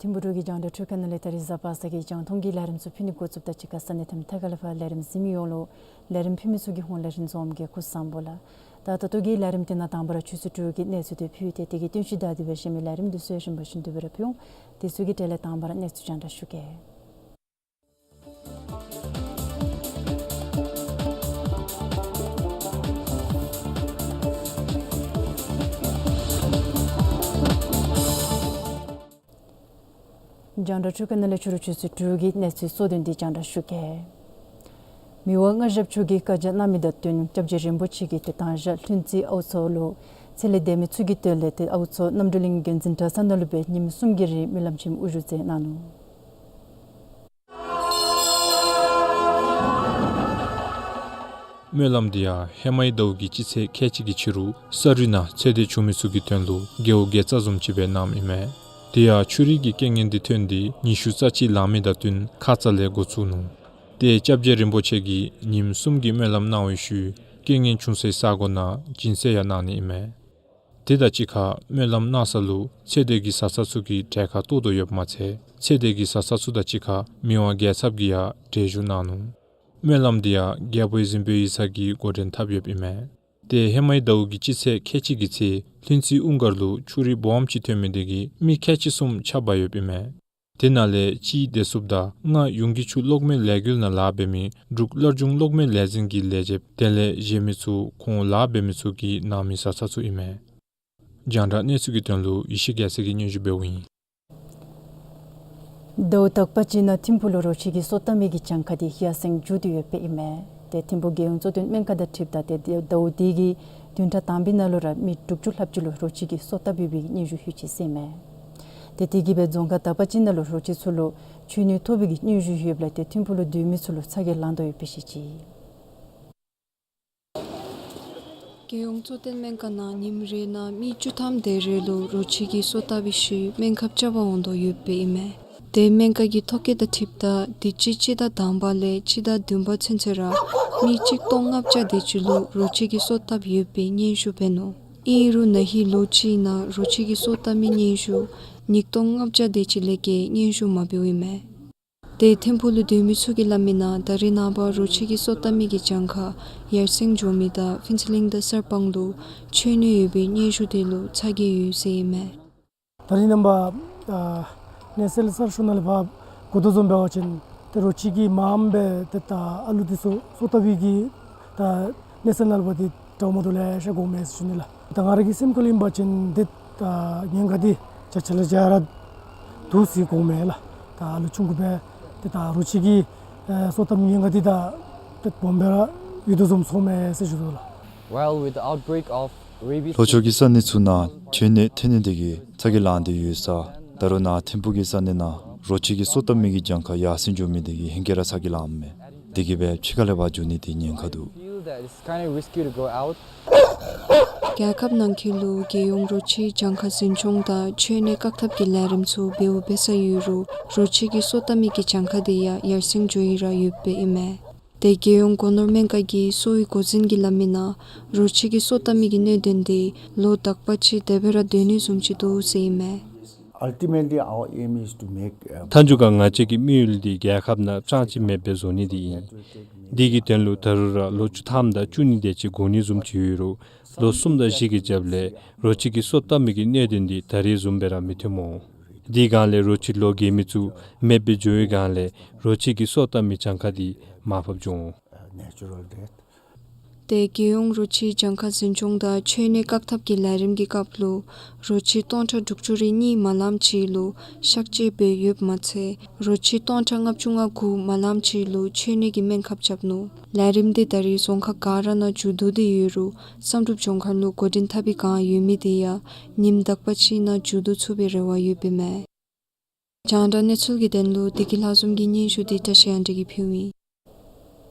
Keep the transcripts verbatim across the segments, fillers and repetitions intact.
ཐིམ་ཕུག་འབྲུག་གི་རྒྱང་བསྒྲགས་འཕྲུལ་ཁང་ནང་ལས་ད་རིས་གཟའ་པ་སངས་ཀྱི་རྒྱང་མཐོང་གི་ལས་རིམ་ཚུ་ཕུལ་ནི་འགོ་བཙུགསཔ་ད་གཅིག་ཁར་ས་གནས་དེ་མཐའ་ཁ་ལས་ཕར་ལས་རིམ་གཟིགས་མི་ཡོངས་ལུ་ལས་རིམ་ཕུལ་མི་ཚུ་གི་ཧོངས་ལས་རིན་འཛོམས་གིས་སྐུ་གཟུགས་བཟང་པོ་ལགས། ད་ད་ལྟོ་གི་ལས་རིམ་དེ་ནང་དང་པ་ར་ཆུ་ཚོད་དྲུག་གི་གནས་ཚུལ་དེ་ཕུལ་ཏེ་དེ་གི་བསྟུན་གཞི་བདའ་སྟེ་སྦེ་གཞན་མི་ལས་རིམ་དེ་ཚུ་ཡང་རིམ་པ་བཞིན་དུ་སྦེ་ར་ཕུལ་འོང་། དེ་ཚུ་གི་གྲས་ལས་དང་པ་ར་གནས་ཚུལ་རྒྱང་བསྒྲགས་ཞུ་གེ། རྒྱང་བསྒྲགས་འཕྲུལ་ཁང་ནང་ལས་ཕྱི་རུ་ཆུ་ཚོད་དྲུག་གི་གནས་ཚུལ་གཙོ་དོན་དེ་རྒྱང་བསྒྲགས་ཞུ་གེ། མི་དབང་མངའ་ཞབས་མཆོག་གིས་བཀའ་རྒྱ་གནང་མི་དང་བསྟུན་སྐྱབས་རྗེ་རིན་པོ་ཆེ་གིས་ཏེ་དང་ཞག་ལྷུན་རྩེ་ཨའུ་མཚོ་ལུ་ཚེ་ལས་འདས་མི་ཚུ་གི་དོན་ལས་ཏེ་ཨའུ་མཚོ་རྣམ་གྲོལ་གླིང་དགོན་འཛིན་གྲྭ་ཚང་ནང་ལུ་སྦེ་ཉིནམ་གསུམ་གྱི་རིང་སྨོན་ལམ་ཆེན་མོ་དབུ་བཞུགས་མཛད་གནང་ནུག། སྨོན་ལམ་འདི་ཡང་ཧེ་མའི་ཟླཝ་གི་སྤྱི་ཚེས་ཁལ་གཅིག་གི་ཕྱི་རུ་ས་རུད་ནང་ཚེ་འདས་བྱུང་མི་ཚུ་གི་དོན་ལུ་རྒེད་འོག་དགེ་རྩ་བཟུམ་ཅིག་སྦེ་གནངམ་ཨིན་མས། དེ་ཡང་ཆོས་རིག་གི་རྐྱེན་ངན་འདི་ཐོན་ཏེ་ཉི་ཤུ་རྩ་གཅིག་ལང་མི་དང་བསྟུན་ཁ་ཙ་ལས་འགོ་བཙུགས་ནུག། ཏེ་སྐྱབས་རྗེ་རིན་པོ་ཆེ་གིས་ཉིནམ་གསུམ་གྱི་སྨོན་ལམ་གནང་བའི་ཤུལ་རྐྱེན་ངན་བྱུང་སའི་ས་གོ་ནང་སྦྱིན་སྲེག་ཡང་གནང་ནི་ཨིན་མས། དེ་དང་གཅིག་ཁར་སྨོན་ལམ་གནང་ས་ལུ་ཚེ་འདས་ཀྱི་བཟའ་ཚང་ཚུ་གིས་གྲལ་ཁར་གཏོགས་དོ་ཡོདཔ་མ་ཚད་ཚེ་འདས་ཀྱི་བཟའ་ཚང་ཚུ་དང་གཅིག་ཁར་མི་དབང་རྒྱལ་ཚབ་ཀྱིས་ཡང་གྲལ་བཞུགས་གནང་ནུག། སྨོན་ལམ་འདི་ཡང་རྒྱལ་པོའི་གཟིམ་དཔོན་ཡིག་ཚང་གིས་འགོ་འདྲེན་འཐབ་ཡོདཔ་ཨིན་མས། ཏེ་ཧེ་མའི་ཟླཝ་གི་སྤྱི་ཚེས་ཁལ་གཅིག་གི་ཚེ་ལྷུན་རྩེ་དབུ་མགར་ལུ་ཆུ་རུད་སྦོམ་ཅིག་ཐོན་མི་དེ་གིས་མི་ཁལ་གཅིག་གསུམ་ཆགས་འབག་ཡོདཔ་ཨིན་མས། དེ་ནང་ལས་གཅིག་བདེ་སྲུངཔ་དང་ལྔ་ཡུང་གི་ཆུ་གློག་མེ་ལས་འགུལ་ནང་ལཱ་འབད་མི་འབྲུག་སླར་འབྱུང་གློག་མེ་ལས་འཛིན་གྱི་ལས་བྱེདཔ་དེ་ལས་གཞན་མི་ཚུ་ཁོང་ལཱ་འབད་མི་ཚུ་གི་ནང་མི་བཟའ་ཚང་ཚུ་ཨིན་མས། རྒྱང་བསྒྲགས་གནས་ཚུལ་གྱི་དོན་ལུ་ཡེ་ཤེས་རྒྱལ་མཚན་གྱིས་སྙན་ཞུ་འབདཝ་ཨིན། ཟླཝ་དག་པ་ཅིག་ནང་ཐིམ་ཕུག་ལུ་རོ་ཁྱི་གིས་སོ་བཏབ་མི་གི་གྱངས་ཁ་དེ་ཡར་སེང་འགྱོ་སྟེ་ཡོདཔ་ཨིན་མས། ཏེ་ཐིམ་ཕུག་རྒྱལ་ཡོངས་གཙོ་བསྟེན་སྨན་ཁང་དང་འཁྲིལཝ་ད་ཏེ་ཟླཝ་འདི་གི་བདུན་ཕྲག་དང་པའི་ནང་ལུ་ར་མི་དྲུག་ཅུ་ལྷགཔ་ཅིག་ལུ་རོ་ཁྱི་གིས་སོ་བཏབ་ཡོད་པའི་སྙན་ཞུ་ལྷོད་ཅི་ཟེར་མས། ཏེ་དེ་གིས་སྦེ་རྫོང་ཁག་དག་པ་ཅིག་ནང་ལུ་རོ་ཁྱི་ཚུ་ལུ་མཆོད་གནས་ཐོབ་པའི་སྙན་ཞུ་ཡོདཔ་ལས་ཏེ་ཐིམ་ཕུག་ལུ་སྡོད་མི་ཚུ་ལུ་ཚ་གྱང་ལང་དོ་ཡོདཔ་སྦེ་བཤད་ཅི། རྒྱལ་ཡོངས་གཙོ་བསྟེན་སྨན་ཁང་ནང་ཉིནམ་རེ་ནང་མི་བཅུ་ཐམ་དེ་རེ་ལུ་རོ་ཁྱི་གིས་སོ་བཏབ་པའི་ཤུལ་སྨན་ཁབ་རྐྱབ་པར་འོང་དོ་ཡོདཔ་ཨིན་མས། ཏེ་སྨན་ཁང་གི་ཐོ་བཀོད་དང་འཁྲིལཝ་ད་དུས་ཅི་སྤྱི་ཟླ་དང་པ་ལས་སྤྱི་ཟླ་བདུན་པ་ཚུན་ཚོད་ར་མི་གཅིག་སྟོང་ལྔ་བརྒྱ་དེ་ཅིག་ལུ་རོ་ཁྱི་གིས་སོ་བཏབ་ཡོད་པའི་སྙན་ཞུ་འབད་ནུག། ཨིན་རུང་ན་ཧིང་ལོ་གཅིག་ནང་རོ་ཁྱི་གིས་སོ་བཏབ་མི་སྙན་ཞུ་ཉིས་སྟོང་ལྔ་བརྒྱ་དེ་ཅིག་ལས་བརྒལ་སྙན་ཞུ་མ་འབདཝ་ཨིན་མས། ཏེ་ཐིམ་ཕུག་ལུ་སྡོད་མི་ཚུ་གིས་སླབ་མི་ནང་ད་རེས་ནངས་པ་རོ་ཁྱི་གིས་སོ་བཏབ་མི་གི་གྱངས་ཁ་ཡར་སེང་འགྱོ་མི་དང་ཕུན་ཚོགས་གླིང་དང་གསར་སྤང་ལུ་མཆོད་གནས་ཡོད་པའི་སྙན་ཞུ་དེ་ལུ་ཚ་གྱང་ཡོད་ཟེར་ཨིན་མས། ད་རེས་ནངས་པ་ཨ་གནས་ཚུལ་གསར་ཤོས་ནང་ལས་ཕར་གོ་དོ་བཟུམ་འབད་བ་ཅིན་ཏེ་རོ་ཁྱི་གིས་མངམ་སྦེ་ཏེ་ད་ཨ་ལུ་དེ་ཚུ་སོ་བཏབ་པའི་གི་ད་གནས་ཚུལ་ནང་ལས་ཕར་ཏེ་འདྲཝ་མ་འདྲཝ་ལེ་ཤ་གོཝ་མས་ཟེར་ཞུ་ནི་ལགས། ད་ང་ར་གི་སེམས་ཁ་ལུ་ཨིན་པ་ཅིན་ཏེ་ད་ཉེན་ཁ་དེ་ཅ་ཆ་ལེ་ཤ་ར་འདུག་ཟེར་གོཝ་མས་ལགས། ད་ཨ་ལུ་ཆུང་ཀུ་སྦེ་ཏེ་ད་རོ་ཁྱི་གིས་ཨེ་སོ་བཏབ་ཉེན་ཁ་དེ་ད་ཏེ་སྦོམ་སྦེ་ར་ཡོད་དོ་བཟུམ་ཚོརཝ་མས་ཟེར་ཞུ་དོ་ལགས། Well, with the outbreak of rabies ལྷོ་ཕྱོགས་ཀྱི་ས་གནས་ཚུ་ནང་མཆོད་གནས་ཐོན་ནི་དེ་གིས་ཚ་གྱང་ལང་སྟེ་ཡོད་ས་ད་རུང་ནཱ་ཐིམ་ཕུག་གི་ས་གནས་ནང་རོ་ཁྱི་གིས་སོ་བཏབ་མི་གི་གྱངས་ཁ་ཡར་སེང་འགྱོ་མི་དེ་གིས་ཧེང་སྐལ་ར་ཚ་གྱང་ལངམ་མས། དེ་གིས་སྦེ་ཕྱི་ཁ་ལས་ཕར་འགྱོ་ནི་དེ་ཉེན་ཁ་འདུག། Feel that it's kinda risky to go out. རྒྱལ་ཁབ་ནང་འཁོད་ལུ་རྒྱལ་ཡོངས་རོ་ཁྱི་གྱངས་ཁ་འཛིན་སྐྱོང་དང་མཆོད་གནས་བཀག་ཐབས་ཀྱི་ལས་རིམ་ཚུ་འབདཝ་འབད་ས་ཡོད་རུང་རོ་ཁྱི་གིས་སོ་བཏབ་མི་གི་གྱངས་ཁ་དེ་ཡང་ཡར་སེང་འགྱོ་ཡི་ར་ཡོདཔ་ཨིན་མས། ཏེ་རྒྱལ་ཡོངས་སྒོ་ནོར་སྨན་ཁང་གི་གསོ་བའི་འགོ་འཛིན་གྱིས་སླབ་མི་ནང་རོ་ཁྱི་གིས་སོ་བཏབ་མི་གི་གནད་དོན་དེ་ལོ་དག་པ་ཅིག་དེ་སྦེ་ར་སྡོད་ནི་བཟུམ་ཅིག་འདུག་ཟེར་ཨིན་མས། Ultimately, our aim is to make, uh, མཐའ་མཇུག་ཁར་ང་བཅས་ཀྱི་དམིགས་ཡུལ་འདི་རྒྱལ་ཁབ་ནང་གཙང་བཅད་མེདཔ་སྦེ་བཟོ་ནི་འདི་ཨིན། འདི་གི་དོན་ལུ་ད་རུང་ར་ལོ་བཅུ་ཐམ་དང་བཅུ་གཉིས་དེ་ཅིག་འགོར་ནི་བཟུམ་ཅིག་ཡོད་རུང་ལོ་གསུམ་དང་བཞི་གི་རྒྱབ་ལས་རོ་ཁྱི་གིས་སོ་བཏབ་མི་གི་གནད་དོན་འདི་ད་རེས་བཟུམ་སྦེ་ར་མི་ཐོནམ་འོང་། འདི་སྒང་ལས་རོ་ཁྱི་ལོ་རྒས་མི་ཚུ་མེདཔ་སྦེ་འགྱོ་བའི་སྒང་ལས་རོ་ཁྱི་གིས་སོ་བཏབ་མི་གྱངས་ཁ་འདི་མར་ཕབ་འགྱོ་འོང་། Natural death. ཏེ་རྒྱལ་ཡོངས་རོ་ཁྱི་གྱངས་ཁ་འཛིན་སྐྱོང་དང་མཆོད་གནས་བཀག་ཐབས་ཀྱི་ལས་རིམ་གྱི་སྐབས་ལུ་རོ་ཁྱི་སྟོང་ཕྲག་དྲུག་ཅུ་རེ་གཉིས་མ་ལངམ་ཅིག་ལུ་གཤག་བཅོས་འབད་ཡོདཔ་མ་ཚད་རོ་ཁྱི་སྟོང་ཕྲག་ལྔ་བཅུ་ང་དགུ་མ་ལངམ་ཅིག་ལུ་མཆོད་གནས་ཀྱི་སྨན་ཁབ་རྐྱབ་ནུག། ལས་རིམ་འདི་ད་རེས་རྫོང་ཁག་ག་ར་ནང་མཇུག་བསྡུ་སྟེ་ཡོད་རུང་བསམ་གྲུབ་ལྗོངས་མཁར་ལུ་འགོ་འདྲེན་འཐབ་པའི་བསྒང་ཡོད་མི་དེ་ཡང་ཉིནམ་དག་པ་ཅིག་ནང་མཇུག་བསྡུ་ཚུགས་པའི་རེ་བ་ཡོདཔ་ཨིན་མས། རྒྱང་བསྒྲགས་གནས་ཚུལ་གྱི་དོན་ལུ་བདེ་སྐྱིད་ལྷ་འཛོམས་ཀྱི་སྙན་ཞུ་འདི་བཀྲ་ཤིས་དབང་འདུས་ཀྱིས་ཕུལཝ་ཨིན།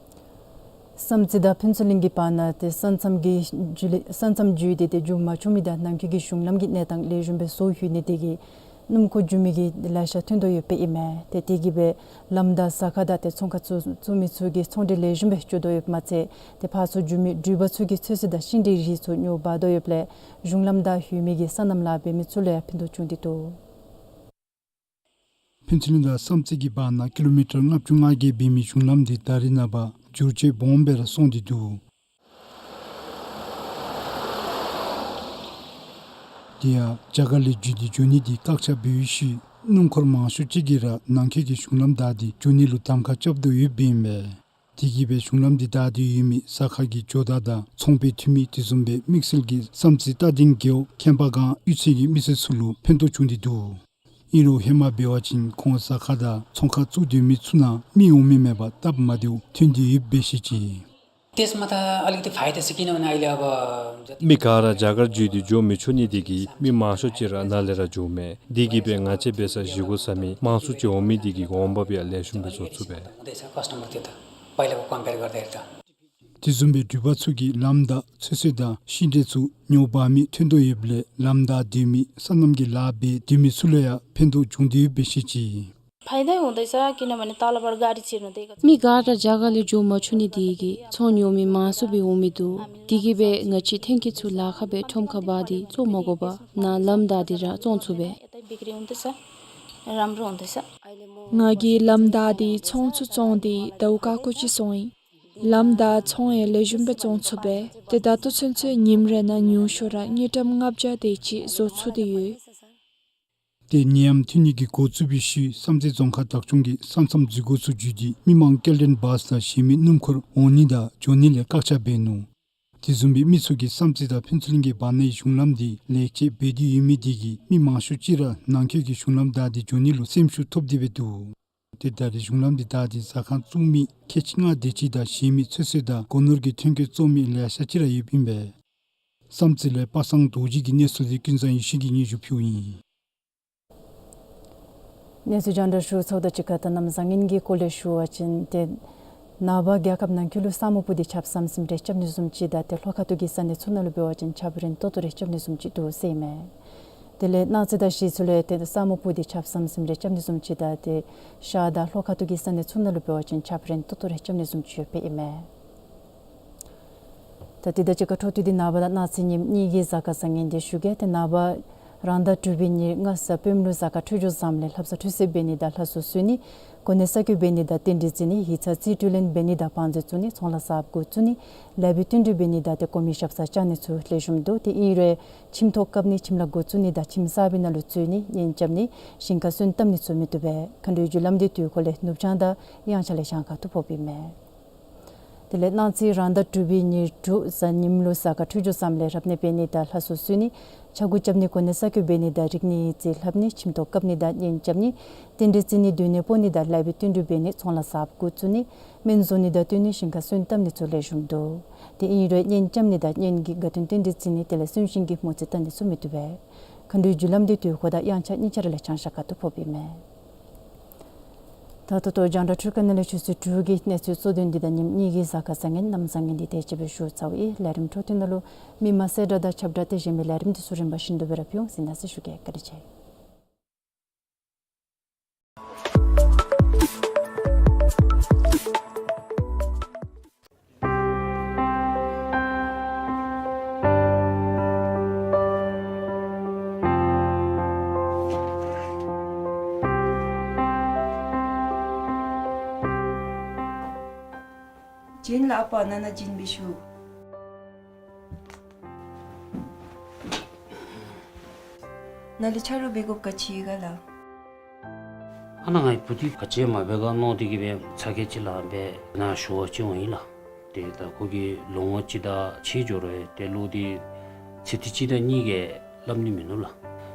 བསམ་རྩེ་དང་ཕུན་ཚོགས་གླིང་གི་བར་ན་ཏེ་ས་མཚམས་ཀྱི་བརྒྱུད་ལས་ས་མཚམས་བརྒྱུད་དེ་ཏེ་མཇུག་མ་བསྡུ་མི་དང་ནང་འཁོད་ཀྱི་གཞུང་ལམ་གྱི་གནས་སྟངས་ལེགས་ཤོམ་སྦེ་བཟོ་ཡོད་ནི་དེ་གིས་སྣུམ་འཁོར་བརྒྱུད་མི་གི་ལེ་ཤ་ཐོན་དོ་ཡོདཔ་ཨིན་མས། ཏེ་དེ་གིས་སྦེ་ལམ་དང་ཟ་ཁང་དང་ཏེ་ཚོང་ཁང་ཚུ་བཙུགས་མི་ཚུ་གིས་ཚོང་འབྲེལ་ལེགས་ཤོམ་སྦེ་འགྱོ་དོ་ཡོདཔ་མ་ཚད་ཏེ་ཕར་ཚུར་བརྒྱུད་མི་འགྲུལ་པ་ཚུ་གི་ཚོད་བསྲེ་དང་ཤིང་འབྲས་རིགས་ཚུ་ཉོ་འབག་དོ་ཡོདཔ་ལས་གཞུང་ལམ་བདའ་ཡོད་མི་གི་སོ་ནམ་ལཱ་འབད་མི་ཚུ་ལུ་ཡང་ཕན་ཐོགས་བྱུང་སྟེ་འདུག། ཕུན་ཚོགས་གླིང་དང་བསམ་རྩེ་གི་བར་ན་ཀི་ལོ་མི་ཊར་ལྔ་བཅུ་ང་བརྒྱད་འབད་མི་གཞུང་ལམ་འདི་ད་རེས་ནངས་པ་འགྱུར་བཅོས་སྦོམ་སྦེ་ར་སོང་སྟེ་འདུག། དེ་ཡང་རྒྱ་གར་ལས་བརྒྱུད་དེ་འགྱོ་ནི་འདི་བཀག་ཆ་འབད་བའི་ཤུལ་སྣུམ་འཁོར་མང་ཤོས་ཅིག་གིས་ར་ནང་འཁོད་ཀྱི་གཞུང་ལམ་བདའ་སྟེ་འགྱོ་ནི་ལུ་གདམ་ཁ་རྐྱབ་དོ་ཡོདཔ་ཨིན་པས། དེ་གིས་སྦེ་གཞུང་ལམ་འདི་བདའ་སྟེ་ཡོད་མི་ས་ཁ་གི་ཇོ་བདག་དང་ཚོང་པའི་འཐུས་མི་དེ་བཟུམ་སྦེ་དམིགས་བསལ་གྱི་བསམ་རྩེ་རྟ་སྡིང་རྒེད་འོག་ཁྱད་པར་སྒང་གཡུས་ཚན་གྱི་མི་སེར་ཚུ་ལུ་ཕན་ཐོགས་བྱུང་སྟེ་འདུག། ཨིན་རུང་ཧེ་མ་འབད་བ་ཅིན་ཁོང་ས་ཁ་དང་ཚོང་ཁང་བཙུགས་སྡོད་མི་ཚུ་ནང་མི་འོང་མི་མེད་པར་སྟབས་མ་བདེཝ་ཐོན་ཏེ་ཡོདཔ་སྦེ་བཤད་ཅི། त्यसमा त अलिकति फाइदा छ, किनभने अहिले अब जति མི་ག་ར་རྒྱ་གར་བརྒྱུད་དེ་འགྱོ་མི་ཆོག་ནི་དེ་གིས་མི་མང་ཤོས་ཅིག་ར་ནཱ་ལས་ར་འགྱོཝ་མས། དེ་གིས་སྦེ་ང་བཅས་འབད་ས་གཞིས་འགོ་བཟའ་མི་མང་སུ་ཅིག་འོང་མི་དེ་གིས་གོང་འབབ་ཡང་ལེགས་ཤོམ་སྦེ་བཟོ་ཚུགས་པས། हुँदैछ, कस्टमर त्यो त पहिलाको कम्पेयर गर्दाखेरि त। དེ་བཟུམ་སྦེ་འགྲུལ་པ་ཚུ་གིས་ལམ་བདའ་ཚོད་བསྲེ་དང་ཤིང་འབྲས་ཚུ་ཉོ་འབག་མི་ཐོན་དོ་ཡོདཔ་ལས་ལམ་བདའ་སྡོད་མི་སོ་ནམ་གྱི་ལཱ་འབད་སྡོད་མི་ཚུ་ལུ་ཡང་ཕན་ཐོགས་བྱུང་སྟེ་ཡོདཔ་སྦེ་བཤད་ཅི། फाइदा हुँदैछ, किनभने तलबाट गाडी छिर्नु दिएको छ। མི་ག་ར་རྒྱ་གར་ལས་འགྱོ་མ་ཆོག་ནི་དེ་གིས་ཚོང་ཉོ་མི་མང་སུ་སྦེ་འོང་མི་འདུག། དེ་གིས་སྦེ་ང་བཅས་ཐོན་སྐྱེད་ཚུ་ལཱ་ཁག་སྦེ་ཁྲོམ་ཁར་འབག་སྟེ་བཙོང་མ་དགོ་པར་ནཱ་ལམ་བདའ་སྟེ་ར་བཙོང་ཚུགས་པས། यतै बिक्री हुँदैछ, राम्रो हुँदैछ। ང་གིས་ལམ་བདའ་སྟེ་ཚོང་ཚུ་བཙོང་སྟེ་ཟླཝ་ཁ་སྐོར་ཅིག་སོང་ཡི། ལམ་བདའ་ཚོང་ཡང་ལེགས་ཤོམ་སྦེ་བཙོང་ཚུགས་པས། ཏེ་ད་ལྟོ་ཚུན་ཚོད་ཉིནམ་རེ་ནང་ཉུང་ཤོས་ར་དངུལ་ཀྲམ་ལྔ་བརྒྱ་དེ་ཅིག་བཟོ་ཚུགས་ཏེ་ཡོད། ཏེ་ནད་ཡམས་ཐོན་ནི་གི་འགོ་བཙུགས་པའི་ཤུལ་བསམ་རྩེ་རྫོང་ཁག་བདག་སྐྱོང་གིས་ས་མཚམས་འཛུལ་སྒོ་ཚུ་བརྒྱུད་དེ་མི་མང་སྐྱེལ་འདྲེན་བཱས་དང་གཞན་མི་སྣུམ་འཁོར་འོང་ནི་དང་འགྱོ་ནི་ལས་བཀག་ཆ་འབད་ནུག། དེ་བཟུམ་སྦེ་མི་ཚུ་གིས་བསམ་རྩེ་དང་ཕུན་ཚོགས་གླིང་གི་བར་ནའི་གཞུང་ལམ་འདི་ལེགས་བཅོས་འབད་དེ་ཡོད་མི་དེ་གིས་མི་མང་ཤོས་ཅིག་ར་ནང་འཁོད་ཀྱི་གཞུང་ལམ་བདའ་སྟེ་འགྱོ་ནི་ལུ་སེམས་ཤུགས་ཐོབ་སྟེ་སྦེ་འདུག། ཏེ་ད་རེས་གཞུང་ལམ་འདི་བདའ་སྟེ་ཟ་ཁང་བཙུགས་མི་ཁལ་གཅིག་ལྔ་དེ་ཅིག་དང་གཞན་མི་ཚོད་བསྲེ་དང་སྒོ་ནོར་གྱི་ཐོན་སྐྱེད་བཙོང་མི་ལེ་ཤ་ཅིག་ར་ཡོདཔ་ཨིན་པས། བསམ་རྩེ་ལས་པ་སངས་རྡོ་རྗེ་གི་གནས་ཚུལ་འདི་ཀུན་བཟང་ཡེ་ཤེས་ཀྱིས་སྙན་ཞུ་ཕུལཝ་ཨིན། གནས་ཚུལ་རྒྱང་བསྒྲགས་ཞུ་ཚརཝ་དང་གཅིག་ཁར་ད་གནམ་བཟང་ངན་གྱི་སྐོར་ལས་ཞུ་བ་ཅིན་ཏེ་ནངས་པ་རྒྱལ་ཁབ་ནང་འཁོད་ལུ་ས་སྨུག་སྤུབས་ཏེ་ཆརཔ་ཟམ་ཟིམ་རེ་རྐྱབ་ནི་བཟུམ་ཅིག་དང་ཏེ་ལྷོ་ཁ་ཐུག་གི་ས་གནས་ཚུ་ནང་ལུ་འབད་བ་ཅིན་ཆརཔ་རན་ཏོག་ཏོ་རེ་རྐྱབ་ནི་བཟུམ་ཅིག་འདུག་ཟེར་ཨིན་མས། དེ་ལས་གནངས་ཚེ་དང་གཞེས་ཚེ་ལུ་ཏེ་ས་སྨུག་སྤུབས་ཏེ་ཆརཔ་ཟམ་ཟིམ་རེ་རྐྱབ་ནི་བཟུམ་ཅིག་དང་ཏེ་ཤར་དང་ལྷོ་ཁ་ཐུག་གི་ས་གནས་ཚུ་ནང་ལུ་འབད་བ་ཅིན་ཆརཔ་རན་ཏོག་ཏོ་རེ་རྐྱབ་ནི་བཟུམ་ཅིག་ཡོདཔ་ཨིན་མས། ད་དེ་དང་གཅིག་ཁར་འཕྲོ་མཐུད་དེ་ནངས་པ་དང་གནངས་ཚེ་ཉིནམ་གཉིས་ཀྱི་གཟའ་སྐར་བཟང་ངན་འདི་ཞུ་གེ། ཏེ་ནངས་པ་རང་ཟླ་དྲུག་པའི་ཉེར་ལྔ་གཟའ་སྤེནམ་ལུ་གཟའ་སྐར་འཕྲོད་སྦྱོར་བཟངམ་ལས་ལྷ་བསངས་ཁྲུས་གསོལ་འབད་ནི་དང་ལྷ་གསོལ་གསོལ་ནི། གོ་གནས་གསར་བསྐོ་འབད་ནི་དང་རྟེན་འབྲེལ་བརྩི་ནི། ཡིག་ཚང་རྩིས་སྤྲོད་ལེན་འབད་ནི་དང་བང་མཛོད་བཙུགས་ནི། ཚོང་ལཱ་གསརཔ་འགོ་བཙུགས་ནི། ལེགས་པའི་བསྟུན་གྲོས་འབད་ནི་དང་ཏེ་གོ་མི་ཞབས་སར་བཅར་ནི་ཚུ་ལེགས་ཤོམ་འདུག། ཏེ་ཨིན་རུང་ཁྱིམ་ཐོག་བཀབ་ནི་ཁྱིམ་ལཱ་འགོ་བཙུགས་ནི་དང་ཁྱིམ་གསར་པའི་ནང་ལུ་འཛུལ་ནི་གཉེན་རྐྱབ་ནི་ཞིང་ཁར་སོན་བཏབ་ནི་ཚུ་མི་བཏུབ་པས། མཁའ་འགྲོའི་རྒྱུ་ལམ་འདི་དུས་འཁོར་ལས་ནུབ་བྱང་དང་དབྱངས་འཆར་ལས་བྱང་ཁ་ཐུག་ཕོགཔ་ཨིན་མས། དེ་ལས་གནངས་ཚེ་རང་ཟླ་དྲུག་པའི་ཉེར་དྲུག་གཟའ་ཉིམ་ལུ་གཟའ་སྐར་འཕྲོད་སྦྱོར་བཟངམ་ལས་རབ་གནས་འབད་ནི་དང་ལྷ་གསོལ་གསོལ་ནི། ཕྱྭ་འགུགས་རྐྱབ་ནི། གོ་གནས་གསར་བསྐོ་འབད་ནི་དང་རིག་གནས་ཡིག་རྩིས་ལྷབ་ནི། ཁྱིམ་ཐོག་བཀབ་ནི་དང་གཉེན་རྐྱབ་ནི། རྟེན་འབྲེལ་བརྩི་ནི། སྡོད་གནས་སྤོ་ནི་དང་ལེགས་པའི་བསྟུན་གྲོས་འབད་ནི། ཚོང་ལཱ་གསརཔ་འགོ་བཙུགས་ནི། སྨན་བཟོ་ནི་དང་བསྟུན་ནི་ཞིང་ཁར་སོན་བཏབ་ནི་ཚུ་ལེགས་ཤོམ་འདུག། ཏེ་ཨིན་རུང་གཉེན་རྐྱབ་ནི་དང་གཉེན་གྱི་དགའ་སྟོན་རྟེན་འབྲེལ་བརྩི་ནི་དེ་ལས་གསོན་གཤིན་གྱི་མོ་རྩིས་བལྟ་ནི་ཚུ་མི་བཏུབ་པས། མཁའ་འགྲོའི་རྒྱུ་ལམ་འདི་དུས་འཁོར་དང་དབྱངས་འཆར་གཉིས་ཆ་ར་ལས་བྱང་ཤར་ཁ་ཐུག་ཕོགཔ་ཨིན་མས། ད་ད་ལྟོ་རྒྱང་བསྒྲགས་འཕྲུལ་ཁང་ནང་ལས་ཆུ་ཚོད་དྲུག་གི་གནས་ཚུལ་གཙོ་དོན་འདི་དང་ཉིནམ་གཉིས་ཀྱི་གཟའ་སྐར་བཟང་ངན་གནམ་བཟང་ངན་འདི་དེ་ཅིག་སྦེ་ཞུ་ཚརཝ་ཨིན། ལས་རིམ་འཕྲོ་མཐུད་ནང་ལུ་མི་མང་གསལ་བསྒྲགས་དང་ཁྱབ་བསྒྲགས་དེ་གཞན་མི་ལས་རིམ་འདི་ཚུ་རིམ་པ་བཞིན་དུ་སྦེ་ར་ཕུལ་འོང་ཟེར་ནཱ་གསལ་ཞུ་གེ། བཀའ་དྲིན་ཆེ། བྱིན་ལ་ཨ་པ་ནཱ་ནཱ་བྱིན་སྦེ་ཞུ། ནཱ་ལུ་ཆ་རོགས་འབད་དགོཔ་ག་ཅི་ཡོད་ག་ལགས། ཨ་ནཱ་ངེའི་བུ་འདི་ག་ཅི་མ་འབད་ག་མནོ་སྟེ་གིས་སྦེ་ཚ་གྱང་ཅིག་ལངས་སྦེ་ནཱ་ཞུ་བར་བྱོན་ཡི་ལགས། ཏེ་ད་ཁོ་གིས་ལོ་ངོ་གཅིག་དང་ཕྱེད་འགྱོ་རུང་ཏེ་གློག་འདི་ཚེ་ཐིག་གཅིག་དང་གཉིས་ཀྱིས་སླབ་ནི་མིན་ནུག་ལགས།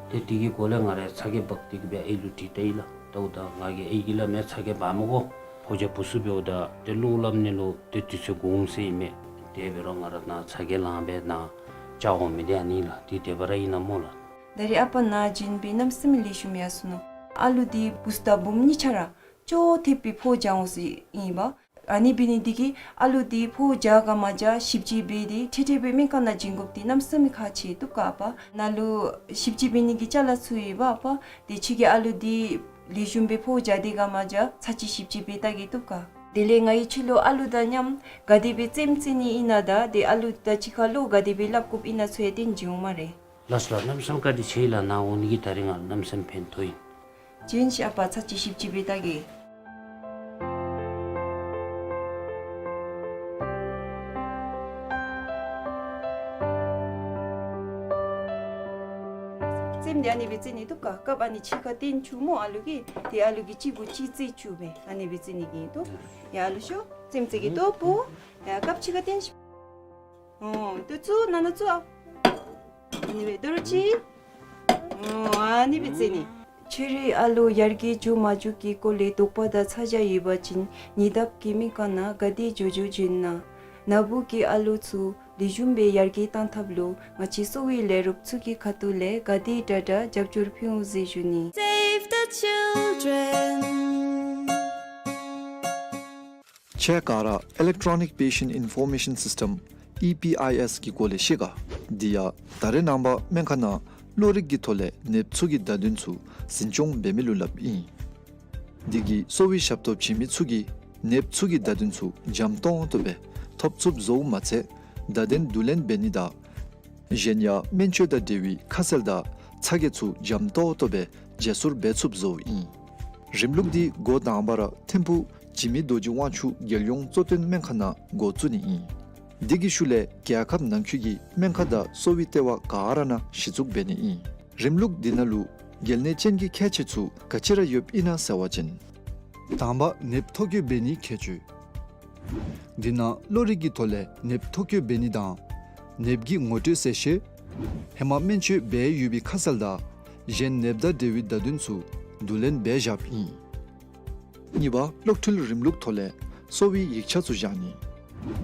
ཏེ་དེ་གི་སྐོར་ལས་ང་ར་ཚ་གྱང་འབག་སྟེ་གིས་སྦེ་ཨའི་ལུ་དྲིས་བལྟ་ཡི་ལགས། ད་འོ་ད་ང་གིས་ཨའི་གིས་སླབ་མས། ཚ་གྱང་འབག་མི་དགོ། ཕོ་རྒྱས་བུ་ཚུ་འབདཝ་ད་ཏེ་གློག་སླབ་ནི་ལུ་ཏེ་དུས་ཚོད་འགོརཝ་ཟེར་ཨིན་མས། དེ་འབད་རུང་ང་ར་ནཱ་ཚ་གྱང་ལངས་སྦེ་ནཱ་བཅར་འོང་མི་འདི་ཨ་ནི་ལགས། འདི་དེ་སྦེ་ར་ཨིན་ན་སྨོ་ལགས། ད་རེས་ཨ་པ་ནཱ་བྱིན་སྦེ་གནམ་མེད་ས་མེད་ལེགས་ཤོམ་ཡར་སོ་ནུག། ཨ་ལུ་འདི་བུཚ་དང་བུམོ་གཉིས་ཆ་ར་ཅོག་འཐདཔ་སྦེ་ཕོཝ་རྒྱག་འོང་ཟེར་ཨིན་པས། ཨ་ནི་འབད་ནི་འདི་གིས་ཨ་ལུ་འདི་ཕོཝ་རྒྱག་ག་མ་རྒྱག་ཞིབ་དཔྱད་འབད་དེ་འཕྲལ་འཕྲལ་སྦེ་སྨན་ཁང་ནང་བྱིན་དགོཔ་འདི་གནམ་མེད་ས་མེད་ཁག་ཆེ་བཏུབ་ག་ཨ་པ། ནཱ་ལུ་ཞིབ་དཔྱད་འབད་ནི་གི་ཅ་ལ་ཚུ་ཡོད་པ་ཨ་པ། དེ་ཁྱོད་ཀྱིས་ཨ་ལུ་འདི་ལེགས་ཤོམ་སྦེ་ཕོཝ་རྒྱག་སྟེ་ག་མ་རྒྱག་ཚར་གཅིག་ཞིབ་དཔྱད་འབད་བལྟ་གེ་བཏུབ་ག། དེ་ལས་ང་གིས་ཁྱོད་ལུ་ཨ་ལུ་དང་མཉམ་ག་དེ་སྦེ་རྩེདམོ་རྩེ་ནི་ཨིན་ན་དང་ཏེ་ཨ་ལུ་དང་གཅིག་ཁར་བློ་ག་དེ་སྦེ་སླབ་དགོཔ་ཨིན་ན་ཚུ་ཡང་སྟོན་བྱིན་འོང་སྨ་རེ། ལགས་སོ་ལགས། གནམ་མེད་ས་མེད་བཀའ་དྲིན་ཆེ་ལགས། ནཱ་འོང་ནི་གིས་ད་རིས་ང་གནམ་མེད་ས་མེད་ཕན་ཐོགས་ཡི། བྱིན་ཤིག། ཨ་པ་ཚར་གཅིག་ཞིབ་ཅིག་འབད་ད་གེ། རྩེདམོ་འདི་ཨ་ནི་སྦེ་རྩེ་ནི་འདུག་ག། སྐབས་ཨ་ནི་ཕྱི་ཁར་བཏོན་བཅུག་སྨོ་ཨ་ལུ་གིས། ཏེ་ཨ་ལུ་གིས་གཅིག་གུ་གཅིག་རྩེ་བཅུག་སྦེ་ཨ་ནི་སྦེ་རྩེ་ནི་གི་འདུག། ཡ་ཨ་ལུ་ཤོག། རྩེདམོ་རྩེ་གེ་ལྟོ་བུ། ཡ་སྐབས་ཕྱི་ཁར་བཏོན་ཤིག། ཨོ་ཏེ་བཙུགས་ན་ན་བཙུགས་ཨ། ཨ་ནི་སྦེ་དོ་རུང་གཅིག། ཨོ་ཨ་ནི་སྦེ་རྩེ་ནི། ཁྱོད་རའི་ཨ་ལོ་ཡར་རྒྱས་འགྱོ་མ་འགྱོ་གི་སྐོར་ལས་དོགས་པ་དང་ཚ་གྱང་ཡོད་པ་ཅིན་ཉེ་འདབས་ཀྱི་སྨན་ཁང་ནང་ག་དེ་མགྱོགས་མགྱོགས་བྱོན་གནང་། ན་བུ་གི་ཨ་ལོ་ཚུ་ལེགས་ཤོམ་སྦེ་ཡར་རྒྱས་གཏང་ཐབས་ལུ་ང་བཅས་གསོ་བའི་ལས་རོགསཔ་ཚུ་གི་ཁ་ཐུག་ལས་ག་དེ་དྲག་དྲག་རྒྱབ་སྐྱོར་ཕུལ་འོང་ཟེར་ཞུ་ནི། Save the children. ཁྱེད་ག་ར་Electronic Patient Information System, ཨི་པི་ཨའི་ཨེསི་གི་སྐོར་ལས་ཤེས་ག། དེ་ཡང་ད་རེས་ནངས་པ་སྨན་ཁང་ནང་གློག་རིག་གི་ཐོག་ལས་ནདཔ་ཚུ་གི་བརྡ་དོན་ཚུ་འཛིན་སྐྱོང་འབད་མི་ལུ་སླབ་ཨིན། དེ་གིས་གསོ་བའི་ཞབས་ཏོག་བྱིན་མི་ཚུ་གིས་ནདཔ་ཚུ་གི་བརྡ་དོན་ཚུ་འཇམ་ཏོང་ཏོ་སྦེ་ཐོབ་ཚུགསཔ་བཟོཝ་མ་ཚད་བརྡ་དོན་བསྡུ་ལེན་འབད་ནི་དང་གཞན་ཡང་སྨན་བཅོས་དང་འབྲེལ་བའི་ཁ་གསལ་དང་ཚ་གྱང་ཚུ་འཇམ་ཏོང་ཏོ་སྦེ་བརྗེ་སོར་འབད་ཚུགསཔ་བཟོཝ་ཨིན། རིམ་ལུགས་འདི་འགོ་དང་པ་ར་ཐིམ་ཕུག་འཇིགས་མེད་རྡོ་རྗེ་དབང་ཕྱུག་རྒྱལ་ཡོངས་གཙོ་བསྟེན་སྨན་ཁང་ནང་འགོ་བཙུགས་ནི་ཨིན། དེ་གི་ཤུལ་ལས་རྒྱལ་ཁབ་ནང་འཁོད་ཀྱི་སྨན་ཁང་དང་གསོ་བའི་ལྟེ་བ་ག་ར་ནང་གཞི་བཙུགས་འབད་ནི་ཨིན། རིམ་ལུགས་འདི་ནང་ལུ་གལ་གནད་ཅན་གྱི་ཁྱད་ཆོས་ཚུ་ག་ཅི་ར་ཡོདཔ་ཨིན་ན་ཟེར་བ་ཅིན། དང་པ་ནདཔ་ཐོ་བཀོད་འབད་ནིའི་ཁྱད་ཆོས། འདི་ནང་གློག་རིག་གི་ཐོག་ལས་ནདཔ་ཐོ་བཀོད་འབད་ནི་དང་ནདཔ་གི་ངོ་སྤྲོད་གསལ་བཤད། ཧེ་མ་སྨན་བཅོས་འབད་ཡོད་པའི་ཁ་གསལ་དང་གཞན་ནདཔ་དང་འབྲེལ་བའི་བརྡ་དོན་ཚུ་བསྡུ་ལེན་འབད་བཞགཔ་ཨིན། གཉིས་པ་གློག་འཕྲུལ་རིམ་ལུགས་ཐོག་ལས་གསོ་བའི་ཡིག་ཆ་ཚུ་བཞག་ནི།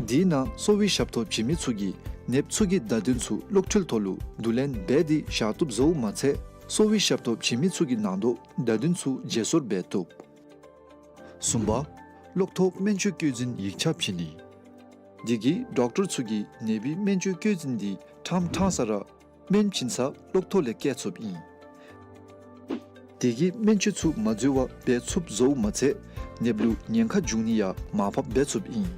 དེའི་ནང་གསོ་བའི་ཞབས་ཏོག་བྱིན་མི་ཚུ་གིས་ནདཔ་ཚུ་གི་བརྡ་དོན་ཚུ་གློག་འཕྲུལ་ཐོག་ལུ་བསྡུ་ལེན་འབད་དེ་བཞག་བཏུབ་བཟོཝ་མ་ཚད་གསོ་བའི་ཞབས་ཏོག་བྱིན་མི་ཚུ་གི་ནང་དོག་བརྡ་དོན་ཚུ་བརྗེ་སོར་འབད་བཏུབ། གསུམ་པ་གློག་ཐོག་སྨན་བཅོས་བཀོད་འཛིན་ཡིག་ཆ་བྱིན་ནི། དེ་གིས་ཌོག་ཊར་ཚུ་གིས་ནད་པའི་སྨན་བཅོས་བཀོད་འཛིན་འདི་ཁྲམ་ཕྲང་ས་ར་སྨན་བྱིན་ས་གློག་ཐོག་ལས་བཀལ་ཚུགསཔ་ཨིན། དེ་གིས་སྨན་བཅོས་ཚུ་མ་འཛོལ་བར་འབད་ཚུགསཔ་བཟོཝ་མ་ཚད་ནདཔ་ལུ་ཉེན་ཁ་འབྱུང་ནི་ཡང་མར་ཕབ་འབད་ཚུགསཔ་ཨིན།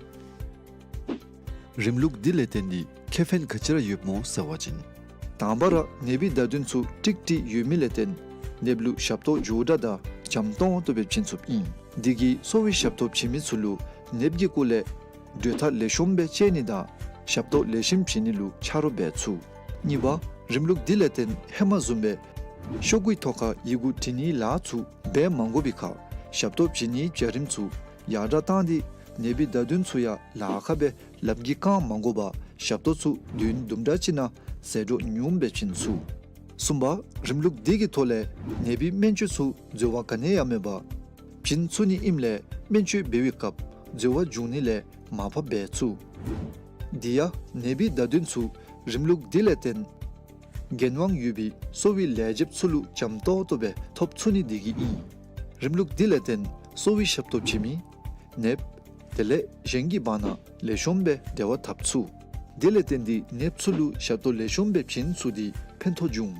རིམ་ལུགས་འདི་ལས་བརྟེན་ཏེ་ཁེ་ཕན་ག་ཅི་ར་ཡོདཔ་སྨོ་ཟེར་བ་ཅིན། དང་པ་ར་ནད་པའི་བརྡ་དོན་ཚུ་ཀྲིག་ཀྲི་ཡོད་མི་ལས་བརྟེན་ནདཔ་ལུ་ཞབས་ཏོག་མགྱོགས་དྲགས་དང་འཇམ་ཏོང་ཏོ་སྦེ་བྱིན་ཚུགསཔ་ཨིན། དེ་གིས་གསོ་བའི་ཞབས་ཏོག་བྱིན་མི་ཚུ་ལུ་ནདཔ་གི་སྐོར་ལས་གྲོས་ཐག་ལེགས་ཤོམ་སྦེ་བཅད་ནི་དང་ཞབས་ཏོག་ལེགས་ཤོམ་བྱིན་ནི་ལུ་ཆ་རོགས་འབད་ཚུགས། གཉིས་པ་རིམ་ལུགས་འདི་ལས་བརྟེན་ཧེ་མ་བཟུམ་སྦེ་ཤོག་གུའི་ཐོག་ཁར་ཡི་གུ་འབྲི་ནིའི་ལཱ་ཚུ་འབད་མ་དགོ་པའི་ཁར་ཞབས་ཏོག་བྱིན་ནིའི་བྱ་རིམ་ཚུ་ཡར་དྲགས་བཏང་སྟེ་ནད་པའི་བརྡ་དོན་ཚུ་ཡང་ལཱ་ཁག་སྦེ་ལམ་གྱི་རྐང་མ་དགོ་པར་ཞབས་ཏོག་ཚུ་བདུན་དུམ་གྲ་ཅིག་ནང་ཟད་འགྲོ་ཉུངམ་སྦེ་བྱིན་ཚུགས། གསུམ་པ་རིམ་ལུགས་འདི་གི་ཐོག་ལས་ནད་པའི་སྨན་བཅོས་ཚུ་འཛོལ་བ་ག་ནི་ཡང་མེད་པར་བྱིན་ཚུགས་ནི་ཨིནམ་ལས་སྨན་བཅོས་འབད་བའི་སྐབས་འཛོལ་བ་འབྱུང་ནི་ལས་མར་ཕབ་འབད་ཚུགས། དེ་ཡང་ནད་པའི་བརྡ་དོན་ཚུ་རིམ་ལུགས་འདི་ལས་བརྟེན་འགན་དབང་ཡོད་པའི་གསོ་བའི་ལས་བྱེདཔ་ཚུ་ལུ་འཇམ་ཏོག་ཏོ་སྦེ་ཐོབ་ཚུགས་ནི་དེ་གིས་ཨིན། རིམ་ལུགས་འདི་ལས་བརྟེན་གསོ་བའི་ཞབས་ཏོག་བྱིན་མི་ནདཔ་དེ་ལས་གཞན་གྱི་བར་ན་ལེགས་ཤོམ་སྦེ་འབྲེལ་བ་འཐབ་ཚུགས། དེ་ལས་བརྟེན་ཏེ་ནདཔ་ཚུ་ལུ་ཞབས་ཏོག་ལེགས་ཤོམ་སྦེ་བྱིན་ཚུགས་ཏེ་ཕན་ཐོགས་འབྱུང་།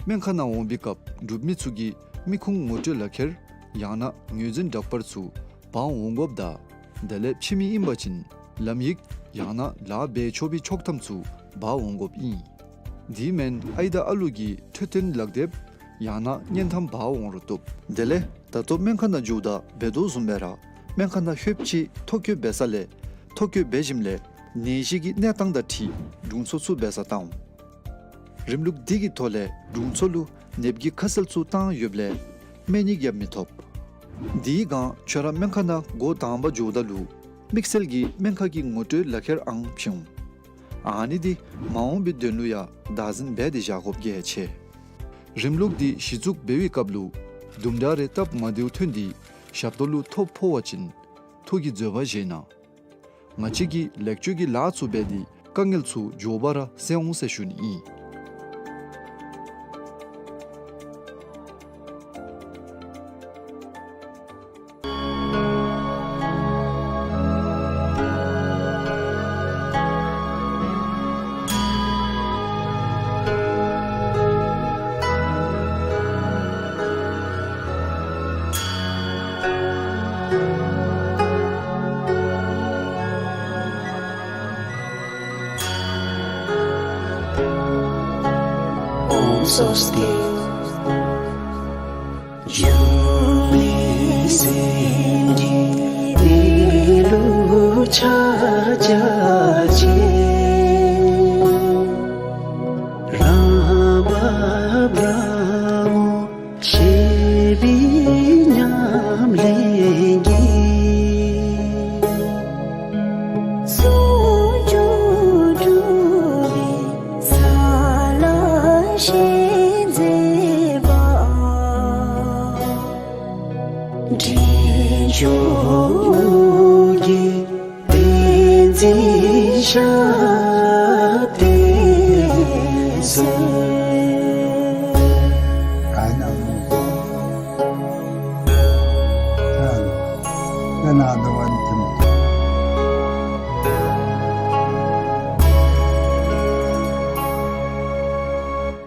སྨན་ཁང་ནང་འོང་པའི་སྐབས་སྒྲུབ་མི་ཚུ་གིས་མི་ཁུངས་ངོ་སྤྲོད་ལག་ཁྱེར་ཡང་ན་ངོས་འཛིན་འདྲ་པར་ཚུ་འབག་འོང་དགོཔ་དང་དེ་ལས་ཕྱི་མི་ཨིན་པ་ཅིན་ལམ་ཡིག་ཡང་ན་ལཱ་འབད་ཆོག་པའི་ཆོག་ཐམ་ཚུ་འབག་འོང་དགོཔ་ཨིན། དེ་མེན་ཨའི་དང་ཨ་ལུ་གི་འཕྲོད་བསྟེན་ལག་དེབ་ཡང་ན་བརྙན་ཐམ་འབག་འོང་རུང་བཏུབ། དེ་ལས་ད་ལྟོ་སྨན་ཁང་ནང་འགྱོཝ་ད་འབད་དོ་བཟུམ་སྦེ་ར་སྨན་ཁང་ནང་ལྷོདཔ་ཅིག་ཐོ་བཀོད་འབད་ས་ལས་ཐོ་བཀོད་འབད་ཞིནམ་ལས་ནད་གཞི་གི་གནས་སྟངས་དང་འཁྲིལ་དྲུང་འཚོ་ཚུ་འབད་སར་བཏང་འོང་། རིམ་ལུགས་འདི་གི་ཐོག་ལས་དྲུང་འཚོ་ལུ་ནདཔ་གི་ཁ་གསལ་ཚུ་བཏང་ཡོདཔ་ལས་སྨན་ཡིག་ཡང་མི་ཐོབ། དེའི་སྒང་ཁྱོད་ར་སྨན་ཁང་ནང་འགོ་དང་པ་འགྱོཝ་ད་ལུ་དམིགས་བསལ་གྱི་སྨན་ཁང་གི་ངོ་སྤྲོད་ལག་ཁྱེར་ཨང་བྱིན་འོང་། ཨ་ནི་འདི་མ་འོངས་པའི་དོན་ལུ་ཡང་བདག་འཛིན་འབད་དེ་བཞག་དགོཔ་གལ་ཆེ། རིམ་ལུགས་འདི་གཞི་བཙུགས་འབད་བའི་སྐབས་ལུ་དུམ་གྲ་རེ་སྟབས་མ་བདེཝ་ཐོན་ཏེ་ཞབས་ཏོག་ལུ་ཐོ་ཕོག་པ་ཅིན་ཐུགས་ཀྱི་འཛོལ་བ་བཞེས་གནང་། ང་བཅས་ཀྱིས་ལེགས་བཅོས་ཀྱི་ལཱ་ཚུ་འབད་དེ་དཀའ་ངལ་ཚུ་མགྱོགས་པ་ར་སེལ་འོང་ཟེར་ཞུ་ནི་ཨིན། Om Swasti. You ཕྱག་རྒྱ་ཆེ། རང་བབས་རང་ངོ་ཤེས་པའི་ཉམས་ལེན་གྱིས། ཟུང་འཇུག་གྲུབ་པའི་ས་ལ་ཞེན་མཛད་པ། འབྲས་ལྗོངས་ཀྱི་བསྟན་འཛིན་ཞབས་བརྟན་གསོལ།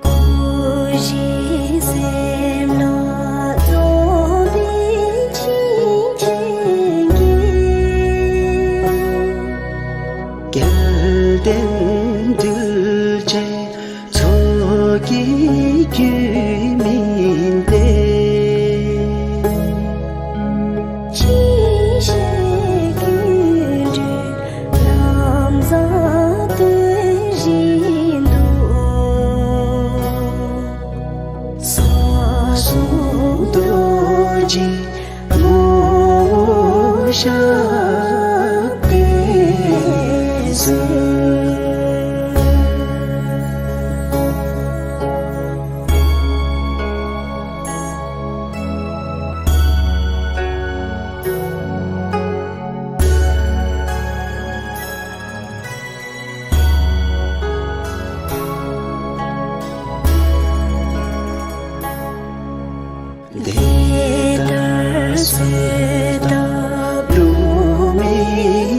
སྐུ་བཞི་སེམས་ལ་རྫོགས་པའི་ཆིངས་ཀྱི་རྒྱན། རྒྱལ་བསྟན་གདུལ་བྱའི་ཚོགས་ཀྱི་རྒྱུད་སྨིན་ཏེ། ཅི་ཞིག་ཀུན་འདུས་ལམ་བཟང་སྟོན་བཞིན་དུ། ས་གསུམ་རྡོ་རྗེ་ངོ་བོ་ཞབས་བརྟན་གསོལ། དེ་ལྟར་གསོལ་བཏབ་འབྲུག་མི་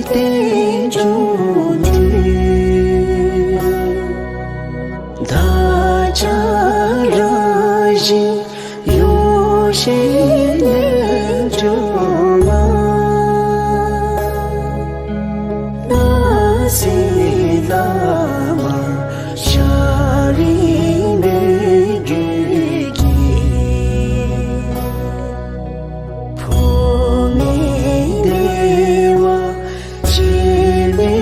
རྟེན་འབྱུང་འདུས། བདག་ཅག་རང་བཞིན་ཡོ་བྱད་རྣལ་འབྱོར་མ། སྣང་སྲིད་བླ་མར་ཤར་རིང་མོས་གུས་ཀྱིས། འཕོ་མེད་བདེ་བ་སྤྱན་ནི་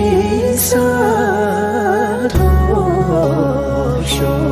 ས་ཐོབ་ཤོག།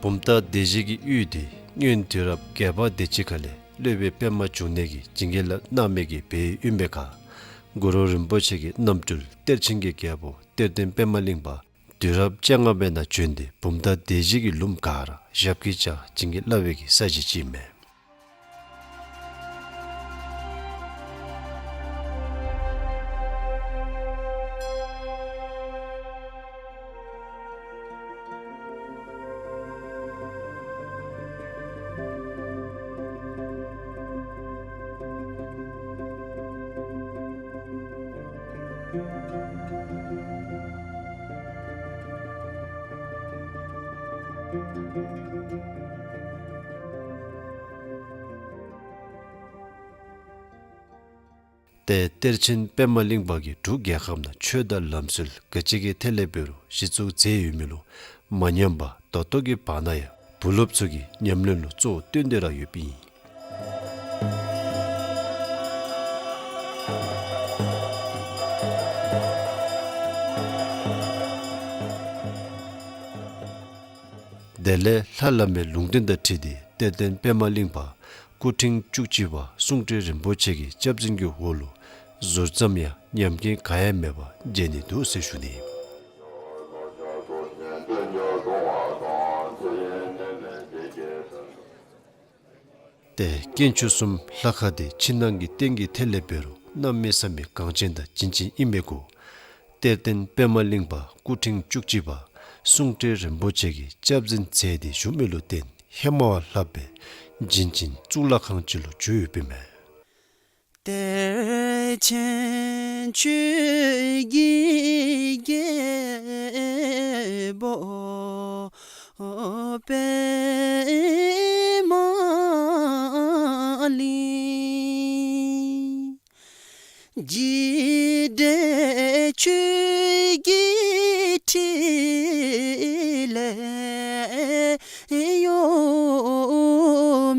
བུམ་ཐང་སྡེ་བཞི་གི་ཡུལ་དེ་སྔོན་དུས་རབས་བརྒྱད་པ་དེ་ཅིག་ཁ་ལས་སློབ་དཔོན་པདྨ་འབྱུང་གནས་ཀྱིས་བྱིན་གྱིས་བརླབས་གནང་མི་གི་སྦས་ཡུལ་ཨིན་པའི་ཁར་གུ་རུ་རིན་པོ་ཆེ་གི་རྣམ་སྤྲུལ་གཏེར་ཆེན་གྱི་རྒྱལ་པོ་གཏེར་སྟོན་པདྨ་གླིང་པ་དུས་རབས་བཅོ་ལྔ་པའི་ནང་བྱོན་ཏེ་བུམ་ཐང་སྡེ་བཞི་གི་ལུངམ་ག་ར་ཞབས་ཀྱིས་བཅགས་བྱིན་གྱིས་བརླབས་པའི་གི་ས་གཞི་ཅིག་ཨིན་མས། ཏེ་གཏེར་ཆེན་པདྨ་གླིང་པ་གིས་འབྲུག་རྒྱལ་ཁབ་ནང་ཆོས་དང་ལམ་སྲོལ་ག་ཅི་གི་ཐད་ལས་འབད་རུང་གཞི་བཙུགས་མཛད་ཡོད་མི་ལུ་མ་ཉམས་པར་ད་ལྟོ་གི་བར་ན་ཡང་བུ་སློབ་ཚུ་གི་ཉམས་ལེན་ལུ་གཙོ་བོ་བཏོན་ཏེ་ར་ཡོདཔ་ཨིན། དེ་ལས་ལྷ་བླ་མའི་ལུང་བསྟན་དང་འཁྲིལ་ཏེ་གཏེར་སྟོན་པདྨ་གླིང་པ་སྐུ་ཕྲེང་བཅུ་གཅིག་པ་གསུང་སྤྲུལ་རིན་པོ་ཆེ་གི་སྐྱབས་འཛིན་གྱི་འོག་ལུ་ཟུར་ཙམ་ཡང་ཉམས་རྐྱེན་གང་ཡང་མེད་པར་མཇལ་ནི་འདུག་ཟེར་ཞུ་ནི། ཏེ་དཀོན་མཆོག་གསུམ་ལྷ་ཁང་དེ་ཕྱི་ནང་གི་རྟེན་གྱི་ཐད་ལས་འབད་རུང་ གནམ་མེད་ས་མེད་གངས་ཅན་དང་བྱིན་ཅན་ཨིན་མི་གུ་གཏེར་སྟོན་པདྨ་གླིང་པ་སྐུ་ཕྲེང་བཅུ་གཅིག་པ་གསུང་སྤྲུལ་རིན་པོ་ཆེ་གིས་སྐྱབས་འཛིན་མཛད་དེ་བཞུགས་མི་ལུ་བརྟེན་ཧེ་མ་བ་ལྷག་པའི་བྱིན་ཅན་གཙུག་ལག་ཁང་ཅིག་ལུ་གྱུར་ཡོདཔ་ཨིན་མས། གཏེར་ཆེན་ཆོས་ཀྱི་རྒྱལ་པོ་པདྨ་གླིང་། འཇིགས་བྲལ་ཆོས་ཀྱི་ཕྲིན་ལས་གཡོ་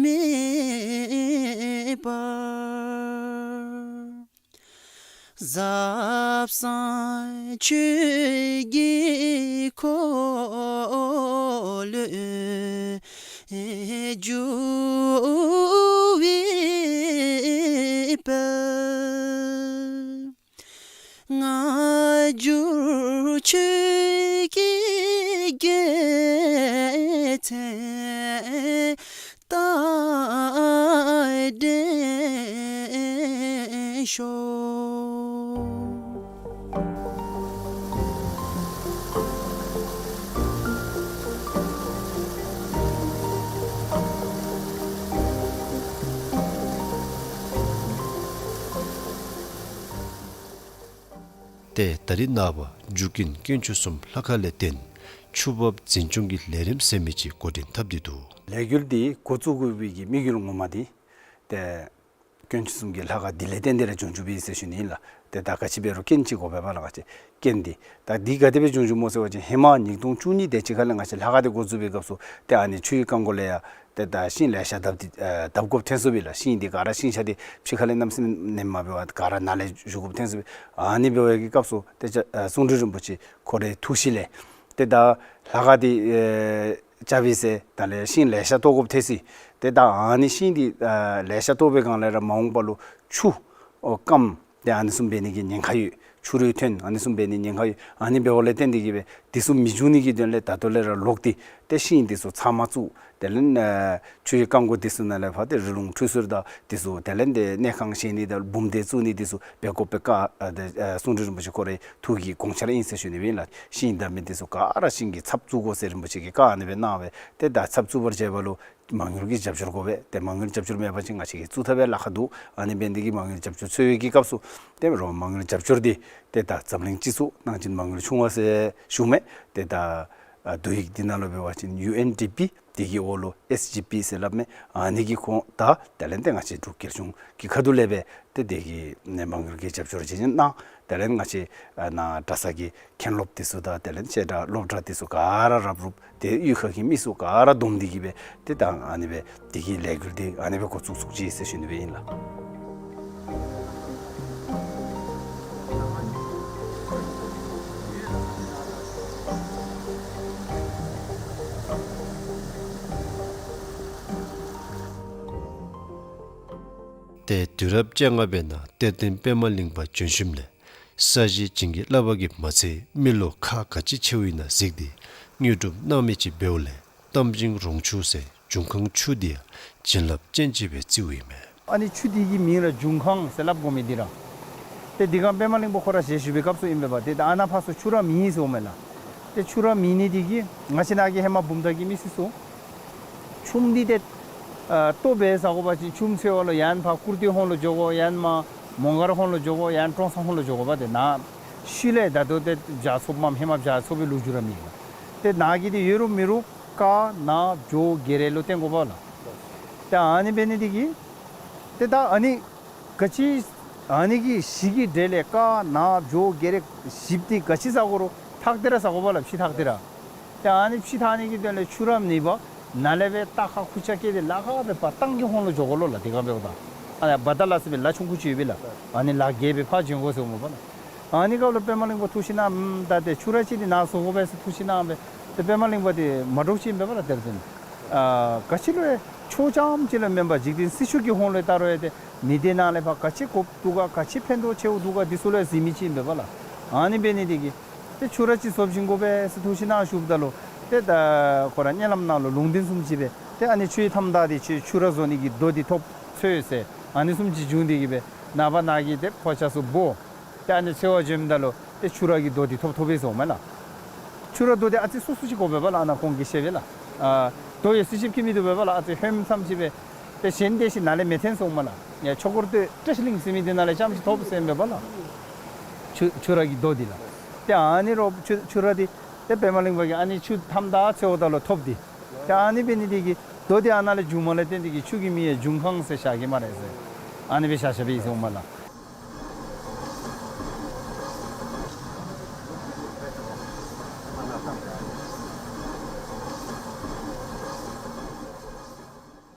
མེད་པར། ཟབ་གསང་ཆོས་ཀྱི་འཁོར་ལོས་སྒྱུར་བའི་དཔལ། སྔ་འགྱུར་ཆོས་ཀྱི་རྒྱལ་མཚན་རྟག་བརྟན་ཤོག། ཏེ་ད་རིས་ནངས་པ་འཇུག་ཀུན་དཀོན་མཆོག་གསུམ་ལྷ་ཁང་ལས་བརྟེན་ཆུ་འབབ་འཛིན་སྐྱོང་གི་ལས་རིམ་ཟེར་མི་ཅིག་འགོ་འདྲེན་འཐབ་སྟེ་འདུག། ལས་འགུལ་འདི་འགོ་བཙུགས་དགོ་པའི་གི་དམིགས་ཡུལ་ངོ་མ་འདི་ཏེ་དཀོན་མཆོག་གསུམ་གྱི་ལྷ་ཁང་འདི་ལས་བརྟེན་ཏེ་ར་བྱུང་བྱུངམ་ཨིན་ཟེར་ཞུ་ནི་ཨིན་ལགས། ཏེ་ད་ག་ཅི་འབད་རུང་རྐྱེན་ཅིག་དགོ་པས་པ་ལགས། ག་ཅི་རྐྱེན་འདི་ད་འདི་ག་དེ་སྦེ་བྱུང་བྱུངམ་སྨོ་ཟེར་བ་ཅིན་ཧེ་མ་ཉིས་སྟོང་བཅུ་གཉིས་དེ་ཅིག་ཁ་ལས་ང་བཅས་ལྷ་ཁང་འདི་འགོ་བཙུགས་པའི་སྐབས་སུ་ཏེ་ཨ་ནི་ཆུའི་རྐང་མགོ་ལས་ཡར་ཏེ་ད་ཤིང་ལེ་ཤ་བརྡབ་སྟེ་ཨེ་བརྡབ་དགོཔ་ཐོན་སོཔ་ཨིན་ལགས། ཤིང་འདི་ག་ར་ཤིང་ཆ་འདི་ཕྱི་ཁ་ལས་གནམ་མེད་ས་མེད་ཨ་ནེམ་མ་འབད་བར་ག་ར་ནཱ་ལས་བཞུགས་དགོཔ་ཐོན་སོཔ་ཨིན། ཨ་ནི་འབད་བའི་གི་སྐབས་སུ་ཏེ་ཨ་གསུང་སྤྲུལ་རིན་པོ་ཆེ་ཁོ་རའི་ཐུགས་བཞེད་ལས་ཏེ་ད་ལྷ་ཁང་འདི་ཨེ་རྐྱབ་ཨིན་ཟེར་ད་ལས་ཤིང་ལེ་ཤ་བཏོག་དགོཔ་ཐོན་སོ་ཡི། ཏེ་ད་ཨ་ནི་ཤིང་འདི་ཨེ་ལེ་ཤ་བཏོག་པའི་སྒང་ལས་ར་མ་འོངས་པ་ལུ་ཆུ་ཨོ་སྐམ་ཏེ་ཨ་ནི་བཟུམ་འབད་ནི་གི་ཉེན་ཁ་ཡོད། ཆུ་རུད་ཐོན་ཨ་ནི་བཟུམ་འབད་ནི་ཉེན་ཁ་ཡོད། ཨ་ནི་འབདཝ་ལས་བརྟེན་ཏེ་གིས་སྦེ་དེ་ཚུ་མི་འབྱུང་ནི་གི་དོན་ལས་ད་ལྟོ་ལས་ར་ལོག་སྟེ་ཏེ་ཤིང་དེ་ཚུ་ཚབ་མ་བཙུགས། དེ་ལས་ཨེ་ཆུའི་རྐང་མགོ་དེ་ཚུ་ནང་ལས་ཕར་ཏེ་རི་ལུང་ཁྲུས་གསོལ་དང་དེ་ཚུ་དེ་ལས་ཏེ་གནས་ཁང་བཞེངས་ནི་དང་འབུམ་སྡེ་བཙུགས་ནི་དེ་ཚུ་འབད་དགོ་པའི་བཀའ་ཨ་ཏེ་ཨེ་གསུང་སྤྲུལ་རིན་པོ་ཆེ་ཁོ་རའི་ཐུགས་ཀྱི་དགོངས་འཆར་ཨིན་ཟེར་ཞུ་ནི་སྦེ་ཨིན་ལགས། ཤིང་བརྡབ་མི་དེ་ཚུ་ག་ར་ཤིང་གི་ཚབ་བཙུགས་དགོ་ཟེར་རིན་པོ་ཆེ་གིས་བཀའ་ཨ་ནི་སྦེ་གནང་བས། ཏེ་ད་ཚབ་བཙུགས་པར་བྱེད་པ་ལུ་མ་དངུལ་གྱི་རྒྱབ་སྐྱོར་དགོ་པས། ཏེ་མ་དངུལ་རྒྱབ་སྐྱོར་མེད་པ་ཅིན་ང་བཅས་ཀྱིས་བཙུགས་ཐབས་ཡང་ལཱ་ཁག་འདུག། ཨ་ནི་འབད་ནི་དེ་གིས་མ་དངུལ་རྒྱབ་སྐྱོར་འཚོལ་བའི་གི་སྐབས་སུ་ཏེ་རོགས་མ་དངུལ་རྒྱབ་སྐྱོར་འདི་ཏེ་ད་འཛམ་གླིང་སྤྱི་ཚོགས་གནང་སྦྱིན་མ་དངུལ་ཆུང་བ་ཟེར་ཞུཝ་མས། ཏེ་ད་ཨ་བསྡུ་ཡིག་འདི་ནང་ལུ་འབད་བ་ཅིན་ཡུ་ཨེན་ཌི་པི་དེ་གི་འོག་ལུ་ཨེས་ཇི་པི་ཟེར་སླབ་མས། ཨ་ནི་གི་ཁོངས་དང་དེ་ལས་ཏེ་ང་བཅས་འབྲུག་རྒྱལ་གཞུང་གི་ཁ་ཐུག་ལས་སྦེ་ཏེ་དེ་གི་ནི་མ་དངུལ་གྱི་རྒྱབ་སྐྱོར་ཅིག་གནང་། དེ་ལས་ང་བཅས་ཨ་ནཱ་གྲྭ་ཚང་གི་མཁན་སློབ་དེ་ཚུ་དང་དེ་ལས་བྱེ་བྲག་སློབ་གྲྭ་དེ་ཚུ་ག་ར་རབ་རུབ་ཏེ་གཡུས་ཁ་གི་མི་ཚུ་ག་ར་བསྡོམས་ཏེ་གིས་སྦེ་ཏེ་ད་ཨ་ནི་སྦེ་དེ་གི་ལས་འགུལ་འདི་ཨ་ནི་སྦེ་འགོ་བཙུགས་བཙུགསཔ་ཅིག་ཟེར་ཞུ་ནི་སྦེ་ཨིན་ལགས། ཏེ་དུས་རབས་བཅོ་ལྔ་པའི་ནང་གཏེར་སྟོན་པདྨ་གླིང་པ་བྱོན་ཞིནམ་ལས་ས་གཞི་བྱིན་གྱིས་བརླབས་པ་གིས་མ་ཚད་མི་ལོ་ཁག་ག་ཅི་ཆེཝ་ཨིན་ན་གཟིགས་ཏེ་དངོས་གྲུབ་གནང་མི་ཅིག་འབདཝ་ལས་གཏམ་བྱིན་རོང་ཆུ་ཟེར་འབྱུང་ཁུངས་ཆུ་འདི་ཡང་བྱིན་རླབས་ཅན་ཅིག་སྦེ་བརྩིཝ་ཨིན་མས། ཨ་ནི་ཆུ་འདི་གི་མིང་ར་འབྱུང་ཁུངས་ཟེར་སླབ་དགོ་མི་འདི་ར་ཏེ་འདི་སྒང་པདྨ་གླིང་པ་ཁོ་ར་ཞལ་བཞུགས་པའི་སྐབས་སུ་ཨིན་པས་པ། ཏེ་ད་ཨ་ནཱ་ཕར་ཚུར་ཆུ་ར་མེད་ཟེརཝ་མས་ལགས། ཏེ་ཆུ་ར་མེད་ནི་འདི་གིས་ང་བཅས་ནཱ་གི་ཧེ་མ་བུམ་ཐང་གི་མི་སེར་ཚུ་ཆུམ་འདི་ཏེ་ཨ་ལྟོ་འབད་ཟ་དགོ་པ་ཅིན་ཆུམ་འཚོལ་བ་ལུ་ཡང་ཕར་ཀུར་སྟོད་ཧོང་ལུ་འགྱོ་དགོ། ཡང་མར་མོང་སྒར་ཧོང་ལུ་འགྱོ་དགོ། ཡང་ཀྲོང་གསར་ཧོང་ལུ་འགྱོ་དགོ་པ། ཏེ་ནཱ་ཤུལ་ལས་ད་ལྟོ་ཏེ་བྱཱར་ཚུགསཔ་མས། ཧེ་མ་བྱཱར་ཚུགས་པའི་ལོ་རྒྱུས་ར་མེད་ལགས། ཏེ་ནཱ་གི་འདི་ཡོད་རུང་མེད་རུང་ཀ་ན་བྱོ་རྒྱ་རས་ལུ་བརྟེན་དགོ་པས་ལགས། ཏེ་ཨ་ནི་འབད་ནི་འདི་གིས་ཏེ་ད་ཨ་ནི་ག་ཅི་ཨ་ནི་གི་གཞི་གི་གྲས་ལས་ཀ་ན་བྱོ་རྒྱ་རས་བཞིཔ་འདི་ག་ཅི་ཟ་དགོ་རུང་ཐག་དེ་ར་ཟ་དགོ་པས་ལགས། ཕྱེ་ཐག་དེ་ར། ཏེ་ཨ་ནི་ཕྱེ་ཐག་ནི་གི་དོན་ལས་ཆུ་ར་མེད་པར་ནཱ་ལས་སྦེ་རྟ་ཁར་ཁུར་ཆ་བཀལ་ཏེ་ལ་ཁ་སྦེ་ཕར་ཏང་གི་ཧོང་ལུ་འགྱོ་དགོ་ལོ་ལགས། དེ་སྒང་འབདཝ་ད་ཨ་ནཱ་བ་ཏ་ལ་ཟེར་བའི་ལ་ཆུང་ཀུ་ཅིག་ཡོད་པས་ལགས། ཨ་ནི་ལ་བརྒལ་སྦེ་ཕར་བྱོན་དགོ་ཟེརཝ་མས་པ་ལགས། ཨ་ནི་སྐབས་ལུ་པདྨ་གླིང་པ་ཐུགས་ཞིབ་གནང་། ཨམ་ད་ཏེ་ཆུ་ར་ཅིག་འདི་ནཱ་བཟོ་དགོ་པས་ཟེར་ཐུགས་ཞིབ་གནང་སྦེ། ཏེ་པདྨ་གླིང་པ་འདི་མ་འདྲོག་ཅིག་ཨིན་པས་པ་ལགས། དེར་བརྟེན་ཨ་ག་ཅི་ལུ་ཆོས་རྐྱངམ་ཅིག་ལུ་མེན་པར་འཇིག་རྟེན་སྲིད་ཕྱོགས་ཀྱི་ཧོང་ལུ་ད་རུང་ཡང་ཏེ་མི་སྡེ་ནང་ལས་ཕར་ག་ཅི་དགོཔ་འདུག་ག་ག་ཅི་ཕན་ཐོགས་ཆེཝ་འདུག་ག་འདི་ཚུ་ལུ་ཡང་གཟིགས་མི་ཅིག་ཨིན་པས་པ་ལགས། ཨ་ནི་འབད་ནི་འདི་གིས་ཏེ་ཆུ་ར་ཅིག་བཟོ་བྱིན་དགོ་པས་ཟེར་ཐུགས་ཞིབ་གནང་ཞུཝ་ད་ལུ་ཏེ་ད་ཁོ་ར་མནལ་ལམ་ནང་ལུ་ལུང་བསྟན་བཟུམ་ཅིག་སྦེ་ཏེ་ཨ་ནི་ཆུའི་མཐའམ་བདའ་སྟེ་ཆུ་ཆུ་ར་བཟོ་ནི་གི་རྡོ་འདི་ཐོབ་འཚོལ་ཟེར་ཨ་ནི་བཟུམ་ཅིག་བྱུང་སྟེ་གིས་སྦེ་ ནངས་པ་ནངས་ཀྱི་ཏེ་ཕོ་ཆས་ཚུ་འབོ། ཏེ་ཨ་ནི་འཚོལ་བར་འགྱོཝ་ད་ལུ་ཏེ་ཆུ་ར་གི་རྡོ་འདི་ཐོབ་ཐོབ་པས་ཟེར་མས་ལགས། ཆུ་ར་རྡོ་འདི་ཨ་ཙི་སོ་སོ་ཅིག་དགོ་པས་ལགས། ཨ་ནཱ་ཁོང་གིས་བཤད་པས་ལགས། ཨ་རྡོ་ཡོད་ཚད་ཅིག་གིས་མི་ཐོབ་པས་ལགས། ཨ་ཙི་ཧོནམ་ཙམ་ཅིག་སྦེ། ཏེ་གཞན་དེ་ཅིག་ནཱ་ལས་མི་འཐོན་ཟེར་མས་ལགས། ཡ་ཆོས་འཁོར་སྟོད་བཀྲ་ཤིས་གླིང་ཟེར་མི་འདི་ནང་ལས་རྐྱངམ་ཅིག་ཐོབ་ཟེར་མས་པ་ལགས། ཆུ་ཆུ་ར་གི་རྡོ་འདི་ལགས། ཏེ་ཨ་ནི་རུ་ཆུ་ཆུ་ར་འདི་ཏེ་པདྨ་གླིང་པ་གིས་ཨ་ནི་ཆུ་མཐའམ་ད་འཚོལཝ་ད་ལུ་ཐོབ་སྟེ། ཏེ་ཨ་ནི་འབད་ནི་འདི་གིས་རྡོ་འདི་ཨ་ནཱ་ལས་བྱུངམ་ལས་བརྟེན་ཏེ་གིས་ཆུ་གི་མིང་ཡང་འབྱུང་ཁང་ཟེར་བཞག་གེ་སྨ་རེ་ཟེར། ཨ་ནི་སྦེ་བཞག་བཞགཔ་ཨིན་ཟེར་མས་ལགས།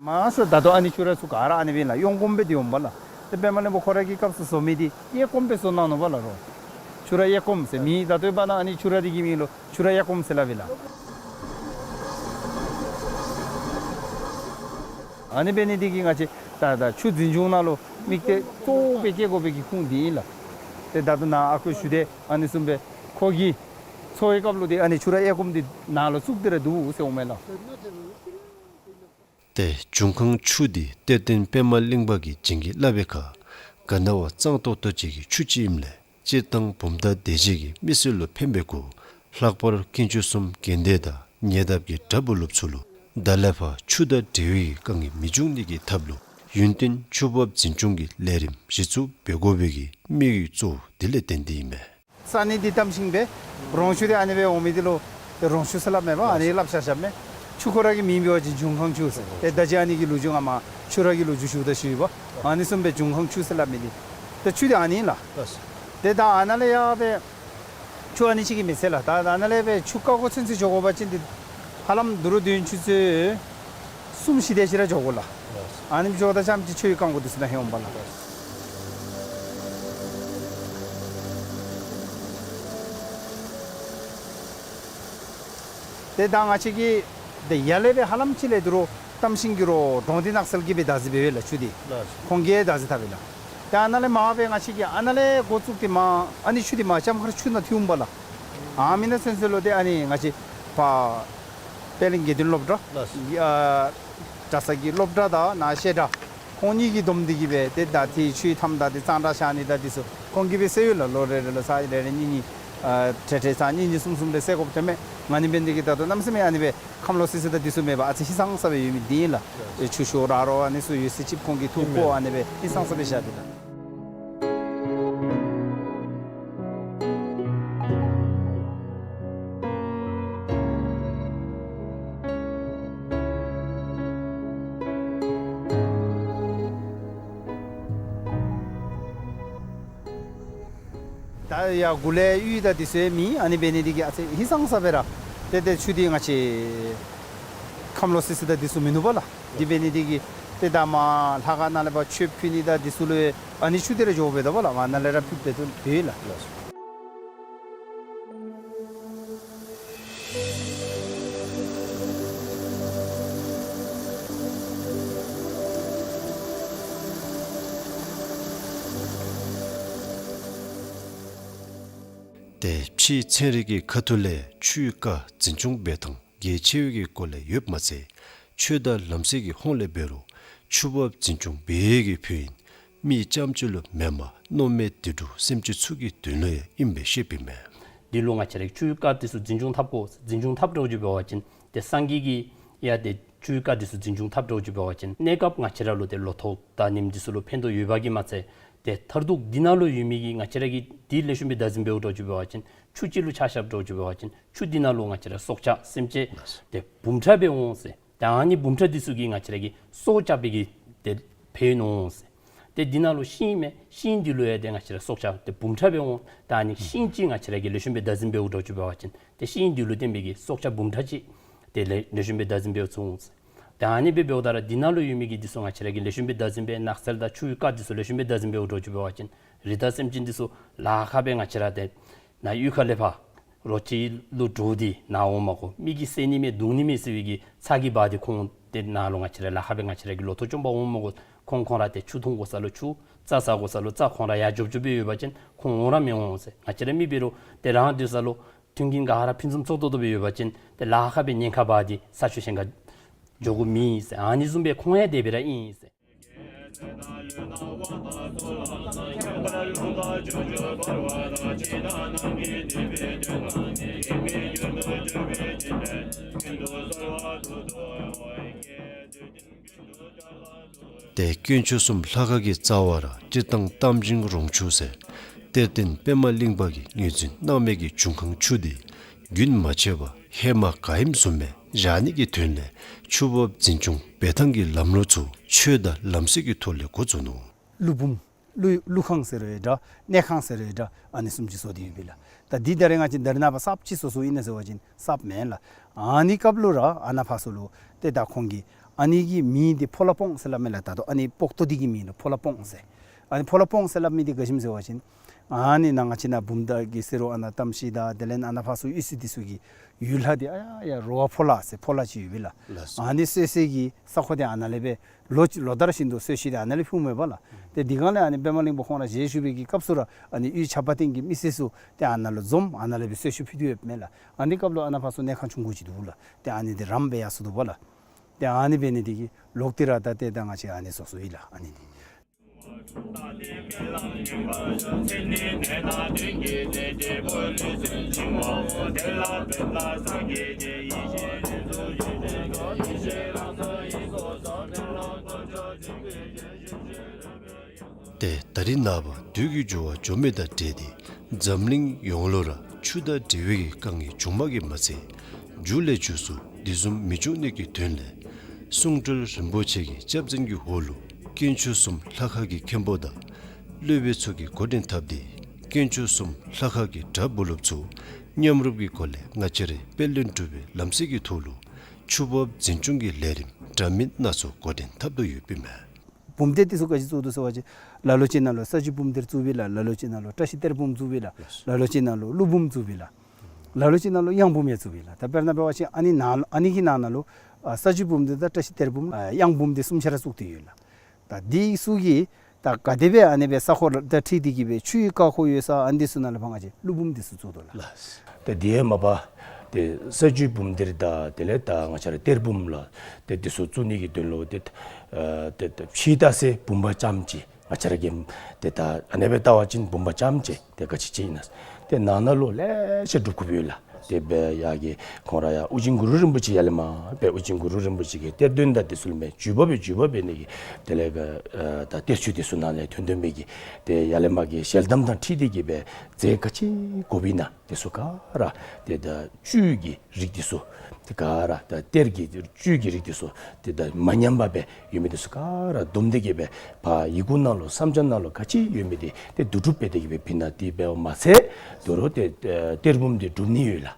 མ་ཟེར་ད་ལྟོ་ཨ་ནི་ཆུ་ར་ཚུ་ག་ར་ཨ་ནི་སྦེ་ལགས། གཡོན་སྐོརམ་སྦེ་འདི་འོངམ་པ་ལགས། ཏེ་པདྨ་གླིང་པ་ཁོ་ར་གི་སྐབས་སུ་བཟོ་མི་འདི་གཡས་སྐོརམ་སྦེ་བཟོ་གནང་ནུག་པ་ལགས་རོ། ཆུ་ར་གཡས་སྐོརམ་ཟེར་མི་ད་ལྟོ་འབདན་ཨ་ནི་ཆུ་ར་འདི་གི་མིང་ལུ་ཆུ་ར་གཡས་སྐོརམ་ཟེར་སླབ་ཨིན་ལགས། ཨ་ནི་འབད་ནི་འདི་གིས་ང་བཅས་ད་ད་ཆུ་འཛིན་སྐྱོང་ནང་ལུ་དམིགས་གཏད་གཙོ་བོ་སྦེ་བསྐྱེད་དགོ་པའི་གི་ཁུངས་འདི་ཨིན་ལགས། ཏེ་ད་ལྟོ་ནཱ་ཨ་ཁུ་ཞུ་དེ་ཨ་ནི་བཟུམ་སྦེ་ཁོ་གིས་འཚོལ་བའི་སྐབས་ལུ་ཏེ་ཨ་ནི་ཆུ་ར་གཡས་སྐོརམ་འདི་ནཱ་ལུ་བཙུགས་ཏེ་ར་འདུག་ཟེར་འོང་མས་ལགས། ཏེ་འབྱུང་ཁང་ཆུ་འདི་གཏེར་སྟོན་པདྨ་གླིང་པ་གིས་བྱིན་གྱིས་བརླབས་པའི་ཁར་ག་ན་བ་གཙང་ཏོག་ཏོ་ཅིག་གི་ཆུ་ཅིག་ཨིནམ་ལས་སྤྱིར་བཏང་བུམ་ཐང་སྡེ་བཞི་གི་མི་སེར་ལུ་ཕན་པའི་གུ་ལྷག་པར་དཀོན་མཆོག་གསུམ་དགོན་སྡེ་དང་ཉེ་འདབས་ཀྱི་བྲག་ཕུག་སློབ་ཚུ་ལུ་ད་ལས་ཕར་ཆུ་དང་འབྲེལ་བའི་དཀའ་ངལ་མི་འབྱུང་ནི་གི་ཐབས་ལུ་ཡུན་བརྟན་ཆུ་འབབ་འཛིན་སྐྱོང་གི་ལས་རིམ་གཞི་བཙུགས་འབད་དགོ་པའི་གི་དམིགས་ཡུལ་གཙོ་བོ་དེ་ལས་བརྟེན་ཏེ་ཨིན་མས། ས་གནས་འདི་གཏམ་ཤིང་སྦེ་རོང་ཆུ་འདི་ཨ་ནི་སྦེ་འོང་མི་འདི་ལུ་རོང་ཆུ་ཟེར་སླབ་མས་པ། ཨ་ནི་སླབ་བཞག་བཞགཔ་མས། ཆུ་ཁོ་ར་གི་མིང་འབད་བ་ཅིན་འབྱུང་ཁང་ཆུ་ཟེར། ཏེ་ད་ཅི་ཨ་ནི་གི་ལོ་རྒྱུས་ང་མ་ཆུ་ར་གི་ལོ་རྒྱུས་ཞུཝ་ད་ཞུ་ཡི་པ། ཨ་ནི་བཟུམ་སྦེ་འབྱུང་ཁང་ཆུ་ཟེར་སླབ་མི་འདི་ད་ཆུ་འདི་ཨ་ནི་ལགས། ཏེ་ད་ཨ་ནཱ་ལས་ཡར་སྦེ་ཆུ་ཨ་ནི་ཅིག་གིས་མི་ཚད་ལགས། ད་ཨ་ནཱ་ལས་སྦེ་ཆུ་རྐ་དགོ་ཚུན་ཚོད་འགྱོ་དགོ་པ་ཅིན་འདི་ཧ་ལམ་དུམ་གྲ་དུམ་ཅུ་ཚུན་གསུམ་བཞི་དེ་ཅིག་ར་འགྱོ་དགོ་ལགས། ཨ་ནི་འགྱོཝ་ད་རྐྱངམ་ཅིག་ཆུའི་རྐང་མགོ་འདི་ཚུ་ནཱ་ལྷོད་འོང་པ་ལགས། ཏེ་ད་ང་བཅས་ཀྱིས་ཏེ་ཡར་ལས་སྦེ་ཧ་ལམ་ཅིག་ལས་དོ་རུང་གཏམ་ཤིང་གི་རོགས་གྲོང་སྡེ་ནགས་ཚལ་གྱིས་སྦེ་བདག་འཛིན་འབད་བས་ལགས་ཆུ་འདི། ཁོང་གིས་བདག་འཛིན་འཐབ་པས་ལགས། ཏེ་ཨ་ནཱ་ལས་མར་སྦེ་ང་བཅས་ཀྱིས་ཨ་ནཱ་ལས་འགོ་བཙུགས་ཏེ་མར་ཨ་ནི་ཆུ་འདི་མར་ལྕམ་མཁར་ཆུ་ནང་ཐིམ་པ་ལགས། ཨ་མི་ནང་ཚུན་ཚོད་ལུ་ཏེ་ཨ་ནི་ང་བཅས་ཕར་པད་གླིང་དགེ་འདུན་སློབ་གྲྭ་ཨ་གྲྭ་ཚང་གི་སློབ་གྲྭ་དང་ནཱ་བཤད་གྲྭ་ཁོང་གཉིས་ཀྱིས་བསྡོམས་ཏེ་གིས་སྦེ་ཏེ་ད་ཏེ་ཆུའི་མཐའམ་ད་ཏེ་གཙང་སྦྲ་བཞག་ནི་དང་འདི་ཚུ་ཁོང་གིས་སྦེ་སེལ་ཡོད་ལགས། ལོ་རེ་རེ་ལུ་ཚར་རེ་རེ་གཉིས་གཉིས་ཨ་ཏེ་ཏེ་ཚར་གཉིས་གཉིས་གསུམ་གསུམ་ལས་སེལ་དགོཔ་ཐོནམ་མས། ང་ནི་འབད་ནི་འདི་གིས་ད་ལྟོ་གནམ་མེད་ས་མེད་ཨ་ནི་སྦེ་ཁམས་ལོག་སི་སི་དང་འདི་ཚུ་མེད་པར་ཨ་ཙི་ཧིང་སངས་ས་སྦེ་ཡོད་མི་འདི་ཨིན་ལགས། ཨེ་ཆུ་ཤོག་ར་རོ་ཨ་ནི་ཚུ་ཡོད་ས་ཅིག་ཁོང་གིས་འཐུ་བཀོ་ཨ་ནི་སྦེ་ཧིང་སངས་ས་སྦེ་བཞག་སྟེ་ལགས། ད་ཡར་མགུ་ལས་གཡུས་དང་འདི་ཚུ་ཡང་མེད། ཨ་ནི་འབད་ནི་འདི་གིས་ཨ་ཙི་ཧིང་སངས་ས་སྦེ་ར་ཏེ་ཏེ་ཆུ་འདི་ང་བཅས་ཁམས་ལོག་སི་སི་དང་འདི་ཚུ་མིན་ནུག་པ་ལགས། འདི་འབད་ནི་འདི་གིས་ཏེ་ད་མར་ལྷ་ཁང་ནང་ལས་ཕར་མཆོད་ཕུལ་ནི་དང་འདི་ཚུ་ལུ་ཨ་ནི་ཆུ་འདི་ར་འགྱོཝ་འབད་དོ་པ་ལགས། ང་ནཱ་ལས་ར་ཕུལ་འབད་དོ་ཡོད་ལགས། ཏེ་ཕྱིའི་ཚན་རིག་གི་ཁ་ཐུག་ལས་ཆུའི་རྐ་འཛིན་སྐྱོང་འབད་ཐངས་གལ་ཆེ་བའི་གི་སྐོར་ལས་ཡོདཔ་མ་ཚད་ཆོས་དང་ལམ་སྲོལ་གྱི་ཧོངས་ལས་འབད་རུང་ཆུ་འབབ་འཛིན་སྐྱོང་འབད་བའི་གི་ཕུལ་ཨིན། མི་རྐྱངམ་ཅིག་ལུ་མེན་པར་མནོ་མེད་དུད་འགྲོ་སེམས་ཅན་ཚུ་གི་དོན་ལུ་ཡང་ཨིནམ་སྦེ་བཤདཔ་ཨིན་མས། འདི་ལུ་ང་བཅས་ར་ཆུའི་རྐ་འདི་ཚུ་འཛིན་སྐྱོང་འཐབ་དགོ། འཛིན་སྐྱོང་འཐབ་འདྲཝ་ཅིག་འབད་བ་ཅིན་ཏེ་སངས་རྒྱས་ཀྱིས་ཡང་ཏེ་ཆུའི་རྐ་འདི་ཚུ་འཛིན་སྐྱོང་འཐབ་འདྲཝ་ཅིག་འབད་བ་ཅིན་གནས་སྐབས་ང་བཅས་ར་ལུ་ཏེ་ལོ་ཐོག་དང་ཉིནམ་འདི་ཚུ་ལུ་ཕན་ཐོགས་ཡོདཔ་གིས་མ་ཚད་ཏེ་མཐར་ཐུག་འདི་ནང་ལུ་ཡོད་མི་གི་ང་བཅས་ར་གིས་འདི་ལེགས་ཤོམ་སྦེ་བདག་འཛིན་འབདཝ་འདྲཝ་ཅིག་འབད་བ་ཅིན་ཆུ་ཅིག་ལུ་ཆ་བཞགཔ་འདྲཝ་ཅིག་འབད་བ་ཅིན་ཆུ་འདི་ནང་ལུ་ང་བཅས་ར་སྲོག་ཆགས་སེམས་ཅན་ཏེ་འབུམ་ཕྲག་སྦེ་འོང་ཟེར། ད་ཨ་ནི་འབུམ་ཕྲག་འདི་ཚུ་གིས་ང་བཅས་ར་གི་སྲོག་སྐྱབས་པའི་གི་ཏེ་ཕན་ཡོན་འོང་ཟེར། ཏེ་འདི་ནང་ལུ་ཤིང་མས། ཤིང་འདི་ལུ་ཡང་ཏེ་ང་བཅས་ར་སྲོག་ཆགས་ཏེ་འབུམ་ཕྲག་སྦེ་འོང་། ད་ཨ་ནི་ཤིང་ཅིག་ང་བཅས་ར་གིས་ལེགས་ཤོམ་སྦེ་བདག་འཛིན་འབདཝ་འདྲཝ་ཅིག་འབད་བ་ཅིན་ཏེ་ཤིང་འདི་ལུ་བརྟེན་པའི་གི་སྲོག་ཆགས་འབུམ་ཕྲག་ཅིག་ཏེ་ལེགས་ལེགས་ཤོམ་སྦེ་བདག་འཛིན་འབད་ཚུགས་འོང་ཟེར། ད་ཨ་ནི་སྦེ་འབདཝ་ད་ར་འདི་ནང་ལུ་ཡོད་མི་གི་འདི་ཚུ་ང་བཅས་ར་གིས་ལེགས་ཤོམ་སྦེ་བདག་འཛིན་འབད། ནགས་ཚལ་དང་ཆུའི་རྐ་འདི་ཚུ་ལེགས་ཤོམ་སྦེ་བདག་འཛིན་འབདཝ་འདྲཝ་ཅིག་རི་དྭགས་སེམས་ཅན་འདི་ཚུ་ལཱ་ཁག་སྦེ་ང་བཅས་ར་ཏེ་ནཱ་གཡུས་ཁ་ལས་ཕར་རོ་ཁྱི་ལུ་འདྲོག་སྟེ་ནཱ་འོང་མ་དགོ། མི་གིས་བསད་ནི་མས་བརྡུང་ནི་མས་ཟེར་བའི་གི་ཚ་གྱང་འབག་སྟེ་ཁོང་ཏེ་ནཱ་ལུ་ང་བཅས་ར་ལཱ་ཁག་སྦེ་ང་བཅས་ར་གི་ལོ་ཐོག་བཅོམ་པར་འོང་མ་དགོ། ཁོང་ཁོང་ར་ཏེ་ཆུ་འཐུང་དགོ་ས་ལུ་ཆུ་རྩྭ་ཟ་དགོ་ས་ལུ་རྩྭ་ཁོང་ར་ཡར་འཇོབ་འཇོབ་སྦེ་ཡོད་པ་ཅིན་ཁོང་འོང་ར་མི་འོང་ཟེར། ང་བཅས་ར་མི་འབད་རུང་ཏེ་རང་སྡོད་ས་ལུ་མཐུན་རྐྱེན་ག་ར་ཕུན་སུམ་ཚོགས་ཏོག་ཏོ་སྦེ་ཡོད་པ་ཅིན་ཏེ་ལཱ་ཁག་སྦེ་ཉེན་ཁ་འབག་སྟེ་ས་ཆུ་གཞན་ཁར་འགྱོ་དགོཔ་མེད་ཟེར། ཨ་ནི་བཟུམ་སྦེ་ཁོང་ཡང་དེ་སྦེ་ར་ཨིན་ཟེར། ཏེ་དཀོན་མཆོག་གསུམ་ལྷ་ཁང་གི་རྩ་བར་སྤྱིར་བཏང་གཏམ་ཞིང་རོང་ཆུ་ཟེར་གཏེར་སྟོན་པདྨ་གླིང་པ་གིས་ངོས་འཛིན་གནང་མི་གི་འབྱུང་ཁུངས་ཆུ་དེ་རྒྱུན་མ་ཆད་པར་ཧེ་མ་ག་ཨིནམ་བཟུམ་སྦེ་བཞག་ནི་གི་དོན་ལས་ཆུ་འབབ་འཛིན་སྐྱོང་འབད་ཐངས་ཀྱི་ལམ་ལུགས་ཚུ་ཆོས་དང་ལམ་སྲོལ་གྱི་ཐོག་ལས་འགོ་བཙུགས་ནུག། ཀླུ་འབུམ། ཀླུ་ཀླུ་ཁང་ཟེར་རུང་འདྲ། གནས་ཁང་ཟེར་རུང་འདྲ། ཨ་ནི་བཟུམ་ཅིག་བཟོ་སྟེ་ཡོདཔ་ཨིན་ལགས། ད་འདི་ད་རེས་ང་བཅས་འདི་ནང་ཕར་གསརཔ་ཅིག་བཟོ་བཟོཝ་ཨིན་ན་ཟེར་བ་ཅིན་གསརཔ་མེན་ལགས། ཨ་ནི་སྐབས་ལུ་ར་ཨ་ནཱ་ཕར་ཚུ་ལུ་ཏེ་ད་ཁོང་གིས་ཨ་ནི་གི་མིང་འདི་ཕོ་ལྷ་སྤོང་ཟེར་སླབ་མས་ལགས། ད་ལྟོ་ཨ་ནི་སྤོག་ཏོ་འདི་གི་མིང་ལུ་ཕོ་ལྷ་སྤོང་ཟེར། ཨ་ནི་ཕོ་ལྷ་སྤོང་ཟེར་སླབ་མི་འདི་ག་ཅི་སྨོ་ཟེར་བ་ཅིན་ཨ་ནི་ནང་ང་བཅས་ནཱ་བུམ་ཐང་གི་ཟེར་རུང་ཨ་ནཱ་གཏམ་ཞིང་དང་དེ་ལས་ཨ་ནཱ་ཕར་ཚུ་གཡུས་ཚན་འདི་ཚུ་གི་ཡུལ་ལྷ་འདི་ཨ་ཡ་ཡ་རོ་བ་ཕོ་ལྷ་ཟེར་ཕོ་ལྷ་ཅིག་ཡོདཔ་ཨིན་ལགས། ལགས་སོ། ཨ་ནི་གསོད་སའི་གི་ས་ཁོངས་འདི་ཨ་ནཱ་ལས་སྦེ་ལོ་ལོ་ལྟར་བཞིན་དུ་གསོལ་ཤིང་འདི་ཨ་ནཱ་ལས་ཕུལཝ་མས་པ་ལགས། ཏེ་འདི་སྒང་ལས་ཨ་ནི་པདྨ་གླིང་པ་ཁོང་ར་ཞལ་བཞུགས་པའི་གི་སྐབས་སུ་ར་ཨ་ནི་གཡུས་ཆབ་དཔལ་སྟེང་གི་མི་སེར་ཚུ་ཏེ་ཨ་ནཱ་ལུ་འཛོམས་ཨ་ནཱ་ལས་སྦེ་གསོལ་ཤིང་ཕུལ་ཏེ་ཡོདཔ་མས་ལགས། ཨ་ནི་སྐབས་ལུ་ཨ་ནཱ་ཕར་ཚུ་གནས་ཁང་ཆུང་ཀུ་ཅིག་འདུག་ལགས། ཏེ་ཨ་ནི་འདི་རམ་སྦེ་ཡར་སོང་འདུག་པ་ལགས། ཏེ་ཨ་ནི་འབད་ནི་འདི་གིས་ལོག་སྟེ་ར་ད་ཏེ་ད་ང་བཅས་ཨ་ནི་བཟོ་བཟོཝ་ཨིན་ལགས། ཨ་ནི་འདི། ཏེ་ད་རིས་ནངས་པ་དུས་ཀྱི་འགྱུར་བ་འགྱོ་མི་དང་འབྲེལ་ཏེ་འཛམ་གླིང་ཡོངས་ལུ་ར་ཆུ་དང་འབྲེལ་བའི་གི་དཀའ་ངལ་བྱུངམ་གིས་མ་ཚད་མཇུག་ལས་མཇུག་སུ་དེ་བཟུམ་མི་འབྱུང་ནི་གི་དོན་ལས་གསུང་སྤྲུལ་རིན་པོ་ཆེ་གི་སྐྱབས་འཛིན་གྱི་འོག་ལུ་དཀོན་མཆོག་གསུམ་ལྷ་ཁང་གི་མཁན་པོ་དང་སློབ་དཔོན་ཚུ་གིས་འགོ་འདྲེན་འཐབ་སྟེ་དཀོན་མཆོག་གསུམ་ལྷ་ཁང་གི་གྲྭ་བུ་སློབ་ཚུ་མཉམ་རུབ་ཀྱི་སྒོ་ལས་ང་བཅས་རའི་དཔལ་ལྡན་འབྲུག་པའི་ལམ་སྲོལ་གྱི་ཐོག་ལུ་ཆུ་འབབ་འཛིན་སྐྱོང་གི་ལས་རིམ་འདྲ་མིན་སྣ་ཚོགས་འགོ་འདྲེན་འཐབ་དོ་ཡོདཔ་ཨིན་མས། བུམ་གཏེར་འདི་ཚུ་ག་ཅི་བཙུགས་དོ་ཟེར་བ་ཅིན་ལ་ལུ་ཅིག་ནང་ལུ་ས་བཅུད་བུམ་གཏེར་བཙུགསཔ་ཨིན་ལགས། ལ་ལུ་ཅིག་ནང་ལུ་བཀྲ་ཤིས་གཏེར་བུམ་བཙུགསཔ་ཨིན་ལགས། ལ་ལུ་ཅིག་ནང་ལུ་ཀླུ་བུམ་བཙུགསཔ་ཨིན་ལགས། ལ་ལུ་ཅིག་ནང་ལུ་གཡང་བུམ་ཡང་བཙུགསཔ་ཨིན་ལགས། ད་དཔེར་ན་འབད་བ་ཅིན་ཨ་ནི་ནང་ཨ་ནི་གི་ནང་ན་ལུ་ཨ་ས་བཅུད་བུམ་གཏེར་དང་བཀྲ་ཤིས་གཏེར་བུམ་ཨ་གཡང་བུམ་འདི་གསུམ་ཆ་ར་བཙུགས་ཏེ་ཡོད་ལགས། ད་འདི་ཚུ་གིས་ད་ག་དེ་སྦེ་ཨ་ནི་སྦེ་ས་ཁོངས་དང་འཁྲིལ་ཏེ་གི་སྦེ་ཆུའི་རྐ་ཁོག་ཡོད་ས་ཨ་ནི་འདི་ཚུ་ནང་ལུ་ཕར་ང་བཅས་ཀླུ་བུམ་འདི་ཚུ་བཙུགས་དོ་ལགས། ལགས། ད་དེ་ཡང་མ་པ་ཏེ་ས་བཅུད་བུམ་གཏེར་དང་དེ་ལས་ད་ང་བཅས་ར་གཏེར་བུམ་ལགས། ཏེ་འདི་ཚུ་བཙུགས་ནི་གི་དོན་ལུ་ཏེ་ཨ་ཏེ་ཏེ་ཕྱི་ལྟ་སའི་བུམ་པ་ཙམ་ཅིག་ང་བཅས་ར་གིས་ཏེ་ད་ཨ་ནེ་སྦེ་བལྟ་བ་ཅིན་བུམ་པ་ཙམ་ཅིག་ཏེ་ག་ཅི་ཅིག་ཨིན་ན། ཏེ་ནང་ན་ལུ་ལེ་ཤ་སྒྲུབ་དགོཔ་ཡོད་ལགས། ཏེ་སྦེ་ཡར་གི་ཁོང་ར་ཡར་ཨོ་རྒྱན་གུ་རུ་རིན་པོ་ཆེ་ཡར་ལས་མར་སྦེ་ཨོ་རྒྱན་གུ་རུ་རིན་པོ་ཆེ་གི་གཏེར་སྟོན་དང་འདི་ཚུ་ལས་མར་བརྒྱུད་པ་སྦེ་བརྒྱུད་པ་འབད་ནི་གི་དེ་ལས་ག་ཨ་ད་གཏེར་ཆོས་འདི་ཚུ་ནང་ལས་ཐོན་ཐོན་མི་གི་ཏེ་ཡར་ལས་མར་གྱི་ཞལ་གདམས་དང་འཁྲིལ་ཏེ་གི་སྦེ་རྫས་ག་ཅི་དགོཔ་ཨིན་ན་འདི་ཚུ་ག་ར་ཏེ་ད་བཅུད་ཀྱི་རིགས་འདི་ཚུ་ཏེ་ག་ར་ད་གཏེར་གྱི་བཅུད་ཀྱི་རིགས་འདི་ཚུ་ཏེ་ད་མ་ཉམས་པ་སྦེ་ཡོད་མི་འདི་ཚུ་ག་ར་བསྡོམས་ཏེ་གི་སྦེ་ཕར་ཡི་གུ་ནང་ལུ་བསམ་འཆར་ནང་ལུ་ག་ཅི་ཡོད་མི་འདི་ཏེ་བསྡུ་སྒྲུབ་འབད་དེ་གི་སྦེ་ཕུལ་ནི་འདི་འབད་བ་མ་ཚད་དོ་རུང་ཏེ་ཨ་གཏེར་བུམ་འདི་སྒྲུབ་ནི་ཡོད་ལགས།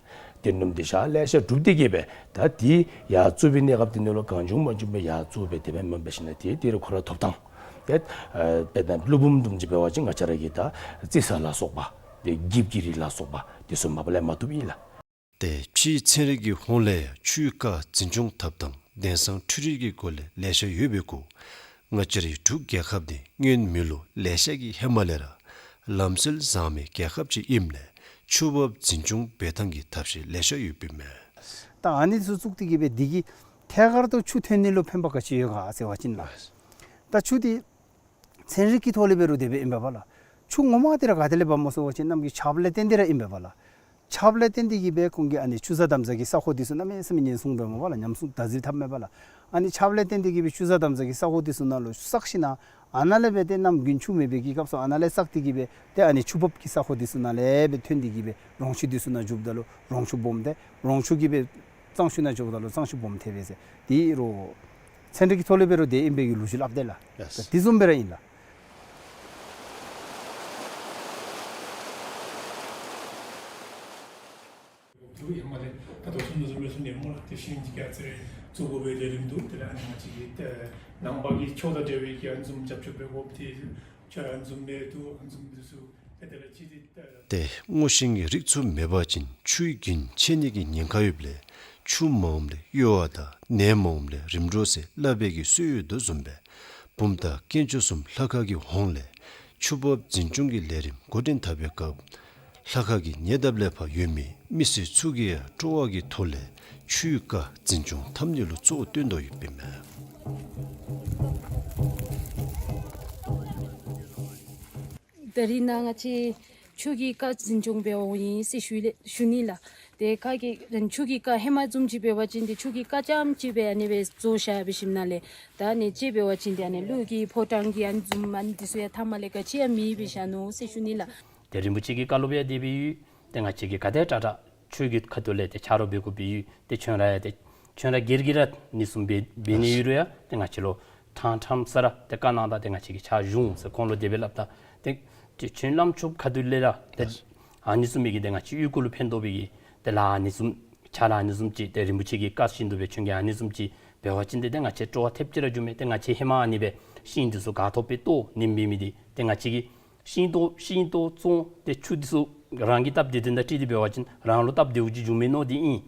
གཏེར་བུམ་འདི་ཞག་ལེ་ཤ་སྒྲུབ་སྟེ་གི་སྦེ་ད་འདི་ཡར་བཙུགས་པའི་གནས་སྐབས་འདི་ནང་ལུ་གང་བྱུང་མང་བྱུང་སྦེ་ཡར་བཙུགས་སྦེ་དེ་སྦེ་མ་འབད་ཞིན་ན་ཏེ་དེ་རུང་ཁོ་ར་ཐོབ་ཐངས་ཏེ་ཨ་དཔེར་ན་ཀླུ་བུམ་བཟུམ་ཅིག་འབད་བ་ཅིན་ང་བཅས་ར་གི་ད་རྩི་ས་ལ་སོགས་པ་ཏེ་འགྱིབ་ཀྱི་རིགས་ལ་སོགས་པ་འདི་ཚུ་མ་པ་ལས་མ་ཐོབ་ཨིན་ལགས། ཏེ་ཕྱིའི་ཚན་རིག་གི་ཧོངས་ལས་ཡང་ཆུའི་རྐ་འཛིན་སྐྱོང་འཐབ་ཐངས་དེང་སང་འཕྲུལ་རིག་གི་སྒོ་ལས་ལེ་ཤ་ཡོད་པའི་གུ་ང་བཅས་རའི་འབྲུག་རྒྱལ་ཁབ་འདི་སྔོན་མེད་ལུ་ལེ་ཤ་གིས་ཧེ་མ་ལས་ར་ལམ་སྲོལ་བཟང་མི་རྒྱལ་ཁབ་ཅིག་ཨིནམ་ལས་ཆུ་འབབ་འཛིན་སྐྱོང་འབད་ཐངས་ཀྱི་ཐབས་ཤེས་ལེ་ཤ་ཡོདཔ་ཨིན་མས། ད་ཨ་ནི་ཚུ་བཙུགས་ཏེ་གི་སྦེ་འདི་གིས་ཐད་ཀར་དུ་ཆུ་ཐོན་ནི་ལུ་ཕན་པ་ག་ཅི་ཡོད་ག་ཟེར་བ་ཅིན་ལགས། ད་ཆུ་འདི་ཚན་རིག་གི་ཐོག་ལས་འབད་རུང་དེ་སྦེ་ཨིན་པས་པ་ལགས། ཆུ་ངོ་མ་འདི་ར་ག་ཏེ་ལས་འབབ་སྨོ་ཟེར་བ་ཅིན་གནམ་གྱི་ཆརཔ་ལས་བརྟེན་ཏེ་ར་ཨིན་པས་པ་ལགས། ཆརཔ་ལས་བརྟེན་ཏེ་གི་སྦེ་ཁོང་གིས་ཨ་ནི་ཆུ་གཟར་དམ་གཟར་གྱི་ས་ཁོངས་འདི་ཚུ་གནམ་མེད་ས་མེད་ཉེན་སྲུང་འབདཝ་མས་པ་ལགས། ཉམས་སྲུང་བདག་འཛིན་འཐབ་མས་པ་ལགས། ཨ་ནི་ཆརཔ་ལས་བརྟེན་ཏེ་གི་སྦེ་ཆུ་གཟར་དམ་གཟར་གྱི་ས་ཁོངས་འདི་ཚུ་ནང་ལུ་བསགས་ཞིན་ན་ཨ་ནཱ་ལས་སྦེ་ཏེ་གནམ་དགུན་ཆུ་མེད་པའི་གི་སྐབས་སུ་ཨ་ནཱ་ལས་བསགས་ཏེ་གི་སྦེ་ཏེ་ཨ་ནི་ཆུ་འབབ་ཀྱི་ས་ཁོངས་འདི་ཚུ་ནང་ལས་སྦེ་ཐོན་ཏེ་གི་སྦེ་རོང་ཆུ་འདི་ཚུ་ནང་འགྱོཝ་ད་ལུ་རོང་ཆུ་སྦོམ་ཏེ་རོང་ཆུ་གིས་སྦེ་གཙང་ཆུ་ནང་འགྱོཝ་ད་ལུ་གཙང་ཆུ་སྦོམ་ཐལ་བས་ཟེར། དེ་རུང་ཚན་རིག་གི་ཐོག་ལས་འབད་རུང་དེ་ཨིན་པའི་གི་ལོ་རྒྱུས་སླབ་དེས་ལགས། ལགས། དེ་བཟུམ་སྦེ་ར་ཨིན་ལགས། འདུག། ཡར་མར་ལས་ད་ལྟོ་ཚུན་ཚོད་བཟུམ་སྦེ་ཚུན་ཚོད་མོ་ལགས་ཏེ་ཤིང་ཅིག་ཡར་ཚེ་རེ་བཙུགས་དགོ་པའི་ལས་རིམ་འདུག། དེ་ལས་ཨ་ནི་ང་བཅས་ཀྱི་ནང་པ་གི་ཆོས་དང་འབྲེལ་བའི་གི་ཨ་ནི་བཟུམ་རྒྱབ་སྐྱོར་འབད་དགོཔ་དེ་ཆོས་ཨ་ནི་བཟུམ་མེད་འདུག། ཨ་ནི་བཟུམ་འདི་ཚུ་ཏེ་དེ་ལས་ཅི་སྟེ་ཏེ། ཏེ་སྔོ་ཤིང་གི་རིགས་ཚུ་མེད་པ་ཅིན་ཆུའི་རྒྱུན་ཆད་ནི་གི་ཉེན་ཁ་ཡོདཔ་ལས་ཆུ་མ་འོངམ་ལས་གཡོ་བ་དང་ནད་མ་འོངམ་ལས་རིམ་གྲོ་ཟེར་སླབ་པའི་གི་སྲོལ་ཡོད་དོ་བཟུམ་སྦེ་བུམ་ཐང་དཀོན་མཆོག་གསུམ་ལྷ་ཁང་གི་ཧོངས་ལས་ཆུ་འབབ་འཛིན་སྐྱོང་གི་ལས་རིམ་འགོ་འདྲེན་འཐབ་པའི་སྐབས་ལྷ་ཁང་གི་ཉེ་འདབས་ལས་ཕར་ཡོད་མི་མི་སེར་ཚུ་གིས་ཡང་སྤྲོ་བ་གི་ཐོག་ལས་ཆུའི་རྐ་འཛིན་སྐྱོང་འཐབ་ནི་ལུ་གཙོ་བོ་བཏོན་དོ་ཡོདཔ་ཨིན་མས། ད་རིས་ནཱ་ང་བཅས་ཆུ་གི་རྐ་འཛིན་སྐྱོང་འབད་བར་འོང་ཡི་ཟེར་ཞུ་ལེ་ཞུ་ནི་ལགས། ཏེ་ཁ་གི་ཆུ་གི་རྐ་ཧེ་མ་བཟུམ་ཅིག་འབད་བ་ཅིན་ཏེ་ཆུ་གི་རྐ་རྐྱངམ་ཅིག་སྦེ་ཨ་ནི་སྦེ་བཟོ་བཞག་འབད་ཞིནམ་ལས་ད་ཨ་ནི་ཅིག་འབད་བ་ཅིན་ཏེ་ཨ་ནི་ཀླུ་གི་ཕོ་བྲང་གི་ཨ་ནི་བཟུམ་ཨ་ནི་འདི་ཚུ་ཡང་མཐའ་མ་ལས་ག་ཅི་ཡང་མེདཔ་སྦེ་བཞག་ནུག་ཟེར་ཞུ་ནི་ལགས། ཏེ་རིན་པོ་ཆེ་གི་བཀའ་སློབ་ཡང་དེ་སྦེ་ཡོད། ཏེ་ང་བཅས་ཀྱིས་ག་དེ་དྲག་དྲག་ཆོས་ཀྱི་ཁ་ཐུག་ལས་ཏེ་ཆ་རོགས་འབད་དགོཔ་སྦེ་ཡོད། ཏེ་ཁྱོད་ར་ཡང་ཏེ་ཁྱོད་ར་སྒེར་གྱིས་ར་ཨ་ནི་བཟུམ་འབད་འབད་ནི་ཡོད་རུང་ཡང་ཏེ་ང་བཅས་ལུ་ཕྲང་ཕྲང་ས་ར་ཏེ་བཀའ་གནང་ད། ཏེ་ང་བཅས་ཀྱིས་ཕྱག་ཞུ་འོང་ཟེར་ཁོང་ལུ་དེ་སྦེ་སླབ་ད། ཏེ་ཏེ་ཁྱོད་བླམ་ཆོསཔ་ཁ་ཐུག་ལས་ར་ཏེ་ཨ་ནི་བཟུམ་མའི་གི་ཏེ་ང་བཅས་གཡུས་སྒོ་ལུ་ཕན་ཐོགས་པའི་གི་ཏེ་ལཱ་ཨ་ནི་བཟུམ་ཕྱག་ལཱ་ཨ་ནི་བཟུམ་ཅིག་ཏེ་རིན་པོ་ཆེ་གི་བཀའ་བཞིན་དུ་སྦེ་ཁྱོད་ཀྱིས་ཨ་ནི་བཟུམ་ཅིག་འབད་བ་ཅིན་ཏེ་ཏེ་ང་བཅས་སྤྲོ་བ་ཐེབས་ཅིག་ར་འགྱོཝ་མས། ཏེ་ང་བཅས་ཧེ་མ་ཨ་ནི་སྦེ་ཤིང་འདི་ཚུ་ག་ཐོབ་སྦེ་བཏོག་ནིམ་འབད་མི་འདི་ཏེ་ང་བཅས་ཀྱིས་ཤིང་བཏོག་ཤིང་བཏོག་བཙོང་ཏེ་ཆུ་འདི་ཚུ་རང་གིས་བཏབ་སྟེ་དོན་དག་ཅིག་འདི་འབད་བ་ཅིན་རང་ལུ་སྟབས་བདེཝ་ཅིག་འབྱུང་མས་མནོ་སྟེ་ཨིན།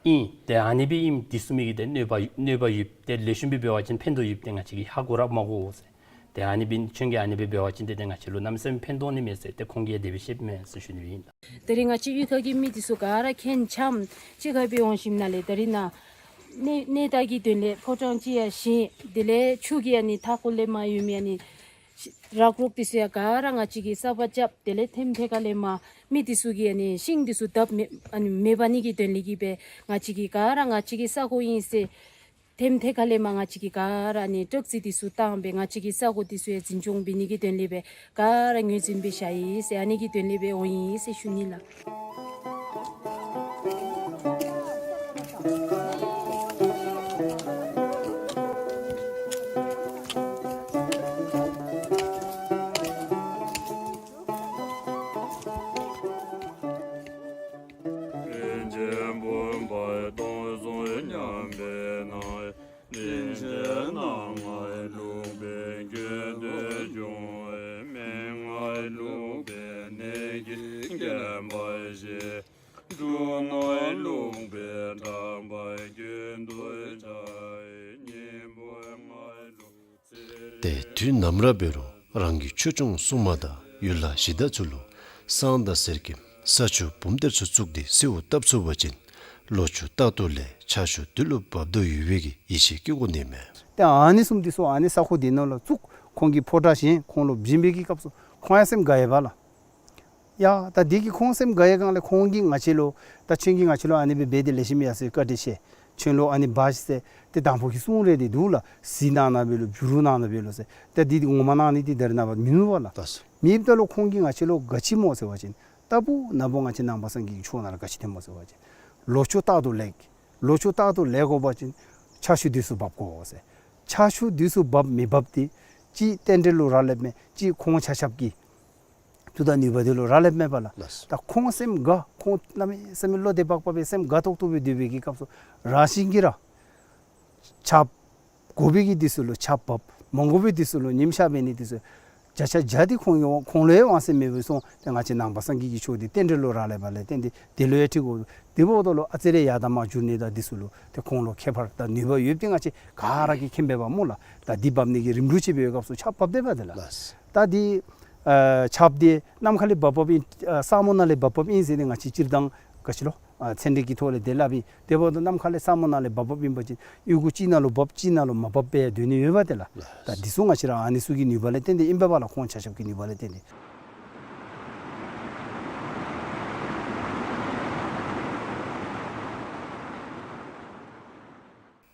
ཨིན། ཏེ་ཨ་ནི་སྦེ་ཨིནམ་འདི་ཚུ་མི་གི་ཏེ་གནོད་པ་གནོད་པ་ཡོདཔ་ཏེ་ལེགས་ཤོམ་སྦེ་འབད་བ་ཅིན་ཕན་ཐོགས་ཡོདཔ་ཏེ་ང་བཅས་ཀྱིས་ཧ་གོ་ར་མ་གོ་ཟེར། ཏེ་ཨ་ནི་སྦེ་ཁྱོད་ཀྱིས་ཨ་ནི་སྦེ་འབད་བ་ཅིན་ཏེ་ཏེ་ང་བཅས་ལུ་གནམ་མེད་ས་མེད་ཕན་ཐོགས་ནི་མས་ཟེར་ཏེ་ཁོང་གིས་དེ་སྦེ་བཤདཔ་མས་ཟེར་ཞུ་ནི་ཨིན། ད་རིས་ང་བཅས་གཡུས་ཁ་གི་མི་འདི་ཚུ་ག་ར་ཁྱེད་ཆ་མཉམ་གཅིག་ཁར་སྦེ་འོང་ཞིནམ་ལས་ད་རིས་ནཱ་གནས་གནས་བདག་གི་དོན་ལས་ཕོ་བྲང་ཅིག་ཡང་བཞེངས། དེ་ལས་ཆུ་གི་ཨ་ནི་མཐའ་འཁོར་ལས་མར་ཡོད་མི་ཨ་ནི་རག་རོག་འདི་ཚུ་ཡང་ག་ར་ང་བཅས་ཀྱིས་གསརཔ་རྐྱབ། དེ་ལས་ཐེམ་ཐེ་ཁ་ལས་མར་མི་འདི་ཚུ་གིས་ཨ་ནི་ཤིང་འདི་ཚུ་བཏབ་མེད་ཨ་ནི་མེད་པ་ནི་གི་དོན་ལས་ཀྱི་སྦེ་ང་བཅས་ཀྱིས་ག་ར་ང་བཅས་ཀྱི་ས་གོ་ཨིན་ཟེར་ཐེམ་ཐེ་ཁ་ལས་མར་ང་བཅས་ཀྱིས་ག་ར་ཨ་ནི་ཊག་རྩིས་འདི་ཚུ་བཏང་སྦེ་ང་བཅས་ཀྱི་ས་གོ་འདི་ཚུ་ཡང་འཛིན་སྐྱོང་འབད་ནི་གི་དོན་ལས་སྦེ་ག་ར་ངོས་འཛིན་འབད་བཞག་ཡི་ཟེར་ཨ་ནི་གི་དོན་ལས་སྦེ་འོང་ཡི་ཟེར་ཞུ་ནི་ལགས། ཏེ་དུས་ནམ་ར་འབད་རུང་རང་གི་ཆོས་སྐྱོང་སྲུང་མ་དང་ཡུལ་ལྷ་གཞི་བདག་ཚུ་ལུ་བསང་དང་གསེར་སྐྱེམས་ས་ཆུ་བུམ་གཏེར་ཚུ་བཙུགས་ཏེ་གསོལཝ་བཏབ་ཚུགས་པ་ཅིན་ལོ་ཕྱུགས་རྟག་ཏུ་ལེགས། ཆར་ཆུ་དུས་ལུ་འབབ་དོ་ཡོད་པའི་གི་ཡིད་ཆེས་བསྐྱེད་དགོ་ནི་མས། ཏེ་ཨ་ནི་བཟུམ་འདི་ཚུ་ཨ་ནི་ས་གོ་འདི་ནང་ལུ་བཙུགས། ཁོང་གིས་ཕོ་བྲང་བཞེངས། ཁོང་ལུ་བྱིན་པའི་གི་སྐབས་སུ་ཁོང་ཡང་སེམས་དགའ་ཡི་པ་ལགས། ཡ་ད་འདི་གིས་ཁོང་སེམས་དགའ་ཡི་སྒང་ལས་ཁོང་གིས་ང་བཅས་ལུ་ད་ཁྱོད་ཀྱིས་ང་བཅས་ལུ་ཨ་ནི་སྦེ་འབད་དེ་ལེགས་ཤོམ་ཡ་ཟེར་བཀའ་དྲིན་ཆེ། ཁྱོད་ལུ་ཨ་ནི་འབག་ཤིག་ཟེར་ཏེ་དང་ཕུ་གི་གསུང་རེ་འདི་འདུག་ལགས། གཟིགས་གནང་གནང་འབད་ལོ། བྱུ་རུ་གནང་གནང་འབད་ལོ་ཟེར། ད་འདི་འདི་ངོ་མ་གནང་ནི་འདི་ད་རེས་ནངས་པ་མིན་འདུག་པ་ལགས། ལགས་སོ། མེདཔ་ད་ལུ་ཁོང་གིས་ང་བཅས་ལུ་ག་ཅི་སྨོ་ཟེར་བ་ཅིན་ལྟ་བུ་ན་བུ་ང་བཅས་ནང་པ་སངས་རྒྱས་ཀྱི་ཆོས་ནང་ལུ་ག་ཅི་ཐོནམ་སྨོ་ཟེར་བ་ཅིན་ལོ་ཕྱུགས་རྟག་ཏུ་ལེགས། ལོ་ཕྱུགས་རྟག་ཏུ་ལེགས་དགོ་པ་ཅིན་ཆར་ཆུ་དུས་སུ་འབབ་དགོ་ཟེར། ཆར་ཆུ་དུས་སུ་འབབ་མི་འབབ་འདི་གཅིག་རྟེན་འབྲེལ་ལུ་རག་ལསཔ་མས། གཅིག་ཁོང་ཆ་ཁྱབ་ཀྱི་མཐུ་དང་ནུས་པ་འདི་ལུ་རག་ལསཔ་མས་པ་ལགས། ལགས་སོ། ད་ཁོང་སེམས་དགའ། ཁོང་གནམ་མེད་ས་མེད་བློ་བདེ་བག་ཕེབས་སྦེ་སེམས་དགའ་ཏོག་ཏོ་སྦེ་སྡོད་པའི་གི་སྐབས་སུ་རང་བཞིན་གྱིས་ར་ཆརཔ་དགོ་པའི་གི་དུས་སུ་ལུ་ཆརཔ་འབབ། མ་དགོ་པའི་དུས་སུ་ལུ་ཉིམ་ཤར་འབད་ནི་དུས་སུ་བརྒྱ་ཆ་བརྒྱ་འདི་ཁོང་གི་ཁོང་ལུ་ཡང་དབང་ཚད་མེདཔ་སྦེ་སོང་། ཏེ་ང་བཅས་ནང་པ་སངས་རྒྱས་ཀྱི་ཆོས་འདི་རྟེན་འབྲེལ་ལུ་རག་ལས་པ་ལས་བརྟེན་ཏེ་དེ་ལུ་ཡང་འཁྲིལ་དགོ། དེ་འབདཝ་ད་ལུ་ཨ་ཙི་རེ་ཡར་དང་མར་འགྱུར་ནི་དང་འདི་ཚུ་ལུ་ཏེ་ཁོང་ལུ་ཁྱད་པར་དང་ནུས་པ་ཡོདཔ་འདི་ང་བཅས་ག་ར་གིས་མཁྱེན་པས་པ་སྨོ་ལགས། ད་འདི་འབབ་ནི་གི་རིམ་གྲོ་ཅིག་འབད་བའི་སྐབས་སུ་ཆརཔ་འབབ་སྟེ་འབབ་སྟེ་ལགས། ལགས། ད་འདི་ཨ་ཆརཔ་འདི་ནམ་མཁའ་ལས་འབབ་འབབ་ཨིན། ཨ་ས་སྨུག་ནང་ལས་འབབ་འབབ་ཨིན་ཟེར་ཏེ་ང་བཅས་སྤྱིར་བཏང་ག་ཅི་ལོ་ཨ་ཚན་རིག་གི་ཐོག་ལས་དེ་སླབ་ཨིན། དེ་འབདཝ་ད་ནམ་མཁའ་ལས་ས་སྨུག་ནང་ལས་འབབ་འབབ་ཨིན་པ་ཅིན་གཡུས་སྒོ་གཅིག་ནང་ལུ་འབབ་གཅིག་ནང་ལུ་མ་འབབ་པར་ཡང་སྡོད་ནི་ཡོད་པ་ཏེ་ལགས། ད་འདི་ཚུ་ང་བཅས་ར་ཨ་ནི་ཚུ་གི་ནུས་པ་ལས་བརྟེན་ཏེ་ཨིན་པས་པ་ལགས། ཁོང་ཆ་ཁྱབ་ཀྱི་ནུས་པ་ལས་བརྟེན་ཏེ།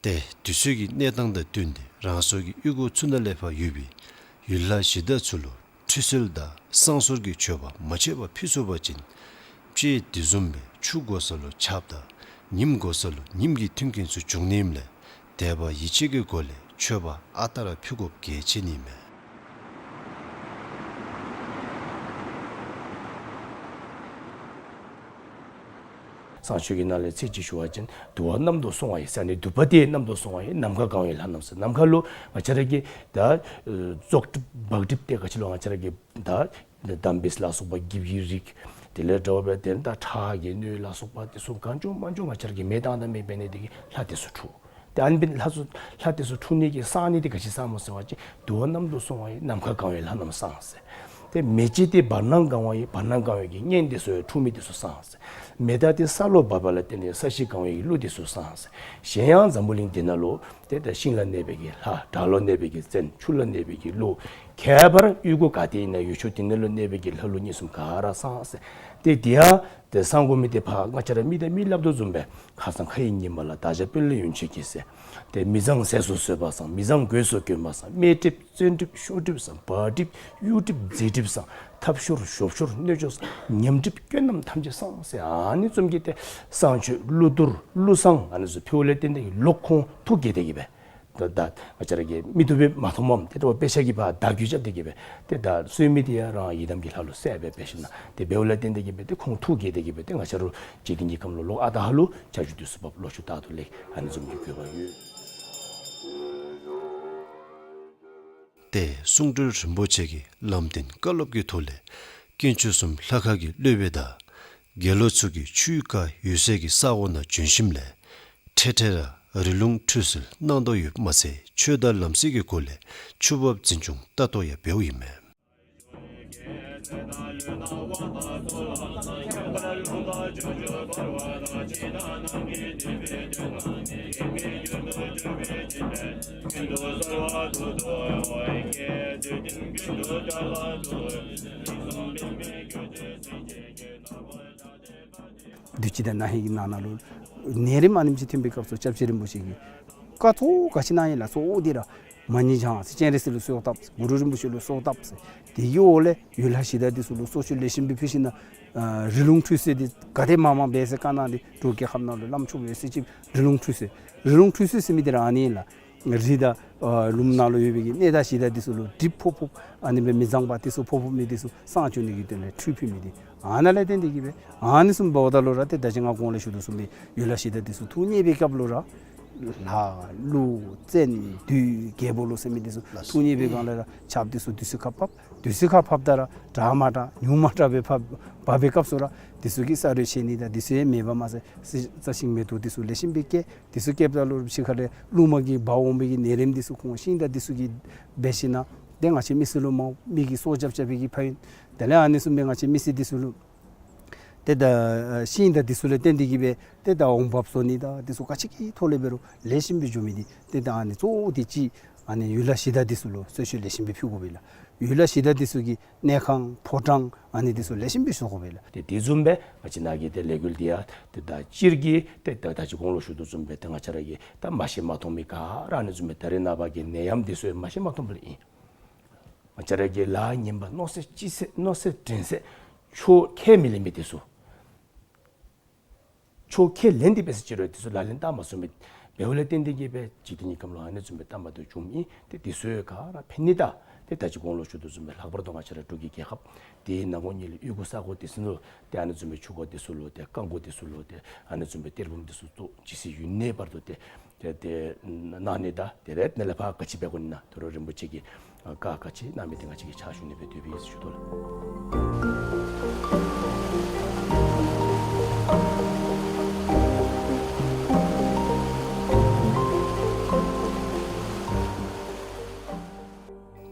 ཏེ་དུས་ཚོད་ཀྱི་གནས་སྟངས་དང་བསྟུན་ཏེ་རང་སོའི་གི་གཡུས་སྒོ་ཚུ་ནང་ལས་ཕར་ཡོད་པའི་ཡུལ་ལྷ་གཞི་བདག་ཚུ་ལུ་ཁྲུས་གསོལ་དང་བསང་གསོལ་གྱི་མཆོད་པ་མ་ཆད་པར་ཕུལ་ཚུགས་པ་ཅིན་དཔྱེ་དེ་བཟུམ་སྦེ་ཆུ་དགོ་ས་ལུ་ཆརཔ་དང་ཉིམ་དགོ་ས་ལུ་ཉིམ་གྱི་མཐུན་རྐྱེན་ཚུ་འབྱུང་ནི་ཨིནམ་ལས་དད་པ་ཡིད་ཆེས་ཀྱི་སྒོ་ལས་མཆོད་པ་ཨ་རྟག་ར་ཕུལ་དགོཔ་གལ་ཆེ་ནི་མས། བསང་མཆོད་ཀྱི་ནང་ལས་ཚིག་གཅིག་ཞུ་བ་ཅིན་དུ་བ་གནམ་དུ་སོང་བ་ཡི་ཟེར་ནི་དུ་བ་དེ་གནམ་དུ་སོང་བ་ཡི་ནམ་མཁའ་གང་བའི་ལྷ་རྣམས་ཟེར། ནམ་མཁའ་ལུ་ང་བཅས་ར་གི་ད་ཨེ་བཙོག་གྲིབ་བག་གྲིབ་དེ་ག་ཅི་ལོ་ང་བཅས་ར་གི་ད་འདམ་སྦེས་ལ་སོགས་པ་འགྱིབ་ཀྱི་རིགས་དེ་ལས་འདྲཝ་སྦེ་དེ་ད་ཁྲག་གི་སྣོད་ལ་སོགས་པ་དེ་ཚུ་གང་བྱུང་མང་བྱུང་ང་བཅས་ར་གི་མེད་དང་དང་མེད་འབད་ནི་དེ་གིས་ལྷ་དེ་ཚུ་འཁྲུགས། ཏེ་ཨ་ནི་འབད་ལྷ་ཚུ་ལྷ་དེ་ཚུ་འཁྲུགས་ནི་གི་བསང་ནི་དེ་ག་ཅི་བསང་སྨོ་ཟེར་བ་ཅིན་དུ་བ་གནམ་དུ་སོང་བ་ཡི་ནམ་མཁའ་གང་བའི་ལྷ་རྣམས་བསང་ཟེར། ཏེ་མེ་ལྕེ་དེ་བར་སྣང་གང་བ་ཡི་བར་སྣང་གང་བའི་གི་གཉེན་དེ་ཚུ་འཁྲུགས་མི་དེ་ཚུ་བསང་ཟེར། མེ་སྟག་དེ་ས་ལུ་བབས་པ་ལ་བརྟེན་ཏེ་ས་གཞི་གང་བའི་གི་ཀླུ་དེ་ཚུ་བསང་ཟེར། གཞན་ཡང་འཛམ་བུ་གླིང་འདི་ནང་ལུ་ཏེ་ད་ཤིང་ལ་གནས་པའི་གི་ལྷ། བྲག་ལུ་གནས་པའི་གི་བཙན། ཆུ་ལ་གནས་པའི་གི་ཀླུ། ཁྱད་པར་གཡུས་སྒོ་ག་ཏེ་ཨིན་ན་ཡུལ་ཕྱོགས་དེ་ནང་ལུ་གནས་པའི་གི་ལྷ་ཀླུ་གཉིས་གསུམ་ག་ར་གསང་ཟེར། ཏེ་དེ་ཡང་ཏེ་གསང་དགོ་མི་དེ་ཕར་ང་བཅས་ར་མི་དང་མི་སླབ་དོ་བཟུམ་སྦེ་ཁ་སང་ཁ་ཡི་ཉི་མ་ལ་བདག་ཅག་དཔོན་སློབ་ཡོན་མཆོད་ཀྱི་ཟེར། ཏེ་མི་བཟང་ཟས་སུ་ཟོས་པ་བཟང་། མི་བཟང་གོས་སུ་གྱོན་པ་བཟང་། དམེ་གྲིབ་བཙན་གྲིབ་ཤོར་གྲིབ་བཟང་། བག་གྲིབ་གཡུ་གྲིབ་རྫི་གྲིབ་བཟང་། ཐབས་ཤོར་ཞོབ་ཤོར་སྣོད་འཇོག་བཟང་། ཉམས་གྲིབ་སྐྱོན་རྣམས་ཐམས་ཅད་བསང་ཟེར། ཨ་ནི་བཟུམ་གྱི་ཏེ་བསང་མཆོད་ཀླུ་གཏོར་ཀླུ་བསང་ཨ་ནི་ཚུ་ཕུལཝ་ལས་བརྟེན་ཏེ་ལོག་ཁོང་ཐུགས་དགྱེས་ཏེ་གི་སྦེ། ད་ད་ང་བཅས་ར་གིས་མིག་ཏོ་སྦེ་མ་མཐོངམ་ཏེ་ད་དཔེ་ཆ་གིས་ཕར་བརྡ་བརྒྱུད་རྐྱབ་སྟེ་གི་སྦེ་ཏེ་ད་གསོལ་མི་དེ་ཡང་རང་ཡི་དམ་གྱི་ལྷ་ལུ་གསལ་སྦེ་འབད་ཞིན་ན་ཏེ་འབདཝ་ལས་བརྟེན་ཏེ་གི་སྦེ་ཏེ་ཁོང་ཐུགས་དགྱེས་ཏེ་གི་སྦེ་ཏེ་ང་བཅས་ར་འཇིག་རྟེན་གྱི་ཁམས་ལུ་ལོག་ཨ་རྟག་ཧ་ལུ་ཆ་འཇོག་འདི་ཚུ་འབབ། ལོག་ཤུལ་རྟག་ཏུ་ལེགས། ཨ་ནི་བཟུམ་གྱི་དགོས་པ་ཡོད། ཏེ་གསུང་སྤྲུལ་རིན་པོ་ཆེ་གིས་ལམ་སྟོན་བཀའ་སློབ་ཀྱི་ཐོག་ལས་དཀོན་མཆོག་གསུམ་ལྷ་ཁང་གི་སློབ་དཔོན་དང་དགེ་སློང་ཚུ་གིས་ཆུའི་ཁ་ཡོད་སའི་གི་ས་གོ་ནང་བྱོན་ཞིནམ་ལས་འཕྲལ་འཕྲལ་ར་རི་ལུང་ཁྲུས་གསོལ་གནང་དོ་ཡོདཔ་མ་ཚད་ཆོས་དང་ལམ་སྲོལ་གྱི་སྒོ་ལས་ཆུ་འབབ་འཛིན་སྐྱོང་ལྟ་རྟོག་ཡང་འབདཝ་ཨིན་མས། དུས་ཅི་དང་ན་ཧིང་གི་ནང་ན་ལུ་ནད་རིམས་ཨ་ནེམ་ཅིག་ཐོན་པའི་སྐབས་སུ་སྐྱབས་རྗེ་རིན་པོ་ཆེ་གིས་བཀའ་ཐོག་ག་ཅི་གནང་ཡི་ལགས། གཙོ་བོ་འདི་ར་མ་ཎི་བགྱང་ཟེར། སྤྱན་རས་གཟིགས་ལུ་གསོལཝ་བཏབ་ཟེར། གུ་རུ་རིན་པོ་ཆེ་ལུ་གསོལཝ་བཏབ་ཟེར། དེ་གི་འོག་ལས་ཡུལ་ལྷ་གཞི་བདག་འདི་ཚུ་ལུ་གསོལ་མཆོད་ལེགས་ཤོམ་སྦེ་ཕུལ་ཞིན་ན་ཨ་རི་ལུང་ཁྲུས་གསོལ་འདི་ག་དེ་མང་མང་འབད་ཟེར་བཀའ་གནང་སྟེ་འབྲུག་རྒྱལ་ཁབ་ནང་ལུ་བླམ་ཆོསཔ་ཡོད་ཚད་ཅིག་རི་ལུང་ཁྲུས་གསོལ། རི་ལུང་ཁྲུས་གསོལ་ཟེར་མི་འདི་ར་ཨ་ནི་ལགས། རི་དང་ཨ་ལུངམ་ནང་ལུ་ཡོད་པའི་གི་གནས་བདག་གཞི་བདག་འདི་ཚུ་ལུ་གྲིབ་ཕོག་ཕོགཔ་ཨ་ནི་སྦེ་མི་བཟང་པ་འདི་ཚུ་ཕོག་ཕོག་མི་འདི་ཚུ་བསང་བཅུག་ནི་གི་དོན་ལས་ཁྲུས་ཕུལ་མི་འདི་ཨ་ནཱ་ལས་བརྟེན་ཏེ་གི་སྦེ་ཨ་ནི་བཟུམ་འབདཝ་ད་ལུ་ར་ཏེ་ད་ཅི་ང་གོང་ལས་ཞུ་དོ་བཟུམ་སྦེ་ཡུལ་ལྷ་གཞི་བདག་འདི་ཚུ་ཐུགས་མཉེས་པའི་སྐབས་ལུ་ར་ལྷ་ཀླུ་བཙན་བདུད་རྒྱལ་པོ་ལུ་ཟེར་མི་འདི་ཚུ་ཐུགས་མཉེས་པའི་སྒང་ལས་ར་ཆརཔ་འདི་ཚུ་དུས་ཚོད་ཁར་ཕབ། དུས་ཚོད་ཁར་ཕབ་ད་ར་དྲག་མ་དྲག་ཉུང་མ་དྲག་སྦེ་ཕབ་འབབ་པའི་སྐབས་སུ་ར་འདི་ཚུ་གིས་ས་རུད་ཆད་ནི་དང་འདི་ཚུ་ཡང་མེདཔ་མ་ཚད་རྩྭ་ཤིང་མེ་ཏོག་འདི་ཚུ་ལེགས་ཤོམ་སྦེ་སྐྱེ། དེ་ཚུ་སྐྱེཝ་ད་ལུ་ཕྱི་ཁ་ལས་ཀླུ་དམག་གིས་འབག་འོང་པའི་གི་ནད་རིམས་འདི་ཚུ་ཁོང་ཤིང་དང་འདི་ཚུ་གིས་འབད་ཞིན་ན་ཏེ་ང་བཅས་མི་སེར་ལུ་མ་མི་གིས་སྲོག་སྐྱབས་སྐྱབས་པའི་གི་ཕན་ཡོན། དེ་ལས་ཨ་ནི་བཟུམ་སྦེ་ང་བཅས་མི་སེར་འདི་ཚུ་ལུ་ཏེ་ད་ཤིང་དང་འདི་ཚུ་ལས་བརྟེན་ཏེ་གི་སྦེ་ཏེ་ད་འོང་འབབ་བཟོ་ནི་དང་འདི་ཚུ་ག་ཅི་གི་ཐོག་ལས་འབད་རུང་ལེགས་ཤོམ་སྦེ་འགྱོ་མི་འདི་ཏེ་ད་ཨ་ནི་གཙོ་བོ་འདི་ཅིག་ཨ་ནི་ཡུལ་ལྷ་གཞི་བདག་འདི་ཚུ་ལུ་གསོལ་མཆོད་ལེགས་ཤོམ་སྦེ་ཕུལ་དགོ་པས་ལགས། ཡུལ་ལྷ་གཞི་བདག་འདི་ཚུ་གི་གནས་ཁང་ཕོ་བྲང་ཨ་ནི་འདི་ཚུ་ལེགས་ཤོམ་སྦེ་བཟོ་དགོ་པས་ལགས། ཏེ་དེ་བཟུམ་སྦེ་ང་བཅས་ནཱ་གི་ཏེ་ལས་འགུལ་འདི་ཡང་ཏེ་ད་སྤྱིར་གྱི་ཏེ་ད་ད་ཅི་གོང་ལུ་ཞུ་དོ་བཟུམ་སྦེ་ཏེ་ང་བཅས་ར་གིས་ད་མ་ཤེས་མ་མཐོང་མི་ག་ར་ཨ་ནི་བཟུམ་སྦེ་ད་རེས་ནངས་པ་གི་ནད་ཡམས་འདི་ཚུ་ཡང་མ་ཤེས་མ་མཐོང་པ་ལས་ཨིན། ང་བཅས་ར་གི་ལཱ་ངན་པ་མནོ་ཚད་ཅི་ཚད་མནོ་ཚད་དྲན་ཚད་ཆོས་ཁས་མི་ལེན་མི་འདི་ཚུ། ཆོས་ཁས་ལེན་ཏེ་འབད་ཟེར་ཅི་རུང་འདི་ཚུ་ལག་ལེན་བསྟར་མ་ཚུགས་མི་འབདཝ་ལས་བརྟེན་ཏེ་གི་སྦེ་འཇིག་རྟེན་གྱི་ཁམས་ལུ་ཨ་ནི་བཟུམ་སྦེ་སྟབས་མ་བདེཝ་བྱུངམ་ཨིན། ཏེ་འདི་ཚུ་ག་ར་ཕན་ནི་དང་ཏེ་ད་ཅི་གོང་ལུ་ཞུ་དོ་བཟུམ་སྦེ་ལྷག་པར་དུ་ང་བཅས་ར་འབྲུག་གི་རྒྱལ་ཁབ་དེའི་ནང་ཁོངས་ཉིད་ལུ་གཡུས་སྒོ་ས་གོ་འདི་ཚུ་ལུ་ཏེ་ཨ་ནི་བཟུམ་སྦེ་ཆུ་འགོ་འདི་ཚུ་ལུ་ཏེ་རྐང་འགོ་འདི་ཚུ་ལུ་ཏེ་ཨ་ནི་བཟུམ་སྦེ་གཏེར་བུམ་འདི་ཚུ་བཙུགས་ཇི་སྲིད་ཡུན་གནས་བར་དུ་ཏེ་ཏེ་ཏེ་གནང་ནི་དང་དེ་ལས་ནཱ་ལས་ཕར་ག་ཅི་འབད་དགོ་ནི་ན་དོ་རུང་རིན་པོ་ཆེ་གིས་བཀའ་ག་ཅི་གནང་མི་འདི་ང་བཅས་ཀྱིས་ཕྱག་ཞུ་ནི་སྦེ་འདོད་པའི་ཞུ་དོ་ལགས།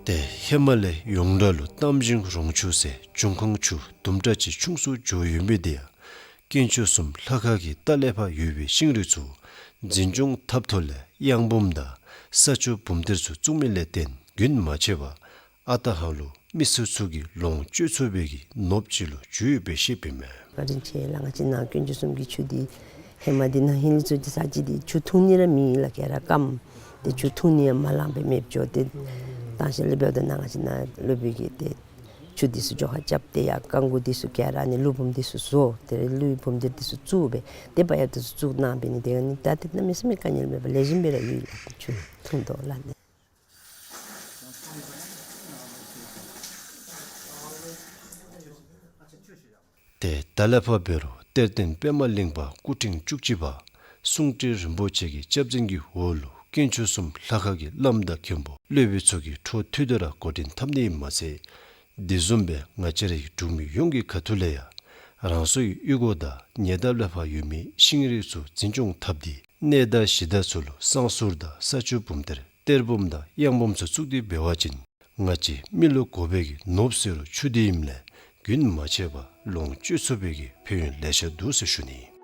ཏེ་ཧེ་མ་ལས་ཡོངས་གྲགས་ལུ་གཏམ་ཞིང་རོང་ཆུ་ཟེར་འབྱུང་ཁུངས་ཆུ་དུམ་གྲ་ཅིག་ཆུང་སུ་འགྱོ་ཡོད་མི་འདི་ཡང་དཀོན་མཆོག་གསུམ་ལྷ་ཁང་གི་ལྟག་ལས་ཕར་ཡོད་པའི་ཤིང་རིགས་ཚུ་འཛིན་སྐྱོང་འཐབ་ཐོག་ལས་གཡང་བུམ་དང་ས་ཆུ་བུམ་གཏེར་ཚུ་བཙུགས་མི་ལས་བརྟེན་རྒྱུན་མ་ཆད་པར་ཨ་རྟག་ཧ་ལུ་མི་སེར་ཚུ་གིས་ལོངས་སྤྱོད་ཚུགས་པའི་གི་ནོར་བུ་ཅིག་ལུ་གྱུར་ཡོདཔ་སྦེ་བཤདཔ་ཨིན་མས། བཀའ་དྲིན་ཆེ་ལགས། ང་བཅས་ནཱ་དཀོན་མཆོག་གསུམ་གྱི་ཆུ་འདི་ཧེ་མ་འདི་ནང་ཧིང་ལས་ཚུ་འདི་ས་ཅིག་འདི་ཆུ་འཐུང་ནི་ར་མེད་ལགས། ག་ར་སྐམ། ཏེ་ཆུ་འཐུང་ནི་ཡང་མ་ལང་པར་མེདཔ་འགྱོ། ཏེ་དང་ཤེས་ལས་འབདཝ་ད་ནཱ་ང་བཅས་ནཱ་སློབ་དཔོན་གྱིས་ཏེ་ཆུ་འདི་ཚུ་འགྱོ་ཁ་རྐྱབ་སྟེ་ཡར་རྐང་འགོ་འདི་ཚུ་ག་ར་ཨ་ནི་ཀླུ་བུམ་འདི་ཚུ་བཟོ། ཏེ་ཀླུ་བུམ་འདི་འདི་ཚུ་བཙུགས་སྦེ་ཏེ་བག་ཡངས་འདི་ཚུ་བཙུགས་གནང་སྦེ་ནི་དེ་ནི་ད་ཏེ་གནམ་མེད་ས་མེད་དཀའ་ངལ་མེད་པར་ལེགས་ཤོམ་སྦེ་ར་ཡོད་ལགས། ཏེ་ཆུ་འཐུང་དོ་ལགས་ནི། ཏེ་ད་ལས་ཕར་འབད་རུང་གཏེར་སྟོན་པདྨ་གླིང་པ་སྐུ་ཕྲེང་བཅུ་གཅིག་པ་གསུང་སྤྲུལ་རིན་པོ་ཆེ་གི་སྐྱབས་འཛིན་གྱི་འོག་ལུ་དཀོན་མཆོག་གསུམ་ལྷ་ཁང་གི་བླམ་དང་མཁན་པོ་སློབ་དཔོན་ཚུ་གིས་འཕྲོ་མཐུད་དེ་ར་འགོ་འདྲེན་འཐབ་ནི་ཨིནམ་མ་ཚད་དེ་བཟུམ་སྦེ་ང་བཅས་རའི་འབྲུག་མི་ཡོངས་ཀྱི་ཁ་ཐུག་ལས་ཡང་རང་སོའི་གཡུས་སྒོ་དང་ཉེ་འདབས་ལས་ཕར་ཡོད་མི་ཤིང་རིགས་ཚུ་འཛིན་སྐྱོང་འཐབ་སྟེ་གནས་བདག་གཞི་བདག་ཚུ་ལུ་བསང་གསུར་དང་ས་ཆུ་བུམ་གཏེར་གཏེར་བུམ་དང་གཡང་བུམ་ཚུ་བཙུགས་ཏེ་འབད་བ་ཅིན་ང་བཅས་མི་ལུ་དགོ་པའི་གི་ནོར་བུ་ཟེར་རུང་ཆུ་འདི་ཨིནམ་ལས་རྒྱུན་མ་ཆད་པར་ལོངས་སྤྱོད་ཚུགས་པའི་གི་ཕན་ཡོན་ལེ་ཤ་འདུག་ཟེར་ཞུ་ནི།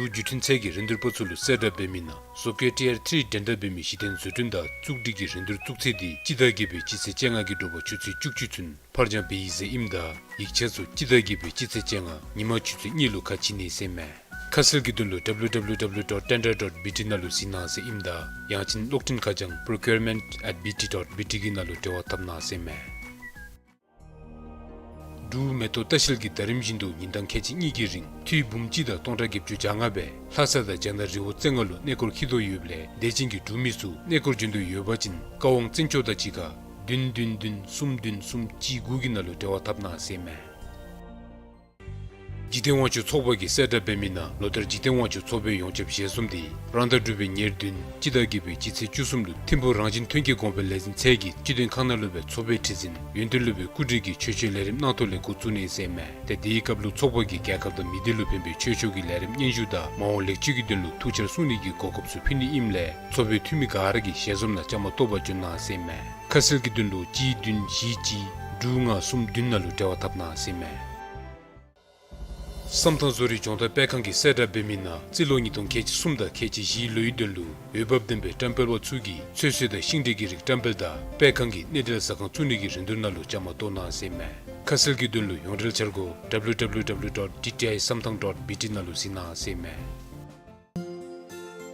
འབྲུག་བརྒྱུད་འཕྲིན་ཚད་ཀྱི་རིན་བསྡུར་པ་ཚུ་ལུ་གསལ་བསྒྲགས་འབད་མི་ནང་བཟོ་བཀོད་ཊི་ཨར་ཐི་རི་འགྲན་ཟླ་འབད་མི་གཞི་རྟེན་བཟོ་སྐྲུན་དང་བཙུགས་སྒྲིག་གི་རིན་བསྡུར་བཙུགས་ཚད་དེ་སྤྱི་ཟླ་བརྒྱད་པའི་སྤྱི་ཚེས་བཅོ་ལྔ་གི་དྲོ་པ་ཆུ་ཚོད་བཅུ་གཅིག་ཚུན་ཕར་འགྱངས་འབད་ཡི་ཟེར་ཨིནམ་ད་ཡིག་ཆ་ཚུ་སྤྱི་ཟླ་བརྒྱད་པའི་སྤྱི་ཚེས་བཅོ་ལྔ་ཉིན་མ་ཆུ་ཚོད་གཉིས་ལུ་ཁ་ཕྱེ་ནི་ཟེར་མས། ཁ་གསལ་གྱི་དོན་ལུ་W W W dot tender dot B T ནང་ལུ་གཟིགས་གནང་ཟེར་ཨིནམ་ད་ཡང་ཅིན་གློག་འཕྲིན་ཁ་བྱང་procurement at B T dot B T གི་ནང་ལུ་འབྲེལ་བ་འཐབ་གནང་ཟེར་མས། འབྲུག་མེ་ཏོག་ལྟ་བཤལ་གྱིས་ཟླ་རིམ་བཞིན་དུ་ཉིན་གྲངས་ཁལ་གཅིག་གཉིས་ཀྱི་རིང་ཐུད་འབུམ་གཅིག་དང་སྟོང་ཕྲག་བརྒྱད་ཅུ་གྱ་ལྔ་པའི་ལྷ་ས་དང་རྒྱ་ནག་རི་བོ་རྩེ་ལྔ་ལུ་གནས་སྐོར་འཁྱིད་དོ་ཡོདཔ་ལས་དད་ཅན་གྱི་འབྲུག་མི་ཚུ་གནས་སྐོར་འབྱོན་འདོད་ཡོད་པ་ཅིན་བཀའ་དབང་བཙན་སྐྱོགས་དང་གཅིག་ཁར་བདུན་བདུན་བདུན་གསུམ་བདུན་གསུམ་གཅིག་དགུ་གི་ནང་ལུ་འབྲེལ་བ་འཐབ་གནང་ཟེར་མས། འཇིག་རྟེན་དབང་ཕྱུག་ཚོགས་པ་གིས་གསལ་བསྒྲགས་འབད་མི་ནང་ལོ་ལྟར་འཇིག་རྟེན་དབང་ཕྱུག་ཚོགས་པའི་ཡོངས་ཁྱབ་ཞལ་འཛོམས་དེ་རང་ཟླ་དྲུག་པའི་ཉེར་བདུན་སྤྱི་ཟླ་བརྒྱད་པའི་སྤྱི་ཚེས་བཅུ་གསུམ་ལུ་ཐིམ་ཕུག་རང་བཞིན་ཐོན་སྐྱེད་གོང་འཕེལ་ལས་འཛིན་ཚད་ཀྱི་སྤྱི་དོན་ཁང་ནང་ལུ་སྦེ་ཚོགས་པའི་ཁྲི་འཛིན་ཡོན་ཏན་སློབ་དཔོན་སྐུ་བགྲེས་ཀྱིས་ཆོས་ཆོས་ལས་རིམ་གནང་ཐོག་ལས་འགོ་བཙུགས་ནི་ཟེར་མས། ཏེ་དེའི་སྐབས་ལུ་ཚོགས་པ་གིས་རྒྱལ་ཁབ་དང་མི་སྡེ་ལུ་ཕན་པའི་ཆོས་ཕྱོགས་ཀྱི་ལས་རིམ་སྙན་ཞུ་དང་མ་འོངས་ལེགས་བཅོས་ཀྱི་དོན་ལུ་ཐུགས་འཆར་གསུང་ནི་གི་གོ་སྐབས་ཚུ་ཕུལ་ནི་ཨིནམ་ལས་ཚོགས་པའི་འཐུས་མི་ག་ར་གིས་ཞལ་འཛོམས་ནང་བཅའ་མར་གཏོགས་པར་འབྱོན་གནང་ཟེར་མས། ཁ་གསལ་གྱི་དོན་ལུ་གཅིག་བདུན་བཞི་གཅིག་དྲུག་ལྔ་གསུམ་བདུན་ནང་ལུ་འབྲེལ་བ་འཐབ་གནང་ཟེར་མས། བསམ་ཐང་བཟོ་རིག་སྦྱོང་བརྡར་སྤེལ་ཁང་གིས་གསལ་བསྒྲགས་འབད་མི་ནང་རྩིས་ལོ་ཉིས་སྟོང་ཁལ་གཅིག་གསུམ་དང་ཁལ་གཅིག་བཞིའི་ལོའི་དོན་ལུ་འོས་འབབ་ལྡན་པའི་བཀྲམ་སྤེལ་པ་ཚུ་གིས་ཚོད་བསྲེ་དང་ཤིང་འབྲས་ཀྱི་རིགས་བཀྲམ་སྤེལ་དང་སྤེལ་ཁང་གི་གནས་འབྲེལ་ཟ་ཁང་བཙུགས་ནི་གི་རིན་བསྡུར་ནང་ལུ་བཅའ་མར་གཏོགས་གནང་ཟེར་མས། ཁ་གསལ་གྱི་དོན་ལུ་ཡོངས་འབྲེལ་འཆར་སྒོ་W W W dot T T I samthang dot B T ནང་ལུ་གཟིགས་གནང་ཟེར་མས།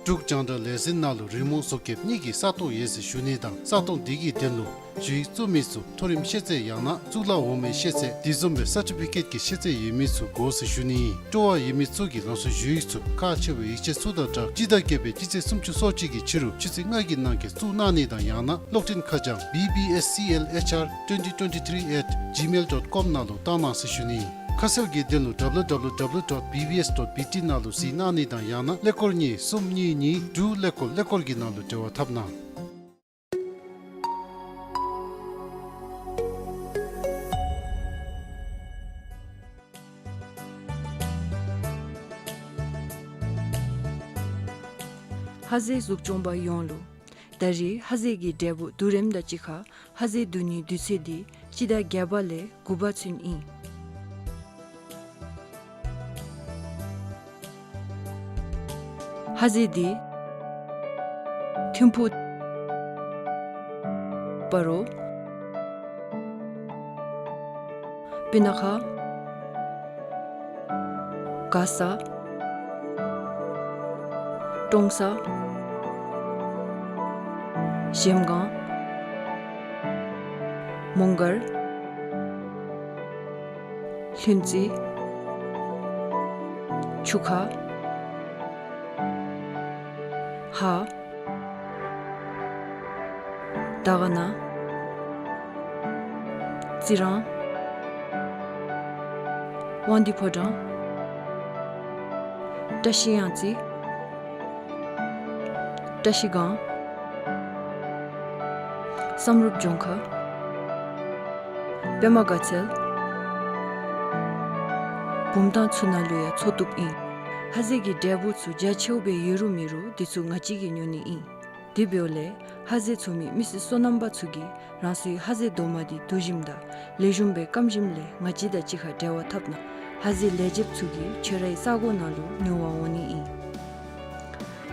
འབྲུག་རྒྱང་བསྒྲགས་ལས་འཛིན་ནང་ལུ་རི་མོ་བཟོ་མཁན་གཉིས་ཀྱི་ས་སྟོང་ཡོད་ཟེར་ཞུ་ནི་དང་ས་སྟོང་དེ་གི་དོན་ལུ་ཞུ་ཡིག་བཙུགས་མི་ཚུ་མཐོ་རིམ་ཤེས་ཚད་ཡང་ན་གཙུག་ལག་འོག་མའི་ཤེས་ཚད་དེ་བཟུམ་སྦེ་སར་ཊི་ཕི་ཀེཊ་ཀྱི་ཤེས་ཚད་ཡོད་མི་ཚུ་དགོ་ཟེར་ཞུ་ནི་ཨིན། སྤྲོ་བ་ཡོད་མི་ཚུ་གིས་རང་སོའི་ཞུ་ཡིག་ཚུ་ཁག་ཆེ་བའི་ཡིག་ཆ་ཚུ་དང་སྦྲགས་སྤྱི་ཟླ་བརྒྱད་པའི་སྤྱི་ཚེས་སུམ་ཅུ་སོ་གཅིག་གི་ཕྱི་རུ་ཆུ་ཚོད་ལྔ་གི་ནང་འཁོད་བཙུགས་གནང་ནི་དང་ཡང་ན་གློག་འཕྲིན་ཁ་བྱང་B B S C L H R twenty twenty-three at gmail dot com ནང་ལུ་བཏང་གནང་ཟེར་ཞུ་ནི་ཨིན། ཁ་གསལ་གྱི་དོན་ལུ་W W W dot B B S dot B T ནང་ལུ་གཟིགས་གནང་ནི་དང་ཡང་ན་ཀླད་ཀོར་གཉིས་གསུམ་གཉིས་གཉིས་དྲུག་ཀླད་ཀོར་ཀླད་ཀོར་གྱི་ནང་ལུ་འབྲེལ་བ་འཐབ་གནང་། ཧ་ཟེ་གཟུགས་སྐྱོང་པ་ཡོངས་ལུ། ད་རེས་ཧ་ཟེ་གི་འབྲས་བུ་བསྡུ་རིམ་དང་གཅིག་ཁར་ཧ་ཟེ་བསྡུ་ནིའི་དུས་ཚོད་འདི་སྤྱི་ཟླ་བརྒྱད་པ་ལས་དགུ་པ་ཚུན་ཨིན། ཧ་ཟེ་འདི་ཐིམ་ཕུག་སྤ་རོ། སྤུ་ན་ཁ། མགར་ས། ཀྲོང་གསར། གཞལམ་སྒང་། མོང་སྒར། ལྷུན་རྩེ། ཆུ་ཁ། ཧཱ། དར་དཀར་ན། རྩི་རང་། དབང་འདུས་ཕོ་བྲང་། བཀྲ་ཤིས་གཡང་རྩེ། བཀྲ་ཤིས་སྒང་། བསམ་གྲུབ་ལྗོངས་མཁར། པདྨ་དགའ་ཚལ། བུམ་ཐང་ཚུ་ནང་ལུ་ཡང་འཚོ་བཏུབ་ཨིན། ཧ་ཟེ་གི་འབྲས་བུ་ཚུ་རྒྱ་ཆེཝ་སྦེ་ཡོད་རུང་མེད་རུང་འདི་ཚུ་ང་བཅས་ཀྱིས་ཉོ་ནི་ཨིན། དེ་འབདཝ་ལས་ཧ་ཟེ་འཚོ་མི་མི་སེར་སོ་ནམ་པ་ཚུ་གིས་རང་སོའི་ཧ་ཟེ་རྡོག་མ་འདི་བསྡུ་ཞིནམ་དང་ལེགས་ཤོམ་སྦེ་སྐམ་ཞིནམ་ལས་ང་བཅས་དང་གཅིག་ཁར་འབྲེལ་བ་འཐབ་གནང་། ཧ་ཟེ་ལེགས་བྱེད་ཚུ་གིས་ཁྱོད་རའི་ས་གོ་ནང་ལུ་ཉོ་བར་འོང་ནི་ཨིན།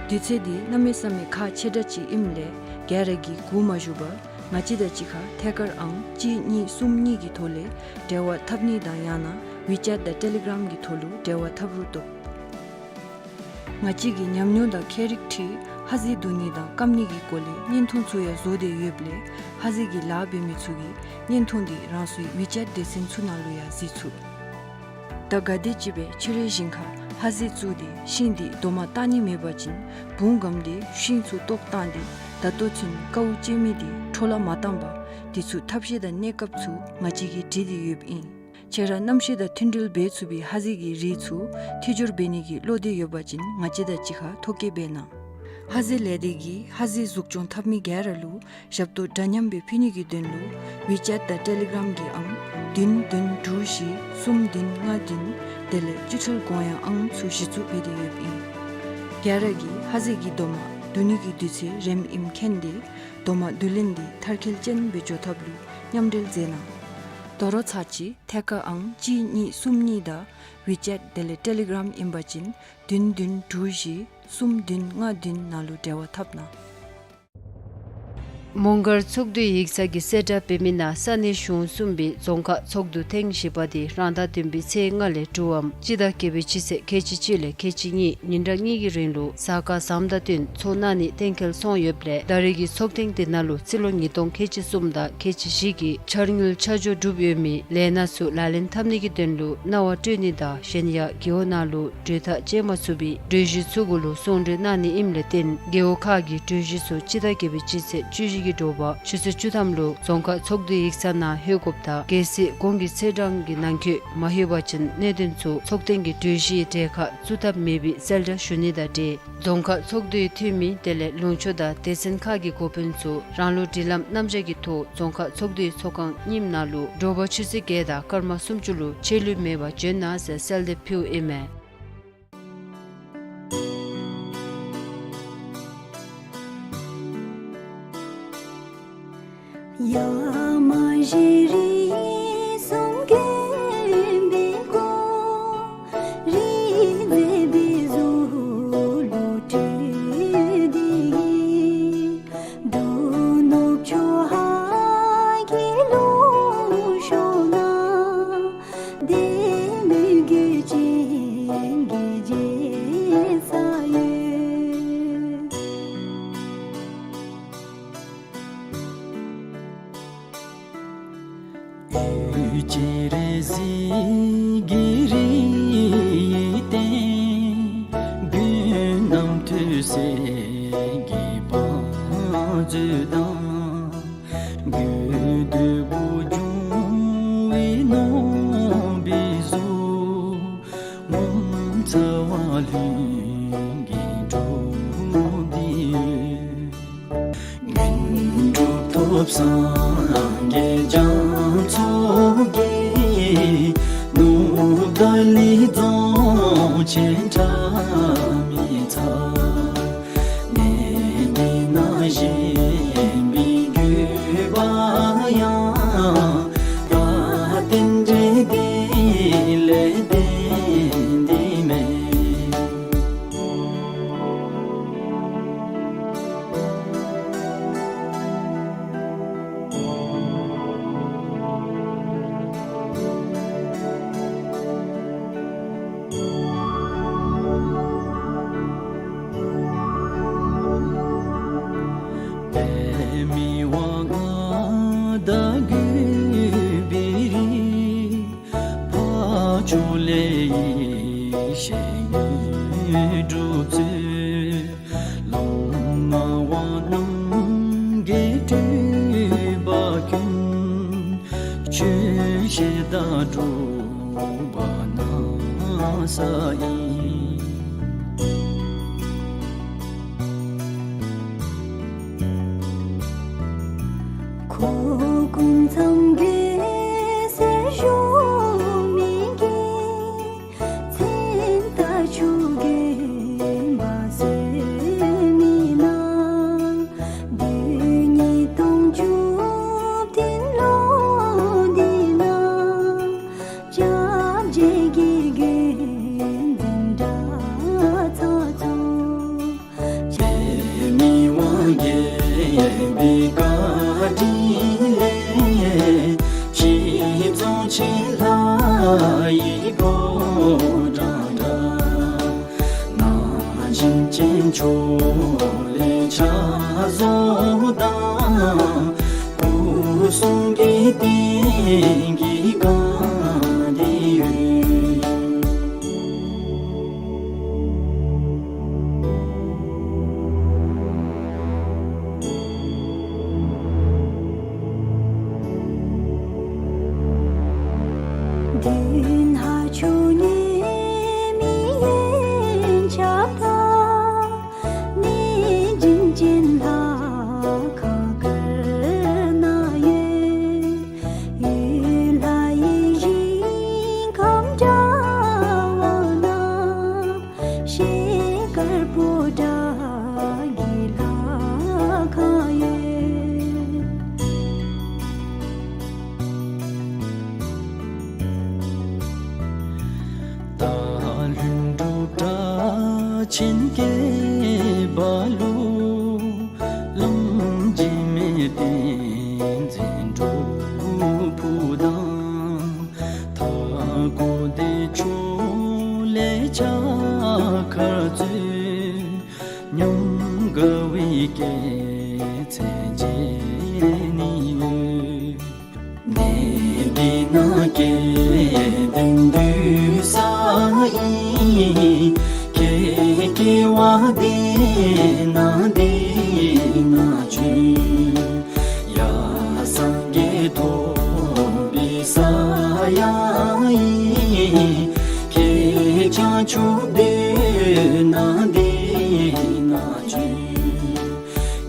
དུས་ཚོད་འདི་གནམ་མེད་ས་མེད་ཁག་ཆེ་དྲགས་ཅིག་ཨིནམ་ལས་ག་ར་གིས་སྒུག་མ་བཞུགས་པར་ང་བཅས་དང་གཅིག་ཁར་ཐད་ཀར་ཨང་གཅིག་གཉིས་གསུམ་གཉིས་ཀྱི་ཐོག་ལས་འབྲེལ་བ་འཐབ་ནི་དང་ཡང་ན་ཝི་ཅེཊ་དང་ཊེ་ལི་གྲམ་གྱི་ཐོག་ལུ་འབྲེལ་བ་འཐབ་རུང་བཏུབ། ང་བཅས་ཀྱིས་ཉམས་མྱོང་དང་ཁྱད་རིག་འཁྲིལ་ཧ་ཟེ་བསྡུ་ནི་དང་སྐམ་ནི་གི་སྐོར་ལས་བརྙན་ཐུང་ཚུ་ཡང་བཟོ་སྟེ་ཡོདཔ་ལས་ཧ་ཟེ་གི་ལཱ་འབད་མི་ཚུ་གིས་བརྙན་ཐུང་འདི་རང་སོའི་ཝི་ཅེཊ་སྡེ་ཚན་ཚུ་ནང་ལུ་ཡང་གཟིགས་ཚུགས། ད་ག་དེམ་ཅིག་སྦེ་ཕྱི་རོལ་ཞིང་ཁར་ཧ་ཟེ་བཙུགས་ཏེ་ཤིང་འདི་རྡོག་མ་བཏགས་ནི་མེད་པ་ཅིན་བུང་སྒམ་སྟེ་ཤིང་ཚུ་བཏོག་བཏང་སྟེ་ད་ལྟོ་ཚུན་དཀའཝ་སྤྱད་མི་འདི་འཕྲོ་བརླག་མ་བཏང་པར་འདི་ཚུ་ཐབས་ཤེས་དང་གནས་སྐབས་ཚུ་ང་བཅས་ཀྱིས་བྲིས་ཏེ་ཡོདཔ་ཨིན། ཁྱེད་ར་གནམ་གཤིས་དང་མཐུན་སྒྲིལ་འབད་ཚུགས་པའི་ཧ་ཟེ་གི་རིགས་ཚུ་འཐུས་སྦྱོར་འབད་ནི་གི་བློ་འདོད་ཡོད་པ་ཅིན་ང་བཅས་དང་གཅིག་ཁར་ཐོ་བཀོད་འབད་གནང་། ཧ་ཟེ་ལས་སྡེ་གིས་ཧ་ཟེ་གཟུགས་སྐྱོང་འཐབ་མི་ག་ར་ལུ་ཞབས་ཏོག་འདྲ་མཉམ་སྦེ་ཕུལ་ནི་གི་དོན་ལུ་ཝི་ཅེཊ་དང་ཊེ་ལི་གྲམ་གྱི་ཨང་བདུན་བདུན་དྲུག་བཞི་གསུམ་བདུན་ལྔ་བདུན་དེ་ལས་སྤྱི་འཐུས་གོང་ཡང་ཨང་ཚུ་གཞི་བཙུགས་འབད་དེ་ཡོདཔ་ཨིན། ག་ར་གིས་ཧ་ཟེ་གི་རྡོག་མ་བསྡུ་ནི་གི་དུས་ཚོད་རནམ་ཨིནམ་མཁྱེན་ཏེ་རྡོག་མ་བསྡུ་ལེན་འདི་མཐར་འཁྱོལ་ཅན་སྦེ་འགྱོ་ཐབས་ལུ་མཉམ་འབྲེལ་མཛད་གནང་། དོ་རུང་ཚར་གཅིག་ཐད་ཀར་ཨང་གཅིག་གཉིས་གསུམ་གཉིས་དང་ཝི་ཅེཊ་དེ་ལས་ཊེ་ལི་གྲམ་ཨིན་པ་ཅིན་བདུན་བདུན་དྲུག་བཞི་གསུམ་བདུན་ལྔ་བདུན་ནང་ལུ་འབྲེལ་བ་འཐབ་གནང་། མོང་སྒར་ཚོགས་འདུའི་ཡིག་ཚང་གིས་གསལ་བསྒྲགས་འབད་མི་ནང་ས་གནས་གཞུང་གསུམ་པའི་རྫོང་ཁག་ཚོགས་འདུ་ཐེངས་བཞི་པ་དེ་རང་ཟླ་བདུན་པའི་ཚེས་ལྔ་ལས་དྲུག་པའམ་སྤྱི་ཟླ་བརྒྱད་པའི་སྤྱི་ཚེས་ཁལ་གཅིག་གཅིག་ལས་ཁལ་གཅིག་གཉིས་ཉིན་གྲངས་གཉིས་ཀྱི་རིང་ལུ་གཟའ་སྐར་བཟངམ་དང་བསྟུན་ཚོགས་གནང་ནི་གཏན་འཁེལ་སོང་ཡོདཔ་ལས་ད་རེས་ཀྱི་ཚོགས་ཐེངས་དེ་ནང་ལུ་ཚེ་ལོ་ཉིས་སྟོང་ཁལ་གཅིག་གསུམ་དང་ཁལ་གཅིག་བཞི་གི་འཆར་དངུལ་ཆ་འཇོག་གྲུབ་ཡོད་མི་ལས་སྣ་ཚུ་ལག་ལེན་འཐབ་ནི་གི་དོན་ལུ་གནང་བ་སྤྲོད་ནི་དང་གཞན་ཡང་རྒེད་འོག་ནང་ལུ་གྲོས་ཐག་བཅད་མ་ཚུགས་པའི་གྲོས་གཞི་ཚུ་གུ་ལུ་གསུང་གྲོས་གནང་ནི་ཨིནམ་ལས་བརྟེན་རྒེད་འོག་ཁག་གི་གྲོས་གཞི་ཚུ་སྤྱི་ཟླ་བརྒྱད་པའི་སྤྱི་ཚེས་བཅུ་བཞི་གི་དྲོ་པ་ཆུ་ཚོད་བཅུ་ཐམ་ལུ་རྫོང་ཁག་ཚོགས་འདུའི་ཡིག་ཚང་ནང་ལྷོད་དགོཔ་དང་གལ་སྲིད་གོང་གི་ཚེས་གྲངས་ཀྱི་ནང་འཁོད་མ་ལྷོད་པ་ཅིན་གནད་དོན་ཚུ་ཚོགས་ཐེངས་ཀྱི་གྲོས་གཞིའི་གྲལ་ཁར་བཙུགས་ཐབས་མེད་པའི་གསལ་བསྒྲགས་ཞུ་ནི་དང་འབྲེལ་རྫོང་ཁག་ཚོགས་འདུའི་འཐུས་མི་དེ་ལས་ལུང་ཕྱོགས་དང་སྡེ་ཚན་ཁག་གི་འགོ་དཔོན་ཚུ་རང་ལུགས་སྒྲིག་ལམ་རྣམ་གཞག་གི་ཐོག་རྫོང་ཁག་ཚོགས་འདུའི་ཚོགས་ཁང་རྙིངམ་ནང་ལུ་དྲོ་པ་ཆུ་ཚོད་བརྒྱད་དང་སྐར་མ་སུམ་ཅུ་ལུ་ཆད་ལུས་མེད་པར་འབྱོན་གནང་ཟེར་གསལ་འདེབས་ཕུལཝ་ཨིན་མས། བ་ལུ་ལམ་འཇིགས་མེད་བསྟན་འཛིན་སྒྲུབ་ཕུག་དང་། མཐའ་འཁོར་བདེ་མཆོག་ལས་ཕྱག་འཁར་མཛོད། ཉམས་དགའ་བའི་སྐྱེད་ཚལ་མཇལ་ནི་འོས། གནས་འདི་ན་སྐལ་ལྡན་འདུས་ས་ཨིན། ཁྱེད་སྐྱེ་བ་འདི་ན་འདི་ན་བྱོན། ཡང་སངས་རྒྱས་ཐོབ་པའི་ས་ཡང་ཨིན། ཁྱེད་བྱང་ཆུབ་སྡོད་ན་འདི་ན་བྱོན།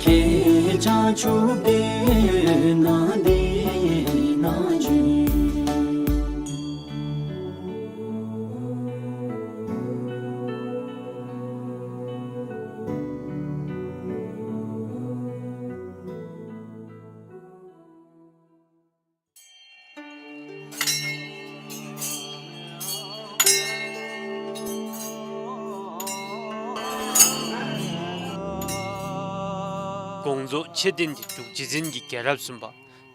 ཁྱེད་བྱང་ཆུབ་སྡོད་ན་འདི་ན་བྱོན། དགོངས་རྫོགས་མཆོད་རྟེན་འདི་འབྲུག་རྗེ་བཙུན་གྱི་རྒྱལ་རབས་གསུམ་པ་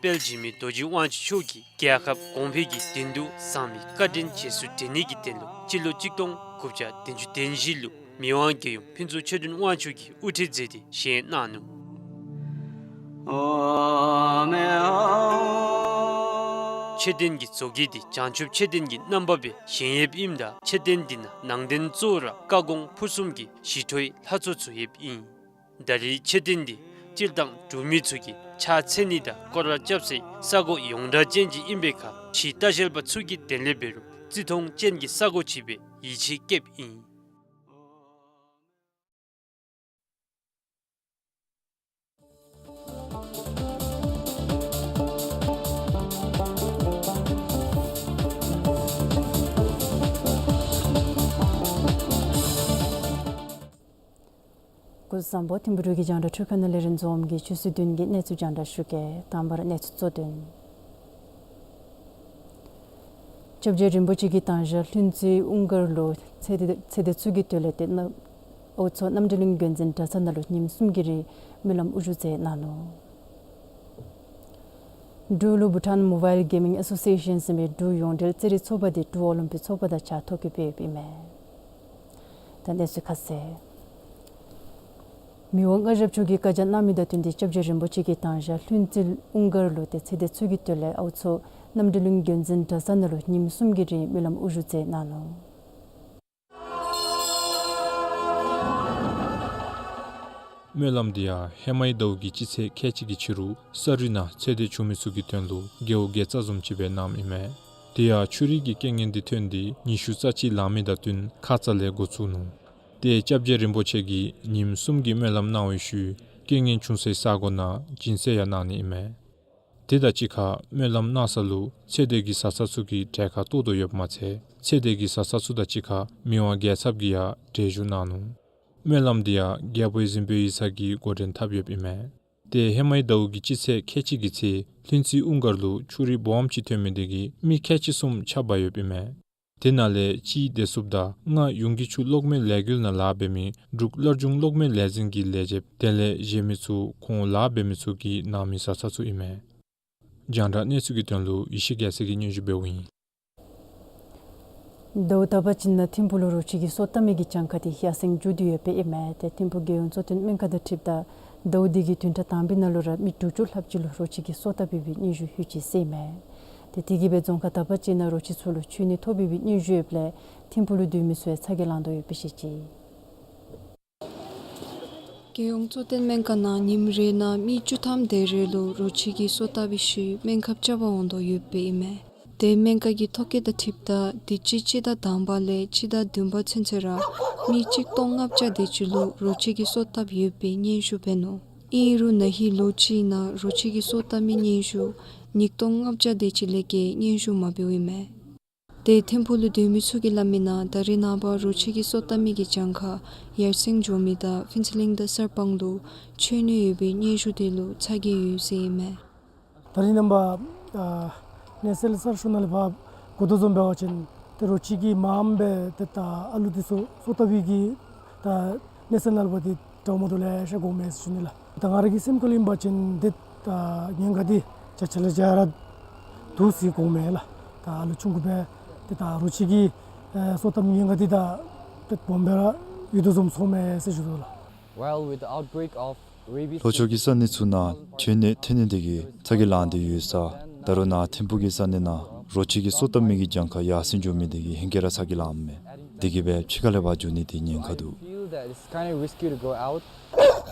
དཔལ་འཇིགས་མེད་རྡོ་རྗེ་དབང་ཕྱུག་མཆོག་གིས་རྒྱལ་ཁབ་གོང་འཕེལ་གྱི་དོན་དུ་བཟང་མི་བཀའ་དྲིན་རྗེས་སུ་དྲན་ནི་གི་དོན་ལུ་སྤྱི་ལོ་གཅིག་སྟོང་དགུ་བརྒྱ་བདུན་ཅུ་དོན་བཞི་ལུ་མི་དབང་རྒྱལ་ཡུམ་ཕུན་ཚོགས་ཆོས་སྒྲོན་དབང་ཕྱུག་གིས་དབུ་ཁྲིད་མཛད་དེ་བཞེངས་གནང་ནུག། མཆོད་རྟེན་གྱི་བཟོ་བཀོད་འདི་བྱང་ཆུབ་མཆོད་རྟེན་གྱི་རྣམ་པ་སྦེ་བཞེངས་ཡོདཔ་ཨིནམ་ད་མཆོད་རྟེན་འདི་ནང་ནང་རྟེན་གཙོ་བོ་ར་བཀའ་དགོངས་ཕུར་གསུམ་གྱི་ཞི་ཁྲོའི་ལྷ་ཚོགས་ཚུ་ཡོདཔ་ཨིན། ད་རེས་མཆོད་རྟེན་འདི་སྤྱིར་བཏང་འབྲུག་མི་ཚུ་གིས་ཕྱག་འཚལ་ནི་དང་སྐོར་ར་རྐྱབ་སའི་ས་གོ་ཡོངས་གྲགས་ཅན་ཅིག་ཨིན་པའི་ཁར་ཕྱིའི་ལྟ་བཤལ་པ་ཚུ་གིས་དེ་ལས་འབད་རུང་བརྩི་མཐོང་ཅན་གྱི་ས་གོ་ཅིག་སྦེ་ཡིད་ཆེས་བསྐྱེདཔ་ཨིན། སྐུ་གཟུགས་བཟང་པོ། ཐིམ་ཕུག་འབྲུག་གི་རྒྱང་བསྒྲགས་འཕྲུལ་ཁང་ནང་ལས་རིན་འཛོམས་ཀྱིས་ཆུ་ཚོད་བདུན་གྱི་གནས་ཚུལ་རྒྱང་བསྒྲགས་ཞུ་གེ། དང་པར་གནས་ཚུལ་གཙོ་དོན། སྐྱབས་རྗེ་རིན་པོ་ཆེ་གི་དང་ཞག་ལྷུན་རྩེ་དབུ་མགར་ལུ་ཚེ་འདས་ཚེ་འདས་ཚུ་གི་དོན་ལས་ཏེ་ཨ་ཨའུ་མཚོ་རྣམ་གྲོལ་གླིང་དགོན་འཛིན་གྲྭ་ཚང་ནང་ལུ་ཉིནམ་གསུམ་གྱི་རིང་སྨོན་ལམ་དབུ་བཞུགས་མཛད་གནང་ནུག། འབྲུག་ལུ་Bhutan Mobile Gaming Association ཟེར་མི་འབྲུག་ཡོངས་འབྲེལ་རྩེད་རིགས་ཚོགས་པ་འདི་འབྲུག་ཨོ་ལིམ་པིག་ཚོགས་པ་དང་ཕྱག་ཐོག་གི་སྦེ་ཡོདཔ་ཨིན་མས། ད་གནས་ཚུལ་ཁ་གསལ། མི་དབང་མངའ་ཞབས་མཆོག་གིས་བཀའ་རྒྱ་གནང་མི་དང་བསྟུན་ཏེ་སྐྱབས་རྗེ་རིན་པོ་ཆེ་གི་དང་ཞག་ལྷུན་རྩེ་དབུ་མགར་ལུ་ཏེ་ཚེ་འདས་ཚུ་གི་དོན་ལས་ཨའུ་མཚོ་རྣམ་གྲོལ་གླིང་དགོན་འཛིན་གྲྭ་ཚང་ནང་ལུ་ཉིནམ་གསུམ་གྱི་རིང་སྨོན་ལམ་དབུ་བཞུགས་མཛད་གནང་ནུག། སྨོན་ལམ་འདི་ཡང་ཧེ་མའི་ཟླཝ་གི་སྤྱི་ཚེས་ཁལ་གཅིག་གི་ཕྱི་རུ་ས་རུད་ནང་ཚེ་འདས་བྱུང་མི་ཚུ་གི་དོན་ལུ་རྒེད་འོག་དགེ་རྩ་བཟུམ་ཅིག་སྦེ་གནངམ་ཨིན་མས། དེ་ཡང་ཆུ་རུད་ཀྱི་རྐྱེན་ངན་འདི་ཐོན་ཏེ་ཉི་ཤུ་རྩ་གཅིག་ལང་མི་དང་བསྟུན་ཁ་ཙ་ལས་འགོ་བཙུགས་ནུག། ཏེ་སྐྱབས་རྗེ་རིན་པོ་ཆེ་གིས་ཉིནམ་གསུམ་གྱི་སྨོན་ལམ་གནང་བའི་ཤུལ་རྐྱེན་ངན་བྱུང་སའི་ས་གོ་ནང་སྦྱིན་སྲེག་ཡང་གནང་ནི་ཨིན་མས། དེ་དང་གཅིག་ཁར་སྨོན་ལམ་གནང་ས་ལུ་ཚེ་འདས་ཀྱི་བཟའ་ཚང་ཚུ་གིས་གྲལ་ཁར་གཏོགས་དོ་ཡོདཔ་མ་ཚད་ཚེ་འདས་ཀྱི་བཟའ་ཚང་ཚུ་དང་གཅིག་ཁར་མི་དབང་རྒྱལ་ཚབ་ཀྱིས་ཡང་གྲལ་བཞུགས་གནང་ནུག། སྨོན་ལམ་འདི་ཡང་རྒྱལ་པོའི་གཟིམ་དཔོན་ཡིག་ཚང་གིས་འགོ་འདྲེན་འཐབ་ཡོདཔ་ཨིན་མས། ཏེ་ཧེ་མའི་ཟླཝ་གི་སྤྱི་ཚེས་ཁལ་གཅིག་གི་ཚེ་ལྷུན་རྩེ་དབུ་མགར་ལུ་ཆུ་རུད་སྦོམ་ཅིག་ཐོན་མི་འདི་གིས་མི་ཁལ་གཅིག་གསུམ་ཆགས་འབག་ཡོདཔ་ཨིན་མས། དེ་ནང་ལས་གཅིག་བདེ་སྲུངཔ་དང་ལྔ་ཡུང་གི་ཆུ་གློག་མེ་ལས་འགུལ་ནང་ལཱ་འབད་མི་འབྲུག་སླར་འབྱུང་གློག་མེ་ལས་འཛིན་གྱི་ལས་བྱེདཔ་དེ་ལས་གཞན་མི་ཚུ་ཁོང་ལཱ་འབད་མི་ཚུ་གི་ནང་མི་བཟའ་ཚང་ཚུ་ཨིན་མས། རྒྱང་བསྒྲགས་གནས་ཚུལ་གྱི་དོན་ལུ་ཡེ་ཤེས་རྒྱལ་མཚན་གྱིས་སྙན་ཞུ་འབདཝ་ཨིན། ཟླཝ་དག་པ་ཅིག་ནང་ཐིམ་ཕུག་ལུ་རོ་ཁྱི་གི་སོ་བཏབ་མི་གི་གྱངས་ཁ་འདི་ཡར་སེང་འགྱོ་སྟེ་ཡོདཔ་ཨིན་མས། ཏེ་ཐིམ་ཕུག་རྒྱལ་ཡོངས་གཙོ་བསྟེན་སྨན་ཁང་དང་འཁྲིལཝ་ད་ཟླཝ་འདི་གི་བདུན་ཕྲག་དང་པའི་ནང་ལུ་ར་མི་དྲུག་ཅུ་ལྷགཔ་ཅིག་ལུ་རོ་ཁྱི་གི་སོ་བཏབ་ཡོད་པའི་སྙན་ཞུ་ལྷོད་ཅི་ཟེར་ཨིན་མས། ཏེ་དེ་གིས་སྦེ་རྫོང་ཁག་དག་པ་ཅིག་ནང་རོ་ཁྱི་ཚུ་ལུ་འཆོལ་ནད་ཐོབ་ཡོད་པའི་སྙན་ཞུ་ཡོདཔ་ལས་ཐིམ་ཕུག་ལུ་སྡོད་མི་ཚུ་ཡང་ཚ་གྱང་ལང་དོ་ཡོདཔ་སྦེ་བཤད་ཅི། རྒྱལ་ཡོངས་གཙོ་བསྟེན་སྨན་ཁང་ནང་ཉིནམ་རེ་ནང་མི་བཅུ་ཐམ་དེ་རེ་ལུ་རོ་ཁྱི་གི་སོ་བཏབ་པའི་ཤུལ་སྨན་ཁབ་རྐྱབ་པར་འོང་དོ་ཡོདཔ་ཨིན་མས། ཏེ་སྨན་ཁང་གི་ཐོ་བཀོད་དང་འཁྲིལཝ་ད་དུས་ཅི་སྤྱི་ཟླ་དང་པ་ལས་སྤྱི་ཟླ་བདུན་པ་ཚུན་ཚོད་ར་མི་གཅིག་སྟོང་ལྔ་བརྒྱ་དེ་ཅིག་ལུ་རོ་ཁྱི་གི་སོ་བཏབ་ཡོད་པའི་སྙན་ཞུ་འབད་ནུག། ཨིན་རུང་ན་ཧིང་ལོ་གཅིག་ནང་རོ་ཁྱི་གི་སོ་བཏབ་མི་སྙན་ཞུ་ཉིས་སྟོང་ལྔ་བརྒྱ་དེ་ཅིག་ལས་བརྒལ་སྙན་ཞུ་མ་འབདཝ་ཨིན་མས། ཏེ་ཐིམ་ཕུག་ལུ་སྡོད་མི་ཚུ་གིས་སླབ་མི་ནང་ད་རེས་ནངས་པ་རོ་ཁྱི་གི་སོ་བཏབ་མི་གི་གྱངས་ཁ་ཡར་སེང་འགྱོ་མི་དང་ཕུན་ཚོགས་གླིང་དང་གསར་སྤང་ལུ་འཆོལ་ནད་ཡོད་པའི་སྙན་ཞུ་དེ་ལུ་ཚ་གྱང་ཡོད་ཟེར་ཨིན་མས། ད་རེས་ནངས་པ་ཨ་གནས་ཚུལ་གསར་ཤོག་ནང་ལས་ཕར་གོ་དོ་བཟུམ་འབད་བ་ཅིན་ཏེ་རོ་ཁྱི་གིས་མངམ་སྦེ་ཏེ་ད་ཨ་ལུ་འདི་ཚུ་སོ་བཏབ་པའི་གི་ད་གནས་ཚུལ་ནང་ལས་ཕར་ཏེ་ འོང་མ་འདུག། ལེ་ཤ་དགོ་མས་ཟེར་ཞུ་ནི་ལགས། ད་ང་ར་གི་སེམས་ཁར་ལུ་ཨིན་པ་ཅིན་ཏེ་ད་ཉེན་ཁ་འདི་ཅ་ཆ་ལེ་ཤ་ར་འདུག་ཟེར་དགོ་མས་ལགས། ད་ལོ་ཆུང་ཀུ་སྦེ་ཏེ་ད་རོ་ཁྱི་གི་ཨེ་སོ་བཏབ་ཉེན་ཁ་འདི་ད་ཏེ་སྦོམ་སྦེ་ར་ཡོད་དོ་བཟུམ་སོང་མས་ཟེར་ཞུ་དོ་ལགས། While with the outbreak of rabies ལྷོ་ཕྱོགས་ཀྱི་ས་གནས་ཚུ་ནང་ཁྱོན་ནས་ཐོན་ནད་འདི་གིས་ཚ་གྱང་ལངས་ཏེ་ཡོད་ས་ད་རུང་ནཱ་ཐིམ་ཕུག་གི་ས་གནས་ནང་རོ་ཁྱི་གི་སོ་བཏབ་མི་གི་གྱངས་ཁ་ཡར་སེང་འགྱོ་མི་འདི་གིས་ཧེང་སྐལ་ར་ཚ་གྱང་ལངམ་མས། དེ་གིས་སྦེ་ཕྱི་ཁ་ལས་ཕར་འགྱོ་ནི་འདི་ཉེན་ཁ་འདུག། Feel that it's kind of risky to go out.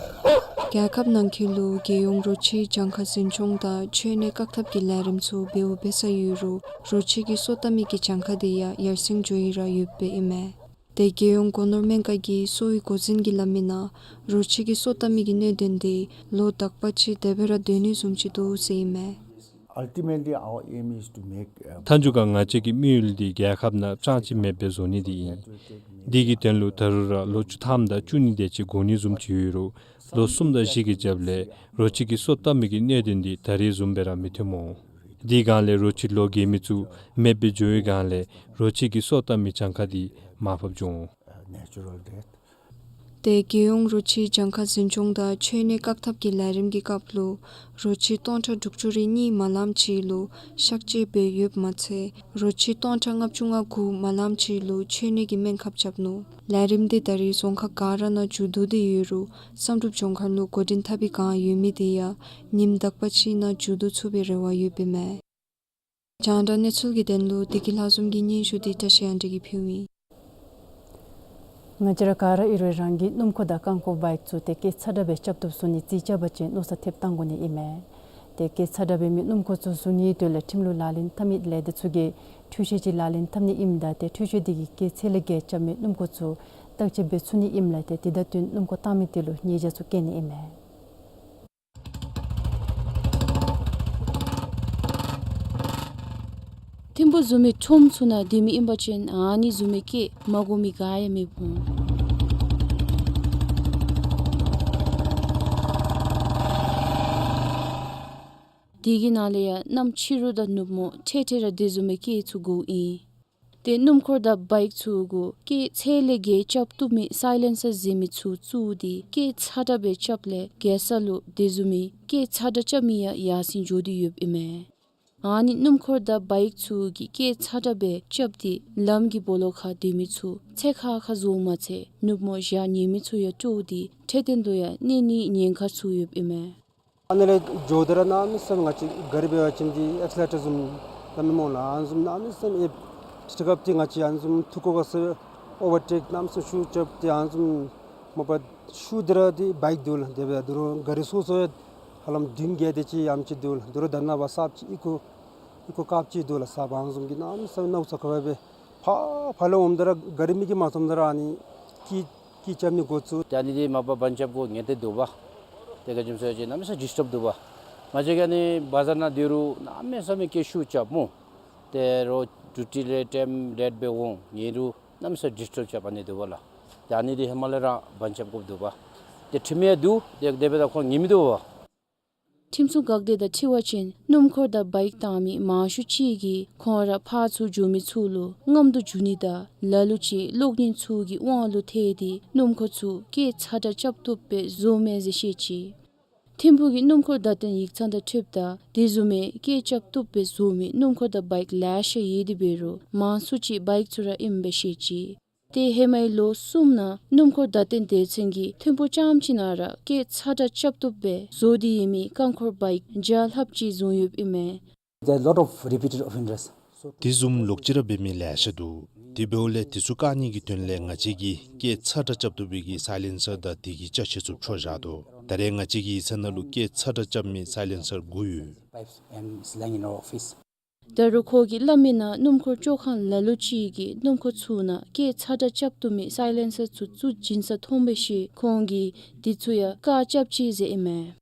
རྒྱལ་ཁབ་ནང་འཁོད་ལུ་རྒྱལ་ཡོངས་རོ་ཁྱི་གྱངས་ཁ་འཛིན་སྐྱོང་དང་ཁྱོན་ནས་བཀག་ཐབས་ཀྱི་ལས་རིམ་ཚུ་འབདཝ་འབད་ས་ཡོད་རུང་རོ་ཁྱི་གི་སོ་བཏབ་མི་གི་གྱངས་ཁ་འདི་ཡང་ཡར་སེང་འགྱོ་ཡི་ར་ཡོདཔ་ཨིན་མས། ཏེ་རྒྱལ་ཡོངས་སྒོ་ནོར་སྨན་ཁང་གི་གསོ་བའི་འགོ་འཛིན་གྱིས་སླབ་མི་ནང་རོ་ཁྱི་གི་སོ་བཏབ་མི་གི་གནད་དོན་འདི་ལོ་དག་པ་ཅིག་དེ་སྦེ་ར་སྡོད་ནི་བཟུམ་ཅིག་འདུག་ཟེར་ཨིན་མས། Ultimately, our aim is to make, uh, མཐའ་མཇུག་ཁར་ང་བཅས་ཀྱི་དམིགས་ཡུལ་འདི་རྒྱལ་ཁབ་ནང་རྐྱངམ་ཅིག་མེདཔ་སྦེ་བཟོ་ནི་འདི་ཨིན། འདི་གི་དོན་ལུ་ད་རུང་ར་ལོ་བཅུ་ཐམ་དང་བཅུ་གཉིས་དེ་ཅིག་འགོར་ནི་བཟུམ་ཅིག་ཡོད་རུང་ལོ་གསུམ་དང་བཞི་གི་རྒྱབ་ལས་རོ་ཁྱི་གི་སོ་བཏབ་མི་གི་གནད་དོན་འདི་ད་རེས་བཟུམ་སྦེ་ར་མི་ཐོནམ་འོང་། དེའི་སྒང་ལས་རོ་ཁྱི་ལོ་རྒས་མི་ཚུ་མེདཔ་སྦེ་འགྱོ་བའི་སྒང་ལས་རོ་ཁྱི་གི་སོ་བཏབ་མི་གྱངས་ཁ་འདི་མར་ཕབ་འགྱོ་འོང་། Natural death. ཏེ་རྒྱལ་ཡོངས་རོ་ཁྱི་གྱངས་ཁ་འཛིན་སྐྱོང་དང་ཁྱོན་ནས་བཀག་ཐབས་ཀྱི་ལས་རིམ་གྱི་སྐབས་ལུ་རོ་ཁྱི་སྟོང་ཕྲག་དྲུག་ཅུ་རེ་གཉིས་མ་ལངམ་ཅིག་ལུ་གཤག་བཅོས་འབད་ཡོདཔ་མ་ཚད་རོ་ཁྱི་སྟོང་ཕྲག་ལྔ་བཅུ་ང་དགུ་མ་ལངམ་ཅིག་ལུ་འཆོལ་ནད་ཀྱི་སྨན་ཁབ་རྐྱབ་ནུག། ལས་རིམ་འདི་ད་རེས་རྫོང་ཁག་ག་ར་ནང་མཇུག་བསྡུ་སྟེ་ཡོད་རུང་བསམ་གྲུབ་ལྗོངས་མཁར་ལུ་འགོ་འདྲེན་འཐབ་པའི་བསྒང་ཡོད་མི་འདི་ཡང་ཉིནམ་དག་པ་ཅིག་ནང་མཇུག་བསྡུ་ཚུགས་པའི་རེ་བ་ཡོདཔ་ཨིན་མས། རྒྱང་བསྒྲགས་གནས་ཚུལ་གྱི་དོན་ལུ་བདེ་སྐྱིད་ལྷ་འཛོམས་ཀྱི་སྙན་ཞུ་འདི་བཀྲ་ཤིས་དབང་འདུས་ཀྱིས་ཕུལཝ་ཨིན། ང་བཅས་ར་ག་ར་ཨིན་རུང་རང་གི་སྣུམ་འཁོར་དང་རྐང་འཁོར་བའིཀ་ཚུ་ཏེ་སྐད་ཚ་དྲགས་སྦེ་རྐྱབ་བཏུབ་བཟོ་ནི་རྩིས་རྐྱབ་པ་ཅིན་མནོ་བསམ་ཐེབས་བཏང་དགོ་ནི་ཨིན་མས། ཏེ་སྐད་ཚ་དྲགས་འབད་མི་སྣུམ་འཁོར་ཚུ་བཟོ་ནིའི་དོན་ལས་ཁྲིམས་ལུགས་ལག་ལེན་འཐབ་མི་ལས་སྡེ་ཚུ་གིས་འཕྲུལ་ཆས་ཅིག་ལག་ལེན་འཐབ་ནི་ཨིནམ་ད་ཏེ་འཕྲུལ་ཆས་འདི་གིས་སྐད་ཚད་ལས་བརྒལ་རྐྱབ་མི་སྣུམ་འཁོར་ཚུ་བརྟག་དཔྱད་འབད་ཚུགས་ནི་ཨིནམ་ལས་ཏེ་དེ་དང་བསྟུན་སྣུམ་འཁོར་བཏང་མི་དེ་ལུ་ཉེས་བྱ་ཚུ་བཀལ་ནི་ཨིན་མས། ཐིམ་ཕུག་བཟུམ་མའི་ཁྲོམ་ཚུ་ནང་སྡོད་མི་ཨིན་པ་ཅིན་ཨ་ནི་བཟུམ་མའི་སྐད་མ་གོ་མི་ག་ཡང་མེདཔ་འོང་། དེ་གི་ནང་ལས་ཡང་གནམ་ཕྱི་རུ་དང་ནུབ་མོ་འཕྲལ་འཕྲལ་ར་དེ་བཟུམ་མའི་སྐད་ཚུ་གོཝ་ཨིན། ཏེ་སྣུམ་འཁོར་དང་བའིཀ་ཚུ་གུ་སྐད་ཚད་ལས་བརྒལ་རྐྱབ་བཏུབ་མི་སའི་ལེན་སར་ཟེར་མི་ཚུ་བཙུགས་ཏེ་སྐད་ཚ་དྲགས་སྦེ་རྐྱབ་ལས་རྒྱལ་ས་ལུ་དེ་བཟུམ་མའི་སྐད་ཚ་དྲགས་རྐྱབ་མི་ཡང་ཡར་སེང་འགྱོ་སྟེ་ཡོདཔ་ཨིན་མས། ཨ་ནི་སྣུམ་འཁོར་དང་བའིཀ་ཚུ་གིས་སྐད་ཚ་དྲགས་སྦེ་རྐྱབ་སྟེ་ལམ་གྱི་སྦོ་ལོགས་ཁར་སྡོད་མི་ཚུ་ཚེར་ཁ་ཁ་བཟོཝ་མ་ཚད་ནུབ་མོ་ཞག་ཉལ་མི་ཚུ་ཡང་སྤྲོ་སྟེ་འཕྲལ་བརྟན་དུ་ཡང་གནས་ནིའི་ཉེན་ཁ་ཚུ་ཡོདཔ་ཨིན་མས། ཨ་ནི་ལས་འགྱོ་སྟེ་ར་གནམ་མེད་ས་མེད་ང་བཅས་ག་ར་འབད་བ་ཅིན་འདི་ཨེག་སི་ལེ་ཊར་བཟུམ་ལ་མི་སྨོ་ལགས། ཨ་ནི་བཟུམ་གནམ་མེད་ས་མེད་ཨེབ་ཏེ་སྐབས་འདི་ང་བཅས་ཨ་ནི་བཟུམ་ཐུག་གོ་ག་ས་ཨོ་ཝར་ཊེཀ་གནམ་མེད་ས་མེད་ཤུགས་རྐྱབ་སྟེ་ཨ་ནི་བཟུམ་མ་པ་ཤུལ་འདི་ར་འདི་བའིཀ་འདུག་ལགས། དེ་སྦེ་དོ་རུང་ག་ར་སོ་སོ་ཡང་ཧ་ལམ་བདུན་བརྒྱད་དེ་ཅིག་ཡང་ཅིག་འདུག་ལགས། དོ་རུང་ད་ནཱ་བ་གསརཔ་ཅིག་ཨི་ཁུ་ཨི་ཁུ་ཀརཔ་ཅིག་འདུག་ལགས། གསརཔ་ཨ་ནི་བཟུམ་གྱི་གནམ་མེད་ས་མེད་ནཝ་ཚ་ཁ་བ་སྦེ་ཕར་ཕར་ལས་འོངམ་ད་ར་ག་ར་མིག་གིས་མ་མཐོངམ་ད་ར་ཨ་ནི་ཀི་ཀི་རྐྱབ་ནི་འགོ་བཙུགས། ཏེ་ཨ་ནི་འདི་མ་པ་བཱན་རྐྱབ་དགོ་ཉེན་ཏེ་འདུག་པ། ཏེ་ག་ཅི་སྨོ་ཟེར་བ་ཅིན་གནམ་མེད་ས་མེད་ཌིསི་ཊབ་འདུག་པ། ང་བཅས་ཀྱིས་ཨ་ནི་བ་ཛར་ནང་སྡོད་རུང་གནམ་མེད་ས་མེད་སྐད་ཤུགས་རྐྱབ་སྨོ། ཏེ་རོགས་ཌིའུ་ཊི་ལས་ཊའིམ་ལེཊ་སྦེ་འོང་ཉན་རུང་གནམ་མེད་ས་མེད་ཌིསི་ཊབ་རྐྱབ་ཨ་ནི་འདུག་པ་ལགས། ཏེ་ཨ་ནི་འདི་ཧེ་མ་ལས་ར་བཱན་རྐྱབ་དགོཔ་འདུག་པ། ཏེ་ཁྲིམས་ཡང་འདུག། ཏེ་དེ་སྦེ་ད་ཁོང་ཉན་མི་འདུག་པ། ཁྲིམས་སྲུང་འགག་སྡེ་དང་འཁྲིལ་བ་ཅིན་སྣུམ་འཁོར་དང་བའིཀ་བཏང་མི་མང་ཤོས་ཅིག་གིས་ཁོང་ར་ཕར་ཚུར་འགྱོ་མི་ཚུ་ལུ་མངམ་དུ་འགྱོ་ནི་དང་ལ་ལུ་ཅིག་གློག་བརྙན་ཚུ་གི་དབང་ལུ་ཐལ་ཏེ་སྣུམ་འཁོར་ཚུ་སྐད་ཚ་དྲགས་རྐྱབ་བཏུབ་སྦེ་བཟོཝ་མས་ཟེར་བཤད་ཅི། ཐིམ་ཕུག་གི་སྣུམ་འཁོར་བརྡ་སྟོན་ཡིག་ཚང་དང་འཁྲིལཝ་ད་དེ་བཟུམ་མའི་སྐད་རྐྱབ་བཏུབ་སྦེ་བཟོ་མི་སྣུམ་འཁོར་དང་བའིཀ་ལེ་ཤ་ཡོད་དེ་འབད་རུང་མང་སུ་ཅིག་བའིཀ་ཚུ་ར་ཨིནམ་སྦེ་བཤད་ཅི། ཏེ་ཧེ་མའི་ལོ་གསུམ་ནང་སྣུམ་འཁོར་བརྡ་སྟོན་སྡེ་ཚན་གྱིས་ཐིམ་ཕུག་རྐྱངམ་ཅིག་ནང་ར་སྐད་ཚ་དྲགས་རྐྱབ་བཏུབ་སྦེ་བཟོ་སྟེ་ཡོད་མི་རྐང་འཁོར་བའིཀ་བརྒྱ་ལྷགཔ་ཅིག་བཟུང་ཡོདཔ་ཨིན་མས། There are lot of repeated offenders. དེ་བཟུམ་ལོག་ཅི་ར་འབད་མི་ལེ་ཤ་འདུག། དེ་འབདཝ་ལས་དེ་ཚུ་བཀག་ནི་གི་དོན་ལས་ང་བཅས་ཀྱིས་སྐད་ཚ་དྲགས་རྐྱབ་བཏུབ་པའི་གི་སའི་ལེན་སར་དང་དེ་གི་ཅ་ཆས་ཚུ་འཕྲོག་བཞག་དོ། ད་རེས་ང་བཅས་ཀྱི་ཡིག་ཚང་ནང་ལུ་སྐད་ཚ་དྲགས་རྐྱབ་མི་སའི་ལེན་སར་དགུ་ཡོད། Pipes and slang in our office. ད་རུང་ཁོ་གིས་སླབ་མི་ནང་སྣུམ་འཁོར་བཅོ་ཁང་ལ་ལུ་ཅིག་གིས་སྣུམ་འཁོར་ཚུ་ནང་སྐད་ཚ་དྲགས་རྐྱབ་བཏུབ་མི་སའི་ལེན་སར་ཚུ་བཙུགས་བྱིན་ས་མཐོང་པའི་ཤུལ་ཁོང་གིས་དེ་ཚུ་ཡང་བཀག་རྐྱབ་ཅི་ཟེར་ཨིན་མས།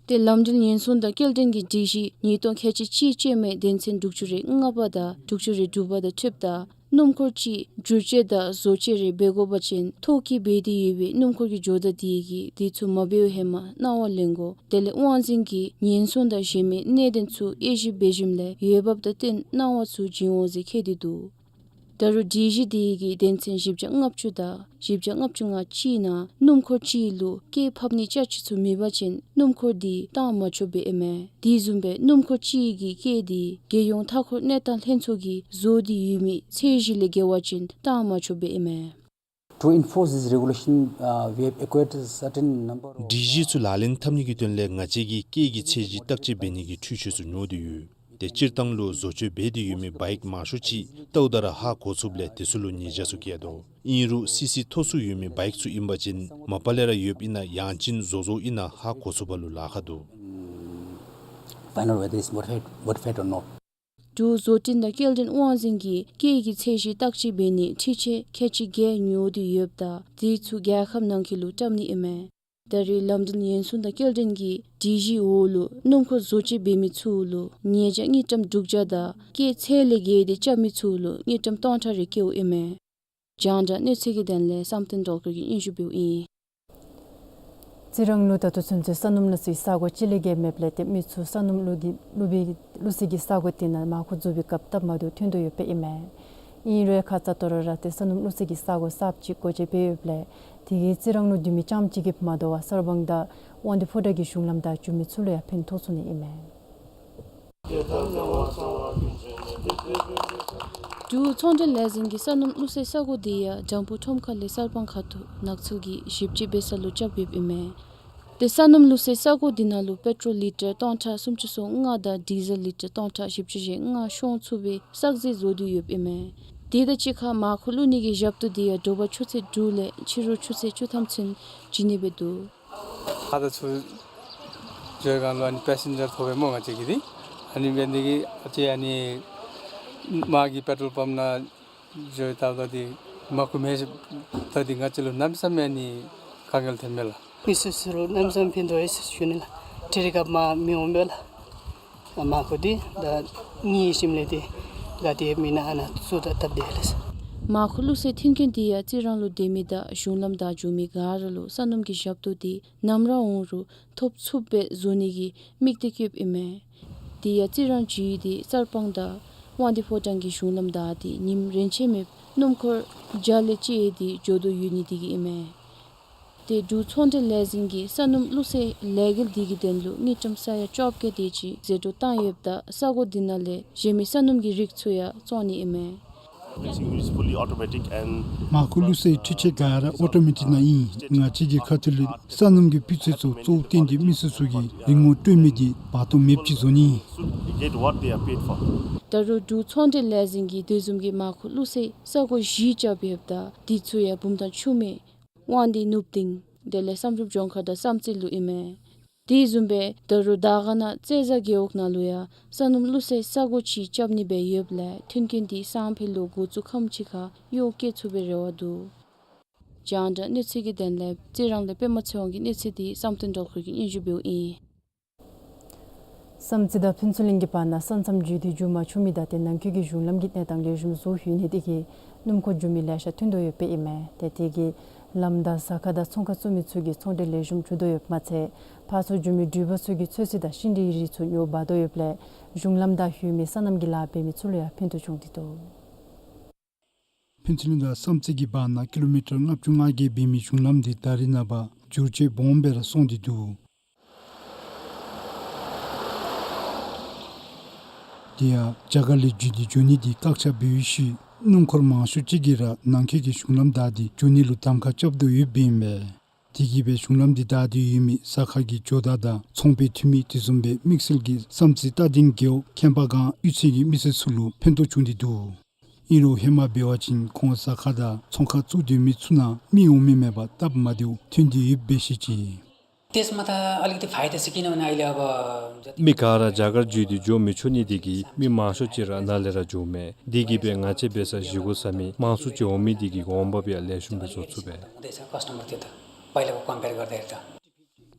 ཏེ་ལམ་འགྲུལ་ཉེན་སྲུང་དང་སྐྱེལ་འདྲེན་གྱི་སྒྲིག་གཞི་ཉིས་སྟོང་ཁལ་གཅིག་གཅིག་ཅན་མའི་དོན་ཚན་དྲུག་ཅུ་རེ་ལྔ་པ་དང་དྲུག་ཅུ་རེ་དྲུག་པ་དང་འཁྲིལཝ་ད་སྣུམ་འཁོར་ཅིག་བསྒྱུར་བཅོས་དང་བཟོ་བཅོས་རེ་འབད་དགོ་པ་ཅིན་ཐོ་བཀོད་འབད་དེ་ཡོད་པའི་སྣུམ་འཁོར་གྱི་ཇོ་བདག་དེ་གིས་དེ་ཚུ་མ་འབདཝ་ཧེ་མ་གནང་བ་ལེན་དགོ། དེ་ལས་དབང་འཛིན་གྱིས་ཉེན་སྲུང་དང་གཞན་མི་གནད་དོན་ཚུ་དབྱེ་ཞིབ་འབད་ཞིནམ་ལས་འོས་འབབ་དང་བསྟུན་གནང་བ་ཚུ་བྱིན་འོང་ཟེར་བཀོད་དེ་འདུག། ད་རུང་སྒྲིག་གཞི་དེ་གི་དོན་ཚན་བཞི་བརྒྱ་ལྔ་བཅུ་དང་བཞི་བརྒྱ་ལྔ་བཅུ་ང་གཅིག་ནང་སྣུམ་འཁོར་གཅིག་ལུ་སྐྱེལ་ཕབ་ནི་ཅ་ཆས་ཚུ་མེད་པ་ཅིན་སྣུམ་འཁོར་དེ་བཏང་མ་ཆོགཔ་སྦེ་ཨིན་མས། དེ་བཟུམ་སྦེ་སྣུམ་འཁོར་གཅིག་གི་སྐྱེལ་དེ་རྒྱལ་ཡོངས་མཐའ་འཁོར་གནས་སྟངས་ལྷན་ཚོགས་ཀྱིས་བཟོ་སྟེ་ཡོད་མི་ཚད་གཞི་ལས་བརྒལ་བ་ཅིན་བཏང་མ་ཆོགཔ་སྦེ་ཨིན་མས། To enforce this regulation, uh, we have acquired a certain number of སྒྲིག་གཞི་ཚུ་ལག་ལེན་འཐབ་ནི་གི་དོན་ལས་ང་བཅས་ཀྱིས་སྐྱེལ་གྱི་ཚད་གཞི་བརྟག་དཔྱད་འབད་ནི་གི་འཕྲུལ་ཆས་ཚུ་ཉོ་སྟེ་ཡོད། ཏེ་སྤྱིར་བཏང་ལུ་བཟོ་བཅོས་འབད་དེ་ཡོད་མི་བའིཀ་མང་ཤོས་ཅིག་ལྟཝ་ད་ར་ཧ་གོ་ཚུགསཔ་ལས་དེ་ཚུ་ལུ་ཉེས་བྱ་ཚུ་བཀལ་དོ། ཨིན་རུང་སི་སི་མཐོ་སུ་ཡོད་མི་བའིཀ་ཚུ་ཨིན་པ་ཅིན་མ་པ་ལས་ར་ཡོདཔ་ཨིན་ན་ཡང་ཅིན་བཟོ་བཟོཝ་ཨིན་ན་ཧ་གོ་ཚུགས་པ་ལུ་ལཱ་ཁག་འདུག། Find out whether it's modified, modified or not. འབྲུག་བཟོ་སྐྲུན་དང་སྐྱེལ་འདྲེན་དབང་འཛིན་གྱིས་སྐྱེལ་གྱི་ཚད་གཞི་བརྟག་དཔྱད་འབད་ནི་འཕྲུལ་ཆས་ཁལ་གཅིག་བརྒྱད་ཉོ་སྟེ་ཡོདཔ་ད་དེ་ཚུ་རྒྱལ་ཁབ་ནང་འཁོད་ལུ་བཏབ་ནི་ཨིན་མས། ད་རེས་ལམ་སྒྲོན་ཡན་སོང་དང་སྐྱེལ་འདྲེན་གྱི་སྒྲིག་གཞིའི་འོག་ལུ་སྣུམ་འཁོར་བཟོ་བཅོས་འབད་མི་ཚུ་ལུ་ཉེས་བྱ་དངུལ་ཀྲམ་དྲུག་བརྒྱ་དང་སྐྱེལ་ཚད་ལས་བརྒལ་ཏེ་རྐྱབ་མི་ཚུ་ལུ་དངུལ་ཀྲམ་སྟོང་ཕྲག་རེ་བཀལཝ་ཨིན་མས། རྒྱང་བསྒྲགས་གནས་ཚུལ་གྱི་དོན་ལས་བསམ་གཏན་སྒྲོལ་དཀར་གྱིས་སྙན་ཞུ་འབདཝ་ཨིན། རྩི་རང་ལུ་ད་ལྟོ་ཚུན་ཚོད་ས་སྣུམ་བླུགས་སའི་ས་གོ་གཅིག་ལས་བརྒལ་མེདཔ་ལས་ཏེ་མི་ཚུ་ས་སྣུམ་བླུགས་ཀྱི་བླུགས་པའི་བླུགས་སའི་གི་ས་གོ་དེ་ནང་མར་ཁུ་བཙུགས་པའི་སྐབས་སྟབས་མ་བདེཝ་ཐོན་དོ་ཡོདཔ་ཨིན་མས། ཨིན་རུང་ཁ་ཙ་དོ་རུང་ར་ཏེ་ས་སྣུམ་བླུགས་སའི་གི་ས་གོ་གསརཔ་ཅིག་སྒོ་འབྱེད་འབད་ཡོདཔ་ལས་དེ་གིས་རྩི་རང་ལུ་སྡོད་མི་རྐྱངམ་གཅིག་གིས་མ་དོ་བར་གསར་སྤང་དང་དབང་འདུས་ཕོ་བྲང་གི་གཞུང་ལམ་བདའ་འགྱོ་མི་ཚུ་ལུ་ཡང་ཕན་ཐོགས་ཚུགས་ནི་ཨིན་མས། འབྲུག་ཚོང་འབྲེལ་ལས་འཛིན་གྱིས་ས་སྣུམ་བླུགས་སའི་ས་གོ་དེ་ཡང་འགྲམ་ཕུག་ཁྲོམ་ཁ་ལས་གསར་སྤང་ཁ་ཐུག་ནགས་ཚལ་གྱི་ཞིབ་དཔྱད་འབད་ས་ལུ་རྐྱབ་ཡོདཔ་ཨིན་མས། ཏེ་ས་སྣུམ་བླུགས་སའི་ས་གོ་དེ་ནང་ལུ་པེ་ཊོལ་ལི་ཊར་སྟོང་ཕྲག་སུམ་ཅུ་སོ་ལྔ་དང་ཌི་ཟེལ་ལི་ཊར་སྟོང་ཕྲག་བཞི་བཅུ་ཞེ་ལྔ་ཤོང་ཚུགས་པའི་བསགས་རྫས་བཟོ་སྟེ་ཡོདཔ་ཨིན་མས། དེ་དང་གཅིག་ཁར་མར་ཁུ་བླུགས་ནི་གི་ཞབས་ཏོག་དེ་ཡང་དྲོ་པ་ཆུ་ཚོད་དྲུག་ལས་ཕྱི་རུ་ཆུ་ཚོད་བཅུ་ཐམ་ཚུན་བྱིན་ནི་སྦེ་འདུག། ཁ་ཙ་ཚུར་འགྱོ་བའི་སྒང་ལུ་ཨ་ནི་པེ་སེན་ཇར་ཐོབ་པས་སྨོ་ང་བཅས་ཀྱིས་འདི། ཨ་ནི་འབད་ནི་དེ་གིས་ཨ་ཙི་ཨ་ནི་མར་གྱི་པེ་ཊོལ་པམཔ་ནང་འགྱོ་བལྟཝ་ད་འདི་མར་ཁུ་མེད་ཟེརཝ་ད་འདི་ང་བཅས་ལུ་གནམ་མེད་ས་མེད་ཨ་ནི་དཀའ་ངལ་ཐོན་མས་ལགས། མི་སེར་ཚུ་ལུ་གནམ་མེད་ས་མེད་ཕན་ཐོགས་ཡོད་ཟེར་ཞུ་ནི་ལགས། འཕྲུལ་རིག་ཁར་མར་མི་འོང་པས་ལགས། མར་ཁུ་འདི་ད་ངེའི་ཞིནམ་ལས་འདི་ག་ཏེ་མེད་ན་ཨ་ནཱ་བཙུགས་ད་བཏབ་སྟེ་ཡོད་ལགས། མར་ཁུ་བླུགས་སའི་མཐུན་རྐྱེན་འདི་ཡང་རྩི་རང་ལུ་སྡོད་མི་དང་གཞུང་ལམ་བདའ་འགྱོ་མི་ག་ར་ལུ་ས་སྣུམ་གྱི་ཞབས་ཏོག་འདི་ནམ་ར་འོང་རུང་ཐོབ་ཚུགསཔ་སྦེ་བཟོ་ནི་གི་དམིགས་གཏད་བསྐྱེདཔ་ཨིན་མས། དེ་ཡང་རྩི་རང་བརྒྱུད་དེ་གསར་སྤང་དང་དབང་འདུས་ཕོ་བྲང་གི་གཞུང་ལམ་བདའ་སྟེ་ཉིནམ་རེ་ཆད་མེད་སྣུམ་འཁོར་བརྒྱ་ལས་བཅད་དེ་འགྱོ་དོ་ཡོད་ནི་དེ་གིས་ཨིན་མས། ཏེ་འབྲུག་ཚོང་འབྲེལ་ལས་འཛིན་གྱིས་ས་སྣུམ་བླུགས་སའི་ལས་འགུལ་དེ་གི་དོན་ལུ་དངུལ་ཀྲམ་ས་ཡ་བཅོ་བརྒྱད་དེ་ཅིག་ཟད་འགྲོ་བཏང་ཡོདཔ་ད་ས་གོ་དེ་ནང་ལས་གཞན་མི་ས་སྣུམ་གྱི་རིགས་ཚུ་ཡང་བཙོང་ནི་ཨིན་མས། Mixing is fully automatic and མར་ཁུ་བླུགས་སའི་འཕྲུལ་ཆས་ག་ར་ཨོ་ཊོ་མེ་ཊིག་ནང་ཨིན། ང་བཅས་ཀྱི་ཁ་ཐུག་ལས་ས་སྣུམ་གྱི་སྤུས་ཚད་ཚུ་གཙོ་བོར་བཏོན་ཏེ་མི་སེར་ཚུ་གིས་རིན་གོང་སྤྲོད་མི་དེ་བར་སྟོང་མེདཔ་ཅིག་བཟོ་ནི། Get what they are paid for. ད་རུང་འབྲུག་ཚོང་འབྲེལ་ལས་འཛིན་གྱིས་དེ་བཟུམ་གྱི་མར་ཁུ་བླུགས་སའི་ས་གོ་བཞི་རྐྱབ་ཡོདཔ་ད་དེ་ཚུ་ཡང་བུམ་ཐང་ཆུ་སྨད་དབང་འདུས་ནུབ་གཏིང་དེ་ལས་བསམ་གྲུབ་ལྗོངས་མཁར་དང་བསམ་རྩེ་ལུ་ཨིན་མས། དེ་བཟུམ་སྦེ་ད་རུང་དར་དཀར་ན་རྩེ་བཟའ་རྒེད་འོག་ནང་ལུ་ཡང་ས་སྣུམ་བླུགས་སའི་ས་གོ་ཅིག་རྐྱབ་ནི་སྦེ་ཡོདཔ་ལས་མཐུན་རྐྱེན་དེ་སང་ཕོད་ལུ་འགོ་བཙུགས་ཁམས་ཅིག་ཁར་གཡོག་བཀོལ་ཚུགས་པའི་རེ་བ་འདུག། རྒྱང་བསྒྲགས་གནས་ཚུལ་གྱི་དོན་ལས་རྩི་རང་ལས་པདྨ་ཚེ་དབང་གི་གནས་ཚུལ་དེ་བསམ་གཏན་སྒྲོལ་དཀར་གྱིས་སྙན་ཞུ་འབདཝ་ཨིན། བསམ་རྩེ་དང་ཕུན་ཚོགས་གླིང་གི་བར་ན་ས་མཚམས་བརྒྱུད་དེ་འགྱོ་མ་ཆོག་མི་དང་ཏེ་ནང་འཁོད་ཀྱི་གཞུང་ལམ་གྱི་གནས་སྟངས་ལེགས་ཤོམ་བཟོ་ཡོད་ནི་དེ་གིས་སྣུམ་འཁོར་འགྱོ་མི་ལེ་ཤ་ཐོན་དོ་ཡོདཔ་ཨིན་མས། ཏེ་དེ་གིས་ལམ་བདའ་ཟ་ཁང་དང་ཚོང་ཁང་བཙུགས་མི་ཚུ་གི་ཚོང་འབྲེལ་ལེགས་ཤོམ་འགྱོ་དོ་ཡོདཔ་མ་ཚད་ཕར་ཚུར་འགྱོ་མི་འགྲུལ་པ་ཚུ་གི་ཚོད་བསྲེ་དང་ཤིང་འབྲས་རིགས་ཚུ་ཉོ་འབག་དོ་ཡོདཔ་ལས་གཞུང་ལམ་བདའ་ལྷོད་མི་སོ་ནམ་གྱི་ལཱ་འབད་མི་ཚུ་ལུ་ཡང་ཕན་ཐོགས་བྱུང་སྟེ་འདུག། ཕུན་ཚོགས་གླིང་དང་བསམ་རྩེ་གི་བར་ན་ཀི་ལོ་མི་ཊར་ལྔ་བཅུ་ང་བརྒྱད་འབད་མི་གཞུང་ལམ་དེ་ད་རེས་ནངས་པ་བསྒྱུར་བཅོས་སྦོམ་སྦེ་ར་སོང་སྟེ་འདུག། དེ་ཡང་རྒྱ་གར་ལས་བརྒྱུད་དེ་འགྱོ་ནི་དེ་བཀག་ཆ་འབད་བའི་ཤུལ་སྣུམ་འཁོར་མང་ཤོས་ཅིག་གིས་ར་ནང་འཁོད་ཀྱི་གཞུང་ལམ་བདའ་སྟེ་འགྱོ་ནི་ལུ་གདམ་ཁ་རྐྱབ་དོ་ཡོདཔ་ཨིན་པས། དེ་གིས་སྦེ་གཞུང་ལམ་དེ་བདའ་སྟེ་ཡོད་མི་ཟ་ཁང་གི་ཇོ་བདག་དང་ཚོང་པའི་འཐུས་མི་དེ་བཟུམ་སྦེ་དམིགས་བསལ་གྱིས་བསམ་རྩེ་རྟ་སྡིང་རྒེད་འོག་ཁྱད་འཕགས་སྒང་གཡུས་ཚན་གྱི་མི་སེར་ཚུ་ལུ་ཕན་ཐོགས་བྱུང་སྟེ་འདུག། ཨིན་རུང་ཧེ་མ་འབད་བ་ཅིན་ཁོང་ཟ་ཁང་དང་ཚོང་ཁང་བཙུགས་སྡོད་མི་ཚུ་ནང་མི་འོང་མི་མེད་པར་སྟབས་མ་བདེཝ་ཐོན་ཏེ་ཡོདཔ་སྦེ་བཤད་ཅི། त्यसमा त अलिकति फाइदा छ, किनभने अहिले अब जति མི་ག་ར་རྒྱ་གར་བརྒྱུད་དེ་འགྱོ་མི་ཆོག་ནི་དེ་གིས་མི་མང་ཤོས་ཅིག་ར་ནཱ་ལས་ར་འགྱོཝ་མས། དེ་གིས་སྦེ་ང་བཅས་འབད་ས་བཞེས་སྒོ་ཟ་མི་མང་སུ་ཅིག་འོང་མི་དེ་གིས་གོང་འབབ་ཡང་ལེགས་ཤོམ་སྦེ་བཟོ་ཚུགས་པས། हुँदैछ, कस्टमर त्यो त पहिलाको कम्पेयर गर्दाखेरि त।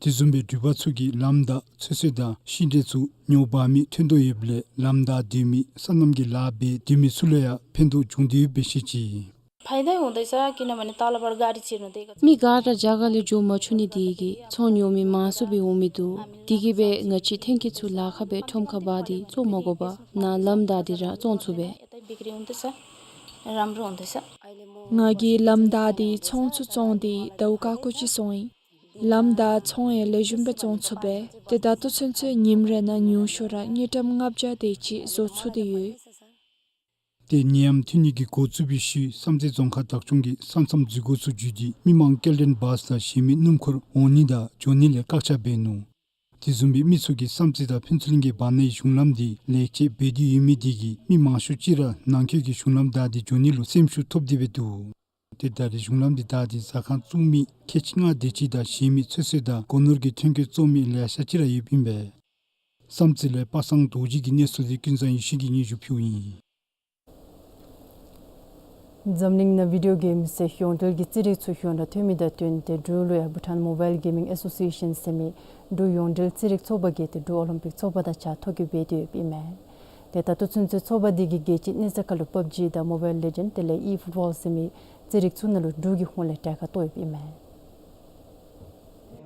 དེ་བཟུམ་སྦེ་འགྲུལ་པ་ཚུ་གིས་ལམ་བདའ་ཚོད་བསྲེ་དང་ཤིང་འབྲས་ཚུ་ཉོ་འབག་མི་ཐོན་དོ་ཡོདཔ་ལས་ལམ་བདའ་སྡོད་མི་སོ་ནམ་གྱི་ལཱ་འབད་སྡོད་མི་ཚུ་ལུ་ཡང་ཕན་ཐོགས་བྱུང་སྟེ་ཡོདཔ་སྦེ་བཤད་ཅི། फाइदा हुँदैछ, किनभने तलबाट गाडी छिर्नु दिएको छ। མི་ག་ར་རྒྱ་གར་ལས་འགྱོ་མ་ཆོག་ནི་དེ་གིས་ཚོང་ཉོ་མི་མང་སུ་སྦེ་འོང་མི་འདུག། དེ་གིས་སྦེ་ང་བཅས་ཐོན་སྐྱེད་ཚུ་ལཱ་ཁག་སྦེ་ཁྲོམ་ཁར་འབག་སྟེ་བཙོང་མ་དགོ་པར་ནཱ་ལམ་བདའ་སྟེ་ར་བཙོང་ཚུགས་པས། यतै बिक्री हुँदैछ। རམ་རོང་དུ་ས། ང་གིས་ལམ་བདའ་སྟེ་ཚོང་ཚུ་བཙོང་སྟེ་ཟླཝ་ཀ་ཀོ་ཅིག་སོང་ཡི། ལམ་བདའ་ཚོང་ཡང་ལེགས་ཤོམ་སྦེ་བཙོང་ཚུགས་པས། ཏེ་ད་ལྟོ་ཚུན་ཚོད་ཉིནམ་རེ་ནང་ཉུང་ཤོས་ར་དངུལ་ཀྲམ་ལྔ་བརྒྱ་དེ་ཅིག་བཟོ་ཚུགས་ཏེ་ཡོད། ཏེ་ནད་ཡམས་ཐོན་ནི་གི་འགོ་བཙུགས་པའི་ཤུལ་བསམ་རྩེ་རྫོང་ཁག་བདག་སྐྱོང་གིས་ས་མཚམས་འཛུལ་སྒོ་ཚུ་བརྒྱུད་དེ་མི་མང་སྐྱེལ་འདྲེན་བཱས་དང་གཞན་མི་སྣུམ་འཁོར་འོང་ནི་དང་འགྱོ་ནི་ལས་བཀག་ཆ་འབད་ནུག། དེ་བཟུམ་སྦེ་མི་ཚུ་གིས་བསམ་རྩེ་དང་ཕུན་ཚོགས་གླིང་གི་བར་ནའི་གཞུང་ལམ་འདི་ལེགས་བཅོས་འབད་དེ་ཡོད་མི་དེ་གིས་མི་མང་ཤོས་ཅིག་ར་ནང་འཁོད་ཀྱི་གཞུང་ལམ་བདའ་སྟེ་འགྱོ་ནི་ལུ་སེམས་ཤུགས་ཐོབ་སྟེ་སྦེ་འདུག། ཏེ་ད་རེས་གཞུང་ལམ་འདི་བདའ་སྟེ་ཟ་ཁང་བཙུགས་མི་ཁལ་གཅིག་ལྔ་དེ་ཅིག་དང་གཞན་མི་ཚོད་བསྲེ་དང་སྒོ་ནོར་གྱི་ཐོན་སྐྱེད་བཙོང་མི་ལེ་ཤ་ཅིག་ར་ཡོདཔ་ཨིན་པས། བསམ་རྩེ་ལས་པ་སངས་རྡོ་རྗེ་གི་གནས་ཚུལ་འདི་ཀུན་བཟང་ཡེ་ཤེས་ཀྱིས་སྙན་ཞུ་ཕུལཝ་ཨིན། འཛམ་གླིང་ནང་བི་ཌིའོ་གེམ་ཟེར་ཡོངས་འབྲེལ་གྱི་རྩེད་རིགས་ཚུ་ཡོངས་གྲགས་ཐོན་མི་དང་བསྟུན་ཏེ་འབྲུག་ལུ་ཡང་བྷུ་ཊཱན་མོ་བཱའིལ་གེ་མིང་ཨེ་སོ་སི་ཨེ་ཤཱན་ཟེར་མི་འབྲུག་ཡོངས་འབྲེལ་རྩེད་རིགས་ཚོགས་པ་གིས་ཏེ་འབྲུག་ཨོ་ལིམ་པིག་ཚོགས་པ་དང་གཅིག་ཁར་ཐོ་བཀོད་འབད་དེ་ཡོདཔ་ཨིན་མས། ཏེ་ད་ལྟོ་ཚུན་ཚོད་ཚོགས་པ་འདི་གིས་རྒྱལ་སྤྱིའི་གནས་ཚད་ཁར་ལུ་པབ་ཇི་དང་མོ་བཱའིལ་ལེ་ཇེནཌ་དེ་ལས་ཨི་ཕུཊ་བཱལ་ཟེར་མི་རྩེད་རིགས་ཚུ་ནང་ལུ་འབྲུག་གི་ཧོངས་ལས་གྲལ་ཁར་གཏོགས་ཡོདཔ་ཨིན་མས།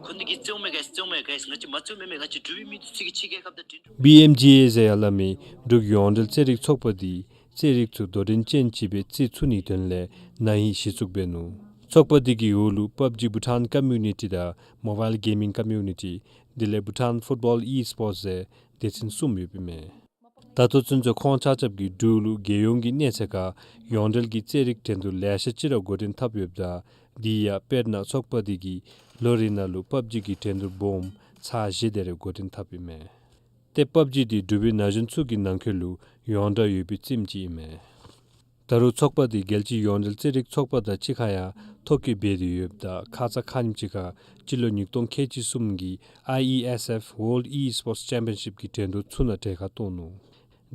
ཁོང་གིས་རྩེདམོ་ག་རྩེདམོ་ག་ང་བཅས་མ་རྩེདམོ་མེན། ང་བཅས་འབྲུག་པའི་མི་འདི་ཚུ་གིས་ཕྱི་རྒྱལ་ཁབ་དང་འགྲན་བསྡུར། བི་ཨེམ་ཇི་ཨེ་ཟེར་ཡང་སླབ་མི་འབྲུག་ཡོངས་འབྲེལ་རྩེད་རིགས་ཚོགས་པ་འདི་རྩེད་རིགས་ཚུ་དོ་འགྲན་ཅན་ཅིག་སྦེ་རྩེད་ཚུགས་ནིའི་དོན་ལས་ན་ཧིང་གཞི་བཙུགས་འབད་ནུག། ཚོགས་པ་འདི་གི་འོག་ལུ་པབ་ཇི་བྷུ་ཊཱན་ཀོ་མིའུ་ནི་ཊི་དང་མོ་བཱའིལ་གེ་མིང་ཀོ་མིའུ་ནི་ཊི་དེ་ལས་བྷུ་ཊཱན་ཕུཊ་བཱལ་ཨི་སི་པོརཊསི་ཟེར་སྡེ་ཚན་གསུམ་ཡོདཔ་ཨིན་མས། ད་ལྟོ་ཚུན་ཚོད་ཁོང་ཆ་ཁྱབ་ཀྱིས་འབྲུག་ལུ་རྒྱལ་ཡོངས་ཀྱི་གནས་ཚད་ཁར་ཡོངས་འབྲེལ་གྱི་རྩེད་རིགས་འགྲན་བསྡུར་ལེ་ཤ་ཅིག་ར་འགོ་འདྲེན་འཐབ་ཡོདཔ་ད་དེ་ཡང་དཔེར་ན་ཚོགས་པ་འདི་གིས་ལོ་རེ་ནང་ལུ་པབ་ཇི་གི་འགྲན་བསྡུར་སྦོམ་ཚར་བཞི་དེ་རེ་འགོ་འདྲེན་འཐབ་ཨིན་མས། ཏེ་པབ་ཇི་འདི་འབྲུག་པའི་ན་གཞོན་ཚུ་གི་ནང་འཁོད་ལུ་ཡོངས་གྲགས་ཡོད་པའི་རྩེདམོ་ཅིག་ཨིན་མས། ད་རུང་ཚོགས་པ་འདི་རྒྱལ་སྤྱིའི་ཡོངས་འབྲེལ་རྩེད་རིགས་ཚོགས་པ་དང་གཅིག་ཁར་ཡང་ཐོ་བཀོད་འབད་དེ་ཡོདཔ་ད་ཁ་ཙ་ཁ་ཉིནམ་ཅིག་ཁར་སྤྱི་ལོ་ཉིས་སྟོང་ཁལ་གཅིག་གསུམ་གྱི་ཨའི་ཨི་ཨེས་ཨེཕ་ཝཱལཌ་ཨི་སི་པོརཊསི་ཅེམ་པི་ཡན་ཤིཔ་གི་འགྲན་བསྡུར་ཚུ་ནང་གྲལ་ཁར་གཏོགས་ནུག།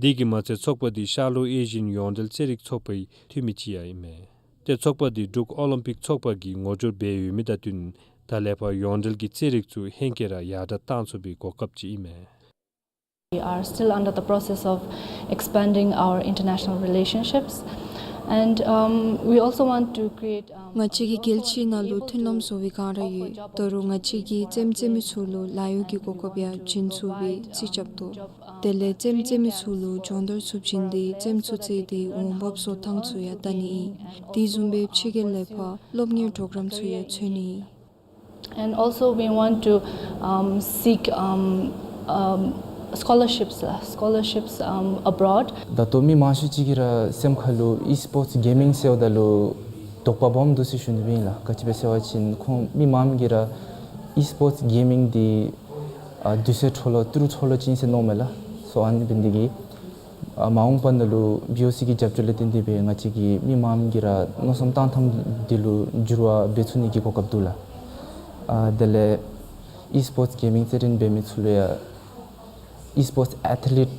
དེ་གིས་མ་ཚད་ཚོགས་པ་འདི་ཤར་ལྷོ་ཨེ་ཤི་ཡན་ཡོངས་འབྲེལ་རྩེད་རིགས་ཚོགས་པའི་འཐུས་མི་ཅིག་ཡང་ཨིན་མས། ཏེ་ཚོགས་པ་འདི་འབྲུག་ཨོ་ལིམ་པིག་ཚོགས་པ་གིས་ངོ་སྦྱོར་འབད་ཡོད་མི་དང་བསྟུན་ད་ལས་ཕར་ཡོངས་འབྲེལ་གྱི་རྩེད་རིགས་ཚུ་ཧེང་སྐལ་ར་ཡར་དྲགས་གཏང་ཚུགས་པའི་གོ་སྐབས་ཅིག་ཨིན་མས། We are still under the process of expanding our international relationships, and, um, we also want to create, um, ང་བཅས་ཀྱིས་རྒྱལ་སྤྱིའི་ནང་ལུ་མཐུན་ལམ་བཟོ་བའི་བསྒང་ར་ཡོད། ད་རུང་ང་བཅས་ཀྱིས་རྩེདམོ་རྩེད་མི་ཚུ་ལུ་ལཱ་གཡོག་གི་གོ་སྐབས་ཡང་བྱིན་ཚུགས་པའི་རྩིས་རྐྱབ་དོ། དེ་ལས་རྩེདམོ་རྩེད་མི་ཚུ་ལུ་སྦྱོང་བརྡར་ཚུ་བྱིན་ཏེ་རྩེདམོ་ཚུ་རྩེད་དེ་འོང་འབབ་བཟོ་ཐངས་ཚུ་ཡང་བལྟ་ནི་ཨིན། དེ་བཟུམ་སྦེ་ཕྱི་རྒྱལ་ལས་ཕར་སློབ་གཉེར་པོརོ་གརམ་ཚུ་ཡང་འཚོལ་ནི་ཨིན། And also we want to, um, seek, um, um, scholarships, uh, scholarships, um, abroad. ད་ལྟོ་མི་མང་ཤོས་ཅིག་གི་ར་སེམས་ཁར་ལུ་ཨི་སི་པོརཊསི་གེ་མིང་ཟེརཝ་ད་ལུ་དོགས་པ་སྦོམ་འདུག་ཟེར་ཞུ་ནི་སྦེ་ཨིན་ལགས། ག་ཅི་སྦེ་ཟེར་བ་ཅིན་ཁོང་མི་མངམ་གིས་ར་ཨི་སི་པོརཊསི་གེ་མིང་འདི་ཨ་དུས་ཚོད་འཕྲོ་བརླག་ཏི་རུ་འཕྲོ་བརླག་ཅིག་ཨིན་ཟེར་མནོཝ་མས་ལགས། སོ་ཨ་ནི་འབད་ནི་དེ་གིས་ཨ་མ་འོངས་པ་ནང་ལུ་བི་ཨོ་སི་གི་རྒྱབ་སྐྱོར་ལས་བརྟེན་ཏེ་སྦེ་ང་བཅས་ཀྱི་མི་མངམ་གྱི་ར་མནོ་བསམ་བཏང་ཐངས་འདི་ལུ་འགྱུར་བ་འབད་ཚུགས་ནི་གི་གོ་སྐབས་འདུག་ལགས། ཨ་དེ་ལས་ཨི་སི་པོརཊསི་གེ་མིང་རྩེད་འགྲན་འབད་མི་ཚུ་ལུ་ཡང་ཨི་སི་པོརཊསི་ཨེཐ་ལིཊ་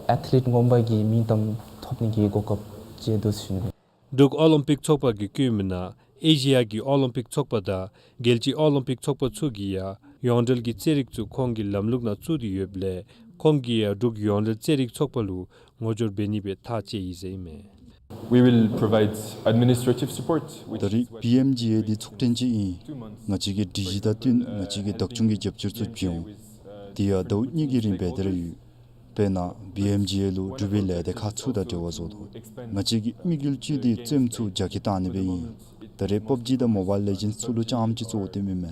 ཨེཐ་ལིཊ་ངོ་མ་གི་མིང་གཏམ་ཐོབ་ནི་གི་གོ་སྐབས་ཅིག་འདུག་ཟེར་ཞུ་ནི། འབྲུག་ཨོ་ལིམ་པིག་ཚོགས་པ་གིས་བཀོད་མི་ནང་ཨེ་ཤི་ཡ་གི་ཨོ་ལིམ་པིག་ཚོགས་པ་དང་རྒྱལ་སྤྱིའི་ཨོ་ལིམ་པིག་ཚོགས་པ་ཚུ་གིས་ཡང་ཡོངས་འབྲེལ་གྱི་རྩེད་རིགས་ཚུ་ཁོང་གི་ལམ་ལུགས་ནང་བཙུགས་ཏེ་ཡོདཔ་ལས་ཁོང་གིས་ཡང་འབྲུག་ཡོངས་འབྲེལ་རྩེད་རིགས་ཚོགས་པ་ལུ་ངོ་སྦྱོར་འབད་ནི་སྦེ་ཐག་བཅད་ཡི་ཟེར་ཨིན་མས། We will provide administrative support, which ད་རིས་བི་ཨེམ་ཇི་ཨེ་འདི་ཚོགས་ཐེངས་གཅིག་ཨིན། ང་བཅས་ཀྱིས་སྒྲིག་གཞི་དང་བསྟུན་ང་བཅས་ཀྱིས་བདག་སྐྱོང་གི་རྒྱབ་སྐྱོར་ཚུ་བྱིན་འོང་། དེ་ཡང་ཟླཝ་གཉིས་ཀྱི་རིང་འབད་དེ་ར་ཡོད། དཔེར་ན་བི་ཨེམ་ཇི་ཨེ་ལུ་འབྲུག་པའི་ལས་སྡེ་ཁག་ཚུ་དང་འབྲེལ་བ་བཟོ་དོ། ང་བཅས་ཀྱི་དམིགས་ཡུལ་ཅིག་འདི་རྩེདམོ་ཚུ་རྒྱ་སྐྱེད་གཏང་ནི་སྦེ་ཨིན། ད་རེས་པབ་ཇི་དང་མོ་བཱའིལ་ལེ་ཇེནཌསི་ཚུ་ལུ་རྐྱངམ་ཅིག་གཙོ་བོ་བཏོནམ་ཨིན་མས།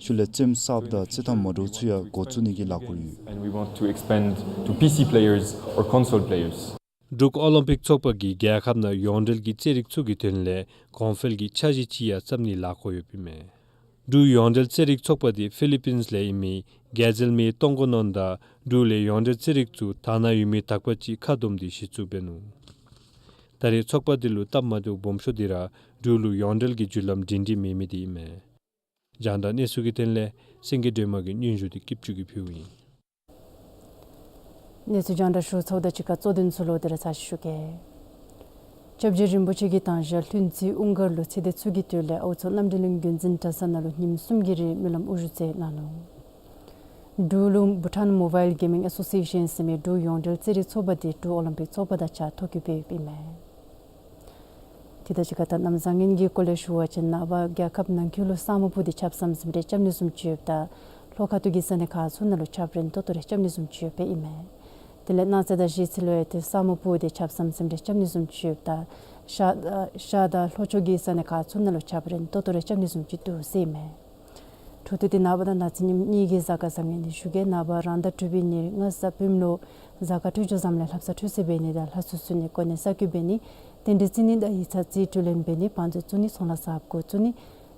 ཤུལ་ལས་རྩེདམོ་གསརཔ་དང་རྩེད་ཐངས་མ་འདྲཝ་ཚུ་ཡང་འགོ་བཙུགས་ནི་གི་ལཱ་འགོར་ཡོད། And we want to expand to P C players or console players. འབྲུག་ཨོ་ལིམ་པིག་ཚོགས་པ་གིས་རྒྱལ་ཁབ་ནང་ཡོངས་འབྲེལ་གྱི་རྩེད་རིགས་ཚུ་གི་དོན་ལས་གོང་འཕེལ་གྱི་འཆར་གཞི་ཅིག་ཡང་བརྩམ་ནིའི་ལཱ་འགོར་ཡོདཔ་ཨིན་མས། འབྲུག་ཡོངས་འབྲེལ་རྩེད་རིགས་ཚོགས་པ་འདི་ཕི་ལི་པིནསི་ལས་ཨིན་མི་གེ་ཛེལ་མེ་ཏོང་གོ་ནོན་དང་འབྲུག་ལས་ཡོངས་འབྲེལ་རྩེད་རིགས་ཚུ་དག་སྣང་ཡོད་མི་དག་པ་ཅིག་ཁ་བསྡོམས་ཏེ་གཞི་བཙུགས་འབད་ནུག། ད་རེས་ཚོགས་པ་འདི་ལུ་སྟབས་མ་བདེཝ་སྦོམ་ཤོས་འདི་ར་འབྲུག་ལུ་ཡོངས་འབྲེལ་གྱི་བརྒྱུད་ལམ་སྒྲིང་སྒྲིང་མེད་མི་འདི་ཨིན་མས། རྒྱང་བསྒྲགས་གནས་ཚུལ་གྱི་དོན་ལས་སེང་གེ་སྒྲོལ་མ་གིས་སྙན་ཞུ་འདི་སྐྱིད་ཅུང་གིས་ཕུལཝ་ཨིན། གནས་ཚུལ་རྒྱང་བསྒྲགས་ཞུ་ཚརཝ་དང་གཅིག་ཁར་གཙོ་དོན་ཚུ་ལོག་སྟེ་ར་ཚར་ཅིག་ཞུ་གེ། སྐྱབས་རྗེ་རིན་པོ་ཆེ་གིས་དང་ཞག་ལྷུན་རྩེ་དབུ་མགར་ལུ་ཚེ་འདས་ཚུ་གི་དུས་ལས་ཨའུ་མཚོ་རྣམ་གྲོལ་གླིང་རྒྱུན་འཛིན་གྲྭ་ཚང་ནང་ལུ་ཉིནམ་གསུམ་གྱི་རིང་སྨོན་ལམ་དབུ་བཞུགས་མཛད་གནང་ནུག། འབྲུག་ལུ་བྷུ་ཊཱན་མོ་བཱའིལ་གེ་མིང་ཨེ་སོ་སི་ཨེ་ཤཱན་ཟེར་མི་འབྲུག་ཡོངས་འབྲེལ་རྩེད་རིགས་ཚོགས་པ་འདི་འབྲུག་ཨོ་ལིམ་པིག་ཚོགས་པ་དང་གཅིག་ཁར་ཐོ་བཀོད་འབད་ཡོདཔ་ཨིན་མས། དེ་དང་གཅིག་ཁར་ད་གནམ་བཟང་ངན་གྱི་སྐོར་ལས་ཞུ་བ་ཅིན་ནངས་པ་རྒྱལ་ཁབ་ནང་འཁོད་ལུ་ས་སྨུག་པོ་འདི་ཆབ་གསང་འཛིན་རེས་རྐྱབ་ནི་བཟུམ་ཅིག་ཡོདཔ་ད་ལྷོ་ཁ་ཐུག་གི་ས་གནས་ཁག་ཚུ་ནང་ལུ་ཆབ་རེན་ཏོག་ཏོ་རེ་རྐྱབ་ནི་བཟུམ་ཅིག་ཡོདཔ་ཨིན་མས། དེ་ལས་གནངས་ཚེ་དང་གཞེས་ཚེ་ལུ་ཡང་ཏེ་ས་སྨུག་པོ་འདི་ཆབ་གསང་འཛིན་རེས་རྐྱབ་ནི་བཟུམ་ཅིག་ཡོདཔ་ད་ ཤ་ཤ་དང་ལྷོ་ཕྱོགས་ཀྱི་ས་གནས་ཁག་ཚུ་ནང་ལུ་ཁྱབ་རན་ཏོག་ཏོ་རེ་རྐྱབ་ནི་བཟུམ་ཅིག་འདུག་ཟེར་ཨིན་མས། འཕྲོ་མཐུད་དེ་ནངས་པ་དང་གནངས་ཚེ་ཉིནམ་གཉིས་ཀྱི་གཟའ་སྐར་བཟང་ངན་ནི་ཞུ་གེ། ནངས་པ་རང་ཟླ་དྲུག་པའི་ཉེར་ལྔ་གཟའ་སྤེནམ་ལུ་གཟའ་སྐར་འཕྲོད་སྦྱོར་བཟངམ་ལས་ལྷ་ས་ཆོས་སྲིད་འབད་ནི་དང་ལྷ་སོ་སོ་ནི་གོ་གནས་གསར་བསྐོ་འབད་ནི་རྟེན་འབྲེལ་བརྩི་ནི་དང་ཡིག་ཚང་རྩིས་སྤྲོད་ལེན་འབད་ནི་བང་མཛོད་བཙུགས་ནི་ཚོང་ལཱ་གསརཔ་འགོ་བཙུགས་ནི་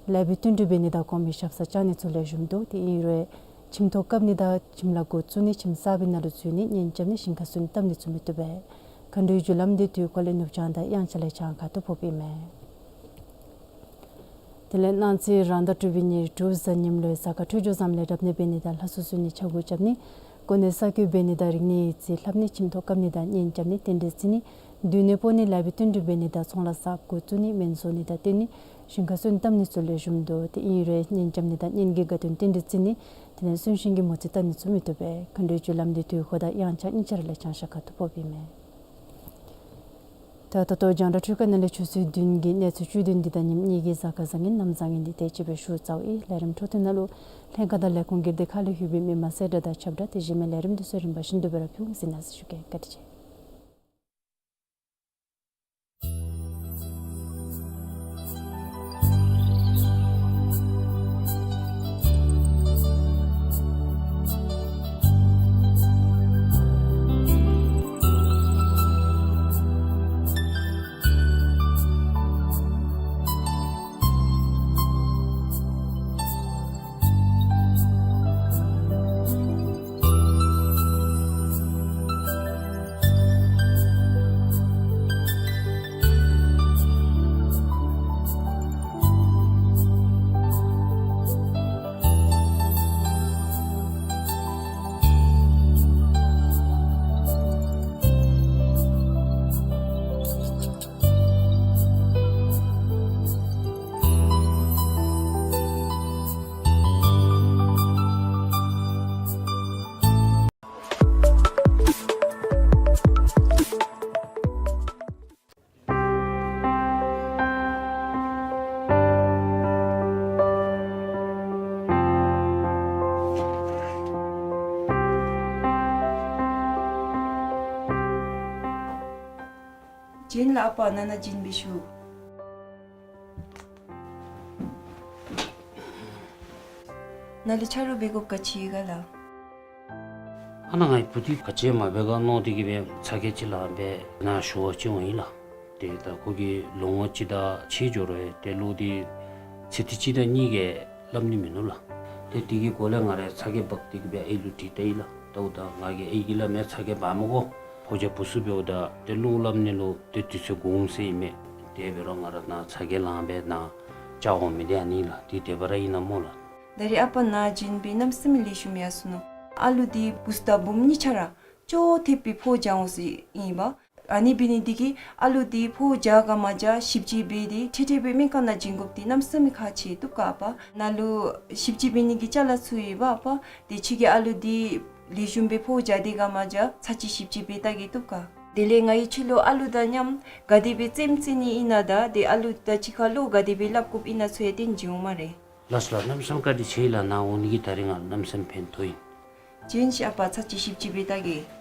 ལེགས་པའི་བསྟུན་གྲོས་འབད་ནི་དང་གོང་མའི་ཞབས་སར་བཅར་ནི་ཚུ་ལེགས་ཤོམ་འདུག། དེ་ཨིན་རུང་ཁྱིམ་ཐོག་བཀབ་ནི་དང་ཁྱིམ་ལཱ་འགོ་བཙུགས་ནི་ཁྱིམ་གསར་པའི་ནང་ལུ་འཛུལ་ནི་གཉེན་རྐྱབ་ནི་ཞིང་ཁ་སོན་བཏབ་ནི་ཚུ་མི་བཏུབ་པས། མཁའ་འགྲོའི་རྒྱུ་ལམ་འདི་དུས་འཁོར་ལས་ནུབ་བྱང་དང་དབྱངས་འཆར་ལས་བྱང་ཁ་ཐུག་ཕོགཔ་ཨིན་མས། དེ་ལས་གནངས་ཚེ་རང་ཟླ་དྲུག་པའི་ཉེར་དྲུག་གཟའ་ཉིམ་ལུ་གཟའ་སྐར་འཕྲོད་སྦྱོར་བཟངམ་ལས་རབ་གནས་འབད་ནི་དང་ལྷ་སོ་སོ་ནི་ཆ་བགོ་རྐྱབ་ནི་གོ་གནས་གསར་བསྐོ་འབད་ནི་དང་རིག་གནས་ཡིག་རྩིས་ལྷབ་ནི་ཁྱིམ་ཐོག་བཀབ་ནི་དང་གཉེན་རྐྱབ་ནི་རྟེན་འབྲེལ་བརྩི་ནི་སྡོད་གནས་སྤོ་ནི་ལེགས་པའི་བསྟུན་གྲོས་འབད་ནི་དང་ཚོང་ལཱ་གསརཔ་འགོ་བཙུགས་ནི་སྨན་བཟོ་ནི་དང་བསྟེན་ནི་ཞིང་ཁ་སོན་བཏབ་ནི་ཚུ་ལེགས་ཤོམ་འདུག། དེ་ཨིན་རུང་གཉེན་རྐྱབ་ནི་དང་གཉེན་གྱི་དགའ་སྟོན་རྟེན་འབྲེལ་བརྩི་ནི་དེ་ལས་གསོན་གཤིན་གྱི་མོ་རྩིས་བལྟ་ནི་ཚུ་མི་བཏུབ་པས། མཁའ་འགྲོའི་རྒྱུ་ལམ་འདི་དུས་འཁོར་དང་དབྱངས་འཆར་གཉིས་ཆ་ར་ལས་བྱང་ཤར་ཁ་ཐུག་ཕོགཔ་ཨིན་མས། ད་ད་ལྟོ་རྒྱང་བསྒྲགས་འཕྲུལ་ཁང་ནང་ལས་ཆུ་ཚོད་བདུན་གྱི་གནས་ཚུལ་བཅུད་བསྡུས་འདི་དང་ཉིནམ་གཉིས་ཀྱི་གཟའ་སྐར་བཟང་ངན་གནམ་བཟང་ངན་འདི་དེ་ཅིག་སྦེ་ཞུ་ཚརཝ་ཨིན། ལས་རིམ་འཕྲོ་མཐུད་ནང་ལུ་ལྷན་ཁག་དང་ལས་ཁུངས་སྒེར་སྡེ་ཁག་ལས་ལྷོད་པའི་མི་མང་གསལ་བསྒྲགས་དང་ཁྱབ་བསྒྲགས་དེ་བཞིན་མི་ལས་རིམ་འདི་ཚུ་རིམ་པ་བཞིན་དུ་སྦེ་ར་ཕུལ་འོང་ཟེར་གནང་ཞུ་གེ། བཀའ་དྲིན་ཆེ། བྱིན་ལ་ཨ་པ་ནང་ན་བྱིན་སྦེ་ཞུ། ནཱ་ལུ་ཆ་རོགས་འབད་དགོཔ་ག་ཅི་ཡོད་ག་ལགས། ཨ་ནཱ་ངེའི་བུ་འདི་ག་ཅི་མ་འབད་ག་མནོ་སྟེ་གིས་སྦེ་ཚ་གྱང་ཅིག་ལང་སྦེ་ནཱ་ཞུ་བར་བྱོན་འོང་ཡི་ལགས། ཏེ་ད་ཁོ་གིས་ལོ་ངོ་གཅིག་དང་ཕྱེད་འགྱོ་རུང་ཏེ་གློག་འདི་ཚེ་ཐིག་གཅིག་དང་གཉིས་ཀྱིས་སླབ་ནི་མིན་ནུག་ལགས། ཏེ་དེ་གི་སྐོར་ལས་ང་ར་ཚ་གྱང་འབག་སྟེ་གིས་སྦེ་ཨའི་ལུ་དྲིས་བལྟ་ཡི་ལགས། ད་འོ་ད་ང་གིས་ཨའི་གིས་སླབ་མི་ཚ་གྱང་འབག་མི་དགོ། ཕོ་རྒྱས་བུ་ཚུ་འབདཝ་ད་ཏེ་གློག་སླབ་ནི་ལུ་ཏེ་དུས་ཚོད་འགོར་འོང་ཟེར་ཨིན་མས། དེ་འབད་རུང་ང་ར་ནཱ་ཚ་གྱང་ལང་སྦེ་ནཱ་བཅར་འོང་མི་འདི་ཨ་ནི་ལགས། འདི་དེ་སྦེ་ར་ཨིན་ན་སྨོ་ལགས། ད་རེས་ཨ་པ་ནཱ་བྱིན་སྦེ་གནམ་མེད་ས་མེད་ལེགས་ཤོམ་ཡར་སོ་ནུག། ཨ་ལུ་འདི་བུཚ་དང་བུམོ་གཉིས་ཆ་ར་ཅོག་འཐདཔ་སྦེ་ཕོཝ་རྒྱས་འོང་ཟེར་ཨིན་པས། ཨ་ནི་འབད་ནི་འདི་གིས་ཨ་ལུ་འདི་ཕོཝ་རྒྱས་ག་མ་རྒྱས་ཞིབ་དཔྱད་འབད་དེ་འཕྲལ་འཕྲལ་སྦེ་སྨན་ཁང་ནང་བྱིན་དགོཔ་འདི་གནམ་མེད་ས་མེད་ཁག་ཆེ་བཏུབ་ག་ཨ་པ། ནཱ་ལུ་ཞིབ་དཔྱད་འབད་ནི་གི་ཅ་ལ་ཚུ་ཡོད་པ་ཨ་པ། དེ་ཁྱོད་ཀྱིས་ཨ་ལུ་འདི་ལེགས་ཤོམ་སྦེ་ཕོཝ་རྒྱས་ཏེ་ག་མ་རྒྱས་ཚར་གཅིག་ཞིབ་དཔྱད་འབད་བལྟ་གེ་བཏུབ་ག། དེ་ལས་ང་གིས་ཁྱོད་ལུ་ཨ་ལུ་དང་མཉམ་ག་དེ་སྦེ་རྩེདམོ་རྩེ་ནི་ཨིན་ན་དང་དེ་ཨ་ལུ་དང་གཅིག་ཁར་བློ་ག་དེ་སྦེ་སླབ་དགོཔ་ཨིན་ན་ཚུ་ཡང་སྟོན་བྱིན་འོང་སྨ་རེ། ལགས་སོ་ལགས། གནམ་མེད་ས་མེད་བཀའ་དྲིན་ཆེ་ལགས། ནཱ་འོང་ནི་གིས་ད་རིས་ང་གནམ་མེད་ས་མེད་ཕན་ཐོགས་ཡི། བྱིན་ཤིག་ཨ་པ་ཚར་གཅིག་ཞིབ་དཔྱད་འབད་བལྟ་གེ།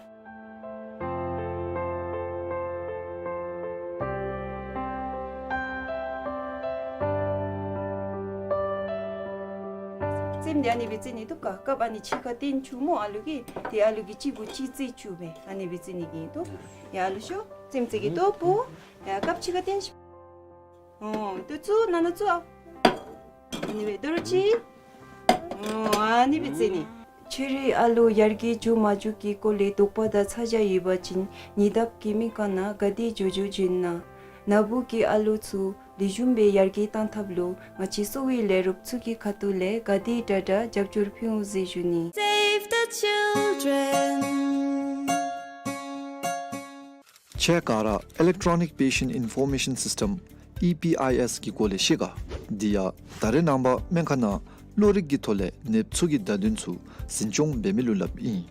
རྩེདམོ་འདི་ཨ་ནི་སྦེ་རྩེ་ནི་བཏུབ་ག། རྐངམ་ཨ་ནི་ཕྱི་ཁར་བཏོན་བཅུག་སྨོ། ཨ་ལུ་གིས་ཏེ་ཨ་ལུ་གིས་གཅིག་གུ་གཅིག་རྩེ་བཅུག་སྦེ་ཨ་ནི་སྦེ་རྩེ་ནི་གི་ཨིན་ཏོ། ཡ་ཨ་ལུ་ཤོག། རྩེདམོ་རྩེ་གེ་ཏོ་བུ། ཡ་རྐངམ་ཕྱི་ཁར་བཏོན་ཤིག། ཨོ་ཏེ་བཙུགས། ནང་ན་བཙུགས་ཨ། ཨ་ནི་སྦེ་དོ་རུང་གཅིག། ཨོ་ཨ་ནི་སྦེ་རྩེ་ནི། ཁྱོད་རའི་ཨ་ལུ་ཡར་རྒྱས་འགྱོ་མ་འགྱོ་གི་སྐོར་ལས་དོགས་པ་དང་ཚ་གྱང་ཡོད་པ་ཅིན་ཉེ་འདབས་ཀྱི་སྨན་ཁང་ནང་ག་དེ་འགྱོ་འགྱོ་བྱོན་གནང་། ནཱ་བུ་གི་ཨ་ལུ་ཚུ་ལེགས་ཤོམ་སྦེ་ཡར་རྒྱས་གཏང་ཐབས་ལུ་ང་བཅས་གསོ་བའི་ལས་རོགསཔ་ཚུ་གི་ཁ་ཐུག་ལས་ག་དེ་དྲག་དྲག་རྒྱབ་སྐྱོར་ཕུལ་འོང་ཟེར་ཞུ་ནི། Save the children. ཁྱེད་ག་ར་Electronic Patient Information System, ཨི་པི་ཨའི་ཨེསི་གི་སྐོར་ལས་ཤེས་ག། འདི་ཡང་ད་རེས་ནངས་པ་སྨན་ཁང་ནང་གློག་རིག་གི་ཐོག་ལས་ནདཔ་ཚུ་གི་བརྡ་དོན་ཚུ་འཛིན་སྐྱོང་འབད་མི་ལུ་སླབ་ཨིན།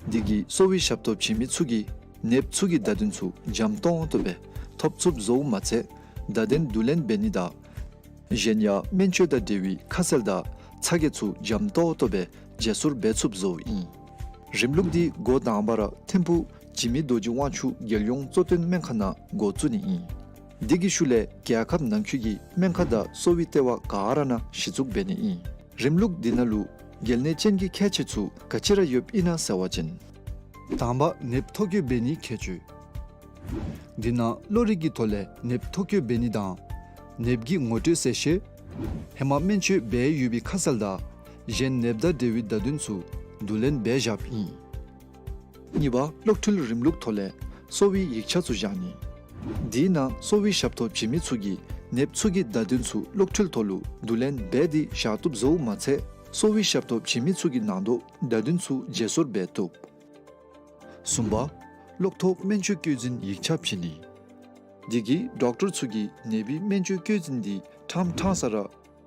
འདི་གིས་གསོ་བའི་ཞབས་ཏོག་བྱིན་མི་ཚུ་གིས་ནདཔ་ཚུ་གི་བརྡ་དོན་ཚུ་འཇམ་ཏོང་ཏོ་སྦེ་ཐོབ་ཚུགསཔ་བཟོཝ་མ་ཚད་བརྡ་དོན་བསྡུ་ལེན་འབད་ནི་དང་གཞན་ཡང་སྨན་བཅོས་དང་འབྲེལ་བའི་ཁ་གསལ་དང་ཚ་གྱང་ཚུ་འཇམ་ཏོང་ཏོ་སྦེ་བརྗེ་སོར་འབད་ཚུགསཔ་བཟོཝ་ཨིན། རིམ་ལུགས་འདི་འགོ་དང་པ་ར་ཐིམ་ཕུག་འཇིགས་མེད་རྡོ་རྗེ་དབང་ཕྱུག་རྒྱལ་ཡོངས་གཙོ་བསྟེན་སྨན་ཁང་ནང་འགོ་བཙུགས་ནི་ཨིན། འདི་གི་ཤུལ་ལས་རྒྱལ་ཁབ་ནང་འཁོད་ཀྱི་སྨན་ཁང་དང་གསོ་བའི་ལྟེ་བ་ག་ར་ནང་གཞི་བཙུགས་འབད་ནི་ཨིན། རིམ་ལུགས་འདི་ནང་ལུ་གལ་གནད་ཅན་གྱི་ཁྱད་ཆོས་ཚུ་ག་ཅི་ར་ཡོདཔ་ཨིན་ན་ཟེར་བ་ཅིན། དང་པ་ནདཔ་ཐོ་བཀོད་འབད་ནིའི་ཁྱད་ཆོས། འདི་ནང་གློ་རིགས་ཀྱི་ཐོག་ལས་ནདཔ་ཐོ་བཀོད་འབད་ནི་དང་ནདཔ་གི་ངོ་སྤྲོད་གསལ་བཤད། ཧེ་མ་སྨན་བཅོས་འབད་ཡོད་པའི་ཁ་གསལ་དང་གཞན་ནདཔ་དང་འབྲེལ་བའི་བརྡ་དོན་ཚུ་བསྡུ་ལེན་འབད་བཞགཔ་ཨིན། གཉིས་པ་གློག་འཕྲུལ་རིམ་ལུགས་ཐོག་ལས་གསོ་བའི་ཡིག་ཆ་ཚུ་བཞག་ནི། འདི་ནང་གསོ་བའི་ཞབས་ཏོག་བྱིན་མི་ཚུ་གིས་ནདཔ་ཚུ་གི་བརྡ་དོན་ཚུ་གློག་འཕྲུལ་ཐོག་ལུ་བསྡུ་ལེན་འབད་དེ་བཞག་བཏུབ་བཟོཝ་མ་ཚད་གསོ་བའི་ཞབས་ཏོག་བྱིན་མི་ཚུ་གི་ནང་དོག་བརྡ་དོན་ཚུ་བརྗེ་སོར་འབད་བཏུབ། གསུམ་པ་གློག་ཐོག་སྨན་བཅོས་བཀོད་འཛིན་ཡིག་ཆ་བྱིན་ནི། འདི་གིས་ཌོག་ཊར་ཚུ་གིས་ནདཔ་གི་སྨན་བཅོས་བཀོད་འཛིན་འདི་ཕྲང་ཕྲང་ས་ར་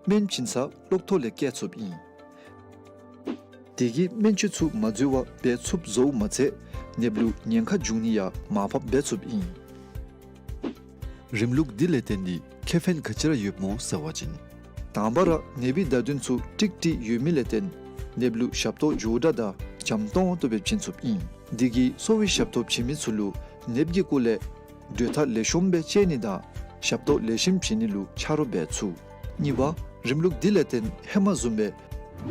སྨན་བྱིན་ས་གློག་ཐོག་ལས་བཀལ་ཚུགསཔ་ཨིན། འདི་གིས་སྨན་བཅོས་ཚུ་མ་འཛོལ་བར་འབད་ཚུགསཔ་བཟོཝ་མ་ཚད་ནདཔ་ལུ་ཉེན་ཁ་འབྱུང་ནི་ཡང་མར་ཕབ་འབད་ཚུགསཔ་ཨིན། རིམ་ལུགས་འདི་ལས་བརྟེན་ཏེ་ཁེ་ཕན་ག་ཅི་ར་ཡོདཔ་སྨོ་ཟེར་བ་ཅིན། དང་པ་ར་ནདཔ་གི་བརྡ་དོན་ཚུ་ཀྲིག་ཀྲི་ཡོད་མི་ལས་བརྟེན་ནདཔ་ལུ་ཞབས་ཏོག་མགྱོགས་དྲགས་དང་འཇམ་ཏོང་ཏོ་སྦེ་བྱིན་ཚུགསཔ་ཨིན། འདི་གིས་གསོ་བའི་ཞབས་ཏོག་བྱིན་མི་ཚུ་ལུ་ནདཔ་གི་སྐོར་ལས་གྲོས་ཐག་ལེགས་ཤོམ་སྦེ་བཅད་ནི་དང་ཞབས་ཏོག་ལེགས་ཤོམ་བྱིན་ནི་ལུ་ཆ་རོགས་འབད་ཚུགས། གཉིས་པ་རིམ་ལུགས་འདི་ལས་བརྟེན་ཧེ་མ་བཟུམ་སྦེ་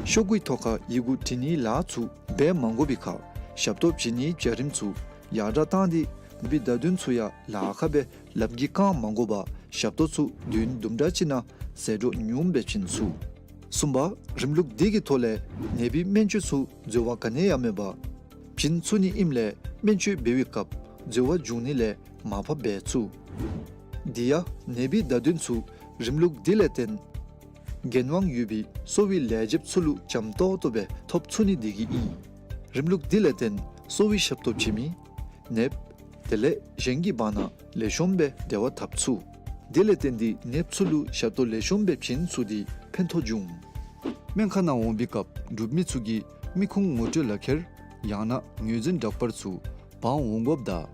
ཤོག་གུའི་ཐོག་ཁར་ཡི་གུ་བྲི་ནིའི་ལཱ་ཚུ་འབད་མ་དགོ་པའི་ཁར་ཞབས་ཏོག་བྱིན་ནིའི་བྱ་རིམ་ཚུ་ཡར་དྲགས་བཏང་སྟེ་ནདཔ་གི་བརྡ་དོན་ཚུ་ཡང་ལཱ་ཁག་སྦེ་ལམ་གྱི་བཀག་མ་དགོ་པར་ཞབས་ཏོག་ཚུ་དུས་ཡུན་དུམ་གྲ་ཅིག་ནང་ཟད་འགྲོ་ཉུངམ་སྦེ་བྱིན་ཚུགས། གསུམ་པ་རིམ་ལུགས་འདི་གི་ཐོག་ལས་ནདཔ་གི་སྨན་བཅོས་ཚུ་འཛོལ་བ་ག་ནི་ཡང་མེད་པར་བྱིན་ཚུགས་ནི་ཨིནམ་ལས་སྨན་བཅོས་འབད་བའི་སྐབས་འཛོལ་བ་འབྱུང་ནི་ལས་མར་ཕབ་འབད་ཚུགས། དེ་ཡང་ནདཔ་གི་བརྡ་དོན་ཚུ་རིམ་ལུགས་འདི་ལས་བརྟེན་འགན་དབང་ཡོད་པའི་གསོ་བའི་ལས་བྱེདཔ་ཚུ་ལུ་འཇམ་ཏོང་ཏོ་སྦེ་ཐོབ་ཚུགས་ནི་དེ་གིས་ཨིན། རིམ་ལུགས་འདི་ལས་བརྟེན་གསོ་བའི་ཞབས་ཏོག་བྱིན་མི་ནདཔ་དེ་ལས་གཞན་གྱི་བར་ན་ལེགས་ཤོམ་སྦེ་འབྲེལ་བ་འཐབ་ཚུགས། དེ་ལས་བརྟེན་ཏེ་ནདཔ་ཚུ་ལུ་ཞབས་ཏོག་ལེགས་ཤོམ་སྦེ་བྱིན་ཚུགས་ཏེ་ཕན་ཐོགས་འབྱུང་། སྨན་ཁང་ནང་འོང་པའི་སྐབས་འབྲུག་མི་ཚུ་གིས་མི་ཁུངས་ངོ་སྤྲོད་ལག་ཁྱེར་ཡང་ན་ངོས་འཛིན་འདྲ་པར་ཚུ་འབག་འོང་དགོཔ་དང་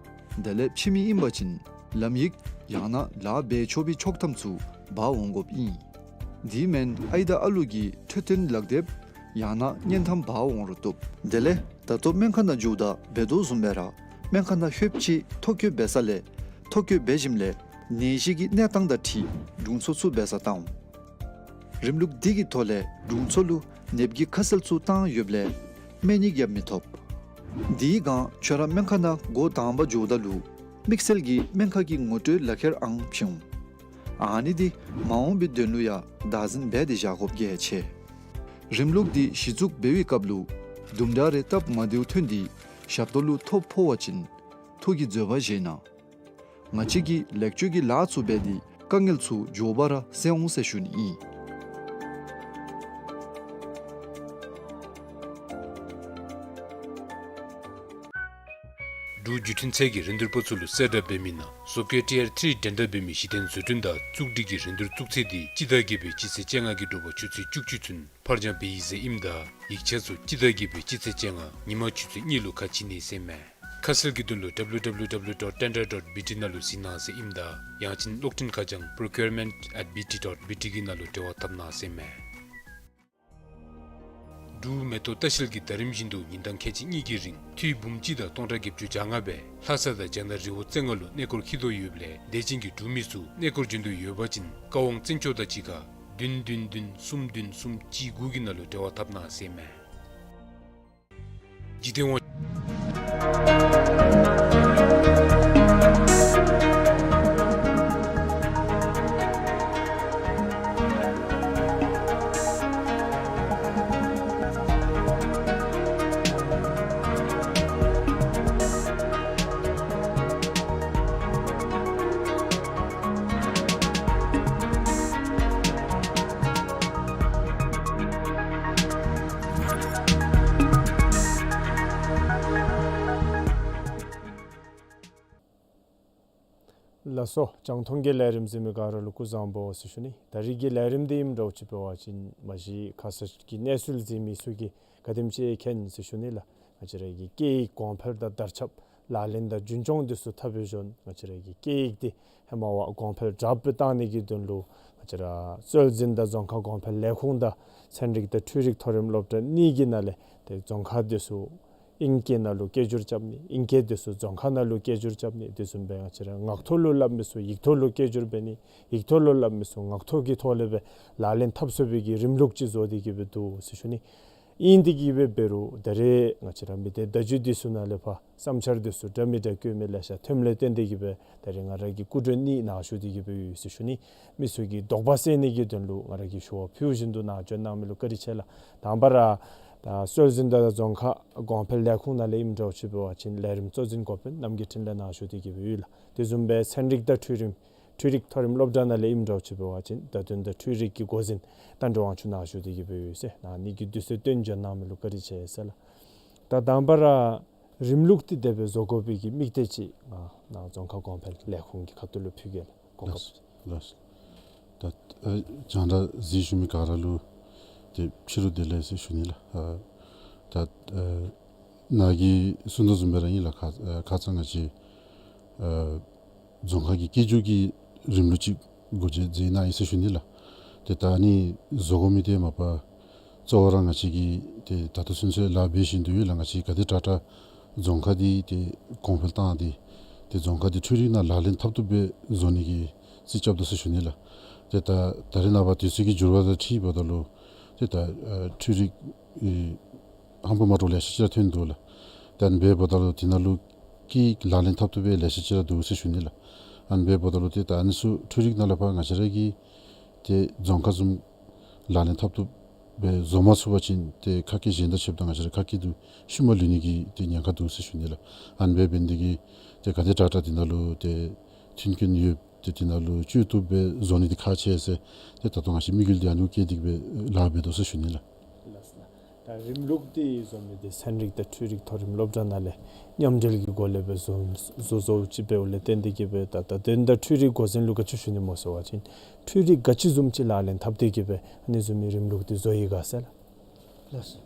དེ་ལས་ཕྱི་མི་ཨིན་པ་ཅིན་ལམ་ཡིག་ཡང་ན་ལཱ་འབད་ཆོག་པའི་ཆོག་ཐམ་ཚུ་འབག་འོང་དགོཔ་ཨིན། དེ་མེན་ཨའི་དང་ཨ་ལུ་གི་འཕྲོད་བསྟེན་ལག་དེབ་ཡང་ན་བརྙན་ཐམ་འབག་འོང་རུང་བཏུབ། དེ་ལས་ད་ལྟོ་སྨན་ཁང་ནང་འགྱོཝ་ད་འབད་དོ་བཟུམ་སྦེ་ར་སྨན་ཁང་ནང་ལྷོདཔ་ཅིག་ཐོ་བཀོད་འབད་ས་ལས་ཐོ་བཀོད་འབད་ཞིནམ་ལས་ནད་གཞི་གི་གནས་སྟངས་དང་འཁྲིལ་དྲུང་འཚོ་ཚུ་འབད་སར་བཏང་འོང་། རིམ་ལུགས་འདི་གི་ཐོག་ལས་དྲུང་འཚོ་ལུ་ནདཔ་གི་ཁ་གསལ་ཚུ་བཏང་ཡོདཔ་ལས་སྨན་ཡིག་ཡང་མི་ཐོབ། དེའི་སྒང་ཁྱོད་ར་སྨན་ཁང་ནང་འགོ་དང་པ་འགྱོཝ་ད་ལུ་དམིགས་བསལ་གྱི་སྨན་ཁང་གི་ངོ་སྤྲོད་ལག་ཁྱེར་ཨང་བྱིན་འོང་། ཨ་ནི་འདི་མ་འོངས་པའི་དོན་ལུ་ཡང་བདག་འཛིན་འབད་དེ་བཞག་དགོཔ་གལ་ཆེ། རིམ་ལུགས་འདི་གཞི་བཙུགས་འབད་བའི་སྐབས་ལུ་དུམ་གྲ་རེ་སྟབས་མ་བདེཝ་ཐོན་ཏེ་ཞབས་ཏོག་ལུ་ཐོ་ཕོག་པ་ཅིན་ཐུགས་ཀྱི་འཛོལ་བ་བཞེས་གནང་། ང་བཅས་ཀྱིས་ལེགས་བཅོས་ཀྱི་ལཱ་ཚུ་འབད་དེ་དཀའ་ངལ་ཚུ་མགྱོགས་པ་ར་སེལ་འོང་ཟེར་ཞུ་ནི་ཨིན། འབྲུག་བརྒྱུད་འཕྲིན་ཚད་ཀྱི་རིན་བསྡུར་པ་ཚུ་ལུ་གསལ་བསྒྲགས་འབད་མི་ནང་སོ་ཀེ་ཊི་ཨར་ཐི་རི་འགྲན་ཟླ་འབད་མི་གཞི་རྟེན་བཟོ་སྐྲུན་དང་བཙུགས་སྒྲིག་གི་རིན་བསྡུར་བཙུགས་ཚེས་འདི་སྤྱི་ཟླ་བརྒྱད་པའི་སྤྱི་ཚེས་བཅོ་ལྔ་གི་དྲོ་པ་ཆུ་ཚོད་བཅུ་གཅིག་ཚུན་ཕར་འགྱངས་འབད་ཡི་ཟེར་ཨིནམ་ད་ཡིག་ཆ་ཚུ་སྤྱི་ཟླ་བརྒྱད་པའི་སྤྱི་ཚེས་བཅོ་ལྔ་ཉིན་མ་ཆུ་ཚོད་གཉིས་ལུ་ཁ་ཕྱེ་ནི་ཟེར་མས། ཁ་གསལ་གྱི་དོན་ལུ་ཌབ་ལུ་ཌབ་ལུ་ཌབ་ལུ་ཌོཊ་ཊེན་ཌར་ཌོཊ་བི་ཊི་ནང་ལུ་གཟིགས་གནང་ཟེར་ཨིནམ་ད་ཡང་ཅིན་གློག་འཕྲིན་ཁ་བྱང་པྲོ་ཀིའུར་མེནཊ་ཨེཊ་བི་ཊི་ཌོཊ་བི་ཊི་གི་ནང་ལུ་འབྲེལ་བ་འཐབ་གནང་ཟེར་མས། འབྲུག་མེ་ཏོག་ལྟ་བཤལ་གྱིས་ཟླ་རིམ་བཞིན་དུ་ཉིན་གྲངས་ཁལ་གཅིག་གཉིས་ཀྱི་རིང་འཐུས་འབུམ་གཅིག་དང་སྟོང་ཕྲག་བརྒྱད་ཅུ་གྱ་ལྔ་སྦེ་ལྷ་ས་དང་རྒྱ་ནག་རི་བོ་རྩེ་ལྔ་ལུ་གནས་སྐོར་འཁྱིད་དོ་ཡོདཔ་ལས་དད་ཅན་གྱི་འབྲུག་མི་ཚུ་གནས་སྐོར་འབྱོན་འདོད་ཡོད་པ་ཅིན་ཀ་ཝང་བཙན་སྐྱོགས་དང་གཅིག་ཁར་བདུན་བདུན་བདུན་གསུམ་བདུན་གསུམ་གཅིག་དགུ་གི་ནང་ལུ་འབྲེལ་བ་འཐབ་གནང་ཟེར་མས། འཇིག་རྟེན་དབང་ལགས་སོ། རྒྱང་མཐོང་གི་ལས་རིམ་གཟིགས་མི་ག་ར་ལུ་སྐུ་གཟུགས་བཟང་པོ་ཟེར་ཞུ་ནི། ད་རིས་ཀྱི་ལས་རིམ་འདི་ཨིནམ་འདྲཝ་ཅིག་འབད་བ་ཅིན་མ་གཞི་ཁ་གསལ་གྱི་གནས་ཚུལ་གཟིགས་མི་ཚུ་གིས་ག་དེམ་ཅིག་མཁྱེན་ཟེར་ཞུ་ནི་ལགས། ང་བཅས་ར་གི་སྐད་ཡིག་གོང་འཕེལ་དང་དར་ཁྱབ་ལག་ལེན་དང་རྒྱུན་སྐྱོང་འདི་ཚུ་འཐབ་པའི་བར་ན་ང་བཅས་ར་གི་སྐད་ཡིག་འདི་ཧེ་མ་བ་གོང་འཕེལ་དྲགཔ་སྦེ་བཏང་ནི་གི་དོན་ལུ་ང་བཅས་ར་སྲོལ་འཛིན་དང་རྫོང་ཁ་གོང་འཕེལ་ལས་ཁུངས་དང་ཚན་རིག་དང་འཕྲུལ་རིག་མཐོ་རིམ་སློབ་གྲྭ་གཉིས་ཀྱི་ནང་ལས་ཏེ་རྫོང་ཁ་འདི་ཚུ་ ཨིང་སྐད་ནང་ལུ་སྐད་སྒྱུར་རྐྱབ་ནི། ཨིང་སྐད་འདི་ཚུ་རྫོང་ཁ་ནང་ལུ་སྐད་སྒྱུར་རྐྱབ་ནི། དེ་བཟུམ་སྦེ་ང་བཅས་ར་ངག་ཐོག་ལུ་སླབ་མི་ཚུ་ཡིག་ཐོག་ལུ་སྐད་སྒྱུར་འབད་ནི། ཡིག་ཐོག་ལུ་སླབ་མི་ཚུ་ངག་ཐོག་གི་ཐོག་ལས་སྦེ་ལག་ལེན་འཐབ་ཚུགས་པའི་གི་རིམ་ལུགས་ཅིག་བཟོ་སྟེ་གི་སྦེ་འདུག་ཟེར་ཞུ་ནི། ཨིན་ཏེ་གི་སྦེ་འབད་རུང་ད་རེས་ང་བཅས་ར་མི་སྡེ་བརྡ་བརྒྱུད་འདི་ཚུ་ནང་ལས་ཕར་བསམ་འཆར་འདི་ཚུ་འདྲ་མི་འདྲ་བཀོད་མི་ལེ་ཤ་ཐོནམ་ལས་བརྟེན་ཏེ་གི་སྦེ་ད་རེས་ང་ར་གི་སྐུ་མགྲོན་གཉིས་ནཱ་བཞུགས་ཏེ་གི་སྦེ་ཡོད་ཟེར་ཞུ་ནི། མི་ཚུ་གི་དོགས་པ་སེལ་ནི་གི་དོན་ལུ་ང་ར་གིས་ཞུ་བ་ཕུལ་བཞིན་དུ་ནཱ་བྱོན་གནང་མི་ལུ་བཀའ་དྲིན་ཆེ་ལགས། དང་པ་ར་ད་སྲོལ་འཛིན་དང་རྫོང་ཁ་གོང་འཕེལ་ལས་ཁུངས་ནང་ལས་ཨིནམ་འདྲཝ་ཅིག་འབད་བ་ཅིན་ལས་རིམ་གཙོ་འཛིན་འགོ་དཔོན་རྣམ་རྒྱལ་འཕྲིན་ལས་ནཱ་བཞུགས་ཏེ་གི་སྦེ་ཡོད་ལགས། དེ་བཟུམ་སྦེ་ཚན་རིག་དང་འཕྲུལ་རིག་འཕྲུལ་རིག་མཐོ་རིམ་སློབ་གྲྭ་ནང་ལས་ཨིནམ་འདྲཝ་ཅིག་འབད་བ་ཅིན་བརྡ་དོན་དང་འཕྲུལ་རིག་གི་འགོ་འཛིན་རྟ་མགྲིན་དབང་ཕྱུག་ནཱ་བཞུགས་ཏེ་གི་སྦེ་ཡོད་ཟེར། ནཱ་ཨ་ནི་གི་དུས་ཚོད་བཏོན་བྱོན་གནང་མི་ལུ་བཀའ་དྲིན་ཆེ་ཟེར་ལགས། ད་དང་པ་ར་རིམ་ལུགས་འདི་དེ་སྦེ་བཟོ་དགོ་པའི་གི་དམིགས་གཏད་ཅིག་ནཱ་ནཱ་རྫོང་ཁ་གོང་འཕེལ་ལས་ཁུངས་ཀྱི་ཁ་ཐུག་ལུ་ཕུལ་གེ་ལགས། གོ་སྐབས། ལགས་ལགས། ད་ཨ་རྒྱང་བསྒྲགས་གཟིགས་བཞུགས་མི་ག་ར་ལུ་ཏེ་ཕྱི་རུ་བདེ་ལེགས་ཟེར་ཞུ་ནི་ལགས། ཨ་ད་ཨ་ནཱ་གིས་གསུང་དོ་བཟུམ་སྦེ་ར་ཨིན་ལགས། ཁ་ཨ་ཁ་ཙ་ང་བཅས་ཨ་རྫོང་ཁ་གི་སྐད་སྒྱུར་གྱི་རིམ་ལུགས་ཅིག་སྒོ་འབྱེད་མཛད་གནང་ཡི་ཟེར་ཞུ་ནི་ལགས། ཏེ་ད་ཨ་ནི་བཟོ་དགོ་མི་འདི་མ་པ་གཙོ་བོ་ར་ང་བཅས་ཀྱིས་ཏེ་ད་ལྟོ་ཚུན་ཚོད་ལཱ་འབད་བཞིན་དུ་ཡོད་ལགས། ང་བཅས་ག་དེ་དྲག་དྲག་རྫོང་ཁ་འདི་ཏེ་གོང་འཕེལ་བཏང་སྟེ་ཏེ་རྫོང་ཁ་འདི་འཕྲུལ་རིག་ནང་ལག་ལེན་འཐབ་བཏུབ་སྦེ་བཟོ་ནི་གི་རྩིས་རྐྱབ་དོ་ཟེར་ཞུ་ནི་ལགས། ཏེ་ད་ད་རེས་ནངས་པ་དུས་ཚོད་ཀྱི་འགྱུར་བ་དང་འཁྲིལ་འབདཝ་ད་ལུ་ཏེ་ད་ཨ་འཕྲུལ་རིག་ཨེ་ཧམ་པ་མ་འདྲཝ་ལེ་ཤ་ཅིག་ར་ཐོན་འདུག་ལགས། ཏེ་ཨ་ནི་འབདཝ་ད་ལུ་དེ་ནང་ལུ་སྐད་ལག་ལེན་འཐབ་བཏུབ་སྦེ་ལེ་ཤ་ཅིག་ར་འདུག་ཟེར་ཞུ་ནི་ལགས། ཨ་ནི་འབདཝ་ད་ལུ་ཏེ་ད་ཨ་ནི་ཚུ་འཕྲུལ་རིག་ནང་ལས་ཕར་ང་བཅས་ར་གིས་ཏེ་རྫོང་ཁ་བཟུམ་ལག་ལེན་འཐབ་བཏུབ་སྦེ་བཟོ་མ་ཚུགས་པ་ཅིན་ཏེ་ཁ་སྐད་གཞན་དང་ཕྱདཔ་ད་ང་བཅས་ར་ཁ་སྐད་དུ་ཤུལ་མ་ལུས་ནི་གི་ཏེ་ཉེན་ཁ་འདུག་ཟེར་ཞུ་ནི་ལགས། ཨ་ནི་འབད་འབད་ནི་དེ་གིས་ཏེ་ག་དེ་དྲག་དྲག་དེ་ནང་ལུ་ཏེ་མཐུན་རྐྱེན་ཡོད། ཏེ་དེ་ནང་ལུ་སྤྱོད་བཏུབ་སྦེ་བཟོ་ནི་འདི་ཁག་ཆེ་ཟེར་ཏེ་ད་ལྟོ་ང་བཅས་དམིགས་ཡུལ་འདི་ཨ་ནི་བསྐྱེད་དེ་གི་སྦེ་ལཱ་འབད་དོ་ཟེར་ཞུ་ནི་ལགས། ལགས་སོ། ད་རིམ་ལུགས་འདི་བཟོ་མི་འདི་ཚན་རིག་དང་འཕྲུལ་རིག་མཐོ་རིམ་སློབ་གྲྭ་ནང་ལས་མཉམ་འབྲེལ་གྱི་སྒོ་ལས་སྦེ་བཟོ་བཟོ་བཟོཝ་ཅིག་འབདཝ་ལས་བརྟེན་ཏེ་གི་སྦེ་ད་ད་དེ་ད་འཕྲུལ་རིག་འགོ་འཛིན་ལུ་ག་ཅི་ཞུ་ནི་སྨོ་ཟེར་བ་ཅིན་འཕྲུལ་རིག་ག་ཅི་བཟུམ་ཅིག་ལག་ལེན་འཐབ་སྟེ་གི་སྦེ་ཨ་ནི་བཟུམ་མའི་རིམ་ལུགས་འདི་བཟོ་ཡི་ག་ཟེར་ལགས། ལགས་སོ།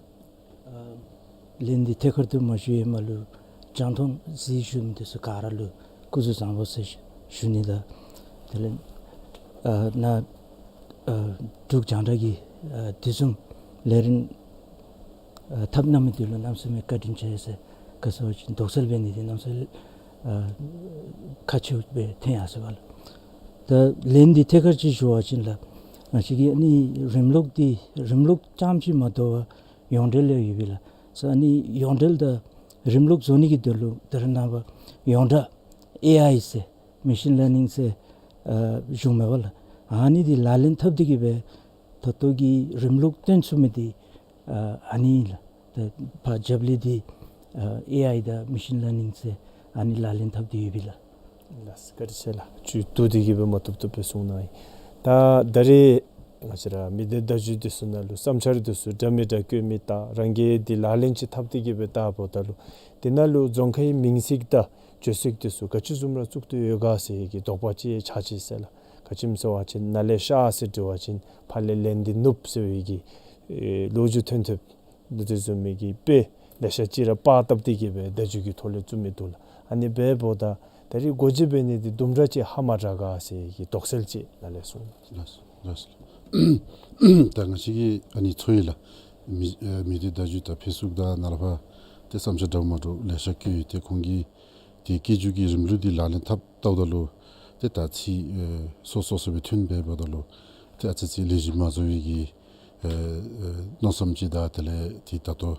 ཨ་ལན་འདི་ཐད་ཀར་དུ་མ་ཞུ་བའི་མ་ལུ་རྒྱང་མཐོང་གཟིགས་བཞུགས་མི་འདི་ཚུ་ག་ར་ལུ་སྐུ་གཟུགས་བཟང་པོ་ཟེར་ཞུ་ནི་དང་དེ་ལས་ཨ་ནཱ་ཨ་འབྲུག་རྒྱང་བསྒྲགས་ཀྱི་ཨ་དུས་གསུམ་ལས་རིམ་ཨ་འཐབ་གནང་མི་འདི་ལུ་གནམ་མེད་ས་མེད་བཀའ་དྲིན་ཆེ་ཟེར་ག་ཟེར་བ་ཅིན་དོགས་སེལ་འབད་ནི་འདི་གནམ་མེད་ས་མེད་ཨ་ཁག་ཆེཝ་སྦེ་ཐོན་ཡར་སོ་བས་ལགས། ད་ལན་འདི་ཐད་ཀར་ཅིག་ཞུ་བ་ཅིན་ལགས། ང་བཅས་ཀྱི་ཨ་ནི་རིམ་ལུགས་འདི་རིམ་ལུགས་རྐྱངམ་ཅིག་མ་དོ་བར་ཡོངས་འབྲེལ་ཡང་ཡོད་པས་ལགས། ས་ཨ་ནི་ཡོངས་འབྲེལ་དང་རིམ་ལུགས་བཟོ་ནི་གི་དོན་ལུ་ད་རེས་ནངས་པ་ཡོངས་གྲགས་ཨེ་ཨའི་ཟེར་མེ་ཤིན་ལར་ནིང་ཟེར་ཨ་བྱུངམ་མས་པ་ལགས། ཨ་ནི་འདི་ལག་ལེན་འཐབ་སྟེ་གི་སྦེ་ད་ལྟོ་གི་རིམ་ལུགས་སྟོན་ཚུགས་མི་འདི་ཨ་ཨ་ནི་ལགས། ད་ཕར་རྒྱབ་ལས་འདི་ཨ་ཨེ་ཨའི་དང་མེ་ཤིན་ལར་ནིང་ཟེར་ཨ་ནི་ལག་ལེན་འཐབ་སྟེ་ཡོད་པས་ལགས། ལགས་སོ། བཀའ་དྲིན་ཆེ་ལགས། ཅིག་བསྡུ་སྟེ་གི་སྦེ་མ་བཏུབ་བཏུབ་སྦེ་གསུང་གནང་ཡི། ད་ད་རེས་ང་བཅས་ར་མི་སྡེ་བརྡ་བརྒྱུད་འདི་ཚུ་ནང་ལུ་བསམ་འཆར་འདི་ཚུ་འདྲ་མི་འདྲ་བཀོད་མི་དང་རང་གིས་འདི་ལག་ལེན་ཅིག་འཐབ་སྟེ་གི་སྦེ་བལྟཝ་ད་ལུ་དེ་ནང་ལུ་རྫོང་ཁའི་མིང་ཚིག་དང་བརྗོད་ཚིག་འདི་ཚུ་ག་ཅི་བཟུམ་ར་བཙུགས་ཏེ་ཡོད་ག་ཟེར་གྱི་དོགས་པ་ཅིག་ཆགས་ཅི་ཟེར་ལགས། ག་ཅི་སྨོ་ཟེར་བ་ཅིན་ནཱ་ལས་ཤར་ཟེར་འབྲི་བ་ཅིན་ཕར་ལས་ལན་འདི་ནུབ་ཟེར་བའི་གི་ཨེ་ལོ་རྒྱུས་ཐོན་ཐོནམ་འདི་དེ་བཟུམ་མའི་གི་དཔེ་ལེ་ཤ་ཅིག་ར་པར་བཏབ་སྟེ་གི་སྦེ་བརྡ་བརྒྱུད་ཀྱི་ཐོག་ལས་བཙུགས་མི་འདུག་ལགས། ཨ་ནི་འབདཝ་ད་ད་རེས་སྒོ་འབྱེད་འབད་ནི་འདི་དུམ་གྲ་ཅིག་ཧ་མ་དྲག་ག་ཟེར་གྱི་དོགས་སེལ་ཅིག་ནཱ་ལས་གསུང་། ལགས་སོ་ལགས་སོ། ད་ང་བཅས་ཀྱིས་ཨ་ནི་ཚོར་ཡི་ལགས། མི་ཨ་མི་སྡེ་བརྡ་བརྒྱུད་དང་ཕེསི་བུཀ་དང་ནཱ་ལས་ཕར་ཏེ་བསམ་འཆར་འདྲཝ་མ་འདྲཝ་ལེ་ཤ་བཀོད་ཡི། ཏེ་ཁོང་གིས་ཏེ་སྐད་སྒྱུར་གྱི་རིམ་ལུགས་འདི་ལག་ལེན་འཐབ་བལྟཝ་ད་ལུ་ཏེ་ད་ཚིག་ཨེ་སོ་སོ་སོ་སྦེ་ཐོན་འབདཝ་ད་ལུ་ཏེ་ཨ་ཙི་ཅིག་ལེགས་ཤོམ་མ་བཟོ་བའི་གི་ཨེ་ཨེ་མནོ་བསམ་ཅིག་དང་དེ་ལས་ཏེ་ད་ལྟོ་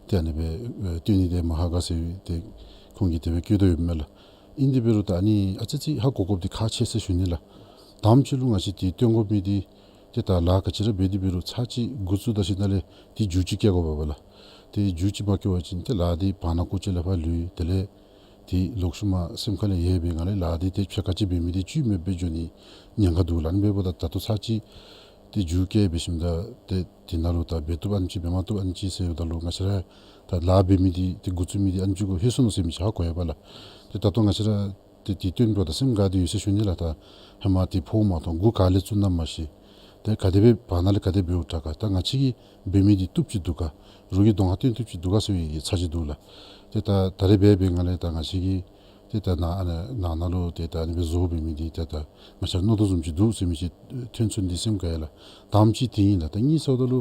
ཏེ་ཨ་ནི་སྦེ་ཨེ་སྟོན་ནི་འདི་མ་ཧ་ག་ཟེར་ཏེ་ཁོང་གིས་དེ་སྦེ་བཀོད་དོ་ཡོདཔ་མས་ལགས། ཨིན་དེ་འབད་རུང་ད་ཨ་ནི་ཨ་ཙི་ཅིག་ཧ་གོ་དགོཔ་འདི་ཁག་ཆེ་ཟེར་ཞུ་ནི་ལགས། དང་པ་ཅིག་ལུ་ང་བཅས་ཏེ་སྟོན་དགོ་མི་འདི་ཏེ་ད་ལཱ་ག་ཅི་ར་འབད་དེ་འབད་རུང་ཚར་གཅིག་འགོ་བཙུགས་ད་ཞིནམ་ལས་ཏེ་འགྱུར་ཅིག་བསྐྱལ་དགོ་པས་ལགས། ཏེ་འགྱུར་ཅིག་མ་བསྐྱལ་བ་ཅིན་ཏེ་ལཱ་འདི་བར་ན་ཀོ་ཅིག་ལས་ཕར་ལུས། དེ་ལས་ཏེ་ལོག་ཤུལ་མ་སེམས་ཁ་ལས་ཡལ་བའི་ངང་ལས་ལཱ་འདི་ཏེ་ཕྱོགས་ག་ཅི་འབད་མི་འདི་བཅུད་མེདཔ་སྦེ་འགྱོ་ནི་ཉེན་ཁ་འདུག་ལགས། ཨ་ནི་འབདཝ་ད་ད་ལྟོ་ཚར་གཅིག་ཏེ་འགྱུར་བསྐྱལ་འབད་ཞིནམ་ད་ཏེ་དེ་ནང་ལུ་ད་འབད་བཏུབ་ཨ་ནི་ཅིག་འབད་མ་བཏུབ་ཨ་ནི་ཅིག་ཟེརཝ་ད་ལུ་ང་བཅས་ར་ད་ལཱ་འབད་མི་འདི་ཏེ་འགོ་བཙུགས་མི་འདི་ཨ་ནི་ཅིག་གུ་ལྷོད་སོང་ནུག་ཟེར་མི་ཅིག་ཧ་གོ་ཡི་པ་ལགས། ཏེ་ད་ལྟོ་ང་བཅས་ར་ཏེ་དེ་སྟོན་འབདཝ་ད་སེམས་དགའ་སྟེ་ཡོད་ཟེར་ཞུ་ནི་ལགས། ད་ཧེ་མ་ཏེ་ཕོཝ་མ་མཐོང་འགོ་ག་ལས་བཙུགས་ན་མ་ཤེས། ཏེ་ག་དེ་སྦེ་བར་ན་ལས་ག་དེ་འབདཝ་དྲག་ག། ད་ང་བཅས་ཀྱིས་འབད་མི་འདི་བཏུབ་ཅིག་འདུག་ག། རོགས་ཀྱིས་གདོང་ཁར་སྟོན་བཏུབ་ཅིག་འདུག་ག་ཟེར་བའི་ཚ་གྱང་འདུག་ལགས། ཏེ་ད་ད་རེས་འབད་བའི་ངང་ལས་ད་ང་བཅས་ཀྱིས་ཏེ་ད་ནཱ་ཨ་ནཱ་ནང་ན་ལུ་ཏེ་ད་ཨ་ནི་སྦེ་བཟོ་འབད་མི་འདི་ཏེ་ད་ང་བཅས་མནོ་དོ་བཟུམ་ཅིག་འདུག་ཟེར་མི་ཅིག་ཐོན་ཚུགས་ནི་འདི་སེམས་དགའ་ཡི་ལགས། དང་པ་ཅིག་དེ་ཨིན་ལགས། ད་གཉིས་ཟེརཝ་ད་ལུ་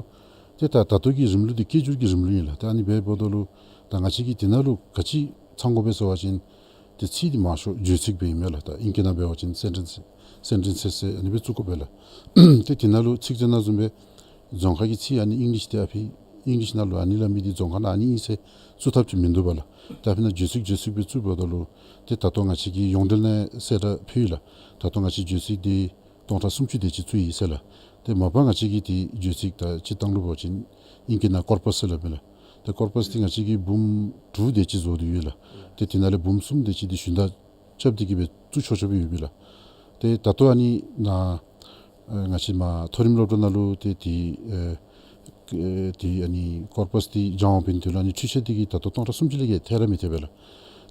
ཏེ་ད་ད་ལྟོ་གི་རིམ་ལུགས་འདི་སྐད་སྒྱུར་གྱི་རིམ་ལུགས་ཨིན་ལགས། ད་ཨ་ནི་འབདཝ་ད་ལུ་ ད་ང་བཅས་ཀྱིས་དེ་ནང་ལུ་ག་ཅི་ཚང་དགོ་པས་ཟེར་བ་ཅིན་ཏེ་ཚིག་འདི་མང་ཤོས་བརྗོད་ཚིག་སྦེ་ཨིན་མས་ལགས། ད་ཨིང་སྐད་ནང་འབད་བ་ཅིན་སེན་ཊེནསི་སེན་ཊེནསི་ཟེར་ཨ་ནི་སྦེ་བཙུགས་དགོ་པས་ལགས། ཏེ་དེ་ནང་ལུ་ཚིག་ཟེར་ནང་བཟུམ་སྦེ་རྫོང་ཁ་གི་ཚིག་ཨ་ནི་ཨིང་ལིཤ་འདི་ཨ་ཕི་ཨིང་ལིཤ་ནང་ལུ་ཨ་ནི་སླབ་མི་འདི་རྫོང་ཁ་ནང་ཨ་ནི་ཨིན་ཟེར་བཙུགས་ཐབས་ཅིག་མིན་འདུག་པ་ལགས། ཏེ་ཨ་ཕི་ནང་བརྗོད་ཚིག་བརྗོད་ཚིག་སྦེ་བཙུགསཔ་ད་ལུ་ཏེ་ད་ལྟོ་ང་བཅས་ཀྱི་ཡོངས་འབྲེལ་ནང་གསལ་བསྒྲགས་ཕུལ་ཡི་ལགས། ད་ལྟོ་ང་བཅས་བརྗོད་ཚིག་འདི་སྟོང་ཕྲག་སུམ་ཅུ་དེ་ཅིག་བཙུགས་ཡི་ཟེར་ལགས། ཏེ་མ་པ་ང་བཅས་ཀྱིས་ཏེ་བརྗོད་ཚིག་ད་སྤྱིར་བཏང་ལུ་འབད་བ་ཅིན་ཨིང་སྐད་ནང་ཀོར་པཱསི་ཟེར་སླབ་མས་ལགས། ཏེ་ཀོར་པཱསི་འདི་ང་བཅས་ཀྱིས་འབུམ་དྲུག་དེ་ཅིག་བཟོ་སྟེ་ཡོད་ལགས། ཏེ་དེ་ནང་ལས་འབུམ་གསུམ་དེ་ཅིག་འདི་ཞུན་དག་རྐྱབ་སྟེ་གི་སྦེ་བཙུགས་ཆོག་ཆོག་སྦེ་ཡོད་པས་ལགས། ཏེ་ད་ལྟོ་ཨ་ནི་ནཱ་ཨ་ང་བཅས་མར་མཐོ་རིམ་སློབ་གྲྭ་ནང་ལུ་ཏེ་ཏེ་ཨེ་ཨེ་ཏེ་ཨ་ནི་ཀོར་པཱསི་འདི་སྦྱང་བ་འབད་ནི་དེ་ལུ་ཨ་ནི་འཕྲུལ་ཆས་འདི་གིས་ད་ལྟོ་སྟོང་ཕྲག་སུམ་ཅུ་ལས་བརྒལ་ཐལ་ར་མི་ཐལ་བས་ལགས།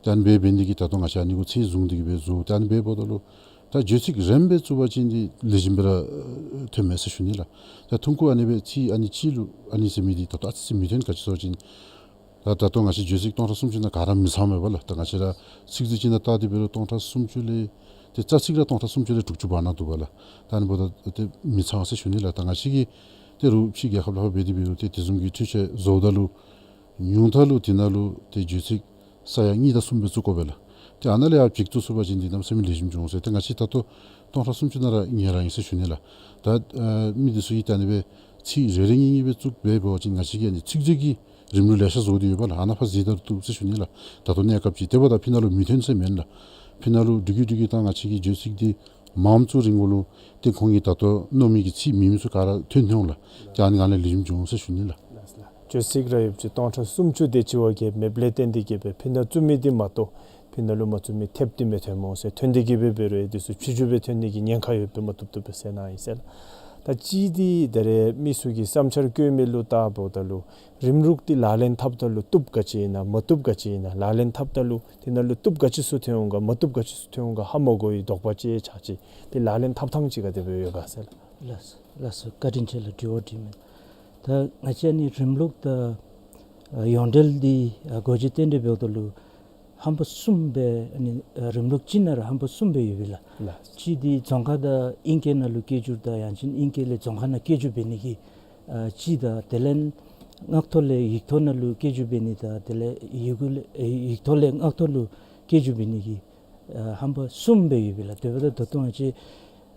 ཏེ་ཨ་ནི་སྦེ་འབད་ནི་དེ་གིས་ད་ལྟོ་ང་བཅས་ཨ་ནི་གུ་ཚད་བཟུང་སྟེ་གི་སྦེ་བཟོ། ཏེ་ཨ་ནི་སྦེ་འབདཝ་ད་ལུ་ད་བརྗོད་ཚིག་རིངམ་སྦེ་བཙུགས་པ་ཅིན་འདི་ལེགས་ཤོམ་སྦེ་ར་ཐོནམ་མས་ཟེར་ཞུ་ནི་ལགས། ད་ཐུང་ཀུ་ཨ་ནི་སྦེ་ཚིག་ཨ་ནི་གཅིག་ལུ་ཨ་ནི་ཟེར་མི་འདི་ད་ལྟོ་ཨ་ཙི་ཙི་མི་ཐོན། ག་ཅི་ཟེར་བ་ཅིན་ད་ད་ལྟོ་ང་བཅས་བརྗོད་ཚིག་སྟོང་ཕྲག་སུམ་ཅུ་ནང་ག་ར་མི་ཚངམ་མས་པ་ལགས། ད་ང་བཅས་ར་ཚིག་མཛོད་ཅིག་ནང་བལྟ་སྟེ་འབད་རུང་སྟོང་ཕྲག་སུམ་ཅུ་ལས་ཏེ་རྩ་ཚིག་ར་སྟོང་ཕྲག་སུམ་ཅུ་ལས་དྲུག་ཅུ་བར་ན་འདུག་པ་ལགས། ད་ཨ་ནི་འབདཝ་ད་ཏེ་མི་ཚང་ཟེར་ཞུ་ནི་ལགས། ད་ང་བཅས་ཀྱིས་ཏེ་རོགས་ཕྱི་རྒྱལ་ཁབ་ལུ་ཕར་འབད་དེ་འབད་རུང་ཏེ་དེ་བཟུམ་གྱི་འཕྲུལ་ཆས་བཟོཝ་ད་ལུ་ཉུང་མཐའ་ལུ་དེ་ནང་ལུ་ཏེ་བརྗོད་ཚིག་ས་ཡ་གཉིས་དང་གསུམ་སྦེ་བཙུགས་དགོ་པས་ལགས། ཏེ་ཨ་ནཱ་ལས་ཡར་འཕེལ་བཙུགས་ཚུགས་པ་ཅིན་འདི་གནམ་མེད་ས་མེད་ལེགས་ཤོམ་འགྱོ་འོང་ཟེར། ཏེ་ང་བཅས་ད་ལྟོ་སྟོང་ཕྲག་སུམ་ཅུ་ནང་ར་ཉེ་ར་ཨིན་ཟེར་ཞུ་ནི་ལགས། ད་ཨ་མི་འདི་ཚུ་གིས་ད་ཨ་ནི་སྦེ་ཚིག་རེ་རེ་གཉིས་གཉིས་སྦེ་བཙུགས་སྦེ་འབད་བ་ཅིན་ང་བཅས་ཀྱིས་ཨ་ནི་ཚིག་མཛོད་ཀྱི་རིམ་ལུགས་ལེ་ཤ་བཟོ་སྟེ་ཡོད་པ་ལགས། ཨ་ནཱ་ཕར་གཟིགས་ད་བཏུབ་ཟེར་ཞུ་ནི་ལགས། ད་ལྟོ་གནས་སྐབས་ཅིག་དེ་འབདཝ་ད་ཕི་ནང་ལུ་མི་ཐོན་ཟེར་མེན་ལགས། ཕི་ནང་ལུ་འགྲིག་གི་འགྲིག་གི་ད་ང་བཅས་ཀྱི་བརྗོད་ཚིག་འདི་མངམ་བཙུགས་རིང་ལུ་ཏེ་ཁོང་གིས་ད་ལྟོ་མནོ་མི་གི་ཚིག་མེད་མི་ཚུ་ག་ར་ཐོན་ཐོན་འོང་ལགས། ཏེ་ཨ་ནི་སྒང་ལས་ལེགས་ཤོམ་འགྱོ་འོང་ཟེར་ཞུ་ནི་ལགས། བརྗོད་ཚིག་ར་ཡོདཔ་ཅིག་སྟོང་ཕྲག་སུམ་ཅུ་དེ་ཅིག་བ་གིས་མེདཔ་ལས་བརྟེན་ཏེ་གི་སྦེ་ཕི་ནང་བཙུགས་མི་འདི་མ་གཏོགས་ཕི་ནང་ལུ་མ་བཙུགས་མི་ཐེབས་ཏེ་མི་ཐོནམ་འོང་ཟེར། ཐོན་ཏེ་གི་སྦེ་འབད་རུང་ཨེ་འདི་ཚུ་ཕྱི་འགྱུར་སྦེ་ཐོན་ནི་གི་ཉེན་ཁ་ཡོདཔ་སྦེ་མ་བཏུབ་བཏུབ་སྦེ་ཟེར་ནི་ཨིན་ཟེར་ལགས། ད་གཅིག་འདི་ད་རེས་མི་ཚུ་གིས་བསམ་འཆར་བཀོད་མི་ལུ་བལྟཝ་ད་ལུ་རིམ་ལུགས་འདི་ལག་ལེན་འཐབ་ད་ལུ་བཏུབ་ག་ཅི་ཨིན་ན་མ་བཏུབ་ག་ཅི་ཨིན་ན། ལག་ལེན་འཐབ་ད་ལུ་དེ་ནང་ལུ་བཏུབ་ག་ཅི་ཚུ་ཐོན་འོང་ག་མ་བཏུབ་ག་ཅི་ཚུ་ཐོན་འོང་ག་ཧ་མ་གོ་བའི་དོགས་པ་ཅིག་ཆགས་ཅི། ཏེ་ལག་ལེན་འཐབ་ཐངས་ཅིག་ག་དེ་སྦེ་ཡོད་ག་ཟེར་ལགས། ལགས་སོ། ལགས་སོ། བཀའ་དྲིན་ཆེ་ལགས། དྲི་བ་དྲིས་མི། ད་ང་བཅས་ཨ་ནི་རིམ་ལུགས་དང་ཨ་ཡོངས་འབྲེལ་འདི་ཨ་སྒོ་འབྱེད་རྟེན་འབྲེལ་འབདཝ་ད་ལུ་ཧམ་པ་གསུམ་སྦེ་ཨ་ནི་ཨ་རིམ་ལུགས་གཅིག་ནང་ར་ཧམ་པ་གསུམ་སྦེ་ཡོད་པས་ལགས། ལགས། གཅིག་འདི་རྫོང་ཁ་དང་ཨིང་སྐད་ནང་ལུ་སྐད་སྒྱུར་དང་ཡང་ཅིན་ཨིང་སྐད་ལས་རྫོང་ཁ་ནང་སྐད་སྒྱུར་འབད་ནི་གི་ཨ་གཅིག་དང་དེ་ལས་ངག་ཐོག་ལས་ཡིག་ཐོག་ནང་ལུ་སྐད་སྒྱུར་འབད་ནི་དང་དེ་ལས་ཡིག་གུ་ལས་ཨེ་ཡིག་ཐོག་ལས་ངག་ཐོག་ལུ་སྐད་སྒྱུར་འབད་ནི་གི་ཨ་ཧམ་པ་གསུམ་སྦེ་ཡོད་པས་ལགས། དེ་འབདཝ་ད་ད་ལྟོ་ང་བཅས་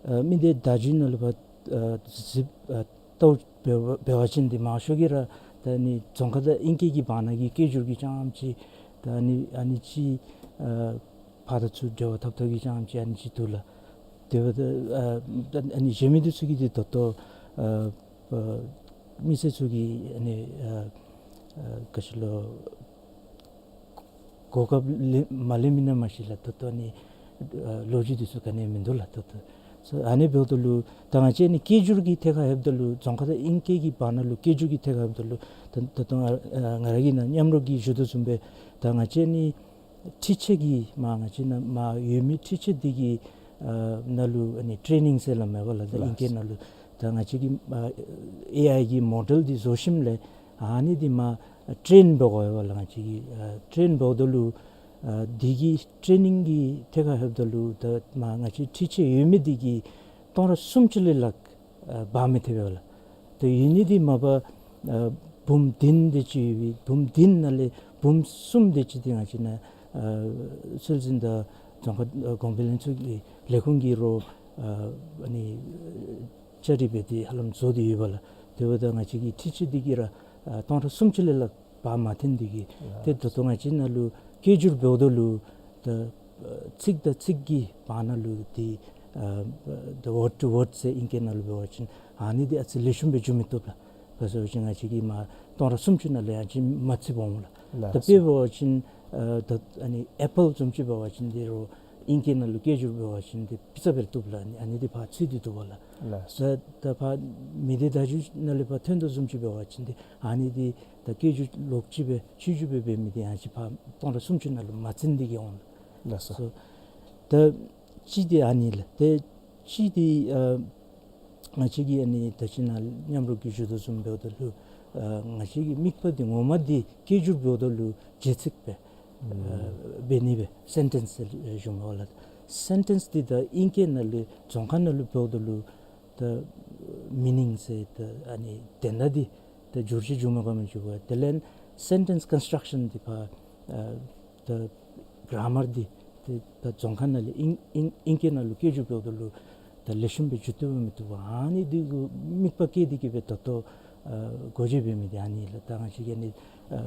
ཨ་མི་སྡེ་བརྡ་བརྒྱུད་ནང་ལུ་ཕར་ཨ་གཟིགས་ཨ་བལྟ་འབད་བ་འབད་བ་ཅིན་འདི་མང་ཤོས་ཀྱིས་ར་ད་ཨ་ནི་རྫོང་ཁ་དང་ཨིང་སྐད་ཀྱི་བར་ན་གི་སྐད་སྒྱུར་གྱི་རྐྱངམ་ཅིག་ད་ཨ་ནི་ཨ་ནི་ཅིག་ཨ་ཕར་དང་ཚུར་འབྲེལ་བ་འཐབ་འཐབ་ཀྱི་རྐྱངམ་ཅིག་ཨ་ནི་ཅིག་འདུག་ལགས། དེ་འབདཝ་ད་ཨ་ཨ་ནི་གཞན་མི་འདི་ཚུ་གིས་འདི་ད་ལྟོ་ཨ་ཨ་མི་སེར་ཚུ་གིས་ཨ་ནི་ཨ་ཨ་ག་ཅི་ལོ་གོ་སྐབས་ལེན་མ་ལེན་མི་ནང་མ་ཤེས་ལགས། ད་ལྟོ་ཨ་ནི་ཨ་ལོ་རྒྱུས་འདི་ཚུ་ག་ནི་ཡང་མིན་འདུག་ལགས། ད་ལྟོ་སོ་ཨ་ནི་འབདཝ་ད་ལུ་ད་ང་བཅས་ཨ་ནི་སྐད་སྒྱུར་གྱི་ཐད་ཁར་ལྷོདཔ་ད་ལུ་རྫོང་ཁ་དང་ཨིང་སྐད་ཀྱི་བར་ན་ལུ་སྐད་སྒྱུར་གྱི་ཐད་ཁར་ལྷོདཔ་ད་ལུ་ད་ད་ལྟོ་ང་ང་ར་གིས་ནཱ་མཉམ་རོགས་ཀྱིས་ཞུ་དོ་བཟུམ་སྦེ་ད་ང་བཅས་ཨ་ནི་འཕྲུལ་ཆས་ཀྱི་མར་ང་བཅས་ནཱ་མར་ཡོད་མི་འཕྲུལ་ཆས་འདི་གི་ཨ་ནང་ལུ་ཨ་ནི་ཊེ་ནིང་ཟེར་སླབ་མས་པ་ལགས། ད་ལགས། ཨིང་སྐད་ནང་ལུ་ད་ང་བཅས་ཀྱིས་ཨ་ཨེ་ཨའི་གི་མོ་ཌེལ་འདི་བཟོ་ཞིནམ་ལས་ཨ་ནི་འདི་མར་ཊེན་འབད་དགོ་པས་ལགས། ང་བཅས་ཀྱིས་ཨ་ཊེན་འབདཝ་ད་ལུ་ཨ་འདི་གི་ཊེ་ནིང་གི་ཐད་ཁར་ལྷོདཔ་ད་ལུ་ད་མར་ང་བཅས་འཕྲུལ་ཆས་ཡོད་མི་འདི་གིས་སྟོང་ཕྲག་སུམ་ཅུ་ལས་ལྷག་ཨ་འབག་མི་ཐེབས་པས་ལགས། ད་ཡོད་ནི་འདི་མ་པ་ཨ་འབུམ་བདུན་དེ་ཅིག་ཡོད་པས། འབུམ་བདུན་ནང་ལས་འབུམ་གསུམ་དེ་ཅིག་འདི་ང་བཅས་ནཱ་ཨ་སྲོལ་འཛིན་དང་རྫོང་ཁ་ཨ་གོང་འཕེལ་ལྷན་ཚོགས་ཀྱི་ལས་ཁུངས་ཀྱིས་རོགས་ཨ་ཨ་ནི་བཅའ་སྒྲིག་འབད་དེ་ཧ་ལམ་བཟོ་སྟེ་ཡོད་པས་ལགས། དེ་འབདཝ་ད་ང་བཅས་ཀྱི་འཕྲུལ་ཆས་འདི་གིས་ར་ཨ་སྟོང་ཕྲག་སུམ་ཅུ་ལས་ལྷག་འབག་མ་ཐེན་འདི་གིས་ལགས། ཏེ་ད་ལྟོ་ང་བཅས་ནཱ་ལུ་སྐད་སྒྱུར་འབདཝ་ད་ལུ་ད་ཨ་ཚིག་དང་ཚིག་གི་བར་ན་ལུ་འདི་ཨ་the word to word ཟེར་ཨིང་སྐད་ནང་ལུ་འབད་བ་ཅིན་ཨ་ནི་འདི་ཨ་ཙི་ལེགས་ཤོམ་སྦེ་འགྱོ་མི་བཏུབ་ལགས། ག་ཟེར་བ་ཅིན་ང་བཅས་ཀྱིས་མར་སྟོང་ཕྲག་སུམ་ཅུ་ནང་ལས་ཡང་ཅིན་མ་བརྩིས་པར་འོང་ལགས། ལགས་ད་དཔེ་འབད་བ་ཅིན་ཨ་ད་ཨ་ནི་ཨེ་པཱལ་བཟུམ་ཅིག་འབད་བ་ཅིན་འདི་རོགས་ཨིང་སྐད་ནང་ལུ་སྐད་སྒྱུར་འབད་བ་ཅིན་འདི་པི་ཙ་འབད་རུང་བཏུབ་ལགས། ཨ་ནི་ཨ་ནི་འདི་ཕར་ཚུད་དེ་འདུག་པ་ལགས། ལགས། ད་ད་ཕར་མི་སྡེ་བརྡ་བརྒྱུད་ནང་ལས་ཕར་ཐོན་དོ་བཟུམ་ཅིག་འབད་བ་ཅིན་འདི་ཨ་ནི་འདི་ད་སྐད་སྒྱུར་ལོག་ཅིག་སྦེ་ཕྱི་འགྱུར་སྦེ་འབད་མི་འདི་ཡང་ཅིན་ཕར་སྟོང་ཕྲག་སུམ་ཅུ་ནང་ལུ་མ་ཚུད་འདི་གིས་འོང་ལགས། ལགས་སོ། སོ་ད་གཅིག་འདི་ཨ་ནི་ལགས། ཏེ་གཅིག་འདི་ཨ་ང་བཅས་ཀྱིས་ཨ་ནི་ད་ཅི་ནཱ་མཉམ་རོགས་ཀྱིས་ཞུ་དོ་བཟུམ་འབདཝ་ད་ལུ་ཨ་ང་བཅས་ཀྱི་དམིགས་པ་འདི་ངོ་མ་འདི་སྐད་སྒྱུར་འབདཝ་ད་ལུ་བརྗོད་ཚིག་སྦེ་ཨ་འབད་ནི་སྦེ་སེན་ཊེནསི་ཟེར་ཞུཝ་མས་པ་ལགས། སེན་ཊེནསི་འདི་ད་ཨིང་སྐད་ནང་ལས་རྫོང་ཁ་ནང་ལུ་འབདཝ་ད་ལུ་ད་མི་ནིང་ཟེར་ད་ཨ་ནི་དོན་དག་འདི་ད་འགྱུར་བཅོས་འགྱོ་མི་དགོ་མི་འགྱོ་བས། དེ་ལས་ སེན་ཊེནསི་ཀོན་སི་ཊག་ཤཱན་འདི་ཕར་ཨ་ད་གྲ་མར་འདི་ཏེ་ད་རྫོང་ཁ་ནང་ལས་ཨིང་ཨིང་ཨིང་སྐད་ནང་ལུ་སྐད་སྒྱུར་འབདཝ་ད་ལུ་ད་ལེགས་ཤོམ་སྦེ་སྒྱུར་བཏུབ་མི་བཏུབ་པ་ཨ་ནི་འདི་གུ་དམིགས་པ་བསྐྱེད་དེ་གིས་སྦེ་ད་ལྟོ་ཨ་འགོ་འབྱེད་འབད་མི་འདི་ཨ་ནི་ལགས། ད་ང་བཅས་ཀྱིས་ཨ་ནི་ཨ་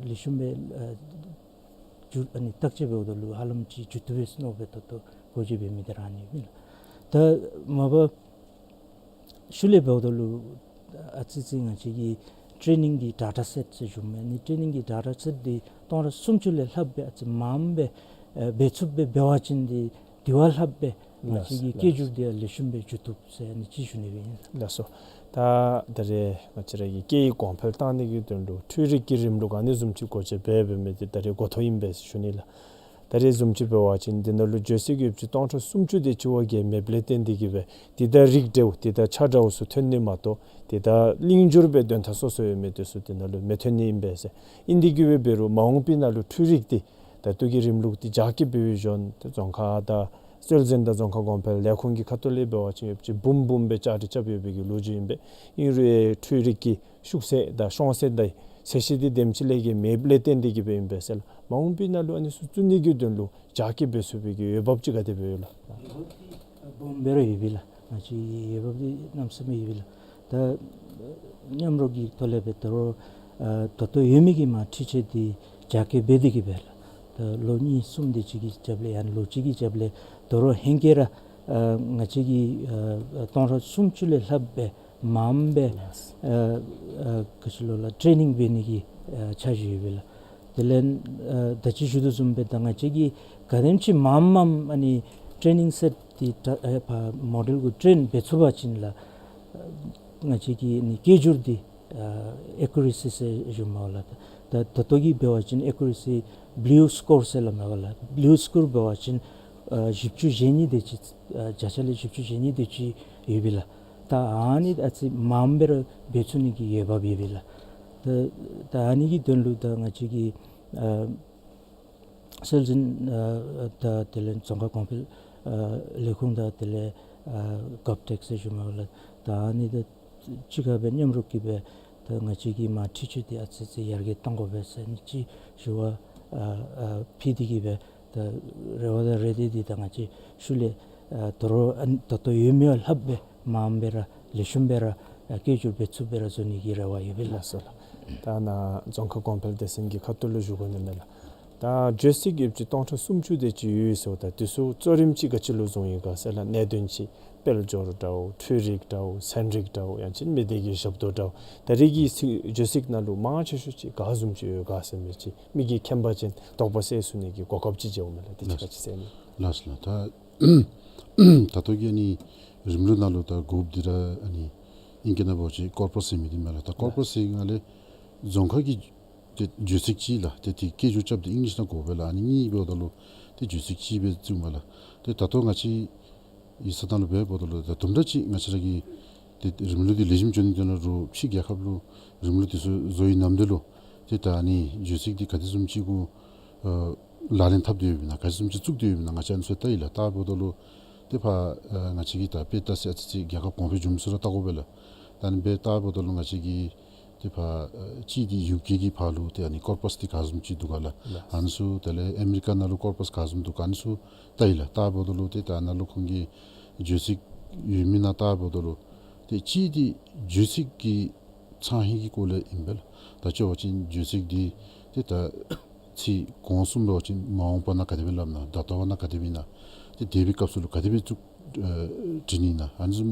ལེགས་ཤོམ་སྦེ་ཨ་སྒྱུར་ཨ་ནི་བརྟག་དཔྱད་འབདཝ་ད་ལུ་ཧ་ལམ་ཅིག་སྒྱུར་བཏུབ་པས་ཟེར་མནོ་སྦེ་ད་ལྟོ་འགོ་འབྱེད་འབད་མི་འདི་ར་ཨ་ནི་ཨིན་ལགས། ད་མ་པ་ཤུལ་ལས་འབདཝ་ད་ལུ་ཨ་ཙི་ཙི་ང་བཅས་ཀྱི་ཊེ་ནིང་གི་ཌེ་ཊ་སེཊ་ཟེར་ཞུཝ་མས། ཨ་ནི་ཊེ་ནིང་གི་ཌེ་ཊ་སེཊ་འདི་སྟོང་ཕྲག་སུམ་ཅུ་ལས་ལྷགཔ་སྦེ་ཨ་ཙི་མངམ་སྦེ་ཨ་འབད་ཚུགསཔ་སྦེ་འབད་བ་ཅིན་འདི་དེ་བ་ལྷགཔ་སྦེ་ང་བཅས་ཀྱི་སྐད་སྒྱུར་འདི་ཡང་ལེགས་ཤོམ་སྦེ་སྒྱུར་བཏུབ་ཟེར་ཨ་ནི་ཅིག་ཞུ་ནི་སྦེ་ཨིན། ལགས་སོ། ད་ད་རེས་ང་བཅས་ར་གི་སྐད་ཡིག་གོང་འཕེལ་གཏང་ནི་གི་དོན་ལུ་འཕྲུལ་རིག་གི་རིམ་ལུགས་ཨ་ནི་བཟུམ་ཅིག་སྒོ་འབྱེད་འབད་འབད་མི་འདི་ད་རེས་འགོ་ཐོག་ཨིན་པས་ཟེར་ཞུ་ནི་ལགས། ད་རེས་བཟུམ་ཅིག་འབད་བ་ཅིན་འདི་ནང་ལུ་བརྗོད་ཚིག་ཡོདཔ་ཅིག་སྟོང་ཕྲག་སུམ་ཅུ་དེ་ཅིག་བ་གིས་མེདཔ་ལས་བརྟེན་ཏེ་གིས་སྦེ་འདི་ད་རིགས་འདྲཝ་འདི་ད་ཆ་འདྲཝ་ཚུ་ཐོན་ནི་མ་གཏོགས་འདི་ད་གླིང་བསྒྱུར་སྦེ་དོན་དག་སོ་སོ་ཡོད་མི་འདི་ཚུ་འདི་ནང་ལུ་མི་ཐོན་ནི་ཨིན་པས་ཟེར། ཨིན་ཏེ་གིས་སྦེ་འབད་རུང་མ་འོངས་པའི་ནང་ལུ་འཕྲུལ་རིག་འདི་ད་ལྟོ་གི་རིམ་ལུགས་འདི་རྒྱ་སྐྱེད་འབད་བའི་གཞོན་ཏེ་རྫོང་ཁ་དང་སྲོལ་འཛིན་དང་རྫོང་ཁ་གོང་འཕེལ་ལས་ཁུངས་ཀྱི་ཁ་ཐུག་ལས་འབད་བ་ཅིན་ཡོདཔ་ཅིག་འབུམ་འབུམ་སྦེ་བཅའ་སྒྲིག་རྐྱབ་ཡོད་པའི་གི་ལོ་རྒྱུས་ཨིན་པས། ཨིན་རུང་འཕྲུལ་རིག་གི་ཤུགས་ཚད་དང་ཤོང་ཚད་དང་ཚད་གཞི་འདི་དེམ་ཅིག་ལས་བརྒལ་མེདཔ་ལས་བརྟེན་ཏེ་གིས་སྦེ་ཨིན་པས་ཟེར་ལགས། མ་འོངས་པའི་ནང་ལུ་ཨ་ནི་ཚུ་བཙུགས་ནི་གི་དོན་ལུ་རྒྱ་སྐྱེད་འབད་ཚུགས་པའི་གི་འོས་འབབ་ཅིག་ག་དེ་སྦེ་ཡོད་ལགས། འོས་འབབ་འདི་སྦོམ་སྦེ་ར་ཡོད་པས་ལགས། ང་བཅས་འོས་འབབ་འདི་གནམ་མེད་ས་མེད་ཡོད་པས་ལགས། ད་མཉམ་རོགས་ཀྱི་ཐོག་ལས་སྦེ་ད་རུང་ཨ་ད་ལྟོ་ཡོད་མི་གི་མར་འཕྲུལ་ཆས་འདི་རྒྱ་སྐྱེད་འབད་དེ་གིས་སྦེ་ལགས། ད་ལོ་གཉིས་གསུམ་དེ་ཅིག་གི་རྒྱབ་ལས་ཡང་ལོ་གཅིག་གི་རྒྱབ་ལས་ད་རུང་ཧེང་སྐལ་ར་ཨ་ང་བཅས་ཀྱི་ཨ་སྟོང་ཕྲག་སུམ་ཅུ་ལས་ལྷགཔ་སྦེ་མངམ་སྦེ་ཨ་ཨ་ག་ཅི་ལོ་ལགས་ཊེ་ནིང་འབད་ནི་གི་ཨ་འཆར་གཞི་ཡོད་པས་ལགས། དེ་ལས་ཨ་ད་ཅི་ཞུ་དོ་བཟུམ་སྦེ་ད་ང་བཅས་ཀྱིས་ག་དེམ་ཅིག་མངམ་མངམ་ཨ་ནི་ཊེ་ནིང་སེཊ་འདི་ད་ཨ་ཕར་མོ་ཌེལ་གུ་ཊེན་འབད་ཚུགས་པ་ཅིན་ལགས་ཨ་ང་བཅས་ཀྱི་ཨ་ནི་སྐད་སྒྱུར་འདི་ཨ་ཨེ་ཀུ་རེ་སི་ཟེར་ཞུཝ་མས་ལགས། ད་ད་ལྟོ་གི་འབད་བ་ཅིན་ཨེ་ཀུ་རེ་སི་བླུ་སི་ཀོར་ཟེར་སླབ་མས་ལགས། བླུ་སི་ཀོར་འབད་བ་ཅིན་ཨ་བཞི་བཅུ་ཞེ་གཉིས་དེ་ཅིག་ཨ་བརྒྱ་ཆ་ལས་བཞི་བཅུ་ཞེ་གཉིས་དེ་ཅིག་ཡོད་པས་ལགས། ད་ཨ་ནི་ཨ་ཙི་མངམ་སྦེ་ར་འབད་ཚུགས་ནི་གི་འོས་འབབ་ཡོད་པས་ལགས། ད་ད་ཨ་ནི་གི་དོན་ལུ་ད་ང་བཅས་ཀྱི་ཨ་སྲོལ་འཛིན་ཨ་དང་དེ་ལས་རྫོང་ཁ་གོང་འཕེལ་ཨ་ལས་ཁུངས་དང་དེ་ལས་ཨ་གོབ་ཊེཀ་ཟེར་ཞུཝ་མས་ལགས། ད་ཨ་ནི་དང་གཅིག་ཁར་སྦེ་མཉམ་རོགས་ཀྱིས་སྦེ་ད་ང་བཅས་ཀྱི་མར་འཕྲུལ་ཆས་འདི་ཨ་ཙི་ཙི་ཡར་རྒྱས་གཏང་དགོ་པས་ཟེར་ཨ་ནི་ཅིག་ཞུ་བ་ཨ་ཨ་ཕུལ་ཏེ་གིས་སྦེ་ད་རེ་བ་དང་རེ་འདོད་འདི་ད་ང་བཅས་ཤུལ་ལས་ཨ་ད་རུང་ཨ་ད་ལྟོ་ཡོད་མི་བ་ལྷགཔ་སྦེ་མངམ་སྦེ་ར་ལེགས་ཤོམ་སྦེ་ར་ཨ་སྐད་སྒྱུར་འབད་ཚུགསཔ་སྦེ་ར་བཟོ་ནི་གི་རེ་བ་ཡོད་པས་ལགས། ལགས་སོ་ལགས། ད་ནཱ་རྫོང་ཁ་གོང་འཕེལ་སྡེ་ཚན་གྱི་ཁ་ཐུག་ལུ་ཞུ་དགོ་ནི་མས་ལགས། ད་བརྗོད་ཚིག་ཡོདཔ་ཅིག་སྟོང་ཕྲག་སུམ་ཅུ་དེ་ཅིག་ཡོད་ཟེརཝ་ད་དེ་ཚུ་གཙོ་རིམ་ཅིག་ག་ཅི་ལུ་བཟུང་ཡི་ག་ཟེར་ལགས། གནད་དོན་ཅིག་དཔལ་འབྱོར་འདྲཝ་འཕྲུལ་རིག་འདྲཝ་ཚན་རིག་འདྲཝ་ཡང་ཅིན་མི་སྡེ་གི་ཞབས་ཏོག་འདྲཝ་ད་རེས་ཀྱི་ཚིག་བརྗོད་ཚིག་ནང་ལུ་མང་ཆེ་ཤོས་ཅིག་ག་བཟུམ་ཅིག་ཡོད་ག་ཟེར་མི་ཅིག་མི་གིས་མཁྱེན་པ་ཅིན་དོགས་པ་སེལ་ཚུགས་ནི་གི་གོ་སྐབས་ཅིག་འབྱུངམ་མས་ལགས། དེ་ཅིག་ག་ཅི་ཟེར་ནི། ལགས་སོ་ལགས། ད་ད་ལྟོ་གི་ཨ་ནི་རིམ་ལུགས་ནང་ལུ་ད་འགོཔ་འདི་ར་ཨ་ནི་ཨིང་སྐད་ནང་འབད་བ་ཅིན་ཀོར་པསི་ཟེར་མི་འདི་མས་ལགས། ད་ཀོར་པསི་ཟེར་ང་ལས་རྫོང་ཁ་གི་ཏེ་བརྗོད་ཚིག་ཅིག་ལགས། ཏེ་དེ་སྐད་སྒྱུར་རྐྱབ་སྟེ་ཨིང་ལིཤ་ནང་དགོ་པས་ལགས། ཨ་ནི་གཉིས་འབདཝ་ད་ལུ་ཏེ་བརྗོད་ཚིག་ཅིག་སྦེ་བཙུགས་མས་ལགས། ཏེ་ད་ལྟོ་ང་བཅས་ཡིག་ཚང་ནང་ལུ་འབདཝ་ད་ལུ་ད་དུམ་གྲ་ཅིག་ང་བཅས་ར་གི་ཏེ་རིམ་ལུགས་འདི་ལེགས་ཤོམ་འགྱོ་ནི་དོན་ལུ་རུང་ཕྱི་རྒྱལ་ཁབ་ལུ་རིམ་ལུགས་འདི་ཚུ་བཟོ་བའི་ནམ་དུས་ལུ་ཏེ་ད་ཨ་ནི་བརྗོད་ཚིག་འདི་ག་དེ་བཟུམ་ཅིག་གུ་ཨ་ལག་ལེན་འཐབ་སྟེ་ཡོདཔ་ཨིན་ན་ག་དེ་བཟུམ་ཅིག་བཙུགས་ཏེ་ཡོདཔ་ཨིན་ན་ང་བཅས་ཨ་ནི་ཚུ་བལྟ་ཡི་ལགས། བལྟ་འབདཝ་ད་ལུ་ཏེ་ཕར་ཨ་ང་བཅས་ཀྱི་ད་དཔེ་བལྟ་ས་ཨ་ཙི་ཅིག་རྒྱལ་ཁབ་གོང་འཕེལ་འགྱོ་མི་ཚུ་ར་བལྟ་དགོ་པས་ལགས། ད་ཨ་ནི་སྦེ་བལྟ་འབདཝ་ད་ལུ་ང་བཅས་ཀྱི་ཏེ་ཕར་ཨ་གཅིག་འདི་ཡུ་ཀེ་གི་ཕར་ལུ་ཏེ་ཨ་ནི་ཀོར་པསི་འདི་ག་བཟུམ་ཅིག་འདུག་ག་ལགས། ལགས། ཨ་ནི་ཚུ་དེ་ལས་ཨ་མི་རི་ཀ་ནང་ལུ་ཀོར་པསི་ག་བཟུམ་འདུག་ག་ཨ་ནི་ཚུ་བལྟ་ཡི་ལགས། བལྟ་འབདཝ་ད་ལུ་ཏེ་ད་ནཱ་ལུ་ཁོང་གི་བརྗོད་ཚིག་ཡོད་མེད་ནང་བལྟ་འབདཝ་ད་ལུ་ཏེ་གཅིག་འདི་བརྗོད་ཚིག་གི་ཚང་ཧེང་གི་སྐོར་ལས་ཨིན་པས་ལགས། ད་ཅོག་པ་ཅིན་བརྗོད་ཚིག་འདི་ཏེ་ད་ཚིག་གོང་གསུམ་འབད་བ་ཅིན་མ་འོངས་པ་ནང་ག་དེ་སྦེ་སླབ་ན་ད་ལྟོ་བ་ནང་ག་དེ་སྦེ་ཨིན་ན་ཏེ་འདས་པའི་སྐབས་སུ་ལུ་ག་དེ་སྦེ་བཙུགས་ཨ་བྲི་ནི་ཨིན་ན་ཨ་ནི་བཟུམ་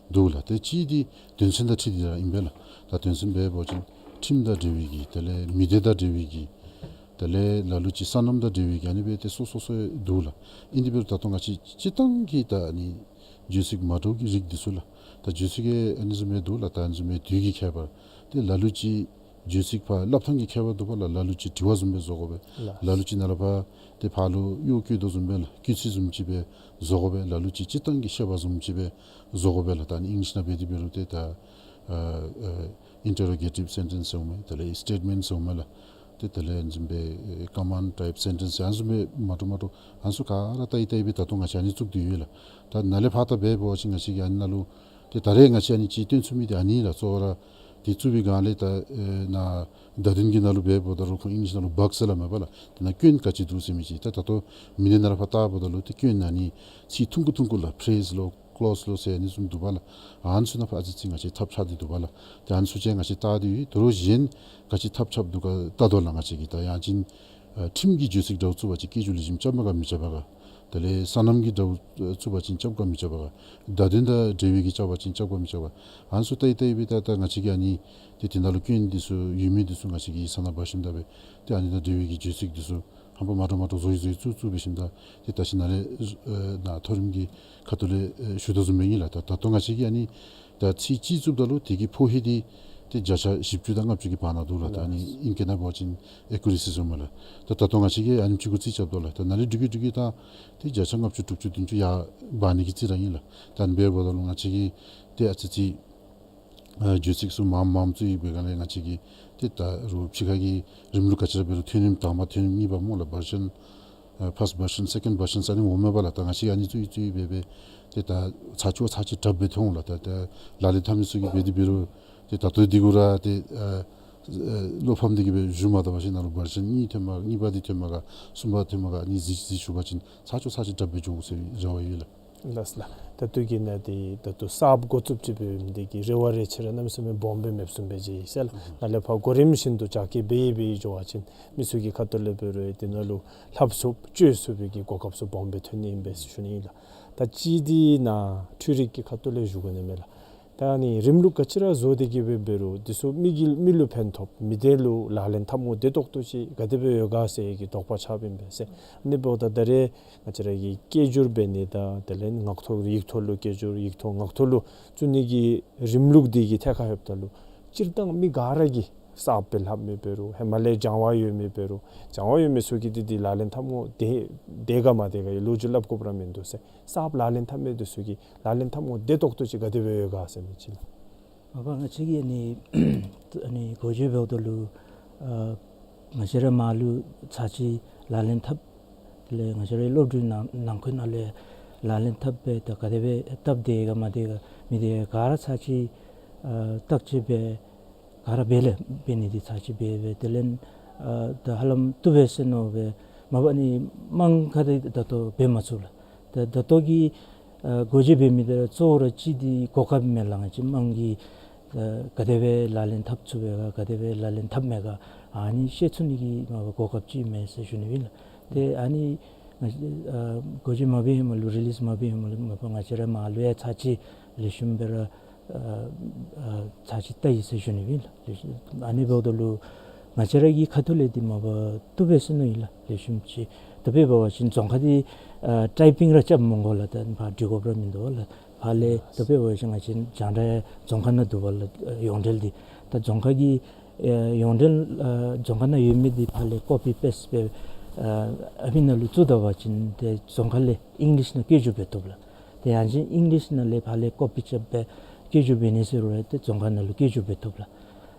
འདུག་ལགས། ཏེ་གཅིག་འདི་དོན་ཚན་དང་འཁྲིལ་ཏེ་ར་ཨིན་པས་ལགས། ད་དོན་ཚན་འབད་བ་ཅིན་ཁྲིམས་དང་འབྲེལ་བའི་གི་དེ་ལས་མི་སྡེ་དང་འབྲེལ་བའི་གི་དེ་ལས་ལ་ལུ་ཅིག་སོ་ནམ་དང་འབྲེལ་བའི་གི་ཨ་ནི་སྦེ་ཏེ་སོ་སོ་སོ་འདུག་ལགས། ཨིན་དེ་འབད་རུང་ད་ལྟོ་ང་བཅས་སྤྱིར་བཏང་གི་ད་ཨ་ནི་བརྗོད་ཚིག་མ་འདྲཝ་གི་རིགས་འདི་ཚུ་ལགས། ད་བརྗོད་ཚིག་གི་ཨ་ནི་བཟུམ་སྦེ་འདུག་ལགས། ད་ཨ་ནི་བཟུམ་སྦེ་དུས་ཀྱི་ཁྱད་པར་ཏེ་ལ་ལུ་ཅིག་བརྗོད་ཚིག་ཕར་སླབ་ཐངས་ཀྱི་ཁྱད་པར་འདུག་པ་ལགས། ལ་ལུ་ཅིག་དྲི་བ་བཟུམ་སྦེ་བཟོ་དགོ་པས། ལགས། ལ་ལུ་ཅིག་ནཱ་ལས་ཕར་ཏེ་ཕར་ལུ་གཡོ་བཀོད་དོ་བཟུམ་སྦེ་ལགས། སྐུལ་ཚིག་བཟུམ་ཅིག་སྦེ་བཟོ་དགོ་པས། ལ་ལུ་ཅིག་སྤྱིར་བཏང་གི་བཤད་པ་བཟུམ་ཅིག་སྦེ་བཟོ་དགོ་པས་ལགས། ད་ཨ་ནི་ཨིང་ལིཤ་ནང་འབད་དེ་འབད་རུང་ཏེ་ད་ཨ་ཨ་ཨིན་ཊརོ་གེ་ཊིབ་སེན་ཊེནསི་ཟེར་འོང་མས། དེ་ལས་སི་ཊེཊ་མེནཊ་ཟེར་འོང་མས་ལགས། ཏེ་དེ་ལས་ཨ་ནི་བཟུམ་སྦེ་ཨེ་ཀོ་མཱནཌ་ཊའིཔ་སེན་ཊེནསི་ཨ་ནི་བཟུམ་སྦེ་མ་འདྲཝ་མ་འདྲཝ་ཨ་ནི་ཚུ་ག་ར་བལྟ་ཡི་བལྟ་ཡི་སྦེ་ད་ལྟོ་ང་བཅས་ཨ་ནི་བཙུགས་ཏེ་ཡོད་ལགས། ད་ནཱ་ལས་ཕར་ད་འབད་བ་ཅིན་ང་བཅས་ཀྱིས་ཨ་ནི་ནང་ལུ་ཏེ་ད་རེས་ང་བཅས་ཨ་ནི་ཅིག་སྟོན་ཚུགས་མི་འདི་ཨ་ནི་ལགས། གཙོ་བོ་ར་ དེ་བཙུགས་པའི་སྒང་ལས་ད་ཨེ་ནཱ་བརྡ་དོན་གྱི་ནང་ལུ་འབདཝ་ད་ལུ་ཁོང་ཨིང་ལིཤ་ནང་ལུ་བག་ཟེར་སླབ་མས་པ་ལགས། དེ་ནང་སྐྱོན་ག་ཅི་འདུག་ཟེར་མི་ཅིག། ད་ད་ལྟོ་མི་སྣའི་ནང་ལུ་ཕར་བལྟཝ་ད་ལུ་ཏེ་སྐྱོན་ཨ་ནི་ཚིག་ཐུང་ཀུ་ཐུང་ཀུ་ལགས། ཕྲེསི་ལོ་ཀ་ལོའུསི་ལོ་ཟེར་ཨ་ནི་བཟུམ་འདུག་པ་ལགས། ཨ་ནི་ཚུ་ནང་ཕར་ཨ་ཙི་ཙི་ང་བཅས་ཐབས་ཆག་སྟེ་འདུག་པ་ལགས། ཏེ་ཨ་ནི་ཚུ་ཅིག་ང་བཅས་བལྟ་སྟེ་ཡོད། དོ་རུང་གཞན་ག་ཅི་ཐབས་ཆགཔ་འདུག་ག་བལྟ་དོ་ལགས། ང་བཅས་ཀྱིས་ད་ཡང་ཅིན་ཨ་ཁྲིམས་ཀྱི་བརྗོད་ཚིག་འདྲཝ་བཙུགས་པ་ཅིན་སྐད་སྒྱུར་ལེགས་ཤོམ་རྐྱབ་མས་ག་མི་རྐྱབ་པས་ག། དེ་ལས་སོ་ནམ་གྱི་འདྲཝ་བཙུགས་པ་ཅིན་རྐྱབ་ག་མི་རྐྱབ་པས་ག། བརྡ་དོན་དང་འབྲེལ་བའི་གི་རྐྱབ་པ་ཅིན་རྐྱབ་ག་མི་རྐྱབ་པས་ག། ཨ་ནི་ཚུ་བལྟ་ཡི་བལྟ་ཡི་སྦེ་ད་ད་ང་བཅས་ཀྱིས་ཨ་ནི་ཏེ་དེ་ནང་ལུ་སྐྱོན་འདི་ཚུ་ཡོད་མི་འདི་ཚུ་ང་བཅས་ཀྱིས་ས་ནང་འབག་ཞིནམ་ད་སྦེ་ཏེ་ཨ་ནི་དང་འབྲེལ་བའི་གི་བརྗོད་ཚིག་འདི་ཚུ་ཧམ་པ་མ་འདྲཝ་མ་འདྲཝ་བཟོ་ཡི་བཟོ་ཡི་བཙུགས་བཙུགས་སྦེ་ཞིནམ་ད་ཏེ་ད་ཅི་ནཱ་ལས་ཨེ་ནཱ་མཐོ་རིམ་གྱི་ཁ་ཐུག་ལས་ཨེ་ཞུ་དོ་བཟུམ་སྦེ་ཨིན་ལགས། ད་ད་ལྟོ་ང་བཅས་ཀྱིས་ཨ་ནི་ད་ཚིག་གཅིག་བཙུགསཔ་ད་ལུ་དེ་གི་ཕོ་ཧེ་འདི་ཏེ་བརྒྱ་ཆ་བཞི་བཅུ་དང་ལྔ་བཅུ་གི་བར་ན་འདུག་ལགས། ད་ཨ་ནི་ཨིང་སྐད་ནང་འབད་བ་ཅིན་ཨེ་ཀུ་རེ་སི་ཟེར་སྨོ་ལགས། ད་ད་ལྟོ་ང་བཅས་ཀྱིས་ཨ་ནེམ་ཅིག་གུ་རྩིས་རྐྱབ་དོ་ལགས། ད་ནཱ་ལས་འགྲིག་གི་འགྲིག་གི་ད་ཏེ་བརྒྱ་ཆ་ལྔ་བཅུ་དྲུག་ཅུ་བདུན་ཅུ་ཡར་འབག་ནི་གི་རྩིས་ར་ཨིན་ལགས། ད་ཨ་ནི་འབདཝ་ད་ལུ་ང་བཅས་ཀྱིས་ཏེ་ཨ་ཙི་ཙི་ཨ་བརྗོད་ཚིག་ཚུ་མངམ་མངམ་བཙུགས་ཡི་བའི་སྒང་ལས་ང་བཅས་ཀྱིས་ཏེ་ད་རུང་ཕྱི་ཁ་གི་རིམ་ལུགས་ག་ཅི་ར་འབད་རུང་ཐོན་རིམ་དང་པ་ཐོན་རིམ་གཉིས་པ་སྨོ་ལགས། བར་ཤཱན་ཨ་ཕཱསཊ་བར་ཤཱན་སེ་ཀེནཌ་བར་ཤཱན་ཟེར་ཨ་ནི་འོངམ་མས་པ་ལགས། ད་ང་བཅས་ཨ་ནི་བཙུགས་ཡི་བཙུགས་ཡི་སྦེ་སྦེ་ཏེ་ད་ཚར་གཅིག་བ་ཚར་གཅིག་དྲགཔ་སྦེ་ཐོན་འོང་ལགས། ད་ད་ལག་ལེན་འཐབ་མི་ཚུ་གིས་འབད་དེ་འབད་རུང་ཏེ་ད་ལྟོ་འདི་གུ་ར་ཏེ་ཨ་ཨ་བློ་ཕམ་སྟེ་གི་སྦེ་བཞུགས་མ་བཏུབ་པར་ཞིནམ་ལས་བར་ཤཱན་གཉིས་ཐོནམ་གཉིས་པ་འདི་ཐོནམ་ག་གསུམ་པ་ཐོནམ་ག་ཨ་ནི་གཟིགས་གཟིགས་ཞུ་བ་ཅིན་ཚར་གཅིག་བ་ཚར་གཅིག་དྲགཔ་སྦེ་འགྱོ་དགོ་ཟེར་རེ་བ་ཡོད་ལགས། ལགས་ལགས། ད་ལྟོ་གི་ནཱ་འདི་ད་ལྟོ་གསརཔ་འགོ་བཙུགསཔ་ཅིག་འབད་མི་འདི་གིས་རེ་བ་རེ་ཆེ་ར་གནམ་མེད་ས་མེད་སྦོམ་སྦེ་མེདཔ་བཟུམ་སྦེ་ཅིག་ཨིན་ཟེར་ལགས། ནཱ་ལས་ཕར་གོ་རིམ་བཞིན་དུ་རྒྱ་སྐྱེད་འབད་འབད་འགྱོ་བ་ཅིན་མི་ཚུ་གི་ཁ་ཐུག་ལས་འབད་རུང་དེ་ནང་ལུ་ལྷབ་ཚུགསཔ་སྤྱོད་ཚུགས་པའི་གི་གོ་སྐབས་ཚུ་སྦོམ་སྦེ་ཐོན་ནི་ཨིན་པས་ཟེར་ཞུ་ནི་ཨིན་ལགས། ད་ཅི་འདི་ནཱ་འཕྲུལ་རིག་གི་ཁ་ཐུག་ལས་ཞུ་དགོ་ནི་མས་ལགས། ད་ཨ་ནི་རིམ་ལུགས་ག་ཅི་ར་བཟོ་སྟེ་གི་སྦེ་འབད་རུང་འདི་ཚུ་མི་གི་མི་ལུ་ཕན་ཐོགས་མི་སྡེ་ལུ་ལག་ལེན་འཐབ་དགོཔ་བདེ་ཏོག་ཏོ་ཅིག་ག་དེ་སྦེ་ཡོད་ག་ཟེར་གྱི་དོགས་པ་ཆགསཔ་ཨིན་པས་ཟེར། ཨ་ནི་འབདཝ་ད་ད་རེས་ང་བཅས་ར་གི་སྐད་སྒྱུར་འབད་ནི་དང་དེ་ལས་ངག་ཐོག་ཡིག་ཐོག་ལུ་སྐད་སྒྱུར་ཡིག་ཐོག་ངག་ཐོག་ལུ་བཙུགས་ནི་གི་རིམ་ལུགས་འདི་གི་ཐད་ཁར་ལྷོདཔ་ད་ལུ་སྤྱིར་བཏང་མི་ག་ར་གིས་གསརཔ་སྦེ་ལྷབ་མི་འབད་རུང་ཧེ་མ་ལས་སྦྱང་བ་ཡོད་མི་འབད་རུང་སྦྱང་བ་ཡོད་མི་ཚུ་གིས་འདི་འདི་ལག་ལེན་འཐབ་དགོཔ་བདེ་བདེ་ག་མ་བདེ་ག་གི་ལོ་རྒྱུས་སླབ་དགོཔ་ར་མིན་འདུག་ཟེར། གསརཔ་ལག་ལེན་འཐབ་མི་འདི་ཚུ་གིས་ལག་ལེན་འཐབ་དགོཔ་བདེ་ཏོག་ཏོ་ཅིག་ག་དེ་སྦེ་ཡོད་ག་ཟེར་མི་ཅིག་ལགས། མ་པ་ང་བཅས་ཀྱིས་ཨ་ནི་ཨ་ནི་འགོ་བརྗོད་འབདཝ་ད་ལུ་ཨ་ང་བཅས་ར་མར་ལུ་ཚར་གཅིག་ལག་ལེན་འཐབ། དེ་ལས་ང་བཅས་རའི་སློབ་གྲྭའི་ནང་ནང་འཁོད་ནང་ལས་ལག་ལེན་འཐབ་སྦེ་ད་ག་དེ་སྦེ་སྟབས་བདེ་ག་མ་བདེ་ག་མི་བདེ་ག་ག་ར་ཚར་གཅིག་ཨ་བརྟག་དཔྱད་འབད་ག་ར་འབད་ལས་འབད་ནི་འདི་ཚར་གཅིག་འབད་འབད་དེ་ལས་ཨ་ད་ཧ་ལམ་བཏུབ་པས་ཟེར་མནོ་སྦེ་མ་པ་ཨ་ནི་མང་ཁ་དེ་ད་ལྟོ་འབད་མ་ཚུགས་ལགས། ད་ད་ལྟོ་གི་ཨ་འགོ་འབྱེད་འབད་མི་དེ་ར་གཙོ་བོ་ར་གཅིག་འདི་གོ་སྐབས་མེད་ལགས། ང་བཅས་དམངས་ཀྱིས་ཨ་ག་དེ་སྦེ་ལག་ལེན་འཐབ་ཚུགས་པས་ག་ག་དེ་སྦེ་ལག་ལེན་འཐབ་མས་ག་ཨ་ནི་ཤེས་ཚུགས་ནི་གི་མ་པ་གོ་སྐབས་ཅིག་མས་ཟེར་ཞུ་ནི་ཨིན་ལགས། ཏེ་ཨ་ནི་ང་བཅས་ཨ་འགོ་འབྱེད་མ་འབད་ཧེ་མ་ལུ་རི་ལིསི་མ་འབད་ཧེ་མ་ལུ་མ་པ་ང་བཅས་ར་མར་ལུ་ཡང་ཚར་གཅིག་ལེགས་ཤོམ་སྦེ་ར་ཨ་ཨ་ཚར་གཅིག་བལྟ་ཡི་ཟེར་ཞུ་ནི་ཨིན་ལགས། ལེགས་ཤོམ་ཨ་ནི་འབདཝ་ད་ལུ་ང་བཅས་ར་གི་ཁ་ཐུག་ལས་འདི་མ་པ་བཏུབ་པས་ཟེར་མནོ་ཡི་ལགས། ལེགས་ཤོམ་ཅིག་ད་དཔེ་འབད་བ་ཅིན་རྫོང་ཁ་འདི་ཨ་ཊའི་པིང་ར་རྐྱབ་མི་དགོ་ལགས། ད་ཕར་འབྲི་དགོཔ་ར་མིན་འདུག་ལགས། ཕར་ལས་ད་དཔེ་འབད་བ་ཅིན་ང་བཅས་རྒྱང་བསྒྲགས་རྫོང་ཁ་ནང་འདུག་པ་ལགས། ཡོངས་འབྲེལ་འདི་ད་རྫོང་ཁ་གི་ཨེ་ཡོངས་འབྲེལ་ཨ་རྫོང་ཁ་ནང་ཡོད་མི་འདི་ཕར་ལས་ཀོ་པི་པེསཊ་སྦེ་ཨ་ཨ་ཕི་ནང་ལུ་བཙུགས་ད་པ་ཅིན་ཏེ་རྫོང་ཁ་ལས་ཨིང་ལིཤ་ནང་སྐད་སྒྱུར་འབད་བཏུབ་ལགས། ཏེ་ཡང་ཅིན་ཨིང་ལིཤ་ནང་ལས་ཕར་ལས་ཀོ་པི་རྐྱབ་སྦེ་སྐད་སྒྱུར་འབད་ནི་ཟེར་རུང་ར་ཏེ་རྫོང་ཁ་ནང་ལུ་སྐད་སྒྱུར་འབད་བཏུབ་ལགས།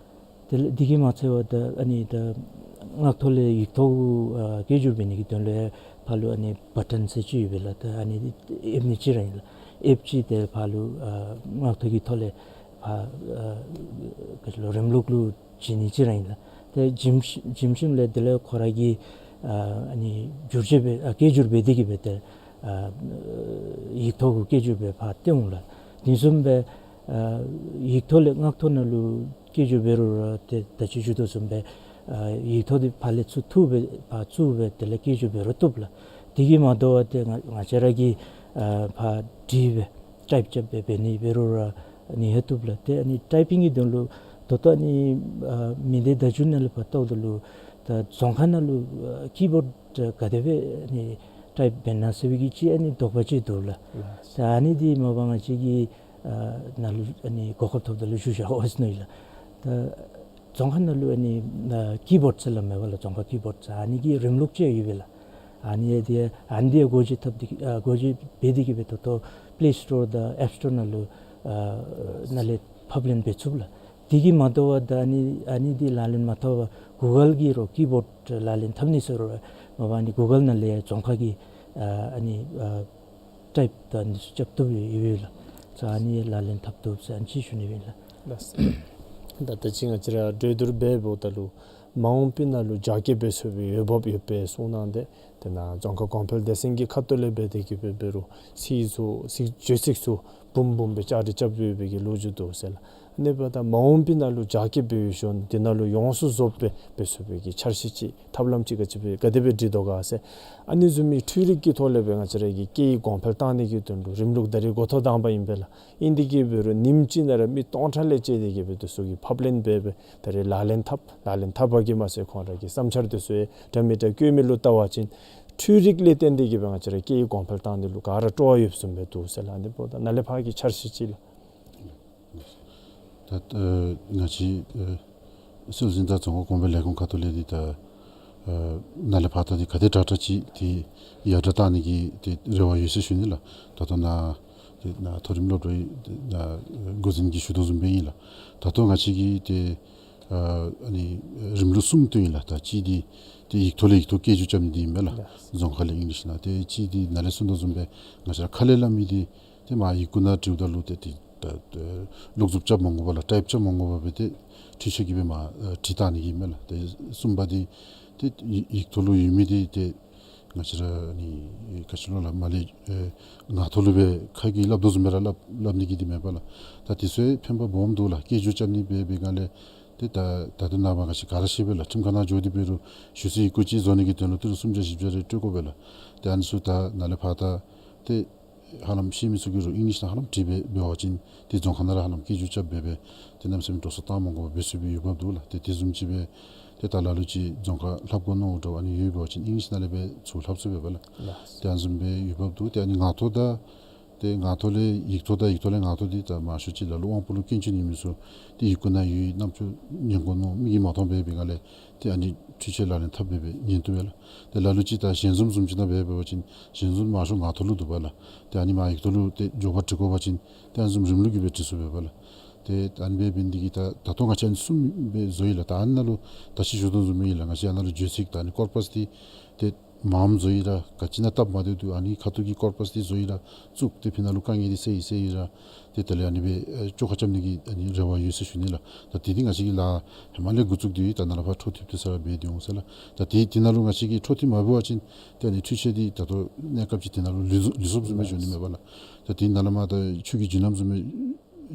དེ་ལས་འདི་གིས་མ་ཚད་པར་ད་ཨ་ནི་ད་ངག་ཐོག་ལས་ཡིག་ཐོག་ཨ་སྐད་སྒྱུར་འབད་ནི་གི་དོན་ལུ་ཡང་ཕར་ལུ་ཨ་ནི་བ་ཊོན་ཟེར་ཅིག་ཡོད་པས་ལགས། ད་ཨ་ནི་ཨེབ་ནི་ཅིག་ར་ཨིན་ལགས། ཨེབ་ཅིག་དེ་ཕར་ལུ་ཨ་ངག་ཐོག་གི་ཐོག་ལས་ཕར་ཨ་ག་ཅི་ལོ་རིམ་ལུགས་ལུ་བྱིན་ནི་ཅིག་ར་ཨིན་ལགས། ཏེ་བྱིན་བྱིན་ཞིནམ་ལས་དེ་ལས་ཁོ་ར་གིས་ཨ་ཨ་ནི་བསྒྱུར་བཅོས་འབད་ཨ་སྐད་སྒྱུར་འབད་དེ་གི་སྦེ་ཏེ་ཨ་ཡིག་ཐོག་གུ་སྐད་སྒྱུར་འབད་ཕར་སྟོན་འོང་ལགས། དེ་བཟུམ་སྦེ་ཨ་ཡིག་ཐོག་ལས་ངག་ཐོག་ནང་ལུ་སྐད་སྒྱུར་འབད་རུང་ར་ཏེ་ད་ཅི་ཞུ་དོ་བཟུམ་སྦེ་ཨ་ཡིག་ཐོག་འདི་ཕར་ལས་ཚུར་བཏོན་སྦེ་ཕར་བཙུགས་སྦེ་དེ་ལས་སྐད་སྒྱུར་འབད་རུང་བཏུབ་ལགས། དེ་གིས་མ་དོ་བར་ཏེ་ང་ང་བཅས་ར་གིས་ཨ་ཕར་བྲིས་སྦེ་ཊའིཔ་རྐྱབ་སྦེ་འབད་ནི་འབད་རུང་ར་ཨ་ནི་ཡང་བཏུབ་ལགས། ཏེ་ཨ་ནི་ཊའི་པིང་གི་དོན་ལུ་ད་ལྟོ་ཨ་ནི་ཨ་མི་སྡེ་བརྡ་བརྒྱུད་ནང་ལས་ཕར་བལྟཝ་ད་ལུ་ད་རྫོང་ཁ་ནང་ལུ་ཨ་ཀི་བོཌ་ག་དེ་སྦེ་ཨ་ནི་ཊའིཔ་འབད་ན་ཟེར་བའི་གི་ཅིག་ཨ་ནི་དོགས་པ་ཅིག་འདུག་ལགས། ལགས། ད་ཨ་ནི་འདི་མ་པ་ང་བཅས་ཀྱིས་ཨ་ནཱ་ལུ་ཨ་ནི་གོ་སྐབས་ཐོབ་ད་ལུ་ཞུ་བཞག་འོང་ཟེར་མནོ་ཡི་ལགས། ད་རྫོང་ཁ་ནང་ལུ་ཨ་ནི་ཨ་ཀི་བོཌ་ཟེར་སླབ་མས་པ་ལགས། རྫོང་ཁ་ཀི་བོཌ་ཟེར་ཨ་ནི་གི་རིམ་ལུགས་ཅིག་ཡོད་པས་ལགས། ཨ་ནི་འདི་ཨ་ནི་འདི་འགོ་འབྱེད་འཐབ་སྟེ་ཨ་འགོ་འབྱེད་འབད་དེ་གི་སྦེ་ད་ལྟོ་པི་ལེ་སི་ཊོར་དང་ཨེབ་སི་ཊོར་ནང་ལུ་ཨ་ནང་ལས་ཕབ་ལེན་འབད་ཚུགས་ལགས། དེ་གིས་མ་དོ་བར་ད་ཨ་ནི་ཨ་ནི་འདི་ལག་ལེན་མ་འཐབ་པར་གུ་གཱལ་གྱི་རོགས་ཀི་བོཌ་ལག་ལེན་འཐབ་ནི་ཟེར་རུང་མ་པ་ཨ་ནི་གུ་གཱལ་ནང་ལས་ཡང་རྫོང་ཁ་གི་ཨ་ཨ་ནི་ཨ་ཊའིཔ་དང་ཨ་ནི་ཚུ་རྐྱབ་བཏུབ་ཡོད་ཡོད་ལགས། ད་ཨ་ནི་ལག་ལེན་འཐབ་བཏུབ་ཟེར་ཨ་ནི་ཅིག་ཞུ་ནི་ཨིན་ལགས། ལགས། ད་ད་ཅི་ང་བཅས་ར་གྲོས་བསྡུར་འབད་འབདཝ་ད་ལུ་མ་འོངས་པའི་ནང་ལུ་རྒྱ་སྐྱེད་འབད་ཚུགས་པའི་འོས་འབབ་ཡོད་པའི་གསུངས་གནང་སྟེ། དེ་ནང་རྫོང་ཁག་གོང་འཕེལ་སྡེ་ཚན་གྱི་ཁ་ཐུག་ལས་འབད་དེ་གི་འབད་འབད་རུང་སྲིད་ཚུ་སྲིད་བརྗོད་ཚིག་ཚུ་འབུམ་འབུམ་སྦེ་བཅའ་སྒྲིག་རྐྱབ་ཡོད་པའི་གི་ལོ་རྒྱུས་འདུག་ཟེར་ལགས། ཨ་ནི་འབདཝ་ད་མ་འོངས་པའི་ནང་ལུ་རྒྱ་སྐྱེད་འབད་བའི་གཞོན་དེ་ནང་ལུ་ཡོངས་སུ་རྫོགས་སྦེ་འབད་ཚུགས་པའི་གི་འཆར་གཞི་ཅིག་ཐབས་ལམ་ཅིག་ག་ཅི་སྦེ་ག་དེ་སྦེ་སྒྲིག་དོ་ག་ཟེར། ཨ་ནི་བཟུམ་མའི་འཕྲུལ་རིག་གི་ཐོག་ལས་སྦེ་ང་བཅས་ར་གི་སྐད་ཡིག་གོང་འཕེལ་བཏང་ནི་གི་དོན་ལུ་རིམ་ལུགས་ད་རེས་འགོ་ཐོག་དང་པ་ཨིན་པས་ལགས། ཨིན་དེ་གི་འབད་རུང་ཉིནམ་གཅིག་ནང་ར་མི་སྟོང་ཕྲག་ལས་བཅད་དེ་གི་འབད་དེ་ཚུ་གི་ཕབ་ལེན་འབད་འབད་ད་རེས་ལག་ལེན་འཐབ། ལག་ལེན་འཐབ་པ་གིས་མ་ཚད་ཁོང་ར་གི་བསམ་འཆར་དེ་ཚུ་ཡང་འདྲ་མི་འདྲ་བཀོད་མི་ལུ་བལྟ་བ་ཅིན་འཕྲུལ་རིག་ལས་བརྟེན་ཏེ་གི་འབད་ང་བཅས་ར་སྐད་ཡིག་གོང་འཕེལ་བཏང་ནི་ལུ་ག་ར་སྤྲོ་བ་ཡོདཔ་བཟུམ་སྦེ་འདུག་ཟེར་ལགས། ཨ་ནི་འབདཝ་ད་ནཱ་ལས་ཕར་གྱི་འཆར་གཞི་ཅིག་ལགས། ད་ཨ་ང་བཅས་ཨ་སྲོལ་འཛིན་དང་རྫོང་ཁ་གོང་འཕེལ་ལས་ཁུངས་ཁ་ཐུག་ལས་འདི་ད་ཨ་ནཱ་ལས་ཕར་ད་འདི་ག་དེ་དྲག་དྲག་ཅིག་འདི་ཡར་དྲག་བཏང་ནི་གི་འདི་རེ་བ་ཡོད་ཟེར་ཞུ་ནི་ལགས། ད་ལྟོ་ནཱ་འདི་ནཱ་མཐོ་རིམ་སློབ་གྲྭའི་འདི་ནཱ་འགོ་འཛིན་གྱིས་ཞུ་དོ་བཟུམ་སྦེ་ཨིན་ལགས། ད་ལྟོ་ང་བཅས་ཀྱིས་འདི་ཨ་ཨ་ནི་རིམ་ལུགས་གསུམ་བཏོན་ཡི་ལགས། ད་གཅིག་འདི་འདི་ཡིག་ཐོག་ལས་ཡིག་ཐོག་སྐད་སྒྱུར་རྐྱབ་ནི་འདི་ཨིན་པས་ལགས། རྫོང་ཁ་ལས་ཨིང་ལིཤ་ནང་། ཏེ་གཅིག་འདི་ནཱ་ལས་གསུངས་དོ་བཟུམ་སྦེ་ང་བཅས་ར་ཁ་ལས་སླབ་མི་འདི་ཏེ་མར་ཡི་གུ་ནང་བྲིཝ་ད་ལུ་ཏེ་ཏེ་ད་ད་ལོག་འཛུབ་རྐྱབ་མ་དགོ་པར་ལགས་ཊའིཔ་རྐྱབ་མ་དགོ་པར་སྦེ་ཏེ་འཕྲུལ་ཆས་ཀྱིས་སྦེ་མར་ཨ་བྲིས་བཏང་ནི་གི་ཨིན་མས་ལགས། ཏེ་གསུམ་པ་འདི་ཏེ་ཡི་ཡིག་ཐོག་ལུ་ཡོད་མི་འདི་ཏེ་ང་བཅས་ར་ནི་ག་ཅི་ལོ་ལགས་མར་ལས་ཨེ་ངག་ཐོག་ལུ་སྦེ་ཁ་གིས་སླབ་དོ་བཟུམ་སྦེ་ར་སླབ་སླབ་ནི་གི་འདི་མེད་པས་ལགས། ད་དེ་ཚུ་ཡང་ཕན་པ་སྦོམ་འདུག་ལགས། སྐད་སྒྱུར་རྐྱབ་ནི་འབད་བའི་སྒང་ལས་ཏེ་ད་ད་ལྟོ་ནངས་པ་ང་བཅས་ག་ར་ཤེས་པས་ལགས། ཁྲིམས་ཁང་ནང་འགྱོ་སྟེ་འབད་རུང་ཞུ་ཚིག་ཡི་གུ་ཅིག་བཟོ་ནི་གི་དོན་ལུ་ཏི་རུ་སུམ་བརྒྱ་བཞི་བརྒྱ་རེ་སྤྲོད་དགོ་པས་ལགས། ཏེ་ཨ་ནི་ཚུ་ད་ནཱ་ལས་ཕར་ད་ཏེ་ཧ་ལམ་ཤེས་མི་ཚུ་གིས་རུང་ཨིང་ལིཤ་ནང་ཧ་ལམ་བྲིས་སྦེ་འབད་བ་ཅིན་ཏེ་རྫོང་ཁ་ནང་ར་ཧ་ལམ་སྐད་སྒྱུར་རྐྱབ་སྦེ་སྦེ་ཏེ་གནམ་མེད་ས་མེད་འགྲོ་སོང་བཏང་མ་དགོ་པར་འབད་ཚུགས་པའི་འོས་འབབ་འདུག་ལགས། ཏེ་དེ་བཟུམ་ཅིག་སྦེ་ཏེ་ད་ལ་ལུ་ཅིག་རྫོང་ཁ་ལྷབ་དགོ་མནོ་འདྲཝ་ཨ་ནི་ཡོད་པ་ཅིན་ཨིང་ལིཤ་ནང་ལས་སྦེ་ཚུར་ལྷབ་ཚུགས་པས་ལགས། ལགས། ཏེ་ཨ་ནི་བཟུམ་སྦེ་འོས་འབབ་འདུག། ཏེ་ཨ་ནི་ངག་ཐོག་དང་ཏེ་ངག་ཐོག་ལས་ཡིག་ཐོག་དང་ཡིག་ཐོག་ལས་ངག་ཐོག་འདི་ད་མང་ཤོས་ཅིག་ལ་ལུ་དབང་པོ་ལུ་སྐྱོན་ཅན་ཡོད་མི་ཚུ་ཏེ་ཡི་གུ་ནང་ཡོད་རྣམ་ཅོ་ཉན་དགོ་མནོ། མིག་གིས་མ་མཐོང་བར་སྦེ་སྒང་ལས་ཏེ་ཨ་ནི་འཕྲུལ་ཆས་ལག་ལེན་འཐབ་སྦེ་སྦེ་ཉན་བཏུབ་པས་ལགས། ཏེ་ལ་ལུ་ཅིག་ད་ཞལ་འཛོམས་བཟུམ་ཅིག་ནང་འབད་འབད་བ་ཅིན་ཞལ་འཛོམས་མང་ཤོས་ངག་ཐོག་ལུ་འདུག་པས་ལགས། ཏེ་ཨ་ནི་མར་ཡིག་ཐོག་ལུ་ཏེ་མགྱོགས་པར་འབྲི་དགོ་པ་ཅིན་ཏེ་ཨ་ནི་བཟུམ་རིམ་ལུགས་ཀྱིས་སྦེ་འབྲི་ཚུགས་པས་ལགས། ཏེ་ཨ་ནི་སྦེ་འབད་ནི་འདི་གིས་ད་ད་ལྟོ་ང་བཅས་ཨ་ནི་གསུམ་སྦེ་བཟོ་ཡི་ལགས། ད་ཨ་ནཱ་ལུ་ད་ཅི་ཞུ་དོ་བཟུམ་ཨིན་ལགས། ང་བཅས་ཨ་ནཱ་ལུ་བརྗོད་ཚིག་ད་ཨ་ནི་ཀོར་པས་འདི་ཏེ་མངམ་བཟོ་ཡི་ར་ག་ཅི་ནང་སྟབས་མ་བདེཝ་འདུག། ཨ་ནི་ཁ་ཐུག་གི་ཀོར་པས་འདི་བཟོ་ཡི་ར་བཙུགས། ཏེ་ཕི་ནང་ལུ་དཀའ་ངལ་འདི་སེལ་ཡི་སེལ་ཡི་ར་ཏེ་དེ་ལས་ཨ་ནི་སྦེ་ཨེ་བཅོ་ཁ་རྐྱབ་ནི་གི་ཨ་ནི་རེ་བ་ཡོད་ཟེར་ཞུ་ནི་ལགས། ད་དེ་འདི་ང་བཅས་ཀྱིས་ལཱ་ཧེ་མ་ལས་འགོ་བཙུགས་ཏེ་ད་ནཱ་ལས་ཕར་འཕྲོ་མཐུད་དེ་ས་ར་འབད་དེ་འོང་ཟེར་ལགས། ད་དེ་དེ་ནང་ལུ་ང་བཅས་ཀྱིས་འཕྲོ་མཐུད་མ་འབད་བ་ཅིན་ཏེ་ཨ་ནི་འཕྲུལ་ཆས་འདི་ད་ལྟོ་གནས་སྐབས་ཅིག་དེ་ནང་ལུ་ལུས་ལུས་སོཔ་བཟུམ་སྦེ་འགྱོ་ནི་མས་པ་ལགས། ད་དེ་ནང་ལས་མར་ད་ཆུ་གི་རྒྱུན་ལམ་བཟུམ་སྦེ་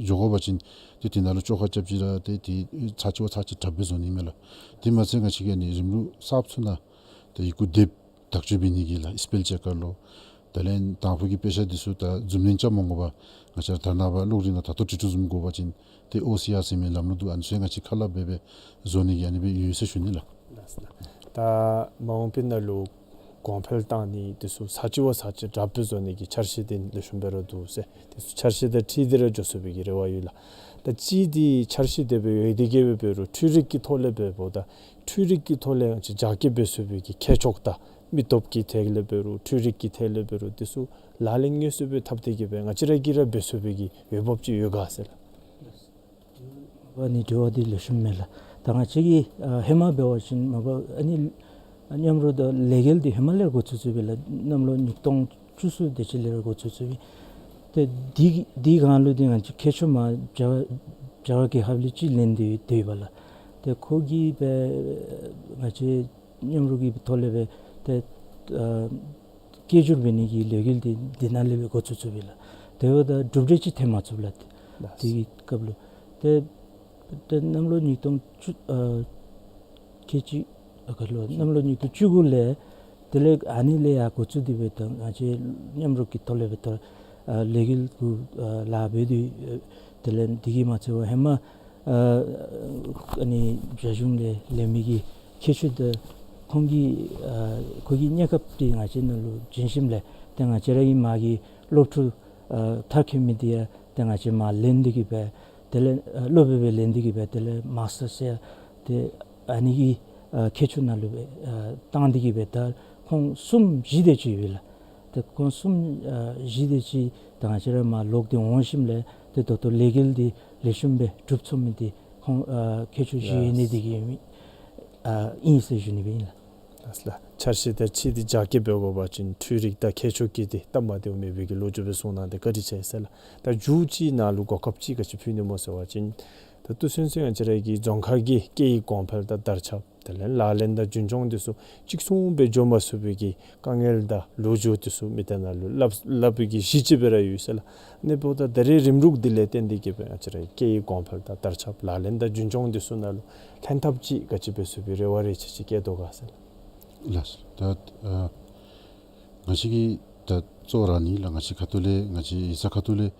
འགྱོ་དགོ་པ་ཅིན་ཏེ་དེ་ནང་ལུ་བཅོ་ཁ་རྐྱབ་ཅི་ར་ཏེ་དེ་ཚར་གཅིག་བ་ཚར་གཅིག་དྲགཔ་སྦེ་བཟོ་ནི་མས་ལགས། དེ་མ་ཚད་ང་བཅས་ཀྱིས་ཨ་ནི་རིམ་ལུགས་གསརཔ་ཚུ་ནང་ཏེ་ཡི་གུ་དེབ་དག་བཅོས་འབད་ནི་གི་ལགས་སི་པེལ་ཅེཀ་ཀར་ལོ། དེ་ལས་དང་ཕུ་གི་དཔེ་ཆ་འདི་ཚུ་ད་ཛུམ་ལེན་རྐྱབ་མ་དགོ་པར་ང་བཅས་ར་ད་ནངས་པ་གློག་རིག་ནང་ད་ལྟོ་འབྲི་འབྲུ་བཟུམ་དགོ་པ་ཅིན་ཏེ་ཨོ་སི་ཨར་ཟེར་མི་ལམ་ལུགས་འདུག། ཨ་ནི་ཚུ་ཡང་ང་བཅས་ཁ་སླབ་སྦེ་སྦེ་བཟོ་ནི་གི་ཨ་ནི་སྦེ་ཡོད་ཟེར་ཞུ་ནི་ལགས། ལགས་སོ་ལགས། ད་མ་འོངས་པའི་ནང་ལུ་གོང་འཕེལ་བཏང་ནི་འདི་ཚུ་ཚར་གཅིག་བ་ཚར་གཅིག་དྲགཔ་སྦེ་བཟོ་ནི་གི་འཆར་གཞི་འདི་ལེགས་ཤོམ་སྦེ་ར་འདུག་ཟེར། འདི་ཚུ་འཆར་གཞི་དང་འཁྲིལ་ཏེ་ར་འགྱོ་ཚུགས་པའི་གི་རེ་བ་ཡོད་ལགས། ད་ཅི་འདི་འཆར་གཞི་དེ་སྦེ་ཡོད་དེ་གི་སྦེ་འབད་རུང་འཕྲུལ་རིག་གི་ཐོག་ལས་འབདཝ་ད་འཕྲུལ་རིག་གི་ཐོག་ལས་ཡང་ཅིག་རྒྱ་སྐྱེད་འབད་ཚུགས་པའི་གི་ཁྱད་ཆོས་དང་མི་སྟོབས་ཀྱི་ཐད་ལས་འབད་རུང་འཕྲུལ་རིག་གི་ཐད་ལས་འབད་རུང་འདི་ཚུ་ལག་ལེན་དངོས་སུ་སྦེ་འཐབ་སྟེ་གི་སྦེ་ང་བཅས་ར་གིས་ར་འབད་ཚུགས་པའི་གི་འོས་འབབ་ཅིག་ཡོད་ག་ཟེར་ལགས། ཨ་ནི་དྲི་བ་འདི་ལེགས་ཤོམ་མས་ལགས། ད་ང་བཅས་ཀྱིས་ཨ་ཧེ་མ་འབད་བ་ཅིན་མ་པ་ཨ་ནི་མཉམ་རོགས་དང་ལས་འགུལ་འདི་ཧེ་མ་ལས་འགོ་བཙུགས་བཙུགསཔ་ལགས། གནམ་ལོ་ཉིས་སྟོང་བཅུ་གསུམ་དེ་ཅིག་ལས་ར་འགོ་བཙུགས་བཙུགསཔ་ཨིན། ཏེ་འདི་འདི་སྒང་ལུ་འདི་ང་བཅས་མཁས་མཆོག་མར་རྒྱ་རྒྱ་གར་གྱི་ཧཱབ་ལས་ཅིག་ལེན་ཏེ་ཡོད་པ་ལགས། ཏེ་ཁོ་གིས་སྦེ་ང་བཅས་མཉམ་རོགས་ཀྱི་ཐོག་ལས་སྦེ་ཏེ་ཨ་སྐད་སྒྱུར་འབད་ནི་གི་ལས་འགུལ་འདི་འདི་ནང་ལས་སྦེ་འགོ་བཙུགས་བཙུགསཔ་ལགས། དེ་འབདཝ་ད་གྲུབ་འབྲས་ཅིག་ཐོན་མ་ཚུགས་ལགས། ལགས། དེ་གི་སྐབས་ལུ་ཏེ་ཏེ་གནམ་ལོ་ཉིས་སྟོང་བཅུ་ཨ་ཁལ་གཅིག་ཨ་ག་ལོ་གནམ་ལོ་ཉིས་སྟོང་བཅུ་དགུ་ལས་དེ་ལས་ཨ་ནི་ལས་ཡར་འགོ་བཙུགས་ཏེ་སྦེ་ད་ང་བཅས་མཉམ་རོགས་ཀྱི་ཐོག་ལས་སྦེ་ད་ཨ་ལས་འགུལ་གུ་ཨ་ལཱ་འབད་དེ་ཨ་དེ་ལས་འདི་གིས་མ་ཚད་པར་ཧེ་མ་ཨ་ཨ་ནི་རྒྱ་གཞུང་ལས་ལེན་མི་གི་ཁྱད་ཆོས་དང་ཁོང་གི་ཨ་ཁོ་གི་གནས་སྐབས་འདི་ང་བཅས་ནང་ལུ་བྱོན་ཞིནམ་ལས་ཏེ་ང་བཅས་ར་གི་མ་གི་སློབ་ཕྲུག་ཨ་མཐར་འཁྱོལ་མི་འདི་ཡང་ཏེ་ང་བཅས་མར་ལེན་ཏེ་གི་སྦེ་དེ་ལས་ཨ་སློབ་དཔོན་སྦེ་ལེན་ཏེ་གི་སྦེ་དེ་ལས་མཱས་ཊར་ཟེར་ཏེ་ཨ་ནི་གི་ཨ་མཁས་མཆོག་ནང་ལུ་སྦེ་ཨ་བཏང་སྟེ་གི་སྦེ་ད་ཁོང་གསུམ་བཞི་དེ་ཅིག་ཡོད་ལགས། ཏེ་ཁོང་གསུམ་ཨ་བཞི་དེ་ཅིག་ད་ང་བཅས་ར་མར་ལོག་སྟེ་འོང་ཞིནམ་ལས་ཏེ་ད་ལྟོ་ལས་འགུལ་འདི་ལེགས་ཤོམ་སྦེ་གྲུབ་ཚུགས་མི་འདི་ཁོང་ཨ་མཁས་མཆོག་བཞི་ཡོད་ནི་དེ་གིས་ཨ་ཨིན་ཟེར་ཞུ་ནི་སྦེ་ཨིན་ལགས། ལགས་ལགས། འཆར་གཞི་དང་ཅི་འདི་རྒྱ་སྐྱེད་འབད་དགོ་པ་ཅིན་འཕྲུལ་རིག་དང་མཁས་མཆོག་གི་འདི་སྟབས་མ་བདེཝ་མེད་པའི་གི་ལོ་རྒྱུས་སྦེ་གསུངས་གནང་སྟེ་བཀའ་དྲིན་ཆེ་ཟེར་ལགས། ད་མཇུག་ཅིག་ནཱ་ལུ་གོ་སྐབས་ཅིག་ག་ཅི་ཕུལ་ནི་སྨོ་ཟེར་བ་ཅིན་ ད་ལྟོ་ཚུན་ཚོད་ང་བཅས་ར་གི་རྫོང་ཁག་གི་སྐད་ཡིག་གོང་འཕེལ་དང་དར་ཁྱབ་དེ་ལས་ལག་ལེན་དང་རྒྱུན་སྐྱོང་འདི་ཚུ་གཅིག་མཚུངས་སྦེ་འགྱོ་མ་ཚུགས་པའི་གི་དཀའ་ངལ་དང་ལོ་རྒྱུས་འདི་ཚུ་མི་སྡེ་ནང་ལུ་སླབ་སླབ་པའི་གི་གཞི་ཅིག་སྦེ་ར་ཡོད་ཟེར་ལགས། ཨ་ནི་འབདཝ་ད་ད་རེས་རིམ་ལུགས་འདི་ལས་བརྟེན་ཏེ་གིས་སྦེ་ང་བཅས་ར་སྐད་ཡིག་གོང་འཕེལ་དང་དར་ཁྱབ་ལག་ལེན་དང་རྒྱུན་སྐྱོང་འདི་ཚུ་ནང་ལུ་ལྷན་ཐབས་ཅིག་ག་ཅི་འབད་ཚུགས་པའི་རེ་བ་རེ་ཆེ་ཅིག་བསྐྱེད་དོ་ག་ཟེར་ལགས། ལགས་སོ། ད་ཨ་ང་བཅས་ཀྱིས་ད་གཙོ་བོ་ར་ཨ་ནི་ལགས། ང་བཅས་ཁ་ཐུག་ལས་ང་བཅས་ཡིག་ཚང་ཁ་ཐུག་ལས་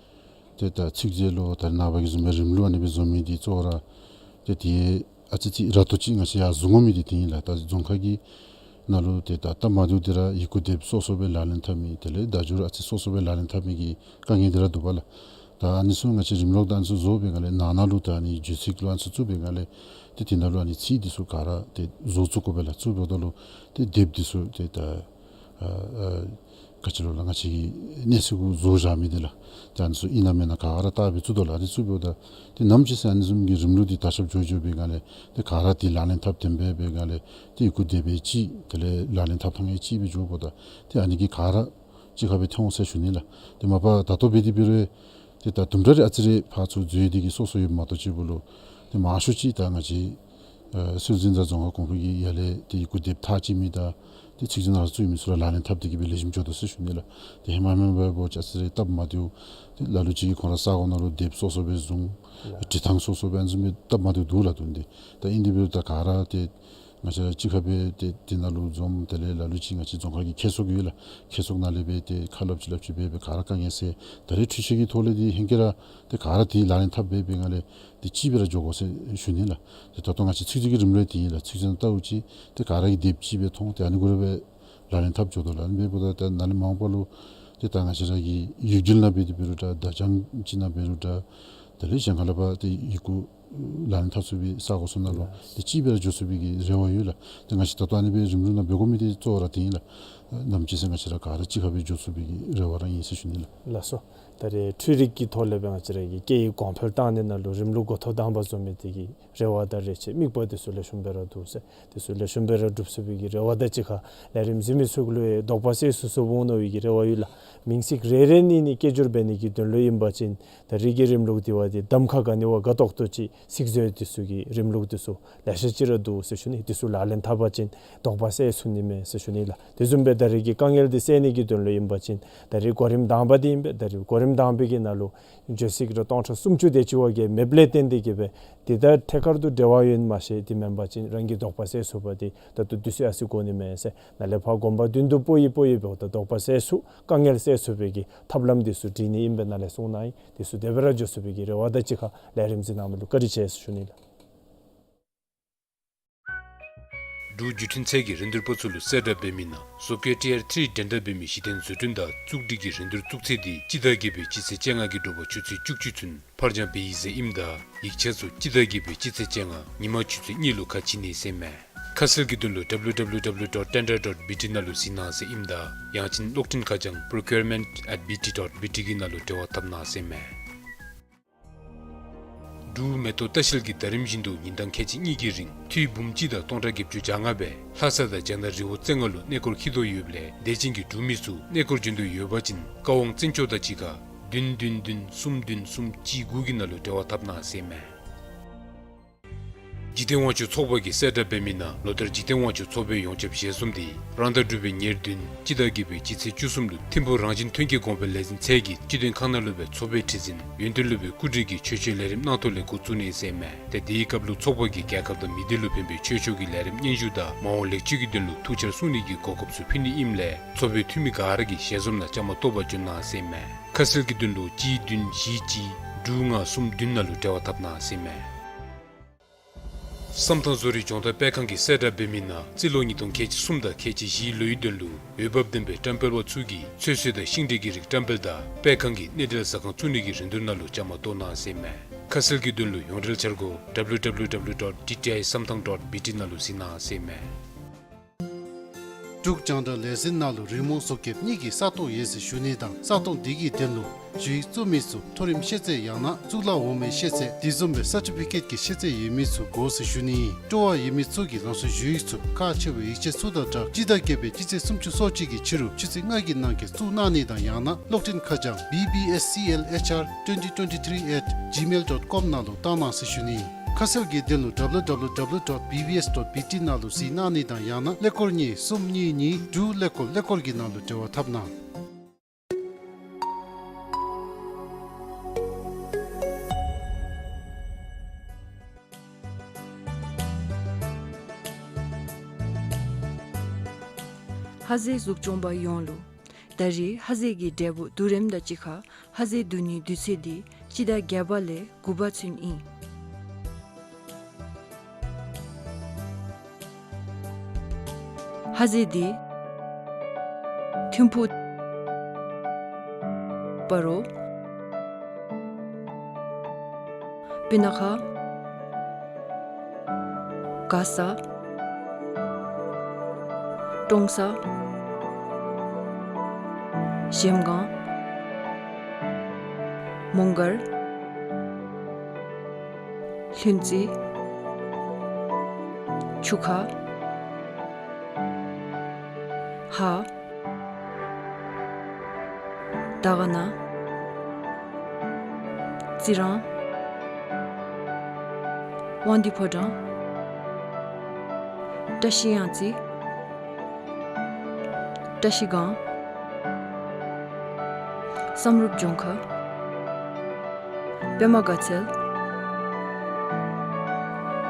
ཏེ་ད་ཚིག་མཛོད་ལུ་ད་ནངས་པ་གི་བཟུམ་སྦེ་རིམ་ལུགས་ཨ་ནི་སྦེ་བཟོ་མི་འདི་གཙོ་བོ་ར་ཏེ་དེ་ཨ་ཙི་ཅིག་ར་ཏོ་ཅིག་ང་བཅས་ཡར་བཟོ་འོང་མི་འདི་དེ་ཨིན་ལགས། ད་རྫོང་ཁག་གི་ནང་ལུ་ཏེ་ད་སྟབས་མ་བདེཝ་འདི་ར་ཡི་གུ་དེབ་སོ་སོ་སྦེ་ལག་ལེན་འཐབ་མི་དེ་ལས་བརྡ་བསྒྱུར་ཨ་ཙི་སོ་སོ་སྦེ་ལག་ལེན་འཐབ་མི་གི་དཀའ་ངལ་འདི་ར་འདུག་པ་ལགས། ད་ཨ་ནི་ཚུ་ང་བཅས་རིམ་ལུགས་ད་ཨ་ནི་ཚུ་བཟོ་བའི་སྒང་ལས་ནང་ན་ལུ་ད་ཨ་ནི་བརྗོད་ཚིག་ལུ་ཨ་ནི་ཚུ་བཙུགས་པའི་སྒང་ལས་ཏེ་དེ་ནང་ལུ་ཨ་ནི་ཚིག་འདི་ཚུ་ག་ར་ཏེ་བཟོ་བཙུགས་དགོ་པས་ལགས། བཙུགས་འབདཝ་ད་ལུ་ཏེ་དེབ་འདི་ཚུ་ཏེ་ད་ཨ་ཨ་ག་ཅི་ལོ་ལགས། ང་བཅས་ཀྱི་གནས་ཚུལ་གུ་བཟོ་བཞག་མི་འདི་ལགས། ཏེ་ཨ་ནི་ཚུ་ཨིན་ན་མེན་ན་ག་ར་བལྟ་སྦེ་བཙུགས་དོ་ལགས། ཨ་ནི་བཙུགས་འབདཝ་ད་ཏེ་ནམ་ཅིག་ཟེར་ཨ་ནི་བཟུམ་གྱི་རིམ་ལུགས་འདི་དར་ཁྱབ་འགྱོ་འགྱོ་བའི་སྒང་ལས་ཏེ་ག་ར་ཏེ་ལག་ལེན་འཐབ་བཏུབ་པའི་སྒང་ལས་ཏེ་ཡི་གུ་དེབ་སྦེ་ཅིག་དེ་ལས་ལག་ལེན་འཐབ་ཐངས་ཡང་ཅིག་སྦེ་འགྱོཝ་ད་ཏེ་ཨ་ནི་གིས་ག་ར་གཅིག་ཁར་སྦེ་འཐོན་འོང་ཟེར་ཞུ་ནི་ལགས། ཏེ་མ་པ་ད་ལྟོ་འབད་དེ་འབད་རུང་ཏེ་ད་དུམ་གྲ་རེ་ཨ་ཙི་རེ་ཕར་ཚུར་འཛོལ་ཏེ་གིས་སོ་སོ་ཡོདཔ་མ་གཏོགས་ཅིག་འབདཝ་ལུ་ཏེ་མང་ཤོས་ཅིག་ད་ང་བཅས་ཨ་སྲོལ་འཛིན་དང་རྫོང་ཁ་གོང་འཕེལ་གྱི་ཡར་ལས་ཏེ་ཡི་གུ་དེབ་ཐག་བཅད་མི་དང་ཏེ་ཚིག་མཛོད་ནང་བཙུགས་མི་ཚུ་ར་ལག་ལེན་འཐབ་སྟེ་གིས་སྦེ་ལེགས་ཤོམ་འགྱོ་དོ་ཟེར་ཞུ་ནི་ལགས། ཏེ་ཧེ་མ་མེན་པར་འབད་བ་ཅིན་ཨ་ཙི་རེ་སྟབས་མ་བདེཝ་ཏེ་ལ་ལུ་ཅིག་གིས་ཁོང་ར་ས་གོ་ནང་ལུ་དེབ་སོ་སོ་སྦེ་བཟུང་འབྲི་ཐངས་སོ་སོ་སྦེ་ཨ་ནི་བཟུམ་སྦེ་སྟབས་མ་བདེཝ་འདུག་ལགས། དོན་འདི་ད་ཨིན་དེ་འབདཝ་ད་ག་ར་ཏེ་ང་བཅས་ར་གཅིག་ཁར་སྦེ་ཏེ་དེ་ནང་ལུ་འཛོམས། དེ་ལས་ལ་ལུ་ཅིག་ང་བཅས་རྫོང་ཁག་གི་ཁྱད་གསོད་ཡོད་ལགས། ཁྱད་གསོད་ནང་ལས་སྦེ་ཏེ་ཁ་སླབ་ཅིག་སླབ་ཅིག་འབད་སྦེ་ག་ར་དཀའ་ངལ་སེལ། ད་རེས་འཕྲུལ་ཆས་ཀྱི་ཐོག་ལས་འདི་ཧེང་སྐལ་ར་ཏེ་ག་ར་ཏེ་ལག་ལེན་འཐབ་འབད་བའི་སྒང་ལས་ཏེ་གཅིག་སྦེ་ར་འགྱོ་དགོ་ཟེར་ཞུ་ནི་ལགས། ཏེ་ད་ལྟོ་ང་བཅས་ཚིག་མཛོད་ཀྱི་རིམ་ལུགས་དེ་ཨིན་ལགས། ཚིག་མཛོད་ནང་བལྟཝ་ཅིག་ཏེ་ག་ར་གིས་དེབ་གཅིག་སྦེ་མཐོང་། ཏེ་ཨ་ནི་གུ་ར་སྦེ་ལག་ལེན་འཐབ་འགྱོ་དོ་ལགས། ཨ་ནི་འབདཝ་ད་ཏེ་ནཱ་ལས་མ་འོངས་པ་ལུ་ཏེ་ད་ང་བཅས་ར་གི་ཡུལ་གྱལ་ནང་འབད་དེ་འབད་རུང་འདྲ། བརྡ་བྱང་ཅིག་ནང་འབད་རུང་འདྲ། དེ་ལས་གཞན་ཁ་ལས་ཕར་ཏེ་ཡི་གུ་ལག་ལེན་འཐབ་ཚུགས་པའི་ས་གོ་ཚུ་ནང་ལུ་ཏེ་གཅིག་སྦེ་ར་འགྱོ་ཚུགས་པའི་གི་རེ་བ་ཡོད་ལགས། ཏེ་ང་བཅས་ད་ལྟོ་ཨ་ནི་སྦེ་རིམ་ལུགས་ནང་འབད་དགོ་མི་འདི་གཙོ་བོ་ར་དེ་ཨིན་ལགས། ནམ་ཅིག་ཟེར་ང་བཅས་ར་ག་ར་གཅིག་ཁར་སྦེ་འགྱོ་ཚུགས་པའི་གི་རེ་བ་ར་ཨིན་ཟེར་ཞུ་ནི་ལགས། ལགས་སོ། ད་རེས་འཕྲུལ་རིག་གི་ཐོག་ལས་སྦེ་ང་བཅས་ར་གི་སྐད་ཡིག་གོང་འཕེལ་བཏང་ནི་ནང་ལུ་རིམ་ལུགས་འགོ་ཐོག་དང་པ་བཟོ་མི་འདི་གི་རེ་བ་དང་རེ་ཆེ་དམིགས་པ་འདི་ཚུ་ལེགས་ཤོམ་སྦེ་ར་འདུག་ཟེར། འདི་ཚུ་ལེགས་ཤོམ་སྦེ་ར་འགྲུབ་ཚུགས་པའི་གི་རེ་བ་དང་གཅིག་ཁར་ལས་རིམ་གཟིགས་མི་ཚུ་གུ་ལུ་ཡང་དོགས་པ་སེལ་ཚུགས་ཚུགས་འོང་ནི་གི་རེ་བ་ཡོད་ལགས། མིང་ཚིག་རེ་རེ་གཉིས་གཉིས་སྐད་སྒྱུར་འབད་ནི་གི་དོན་ལུ་ཨིན་པ་ཅིན་ད་རིས་ཀྱི་རིམ་ལུགས་འདི་བ་འདི་གདམ་ཁ་ག་ནི་བ་དགའ་ཏོག་ཏོ་ཅིག་ཚིག་མཛོད་འདི་ཚུ་གི་རིམ་ལུགས་འདི་ཚུ་ལེ་ཤ་ཅིག་ར་འདུག་ཟེར་ཞུ་ནི། འདི་ཚུ་ལག་ལེན་འཐབ་པ་ཅིན་དོགས་པ་སེལ་ཚུགས་ནི་མས་ཟེར་ཞུ་ནི་ལགས། དེ་བཟུམ་སྦེ་ད་རིས་ཀྱི་དཀའ་ངལ་འདི་སེལ་ནི་གི་དོན་ལུ་ཨིན་པ་ཅིན་ད་རིས་གོ་རིམ་དང་པ་འདི་ཨིན་པས། ད་རིས་གོ་རིམ་དང་པའི་གི་ནང་ལུ་བརྗོད་ཚིག་ར་སྟོང་ཕྲག་སུམ་ཅུ་དེ་ཅིག་བ་གིས་མེདཔ་ལས་བརྟེན་ཏེ་གིས་སྦེ་འདི་དང་ཐད་ཀར་དུ་འབྲེལ་བ་ཡོད་མ་ཤེས། དེ་མེན་པ་ཅིན་རང་གི་དོགས་པ་སེལ་ཚུགས་པ་འདི་ད་ལྟོ་འདི་ཚུ་ཡང་སེལ་དགོ་ནི་མས་ཟེར། ནཱ་ལས་ཕར་གོམ་པ་མདུན་དུ་སྤོ་ཡི་སྤོ་ཡི་འབདཝ་ད་དོགས་པ་སེལ་ཚུགས་དཀའ་ངལ་སེལ་ཚུགས་པའི་གི་ཐབས་ལམ་འདི་ཚུ་སྒྲིག་ནི་ཨིན་པས་ནཱ་ལས་གསུངས་གནང་ཡི། འདི་ཚུ་དེ་སྦེ་ར་འགྱོ་ཚུགས་པའི་གི་རེ་བ་དང་གཅིག་ཁར་ལས་རིམ་གཟིགས་གནང་མི་ལུ་བཀའ་དྲིན་ཆེ་ཟེར་ཞུ་ནི་ལགས། འབྲུག་བརྒྱུད་འཕྲིན་ཚད་ཀྱི་རིན་བསྡུར་པ་ཚུ་ལུ་གསལ་བསྒྲགས་འབད་མི་ནང་བཟོ་བཀོད་ཊི་ཨར་ཐི་རི་འགྲན་ཟླ་འབད་མི་གཞི་རྟེན་བཟོ་སྐྲུན་དང་བཙུགས་སྒྲིག་གི་རིན་བསྡུར་བཙུགས་ཚེས་འདི་སྤྱི་ཟླ་བརྒྱད་པའི་སྤྱི་ཚེས་བཅོ་ལྔ་གི་དྲོ་པ་ཆུ་ཚོད་བཅུ་གཅིག་ཚུན་ཕར་འགྱངས་འབད་ཡི་ཟེར་ཨིནམ་ད་ཡིག་ཆ་ཚུ་སྤྱི་ཟླ་བརྒྱད་པའི་སྤྱི་ཚེས་བཅོ་ལྔ་ཉིན་མ་ཆུ་ཚོད་གཉིས་ལུ་ཁ་ཕྱེ་ནི་ཟེར་མས། ཁ་གསལ་གྱི་དོན་ལུ་www dot tender dot bt ནང་ལུ་གཟིགས་གནང་ཟེར་ཨིནམ་ད་ཡང་ཅིན་གློག་འཕྲིན་ཁ་བྱང་procurement at bt dot bt གི་ནང་ལུ་འབྲེལ་བ་འཐབ་གནང་ཟེར་མས། འབྲུག་མེ་ཏོག་ལྟ་བཤལ་གྱིས་ཟླ་རིམ་བཞིན་དུ་ཉིན་གྲངས་ཁལ་གཅིག་གཉིས་ཀྱི་རིང་འཐུས་འབུམ་གཅིག་དང་སྟོང་ཕྲག་བརྒྱད་ཅུ་གྱ་ལྔ་སྦེ་ལྷ་ས་དང་རྒྱ་ནག་རི་བོ་རྩེ་ལྔ་ལུ་གནས་སྐོར་འཁྱིད་དོ་ཡོདཔ་ལས་དད་ཅན་གྱི་འབྲུག་མི་ཚུ་གནས་སྐོར་འབྱོན་འདོད་ཡོད་པ་ཅིན་ཀ་ཝང་བཙན་སྐྱོགས་དང་གཅིག་ཁར་བདུན་བདུན་བདུན་གསུམ་བདུན་གསུམ་གཅིག་དགུ་གི་ནང་ལུ་འབྲེལ་བ་འཐབ་གནང་ཟེར་མས། འཇིག་རྟེན་དབང་ཕྱུག་ཚོགས་པ་གིས་གསལ་བསྒྲགས་འབད་མི་ནང་ལོ་ལྟར་འཇིག་རྟེན་དབང་ཕྱུག་ཚོགས་པའི་ཡོངས་ཁྱབ་ཞལ་འཛོམས་འདི་རང་ཟླ་དྲུག་པའི་ཉེར་བདུན་སྤྱི་ཟླ་བརྒྱད་པའི་སྤྱི་ཚེས་བཅུ་གསུམ་ལུ་ཐིམ་ཕུག་རང་བཞིན་ཐོན་སྐྱེད་གོང་འཕེལ་ལས་འཛིན་ཚད་ཀྱི་སྤྱི་དོན་ཁང་ནང་ལུ་སྦེ་ཚོགས་པའི་ཁྲི་འཛིན་ཡོན་ཏན་སློབ་དཔོན་སྐུ་བགྲེས་ཀྱི་ཆོས་ཆོས་ལས་རིམ་གནང་ཐོག་ལས་འགོ་བཙུགས་ནི་ཟེར་མས། ཏེ་དེའི་སྐབས་ལུ་ཚོགས་པ་གིས་རྒྱལ་ཁབ་དང་མི་སྡེ་ལུ་ཕན་པའི་ཆོས་ཕྱོགས་ཀྱི་ལས་རིམ་སྙན་ཞུ་དང་མ་འོངས་ལེགས་བཅོས་ཀྱི་དོན་ལུ་ཐུགས་འཆར་གསུང་ནི་གི་གོ་སྐབས་ཚུ་ཕུལ་ནི་ཨིནམ་ལས་ཚོགས་པའི་འཐུས་མི་ག་ར་གིས་ཞལ་འཛོམས་ནང་བཅའ་མར་གཏོགས་པར་འབྱོན་གནང་ཟེར་མས། ཁ་གསལ་གྱི་དོན་ལུ་གཅིག་བདུན་བཞི་གཅིག་དྲུག་ལྔ་གསུམ་བདུན་ནང་ལུ་འབྲེལ་བ་འཐབ་གནང་ཟེར་མས། བསམ་ཐང་བཟོ་རིག་སྦྱོང་བརྡར་སྤེལ་ཁང་གིས་གསལ་བསྒྲགས་འབད་མི་ནང་རྩིས་ལོ་ཉིས་སྟོང་ཁལ་གཅིག་གསུམ་དང་ཁལ་གཅིག་བཞིའི་ལོའི་དོན་ལུ་འོས་འབབ་ལྡན་པའི་བཀྲམ་སྤེལ་པ་ཚུ་གིས་ཚོད་བསྲེ་དང་ཤིང་འབྲས་ཀྱི་རིགས་བཀྲམ་སྤེལ་དང་སྤེལ་ཁང་གི་གནས་འབྲེལ་ཟ་ཁང་བཙུགས་ནི་གི་རིན་བསྡུར་ནང་ལུ་བཅའ་མར་གཏོགས་གནང་ཟེར་མས། ཁ་གསལ་གྱི་དོན་ལུ་ཡོངས་འབྲེལ་འཆར་སྒོ་www dot dti samthang dot bt ནང་ལུ་གཟིགས་གནང་ཟེར་མས། འབྲུག་རྒྱང་བསྒྲགས་ལས་འཛིན་ནང་ལུ་རི་མོ་བཟོ་མཁན་གཉིས་ཀྱི་ས་སྟོང་ཡོད་ཟེར་ཞུ་ནི་དང་ས་སྟོང་དེ་གི་དོན་ལུ་ཞུ་ཡིག་བཙུགས་མི་ཚུ་མཐོ་རིམ་ཤེས་ཚད་ཡང་ན་གཙུག་ལག་འོག་མའི་ཤེས་ཚད་དེ་བཟུམ་སྦེ་སར་ཊི་ཕི་ཀེཊ་ཀྱི་ཤེས་ཚད་ཡོད་མི་ཚུ་དགོ་ཟེར་ཞུ་ནི་ཨིན། སྤྲོ་བ་ཡོད་མི་ཚུ་གིས་རང་སོའི་ཞུ་ཡིག་ཚུ་ཁག་ཆེ་བའི་ཡིག་ཆ་ཚུ་དང་སྦྲགས་སྤྱི་ཟླ་བརྒྱད་པའི་སྤྱི་ཚེས་སུམ་ཅུ་སོ་གཅིག་གི་ཕྱི་རུ་ཆུ་ཚོད་ལྔ་གི་ནང་འཁོད་བཙུགས་གནང་ནི་དང་ཡང་ན་གློག་འཕྲིན་ཁ་བྱང་B B S C L H R twenty twenty-three at gmail dot com ནང་ལུ་བཏང་གནང་ཟེར་ཞུ་ནི་ཨིན། ཁ་གསལ་གྱི་དོན་ལུ W W W dot B B S dot B T ནང་ལུ་གཟིགས་གནང་ནི་དང་ཡང་ན་ཀླད་ཀོར་གཉིས་གསུམ་གཉིས་གཉིས་དྲུག་ཀླད་ཀོར་ཀླད་ཀོར་གྱི་ནང་ལུ་འབྲེལ་བ་འཐབ་གནང་། ཧ་ཟེ་གཟུགས་སྐྱོང་པ་ཡོངས་ལུ། ད་རེས་ཧ་ཟེ་གི་འབྲས་བུ་བསྡུ་རིམ་དང་གཅིག་ཁར་ཧ་ཟེ་བསྡུ་ནིའི་དུས་ཚོད་འདི་སྤྱི་ཟླ་བརྒྱད་པ་ལས་དགུ་པ་ཚུན་ཨིན། ཧ་ཟེ་འདི་ཐིམ་ཕུག་སྤ་རོ་སྤུ་ན་ཁ་མགར་ས་ཀྲོང་གསར་གཞལམ་སྒང་མོང་སྒར་ལྷུན་རྩེ་ཆུ་ཁ་ཧཱ་དར་དཀར་ན་རྩི་རང་དབང་འདུས་ཕོ་བྲང་བཀྲ་ཤིས་གཡང་རྩེ་བཀྲ་ཤིས་སྒང་བསམ་གྲུབ་ལྗོངས་མཁར་པདྨ་དགའ་ཚལ་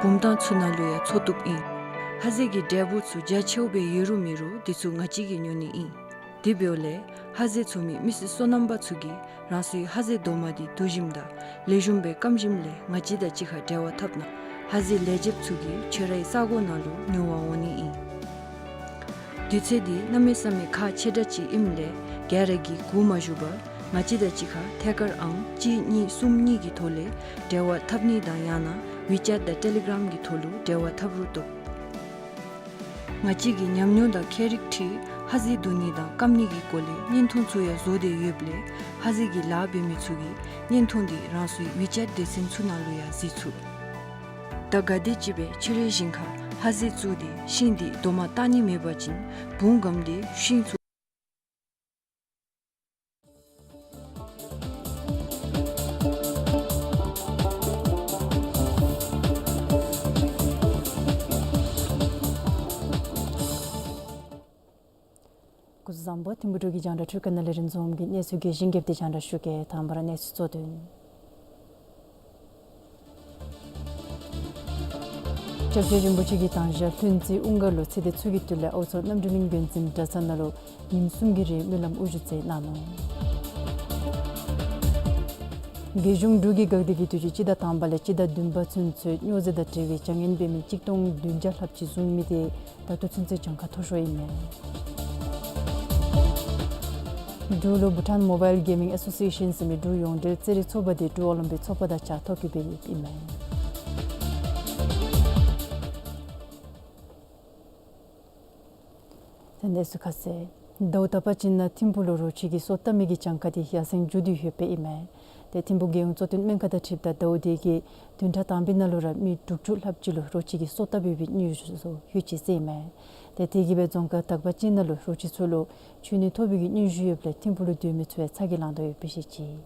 བུམ་ཐང་ཚུ་ནང་ལུ་ཡང་འཚོ་བཏུབ་ཨིན། ཧ་ཟེ་གི་འབྲས་བུ་ཚུ་རྒྱ་ཆེཝ་སྦེ་ཡོད་རུང་མེད་རུང་དེ་ཚུ་ང་བཅས་ཀྱིས་ཉོ་ནི་ཨིན། དེ་འབདཝ་ལས་ཧ་ཟེ་འཚོ་མི་མི་སེར་སོ་ནམ་པ་ཚུ་གིས་རང་སོའི་ཧ་ཟེ་རྡོག་མ་འདི་བསྡུ་ཞིནམ་དང་ལེགས་ཤོམ་སྦེ་སྐམ་ཞིནམ་ལས་ང་བཅས་དང་གཅིག་ཁར་འབྲེལ་བ་འཐབ་གནང་། ཧ་ཟེ་ལེགས་འཇེབས་ཚུ་གིས་ཁྱོད་རའི་ས་གོ་ནང་ལུ་ཉོ་བར་འོང་ནི་ཨིན། དུས་ཚོད་འདི་གནམ་མེད་ས་མེད་ཁག་ཆེ་དྲགས་ཅིག་ཨིནམ་ལས་ག་ར་གིས་སྒུག་མ་བཞུགས་པར་ང་བཅས་དང་གཅིག་ཁར་ཐད་ཀར་ཨང་གཅིག་གཉིས་གསུམ་གཉིས་ཀྱི་ཐོག་ལས་འབྲེལ་བ་འཐབ་ནི་དང་ཡང་ན་ཝི་ཅེཊ་དང་ཊེ་ལི་གརམ་གྱི་ཐོག་ལུ་འབྲེལ་བ་འཐབ་རུང་བཏུབ། ང་བཅས་ཀྱི་ཉམས་མྱོང་དང་མཁས་རིག་འཁྲིལ་ཧ་ཟེ་བསྡུ་ནི་དང་སྐམ་ནི་གི་སྐོར་ལས་བརྙན་ཐུང་ཚུ་ཡང་བཟོ་སྟེ་ཡོདཔ་ལས་ཧ་ཟེ་གི་ལཱ་འབད་མི་ཚུ་གིས་བརྙན་ཐུང་འདི་རང་སོའི་ཝི་ཅེཊ་སྡེ་ཚན་ཚུ་ནང་ལུ་ཡང་གཟིགས་ཚུགས། ད་ག་དེམ་ཅིག་སྦེ་ཕྱི་རོལ་ཞིང་ཁར་ཧ་ཟེ་བཙུགས་ཏེ་ཤིང་འདི་རྡོག་མ་བཏགས་ནི་མེད་པ་ཅིན་བུང་སྒམ་སྟེ་ཤིང་ཚུ། སྐུ་གཟུགས་བཟང་པོ། ཐིམ་ཕུག་འབྲུག་གི་རྒྱང་བསྒྲགས་ཁྲུས་ཁང་ནང་ལས་རིན་འཛོམས་ཀྱིས་གནས་ཚུལ་གྱི་ཞིབ་ཕྲ་དེ་རྒྱང་བསྒྲགས་ཞུ་གེ། དང་པ་ར་གནས་ཚུལ་གཙོ་དོན། སྐྱབས་རྗེ་རིན་པོ་ཆེ་གིས་དང་ཞག་ལྷུན་རྩེ་ཨུང་དཀར་ལུ་ཚེ་འདས་མཚོ་སྐྱེས་དུས་ལས་ཨའུ་མཚོ་རྣམ་གྲོལ་གླིང་དགོན་འཛིན་གྲྭ་ཚང་ནང་ལུ་ཉིནམ་གསུམ་གྱི་རིང་སྨོན་ལམ་དབུ་བཞུགས་མཛད་གནང་ནུག། རྒྱལ་གཞུང་འབྲུག་གི་འགག་སྡེ་གིས་དུས་ཅི་སྤྱི་ཟླ་དང་པ་ལས་སྤྱི་ཟླ་བདུན་པ་ཚུན་ཚོད་སྨྱོ་རྫས་དང་འབྲེལ་བའི་བྱ་ངན་འབད་མི་གཅིག་སྟོང་བདུན་བརྒྱ་ལྷགཔ་ཅིག་བཟུང་མི་དེ་ད་ལྟོ་ཚུན་ཚོད་གྱངས་ཁ་མཐོ་ཤོས་ཨིན་མས། འབྲུག་ལུ་Bhutan Mobile Gaming Association ཟེར་མི་འབྲུག་ཡོངས་འབྲེལ་རྩེད་རིགས་ཚོགས་པ་དེ་འབྲུག་ཨོ་ལིམ་པིག་ཚོགས་པ་དང་ཕྱག་ཐོག་གི་སྦེ་ཡོདཔ་ཨིན་མས། ད་གནས་ཚུལ་ཁ་གསལ། ཟླཝ་དག་པ་ཅིག་ནང་ཐིམ་ཕུག་ལུ་རོ་ཁྱི་གིས་སོ་བཏབ་མི་གི་གྱངས་ཁ་དེ་ཡར་སེང་འགྱོ་སྟེ་ཡོདཔ་ཨིན་མས། ཏེ་ཐིམ་ཕུག་རྒྱལ་ཡོངས་གཙོ་བསྟེན་སྨན་ཁང་དང་འཁྲིལཝ་ད་ཟླཝ་དེ་གི་བདུན་ཕྲག་དང་པའི་ནང་ལུ་ར་མི་དྲུག་ཅུ་ལྷགཔ་ཅིག་ལུ་རོ་ཁྱི་གིས་སོ་བཏབ་ཡོད་པའི་སྙན་ཞུ་ཚུ་ཡོད་ཅི་ཟེར་ཨིན་མས། ཏེ་དེ་གིས་སྦེ་རྫོང་ཁག་དག་པ་ཅིག་ནང་ལུ་རོ་ཁྱི་ཚུ་ལུ་འཆོལ་ནི་ཐོབ་པའི་སྙན་ཞུ་ཡོདཔ་ལས་ཐིམ་ཕུག་ལུ་སྡོད་མི་ཚུ་ཡང་ཚ་གྱང་ལང་དོ་ཡོདཔ་སྦེ་བཤད་ཅི།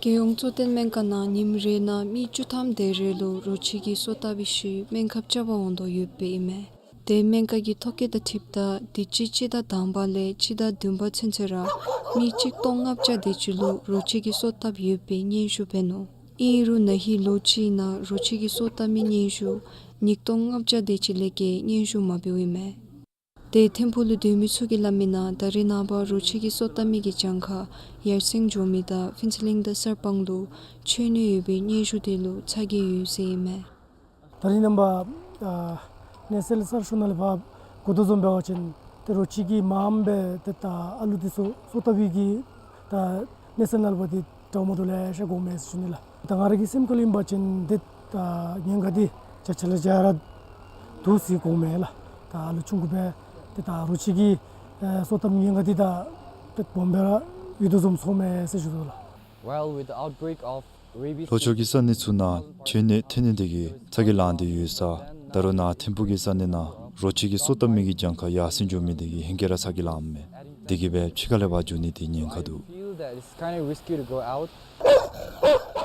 རྒྱལ་ཡོངས་གཙོ་བསྟེན་སྨན་ཁང་ནང་ཉིནམ་རེ་ནང་མི་བཅུ་ཐམ་དེ་རེ་ལུ་རོ་ཁྱི་གིས་སོ་བཏབ་པའི་ཤུལ་སྨན་ཁབ་རྐྱབ་པར་འོང་དོ་ཡོདཔ་ཨིན་མས། ཏེ་སྨན་ཁང་གི་ཐོ་བཀོད་དང་འཁྲིལཝ་ད་དུས་ཅི་སྤྱི་ཟླ་དང་པ་ལས་སྤྱི་ཟླ་བདུན་པ་ཚུན་ཚོད་ར་མི་གཅིག་སྟོང་ལྔ་བརྒྱ་དེ་ཅིག་ལུ་རོ་ཁྱི་གིས་སོ་བཏབ་ཡོད་པའི་སྙན་ཞུ་འབད་ནུག། ཨིན་རུང་ན་ཧིང་ལོ་གཅིག་ནང་རོ་ཁྱི་གིས་སོ་བཏབ་མི་སྙན་ཞུ་ཉིས་སྟོང་ལྔ་བརྒྱ་དེ་ཅིག་ལས་བརྒལ་སྙན་ཞུ་མ་འབདཝ་ཨིན་མས། ཏེ་ཐིམ་ཕུག་ལུ་སྡོད་མི་ཚུ་གིས་སླབ་མིའི་ནང་ད་རེས་ནངས་པ་རོ་ཁྱི་གིས་སོ་བཏབ་མི་གི་གྱངས་ཁ་ཡར་སེང་འགྱོ་མི་དང་ཕུན་ཚོགས་གླིང་དང་གསར་སྤང་ལུ་འཆོལ་ནི་ཡོད་པའི་སྙན་ཞུ་དེ་ལུ་ཚ་གྱང་ཡོད་ཟེར་ཨིན་མས། ད་རེས་ནངས་པ་ཨ་གནས་ཚུལ་གསར་ཤོས་ནང་ལས་ཕར་གོ་དོ་བཟུམ་འབད་བ་ཅིན་ཏེ་རོ་ཁྱི་གིས་མངམ་སྦེ་ཏེ་ད་ཨ་ལུ་དེ་ཚུ་སོ་བཏབ་པའི་གི་ད་གནས་ཚུལ་ནང་ལུ་འབད་དེ་འདྲཝ་མ་འདྲཝ་ལེ་ཤ་གོཝ་མས་ཟེར་ཞུ་ནི་ལགས། ད་ང་ར་གི་སེམས་ཁ་ལུ་ཨིན་པ་ཅིན་ཏེ་ད་ཉེན་ཁ་དེ་ཆ་ཆ་ལ་ཅ་ར་འདུག་ཟེར་གོཝ་མས་ལགས། ད་ལོ་ཆུང་ཀུ་སྦེ་ཏེ་ད་རོ་ཁྱི་གི་ཨེ་སོ་བཏབ་མི་ཉེན་ཁ་འདི་ད་ཏེ་སྦོམ་སྦེ་ར་ཡོད་དོ་བཟུམ་ཚོརཝ་མས་ཟེར་ཞུ་དོ་ལགས། Well, with the outbreak of rabies ལྷོ་ཕྱོགས་ཀྱི་ས་གནས་ཚུ་ནང་ཁྱོན་ནད་ཐོན་ནི་དེ་གིས་ཚ་གྱང་ལངས་ཏེ་ཡོད་ས། ད་རུང་ནཱ་ཐིམ་ཕུག་གི་ས་གནས་ནང་རོ་ཁྱི་གི་སོ་བཏབ་མི་གི་གྱངས་ཁ་ཡར་སེང་འགྱོ་མི་དེ་གིས་ཧེང་སྐལ་ར་ཚ་གྱང་ལངམ་མས། དེ་གིས་སྦེ་ཕྱི་ཁ་ལས་ཕར་འགྱོ་ནི་དེ་ཉེན་ཁ་འདུག། Feel that it's kind of risky to go out.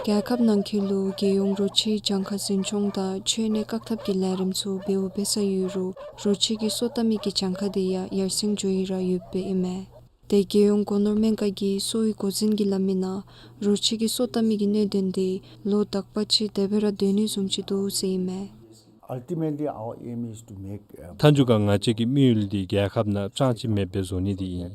རྒྱལ་ཁབ་ནང་འཁོད་ལུ་རྒྱལ་ཡོངས་རོ་ཁྱི་གྱངས་ཁ་འཛིན་སྐྱོང་དང་ཁྱོན་ནད་བཀག་ཐབས་ཀྱི་ལས་རིམ་ཚུ་འབདཝ་འབད་ས་ཡོད་རུང་རོ་ཁྱི་གི་སོ་བཏབ་མི་གི་གྱངས་ཁ་དེ་ཡང་ཡར་སེང་འགྱོ་ཡི་ར་ཡོདཔ་ཨིན་མས། ཏེ་རྒྱལ་ཡོངས་སྒོ་ནོར་སྨན་ཁང་གི་གསོ་བའི་འགོ་འཛིན་གྱིས་སླབ་མི་ནང་རོ་ཁྱི་གི་སོ་བཏབ་མི་གི་གནད་དོན་དེ་ལོ་དག་པ་ཅིག་དེ་སྦེ་ར་སྡོད་ནི་བཟུམ་ཅིག་འདུག་ཟེར་ཨིན་མས། Ultimately, our aim is to make, uh, མཐའ་མཇུག་ཁར་ང་བཅས་ཀྱི་དམིགས་ཡུལ་འདི་རྒྱལ་ཁབ་ནང་གྲངས་ཅིག་མེདཔ་སྦེ་བཟོ་ནི་འདི་ཨིན།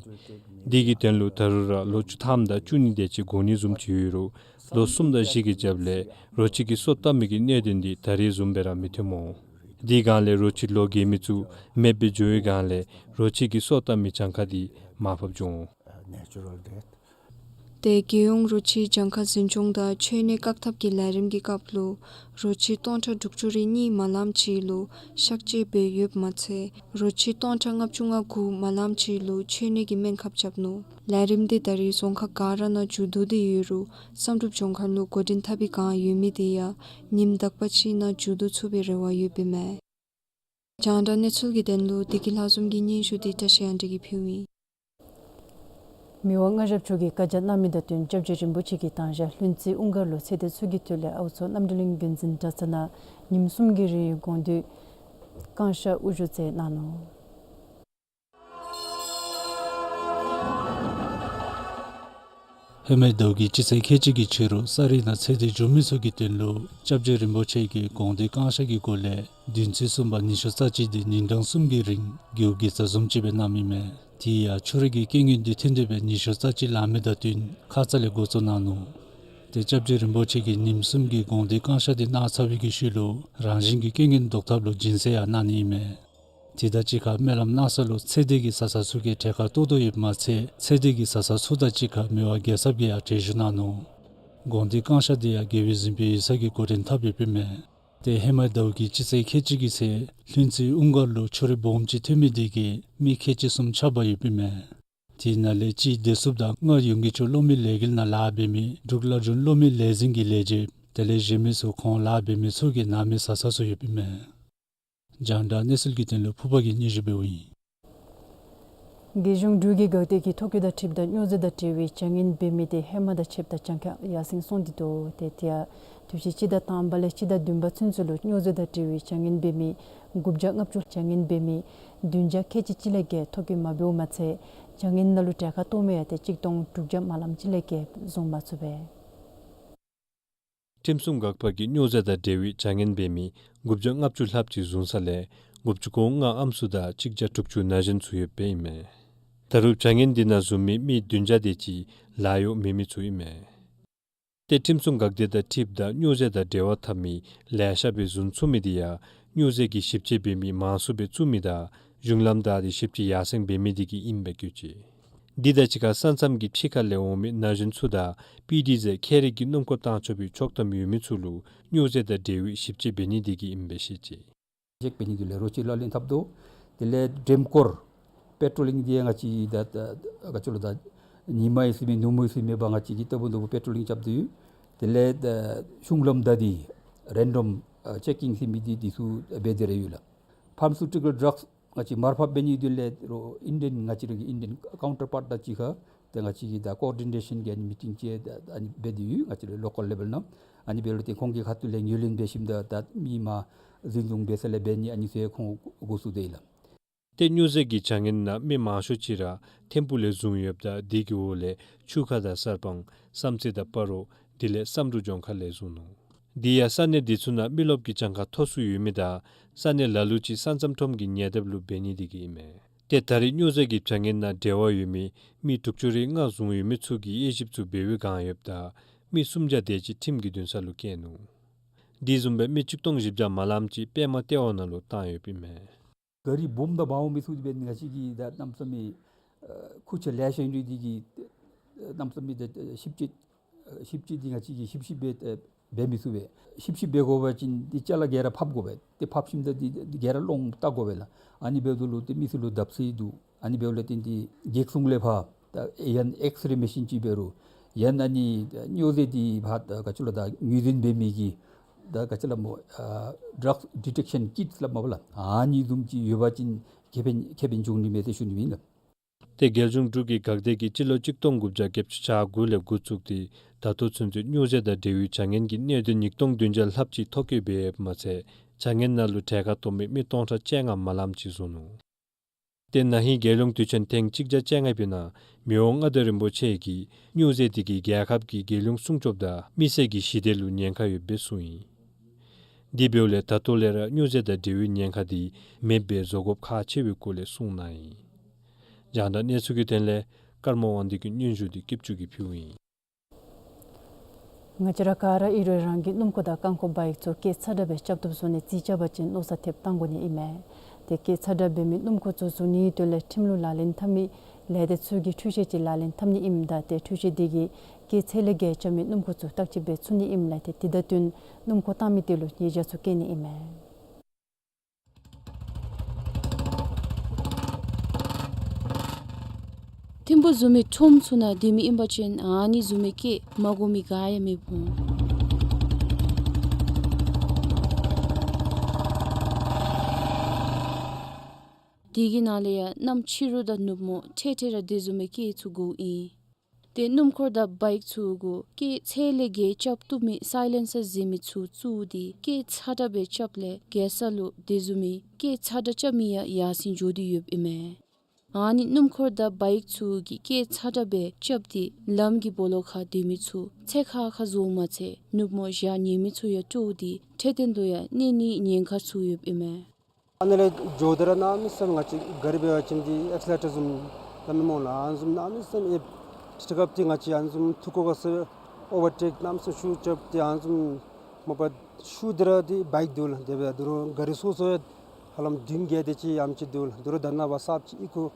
འདི་གི་དོན་ལུ་ད་རུང་ར་ལོ་བཅུ་ཐམ་དང་བཅུ་གཉིས་དེ་ཅིག་འགོར་ནི་བཟུམ་ཅིག་ཡོད་རུང་ལོ་གསུམ་དང་བཞི་གི་རྒྱབ་ལས་རོ་ཁྱི་གི་སོ་བཏབ་མི་གི་གནད་དོན་འདི་ད་རེས་བཟུམ་སྦེ་ར་མི་ཐོནམ་འོང་། དེའི་སྒང་ལས་རོ་ཁྱི་ལོ་རྒས་མི་ཚུ་མེདཔ་སྦེ་འགྱོ་བའི་སྒང་ལས་རོ་ཁྱི་གི་སོ་བཏབ་མི་གྱངས་ཁ་འདི་མར་ཕབ་འགྱོ་འོང་། Natural death. ཏེ་རྒྱལ་ཡོངས་རོ་ཁྱི་གྱངས་ཁ་འཛིན་སྐྱོང་དང་ཁྱོན་ནད་བཀག་ཐབས་ཀྱི་ལས་རིམ་གྱི་སྐབས་ལུ་རོ་ཁྱི་སྟོང་ཕྲག་དྲུག་ཅུ་རེ་གཉིས་མ་ལངམ་ཅིག་ལུ་གཤག་བཅོས་འབད་ཡོདཔ་མ་ཚད་རོ་ཁྱི་སྟོང་ཕྲག་ལྔ་བཅུ་ང་དགུ་མ་ལངམ་ཅིག་ལུ་ཁྱོན་ནད་ཀྱི་སྨན་ཁབ་བརྐྱབས་ནུག། ལས་རིམ་འདི་ད་རེས་རྫོང་ཁག་ག་ར་ནང་མཇུག་བསྡུ་སྟེ་ཡོད་རུང་བསམ་གྲུབ་ལྗོངས་མཁར་ལུ་འགོ་འདྲེན་འཐབ་པའི་བསྒང་ཡོད་མི་དེ་ཡང་ཉིནམ་དག་པ་ཅིག་ནང་མཇུག་བསྡུ་ཚུགས་པའི་རེ་བ་ཡོདཔ་ཨིན་མས། རྒྱང་བསྒྲགས་གནས་ཚུལ་གྱི་དོན་ལུ་བདེ་སྐྱིད་ལྷ་འཛོམས་ཀྱི་སྙན་ཞུ་འདི་བཀྲ་ཤིས་དབང་འདུས་ཀྱིས་ཕུལཝ་ཨིན། མི་དབང་མངའ་ཞབས་མཆོག་གིས་བཀའ་རྒྱ་གནང་མི་དང་བསྟུན་སྐྱབས་རྗེ་རིན་པོ་ཆེ་གིས་དང་ཞག་ལྷུན་རྩེ་དབུ་མགར་ལུ་ཚེ་འདས་ཚུ་གི་དུས་ལས་ཨའུ་མཚོ་རྣམ་གྲོལ་གླིང་མགོན་འཛིན་གྲྭ་ཚང་ནང་ཉིནམ་གསུམ་གྱི་རིང་དགོངས་འདུས་བསྐང་བཤགས་དབུ་བཞུགས་མཛད་གནང་ནུག། ཧེ་མའི་ཟླཝ་གི་སྤྱི་ཚེས་ཁལ་གཅིག་གི་ཕྱི་རུ་ས་རུད་ནང་ཚེ་འདས་བྱོན་མི་ཚུ་གི་དོན་ལུ་སྐྱབས་རྗེ་རིན་པོ་ཆེ་གིས་དགོངས་འདུས་བསྐང་བཤགས་ཀྱི་སྒོ་ལས་བདུན་ཚིགས་གསུམ་པ་ཉི་ཤུ་རྩ་གཅིག་འདི་ཉིན་གྲངས་གསུམ་གྱི་རིང་རྒྱལ་བའི་དགེ་རྩ་བཟུམ་ཅིག་སྦེ་གནངམ་ཨིན་མས། དེ་ཡང་ཆུ་རུད་ཀྱི་རྐྱེན་ངན་འདི་ཐོན་ཏེ་སྦེ་ཉི་ཤུ་རྩ་གཅིག་ལང་མི་དང་བསྟུན་ཁ་ཙ་ལས་འགོ་བཙུགས་གནང་ནུག། ཏེ་སྐྱབས་རྗེ་རིན་པོ་ཆེ་གིས་ཉིནམ་གསུམ་གྱི་དགོངས་འདུས་བསྐང་བཤགས་འདི་གནང་ཚར་བའི་གི་ཤུལ་ལུ་རང་བཞིན་གྱི་རྐྱེན་ངན་བཟློག་ཐབས་ལུ་སྦྱིན་སྲེག་ཡང་གནང་ནི་ཨིན་མས། དེ་དང་གཅིག་ཁར་སྨོན་ལམ་གནང་ས་ལུ་ཚེ་འདས་ཀྱི་བཟའ་ཚང་ཚུ་གིས་གྲལ་ཁར་གཏོགས་དོ་ཡོདཔ་མ་ཚད་ཚེ་འདས་ཀྱི་བཟའ་ཚང་ཚུ་དང་གཅིག་ཁར་མི་དབང་རྒྱལ་ཚབ་ཀྱིས་ཡང་གྲལ་བཞུགས་གནང་ནུག། དགོངས་འདུས་བསྐང་བཤགས་འདི་ཡང་རྒྱལ་བའི་གཟིམ་དཔོན་ཡིད་བཞིན་གྱིས་འགོ་འདྲེན་འཐབ་ཡོདཔ་ཨིན་མས། ཏེ་ཧེ་མའི་ཟླཝ་གི་སྤྱི་ཚེས་ཁལ་གཅིག་གི་ཚེ་ལྷུན་རྩེ་དབུ་མགར་ལུ་ཆུ་རུད་སྦོམ་ཅིག་ཐོན་མི་འདི་གིས་མི་ཁལ་གཅིག་གསུམ་ཆགས་པ་ཡོདཔ་ཨིན་མས། དེ་ནང་ལས་གཅིག་བདེ་སྲུངཔ་དང་ལྔ་ཡོངས་དགེ་ཆོས་སློབ་མའི་ལས་འགུལ་ནང་ལཱ་འབད་མི་འབྲུག་བླ་སྒྲོན་སློབ་མའི་ལས་འཛིན་གྱི་ལས་བྱེདཔ་དེ་ལས་གཞན་མི་ཚུ་ཁོང་ལཱ་འབད་མི་ཚུ་གི་ནང་མི་བཟའ་ཚང་ཚུ་ཡོདཔ་ཨིན་མས། རྒྱང་བསྒྲགས་གནས་ཚུལ་གྱི་དོན་ལུ་ཕུར་པ་གིས་སྙན་ཞུ་འབདཝ་ཨིན། རྒྱལ་གཞུང་འབྲུག་གི་འགག་སྡེ་གིས་ཐོ་བཀོད་དང་འཁྲིལཝ་ད་སྨྱོ་རྫས་དང་འབྲེལ་བའི་བྱ་ངན་འབད་མི་དེ་ཧེ་མ་དང་ཕྱདཔ་ད་གྱངས་ཁ་ཡར་སེང་སོང་སྟེ་འདུག། ཏེ་དེ་ཡང་དུས་ཅི་སྤྱི་ཟླ་དང་པ་ལས་སྤྱི་ཟླ་བདུན་པ་ཚུན་ཚོད་ལུ་སྨྱོ་རྫས་དང་འབྲེལ་བའི་བྱ་ངན་འབད་མི་དགུ་བརྒྱ་ལྔ་བཅུ་བྱ་ངན་འབད་མི་བདུན་བརྒྱ་ཁལ་གཅིག་གཅིག་ལས་བརྒལ་ཐོ་བཀོད་མ་འབདཝ་མ་ཚད་བྱ་ངན་ནང་ལུ་གྲལ་ཁར་གཏོགས་མི་ཡང་ཏེ་གཅིག་སྟོང་དྲུག་བརྒྱ་མ་ལངམ་ཅིག་ལས་བརྒལ་བཟུང་མ་ཚུགས་པས། ཁྲིམས་སྲུང་འགག་པ་གིས་སྨྱོ་རྫས་དང་འབྲེལ་བའི་བྱ་ངན་འབད་མི་དགུ་བརྒྱ་ལྔ་བཅུ་ལྷགཔ་ཅིག་བཟུང་ས་ལས་དགུ་བཅུ་གོ་ལྔ་ཨམ་སྲུ་དང་གཅིག་བརྒྱ་དྲུག་ཅུ་ན་གཞོན་ཚུ་ཡོདཔ་ཨིན་མས། ད་རུང་བྱ་ངན་འདི་ནང་བཟུང་མི་མི་བདུན་བརྒྱ་དེ་ཅིག་ལཱ་གཡོག་མེད་མི་ཚུ་ཨིན་མས། ཏེ་ཁྲིམས་སྲུང་འགག་སྡེ་དང་འཁྲིལཝ་ད་སྨྱོ་རྫས་དང་འབྲེལ་བ་འཐབ་མི་ལེ་ཤ་སྦེ་བཟུང་ཚུགས་མི་དེ་ཡང་སྨྱོ་རྫས་ཀྱི་ཞིབ་དཔྱད་འབད་མི་མང་སུ་སྦེ་བཙུགས་མི་དང་གཞུང་ལམ་བདའ་སྟེ་ཞིབ་དཔྱད་ཡར་སེང་འབད་མི་དེ་གིས་ཨིནམ་སྦེ་བཀོད་ཅི། འདི་དང་གཅིག་ཁར་ས་མཚམས་ཀྱི་ཕྱི་ཁ་ལས་འོང་མི་ན་གཞོན་ཚུ་དང་སྤུས་འདི་ཟེར་ཁེ་རིག་གི་སྣུམ་འཁོར་བཏང་ཆོག་པའི་ཆོག་ཐམ་ཡོད་མི་ཚུ་ལུ་སྨྱོ་རྫས་དང་འབྲེལ་བའི་ཞིབ་དཔྱད་འབད་ནི་དེ་གིས་ཨིནམ་སྦེ་བཤད་ཅི། ཅེཀ་འབད་ནི་དེ་ལས་རོ་ཁྱི་ལག་ལེན་འཐབ་དོ། དེ་ལས་འགྲེམས་སྐོར་པེ་ཊོ་ལིང་འདི་ང་བཅས་ད་ད་ག་ཅི་ལོ་ད་ཉིན་མ་ཡི་ཟེར་མི་ནུབ་མོ་ཡི་ཟེར་མེད་པར་ང་བཅས་ཀྱིས་ལྟ་བུ་ལྟ་བུ་པེ་ཊོ་ལིང་རྐྱབ་སྟེ་ཡོད། དེ་ལས་ད་གཞུང་ལམ་བདའ་སྟེ་རེན་ཌམ་ཨ་ཅེ་ཀིང་ཟེར་མི་འདི་འདི་ཚུ་འབད་དེ་ར་ཡོད་ལགས། ཕར་མ་སུ་ཊི་ཀལ་ཌྲགས་ང་བཅས་མར་ཕབ་འབད་ནི་དེ་ལས་རོགས་ཨིན་ཌི་ཡན་ང་བཅས་ར་གི་ཨིན་ཌི་ཡན་ཀའུན་ཊར་པཱརཊ་དང་གཅིག་ཁར་ཏེ་ང་བཅས་ཀྱིས་ད་ཀོ་ཨོར་ཌི་ནེ་ཤཱན་གྱི་ཨ་ནི་མི་ཊིང་ཅིག་ད་ཨ་ནི་འབད་དེ་ཡོད། ང་བཅས་ར་ལོ་ཀཱལ་ལེ་བཱལ་ནང་ཨ་ནི་འབད་རུང་ཏེ་ཁོང་གི་ཁ་ཐུག་ལས་ངོས་ལེན་འབད་ཞིནམ་ད་ད་མི་མར་འཛིན་བཟུང་འབད་ས་ལས་འབད་ནི་ཨ་ནི་ཚུ་ཡང་ཁོང་འགོ་བཙུགས་ཏེ་ཡོད་ལགས། ཏེ་སྨྱོ་རྫས་ཀྱི་བྱ་ངན་ནང་མི་མང་ཤོས་ཅིག་ར་ཐིམ་ཕུག་ལས་བཟུང་ཡོདཔ་ད་དེ་གི་འོག་ལས་ཆུ་ཁ་དང་གསར་སྤང་བསམ་རྩེ་དང་སྤ་རོ་དེ་ལས་བསམ་གྲུབ་ལྗོངས་མཁར་ལས་བཟུང་ནུག། དེ་ཡང་ས་གནས་དེ་ཚུ་ནང་མི་རློབས་ཀྱི་གྱངས་ཁ་མཐོ་སུ་ཡོད་མི་དང་ས་གནས་ལ་ལུ་ཅིག་ས་མཚམས་ཁྲོམ་གྱི་ཉེ་འདབས་ལུ་འབད་ནི་དེ་གིས་ཨིན་མས། ཏེ་ད་རེས་སྨྱོ་རྫས་ཀྱི་བྱ་ངན་ནང་འབྲེལ་བ་ཡོད་མི་མི་དྲུག་ཅུ་རེ་ལྔ་བཟུང་ཡོད་མི་ཚུ་གིས་དབྱེ་ཞིབ་ཚུ་འབད་བའི་བསྒང་ཡོདཔ་ད་མི་སུམ་བརྒྱ་དེ་ཅིག་ཁྲིམས་ཀྱི་འདུན་ས་ལུ་བསྐྱལ་ནུག། དེ་བཟུམ་སྦེ་མི་གཅིག་སྟོང་བཞི་བརྒྱ་མ་ལངམ་ཅིག་པདྨ་ལྟེ་བ་ནང་ལུ་བཏང་ཡོདཔ་ཨིན་མས། ག་རི་སྦོམ་དང་མ་འོང་མི་ཚུ་འདི་འབད་ནི་ང་བཅས་ཀྱིས་ད་གནམ་མེད་ས་མེད་ཨ་ཁུར་ཆ་ལེ་ཤ་ཡོད་རུང་འདི་གིས་གནམ་མེད་ས་མེད་ད་ཞིབ་དཔྱད་ཨ་ཞིབ་དཔྱད་འདི་ང་བཅས་ཀྱིས་ཞིབ་ཞིབ་སྦེ་ཨ་ འབད་མི་ཚུགས་པས། ཤིབ་ཤིབ་འབད་དགོ་པ་ཅིན་འདི་ཅ་ལ་ག་ར་ཕབ་དགོ་པས། ཏེ་ཕབ་ཞིནམ་ད་འདི་ག་ར་སློང་བལྟ་དགོ་པས་ལགས། ཨ་ནི་འབདཝ་ད་ལུ་ཏེ་མི་ཚུ་ལུ་བརྡབ་གསིག་འདུག། ཨ་ནི་འབདཝ་ལས་བརྟེན་ཏེ་གེགས་སོང་ལས་ཕར་ད་ཡང་ཨེགསི་རེ་མེ་ཤིན་ཅིག་འབད་རུང་ཡང་ཨ་ནི་སྨྱོ་རྫས་འདི་ཕར་ད་ག་ཅི་ལོ་ད་ངོས་འཛིན་འབད་མི་གི་ད་ག་ཅི་ལོ་སྨོ་ཨ་ཌགས་ཌི་ཊེག་ཤཱན་ཀིཊསི་སླབ་མས་པ་ལགས། ཨ་ནི་བཟུམ་ཅིག་ཡོད་པ་ཅིན་ཁེ་ཕན་ཁེ་ཕན་འབྱུང་ནི་མས་ཟེར་ཞུ་ནི་ཨིན་ལགས། ཏེ་རྒྱལ་གཞུང་འབྲུག་གི་འགག་སྡེ་གིས་སྤྱི་ལོ་གཅིག་སྟོང་དགུ་བརྒྱ་བརྒྱད་ཅུ་གྱ་དགུ་ལས་འགོ་བཙུགས་ཏེ་ད་ལྟོ་ཚུན་ཚོད་སྨྱོ་རྫས་དང་འབྲེལ་བའི་བྱ་ངན་གྱི་གནད་དོན་ཉིས་སྟོང་བདུན་བརྒྱ་ལྷགཔ་ཅིག་ཐོ་བཀོད་འབད་ཡོདཔ་མ་ཚད་བྱ་ངན་ནང་ལུ་གྲལ་ཁར་གཏོགས་མི་མི་སྟོང་ཕྲག་བཅོ་ལྔ་མ་ལངམ་ཅིག་བཟུང་ནུག། ཏེ་ན་ཧིང་རྒྱལ་ཡོངས་དུས་ཆེན་ཐེངས་གཅིག་བརྒྱ་བཅོ་ལྔ་པའི་ནང་མི་དབང་མངའ་བདག་རིན་པོ་ཆེ་གིས་སྨྱོ་རྫས་དེ་གིས་རྒྱལ་ཁབ་ཀྱི་རྒྱལ་ཡོངས་སྲུང་སྐྱོབ་དང་མི་སེར་གྱི་ཞི་བདེ་ལུ་ཉེན་ཁ་ཡོདཔ་སྦེ་གསུངས་ཡི། དེ་འབདཝ་ལས་ད་ལྟོ་ལས་ར་སྨྱོ་རྫས་དང་འབྲེལ་བའི་ཉེན་ཁ་དེ་མེདཔ་སྦེ་བཟོ་དགོཔ་ཁག་ཆེ་བའི་སྐོར་ལས་གསུངས་གནང་ཡི། རྒྱང་བསྒྲགས་གནས་ཚུལ་གྱི་དོན་ལས་ཀརྨ་དབང་འདུས་ཀྱི་སྙན་ཞུ་འདི་སྐྱིད་ཆུ་གིས་ཕུལཝ་ཨིན། ང་བཅས་ར་ག་ར་ཨིན་རུང་རང་གི་སྣུམ་འཁོར་དང་རྐང་འཁོར་བའིཀ་ཚུ་སྐད་ཚ་དྲགས་སྦེ་རྐྱབ་བཏུབ་བཟོ་ནི་རྩིས་རྐྱབ་པ་ཅིན་མནོ་བསམ་ཐེབས་བཏང་དགོ་ནི་ཨིན་མས། ཏེ་སྐད་ཚ་དྲགས་འབད་མི་སྣུམ་འཁོར་ཚུ་བཟོ་ནིའི་དོན་ལས་ཁྲིམས་ལུགས་ལག་ལེན་འཐབ་མི་ལས་སྡེ་ཚུ་གིས་འཕྲུལ་ཆས་ཅིག་ལག་ལེན་འཐབ་ནི་ཨིནམ་ད་ཏེ་འཕྲུལ་ཆས་དེ་གིས་སྐད་ཚད་ལས་བརྒལ་རྐྱབ་མི་སྣུམ་འཁོར་ཚུ་བརྟག་དཔྱད་འབད་ཚུགས་ནི་ཨིནམ་ལས་ཏེ་དེ་དང་བསྟུན་སྣུམ་འཁོར་བཏང་མི་དེ་ལུ་ཉེས་བྱ་ཚུ་བཀལ་ནི་ཨིན་མས། ཐིམ་ཕུག་བཟུམ་མའི་ཁྲོམ་ཚུ་ནང་སྡོད་མི་ཨིན་པ་ཅིན་ཨ་ནི་བཟུམ་མའི་སྐད་མ་གོ་མི་ག་ཡང་མེད་འོང་། དེ་གི་ནང་ལས་ཡང་གནམ་ཕྱི་རུ་དང་ནུབ་མོ་འཕྲལ་འཕྲལ་ར་དེ་བཟུམ་མའི་སྐད་ཚུ་གོཝ་ཨིན། ཏེ་སྣུམ་འཁོར་དང་བའིཀ་ཚུ་གུ་སྐད་ཚད་ལས་བརྒལ་རྐྱབ་བཏུབ་མི་སའི་ལེན་སར་ཟེར་མི་ཚུ་བཙུགས་ཏེ་སྐད་ཚ་དྲགས་སྦེ་རྐྱབ་ལས་རྒྱལ་ས་ལུ་དེ་བཟུམ་མའི་སྐད་ཚ་དྲགས་རྐྱབ་མི་ཡང་ཡར་སེང་འགྱོ་སྟེ་ཡོདཔ་ཨིན་མས། ཨ་ནི་སྣུམ་འཁོར་དང་བའིཀ་ཚུ་གིས་སྐད་ཚ་དྲགས་སྦེ་རྐྱབ་སྟེ་ལམ་གྱི་སྦོ་ལོགས་ཁར་སྡོད་མི་ཚུ་ཚེ་ཁར་ཁར་བཟོཝ་མ་ཚད་ནུབ་མོ་ཞག་ཉལ་མི་ཚུ་ཡང་སྤྲོ་སྟེ་འཕྲལ་སྟོན་དུ་ཡང་གནས་ནིའི་ཉེན་ཁ་ཚུ་ཡོདཔ་ཨིན་མས། ཨ་ནི་ལས་འགྱོ་སྟེ་ར་གནམ་མེད་ས་མེད་ང་བཅས་ག་ར་འབད་བ་ཅིན་འདི་ཨེག་སི་ལེ་ཊར་བཟུམ་ད་མི་སྨོ་ལགས། ཨ་ནི་བཟུམ་གནམ་མེད་ས་མེད་ཨེབ་ཅིག་སྐབས་ཏེ་ང་བཅས་ཨ་ནི་བཟུམ་ཐུག་གོ་ག་ས་ཨོ་ཝར་ཊེཀ་གནམ་མེད་ས་མེད་ཤུགས་རྐྱབ་སྟེ་ཨ་ནི་བཟུམ་མ་པ་ཤུལ་ཏེ་ར་འདི་བའིཀ་འདུག་ལགས། དེ་འབདཝ་ད་རུང་ག་ར་སོ་སོ་ཡང་ཧ་ལམ་བདུན་བརྒྱད་དེ་ཅིག་ཡམ་ཅིག་འདུག་ལགས། དེ་རུང་ད་ནཱ་བ་གསརཔ་ཅིག་ཨི་ཁུག་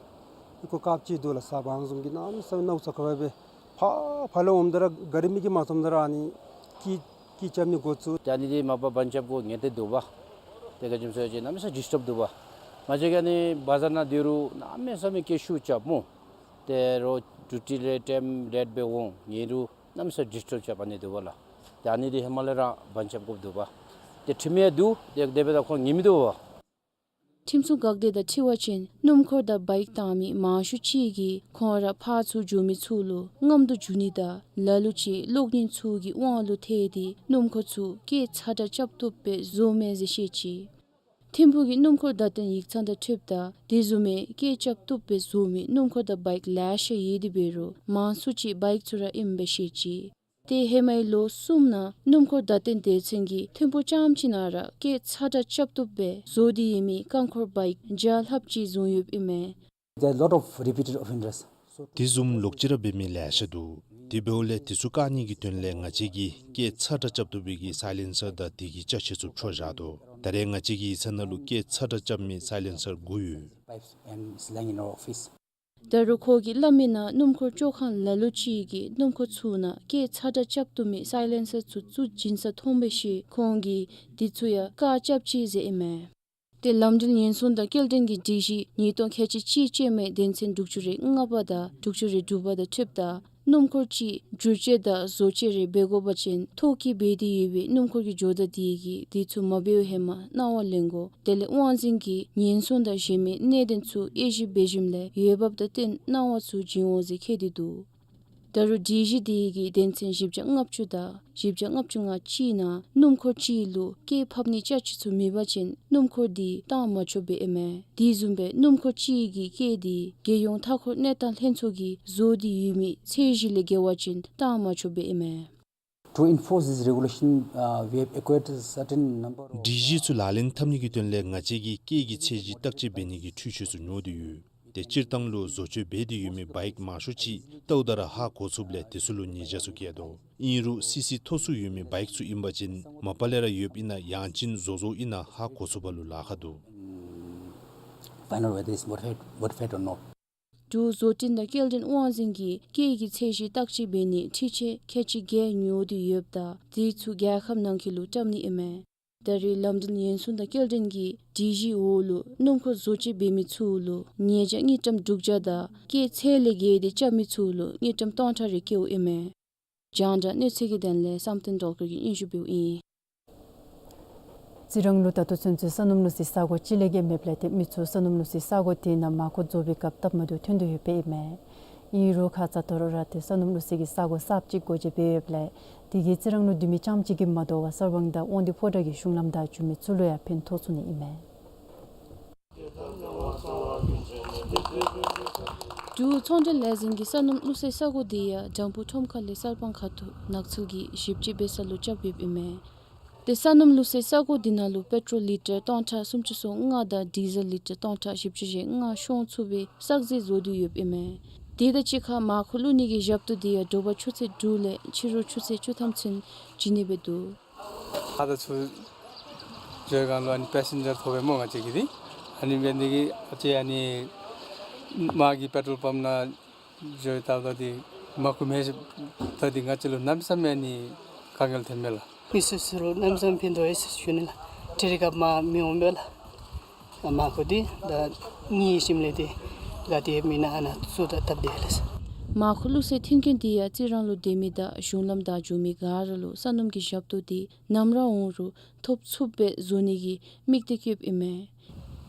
ཨི་ཁུག་དཀརཔོ་ཅིག་འདུག་ལགས། གསརཔ་ཨ་ནི་བཟུམ་གྱི་གནམ་མེད་ས་མེད་ནཝ་ཚ་ཁ་བ་སྦེ་ཕར་ཕར་ལས་འོངམ་ད་ར་ག་ར་མི་གིས་མ་མཐོངམ་ད་ར་ཨ་ནི་སྐད་སྐད་རྐྱབ་ནི་འགོ་བཙུགས། ཏེ་ཨ་ནི་འདི་མ་པ་བང་རྐྱབ་དགོ་ཉེན་ཏེ་འདུག་པ། ཏེ་ག་ཅི་སྨོ་ཟེར་བ་ཅིན་གནམ་མེད་ས་མེད་ཌིསི་ཊབ་འདུག་པ། ང་བཅས་ཀྱིས་ཨ་ནི་བ་ཛར་ནང་སྡོད་རུང་གནམ་མེད་ས་མེད་སྐད་ཤུགས་རྐྱབ་སྨོ། ཏེ་རོགས་ཌིའུ་ཊི་ལས་ཊའིམ་ལེཊ་སྦེ་འོང་ཉན་རུང་གནམ་མེད་ས་མེད་ཌིསི་ཊབ་རྐྱབ་ཨ་ནི་འདུག་པ་ལགས། ཏེ་ཨ་ནི་འདི་ཧེ་མ་ལས་ར་བང་རྐྱབ་དགོཔ་འདུག་པ། ཏེ་ཁྲིམས་ཡང་འདུག། ཏེ་དེ་འབདཝ་ད་ཁོང་ཉན་མི་བཏུབ་པ། ཁྲིམས་སྲུང་འགག་སྡེ་དང་འཁྲིལ་བ་ཅིན་སྣུམ་འཁོར་དང་བའིཀ་བཏང་མི་མང་ཤོས་ཅིག་གིས་ཁོང་ར་ཕར་ཚུར་འགྱོ་མི་ཚུ་ལུ་རྔམ་དུ་འགྱོ་ནི་དང་ལ་ལུ་ཅིག་གློག་བརྙན་ཚུ་གི་དབང་ལུ་ཐལ་ཏེ་སྣུམ་འཁོར་ཚུ་སྐད་ཚ་དྲགས་རྐྱབ་བཏུབ་སྦེ་བཟོཝ་མས་ཟེར་བཤད་ཅི། ཐིམ་ཕུག་གི་སྣུམ་འཁོར་བརྡ་སྟོན་ཡིག་ཚང་དང་འཁྲིལཝ་ད་དེ་བཟུམ་མའི་སྐད་རྐྱབ་བཏུབ་སྦེ་བཟོ་མི་སྣུམ་འཁོར་དང་བའིཀ་ལེ་ཤ་ཡོད་དེ་འབད་རུང་མང་སུ་ཅིག་བའིཀ་ཚུ་ར་ཨིནམ་སྦེ་བཤད་ཅི། ཏེ་ཧེ་མའི་ལོ་གསུམ་ནང་སྣུམ་འཁོར་བརྡ་སྟོན་སྡེ་ཚན་གྱིས་ཐིམ་ཕུག་རྐྱངམ་ཅིག་ནང་ར་སྐད་ཚ་དྲགས་རྐྱབ་བཏུབ་སྦེ་བཟོ་སྟེ་ཡོད་མི་རྐང་འཁོར་བའིཀ་བརྒྱ་ལྷགཔ་ཅིག་བཟུང་ཡོདཔ་ཨིན་མས། There are a lot of repeated offenders. So དེ་བཟུམ་ལོག་ཅི་ར་འབད་མི་ལེ་ཤ་འདུག། དེ་འབདཝ་ལས་དེ་ཚུ་བཀག་ནི་གི་དོན་ལས་ང་བཅས་ཀྱིས་སྐད་ཚ་དྲགས་རྐྱབ་བཏུབ་པའི་གི་སའི་ལེན་སར་དང་དེ་གི་ཅ་ཆས་ཚུ་འཕྲོ་བཞག་དོ། ད་རེས་ང་བཅས་ཀྱི་ཡིག་ཚང་ནང་ལུ་སྐད་ཚ་དྲགས་རྐྱབ་མི་སའི་ལེན་སར་དགུ་ཡོད། Pipes and it's lying in our office. ད་རུང་ཁོ་གིས་སླབ་མིའི་ནང་སྣུམ་འཁོར་བཅོ་ཁང་ལ་ལུ་ཅིག་གིས་སྣུམ་འཁོར་ཚུ་ནང་སྐད་ཚ་དྲགས་རྐྱབ་བཏུབ་མི་སའི་ལེན་སར་ཚུ་བཙུགས་བྱིན་ས་མཐོང་པའི་ཤུལ་ཁོང་གིས་དེ་ཚུ་ཡང་བཀག་རྐྱབ་ཅི་ཟེར་ཨིན་མས། ཏེ་ལམ་འགྲུལ་ཉེན་སྲུང་དང་སྐྱེལ་འདྲེན་གྱི་སྒྲིག་གཞི་ཉིས་སྟོང་ཁལ་གཅིག་གཅིག་ཅན་མའི་དོན་ཚན་དྲུག་ཅུ་རེ་ལྔ་པ་དང་དྲུག་ཅུ་རེ་དྲུག་པ་དང་འཁྲིལཝ་ད་སྣུམ་འཁོར་ཅིག་བསྒྱུར་བཅོས་དང་བཟོ་བཅོས་རེ་འབད་དགོ་པ་ཅིན་ཐོ་བཀོད་འབད་དེ་ཡོད་པའི་སྣུམ་འཁོར་གྱི་ཇོ་བདག་དེ་གིས་དེ་ཚུ་མ་འབདཝ་ཧེ་མ་གནང་བ་ལེན་དགོ། དེ་ལས་དབང་འཛིན་གྱིས་ཉེན་སྲུང་དང་གཞན་མི་གནད་དོན་ཚུ་དབྱེ་ཞིབ་འབད་ཞིནམ་ལས་འོས་འབབ་དང་བསྟུན་གནང་བ་ཚུ་བྱིན་འོང་ཟེར་བཀོད་དེ་འདུག། ད་རུང་སྒྲིག་གཞི་དེ་གི་དོན་ཚན་བཞི་བརྒྱ་ལྔ་བཅུ་དང་བཞི་བརྒྱ་ལྔ་བཅུ་ང་གཅིག་ནང་སྣུམ་འཁོར་ཅིག་ལུ་སྐད་ཕབ་ནི་ཅ་ཆས་ཚུ་མེད་པ་ཅིན་སྣུམ་འཁོར་དེ་བཏང་མ་ཆོགཔ་སྦེ་ཨིན་མས། དེ་བཟུམ་སྦེ་སྣུམ་འཁོར་ཅིག་གི་སྐད་དེ་རྒྱལ་ཡོངས་མཐའ་འཁོར་གནས་སྟངས་ལྷན་ཚོགས་ཀྱིས་བཟོ་སྟེ་ཡོད་མི་ཚད་གཞི་ལས་བརྒལ་བ་ཅིན་བཏང་མ་ཆོགཔ་སྦེ་ཨིན་མས། To enforce this regulation, uh, we have acquired certain number of, སྒྲིག་གཞི་ཚུ་ལག་ལེན་འཐབ་ནི་གི་དོན་ལས་ང་བཅས་ཀྱིས་སྐད་ཀྱི་ཚད་གཞི་བརྟག་དཔྱད་འབད་ནི་གི་འཕྲུལ་ཆས་ཚུ་ཉོ་སྟེ་ཡོད། ཏེ་སྤྱིར་བཏང་ལུ་བཟོ་བཅོས་འབད་དེ་ཡོད་མི་བའིཀ་མང་ཤོས་ཅིག་བལྟཝ་ད་ར་ཧ་གོ་ཚུགསཔ་ལས་དེ་ཚུ་ལུ་ཉེས་བྱ་ཚུ་བཀལ་དོ། ཨིན་རུང་སི་སི་མཐོ་སུ་ཡོད་མི་བའིཀ་ཚུ་ཨིན་པ་ཅིན་མ་པ་ལས་ར་ཡོདཔ་ཨིན་ན་ཡང་ཅིན་བཟོ་བཟོཝ་ཨིན་ན་ཧ་གོ་ཚུགས་པ་ལུ་ལཱ་ཁག་འདུག། Find out whether it's modified, modified or not. འབྲུག་བཟོ་སྐྲུན་དང་སྐྱེལ་འདྲེན་དབང་འཛིན་གྱིས་སྐྱེད་ཀྱི་ཚད་གཞི་བརྟག་དཔྱད་འབད་ནི་འཕྲུལ་ཆས་ཁལ་གཅིག་བརྒྱད་ཉོ་སྟེ་ཡོདཔ་ད་དེ་ཚུ་རྒྱལ་ཁབ་ནང་འཁོད་ལུ་བཀྲམ་ནི་ཨིན་མས། ད་རེས་ལམ་འགྲུལ་ཉེན་སྲུང་དང་སྐྱེལ་འདྲེན་གྱི་སྒྲིག་གཞིའི་འོག་ལུ་སྣུམ་འཁོར་བཟོ་བཅོས་འབད་མི་ཚུ་ལུ་ཉེས་བྱ་དངུལ་ཀྲམ་དྲུག་བརྒྱ་དང་སྐྱེད་ཚད་ལས་བརྒལ་ཏེ་རྐྱབ་མི་ཚུ་ལུ་དངུལ་ཀྲམ་སྟོང་ཕྲག་རེ་བཀལཝ་ཨིན་མས། རྒྱང་བསྒྲགས་གནས་ཚུལ་གྱི་དོན་ལས་བསམ་གཏན་སྒྲོལ་དཀར་གྱིས་སྙན་ཞུ་འབདཝ་ཨིན། རྩི་རང་ལུ་ད་ལྟོ་ཚུན་ཚོད་ས་སྣུམ་བླུགས་སའི་ས་གོ་གཅིག་ལས་བརྒལ་མེདཔ་ལས་ཏེ་མི་ཚུ་ས་སྣུམ་བླུགས་སའི་ས་གོ་དེ་ནང་མར་ཁུ་བཙོ་བའི་སྐབས་སྟབས་མ་བདེཝ་ཐོན་དོ་ཡོདཔ་ཨིན་མས། ཨིན་རུང་ཁ་ཙ་དོ་རུང་ར་ཏེ་ས་སྣུམ་བླུགས་སའི་གི་ས་གོ་གསརཔ་ཅིག་སྒོ་འབྱེད་འབད་ཡོདཔ་ལས་དེ་གིས་རྩི་རང་ལུ་སྡོད་མི་རྐྱངམ་ཅིག་གིས་མ་དོ་བར་གསར་སྤང་དང་དབང་འདུས་ཕོ་བྲང་གི་གཞུང་ལམ་བདའ་འགྱོ་མི་ཚུ་ལུ་ཡང་ཕན་ཐོགས་ཚུགས་ནི་ཨིན་མས། འབྲུག་ཚོང་འབྲེལ་ལས་འཛིན་གྱི་ས་སྣུམ་བླུགས་སའི་ས་གོ་དེ་ཡང་འགྲམ་ཕུག་ཁྲོམ་ཁ་ལས་གསར་སྤང་ཁ་ཐུག་ནགས་ཚལ་གྱི་ཞིབ་དཔྱད་འབད་ས་ལུ་རྐྱབ་ཡོདཔ་ཨིན་མས། ཏེ་ས་སྣུམ་བླུགས་སའི་ས་གོ་དེ་ནང་ལུ་པེ་ཊོལ་ལི་ཊར་སྟོང་ཕྲག་སུམ་ཅུ་སོ་ལྔ་དང་ཌི་ཟེལ་ལི་ཊར་སྟོང་ཕྲག་བཞི་བཅུ་ཞེ་ལྔ་ཤོང་ཚུགས་པའི་བསགས་རྫས་བཟོ་སྟེ་ཡོདཔ་ཨིན་མས། དེ་དང་གཅིག་ཁར་མར་ཁུ་བླུགས་ནི་གི་ཞབས་ཏོག་དེ་ཡང་དྲོ་པ་ཆུ་ཚོད་དྲུག་ལས་ཕྱི་རུ་ཆུ་ཚོད་བཅུ་ཐམ་ཚུན་བྱིན་ནི་སྦེ་འདུག། ཁ་ཙ་ཚུར་འགྱོ་སྒང་ལུ་ཨ་ནི་པེ་སེན་ཇར་ཐོབ་པས་སྨོ་ང་བཅས་ཀྱིས་འདི། ཨ་ནི་འབད་ནི་དེ་གིས་ཨ་ཙི་ཨ་ནི་མར་གྱི་པེ་ཊོལ་པམཔ་ནང་འགྱོ་བལྟཝ་ད་འདི་མར་ཁུ་མེད་ཟེརཝ་ད་འདི་ང་བཅས་ལུ་གནམ་མེད་ས་མེད་ཨ་ནི་དཀའ་ངལ་ཐོནམ་མས་ལགས། མི་སེར་ཚུ་ལུ་གནམ་མེད་ས་མེད་ཕན་ཐོགས་ཡི་ཟེར་ཞུ་ནི་ལགས། ཏེ་རི་སྐབས་མར་མི་འོང་པས་ལགས། མར་ཁུ་འདི་ད་ངེའི་ཞིནམ་ལས་འདི་ག་ཏེ་མེན་ན་ཨ་ནཱ་བཙུགས་ད་སྟབས་བདེ་ལགས། མར་ཁུ་བླུགས་སའི་མཐུན་རྐྱེན་དེ་ཡང་རྩི་རང་ལུ་སྡོད་མི་དང་གཞུང་ལམ་བདའ་འགྱོ་མི་ག་ར་ལུ་ས་སྣུམ་གྱི་ཞབས་ཏོག་དེ་ནམ་ར་འོང་རུང་ཐོབ་ཚུགསཔ་སྦེ་བཟོ་ནི་གི་དམིགས་གཏད་བསྐྱེདཔ་ཨིན་མས།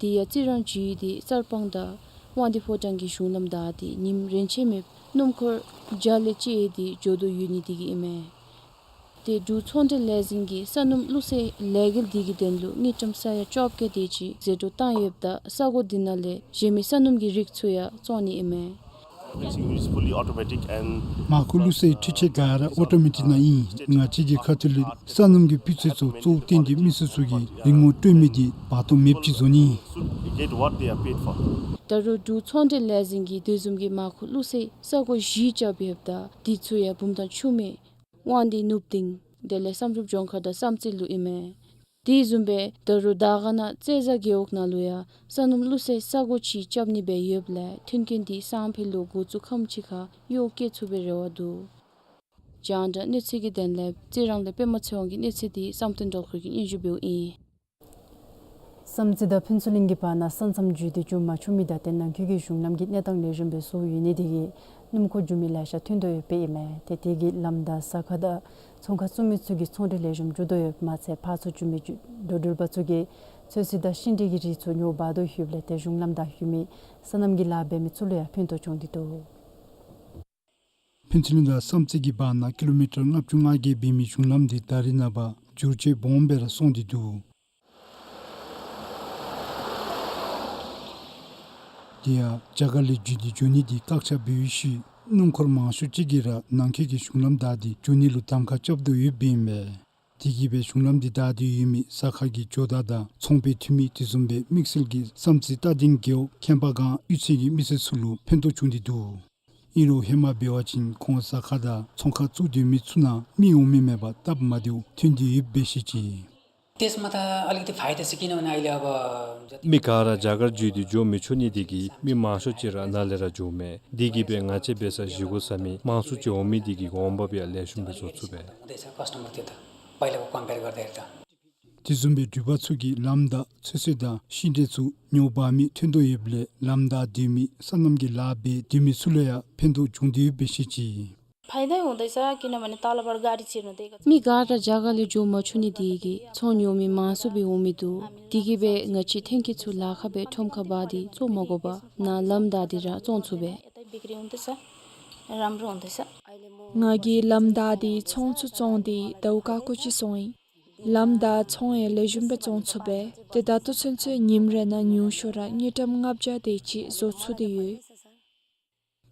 དེ་ཡང་རྩི་རང་བརྒྱུད་དེ་གསར་སྤང་དང་དབང་འདུས་ཕོ་བྲང་གི་གཞུང་ལམ་བདའ་སྟེ་ཉིནམ་རེ་ཆད་མེདཔ་སྣུམ་འཁོར་བརྒྱ་ལས་བཅད་དེ་འགྱོ་དོ་ཡོད་ནི་དེ་གིས་ཨིན་མས། ཏེ་འབྲུག་ཚོང་འབྲེལ་ལས་འཛིན་གྱིས་ས་སྣུམ་བླུགས་སའི་ལས་འགུལ་དེ་གི་དོན་ལུ་དངུལ་ཀྲམ་ས་ཡ་བཅོ་བརྒྱད་དེ་ཅིག་ཟད་འགྲོ་བཏང་ཡོདཔ་ད་ས་གོ་དེ་ནང་ལས་གཞན་མི་ས་སྣུམ་གྱི་རིགས་ཚུ་ཡང་བཙོང་ནི་ཨིན་མས། Mixing is fully automatic and མར་ཁུ་བླུགས་སའི་འཕྲུལ་ཆས་ག་ར་ཨོ་ཊོ་མེ་ཊིག་ནང་ཨིན། ང་བཅས་ཀྱི་ཁ་ཐུག་ལས་ས་སྣུམ་གྱི་སྤུས་ཚད་ཚུ་གཙོ་བོ་བཏོན་ཏེ་མི་སེར་ཚུ་གིས་རིན་གོང་སྤྲོད་མི་དེ་བར་སྟོང་མེདཔ་ཅིག་བཟོ་ནི། Get what they are paid for. ད་རུང་འབྲུག་ཚོང་འབྲེལ་ལས་འཛིན་གྱིས་དེ་བཟུམ་གྱི་མར་ཁུ་བླུགས་སའི་ས་གོ་བཞི་རྐྱབ་ཡོདཔ་ད་དེ་ཚུ་ཡང་བུམ་ཐང་ཆུ་སྨད་དབང་འདུས་ནུབ་གཏིང་དེ་ལས་བསམ་གྲུབ་ལྗོངས་མཁར་དང་བསམ་རྩེ་ལུ་ཨིན་མས། དེ་བཟུམ་སྦེ་ད་རུང་དར་དཀར་ན་རྩེ་བཟའ་རྒེད་འོག་ནང་ལུ་ཡང་ས་སྣུམ་བླུགས་སའི་ས་གོ་ཅིག་རྐྱབ་ནི་སྦེ་ཡོདཔ་ལས་མཐུན་རྐྱེན་དེ་སང་ཕོད་ལུ་འགོ་བཙུགས་ཁམས་ཅིག་ཁར་གཡོག་བཀོལ་ཚུགས་པའི་རེ་བ་འདུག། རྒྱང་བསྒྲགས་གནས་ཚུལ་གྱི་དོན་ལས་རྩི་རང་ལས་པདྨ་ཚེ་དབང་གི་གནས་ཚུལ་དེ་བསམ་གཏན་སྒྲོལ་དཀར་གྱིས་སྙན་ཞུ་འབདཝ་ཨིན། བསམ་རྩེ་དང་ཕུན་ཚོགས་གླིང་གི་བར་ན་ས་མཚམས་བརྒྱུད་དེ་འགྱོ་མ་ཆོག་མི་དང་ཏེ་ནང་འཁོད་ཀྱི་གཞུང་ལམ་གྱི་གནས་སྟངས་ལེགས་ཤོམ་སྦེ་བཟོ་ཡོད་ནི་དེ་གིས་སྣུམ་འཁོར་འགྱོ་མི་ལེ་ཤ་ཐོན་དོ་ཡོདཔ་ཨིན་མས། ཏེ་དེ་གིས་ལམ་བདའ་ས་ཁ་དང་ཚོང་ཁང་བཙུགས་མི་ཚུ་གི་ཚོང་འབྲེལ་ལེགས་ཤོམ་འགྱོ་དོ་ཡོདཔ་མ་ཚད་ཕར་ཚུར་འགྱོ་མི་འགྲོ་འགྲུལ་པ་ཚུ་གིས་ཚོད་བསྲེ་དང་ཤིང་འབྲས་ཀྱི་རིགས་ཚུ་ཉོ་འབག་དོ་ཡོདཔ་ལས་ཏེ་གཞུང་ལམ་བདའ་འགྱོ་མི་ས་སྣུམ་གྱི་ལཱ་འབད་མི་ཚུ་ལུ་ཡང་ཕན་ཐོགས་བྱུང་སྟེ་འདུག། ཕུན་ཚོགས་གླིང་དང་བསམ་རྩེ་གི་བར་ན་ཀི་ལོ་མི་ཊར་ལྔ་བཅུ་ང་བརྒྱད་འབད་མི་གཞུང་ལམ་དེ་ད་རེས་ནངས་པ་བསྒྱུར་བཅོས་སྦོམ་སྦེ་ར་སོང་སྟེ་འདུག། དེ་ཡང་རྒྱ་གར་ལས་བརྒྱུད་དེ་འགྱོ་ནི་དེ་བཀག་ཆ་འབད་བའི་ཤུལ་སྣུམ་འཁོར་མང་ཤོས་ཅིག་གིས་ར་ནང་འཁོད་ཀྱི་གཞུང་ལམ་བདའ་སྟེ་འགྱོ་ནི་ལུ་གདམ་ཁ་རྐྱབ་དོ་ཡོདཔ་ཨིན་པས། དེ་གིས་སྦེ་གཞུང་ལམ་དེ་བདའ་སྟེ་ཡོད་མི་ས་ཁ་གི་ཇོ་བདག་དང་ཚོང་པའི་འཐུས་མི་དེ་བཟུམ་སྦེ་དམིགས་བསལ་གྱིས་བསམ་རྩེ་རྟ་སྡིང་རྒེད་འོག་ཁྱད་པར་སྒང་གཡུས་ཚན་གྱི་མི་སེར་ཚུ་ལུ་ཕན་ཐོགས་བྱུང་སྟེ་འདུག། ཨིན་རུང་ཧེ་མ་འབད་བ་ཅིན་ཁོང་ས་ཁ་དང་ཚོང་ཁང་བཙུགས་སྡོད་མི་ཚུ་ནང་མི་འོང་མི་མེད་པར་སྟབས་མ་བདེཝ་ཐོན་ཏེ་ཡོདཔ་སྦེ་བཤད་ཅི། त्यसमा त अलिकति फाइदा छ, किनभने अहिले अब जति མི་ག་ར་རྒྱ་གར་བརྒྱུད་དེ་འགྱོ་མི་ཆོག་ནི་དེ་གིས་མི་མང་ཤོས་ཅིག་ར་ནཱ་ལས་ར་འགྱོཝ་མས། དེ་གིས་སྦེ་ང་བཅས་འབད་སར་བཞེས་སྒོ་བཟའ་མི་མང་སུ་ཅིག་འོང་མི་དེ་གིས་འོང་འབབ་ཡང་ལེགས་ཤོམ་སྦེ་བཟོ་ཚུགས་པས། हुँदैछ कस्टमर, त्यो त पहिलाको कम्पेयर गर्दाखेरि त। དེ་བཟུམ་སྦེ་འགྲུལ་པ་ཚུ་གིས་ལམ་བདའ་ཚོད་བསྲེ་དང་ཤིང་འབྲས་ཚུ་ཉོ་འབག་མི་ཐོན་དོ་ཡོདཔ་ལས་ལམ་བདའ་སྡོད་མི་སོ་ནམ་གྱི་ལཱ་འབད་སྡོད་མི་ཚུ་ལུ་ཡང་ཕན་ཐོགས་བྱུང་སྟེ་ཡོདཔ་སྦེ་བཤད་ཅི། फाइदा हुँदैछ, किनभने तलबाट गाडी छिर्नु दिएको छ। མི་ག་ར་རྒྱ་གར་ལས་འགྱོ་མ་ཆོག་ནི་དེ་གིས་ཚོང་ཉོ་མི་མང་སུ་སྦེ་འོང་མི་འདུག། དེ་གིས་སྦེ་ང་བཅས་ཐོན་སྐྱེད་ཚུ་ལཱ་ཁག་སྦེ་ཁྲོམ་ཁར་འབག་སྟེ་བཙོང་མ་དགོ་པར་ནཱ་ལམ་བདའ་སྟེ་ར་བཙོང་ཚུགས་པས། यतै बिक्री हुँदैछ, राम्रो हुँदैछ। ང་གིས་ལམ་བདའ་སྟེ་ཚོང་ཚུ་བཙོང་སྟེ་ཟླཝ་ཁ་སྐོར་ཅིག་སོང་ཡི། ལམ་བདའ་ཚོང་ཡང་ལེགས་ཤོམ་སྦེ་བཙོང་ཚུགས་པས། ཏེ་ད་ལྟོ་ཚུན་ཚོད་ཉིནམ་རེ་ནང་ཉུང་ཤོས་ར་དངུལ་ཀྲམ་ལྔ་བརྒྱ་དེ་ཅིག་བཟོ་ཚུགས་ཏེ་ཡོད།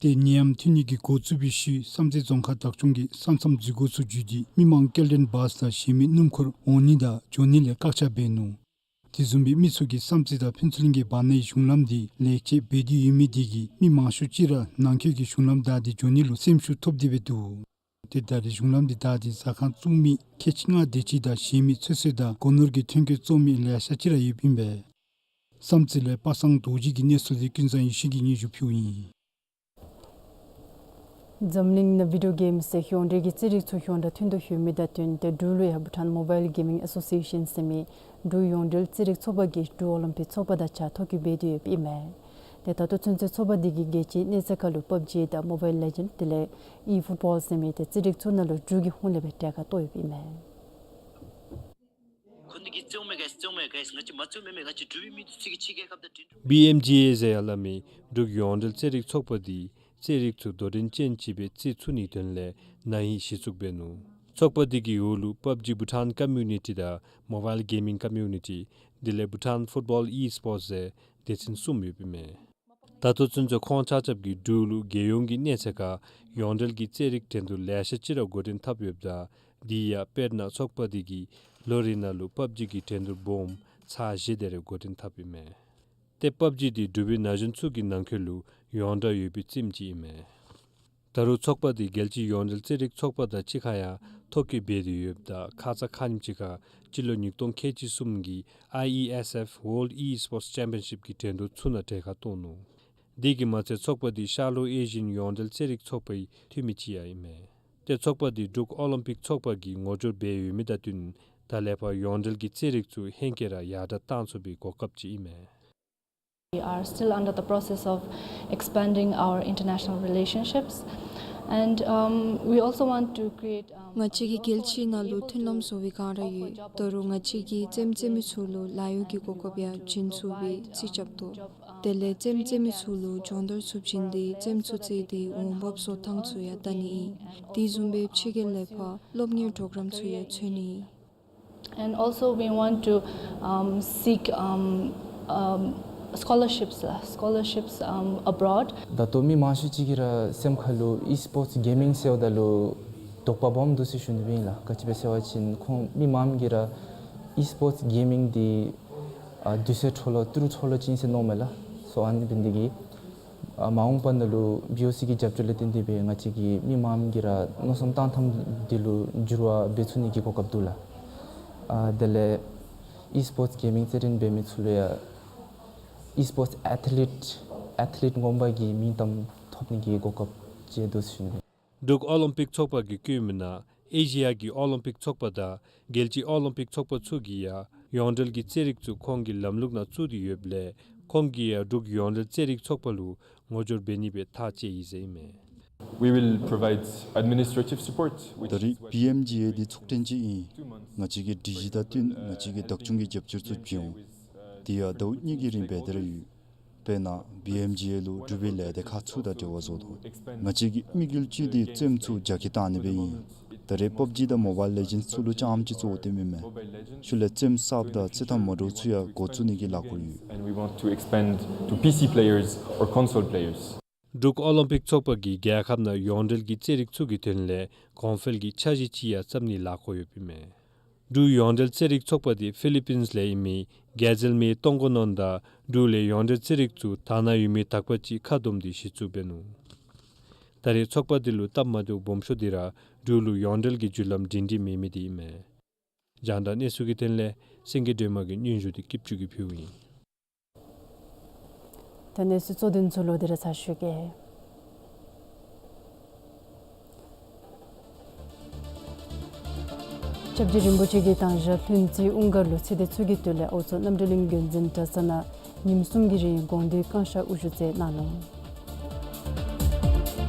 ཏེ་ནད་ཡམས་ཐོན་ནི་གི་འགོ་བཙུགས་པའི་ཤུལ་བསམ་རྩེ་རྫོང་ཁག་བདག་སྐྱོང་གིས་ས་མཚམས་འཛུལ་སྒོ་ཚུ་བརྒྱུད་དེ་མི་མང་སྐྱེལ་འདྲེན་བཱས་དང་གཞན་མི་སྣུམ་འཁོར་འོང་ནི་དང་འགྱོ་ནི་ལས་བཀག་ཆ་འབད་ནུག། དེ་བཟུམ་སྦེ་མི་ཚུ་གིས་བསམ་རྩེ་དང་ཕུན་ཚོགས་གླིང་གི་བར་ནའི་གཞུང་ལམ་དེ་ལེགས་བཅོས་འབད་དེ་ཡོད་མི་དེ་གིས་མི་མང་ཤོས་ཅིག་ར་ནང་འཁོད་ཀྱི་གཞུང་ལམ་བདའ་སྟེ་འགྱོ་ནི་ལུ་སེམས་ཤུགས་ཐོབ་སྟེ་སྦེ་འདུག། ཏེ་ད་རེས་གཞུང་ལམ་དེ་བདའ་སྟེ་ཟ་ཁང་བཙུགས་མི་ཁལ་གཅིག་ལྔ་དེ་ཅིག་དང་གཞན་མི་ཚོད་བསྲེ་དང་སྒོ་ནོར་གྱི་ཐོན་སྐྱེད་བཙོང་མི་ལེ་ཤ་ཅིག་ར་ཡོདཔ་ཨིན་པས། བསམ་རྩེ་ལས་པ་སངས་རྡོ་རྗེ་གི་གནས་ཚུལ་དེ་ཀུན་བཟང་ཡེ་ཤེས་ཀྱིས་སྙན་ཞུ་ཕུལཝ་ཨིན། འཛམ་གླིང་ནང་བི་ཌིའོ་གེམ་ཟེར་ཡོངས་འབྲེལ་གྱི་རྩེད་རིགས་ཚུ་ཡོངས་གྲགས་ཐོན་དོ་ཡོད་མི་དང་བསྟུན་ཏེ་འབྲུག་ལུ་ཡང་བྷུ་ཊཱན་མོ་བཱའིལ་གེ་མིང་ཨེ་སོ་སི་ཨེ་ཤཱན་ཟེར་མི་འབྲུག་ཡོངས་འབྲེལ་རྩེད་རིགས་ཚོགས་པ་གིས་འབྲུག་ཨོ་ལིམ་པིག་ཚོགས་པ་དང་གཅིག་ཁར་ཐོ་བཀོད་འབད་དེ་ཡོདཔ་ཨིན་མས། ཏེ་ད་ལྟོ་ཚུན་ཚོད་ཚོགས་པ་འདི་གིས་རྒྱལ་སྤྱིའི་གནས་ཚད་ཁར་ལུ་པབ་ཇི་དང་མོ་བཱའིལ་ལེ་ཇེནཌ་དེ་ལས་ཨི་ཕུཊ་བཱོལ་ཟེར་མི་ཏེ་རྩེད་རིགས་ཚུ་ནང་ལུ་འབྲུག་གི་ཧོངས་ལས་སྦེ་གྲལ་ཁར་གཏོགས་ཡོདཔ་ཨིན་མས། ཁོང་གིས་བརྩེཝ་མས་ག་རེ་བརྩེཝ་མས་ག་རེ་ང་བཅས་མ་བརྩེཝ་མེད་མས། ང་བཅས་འབྲུག་པའི་མི་འདི་ཚུ་གིས་ཕྱི་རྒྱལ་ཁབ་དང་འགྲན་བསྡུར། བི་ཨེམ་ཇི་ཨེ་ཟེར་ཡང་སླབ་མི་འབྲུག་ཡོངས་འབྲེལ་རྩེད་རིགས་ཚོགས་པ་འདི་རྩེད་རིགས་ཚུ་དོ་འགྲན་ཅན་ཅིག་སྦེ་རྩེད་ཚུགས་ནིའི་དོན་ལས་ན་ཧིང་གཞི་བཙུགས་འབད་ནུག། ཚོགས་པ་འདི་གི་འོག་ལུ་པབ་ཇི་བྷུ་ཊཱན་ཀོ་མིའུ་ནི་ཊི་དང་མོ་བཱའིལ་གེ་མིང་ཀོ་མིའུ་ནི་ཊི་དེ་ལས་བྷུ་ཊཱན་ཕུཊ་བཱོལ་ཨི་སི་པོརཊསི་ཟེར་སྡེ་ཚན་གསུམ་ཡོདཔ་ཨིན་མས། ད་ལྟོ་ཚུན་ཚོད་ཁོང་ཆ་ཁྱབ་ཀྱིས་འབྲུག་ལུ་རྒྱལ་ཡོངས་ཀྱི་གནས་ཚད་ཁར་ཡོངས་འབྲེལ་གྱི་རྩེད་རིགས་འགྲན་བསྡུར་ལེ་ཤ་ཅིག་ར་འགོ་འདྲེན་འཐབ་ཡོདཔ་ད་དེ་ཡང་དཔེར་ན་ཚོགས་པ་འདི་གིས་ལོ་རེ་ནང་ལུ་པབ་ཇི་གི་འགྲན་བསྡུར་སྦོམ་ཚར་བཞི་དེ་རེ་འགོ་འདྲེན་འཐབ་ཨིན་མས། ཏེ་པབ་ཇི་འདི་འབྲུག་པའི་ན་གཞོན་ཚུ་གི་ནང་འཁོད་ལུ་ཡོངས་གྲགས་ཡོད་པའི་རྩེདམོ་ཅིག་ཨིན་མས། ད་རུང་ཚོགས་པ་འདི་རྒྱལ་སྤྱིའི་ཡོངས་འབྲེལ་རྩེད་རིགས་ཚོགས་པ་དང་གཅིག་ཁར་ཡང་ཐོ་བཀོད་འབད་དེ་ཡོདཔ་ད་ཁ་ཙ་ཁ་ཉིནམ་ཅིག་ཁར་སྤྱི་ལོ་ཉིས་སྟོང་ཁལ་གཅིག་གསུམ་གྱི་ཨའི་ཨི་ཨེས་ཨེཕ་ཝཱལཌ་ཨི་སི་པོརཊསི་ཅེམ་པིའན་ཤིཔ་ཀྱི་འགྲན་བསྡུར་ཚུ་ནང་གྲལ་ཁར་གཏོགས་ནུག། དེ་གིས་མ་ཚད་ཚོགས་པ་འདི་ཤར་ལྷོ་ཨེ་ཤི་ཡཱན་ཡོངས་འབྲེལ་རྩེད་རིགས་ཚོགས་པའི་འཐུས་མི་ཅིག་ཡང་ཨིན་མས། ཏེ་ཚོགས་པ་འདི་འབྲུག་ཨོ་ལིམ་པིག་ཚོགས་པ་གིས་ངོ་སྦྱོར་འབད་ཡོད་མི་དང་བསྟུན་ད་ལས་ཕར་ཡོངས་འབྲེལ་གྱི་རྩེད་རིགས་ཚུ་ཧེང་སྐལ་ར་ཡར་དྲགས་བཏང་ཚུགས་པའི་གོ་སྐབས་ཅིག་ཨིན་མས། We are still under the process of expanding our international relationships, and, um, we also want to create, um, ང་བཅས་ཀྱིས་རྒྱལ་སྤྱིའི་ནང་ལུ་མཐུན་ལམ་བཟོ་བའི་བསྒང་ར་ཡོད། ད་རུང་ང་བཅས་ཀྱིས་རྩེདམོ་རྩེད་མི་ཚུ་ལུ་ལཱ་གཡོག་གི་གོ་སྐབས་ཡང་བྱིན་ཚུགས་པའི་རྩིས་རྐྱབ་དོ། དེ་ལས་རྩེདམོ་རྩེད་མི་ཚུ་ལུ་སྦྱོང་བརྡར་ཚུ་བྱིན་ཏེ་རྩེདམོ་ཚུ་རྩེད་དེ་འོང་འབབ་བཟོ་ཐངས་ཚུ་ཡང་བལྟ་ནི་ཨིན། དེ་བཟུམ་སྦེ་ཕྱི་རྒྱལ་ལས་ཕར་སློབ་གཉེར་པྲོ་གརམ་ཚུ་ཡང་འཚོལ་ནི་ཨིན། And also we want to, um, seek, um, um, scholarships, uh, scholarships, um, abroad. ད་ལྟོ་མི་མང་ཤོས་ཅིག་གི་ར་སེམས་ཁ་ལུ་ཨི་སི་པོརཊསི་གེ་མིང་ཟེརཝ་ད་ལུ་དོགས་པ་སྦོམ་འདུག་ཟེར་ཞུ་ནི་སྦེ་ཨིན་ལགས། ག་ཅི་སྦེ་ཟེར་བ་ཅིན་ཁོང་མི་མངམ་གིས་ར་ཨི་སི་པོརཊསི་གེ་མིང་འདི་ཨ་དུས་ཚོད་འཕྲོ་བརླག་ཏི་རུ་འཕྲོ་བརླག་ཅིག་ཨིན་ཟེར་མནོཝ་མས་ལགས། སོ་ཨ་ནི་འབད་ནི་དེ་གིས་ཨ་མ་འོངས་པ་ནང་ལུ་བི་ཨོ་སི་གི་རྒྱབ་སྐྱོར་ལས་བརྟེན་ཏེ་སྦེ་ང་བཅས་ཀྱི་མི་མངམ་གི་ར་མནོ་བསམ་བཏང་ཐངས་འདི་ལུ་འགྱུར་བ་འབད་ཚུགས་ནི་གི་གོ་སྐབས་འདུག་ལགས། ཨ་དེ་ལས་ཨི་སི་པོརཊསི་གེ་མིང་རྩེད་འགྲན་འབད་མི་ཚུ་ལུ་ཡང་ཨི་སི་པོརཊསི་ཨེ་ཐི་ལིཊ་ཨེ་ཐི་ལིཊ་ངོ་མ་གི་མིང་གཏམ་ཐོབ་ནི་གི་གོ་སྐབས་ཅིག་འདུག་ཟེར་ཞུ་ནི། འབྲུག་ཨོ་ལིམ་པིག་ཚོགས་པ་གིས་བཀོད་མི་ནང་ཨེ་ཤི་ཡ་གི་ཨོ་ལིམ་པིག་ཚོགས་པ་དང་རྒྱལ་སྤྱིའི་ཨོ་ལིམ་པིག་ཚོགས་པ་ཚུ་གིས་ཡང་ཡོངས་འབྲེལ་གྱི་རྩེད་རིགས་ཚུ་ཁོང་གི་ལམ་ལུགས་ནང་བཙུགས་ཏེ་ཡོདཔ་ལས་ཁོང་གིས་ཡང་འབྲུག་ཡོངས་འབྲེལ་རྩེད་རིགས་ཚོགས་པ་ལུ་ངོ་སྦྱོར་འབད་ནི་སྦེ་ཐག་བཅད་ཡི་ཟེར་ཨིན་མས། We will provide administrative support, which ད་རེས་is what བི་ཨེམ་ཇི་ཨེ་འདི་ཚོགས་ཐེངས་ཅིག་ཨིན། ང་བཅས་ཀྱིས་སྒྲིག་གཞི་དང་བསྟུན་ང་བཅས་ཀྱིས་བདག་སྐྱོང་གི་རྒྱབ་སྐྱོར་ཚུ་བྱིན་འོང་། དེ་ཡང་ཟླཝ་གཉིས་ཀྱི་རིང་འབད་དེ་ར་ཡོད། དཔེར་ན་བི་ཨེམ་ཇི་ཨེ་ལུ་འབྲུག་པའི་ལས་སྡེ་ཁག་ཚུ་དང་འབྲེལ་བ་བཟོ་དོ། ང་བཅས་ཀྱི་དམིགས་ཡུལ་ཅིག་འདི་རྩེདམོ་ཚུ་རྒྱ་སྐྱེད་བཏང་ནི་སྦེ་ཨིན། ད་རེས་པབ་ཇི་དང་མོ་བཱའིལ་ལེ་ཇེནཌསི་ཚུ་ལུ་རྐྱངམ་ཅིག་གཙོ་བོ་བཏོན་མི་མེན། ཤུལ་ལས་རྩེདམོ་གསརཔ་དང་རྩེད་ཐངས་མ་འདྲཝ་ཚུ་ཡང་འགོ་བཙུགས་ནི་གི་ལཱ་འགོར་ཡོད། And we want to expand to P C players or console players. འབྲུག་ཨོ་ལིམ་པིག་ཚོགས་པ་གིས་རྒྱལ་ཁབ་ནང་ཡོངས་འབྲེལ་གྱི་རྩེད་རིགས་ཚུ་གི་དོན་ལས་གོང་འཕེལ་གྱི་འཆར་གཞི་ཅིག་ཡང་བརྩམ་ནིའི་ལཱ་འགོར་ཡོདཔ་ཨིན་མས། འབྲུག་ཡོངས་འབྲེལ་རྩེད་རིགས་ཚོགས་པ་འདི་ཕི་ལི་པིནསི་ལས་ཨིན་མི་གེ་ཛེལ་མེ་ཏོང་གོ་ནོན་དང་འབྲུག་ལས་ཡོངས་འབྲེལ་རྩེད་རིགས་ཚུ་དག་སྣང་ཡོད་མི་དག་པ་ཅིག་ཁ་བསྡོམས་ཏེ་གཞི་བཙུགས་འབད་ནུག། ད་རེས་ཚོགས་པ་འདི་ལུ་སྟབས་མ་བདེཝ་སྦོམ་ཤོས་འདི་ར་འབྲུག་ལུ་ཡོངས་འབྲེལ་གྱི་བརྒྱུད་ལམ་སྒྲིང་སྒྲི་མེད་མི་འདི་ཨིན་མས། རྒྱང་བསྒྲགས་གནས་ཚུལ་གྱི་དོན་ལས་སེང་གེ་སྒྲོལ་མ་གིས་སྙན་ཞུ་འདི་སྐྱིད་ཆུ་གིས་ཕུལཝ་ཨིན། ད་གནས་ཚུལ་གཙོ་དོན་ཚུ་ལོག་སྟེ་ར་ཚར་ཞུ་གེ། སྐྱབས་རྗེ་རིན་པོ་ཆེ་གིས་དང་ཞག་ལྷུན་རྩེ་དབུ་མཁར་ལུ་ཚེ་འདས་ཚུ་གི་དོན་ལས་ཨོ་མཚོ་རྣམ་གྲོལ་གླིང་དགོན་འཛིན་གྲྭ་ཚང་ནང་ཉིནམ་གསུམ་གྱི་རིང་དགོངས་འདུས་བསྐང་བཤགས་དབུ་བཞུགས་མཛད་གནང་ནུག།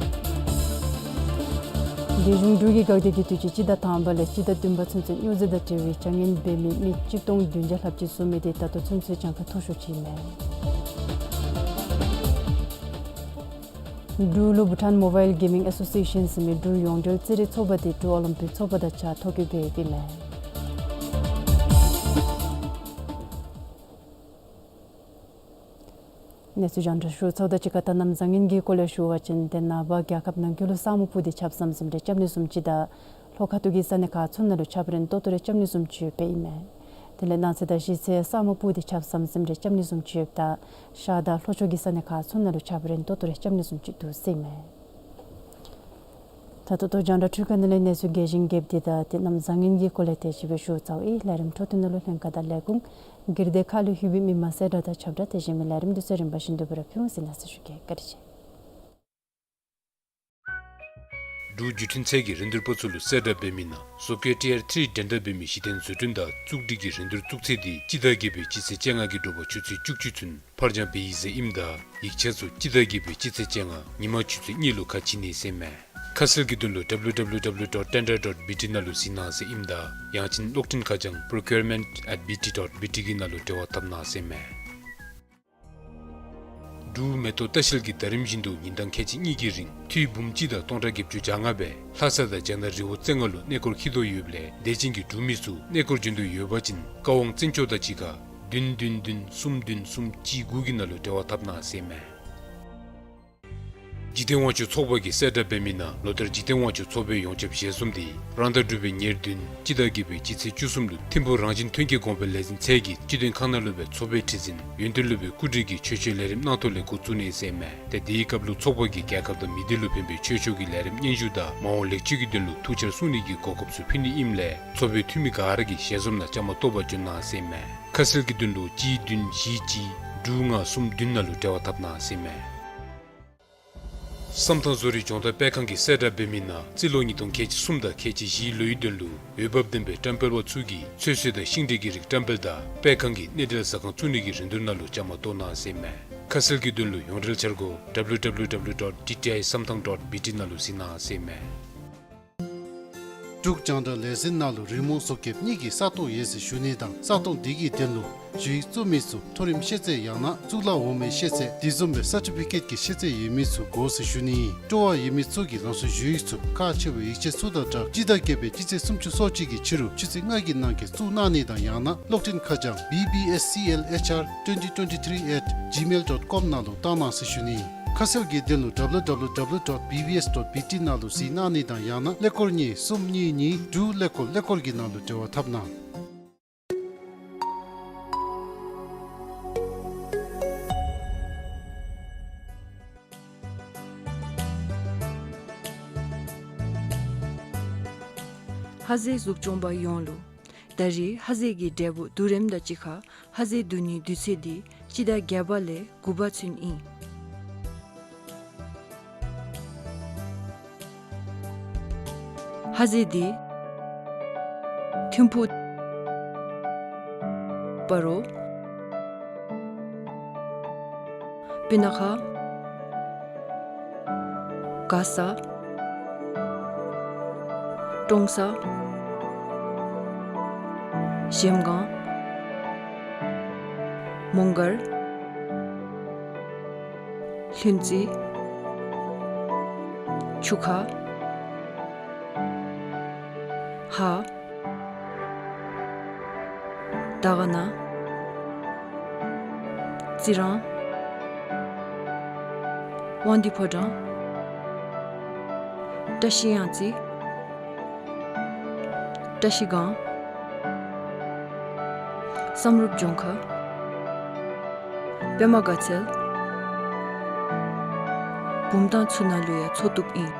རྒྱལ་གཞུང་འབྲུག་གིས་འགག་སྡེ་གི་དུས་ཅི་སྤྱི་ཟླ་དང་པ་ལས་སྤྱི་ཟླ་བདུན་པ་ཚུན་ཚོད་སྨྱོ་རྫས་དང་འབྲེལ་བའི་བྱ་ངན་འབད་མི་མི་གཅིག་སྟོང་བདུན་བརྒྱ་ལྷགཔ་ཅིག་བཟུང་མི་དེ་ད་ལྟོ་ཚུན་ཚོད་གྱངས་ཁ་མཐོ་ཤོས་ཅིག་ཨིན་མས། འབྲུག་ལུ་བྷུ་ཊཱན་མོ་བཱའིལ་གེ་མིང་ཨེ་སོ་སི་ཨེ་ཤཱན་ཟེར་མི་འབྲུག་ཡོངས་འབྲེལ་རྩེད་རིགས་ཚོགས་པ་དེ་འབྲུག་ཨོ་ལིམ་པིག་ཚོགས་པ་དང་གཅིག་ཁར་ཐོ་བཀོད་འབད་ཡོདཔ་ཨིན་མས། གནས་ཚུལ་རྒྱང་བསྒྲགས་ཞུ་ཚརཝ་དང་གཅིག་ཁར་ད་གནམ་བཟང་ངན་གྱི་སྐོར་ལས་ཞུ་བ་ཅིན་ཏེ་ནངས་པ་རྒྱལ་ཁབ་ནང་འཁོད་ལུ་ས་སྨུག་སྤུབས་ཏེ་ཆརཔ་ཟམ་ཟིམ་རེ་རྐྱབ་ནི་བཟུམ་ཅིག་དང་ལྷོ་ཁ་ཐུག་གི་ས་གནས་ཁག་ཚུ་ནང་ལུ་ཆརཔ་རན་ཏོག་ཏོ་རེ་རྐྱབ་ནི་བཟུམ་ཅིག་ཡོདཔ་ཨིན་མས། དེ་ལས་གནངས་ཚེ་དང་གཞེས་ཚེ་ས་སྨུག་སྤུབས་ཏེ་ཆརཔ་ཟམ་ཟིམ་རེ་རྐྱབ་ནི་བཟུམ་ཅིག་ཡོདཔ་ད་ཤར་དང་ལྷོ་ཕྱོགས་ཀྱི་ས་གནས་ཁག་ཚུ་ནང་ལུ་ཆརཔ་རན་ཏོག་ཏོ་རེ་རྐྱབ་ནི་བཟུམ་ཅིག་འདུག་ཟེར་ཨིན་མས། ད་ལྟོ་ལྟོ་རྒྱང་བསྒྲགས་འཕྲུལ་ཁང་ནང་ལས་གནས་ཚུལ་རྒྱས་ཤིང་རྒྱསཔ་འདི་དང་ཏེ་གནམ་བཟང་ངན་གྱི་སྐོར་ལས་དེ་ཅིག་སྦེ་ཞུ་ཚརཝ་ཨིན། ལས་རིམ་འཕྲོ་མཐུད་ནང་ལུ་ལྷན་ཁག་དང་ལས་ཁུངས་སྒེར་སྡེ་ཁག་ལུ་ལྷོད་པའི་མི་མང་གསལ་བསྒྲགས་དང་ཁྱབ་བསྒྲགས་དེ་བཞིན་མི་ལས་རིམ་འདི་ཚུ་རིམ་པ་བཞིན་དུ་སྦེ་ར་ཕུལ་འོང་ཟེར་གནང་ཞུ་གེ། བཀའ་དྲིན་ཆེ། འབྲུག་བརྒྱུད་འཕྲིན་ཚད་ཀྱི་རིན་བསྡུར་པ་ཚུ་ལུ་གསལ་བསྒྲགས་འབད་མི་ནང་Software Tier three འགྲན་ཟླ་འབད་མི་གཞི་རྟེན་བཟོ་སྐྲུན་དང་བཙུགས་སྒྲིག་གི་རིན་བསྡུར་བཙུགས་ཚད་འདི་སྤྱི་ཟླ་བརྒྱད་པའི་སྤྱི་ཚེས་བཅོ་ལྔ་གི་དྲོ་པ་ཆུ་ཚོད་བཅུ་གཅིག་ཚུན་ཕར་འགྱངས་འབད་ཡི་ཟེར་ཨིནམ་ད་ཡིག་ཆ་ཚུ་སྤྱི་ཟླ་བརྒྱད་པའི་སྤྱི་ཚེས་བཅོ་ལྔ་ཉིན་མ་ཆུ་ཚོད་གཉིས་ལུ་ཁ་ཕྱེ་ནི་ཟེར་མས། ཁ་གསལ་གྱི་དོན་ལུ་W W W dot tender dot B T ནང་ལུ་གཟིགས་གནང་ཟེར་ཨིནམ་ད་ཡང་ཅིན་གློག་འཕྲིན་ཁ་བྱང་procurement at B T dot B T གི་ནང་ལུ་འབྲེལ་བ་འཐབ་གནང་ཟེར་མས། འབྲུག་མེ་ཏོག་ལྟ་བཤལ་གྱིས་ཟླ་རིམ་བཞིན་དུ་ཉིན་གྲངས་ཁལ་གཅིག་གཉིས་ཀྱི་རིང་འཐུས་འབུམ་གཅིག་དང་སྟོང་ཕྲག་བརྒྱད་ཅུ་གྱ་ལྔ་སྦེ་ལྷ་ས་དང་རྒྱ་ནག་རི་བོ་རྩེ་ལྔ་ལུ་གནས་སྐོར་འཁྱིད་དོ་ཡོདཔ་ལས་དད་ཅན་གྱི་འབྲུག་མི་ཚུ་གནས་སྐོར་འབྱོན་འདོད་ཡོད་པ་ཅིན་བཀའ་དབང་བཙན་སྐྱོགས་དང་གཅིག་ཁར་བདུན་བདུན་བདུན་གསུམ་བདུན་གསུམ་གཅིག་དགུ་གི་ནང་ལུ་འབྲེལ་བ་འཐབ་གནང་ཟེར་མས། འཇིག་རྟེན་དབང་ཕྱུག་ཚོགས་པ་གིས་གསལ་བསྒྲགས་འབད་མི་ནང་ལོ་ལྟར་འཇིག་རྟེན་དབང་ཕྱུག་ཚོགས་པའི་ཡོངས་ཁྱབ་ཞལ་འཛོམས་འདི་རང་ཟླ་དྲུག་པའི་ཉེར་བདུན་སྤྱི་ཟླ་བརྒྱད་པའི་སྤྱི་ཚེས་བཅུ་གསུམ་ལུ་ཐིམ་ཕུག་རང་བཞིན་ཐོན་སྐྱེད་གོང་འཕེལ་ལས་འཛིན་ཚད་ཀྱི་སྤྱི་དོན་ཁང་ནང་ལུ་སྦེ་ཚོགས་པའི་ཁྲི་འཛིན་ཡོན་ཏན་སློབ་དཔོན་སྐུ་བགྲེས་ཀྱིས་ཆོས་ཕྱོགས་ལས་རིམ་གནང་ཐོག་ལས་འགོ་བཙུགས་ནི་ཟེར་མས། ཏེ་དེའི་སྐབས་ལུ་ཚོགས་པ་གིས་རྒྱལ་ཁབ་དང་མི་སྡེ་ལུ་ཕན་པའི་ཆོས་ཕྱོགས་ཀྱི་ལས་རིམ་སྙན་ཞུ་དང་མ་འོངས་ལེགས་བཅོས་ཀྱི་དོན་ལུ་ཐུགས་འཆར་གསུང་ནི་གི་གོ་སྐབས་ཚུ་ཕུལ་ནི་ཨིནམ་ལས་ཚོགས་པའི་འཐུས་མི་ག་ར་གིས་ཞལ་འཛོམས་ནང་བཅའ་མར་གཏོགས་པར་འབྱོན་གནང་ཟེར་མས། ཁ་གསལ་གྱི་དོན་ལུ་གཅིག་བདུན་བཞི་གཅིག་དྲུག་ལྔ་གསུམ་བདུན་ནང་ལུ་འབྲེལ་བ་འཐབ་གནང་ཟེར་མས། བསམ་ཐང་བཟོ་རིག་སྦྱོང་བརྡར་སྤེལ་ཁང་གིས་གསལ་བསྒྲགས་འབད་མི་ནང་རྩིས་ལོ་ཉིས་སྟོང་ཁལ་གཅིག་གསུམ་དང་ཁལ་གཅིག་བཞིའི་ལོའི་དོན་ལུ་འོས་འབབ་ལྡན་པའི་བཀྲམ་སྤེལ་པ་ཚུ་གིས་ཚོད་བསྲེ་དང་ཤིང་འབྲས་ཀྱི་རིགས་བཀྲམ་སྤེལ་དང་སྤེལ་ཁང་གི་གནས་འབྲེལ་ཟ་ཁང་བཙུགས་ནི་གི་རིན་བསྡུར་ནང་ལུ་བཅའ་མར་གཏོགས་གནང་ཟེར་མས། ཁ་གསལ་གྱི་དོན་ལུ་ཡོངས་འབྲེལ་འཆར་སྒོ་W W W dot T T I samthang dot B T ནང་ལུ་གཟིགས་གནང་ཟེར་མས། འབྲུག་རྒྱང་བསྒྲགས་ལས་འཛིན་ནང་ལུ་རི་མོ་བཟོ་མཁསཔ་གཉིས་ཀྱི་ས་སྟོང་ཡོད་ཟེར་ཞུ་ནི་དང་ས་སྟོང་འདི་གི་དོན་ལུ་ཞུ་ཡིག་བཙུགས་མི་ཚུ་མཐོ་རིམ་ཤེས་ཚད་ཡང་ན་གཙུག་ལག་འོག་མའི་ཤེས་ཚད་དེ་བཟུམ་སྦེ་སར་ཊི་ཕི་ཀེཊ་ཀྱི་ཤེས་ཚད་ཡོད་མི་ཚུ་དགོ་ཟེར་ཞུ་ནི་ཨིན། སྤྲོ་བ་ཡོད་མི་ཚུ་གིས་རང་སོའི་ཞུ་ཡིག་ཚུ་ཁག་ཆེ་བའི་ཡིག་ཆ་ཚུ་དང་སྦྲགས་སྤྱི་ཟླ་བརྒྱད་པའི་སྤྱི་ཚེས་སུམ་ཅུ་སོ་གཅིག་གི་ཕྱི་རུ་ཆུ་ཚོད་ལྔ་གི་ནང་འཁོད་བཙུགས་གནང་ནི་དང་ཡང་ན་གློག་འཕྲིན་ཁ་བྱང་B B S C L H R twenty twenty-three at gmail dot com ནང་ལུ་བཏང་གནང་ཟེར་ཞུ་ནི་ཨིན། ཁ་གསལ་གྱི་དོན་ལུ་W W W dot B B S dot B T ནང་ལུ་གཟིགས་གནང་ནི་དང་ཡང་ན་ཀླད་ཀོར་གཉིས་གསུམ་གཉིས་གཉིས་དྲུག་ཀླད་ཀོར་ཀླད་ཀོར་གྱི་ནང་ལུ་འབྲེལ་བ་འཐབ་གནང་། ཧ་ཟེ་གཟུགས་སྐྱོང་པ་ཡོངས་ལུ། ད་རེས་ཧ་ཟེ་གི་འབྲས་བུ་བསྡུ་རནམ་དང་གཅིག་ཁར་ཧ་ཟེ་བསྡུ་ནིའི་དུས་ཚོད་འདི་སྤྱི་ཟླ་བརྒྱད་པ་ལས་དགུ་པ་ཚུན་ཨིན། ཧ་ཟེ་འདི་ཐིམ་ཕུག་སྤ་རོ། སྤུ་ན་ཁ། མགར་ས། ཀྲོང་གསར། གཞལམ་སྒང་། མོང་སྒར། ལྷུན་རྩེ། ཆུ་ཁ། ཧཱ། དར་དཀར་ན། རྩི་རང་། དབང་འདུས་ཕོ་བྲང་། བཀྲ་ཤིས་གཡང་རྩེ། བཀྲ་ཤིས་སྒང་། བསམ་གྲུབ་ལྗོངས་མཁར། པདྨ་དགའ་ཚལ། བུམ་ཐང་ཚུ་ནང་ལུ་ཡང་འཚོ་བཏུབ་ཨིན།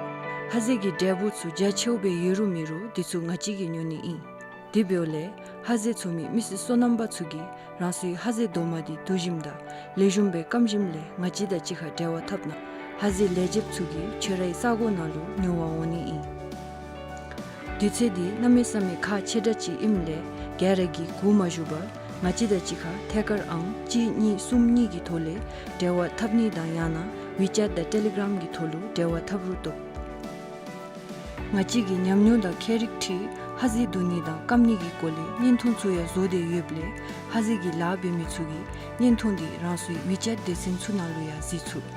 ཧ་ཟེ་གི་འབྲས་བུ་ཚུ་རྒྱ་ཆེཝ་སྦེ་ཡོད་རུང་མེད་རུང་འདི་ཚུ་ང་བཅས་ཀྱིས་ཉོ་ནི་ཨིན། དེ་འབདཝ་ལས་ཧ་ཟེ་འཚོ་མི་མི་སེར་སོ་ནམ་པ་ཚུ་གིས་རང་སོའི་ཧ་ཟེ་རྡོག་མ་འདི་བསྡུ་ཞིནམ་དང་ལེགས་ཤོམ་སྦེ་སྐམ་ཞིནམ་ལས་ང་བཅས་དང་གཅིག་ཁར་འབྲེལ་བ་འཐབ་གནང་། ཧ་ཟེ་ལེགས་ཤོམ་ཚུ་གིས་ཁྱོད་རའི་ས་གོ་ནང་ལུ་ཉོ་བར་འོང་ནི་ཨིན། དུས་ཚོད་འདི་གནམ་མེད་ས་མེད་ཁག་ཆེ་དྲགས་ཅིག་ཨིནམ་ལས་ག་ར་གིས་སྒུག་མ་བཞུགས་པར་ང་བཅས་དང་གཅིག་ཁར་ཐད་ཀར་ཨང་གཅིག་གཉིས་གསུམ་གཉིས་ཀྱི་ཐོག་ལས་འབྲེལ་བ་འཐབ་ནི་དང་ཡང་ན་ཝི་ཅེཊ་དང་ཊེ་ལི་གརམ་གྱི་ཐོག་ལུ་འབྲེལ་བ་འཐབ་རུང་བཏུབ། ང་བཅས་ཀྱིས་ཉམས་མྱོང་དང་ཁྱད་རིག་འཁྲིལ་ཧ་ཟེ་བསྡུ་ནི་དང་སྐམ་ནི་གི་སྐོར་ལས་བརྙན་ཐུང་ཚུ་ཡང་བཟོ་སྟེ་ཡོདཔ་ལས་ཧ་ཟེ་གི་ལཱ་འབད་མི་ཚུ་གིས་བརྙན་ཐུང་འདི་རང་སོའི་ཝི་ཅེཊ་སྡེ་ཚན་ཚུ་ནང་ལུ་ཡང་གཟིགས་ཚུགས།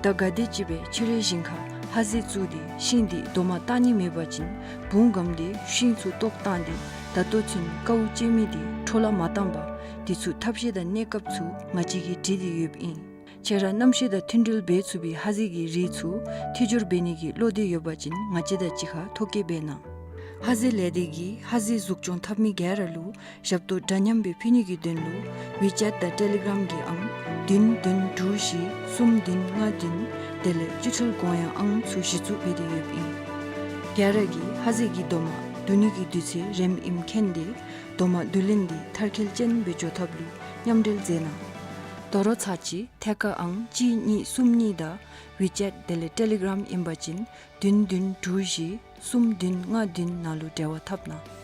ད་ག་དེམ་ཅིག་སྦེ་ཕྱི་རོལ་ཞིང་ཁར་ཧ་ཟེ་བཙུགས་ཏེ་ཤིང་འདི་རྡོག་མ་བཏགས་ནི་མེད་པ་ཅིན་བུང་སྒམ་སྟེ་ཤིང་ཚུ་བཏོག་བཏང་སྟེ་ད་ལྟོ་ཚུན་དཀའཝ་སྤྱད་མི་འདི་འཕྲོ་བརླག་མ་བཏང་པར་འདི་ཚུ་ཐབས་ཤེས་དང་གནས་སྐབས་ཚུ་ང་བཅས་ཀྱིས་སྒྲིག་སྟེ་ཡོདཔ་ཨིན། ཁྱེད་ར་གནམ་གཤིས་དང་མཐུན་སྒྲིལ་འབད་ཚུགས་པའི་ཧ་ཟེ་གི་རིགས་ཚུ་འཐུས་སྦྱོར་འབད་ནི་གི་བློ་འདོད་ཡོད་པ་ཅིན་ང་བཅས་དང་གཅིག་ཁར་ཐོ་བཀོད་འབད་གནང་། ཧ་ཟེ་ལས་སྡེ་གིས་ཧ་ཟེ་གཟུགས་སྐྱོང་འཐབ་མི་ག་ར་ལུ་ཞབས་ཏོག་འདྲ་མཉམ་སྦེ་ཕུལ་ནི་གི་དོན་ལུ་ཝི་ཅེཊ་དང་ཊེ་ལི་གརམ་གྱི་ཨང་བདུན་བདུན་དྲུག་བཞི་གསུམ་བདུན་ལྔ་བདུན་དེ་ལས་སྤྱི་འཐུས་གོང་ཡང་ཨང་ཚུ་གཞི་བཙུགས་འབད་དེ་ཡོདཔ་ཨིན། ག་ར་གིས་ཧ་ཟེ་གི་རྡོག་མ་བསྡུ་ནི་གི་དུས་ཚོད་རནམ་ཨིནམ་མཁྱེན་ཏེ་རྡོག་མ་བསྡུ་ལེན་འདི་མཐར་འཁྱོལ་ཅན་སྦེ་འགྱོ་ཐབས་ལུ་མཉམ་འབྲེལ་མཛད་གནང་། དོ་རུང་ཚར་གཅིག་ཐད་ཀར་ཨང་གཅིག་གཉིས་གསུམ་གཉིས་དང་ཝི་ཅེཊ་དེ་ལས་ཊེ་ལི་གྲམ་ཨིན་པ་ཅིན་བདུན་བདུན་དྲུག་བཞི་གསུམ་བདུན་ལྔ་བདུན་ནང་ལུ་འབྲེལ་བ་འཐབ་གནང་།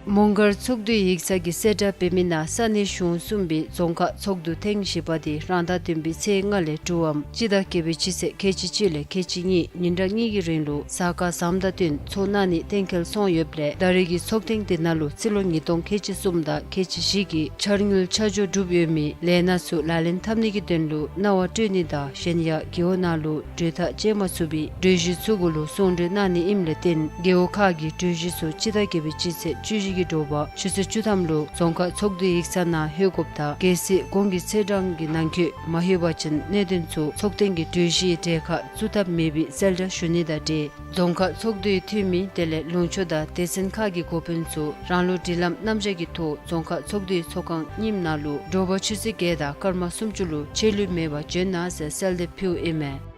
མོང་སྒར་ཚོགས་འདུའི་ཡིག་ཚང་གིས་གསལ་བསྒྲགས་འབད་མི་ནང་ས་གནས་གཞུང་གསུམ་པའི་རྫོང་ཁག་ཚོགས་འདུ་ཐེངས་བཞི་པ་དེ་རང་ཟླ་བདུན་པའི་ཚེས་ལྔ་ལས་དྲུག་པའམ་སྤྱི་ཟླ་བརྒྱད་པའི་སྤྱི་ཚེས་ཁལ་གཅིག་གཅིག་ལས་ཁལ་གཅིག་གཉིས་ཉིན་གྲངས་གཉིས་ཀྱི་རིང་ལུ་གཟའ་སྐར་བཟངམ་དང་བསྟུན་ཚོགས་གནང་ནི་གཏན་འཁེལ་སོང་ཡོདཔ་ལས་ད་རེས་ཀྱི་ཚོགས་ཐེངས་དེ་ནང་ལུ་རྩིས་ལོ་ཉིས་སྟོང་ཁལ་གཅིག་གསུམ་དང་ཁལ་གཅིག་བཞི་གི་འཆར་དངུལ་ཆ་འཇོག་གྲུབ་ཡོད་མི་ལས་སྣ་ཚུ་ལག་ལེན་འཐབ་ནི་གི་དོན་ལུ་གནང་བ་སྤྲོད་ནི་དང་གཞན་ཡང་རྒེད་འོག་ནང་ལུ་གྲོས་ཐག་བཅད་མ་ཚུགས་པའི་གྲོས་གཞི་ཚུ་གུ་ལུ་གསུང་གྲོས་གནང་ནི་ཨིནམ་ལས་བརྟེན་རྒེད་འོག་ཁག་གི་གྲོས་གཞི་ཚུ་སྤྱི་ཟླ་བརྒྱད་པའི་སྤྱི་ཚེས་བཅུ་བཞི་གི་དྲོ་པ་ཆུ་ཚོད་བཅུ་ཐམ་ལུ་རྫོང་ཁག་ཚོགས་འདུའི་ཡིག་ཚང་ནང་ལྷོད་དགོཔ་དང་གལ་སྲིད་གོང་གི་ཚེས་གྲངས་ཀྱི་ནང་འཁོད་མ་ལྷོད་པ་ཅིན་གནད་དོན་ཚུ་ཚོགས་ཐེངས་ཀྱི་གྲོས་གཞིའི་གྲལ་ཁར་བཙུགས་ཐབས་མེད་པའི་གསལ་བསྒྲགས་ཞུ་ནི་དང་འབྲེལ་རྫོང་ཁག་ཚོགས་འདུའི་འཐུས་མི་དེ་ལས་ལུང་ཕྱོགས་དང་སྡེ་ཚན་ཁག་གི་འགོ་དཔོན་ཚུ་རང་ལུགས་སྒྲིག་ལམ་རྣམ་གཞག་གི་ཐོག་རྫོང་ཁག་ཚོགས་འདུའི་ཚོགས་ཁང་རྙིངམ་ནང་ལུ་དྲོ་པ་ཆུ་ཚོད་བརྒྱད་དང་སྐར་མ་སུམ་ཅུ་ལུ་ཆད་ལུས་མེད་པར་འབྱོན་གནང་ཟེར་གསལ་འདེབས་ཕུལཝ་ཨིན་མས།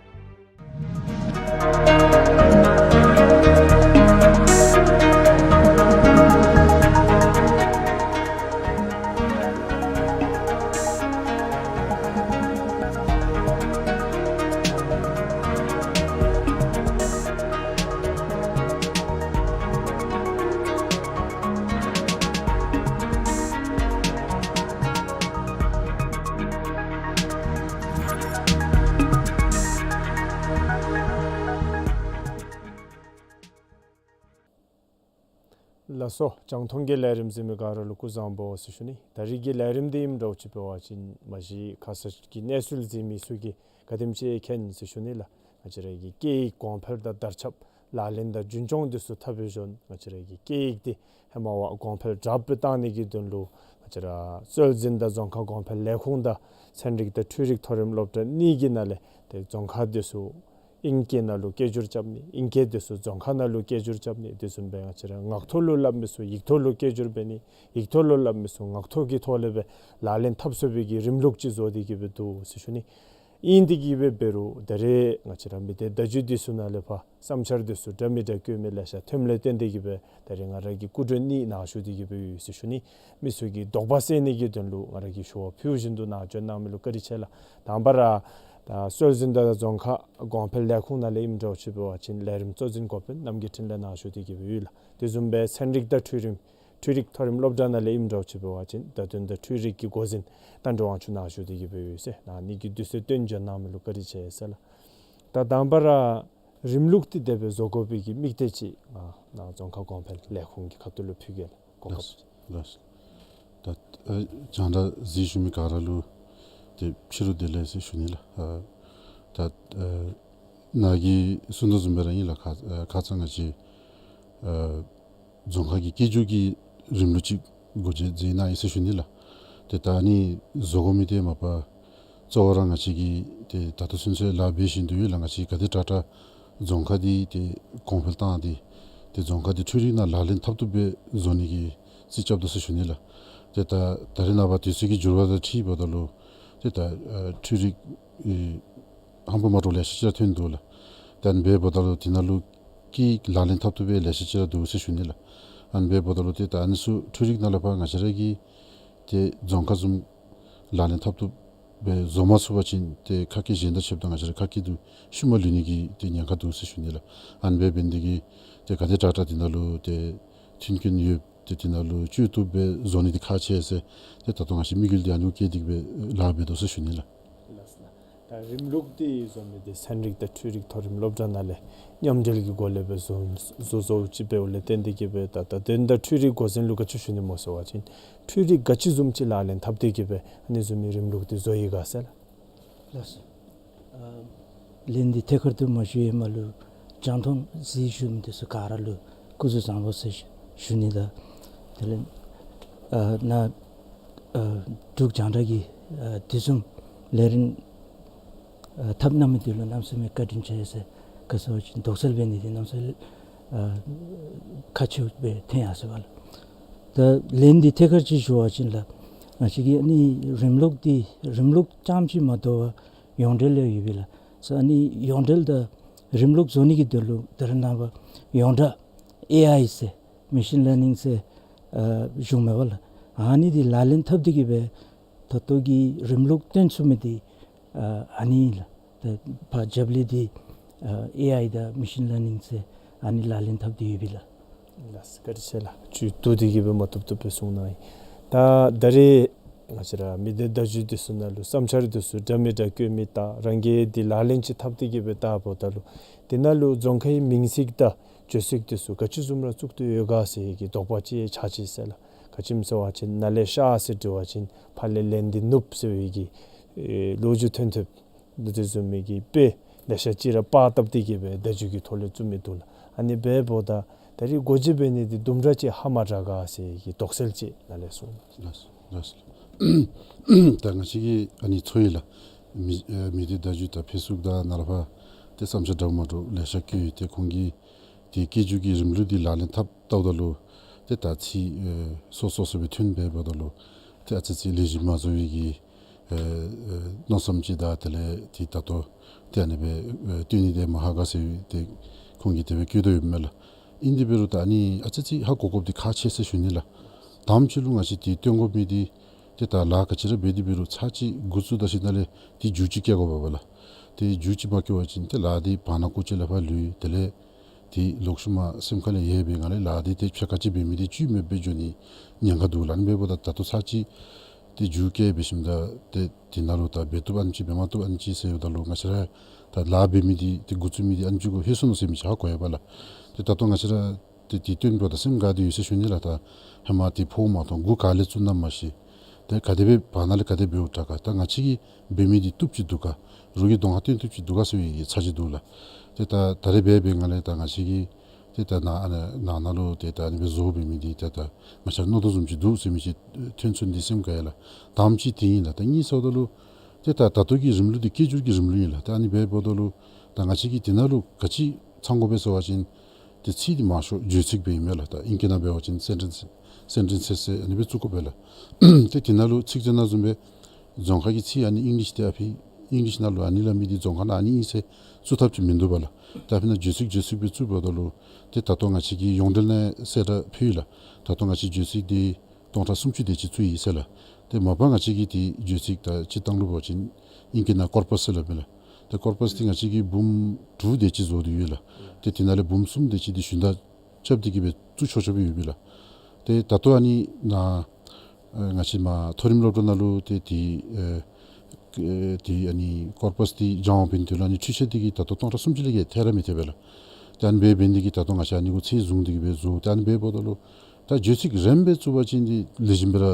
ལགས་སོ། རྒྱང་མཐོང་གི་ལས་རིམ་གཟིགས་མི་ག་ར་ལུ་སྐུ་གཟུགས་བཟང་པོ་ཟེར་ཞུ་ནི། ད་རིས་ཀྱི་ལས་རིམ་འདི་ཨིནམ་འདྲཝ་ཅིག་འབད་བ་ཅིན་མ་གཞི་ཁ་ཙ་གི་གནས་ཚུལ་གཟིགས་མི་ཚུ་གིས་ག་དེམ་ཅིག་མཁྱེན་ཟེར་ཞུ་ནི་ལགས། ང་བཅས་ར་གི་སྐད་ཡིག་གོང་འཕེལ་དང་དར་ཁྱབ་ལག་ལེན་དང་རྒྱུན་སྐྱོང་འདི་ཚུ་འཐབ་པའི་གཞོན་ང་བཅས་ར་གི་སྐད་ཡིག་འདི་ཧེ་མ་བ་གོང་འཕེལ་དྲགཔ་སྦེ་བཏང་ནི་གི་དོན་ལུ་ང་བཅས་ར་སྲོལ་འཛིན་དང་རྫོང་ཁ་གོང་འཕེལ་ལས་ཁུངས་དང་ཚན་རིག་དང་འཕྲུལ་རིག་མཐོ་རིམ་སློབ་གྲྭ་གཉིས་ཀྱི་ནང་ལས་ཏེ་རྫོང་ཁ་འདི་ཚུ་ཨིང་སྐད་ནང་ལུ་སྐད་སྒྱུར་རྐྱབ་ནི་ཨིང་སྐད་འདི་ཚུ་རྫོང་ཁ་ནང་ལུ་སྐད་སྒྱུར་རྐྱབ་ནི་དེ་བཟུམ་སྦེ་ང་བཅས་ར་ངག་ཐོག་ལུ་སླབ་མི་ཚུ་ཡིག་ཐོག་ལུ་སྐད་སྒྱུར་འབད་ནི་ཡིག་ཐོག་ལུ་སླབ་མི་ཚུ་ངག་ཐོག་གི་ཐོག་ལས་སྦེ་ལག་ལེན་འཐབ་ཚུགས་པའི་གི་རིམ་ལུགས་ཅིག་བཟོ་སྟེ་གི་སྦེ་འདུག་ཟེར་ཞུ་ནི། ཨིན་ཏེ་གི་སྦེ་འབད་རུང་ད་རེས་ང་བཅས་ར་མི་སྡེ་བརྡ་བརྒྱུད་འདི་ཚུ་ནང་ལས་ཕར་བསམ་འཆར་འདི་ཚུ་འདྲ་མི་འདྲ་བཀོད་མི་ལེ་ཤ་ཐོནམ་ལས་བརྟེན་ཏེ་གི་སྦེ་ད་རེས་ང་ར་གིས་སྐུ་མགྲོན་གཉིས་ནཱ་ཞུ་སྟེ་གི་སྦེ་ཡོད་ཟེར་ཞུ་ནི། མི་ཚུ་གི་དོགས་པ་སེལ་ནི་གི་དོན་ལུ་ང་ར་གིས་ཞུ་བ་ཕུལཝ་བཞིན་དུ་ནཱ་བྱོན་གནང་མི་ལུ་བཀའ་དྲིན་ཆེ་ལགས། དང་པ་ར་ད་སྲོལ་འཛིན་དང་རྫོང་ཁ་གོང་འཕེལ་ལས་ཁུངས་ནང་ལས་ཨིནམ་འདྲཝ་ཅིག་འབད་བ་ཅིན་ལས་རིམ་གཙོ་འཛིན་འགོ་དཔོན་རྣམ་རྒྱལ་འཕྲིན་ལས་ནཱ་ཞུ་སྟེ་གི་སྦེ་ཡོད་ལགས། དེ་བཟུམ་སྦེ་ཚན་རིག་དང་འཕྲུལ་རིག་འཕྲུལ་རིག་མཐོ་རིམ་སློབ་གྲྭ་ནང་ལས་ཨིནམ་འདྲཝ་ཅིག་འབད་བ་ཅིན་བརྡ་དོན་དང་འཕྲུལ་རིག་གི་འགོ་འཛིན་རྟ་མགྲིན་དབང་ཕྱུག་ནཱ་ཞུ་སྟེ་གི་སྦེ་ཡོད་ཟེར་ནཱ་ཨ་ནི་གི་དུས་ཚོད་བཏོན་བྱོན་གནང་མི་ལུ་བཀའ་དྲིན་ཆེ་ཟེར་ལགས། ད་དང་པ་ར་རིམ་ལུགས་འདི་དེ་སྦེ་བཟོ་དགོ་པའི་གི་དམིགས་གཏད་ཅིག་ང་ནཱ་རྫོང་ཁ་གོང་འཕེལ་ལས་ཁུངས་ཀྱི་ཁ་ཐུག་ལུ་ཕུལ་གེ་ལགས། གོ་སྐབས། ལགས་སོ། ལགས་སོ། ད་ཨ་རྒྱང་བསྒྲགས་གཟིགས་བཞུགས་མི་ག་ར་ལུ་ཏེ་ཕྱི་རུ་བདེ་ལེགས་ཟེར་ཞུ་ནི་ལགས། ཨ་ད་ཨ་ནཱ་གིས་གསུངས་དོ་བཟུམ་སྦེ་ར་ཨིན་ལགས། ཁ་ཨ་ཁ་ཙ་ང་བཅས་ཨ་རྫོང་ཁ་གི་སྐད་སྒྱུར་གྱི་རིམ་ལུགས་ཅིག་འགོ་འབྱེད་མཛད་གནང་ཡི་ཟེར་ཞུ་ནི་ལགས། ཏེ་ད་ཨ་ནི་བཟོ་དགོ་མི་འདི་མ་པ་གཙོ་བོ་ར་ང་བཅས་ཀྱིས་ཏེ་ད་ལྟོ་ཚུན་ཚོད་ལཱ་འབད་བཞིན་དུ་ཡོད་ལགས། ང་བཅས་ག་དེ་དྲག་དྲག་རྫོང་ཁ་འདི་ཏེ་གོང་འཕེལ་བཏང་སྟེ་ཏེ་རྫོང་ཁ་འདི་འཕྲུལ་རིག་ནང་ལག་ལེན་འཐབ་བཏུབ་སྦེ་བཟོ་ནི་གི་རྩིས་རྐྱབ་དོ་ཟེར་ཞུ་ནི་ལགས། ཏེ་ད་ད་རེས་ནངས་པ་དུས་ཚོད་ཀྱི་འགྱུར་བ་དང་འཁྲིལཝ་ད་ལུ་ཏེ་ད་ཨ་འཕྲུལ་རིག་ཨེ་ཧམ་པ་མ་འདྲཝ་ལེ་ཤ་ཅིག་ར་ཐོན་འདུག་ལགས། ཏེ་ཨ་ནི་འབདཝ་ད་ལུ་དེ་ནང་ལུ་སྐད་ཡིག་ལག་ལེན་འཐབ་བཏུབ་སྦེ་ལེ་ཤ་ཅིག་ར་འདུག་ཟེར་ཞུ་ནི་ལགས། ཨ་ནི་འབདཝ་ད་ལུ་ཏེ་ད་ཨ་ནི་ཚུ་འཕྲུལ་རིག་ནང་ལས་ཕར་ང་བཅས་ར་གི་ཏེ་རྫོང་ཁ་བཟུམ་ལག་ལེན་འཐབ་བཏུབ་སྦེ་བཟོ་མ་ཚུགས་པ་ཅིན་ཏེ་ཁ་སྐད་གཞན་དང་ཕྱདཔ་ད་ང་བཅས་ར་ཁ་སྐད་འདི་ཤུལ་མ་ལུས་ནི་གི་ཏེ་ཉེན་ཁ་འདུག་ཟེར་ཞུ་ནི་ལགས། ཨ་ནི་འབད་འབད་ནི་དེ་གིས་ཏེ་ག་དེ་དྲག་དྲག་དེ་ནང་ལུ་ཏེ་མཐུན་རྐྱེན་ཡོད་ཏེ་དེ་ནང་ལུ་སྤྱོད་བཏུབ་སྦེ་བཟོ་ནི་འདི་ཁག་ཆེ་ཟེར་ཏེ་ད་ལྟོ་ང་བཅས་དམིགས་ཡུལ་འདི་ཨ་ནི་བསྐྱེད་དེ་གི་སྦེ་ལཱ་འབད་དོ་ཟེར་ཞུ་ནི་ལགས། ལགས་སོ། ད་རིམ་ལུགས་འདི་བཟོ་མི་འདི་ཚན་རིག་དང་འཕྲུལ་རིག་མཐོ་རིམ་སློབ་གྲྭ་ནང་ལས་མཉམ་འབྲེལ་གྱི་སྒོ་ལས་སྦེ་བཟོ་བཟོ་བཟོཝ་ཅིག་འབདཝ་ལས་བརྟེན་ཏེ་གི་སྦེ་ད་ད་དོན་དག་འཕྲུལ་རིག་འགོ་འཛིན་ལུ་ག་ཅི་ཞུ་ནི་སྨོ་ཟེར་བ་ཅིན་འཕྲུལ་རིག་ག་ཅི་བཟུམ་ཅིག་ལག་ལེན་འཐབ་སྟེ་གི་སྦེ་ཨ་ནི་བཟུམ་མའི་རིམ་ལུགས་འདི་བཟོ་ཡི་ག་ཟེར་ལགས། ལགས་སོ། ཨ་ལན་འདི་ཐད་ཀར་དུ་མ་ཞུ་བའི་མ་ལུ་རྒྱང་མཐོང་གཟིགས་བཞུགས་མི་འདི་ཚུ་ག་ར་ལུ་སྐུ་གཟུགས་བཟང་པོ་ཟེར་ཞུ་ནི་དང་དེ་ལས་ཨ་ནཱ་ཨ་འབྲུག་རྒྱང་བསྒྲགས་ཀྱི་ཨ་དུས་གསུམ་ལས་རིམ་ཨ་འཐབ་གནང་མི་འདི་ལུ་གནམ་མེད་ས་མེད་བཀའ་དྲིན་ཆེ་ཟེར་ག་ཟེར་བ་ཅིན་དོགས་སེལ་འབད་ནི་འདི་གནམ་མེད་ས་མེད་ཨ་ཁག་ཆེཝ་སྦེ་ཐོན་ཡར་སོ་བ་ལགས། ད་ལན་འདི་ཐད་ཀར་ཅིག་ཞུ་བ་ཅིན་ལགས། ང་བཅས་ཀྱི་ཨ་ནི་རིམ་ལུགས་འདི་རིམ་ལུགས་རྐྱངམ་ཅིག་མ་དོ་བར་ཡོངས་འབྲེལ་ཡང་ཡོད་པས་ལགས། ས་ཨ་ནི་ཡོངས་འབྲེལ་དང་རིམ་ལུགས་བཟོ་ནི་གི་དོན་ལུ་ད་རེས་ནངས་པ་ཡོངས་གྲགས་ཨེ་ཨའི་ཟེར་མེ་ཤིན་ལར་ནིང་ཟེར་ཨ་བྱུངམ་མས་པ་ལགས། ཨ་ནི་འདི་ལག་ལེན་འཐབ་སྟེ་གི་སྦེ་ ད་ལྟོ་གི་རིམ་ལུགས་སྟོན་ཚུགས་མི་འདི་ཨ་ཨ་ནི་ལགས། ད་ཕར་རྒྱབ་ལས་འདི་ཨ་ཨེ་ཨའི་དང་མེ་ཤིན་ལར་ནིང་ཟེར་ཨ་ནི་ལག་ལེན་འཐབ་སྟེ་ཡོད་པས་ལགས། ལགས་སོ། བཀའ་དྲིན་ཆེ་ལགས། ཚུལ་བསྡུ་སྟེ་གི་སྦེ་མ་བཏུབ་བཏུབ་སྦེ་གསུང་གནང་ཡི། ད་ད་རེས་ང་བཅས་ར་མི་སྡེ་བརྡ་བརྒྱུད་འདི་ཚུ་ནང་ལུ་བསམ་འཆར་འདི་ཚུ་འདྲ་མི་འདྲ་བཀོད་མི་དང་རང་གིས་འདི་ལག་ལེན་ཅིག་འཐབ་སྟེ་གི་སྦེ་བལྟཝ་ད་ལུ་འདི་ནང་ལུ་རྫོང་ཁའི་མིང་ཚིག་དང་བརྗོད་ཚིག་འདི་ཚུ་ག་ཅི་བཟུམ་ར་བཙུགས་ཏེ་ཡོད་ག་ཟེར་གྱི་དོགས་པ་ཅིག་ཆགས་ཅི་ཟེར་ལགས། ག་ཅི་སྨོ་ཟེར་བ་ཅིན་ནཱ་ལས་ཤར་ཟེར་འབྲི་བ་ཅིན་ཕར་ལས་ལན་འདི་ནུབ་ཟེར་བའི་གི་ཨེ་ལོ་རྒྱུས་ཐོན་ཐོནམ་འདི་དེ་བཟུམ་མའི་གི་དཔེ་ལེ་ཤ་ཅིག་ར་པར་བཏབ་སྟེ་གི་སྦེ་བརྡ་བརྒྱུད་ཀྱི་ཐོག་ལས་བཙུགས་མི་འདུག་ལགས། ཨ་ནི་འབདཝ་ད་ད་རེས་སྒོ་འབྱེད་འབད་ནི་འདི་དུམ་གྲ་ཅིག་ཧ་མ་འདྲ་ག་ཟེར་གྱི་དོགས་སེལ་ཅིག་ནཱ་ལས་གསུང་། ལགས་སོ། ལགས་སོ། ད་ང་བཅས་ཀྱིས་ཨ་ནི་ཚོར་ཡི་ལགས། མི་ཨེ་མི་སྡེ་བརྡ་བརྒྱུད་དང་ཕེསི་བུཀ་དང་ནཱ་ལས་ཕར་ཏེ་བསམ་འཆར་འདྲཝ་མ་འདྲཝ་ལེ་ཤ་བཀོད་ཡི། ཏེ་ཁོང་གིས་ཏེ་སྐད་སྒྱུར་གྱི་རིམ་ལུགས་འདི་ལག་ལེན་འཐབ་བལྟཝ་ད་ལུ་ཏེ་ད་ཚིག་ཨེ་སོ་སོ་སོ་སྦེ་ཐོན་འབདཝ་ད་ལུ་ཏེ་ཨ་ཙི་ཅིག་ལེགས་ཤོམ་མ་བཟོ་བའི་གི་ཨེ་ཨེ་མནོ་བསམ་ཅིག་དང་དེ་ལས་ཏེ་ད་ལྟོ་ཏེ་ཨ་ནི་སྦེ་ཨེ་སྟོན་ནི་འདི་མ་ཧ་གོ་ཟེར་ཏེ་ཁོང་གིས་དེ་སྦེ་བཀོད་དོ་ཡོདཔ་མས་ལགས། ཨིན་དེ་འབད་རུང་ད་ཨ་ནི་ཨ་ཙི་ཅིག་ཧ་གོ་དགོཔ་འདི་ཁག་ཆེ་ཟེར་ཞུ་ནི་ལགས། དང་པ་ཅིག་ལུ་ང་བཅས་ཏེ་སྟོན་དགོ་མི་འདི་ཏེ་ད་ལཱ་ག་ཅི་ར་འབད་དེ་འབད་རུང་ཚར་གཅིག་འགོ་བཙུགས་ད་ཞིནམ་ལས་ཏེ་འགྱུར་ཅིག་བཀལ་དགོ་པས་ལགས། ཏེ་འགྱུར་ཅིག་མ་བཀལ་བ་ཅིན་ཏེ་ལཱ་འདི་བར་ན་ཀུ་ཅི་ལས་ཕར་ལུས། དེ་ལས་ཏེ་ལོག་ཤུལ་མ་སེམས་ཁ་ལས་ཡལ་བའི་སྒང་ལས་ལཱ་འདི་ཏེ་ཕྱེད་ཀ་ཅིག་འབད་མི་འདི་བཅུད་མེདཔ་སྦེ་འགྱོ་ནི་ཉེན་ཁ་འདུག་ལགས། ཨ་ནི་འབདཝ་ད་ད་ལྟོ་ཚར་གཅིག་ཏེ་འགྱུར་བཀལ་འབད་ཞིནམ་ད་ཏེ་དེ་ནང་ལུ་ད་འབད་བཏུབ་ཨ་ནི་ཅིག་འབད་མ་བཏུབ་ཨ་ནི་ཅིག་ཟེརཝ་ད་ལུ་ང་བཅས་ར་ད་ལཱ་འབད་མི་འདི་ཏེ་འགོ་བཙུགས་མི་འདི་ཨ་ནི་ཅིག་གུ་ལྷོད་སོ་ནུག་ཟེར་མི་ཅིག་ཧ་གོ་ཡི་པ་ལགས། ཏེ་ད་ལྟོ་ང་བཅས་ར་ཏེ་དེ་སྟོན་འབདཝ་ད་སེམས་དགའ་སྟེ་ཡོད་ཟེར་ཞུ་ནི་ལགས། ད་ཧེ་མ་ཏེ་ཕོཝ་མ་མཐོང་འགོ་ག་ལས་བཙུགས་ན་མ་ཤེས། ཏེ་ག་དེ་སྦེ་བར་ན་ལས་ག་དེ་འབདཝ་དྲག་ག། ད་ང་བཅས་ཀྱིས་འབད་མི་འདི་བཏུབ་ཅི་འདུག་ག། རོགས་ཀྱི་གདོང་ཁར་སྟོན་བཏུབ་ཅི་འདུག་ག་ཟེར་བའི་གི་ཚ་གྱང་འདུག་ལགས། ཏེ་ད་ད་རེས་འབད་བའི་སྒང་ལས་ད་ང་བཅས་ཀྱིས་ཏེ་ད་ནཱ་ཨ་ནཱ་ནང་ལུ་ཏེ་ད་ཨ་ནི་སྦེ་བཟོ་འབད་མི་འདི་ཏེ་ད་ང་བཅས་མནོ་དོ་བཟུམ་ཅིག་འདུག་ཟེར་མི་ཅིག་ཐོན་ཚུགས་ནི་འདི་སེམས་དགའ་ཡི་ལགས། དང་པ་ཅིག་དེ་ཨིན་ལགས། ད་གཉིས་ཟེརཝ་ད་ལུ་ཏེ་ད་ད་ལྟོ་གི་རིམ་ལུགས་འདི་སྐད་སྒྱུར་གྱི་རིམ་ལུགས་ཨིན་ལགས། ད་ཨ་ནི་འབདཝ་ད་ལུ་ད་ང་བཅས་ཀྱིས་དེ་ནང་ལུ་ག་ཅི་ཚང་དགོ་པས་ཟེར་བ་ཅིན་ཏེ་ཚིག་འདི་མང་ཤོས་བརྗོད་ཚིག་སྦེ་ཨིན་མས་ལགས། ད་ཨིང་སྐད་ནང་འབད་བ་ཅིན་སེན་ཊེནསི་སེན་ཊེནསི་ཟེར་ཨ་ནི་སྦེ་བཙུགས་དགོ་པས་ལགས། ཏེ་དེ་ནང་ལུ་ཚིག་ཟེར་ན་བཟུམ་སྦེ་རྫོང་ཁ་གི་ཚིག་ཨ་ནི་ཨིང་ལིཤ་འདི་ཨ་ཕི་ཨིང་ལིཤ་ནང་ལུ་ཨ་ནི་སླབ་མི་འདི་རྫོང་ཁ་ནང་ཨ་ནི་ཨིན་ཟེར་བཙུགས་ཐབས་ཅིག་མིན་འདུག་པ་ལགས། ཏེ་ཨ་ཕི་ནང་བརྗོད་ཚིག་བརྗོད་ཚིག་སྦེ་བཙུགསཔ་ད་ལུ་ཏེ་ད་ལྟོ་ང་བཅས་ཀྱིས་ཡོངས་འབྲེལ་ནང་གསལ་བསྒྲགས་ཕུལ་ཡི་ལགས། ད་ལྟོ་ང་བཅས་བརྗོད་ཚིག་འདི་སྟོང་ཕྲག་སུམ་ཅུ་དེ་ཅིག་བཙུགས་ཡི་ཟེར་ལགས། ཏེ་མ་པ་ང་བཅས་ཀྱིས་ཏེ་བརྗོད་ཚིག་ད་སྤྱིར་བཏང་ལུ་འབད་བ་ཅིན་ཨིང་སྐད་ནང་ཀོར་པཱསི་ཟེར་སླབ་མས་ལགས། ཏེ་ཀོར་པཱསི་འདི་ང་བཅས་ཀྱིས་འབུམ་དྲུག་དེ་ཅིག་བཟོ་སྟེ་ཡོད་ལགས། ཏེ་དེ་ནང་ལས་འབུམ་གསུམ་དེ་ཅིག་འདི་ཞུན་དག་རྐྱབ་སྟེ་གི་སྦེ་བཙུགས་ཆོག་ཆོག་སྦེ་ཡོད་པས་ལགས། ཏེ་ད་ལྟོ་ཨ་ནི་ནཱ་ཨེ་ང་བཅས་མ་མཐོ་རིམ་སློབ་གྲྭ་ནང་ལུ་ཏེ་དེ་ཨེ་ཨེ་དེ་ཨ་ནི་ཀོར་པཱསི་འདི་སྦྱང་བ་འབད་ནི་དེ་ལུ་ཨ་ནི་འཕྲུལ་ཆས་འདི་གིས་ད་ལྟོ་སྟོང་ཕྲག་སུམ་ཅུ་ལས་བརྒལ་ཐལ་ར་མི་ཐལ་བས་ལགས། ཏེ་ཨ་ནི་སྦེ་འབད་ནི་དེ་གིས་ད་ལྟོ་ང་བཅས་ཨ་ནི་གུ་ཚད་བཟུང་སྟེ་གི་སྦེ་བཟོ། ཏེ་ཨ་ནི་སྦེ་འབདཝ་ད་ལུ་ད་བརྗོད་ཚིག་རིངམོ་སྦེ་བཙུགས་པ་ཅིན་འདི་ལེགས་ཤོམ་སྦེ་ར་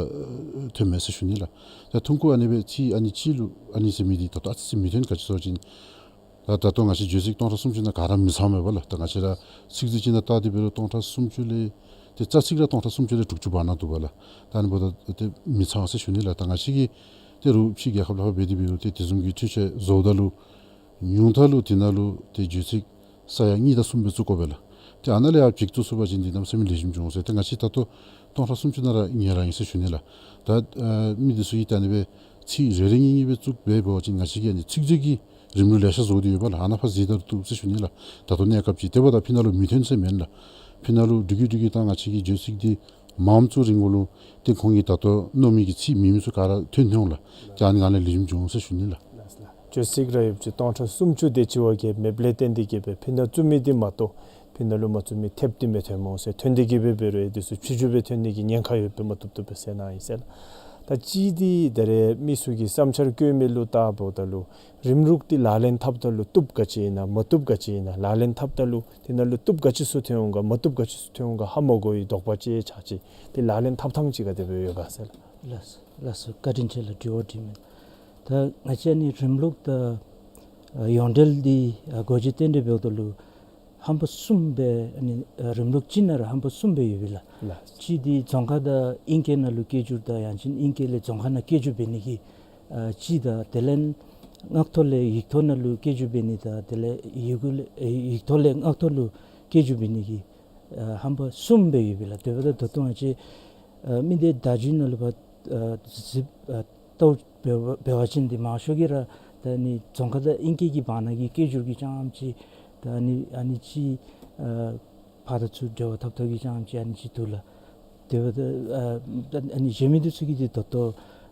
ཐོནམ་མས་ཟེར་ཞུ་ནི་ལགས། ད་ཐུང་ཀུ་ཨ་ནི་སྦེ་ཚིག་ཨ་ནི་གཅིག་ལུ་ཨ་ནི་ཟེར་མི་འདི་ད་ལྟོ་ཨ་ཙི་ཅིག་མི་ཐོན། ག་ཅི་ཟེར་བ་ཅིན་ད་ད་ལྟོ་ང་བཅས་བརྗོད་ཚིག་སྟོང་ཕྲག་སུམ་ཅུ་ནང་ག་ར་མི་ཚངམ་མས་པ་ལགས། ད་ང་བཅས་ར་ཚིག་མཛོད་ཅིག་ནང་བལྟ་སྟེ་འབད་རུང་སྟོང་ཕྲག་སུམ་ཅུ་ལས་ཏེ་རྩ་ཚིག་ར་སྟོང་ཕྲག་སུམ་ཅུ་ལས་དྲུག་ཅུ་བར་ན་འདུག་པ་ལགས། ད་ཨ་ནི་འབདཝ་ད་ཏེ་མི་ཚང་ཟེར་ཞུ་ནི་ལགས། ད་ང་བཅས་ཀྱིས་ཏེ་རོགས་ཕྱི་རྒྱལ་ཁབ་ལས་ཕར་འབད་དེ་འབད་རུང་ཏེ་དེ་བཟུམ་གྱི་འཕྲུལ་ཆས་བཟོཝ་ད་ལུ་ཉུང་མཐའ་ལུ་དེ་ནང་ལུ་ཏེ་བརྗོད་ཚིག་ས་ཡ་གཉིས་དང་གསུམ་སྦེ་བཙུགས་དགོ་པས་ལགས། ཏེ་ཨ་ནཱ་ལས་ཡར་བརྩིས་བཙུགས་ཚུགས་པ་ཅིན་འདི་གནམ་མེད་ས་མེད་ལེགས་ཤོམ་འགྱོ་འོང་ཟེར། ཏེ་ང་བཅས་ད་ལྟོ་སྟོང་ཕྲག་སུམ་ཅུ་ནང་ར་ཉེ་ར་ཨིན་ཟེར་ཞུ་ནི་ལགས། ད་ཨ་མི་འདི་ཚུ་གིས་ད་ཨ་ནི་སྦེ་ཚིག་རེ་རེ་གཉིས་གཉིས་སྦེ་བཙུགས་འབད་བ་ཅིན་ང་བཅས་ཀྱིས་ཨ་ནི་ཚིག་མཛོད་ཀྱི་རིམ་ལུགས་ལེ་ཤ་བཟོ་སྟེ་ཡོད་པ་ལགས། ཨ་ནཱ་ཕར་གཟིགས་ད་བཏུབ་ཟེར་ཞུ་ནི་ལགས། ད་ལྟོ་གནས་སྐབས་ཅིག་དེ་འབདཝ་ད་ཕི་ནང་ལུ་མི་ཐོན་ཟེར་མེན་ལགས། ཕི་ནང་ལུ་འགྲིག་གི་འགྲིག་གི་ད་ང་བཅས་ཀྱི་བརྗོད་ཚིག་འདི་མངམ་བཙུགས་རན་གོ་ལོ། ཏེ་ཁོང་གིས་ད་ལྟོ་མནོ་མི་གི་ཚིག་མེད་མི་ཚུ་ག་ར་ཐོན་ཐོན་འོང་ལགས། ཏེ་ཨ་ནི་ག་ལས་ལེགས་ཤོམ་འགྱོ་འོང་ཟེར་ཞུ་ནི་ལགས། བརྗོད་ཚིག་ར་ཡོད་ཅི་སྟོང་ཕྲག་སུམ་ཅུ་དེ་ཅིག་བ་གིས་མེདཔ་ལས་བརྟེན་ཏེ་གི་སྦེ་ཕི་ནང་བཙུགས་མི་འདི་མ་གཏོགས་ཕི་ནང་ལུ་མ་བཙུགས་མི་ཐེབས་འདི་མི་ཐོནམ་འོང་ཟེར། ཐོན་ཏེ་གི་སྦེ་འབད་རུང་ཨེ་འདི་ཚུ་ཕྱི་འགྱུར་སྦེ་ཐོན་ནི་གི་ཉེན་ཁ་ཡོདཔ་སྦེ་མ་བཏུབ་བཏུབ་སྦེ་ཟེར་གནང་ཡི་ཟེར་ལགས། ད་གཅིག་འདི་ད་རེས་མི་ཚུ་གིས་བསམ་འཆར་བཀོད་མི་ལུ་བལྟཝ་ད་ལུ་རིམ་ལུགས་འདི་ལག་ལེན་འཐབ་ད་ལུ་བཏུབ་ག་ཅི་ཨིན་ན་མ་བཏུབ་ག་ཅི་ཨིན་ན་ལག་ལེན་འཐབ་ད་ལུ་དེ་ནང་ལུ་བཏུབ་ག་ཅི་ཚུ་ཐོན་འོང་ག་མ་བཏུབ་ག་ཅི་ཚུ་ཐོན་འོང་ག་ཧ་མ་གོ་བའི་དོགས་པ་ཅིག་ཆགས་ཅི། དེ་ལག་ལེན་འཐབ་ཐངས་ཅིག་ག་དེ་སྦེ་ཡོད་ག་ཟེར་ལགས། ལགས་སོ། ལགས་སོ། བཀའ་དྲིན་ཆེ་ལགས། དྲི་བ་དྲིས་མི། ད་ང་བཅས་ཨ་ནི་རིམ་ལུགས་དང་ཨ་ཡོངས་འབྲེལ་འདི་ཨ་སྒོ་འབྱེད་རྟེན་འབྲེལ་འབདཝ་ད་ལུ་ཧམ་པ་གསུམ་སྦེ་ཨ་ནི་ཨ་རིམ་ལུགས་གཅིག་ནང་ར་ཧམ་པ་གསུམ་སྦེ་ཡོད་པས་ལགས། ལགས། གཅིག་འདི་རྫོང་ཁ་དང་ཨིང་སྐད་ནང་ལུ་སྐད་སྒྱུར་དང་ཡང་ཅིན་ཨིང་སྐད་ལས་རྫོང་ཁ་ནང་སྐད་སྒྱུར་འབད་ནི་གི་ཨ་གཅིག་དང་དེ་ལས་ངག་ཐོག་ལས་ཡིག་ཐོག་ནང་ལུ་སྐད་སྒྱུར་འབད་ནི་དང་དེ་ལས་ཡི་གུ་ལས་ཨེ་ཡིག་ཐོག་ལས་ངག་ཐོག་ལུ་སྐད་སྒྱུར་འབད་ནི་གི་ཨ་ཧམ་པ་གསུམ་སྦེ་ཡོད་པས་ལགས། དེ་འབདཝ་ད་ད་ལྟོ་ང་བཅས་ཨ་མི་སྡེ་བརྡ་བརྒྱུད་ནང་ལུ་ཕར་ཨ་གཟིགས་ཨ་བལྟཝ་འབད་བ་འབད་བ་ཅིན་འདི་མང་ཤོས་ཀྱིས་ར་ད་ཨ་ནི་རྫོང་ཁ་དང་ཨིང་སྐད་ཀྱི་བར་ན་གི་སྐད་སྒྱུར་གྱི་རྐྱངམ་ཅིག་ད་ཨ་ནི་ཨ་ནི་ཅིག་ཨ་ཕར་དང་ཚུར་འབྲེལ་བ་འཐབ་འཐབ་ཀྱི་རྐྱངམ་ཅིག་ཨ་ནི་ཅིག་འདུག་ལགས། དེ་འབདཝ་ད་ཨ་ཨ་ནི་གཞན་མི་འདི་ཚུ་གིས་འདི་ད་ལྟོ་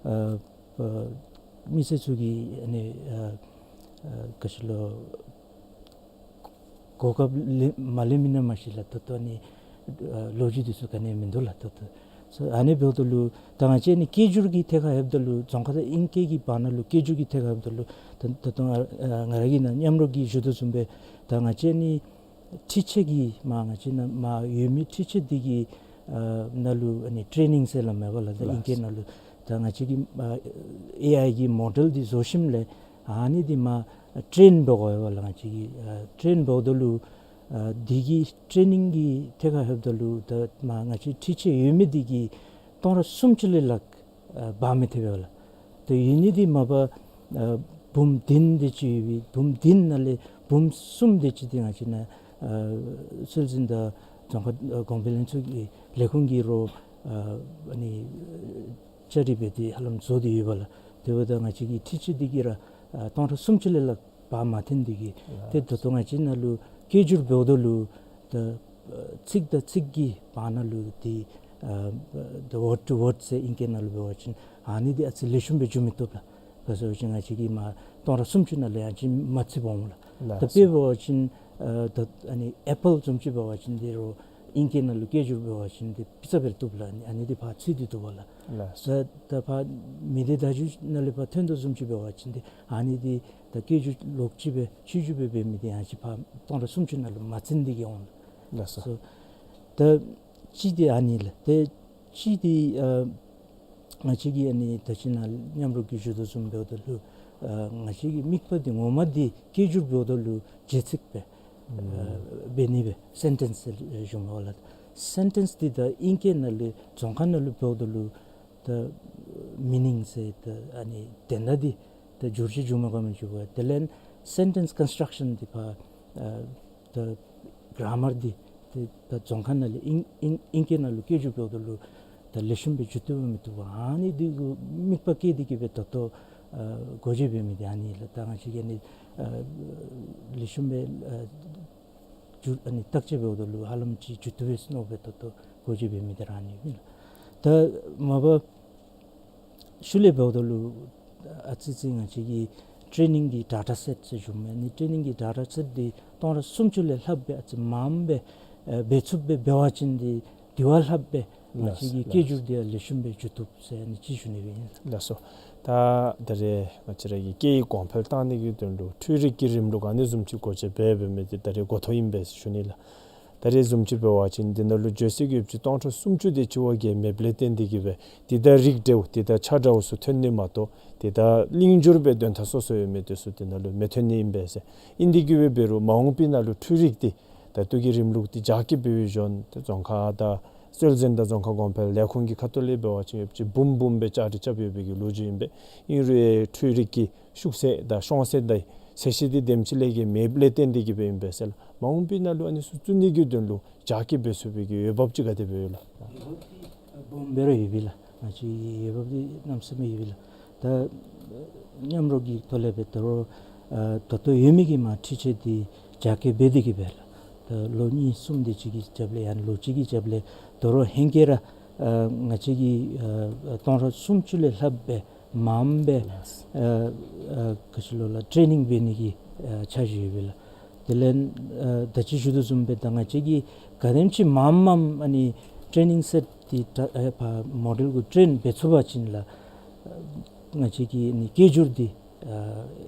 ཨ་ ཨ་མི་སེར་ཚུ་གིས་ཨ་ནི་ཨ་ཨ་ག་ཅི་ལོ་གོ་སྐབས་ལེན་མ་ལེན་མི་ནང་མ་ཤེས་ལགས། ད་ལྟོ་ཨ་ནི་ཨ་ལོ་རྒྱུས་འདི་ཚུ་ག་ནི་ཡང་མིན་འདུག་ལགས། ད་ལྟོ་སོ་ཨ་ནི་འབདཝ་ད་ལུ་ད་ང་བཅས་ནི་སྐད་སྒྱུར་གྱི་ཐད་ཁར་ལྷོདཔ་ད་ལུ་རྫོང་ཁ་དང་ཨིང་སྐད་ཀྱི་བར་ན་ལུ་སྐད་སྒྱུར་གྱི་ཐད་ཁར་ལྷོདཔ་ད་ལུ་ད་ད་ལྟོ་ང་ཨ་ང་ར་གིས་ནཱ་མཉམ་རོགས་ཀྱིས་ཞུ་དོ་བཟུམ་སྦེ་ད་ང་བཅས་ནི་འཕྲུལ་ཆས་ཀྱི་མ་ང་བཅས་ནཱ་མ་ཡོད་མི་འཕྲུལ་ཆས་འདི་གི་ཨ་ནང་ལུ་ཨ་ནི་ཊེ་ནིང་ཟེར་སླབ་མས་པ་ལགས། ད་ཨིང་སྐད་ནང་ལུ་ད་ང་བཅས་ཀྱི་ཨ་ཨེ་ཨའི་གི་མོ་ཌེལ་འདི་བཟོ་ཞིནམ་ལས་ཨ་ནི་འདི་མ་ཊེན་འབད་དགོ་པས་པ་ལགས། ང་བཅས་ཀྱིས་ཨ་ཊེན་འབདཝ་ད་ལུ་ཨ་འདི་གི་ཊེ་ནིང་གི་ཐད་ཁར་ལྷོདཔ་ད་ལུ་ད་མ་ང་བཅས་འཕྲུལ་ཆས་ཡོད་མི་འདི་གིས་སྟོང་ཕྲག་སུམ་ཅུ་ལས་ལྷག་ཨ་འབག་མི་ཐེག་པས་པ་ལགས། ད་ཡོད་ནི་འདི་མ་པ་ཨ་འབུམ་བདུན་དེ་ཅིག་ཡོད་པས། འབུམ་བདུན་ནང་ལས་འབུམ་གསུམ་དེ་ཅིག་འདི་ང་བཅས་ནཱ་ཨ་སྲོལ་འཛིན་དང་རྫོང་ཁ་ཨ་གོང་འཕེལ་ལྷན་ཚོགས་ཀྱི་ལས་ཁུངས་ཀྱིས་རོགས་ཨ་ཨ་ནི་ཨ་བཅའ་སྒྲིག་འབད་དེ་ཧ་ལམ་བཟོ་སྟེ་ཡོད་པ་ལགས། དེ་འབདཝ་ད་ང་བཅས་ཀྱི་འཕྲུལ་ཆས་འདི་གིས་ར་ཨ་སྟོང་ཕྲག་སུམ་ཅུ་ལས་ལྷག་འབག་མ་ཐེག་ནི་འདི་གིས་ཏེ་ད་ལྟོ་ང་བཅས་ནཱ་ལུ་སྐད་སྒྱུར་འབདཝ་ད་ལུ་ད་ཨ་ཚིག་དང་ཚིག་གི་བར་ན་ལུ་འདི་ཨ་ད་ཝརཌ་ཊུ་ཝརཌ་ཟེར་ཨིང་སྐད་ནང་ལུ་འབད་བ་ཅིན་ཨ་ནི་འདི་ཨ་ཙི་ལེགས་ཤོམ་སྦེ་འགྱོ་མི་བཏུབ་ལགས། ག་ཟེར་བ་ཅིན་ང་བཅས་ཀྱིས་མ་སྟོང་ཕྲག་སུམ་ཅུ་ནང་ལས་ཡང་ཅིན་མ་ཚིགཔ་འོང་ལགས། ལགས་ད་སོ། དཔེ་འབད་བ་ཅིན་ཨ་ད་ཨ་ནི་ཨེ་པཱལ་བཟུམ་ཅིག་འབད་བ་ཅིན་འདི་རོགས་ཨིང་སྐད་ནང་ལུ་སྐད་སྒྱུར་འབད་བ་ཅིན་འདི་ཕྱི་ཙ་སྦེ་བཏུབ་ལགས། ཨ་ནི་ཨ་ནི་འདི་ཕར་ཚུད་དེ་བཏུབ་པས་ལགས། ལགས་སོ། ད་ད་ཕར་མི་སྡེ་བརྡ་བརྒྱུད་ནང་ལས་ཕར་ཐོན་དོ་བཟུམ་ཅིག་འབད་བ་ཅིན་འདི་ཨ་ནི་འདི་ད་སྐད་སྒྱུར་ལོག་ཅིག་སྦེ་ཆོས་རྒྱུགས་སྦེ་འབད་མི་འདི་ཡང་ཅིན་ཕར་སྟོང་ཕྲག་སུམ་ཅུ་ནང་ལུ་མ་ཚུད་ནི་འདི་གིས་འོང་ལགས། ལགས་སོ། སོ་ད་གཅིག་འདི་ཨ་ནི་ལགས། ཏེ་གཅིག་འདི་ཨ་ང་བཅས་ཀྱིས་ཨ་ནི་ད་ཅི་ནཱ་མཉམ་རོགས་ཀྱིས་ཞུ་དོ་བཟུམ་འབདཝ་ད་ལུ་ཨ་ང་བཅས་ཀྱི་དམིགས་པ་འདི་ངོ་མ་འདི་སྐད་སྒྱུར་འབདཝ་ད་ལུ་རྗེས་ཚིག་སྦེ་ཨ་འབད་ནི་སྦེ་སེན་ཊེནསི་ཟེར་ཞུཝ་མས་པ་ལགས། སེན་ཊེནསི་འདི་ད་ཨིང་སྐད་ནང་ལས་རྫོང་ཁ་ནང་ལུ་འབདཝ་ད་ལུ་ད་མི་ནིང་ཟེར་ད་ཨ་ནི་དོན་དག་འདི་ད་འགྱུར་བཅོས་འགྱོ་མ་དགོ་མི་འགྱོ་བས། དེ་ལས་སེན་ཊེནསི་ཀོན་སི་ཊག་ཤཱན་འདི་ཕར་ཨ་ད་གྲ་མར་འདི་ཏེ་ད་རྫོང་ཁ་ནང་ལས་ཨིང་ཨིང་ཨིང་སྐད་ནང་ལུ་སྐད་སྒྱུར་འབདཝ་ད་ལུ་ད་ལེགས་ཤོམ་སྦེ་འགྱོ་བཏུབ་མི་བཏུབ་པ་ཨ་ནི་འདི་གུ་དམིགས་པ་བསྐྱེད་དེ་གིས་སྦེ་ད་ལྟོ་ཨ་འགོ་འབྱེད་འབད་མི་འདི་ཨ་ནི་ལགས། ད་ང་བཅས་ཀྱིས་ཨ་ནི་ཨ་ལེགས་ཤོམ་སྦེ་ཨ་འགྱུར་ཨ་ནི་བརྟག་དཔྱད་འབདཝ་ད་ལུ་ཧ་ལམ་ཅིག་འགྱོ་བཏུབ་པས་ཟེར་མནོ་སྦེ་ད་ལྟོ་འགོ་འབྱེད་འབད་མི་འདི་ར་ཨ་ནི་ཨིན་ལགས། ད་མ་པ་ཤུལ་ལས་འབདཝ་ད་ལུ་ཨ་ཙི་ཙི་ང་བཅས་ཀྱི་ཊེ་ནིང་གི་ཌེ་ཊ་སེཊ་ཟེར་ཞུཝ་མས། ཨ་ནི་ཊེ་ནིང་གི་ཌེ་ཊ་སེཊ་འདི་སྟོང་ཕྲག་སུམ་ཅུ་ལས་ལྷགཔ་སྦེ་ཨ་ཙི་མངམ་སྦེ་ཨ་འབད་ཚུགསཔ་སྦེ་འབད་བ་ཅིན་འདི་དེ་བ་ལྷགཔ་སྦེ་ང་བཅས་ཀྱི་ལགས་སྐད་སྒྱུར་འདི་ཡང་ལེགས་ཤོམ་སྦེ་འགྱོ་བཏུབ་ཟེར་ཨ་ནི་ཅིག་ཞུ་ནི་སྦེ་ཨིན། ལགས་སོ། ད་ད་རེས་ང་བཅས་ར་གི་སྐད་ཡིག་གོང་འཕེལ་གཏང་ནི་གི་དོན་ལུ་འཕྲུལ་རིག་གི་རིམ་ལུགས་ཨ་ནི་བཟུམ་ཅིག་སྒོ་འབྱེད་འབད་མི་འདི་ད་རེས་འགོ་ཐོག་ཨིན་པས་ཟེར་ཞུ་ནི་ལགས། ད་རེས་བཟུམ་ཅིག་འབད་བ་ཅིན་འདི་ནང་ལུ་བརྗོད་ཚིག་ཡོདཔ་ཅིག་སྟོང་ཕྲག་སུམ་ཅུ་དེ་ཅིག་བ་གིས་མེདཔ་ལས་བརྟེན་ཏེ་གིས་སྦེ་འདི་དང་རིགས་འདྲཝ་འདི་དང་ཆ་འདྲཝ་ཚུ་ཐོན་ནི་མ་གཏོགས་འདི་དང་གླེང་སྦྱོར་སྦེ་དོན་དག་སོ་སོ་ཡོད་མི་དེ་ཚུ་འདི་ནང་ལུ་མི་ཐོན་ནི་ཨིན་པས་ཟེར། ཨིན་དེ་གིས་སྦེ་འབད་རུང་མ་འོངས་པའི་ནང་ལུ་འཕྲུལ་རིག་འདི་ད་ལྟོ་གི་རིམ་ལུགས་འདི་རྒྱ་སྐྱེད་འབད་བའི་གཞོན་ཏེ་རྫོང་ཁ་དང་སྲོལ་འཛིན་དང་རྫོང་ཁ་གོང་འཕེལ་ལས་ཁུངས་ཀྱི་ཁ་ཐུག་ལས་འབད་བ་ཅིན་ཡོདཔ་ཅིག་འབུམ་འབུམ་སྦེ་བཅའ་སྒྲིག་རྐྱབ་ཡོད་པའི་གི་ལོ་རྒྱུས་ཨིན་པས། ཨིན་རུང་འཕྲུལ་རིག་གི་ཤུགས་ཚད་དང་ཤོང་ཚད་དང་ཚད་གཞི་འདི་དེམ་ཅིག་ལས་བརྒལ་མེདཔ་ལས་བརྟེན་ཏེ་གིས་སྦེ་ཨིན་པས་ཟེར་ལགས། མ་འོངས་པའི་ནང་ལུ་ཨ་ནི་ཚུ་བཙུགས་ནི་གི་དོན་ལུ་རྒྱ་སྐྱེད་འབད་ཚུགས་པའི་གི་འོས་འབབ་ཅིག་ག་དེ་སྦེ་ཡོད་ལགས། འོས་འབབ་འདི་སྦོམ་སྦེ་ར་ཡོད་པས་ལགས། ང་བཅས་འོས་འབབ་འདི་གནམ་མེད་ས་མེད་ཡོད་པས་ལགས། ད་མཉམ་རོགས་ཀྱི་ཐོག་ལས་སྦེ་ད་རུང་ཨ་ད་ལྟོ་ཡོད་མི་གི་མ་འཕྲུལ་ཆས་འདི་རྒྱ་སྐྱེད་འབད་དེ་གིས་སྦེ་ལགས། ད་ལོ་གཉིས་གསུམ་དེ་ཅིག་གི་རྒྱབ་ལས་ཡང་ལོ་གཅིག་གི་རྒྱབ་ལས་ད་རུང་ཧེང་སྐལ་ར་ཨ་ང་བཅས་ཀྱིས་ཨ་སྟོང་ཕྲག་སུམ་ཅུ་ལས་ལྷགཔ་སྦེ་མངམ་སྦེ་ལགས། ཨ་ཨ་ག་ཅི་ལོ་ལགས་ཊེ་ནིང་འབད་ནི་གི་ཨ་འཆར་གཞི་ཡོད་པས་ལགས། དེ་ལས་ཨ་ད་ཅི་ཞུ་དོ་བཟུམ་སྦེ་ད་ང་བཅས་ཀྱིས་ག་དེམ་ཅིག་མངམ་མངམ་ཨ་ནི་ཊེ་ནིང་སེཊ་འདི་ད་ཨ་ཕར་མོ་ཌེལ་གུ་ཊེན་འབད་ཚུགས་པ་ཅིན་ལགས་ང་བཅས་ཀྱི་ཨ་ནི་སྐད་སྒྱུར་འདི་ཨ་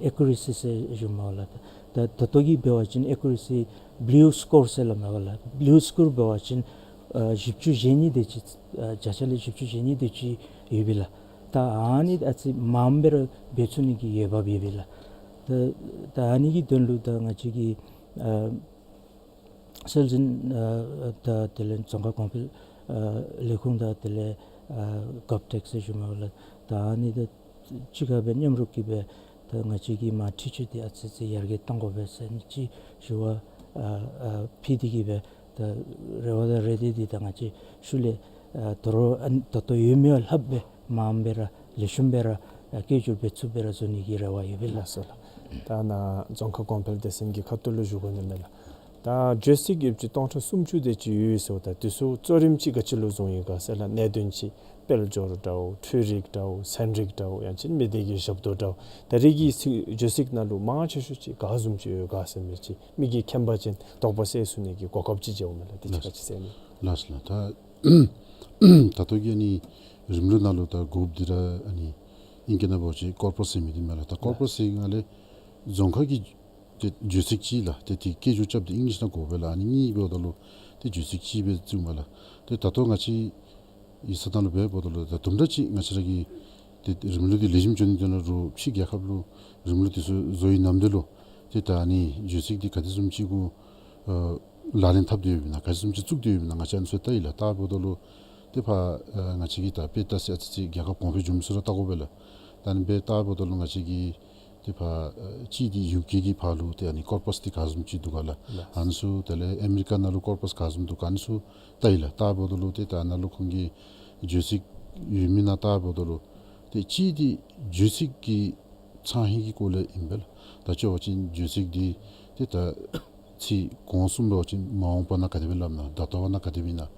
ཨེ་ཀུ་རེ་སི་ཟེར་ཞུཝ་མས་པ་ལགས། ད་ད་ལྟོ་གི་འབད་བ་ཅིན་ཨེ་ཀུ་རེ་སི་བླུ་སི་ཀོར་ཟེར་སླབ་མས་པ་ལགས། བླུ་སི་ཀོར་འབད་བ་ཅིན་ཨ་བཞི་བཅུ་ཞེ་གཉིས་དེ་ཅིག་ཨ་བརྒྱ་ཆ་ལས་བཞི་བཅུ་ཞེ་གཉིས་དེ་ཅིག་ཡོད་པས་ལགས། ད་ཨ་ནི་ཨ་ཙི་མངམ་སྦེ་ར་འབད་ཚུགས་ནི་གི་འོས་འབབ་ཡོད་པས་ལགས། ད་ད་ཨ་ནི་གི་དོན་ལུ་ད་ང་བཅས་ཀྱིས་ཨ་སྲོལ་འཛིན་ཨ་དང་དེ་ལས་རྫོང་ཁ་གོང་འཕེལ་ཨ་ལས་ཁུངས་དང་དེ་ལས་ཨ་གོབ་ཊེཀ་ཟེར་ཞུཝ་མས་པ་ལགས། ད་ཨ་ནི་དང་གཅིག་ཁར་སྦེ་མཉམ་རོགས་ཀྱིས་སྦེ་ད་ང་བཅས་ཀྱི་མ་འཕྲུལ་ཆས་འདི་ཨ་ཙི་ཙི་ཡར་རྒྱས་གཏང་དགོ་པས་ཟེར་ཨ་ནི་ཅིག་ཞུ་བ་ཨ་ཨ་ཕུལ་ཏེ་གིས་སྦེ་ད་རེ་བ་དང་རེ་འདུན་འདི་ད་ང་བཅས་ཤུལ་ལས་ཨ་ད་རུང་ཨ་ད་ལྟོ་ཡོད་མི་བ་ལྷགཔ་སྦེ་མངམ་སྦེ་ར་ལེགས་ཤོམ་སྦེ་ར་ཨ་སྐད་སྒྱུར་འབད་ཚུགསཔ་སྦེ་ར་བཟོ་ནི་གི་རེ་བ་ཡོད་པས་ལགས། ལགས་སོ་ལགས། ད་ནཱ་རྫོང་ཁ་གོང་འཕེལ་སྡེ་ཚན་གྱི་ཁ་ཐུག་ལུ་ཞུ་དགོ་ནི་མས་ལགས། ད་བརྗོད་ཚིག་ཡོདཔ་ཅིག་སྟོང་ཕྲག་སུམ་ཅུ་དེ་ཅིག་ཡོད་ཟེརཝ་ད་དེ་ཚུ་གཙོ་རིམ་ཅིག་ག་ཅི་ལུ་བཟུང་ཡི་ག་ཟེར་ལགས། གནད་དོན་ཅིག་ དཔལ་འབྱོར་འདྲཝ་འཕྲུལ་རིག་འདྲཝ་ཚན་རིག་འདྲཝ་ཡང་ཅིན་མི་སྡེ་གི་ཞབས་ཏོག་འདྲཝ་ད་རེས་ཀྱི་ཚིག་བརྗོད་ཚིག་ནང་ལུ་མང་ཆེ་ཤོས་ཅིག་ག་བཟུམ་ཅིག་ཡོད་ག་ཟེར་མི་ཅིག་མི་གིས་མཁྱེན་པ་ཅིན་དོགས་པ་སེལ་ཚུགས་ནི་གི་གོ་སྐབས་ཅིག་འབྱུངམ་མས་ལགས། དེ་ཅིག་ཁ་ཅིག་ཟེར་ནི། ལགས་ལགས། ད་ད་ལྟོ་གི་ཨ་ནི་རིམ་ལུགས་ནང་ལུ་ད་དགོཔ་འདི་ར་ཨ་ནི་ཨིང་སྐད་ནང་འབད་བ་ཅིན་ཀོར་པཱས་ཟེར་མི་འདི་མས་ལགས། ད་ཀོར་པཱས་ཟེར་སྒང་ལས་རྫོང་ཁ་གི་ཏེ་བརྗོད་ཚིག་ཅིག་ལགས། ཏེ་དེ་སྐད་སྒྱུར་རྐྱབ་སྟེ་ཨིང་ལིཤ་ནང་གོཝ་ལགས། ཨ་ནི་གཉིས་འབདཝ་ད་ལུ་ཏེ་བརྗོད་ཚིག་ཅིག་སྦེ་བཙུགས་མས་ལགས། ཏེ་ད་ལྟོ་ང་བཅས་ཡིག་ཚང་ནང་ལུ་འབདཝ་ད་ལུ་ད་དུམ་གྲ་ཅིག་ང་བཅས་ར་གི་ཏེ་རིམ་ལུགས་འདི་ལེགས་ཤོམ་འགྱོ་ནི་དོན་ལུ་ཕྱི་རྒྱལ་ཁབ་ལུ་རིམ་ལུགས་འདི་ཚུ་བཟོ་བའི་ནམ་དུས་ལུ་ཏེ་ད་ཨ་ནི་བརྗོད་ཚིག་འདི་ག་དེ་བཟུམ་ཅིག་གུ་ཨ་ལག་ལེན་འཐབ་སྟེ་ཡོདཔ་ཨིན་ན་ག་དེ་བཟུམ་ཅིག་བཙུགས་ཏེ་ཡོདཔ་ཨིན་ན་ང་བཅས་ཨ་ནི་ཚུ་བལྟ་ཡི་ལགས། བལྟ་འབདཝ་ད་ལུ་ཏེ་ཕར་ཨ་ང་བཅས་ཀྱིས་ད་དཔེ་བལྟ་ས་ཨ་ཙི་ཅིག་རྒྱལ་ཁབ་གོང་འཕེལ་འགྱོ་མི་ཚུ་ར་བལྟ་དགོ་པས་ལགས། ད་ཨ་ནི་སྦེ་བལྟ་འབདཝ་ད་ལུ་ང་བཅས་ཀྱིས་ཏེ་ཕར་ཨ་གཅིག་འདི་ཡུ་ཀེ་གི་ཕར་ལུ་ཏེ་ཨ་ནི་ཀོར་པཱས་འདི་ག་བཟུམ་ཅིག་འདུག་ག་ལགས། ལགས། ཨ་ནི་ཚུ་དེ་ལས་ཨ་མི་རི་ཀ་ནང་ལུ་ཀོར་པཱས་ག་བཟུམ་འདུག་ག་ཨ་ནི་ཚུ་བལྟ་ཡི་ལགས། བལྟ་འབདཝ་ད་ལུ་ཏེ་ད་ནཱ་ལུ་ཁོང་གི་བརྗོད་ཚིག་ཡོད་མི་ནང་བལྟ་འབདཝ་ད་ལུ་ཏེ་གཅིག་འདི་བརྗོད་ཚིག་གི་ཚང་ཧེང་གི་སྐོར་ལས་ཨིན་པས་ལགས། ད་ཅི་འབད་བ་ཅིན་བརྗོད་ཚིག་འདི་ཏེ་ད་ཚིག་གོང་གསུམ་འབད་བ་ཅིན་མ་འོངས་པ་ནང་ག་དེ་སྦེ་སླབ་ན་ད་ལྟོ་བ་ནང་ག་དེ་སྦེ་ཨིན་ན་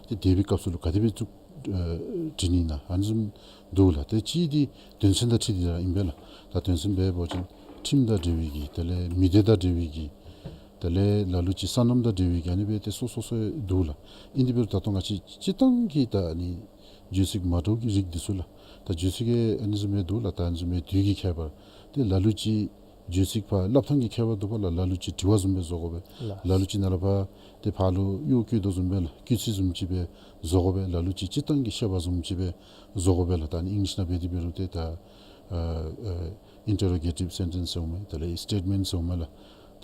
ཏེ་འདས་པའི་སྐབས་སུ་ལུ་ག་དེ་སྦེ་བཙུགས་ཨེ་འབྲི་ནི་ཨིན་ན་ཨ་ནི་བཟུམ་འདུག་ལགས། ཏེ་གཅིག་འདི་དོན་ཚན་དང་འཁྲིལ་ཏེ་ར་ཨིན་པས་ལགས། ད་དོན་ཚན་འབད་བ་ཅིན་ཁྲིམས་དང་འབྲེལ་བའི་གི་དེ་ལས་མི་སྡེ་དང་འབྲེལ་བའི་གི་དེ་ལས་ལ་ལུ་ཅིག་སོ་ནམ་དང་འབྲེལ་བའི་གི་ཨ་ནི་སྦེ་ཏེ་སོ་སོ་སོ་འདུག་ལགས། ཨིན་དེ་འབད་རུང་ད་ལྟོ་ང་བཅས་སྤྱིར་བཏང་གི་ད་ཨ་ནི་བརྗོད་ཚིག་མ་འདྲཝ་གི་རིགས་འདི་ཚུ་ལགས། ད་བརྗོད་ཚིག་གི་ཨ་ནི་བཟུམ་སྦེ་འདུག་ལགས། ད་ཨ་ནི་བཟུམ་སྦེ་དུས་ཀྱི་ཁྱད་པར་ཏེ་ལ་ལུ་ཅིག་བརྗོད་ཚིག་ཕར་སླབ་ཐངས་ཀྱི་ཁྱད་པར་འདུག་པ་ལགས། ལ་ལུ་ཅིག་དྲི་བ་བཟུམ་སྦེ་བཟོ་དགོ་པས། ལགས། ལ་ལུ་ཅིག་ནཱ་ལས་ཕར་ཏེ་ཕར་ལུ་གཡོག་བཀོད་དོ་བཟུམ་སྦེ་ལགས། སྐུལ་ཚིག་བཟུམ་ཅིག་སྦེ་བཟོ་དགོ་པས། ལ་ལུ་ཅིག་སྤྱིར་བཏང་གི་བཤད་པ་བཟུམ་ཅིག་སྦེ་བཟོ་དགོ་པས་ལགས། ད་ཨ་ནི་ཨིང་ལིཤ་ནང་འབད་དེ་འབད་རུང་ཏེ་ད་ཨ་ཨ་ཨིན་ཊརོ་གེ་ཊིབ་སེན་ཊེནསི་ཟེར་འོང་མས། དེ་ལས་སི་ཊེཊ་མེནཊ་ཟེར་འོང་མས་ལགས།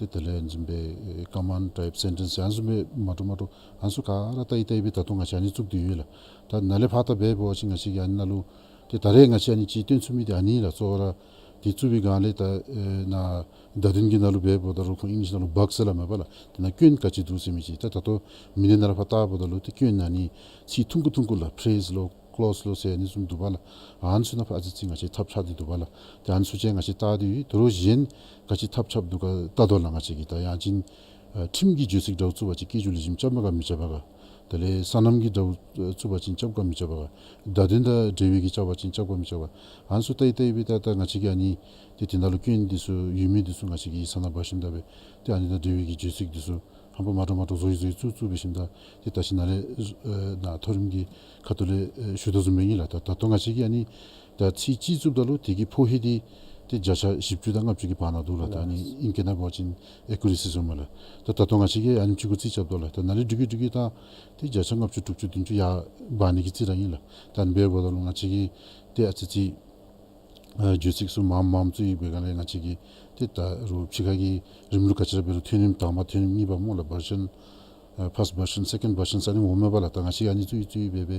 ཏེ་དེ་ལས་ཨ་ནི་བཟུམ་སྦེ་ཨེ་ཀོ་མཱནཌ་ཊའིཔ་སེན་ཊེནསི་ཨ་ནི་བཟུམ་སྦེ་མ་འདྲཝ་མ་འདྲཝ་ཨ་ནི་ཚུ་ག་ར་བལྟ་ཡི་བལྟ་ཡི་སྦེ་ད་ལྟོ་ང་བཅས་ཨ་ནི་བཙུགས་ཏེ་ཡོད་ལགས། ད་ནཱ་ལས་ཕར་ད་འབད་འབད་བ་ཅིན་ང་བཅས་ཀྱིས་ཨ་ནི་ནང་ལུ་ཏེ་ད་རེས་ང་བཅས་ཨ་ནི་ཅིག་སྟོན་ཚུགས་མི་འདི་ཨ་ནི་ལགས། གཙོ་བོ་ར་འདི་བཙུགས་པའི་སྒང་ལས་ད་ཨེ་ནཱ་བརྡ་དོན་གྱི་ནང་ལུ་འབད་འབདཝ་ད་རུང་ཁོང་ཨིང་ལིཤ་ནང་ལུ་བཱགསི་ཟེར་སླབ་མས་པ་ལགས། དེ་ནང་སྐྱོན་ག་ཅི་འདུག་ཟེར་མི་ཅིག་ད་ད་ལྟོ་མི་སྡེ་ནང་ལུ་ཕར་བལྟ་འབདཝ་ད་ལུ་ཏེ་སྐྱོན་ཨ་ནི་ཚིག་ཐུང་ཀུ་ཐུང་ཀུ་ལགས། ཕི་རེསི་ལོ་ཀི་ལོསི་ལོ་ཟེར་ཨ་ནི་བཟུམ་འདུག་པ་ལགས། ཨ་ནི་ཚུ་ནང་ཕར་ཨ་ཙི་ཅིག་ང་བཅས་ཐབས་ཆག་སྟེ་འདུག་པ་ལགས། ཏེ་ཨ་ནི་ཚུ་ཅིག་ང་བཅས་བལྟ་སྟེ་ཡོད། དོ་རུང་གཞན་ག་ཅི་ཐབས་ཆགཔ་འདུག་ག་བལྟ་དོ་ལགས། ང་བཅས་ཀྱིས་ད་ཡང་ཅིན་ཨ་ཁྲིམས་ཀྱི་བརྗོད་ཚིག་འདྲཝ་བཙུགས་པ་ཅིན་སྐད་སྒྱུར་ལེགས་ཤོམ་རྐྱབ་མས་ག་མི་རྐྱབ་པས་ག། དེ་ལས་སོ་ནམ་གྱི་འདྲཝ་བཙུགས་པ་ཅིན་རྐྱབ་ག་མི་རྐྱབ་པས་ག། བརྡ་དོན་དང་འབྲེལ་བའི་གི་རྐྱབ་པ་ཅིན་རྐྱབ་ག་མི་རྐྱབ་པས་ག། ཨ་ནི་ཚུ་བལྟ་ཡི་བལྟ་ཡི་སྦེ་ད་ད་ང་བཅས་ཀྱིས་ཨ་ནི་ཏེ་དེ་ནང་ལུ་སྐྱོན་འདི་ཚུ་ཡོད་མི་འདི་ཚུ་ང་བཅས་ཀྱིས་ཡིག་ཚང་ནང་འབག་ཞིནམ་ད་སྦེ་ཏེ་ཨ་ནི་དང་འབྲེལ་བའི་གི་བརྗོད་ཚིག་འདི་ཚུ་ཧམ་པ་མ་འདྲཝ་མ་འདྲཝ་བཟོ་ཡི་བཟོ་ཡི་བཙུགས་བཙུགས་སྦེ་ཞིནམ་ད་ཏེ་ད་ཅི་ནཱ་ལས་ཨེ་ནཱ་མཐོ་རིམ་གྱི་ཁ་ཐུག་ལས་ཨེ་ཞུ་དོ་བཟུམ་སྦེ་ཨིན་ལགས། ད་ད་ལྟོ་ང་བཅས་ཀྱིས་ཨ་ནི་ད་ཚིག་གཅིག་བཙུགསཔ་ད་ལུ་དེ་གི་ཕོ་ཧེ་འདི་ཏེ་བརྒྱ་ཆ་བཞི་བཅུ་དང་ལྔ་བཅུ་གི་བར་ན་འདུག་ལགས། ད་ཨ་ནི་ཨིང་སྐད་ནང་འབད་བ་ཅིན་ཨེ་ཀུ་རེ་སི་ཟེར་སླབ་མས་ལགས། ད་ད་ལྟོ་ང་བཅས་ཀྱིས་ཨ་ནེམ་ཅིག་གུ་རྩིས་རྐྱབ་དོ་ལགས། ད་ནཱ་ལས་འགྲིག་གི་འགྲིག་གི་ད་ཏེ་བརྒྱ་ཆ་ལྔ་བཅུ་དྲུག་ཅུ་བདུན་ཅུ་ཡར་འབག་ནི་གི་རྩིས་ར་ཨིན་ལགས། ད་ཨ་ནི་འབདཝ་ད་ལུ་ང་བཅས་ཀྱིས་ཏེ་ཨ་ཙི་ཅིག་ཨ་བརྗོད་ཚིག་ཚུ་མངམ་མངམ་བཙུགས་ཡི་སྦེ་ག་ལས་ང་བཅས་ཀྱིས་ཏེ་ད་རུང་ཕྱི་ཁ་གི་རིམ་ལུགས་ག་ཅི་ར་འབད་རུང་ཐོན་རིམ་དང་པ་ཐོན་རིམ་གཉིས་པ་སྨོ་ལགས། བར་ཤཱན་ཨ་ཕཱསཊ་བར་ཤཱན་སེ་ཀེནཌ་བར་ཤཱན་ཟེར་ཨ་ནི་འོང་མས་པ་ལགས། ད་ང་བཅས་ཨ་ནི་བཙུགས་ཡི་བཙུགས་ཡི་སྦེ་སྦེ་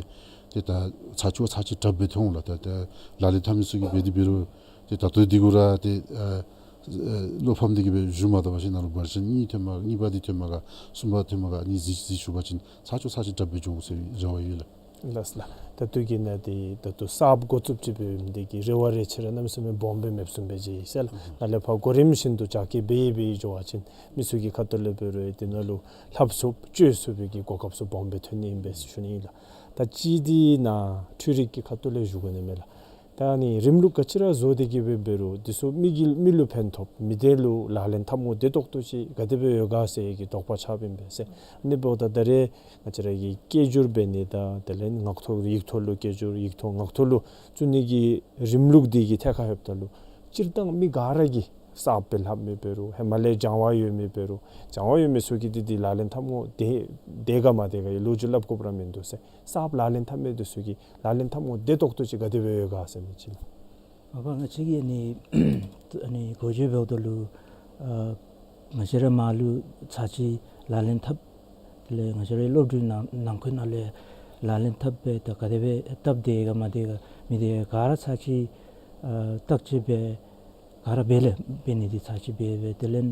ཏེ་ད་ཚར་གཅིག་བ་ཚར་གཅིག་དྲགཔ་སྦེ་ཐོན་འོང་ལགས། ད་ད་ལག་ལེན་འཐབ་མི་ཚུ་གིས་འབད་དེ་འབད་རུང་ཏེ་ད་ལྟོ་འདི་གུ་ར་ཏེ་ཨ་ཨ་བློ་ཕམ་སྟེ་གི་སྦེ་བཞུགས་མ་ད་པར་ཞིན་ན་ལུ་བར་ཤཱན་གཉིས་ཐོནམ་ག་གཉིས་པ་འདི་ཐོནམ་ག་གསུམ་པ་ཐོནམ་ག་ཨ་ནི་གཟིགས་གཟིགས་ཞུ་བ་ཅིན་ཚར་གཅིག་བ་ཚར་གཅིག་དྲགཔ་སྦེ་འགྱོ་འོང་ཟེར་རེ་བ་ཡོད་ལགས། ལགས་ལགས། ད་ལྟོ་གི་ནང་འདི་ད་ལྟོ་གསརཔ་འགོ་བཙུགསཔ་ཅིག་འབད་མི་འདི་གིས་རེ་བ་རེ་ཆེ་ར་གནམ་མེད་ས་མེད་སྦོམ་སྦེ་མེདཔ་བཟུམ་སྦེ་མཇལ་ཡི་ཟེར་ལགས། ནཱ་ལས་ཕར་གོ་རིམ་བཞིན་དུ་རྒྱ་སྐྱེད་འབད་འབད་འགྱོ་བ་ཅིན་མི་ཚུ་གི་ཁ་ཐུག་ལས་འབད་རུང་ཏེ་ནཱ་ལུ་ལྷབ་ཚུགསཔ་སྤྱོད་ཚུགས་པའི་གི་གོ་སྐབས་ཚུ་སྦོམ་སྦེ་ཐོན་ནི་ཨིན་པས་ཟེར་ཞུ་ནི་ཨིན་ལགས། ད་ཅི་འདི་ནཱ་འཕྲུལ་རིག་གི་ཁ་ཐུག་ལས་ཞུ་དགོ་ནི་མས་ལགས། ད་ཨ་ནི་རིམ་ལུགས་ག་ཅི་ར་བཟོ་སྟེ་གི་འབད་འབད་རུང་འདི་ཚུ་མི་གིས་མི་ལུ་ཕན་ཐོགས་མི་སྡེ་ལུ་ལག་ལེན་འཐབ་དགོཔ་བདེ་ཏོག་ཏོ་ཅིག་ག་དེ་སྦེ་ཡོད་ག་ཟེར་གྱི་དོགས་པ་ཆགསཔ་ཨིན་པས་ཟེར། ཨ་ནི་འབདཝ་ད་ད་རེས་ང་བཅས་ར་གིས་སྐད་སྒྱུར་འབད་ནི་དང་དེ་ལས་ངག་ཐོག་ཡིག་ཐོག་ལུ་སྐད་སྒྱུར་ཡིག་ཐོག་ངག་ཐོག་ལུ་བཙུགས་ནི་གི་རིམ་ལུགས་འདི་གི་ཐད་ཁར་ལྷོདཔ་ད་ལུ་སྤྱིར་བཏང་མི་ག་ར་གིས་གསརཔ་སྦེ་ལྷབ་མི་འབད་རུང་ཧེ་མ་ལས་སྦྱང་བ་ཡོད་མི་འབད་རུང་སྦྱང་བ་ཡོད་མི་ཚུ་གིས་འདི་འདི་ལག་ལེན་འཐབ་དགོཔ་བདེ་བདེ་ག་མ་བདེ་ག་གི་ལོ་རྒྱུས་སླབ་དགོཔ་ར་མིན་འདུག་ཟེར། གསརཔ་ལག་ལེན་འཐབ་མི་འདི་ཚུ་གིས་ལག་ལེན་འཐབ་དགོཔ་བདེ་ཏོག་ཏོ་ཅིག་ག་དེ་སྦེ་ཡོད་ག་ཟེར་མི་ཅིག་ལགས། ཨ་པ་ང་བཅས་ཀྱིས་ཨ་ནི་ཨ་ནི་འགོ་བརྗོད་འབདཝ་ད་ལུ་ཨ་ང་བཅས་ར་མར་ལུ་ཚར་གཅིག་ལག་ལེན་འཐབ། དེ་ལས་ང་བཅས་རའི་སློབ་གྲྭའི་ནང་ནང་འཁོད་ནང་ལས་ལག་ལེན་འཐབ་སྦེ་ད་ག་དེ་སྦེ་སྟབས་བདེ་ག་མ་བདེ་ག་མི་བདེ་ག་ག་ར་ཚར་གཅིག་ཨ་བརྟག་དཔྱད་འབད། ག་ར་འབད་ལས་འབད་ནི་འདི་ཚར་གཅིག་འབད་འབད་དེ་ལས་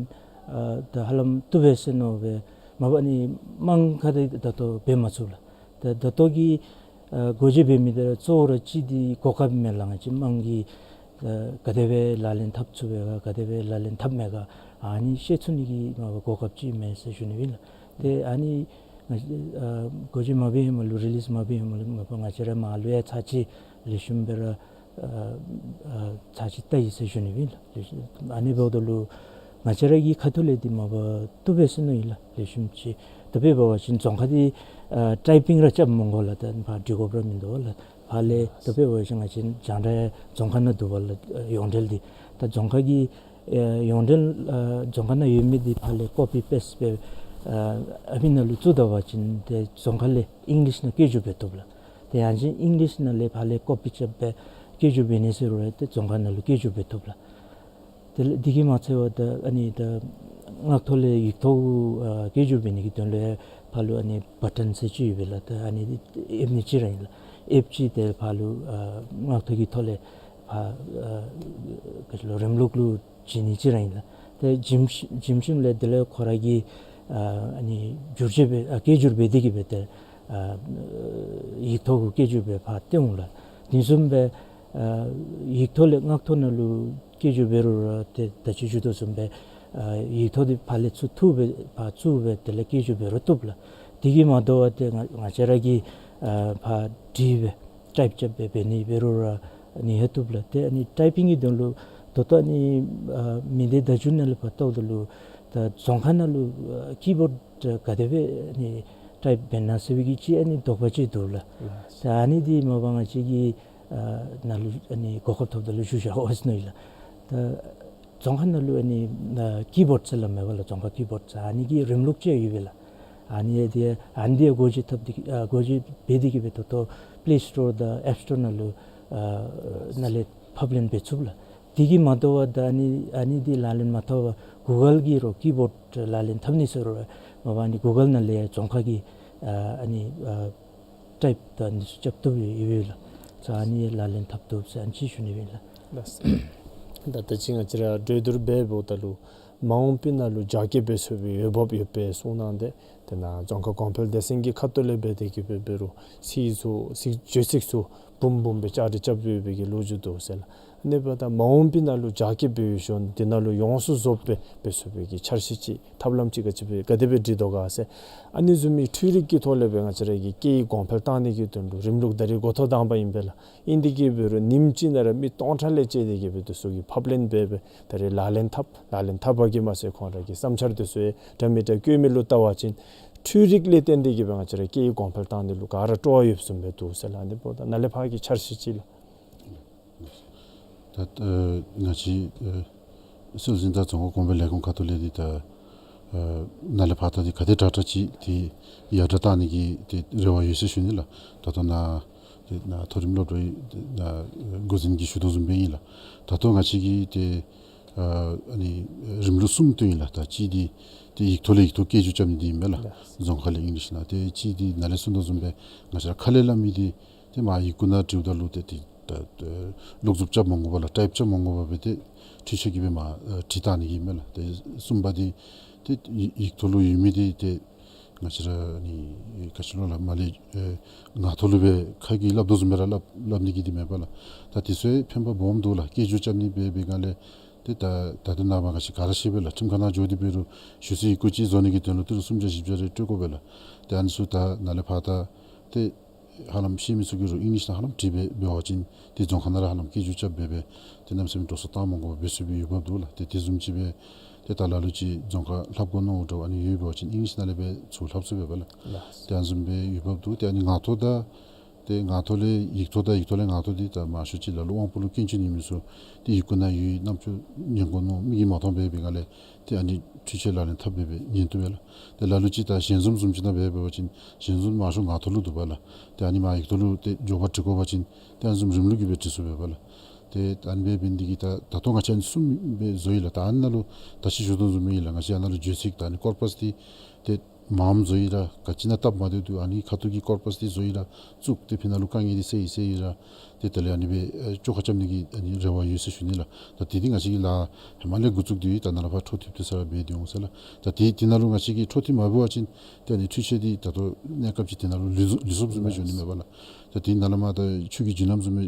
ཨ་ད་ཧ་ལམ་བཏུབ་པས་ཟེར་མནོ་སྦེ་མ་པ་ཨ་ནི་དམངས་ཁ་ཐུག་ད་ལྟོ་འབད་མ་ཚུགས་ལགས། ད་ད་ལྟོ་གི་ཨ་འགོ་བརྗོད་འབད་མི་འདི་ར་གཙོ་བོ་ར་གཅིག་འདི་གོ་སྐབས་མེད་ལགས། ང་བཅས་དམངས་ཀྱིས་ཨ་ག་དེ་སྦེ་ལག་ལེན་འཐབ་ཚུགས་པས་ག་ག་དེ་སྦེ་ལག་ལེན་འཐབ་མས་ག་ཨ་ནི་ཤེས་ཚུགས་ནི་གི་མ་པ་གོ་སྐབས་ཅིག་མེད་ཟེར་ཞུ་ནི་ཨིན་ལགས། ཏེ་ཨ་ནི་ ང་ཨ་སྒོ་འབྱེད་མ་འབད་བའི་ཧེ་མ་ལུ་རི་ལིསི་མ་འབད་བའི་ཧེ་མ་ལུ་མ་པ་ང་བཅས་ར་མར་ལུ་ཡང་ཚར་གཅིག་ལེགས་ཤོམ་སྦེ་ར་ཨ་ཨ་ཚར་གཅིག་བལྟ་ཡི་ཟེར་ཞུ་ནི་ཨིན་ལགས། ལེགས་ཤོམ་ཨ་ནི་འབདཝ་ད་ལུ་ང་བཅས་ར་གི་ཁ་ཐུག་ལས་འདི་མ་པ་བཏུབ་པས་ཟེར་མནོཝ་ཨིན་ལགས། ལེགས་ཤོམ་ཅིག་ད་འབད་བ་ཅིན་རྫོང་ཁ་འདི་ཨ་ཊའི་པིང་ར་རྐྱབ་མི་དགོ་ལགས། ད་ཕར་འབྲི་དགོཔ་ར་མིན་འདུག་ལགས། ཕར་ལས་ད་འབད་བ་ཅིན་ང་བཅས་རྒྱང་བསྒྲགས་རྫོང་ཁ་ནང་འདུག་པ་ལགས། ཡོངས་འབྲེལ་འདི་ད་རྫོང་ཁ་གི་ཨེ་ཡོངས་འབྲེལ་ཨ་རྫོང་ཁ་ནང་ཡོད་མི་འདི་ཕར་ལས་ཀོ་པི་པེསཊ་སྦེ་ཨ་ཨ་ཕི་ནང་ལུ་བཙུགས་ད་པ་ཅིན་ཏེ་རྫོང་ཁ་ལས་ཨིང་ལིཤ་ནང་སྐད་སྒྱུར་འབད་བཏུབ་ལགས། ཏེ་ཡང་ཅིན་ཨིང་ལིཤ་ནང་ལས་ཕར་ལས་ཀོ་པི་རྐྱབ་སྦེ་སྐད་སྒྱུར་འབད་ནི་ཟེར་རུང་ཏེ་རྫོང་ཁ་ནང་ལུ་སྐད་སྒྱུར་འབད་བཏུབ་ལགས། དེ་ལས་འདི་གིས་མ་ཚད་པར་ད་ཨ་ནི་ད་ངག་ཐོག་ལས་ཡིག་ཐོག་ཨ་སྐད་སྒྱུར་འབད་ནི་གི་དོན་ལུ་ཕར་ལུ་ཨ་ནི་བ་ཊོན་ཟེར་ཅིག་ཡོད་པས་ལགས། ད་ཨ་ནི་ཨེབ་ནི་ཅིག་ར་ཨིན་ལགས། ཨེབ་ཅིག་དེ་ཕར་ལུ་ཨ་ངག་ཐོག་གི་ཐོག་ལས་ཕར་ཨ་ག་ཅི་ལོ་རིམ་ལུགས་ལུ་བྱིན་ནི་ཅིག་ར་ཨིན་ལགས། ཏེ་བྱིན་བྱིན་ཞིནམ་ལས་དེ་ལས་ཁོ་ར་གིས་ཨ་ཨ་ནི་བསྒྱུར་བཅོས་འབད་ཨ་སྐད་སྒྱུར་འབད་དེ་གིས་སྦེ་ཏེ་ཨ་ཡིག་ཐོག་གུ་སྐད་སྒྱུར་འབད་ཕར་སྟོན་འོང་ལགས། དེ་བཟུམ་སྦེ་ཨ་ཡིག་ཐོག་ལས་ངག་ཐོག་ནང་ལུ་སྐད་སྒྱུར་འབད་རུང་ར་ཏེ་ད་ཅི་ཞུ་དོ་བཟུམ་སྦེ་ཨ་ཡིག་ཐོག་འདི་ཕར་ལས་ཚུར་བཏོན་སྦེ་ཕར་བཙུགས་སྦེ་དེ་ལས་སྐད་སྒྱུར་འབད་རུང་བཏུབ་ལགས། དེ་གིས་མ་དོ་བར་ཏེ་ང་ང་བཅས་ར་གིས་ཨ་ཕར་བྲིས་སྦེ་ཊའིཔ་རྐྱབ་སྦེ་འབད་ནི་འབད་རུང་ར་ཨ་ནི་ཡང་བཏུབ་ལགས། ཏེ་ཨ་ནི་ཊའི་པིང་གི་དོན་ལུ་ད་ལྟོ་ཨ་ནི་ཨ་མི་སྡེ་བརྡ་བརྒྱུད་ནང་ལས་ཕར་བལྟཝ་ད་ལུ་ད་རྫོང་ཁ་ནང་ལུ་ཨ་ཀི་བོརཌ་ག་དེ་སྦེ་ཨ་ནི་ཊའིཔ་འབད་ན་ཟེར་བའི་གི་ཅིག་ཨ་ནི་དོགས་པ་ཅིག་འདུག་ལགས། ད་ཨ་ནི་འདི་མ་པ་ང་བཅས་ཀྱིས་ཨ་ནཱ་ལུ་ཨ་ནི་གོ་སྐབས་ཐོབ་ད་ལུ་ཞུ་བཞག་འོང་ཟེར་མནོ་ཡི་ལགས། ད་རྫོང་ཁ་ནང་ལུ་ཨ་ནི་ཨ་ཀི་བོརཌ་ཟེར་སླབ་མས་པ་ལགས། རྫོང་ཁ་ཀི་བོརཌ་ཟེར་ཨ་ནི་གི་རིམ་ལུགས་ཅིག་ཡོད་པས་ལགས། ཨ་ནི་འདི་ཨ་ནི་འདི་སྒོ་འབྱེད་འཐབ་སྟེ་ཨ་སྒོ་འབྱེད་འབད་དེ་གིས་སྦེ་ད་ལྟོ་པླེ་སི་ཊོར་དང་ཨེཔ་སི་ཊོར་ནང་ལུ་ཨ་ནང་ལས་ཕབ་ལེན་འབད་ཚུགས་ལགས། དེ་གིས་མ་དོ་བར་ད་ཨ་ནི་ཨ་ནི་འདི་ལག་ལེན་མ་འཐབ་པར་གུ་གཱལ་གྱི་རོགས་ཀི་བོརཌ་ལག་ལེན་འཐབ་ནི་ཟེར་རུང་མ་པ་ཨ་ནི་གུ་གཱལ་ནང་ལས་རྫོང་ཁ་གི་ཨ་ཨ་ནི་ཨ་ཊའིཔ་དང་འདི་ཚུ་རྐྱབ་བཏུབ་ཡོད་པས་ལགས། ས་ཨ་ནི་ལག་ལེན་འཐབ་བཏུབ་ཟེར་ཨ་ནི་ཅིག་ཞུ་ནི་ཨིན་ལགས། ལགས། ད་ད་ཅི་ང་བཅས་ར་གྲོས་བསྡུར་འབད་འབདཝ་ད་ལུ་མ་འོངས་པའི་ནང་ལུ་རྒྱ་སྐྱེད་འབད་ཚུགས་པའི་འོས་འབབ་ཡོད་པའི་གསུངས་གནང་སྟེ་དེ་ནང་རྫོང་ཁ་གོང་འཕེལ་སྡེ་ཚན་གྱི་ཁ་ཐུག་ལས་འབད་དེ་གིས་སྦེ་འབད་རུང་ཚིག་ཚུ་ཚིག་བརྗོད་ཚིག་ཚུ་འབུམ་འབུམ་སྦེ་བཅའ་སྒྲིག་རྐྱབ་ཡོད་པའི་གི་ལོ་རྒྱུས་འདུག་ཟེར་ལགས། ཨ་ནི་འབདཝ་ད་མ་འོངས་པའི་ནང་ལུ་རྒྱ་སྐྱེད་འབད་བའི་ཤུལ་དེ་ནང་ལུ་ཡོངས་སུ་རྫོགས་སྦེ་འབད་ཚུགས་པའི་གི་འཆར་གཞི་ཅིག་ཐབས་ལམ་ཅིག་ག་ཅི་སྦེ་ག་དེ་སྦེ་སྒྲིག་དོ་ག་ཟེར། ཨ་ནི་བཟུམ་མའི་འཕྲུལ་རིག་གི་ཐོག་ལས་སྦེ་ང་བཅས་ར་གི་སྐད་ཡིག་གོང་འཕེལ་བཏང་ནི་གི་དོན་ལུ་རིམ་ལུགས་ད་རེས་འགོ་ཐོག་དང་པ་ཨིན་པས་ལགས། ཨིན་དེ་གིས་འབད་རུང་ཉིནམ་གཅིག་ནང་ར་མི་སྟོང་ཕྲག་ལས་བཅད་དེ་གིས་སྦེ་དེ་ཚུ་གི་ཕབ་ལེན་འབད་སྦེ་ད་རེས་ལག་ལེན་འཐབ་ལག་ལེན་འཐབ་པ་གིས་མ་ཚད་ཁོང་ར་གི་བསམ་འཆར་དེ་ཚུ་ཡང་འདྲ་མི་འདྲ་བཀོད་མི་ལུ་བལྟ་བ་ཅིན་འཕྲུལ་རིག་ལས་བརྟེན་ཏེ་གིས་སྦེ་ང་བཅས་ར་སྐད་ཡིག་གོང་འཕེལ་བཏང་ནི་ལུ་ག་ར་སྤྲོ་བ་ཡོདཔ་བཟུམ་སྦེ་འདུག་ཟེར་ལགས། ཨ་ནི་འབདཝ་ད་ནཱ་ལས་ཕར་གྱི་འཆར་གཞི་ཅིག་ལགས། ད་ཨ་ང་བཅས་ཨ་སྲོལ་འཛིན་དང་རྫོང་ཁ་གོང་འཕེལ་ལས་ཁུངས་ཁ་ཐུག་ལས་འདི་ད་ཨ་ནཱ་ལས་ཕར་ད་འདི་ག་དེ་དྲག་དྲག་ཅིག་འདི་ཡར་དྲག་བཏང་ནི་གི་འདི་རེ་བ་ཡོད་ཟེར་ཞུ་ནི་ལགས། ད་ལྟོ་ནཱ་འདི་ནཱ་མཐོ་རིམ་སློབ་གྲྭའི་འདི་ནཱ་འགོ་འཛིན་གྱིས་ཞུ་དོ་བཟུམ་སྦེ་ཨིན་ལགས། ད་ལྟོ་ང་བཅས་ཀྱི་འདི་ཨ་ཨ་ནི་རིམ་ལུགས་གསུམ་བཏོན་ཡི་ལགས། ད་གཅིག་འདི་འདི་ཡིག་ཐོག་ལས་ཡིག་ཐོག་སྐད་སྒྱུར་རྐྱབ་ནི་འདི་ཨིན་མས་ལགས། རྫོང་ཁ་ལས་ཨིང་ལིཤ་ནང་། ཏེ་གཅིག་འདི་ནཱ་ལས་གསུངས་དོ་བཟུམ་སྦེ་ང་བཅས་ར་ཁ་ལས་སླབ་མི་འདི་ཏེ་མར་ཡི་གུ་ནང་བྲིཝ་ད་ལུ་ཏེ་ཏེ་ད་ད་ཀློག་རྩོམ་རྐྱབ་མ་དགོ་པར་ལགས་ཊའིཔ་རྐྱབ་མ་དགོ་པར་སྦེ་ཏེ་འཕྲུལ་ཆས་ཀྱིས་སྦེ་མར་ཨ་བྲིས་བཏང་ནི་གི་ཨིན་མས་ལགས། ཏེ་གསུམ་པ་འདི་ཏེ་ཡིག་ཡིག་ཐོག་ལུ་ཡོད་མི་འདི་ཏེ་ང་བཅས་ར་ཨ་ནི་ག་ཅི་ལོ་ལགས་མར་ལས་ཨེ་ངག་ཐོག་ལུ་སྦེ་ཁ་གིས་སླབ་དོ་བཟུམ་སྦེ་ར་སླབ་སླབ་ནི་གི་འདི་མེད་པ་ལགས། ད་འདི་ཚུ་ཡང་ཕན་པ་སྦོམ་འདུག་ལགས། སྐད་སྒྱུར་རྐྱབ་ནི་འབད་འབད་སྒང་ལས་ཏེ་ད་ད་ལྟོ་ནངས་པ་ང་བཅས་ག་ར་ཤེས་པས་ལགས། ཁྲིམས་ཁང་ནང་འགྱོ་སྟེ་འབད་རུང་ཞུ་ཚིག་ཡི་གུ་ཅིག་བཟོ་ནི་གི་དོན་ལུ་ཏི་རུ་སུམ་བརྒྱ་བཞི་བརྒྱ་རེ་སྤྲོད་དགོ་པས་ལགས། ཏེ་ཨ་ནི་ཚུ་ད་ནཱ་ལས་ཕར་ད་ཏེ་ཧ་ལམ་ཤེས་མི་ཚུ་གིས་རུང་ཨིང་ལིཤ་ནང་ཧ་ལམ་བྲིས་སྦེ་འབད་བ་ཅིན་ཏེ་རྫོང་ཁ་ནང་ར་ཧ་ལམ་སྐད་སྒྱུར་རྐྱབ་སྦེ་སྦེ་ཏེ་གནམ་མེད་ས་མེད་འགྲོ་སོང་བཏང་མ་དགོ་པར་འབད་ཚུགས་པའི་འོས་འབབ་འདུག་ལགས། ཏེ་དེ་བཟུམ་ཅིག་སྦེ་ཏེ་ད་ལ་ལུ་ཅིག་རྫོང་ཁ་ལྷབ་དགོ་མནོ་འདྲཝ་ཨ་ནི་ཡོད་པ་ཅིན་ཨིང་ལིཤ་ནང་ལས་སྦེ་ཚུར་ལྷབ་ཚུགས་པས་པ་ལགས། ལགས། ཏེ་ཨ་ནི་བཟུམ་སྦེ་འོས་འབབ་འདུག། ཏེ་ཨ་ནི་ངག་ཐོག་དང་ཏེ་ངག་ཐོག་ལས་ཡིག་ཐོག་དང་ཡིག་ཐོག་ལས་ངག་ཐོག་འདི་ད་མང་ཤོས་ཅིག་ལ་ལུ་དབང་པོ་ལུ་སྐྱོན་ཅན་ཡོད་མི་ཚུ་ཏེ་ཡི་གུ་ནང་ཡོད། རྣམ་ཅོ་ཉན་དགོ་མནོ་མིག་གིས་མ་མཐོང་པར་འབད་སྒང་ལས་ཏེ་ཨ་ནི་འཕྲུལ་ཆས་ལག་ལེན་འཐབ་སྦེ་སྦེ་ཉན་བཏུབ་པས་ལགས། ཏེ་ལ་ལུ་ཅིག་ད་ཞལ་འཛོམས་བཟུམ་ཅིག་ནང་འབད་འབད་བ་ཅིན་ཞལ་འཛོམས་མང་ཤོས་ངག་ཐོག་ལུ་འདུག་པ་ལགས། ཏེ་ཨ་ནི་མར་ཡིག་ཐོག་ལུ་ཏེ་འགྱོ་བར་འདྲི་དགོ་པ་ཅིན་ཏེ་ཨ་ནི་བཟུམ་རིམ་ལུགས་ཀྱིས་སྦེ་འདྲི་ཚུགས་པས་པ་ལགས། ཏེ་ཨ་ནི་སྦེ་འབད་ནི་འདི་གིས་ད་ད་ལྟོ་ང་བཅས་ཨ་ནི་གསུམ་སྦེ་བཟོ་ཡི་ལགས། ད་ཨ་ནི་ནང་ལུ་ད་ཅི་ཞུ་དོ་བཟུམ་སྦེ་ཨིན་ལགས། ང་བཅས་ཨ་ནཱ་ལུ་བརྗོད་ཚིག་ད་ཨ་ནི་ཀོར་པཱསི་འདི་ཏེ་མངམ་བཟོ་ཡི་ར་ག་ཅི་ནང་བཏབ་མ་སྡོད་དོ། ཨ་ནི་ཁ་ཐུག་གི་ཀོར་པཱསི་འདི་བཟོ་ཡི་ར་བཙུགས་ཏེ་ཕི་ནང་ལུ་དཀའ་ངལ་འདི་སེལ་ཡི་སེལ་ཡི་ར་ཏེ་དེ་ལས་ཨ་ནི་སྦེ་ཨེ་བཅོ་ཁ་རྐྱབ་ནི་གི་ཨ་ནི་རེ་བ་ཡོད་ཟེར་ཞུ་ནི་ལགས། ད་འདི་འདི་ང་བཅས་ཀྱིས་ལཱ་ཧེ་མ་ལས་འགོ་བཙུགས་ཏེ་ཡོད། ད་ནཱ་ལས་ཕར་འཕྲོ་མཐུད་དེ་ས་ར་འབད་དེ་འོང་ཟེར་ལགས། ད་འདི་འདི་ནང་ལུ་ང་བཅས་ཀྱིས་འཕྲོ་མཐུད་མ་འབད་བ་ཅིན་ཏེ་ཨ་ནི་འཕྲུལ་ཆས་འདི་ད་ལྟོ་གནས་སྐབས་ཅིག་དེ་ནང་ལུ་ལུས་ལུས་སོཔ་བཟུམ་སྦེ་འགྱོ་ནི་མས་པ་ལགས། ད་འདི་ནཱ་ལས་མར་ད་ཆུ་གི་བརྒྱུད་ལམ་བཟུམ་སྦེ་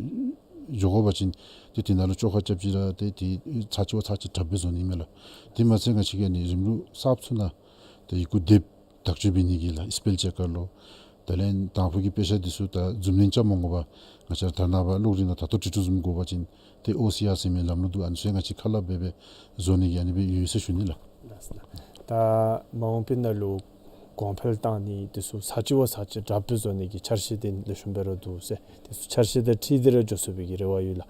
འགྱོ་དགོ་པ་ཅིན་ཏེ་འདི་ནང་ལུ་བཅོ་ཁ་རྐྱབ་ཅི་ར་ཏེ་འདི་ཚར་གཅིག་བ་ཚར་གཅིག་དྲགཔ་སྦེ་བཟོ་ནི་མས་ལགས། དེ་མ་ཚད་ང་བཅས་ཀྱིས་ཨ་ནི་རིམ་ལུགས་གསརཔ་ཚུ་ནང་ཏེ་ཡི་གུ་དེབ་ དག་བཅོས་འབད་ནི་གི་ལགས་སི་པེལ་ཅེཀ་ལོ། དེ་ལས་དང་ཕུ་གི་དཔེ་ཆ་འདི་ཚུ་ད་འཛུམ་གླིང་རྐྱབ་མ་དགོ་པར་ང་བཅས་ར་ད་ནངས་པ་གློག་རིག་ནང་ད་ལྟོ་འབྲི་འབྲུ་བཟུམ་དགོ་པ་ཅིན་ཏེ་ཨོ་སི་ཨར་ཟེར་མི་ལམ་ལུགས་འདུག། ཨ་ནི་ཚུ་ཡང་ང་བཅས་ཁ་སླབ་སྦེ་སྦེ་བཟོ་ནི་གི་ཨ་ནི་སྦེ་ཡོད་ཟེར་ཞུ་ནི་ལགས། ད་མ་འོངས་པའི་ནང་ལུ་གོང་འཕེལ་བཏང་ནི་འདི་ཚུ་ཚར་གཅིག་བ་ཚར་གཅིག་དྲག་སྦེ་བཟོ་ནི་གི་འཆར་གཞི་འདི་ལེགས་ཤོམ་སྦེ་ར་འདུག་ཟེར། འདི་ཚུ་འཆར་གཞི་དང་འཁྲིལ་ཏེ་ར་འགྱོ་ཚུགས་པའི་གི་རེ་བ་ཡོད་ལགས།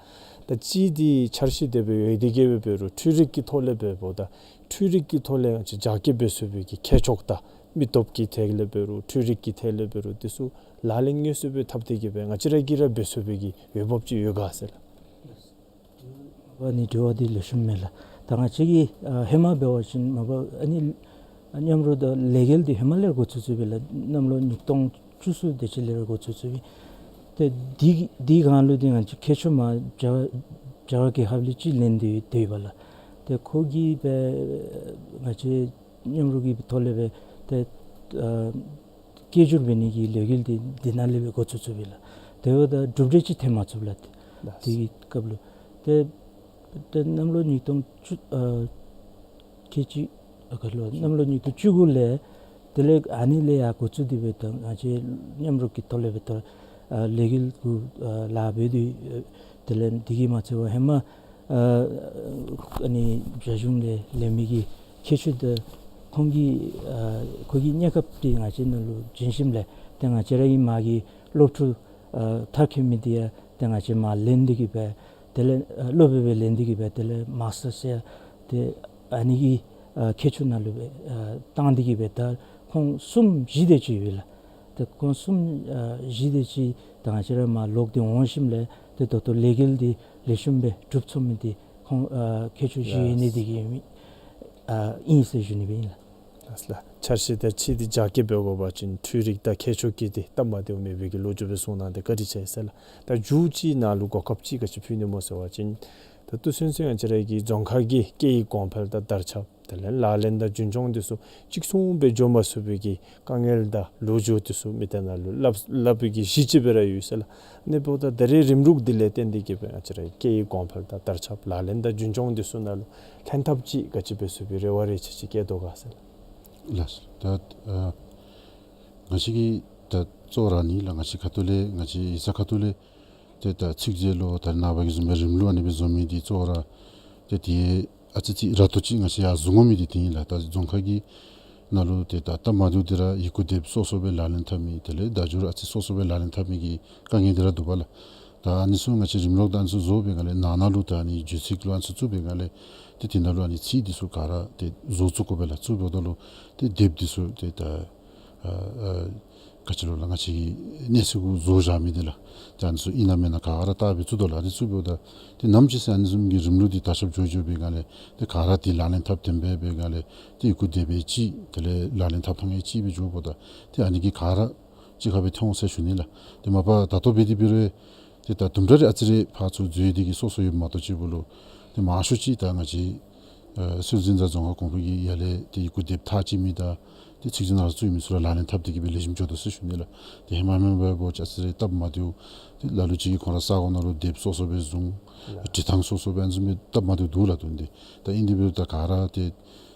ད་ཅི་འདི་འཆར་གཞི་དེ་སྦེ་ཡོད་དེ་གི་སྦེ་འབད་རུང་འཕྲུལ་རིག་གི་ཐོག་ལས་འབདཝ་ད་འཕྲུལ་རིག་གི་ཐོག་ལས་ང་བཅས་རྒྱ་སྐྱེད་འབད་ཚུགས་པའི་གི་ཁྱད་ཆོས་དང་མི་སྟོབས་ཀྱི་ཐད་ལས་འབད་རུང་འཕྲུལ་རིག་གི་ཐད་ལས་འབད་རུང་འདི་ཚུ་ལག་ལེན་དངོས་སུ་སྦེ་འཐབ་སྟེ་གི་སྦེ་ང་བཅས་ར་གིས་ར་འབད་ཚུགས་པའི་གི་འོས་འབབ་ཅིག་ཡོད་ག་ཟེར་ལགས། ཨ་ནི་དྲི་བ་འདི་ལེགས་ཤོམ་མས་ལགས། ད་ང་བཅས་ཀྱིས་ཨ་ཧེ་མ་འབད་བ་ཅིན་མ་པ་ཨ་ནི་མཉམ་རོགས་དང་ལས་འགུལ་འདི་ཧེ་མ་ལས་ར་འགོ་བཙུགས་བཙུགསཔ་ཨིན་ལགས། གནམ་ལོ་ཉིས་སྟོང་བཅུ་གསུམ་དེ་ཅིག་ལས་ར་འགོ་བཙུགས་བཙུགསཔ་ཨིན། ཏེ་འདི་འདི་སྒང་ལུ་འདི་ང་བཅས་མཁས་མཆོག་མ་རྒྱ་རྒྱ་གར་གྱི་ཧཱབ་ལས་ཅིག་ལེན་ཏེ་ཡོད་པ་ལགས། ཏེ་ཁོ་གིས་སྦེ་ང་བཅས་མཉམ་རོགས་ཀྱི་ཐོག་ལས་སྦེ་ཏེ་ཨ་སྐད་སྒྱུར་འབད་ནི་གི་ལས་འགུལ་འདི་འདི་ནང་ལས་སྦེ་འགོ་བཙུགས་བཙུགསཔ་ཨིན་ལགས། དེ་འབདཝ་ད་གྲུབ་འབྲས་ཅིག་ཐོན་མ་ཚུགས་ལགས། ལགས། དེ་གི་སྐབས་ལུ་ཏེ་ཏེ་གནམ་ལོ་ཉིས་སྟོང་བཅུ་ཨ་ཁལ་གཅིག་ཨ་ག་ལོ་གནམ་ལོ་ཉིས་སྟོང་བཅུ་དགུ་ལས་དེ་ལས་ཨ་ནི་ལས་ཡར་འགོ་བཙུགས་ཏེ་སྦེ་ད་ང་བཅས་མཉམ་རོགས་ཀྱི་ཐོག་ལས་སྦེ་ད་ཨ་ལས་འགུལ་གུ་ཨ་ལཱ་འབད་དེ་ཨ་དེ་ལས་འདི་གིས་མ་ཚད་པར་ཧེ་མ་ཨ་ཨ་ནི་རྒྱ་གཞུང་ལས་ལེན་མི་གི་ཁྱད་ཆོས་དང་ཁོང་གི་ཨ་ཁོང་གི་གནས་སྐབས་འདི་ང་བཅས་ནང་ལུ་བྱིན་ཞིནམ་ལས་ཏེ་ང་བཅས་ར་གི་མ་གི་སློབ་ཕྲུག་ཨ་མཐར་འཁྱོལ་མི་འདི་ཡང་ཏེ་ང་བཅས་མར་ལེན་ཏེ་གི་སྦེ་དེ་ལས་ཨ་སློབ་དཔོན་སྦེ་ལེན་ཏེ་གི་སྦེ་དེ་ལས་མཱས་ཊར་ཟེར་ཏེ་ཨ་ནི་གི་ཨ་ཁྱད་ཆོས་ནང་ལུ་སྦེ་ཨ་བཏང་སྟེ་གི་སྦེ་ད་ཁོང་གསུམ་བཞི་དེ་ཅིག་ཡོད་ལགས། ཏེ་ཁོང་གསུམ་ཨ་བཞི་དེ་ཅིག་ད་ང་བཅས་ར་མར་ལོག་སྟེ་འོང་ཞིནམ་ལས་ཏེ་ད་ལྟོ་ལས་འགུལ་འདི་ལེགས་ཤོམ་སྦེ་གྲུབ་ཚུགས་མི་འདི་ཁོང་ཨ་ཁྱད་ཆོས་བཞི་ཡོད་ནི་འདི་གིས་ཨིན་ཨ་ཨིན་ཟེར་ཞུ་ནི་སྦེ་ཨིན་ལགས། ལགས་ལགས། འཆར་གཞི་དང་འཁྲིལ་ཏེ་རྒྱ་སྐྱེད་འབད་དགོ་པ་ཅིན་འཕྲུལ་རིག་དང་ཁྱད་ཆོས་ཀྱི་འདི་སྟབས་མ་བདེཝ་མེད་པའི་གི་ལོ་རྒྱུས་སྦེ་གསུངས་གནང་སྟེ་བཀའ་དྲིན་ཆེ་ཟེར་ལགས། ད་མཇུག་ཅིག་ནཱ་ལུ་གོ་སྐབས་ཅིག་ག་ཅི་ཕུལ་ནི་སྨོ་ཟེར་བ་ཅིན་ད་ལྟོ་ཚུན་ཚོད་ང་བཅས་ར་གི་རྫོང་ཁག་གི་སྐད་ཡིག་གོང་འཕེལ་དང་དར་ཁྱབ་དེ་ལས་ལག་ལེན་དང་རྒྱུན་སྐྱོང་འདི་ཚུ་གཅིག་མཚུངས་སྦེ་འགྱོ་མ་ཚུགས་པའི་གི་དཀའ་ངལ་དང་ལོ་རྒྱུས་འདི་ཚུ་མི་སྡེ་ནང་ལུ་སླབ་སླབ་པའི་གི་གཞི་ཅིག་སྦེ་ར་ཡོད་ཟེར་ལགས། ཨ་ནི་འབདཝ་ད་ད་རེས་རིམ་ལུགས་འདི་ལས་བརྟེན་ཏེ་གི་སྦེ་ང་བཅས་ར་སྐད་ཡིག་གོང་འཕེལ་དང་དར་ཁྱབ་ལག་ལེན་དང་རྒྱུན་སྐྱོང་འདི་ཚུ་ནང་ལུ་ལྷན་ཐབས་ཅིག་ག་ཅི་འབད་ཚུགས་པའི་རེ་བ་རེ་ཆེ་ཅིག་བསྐྱེད་དོ་ག་ཟེར་ལགས། ལགས། ད་ཨ་ང་བཅས་ཀྱིས་ད་གཙོ་བོ་ར་ཨ་ནི་ལགས། ང་བཅས་ཁ་ཐུག་ལས་ང་བཅས་ཡིག་ཚང་ཁ་ཐུག་ལས་ཏེ་ད་ཚིག་མཛོད་ལོ་ད་ནངས་པ་གི་བཟུམ་སྦེ་རིམ་ལུགས་ཨ་ནི་སྦེ་བཟོ་མི་འདི་གཙོ་བོ་ར་ཏེ་དེ་ཨ་ཙི་ཅིག་ར་ཏོ་ཅིག་ང་བཅས་ཡར་བཟུང་དགོ་མི་འདི་དེ་ཨིན་ལགས། ད་རྫོང་ཁག་གི་ནང་ལུ་ཏེ་ད་སྟབས་མ་བདེཝ་འདི་ར་ཡི་གུ་དེབ་སོ་སོ་སྦེ་ལག་ལེན་འཐབ་མི་དེ་ལས་བརྡ་བསྒྱུར་ཨ་ཙི་སོ་སོ་སྦེ་ལག་ལེན་འཐབ་མི་གི་དཀའ་ངལ་འདི་ར་འདུག་པ་ལགས། ད་ཨ་ནི་ཚུ་ང་བཅས་རིམ་ལུགས་ད་ཨ་ནི་ཚུ་བཟོ་བའི་སྒང་ལས་ནང་ན་ལུ་ད་ཨ་ནི་བརྗོད་ཚིག་ལུ་ཨ་ནི་ཚུ་བཙུགས་པའི་སྒང་ལས་ཏེ་དེ་ནང་ལུ་ཨ་ནི་ཚིག་འདི་ཚུ་ག་ར་ཏེ་བཟོ་བཙུགས་དགོ་པས་ལགས། བཙུགས་འབདཝ་ད་ལུ་ཏེ་དེབ་འདི་ཚུ་ཏེ་ད་ཨ་ཨ་ག་ཅི་ལོ་ལགས། ང་བཅས་ཀྱི་གནས་ཚུལ་གུ་བཟོ་བཞག་མི་འདི་ལགས། ཏེ་ཨ་ནི་ཚུ་ཨིན་ན་མེན་ན་ག་ར་བལྟ་སྦེ་བཙུགས་དོ་ལགས། ཏེ་བཙུགས་འབདཝ་ད་ཏེ་ནམ་ཅིག་ཟེར་ཨ་ནི་བཟུམ་གྱི་རིམ་ལུགས་འདི་དར་ཁྱབ་འགྱོ་འགྱོ་བའི་སྒང་ལས་ཏེ་ག་ར་ཏེ་ལག་ལེན་འཐབ་ཐོན་འབད་བའི་སྒང་ལས་ཏེ་ཡི་གུ་དེབ་སྦེ་ཅིག་དེ་ལས་ལག་ལེན་འཐབ་ཐངས་ཅིག་སྦེ་འགྱོཝ་ད་ཏེ་ཨ་ནི་གིས་ག་ར་གཅིག་ཁར་སྦེ་ཐོན་འོང་ཟེར་ཞུ་ནི་ལགས། ཏེ་མ་པ་ད་ལྟོ་འབད་དེ་འབད་རུང་ཏེ་ད་དུམ་གྲ་རེ་ཨ་ཙི་རེ་ཕར་ཚུར་འཛོལ་ཏེ་གི་སོ་སོ་ཡོདཔ་མ་གཏོགས་གཅིག་པུ་ལུ་ཏེ་མང་ཤོས་ཅིག་ད་ང་བཅས་ཨ་སྲོལ་འཛིན་དང་རྫོང་ཁ་གོང་འཕེལ་གྱི་ཡར་ལས་ཏེ་ཡི་གུ་དེབ་ཐག་བཅད་མི་དང་ཏེ་ཚིག་མཛོད་ནང་ལུ་བཙུགས་མི་ཚུ་ར་ལག་ལེན་འཐབ་སྟེ་གི་སྦེ་ལེགས་ཤོམ་འགྱོ་དོ་ཟེར་ཞུ་ནི་ལགས། ཏེ་ཧེ་མ་མེན་པར་འབད་བ་ཅིན་ཨ་ཙི་རེ་སྟབས་མ་བདེཝ་ཏེ་ལ་ལུ་ཅིག་གིས་ཁོང་ར་ས་གོ་ནང་ལུ་དེབ་སོ་སོ་སྦེ་བཟུང་འབྲི་ཐངས་སོ་སོ་སྦེ་ཨ་ནི་བཟུམ་སྦེ་སྟབས་མ་བདེཝ་འདུག་ལགས། དོན་དེ་ད་ཨིན་དེ་འབད་རུང་ད་ག་ར་ཏེ་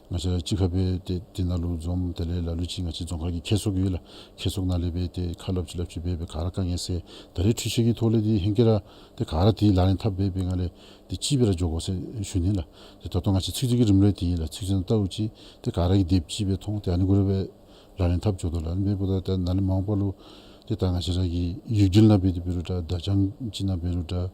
ང་བཅས་ར་གཅིག་ཁར་སྦེ་ཏེ་དེ་ནང་ལུ་འཛོམས། དེ་ལས་ལ་ལུ་ཅིག་ང་བཅས་རྫོང་ཁག་གི་ཁྱད་གསོད་ཡོད་ལགས། ཁྱད་གསོད་ནང་ལས་སྦེ་ཏེ་ཁ་སླབ་ཅིག་སླབ་ཅིག་འབད་སྦེ་ག་ར་དཀའ་ངལ་སེལ། ད་རེས་འཕྲུལ་ཆས་ཀྱི་ཐོག་ལས་འདི་ཧེང་སྐལ་ར་ཏེ་ག་ར་ཏེ་ལག་ལེན་འཐབ་འབད་བའི་སྒང་ལས་ཏེ་གཅིག་སྦེ་ར་འགྱོ་དགོ་ཟེར་ཞུ་ནི་ལགས། ཏེ་ད་ལྟོ་ང་བཅས་ཚིག་མཛོད་ཀྱི་རིམ་ལུགས་འདི་ཨིན་ལགས། ཚིག་མཛོད་ནང་བལྟཝ་ཅིག་ཏེ་ག་ར་གིས་དེབ་གཅིག་སྦེ་མཐོང་། ཏེ་ཨ་ནི་གུ་ར་སྦེ་ལག་ལེན་འཐབ་འགྱོ་དོ་ལགས། ཨ་ནི་འབདཝ་ད་ཏེ་ནཱ་ལས་མ་འོངས་པ་ལུ་ཏེ་ད་ང་བཅས་ར་གི་ཡུལ་གྱལ་ནང་འབད་དེ་འབད་རུང་འདྲ་དར་ལྕང་ཅིག་ནང་འབད་རུང་འདྲ་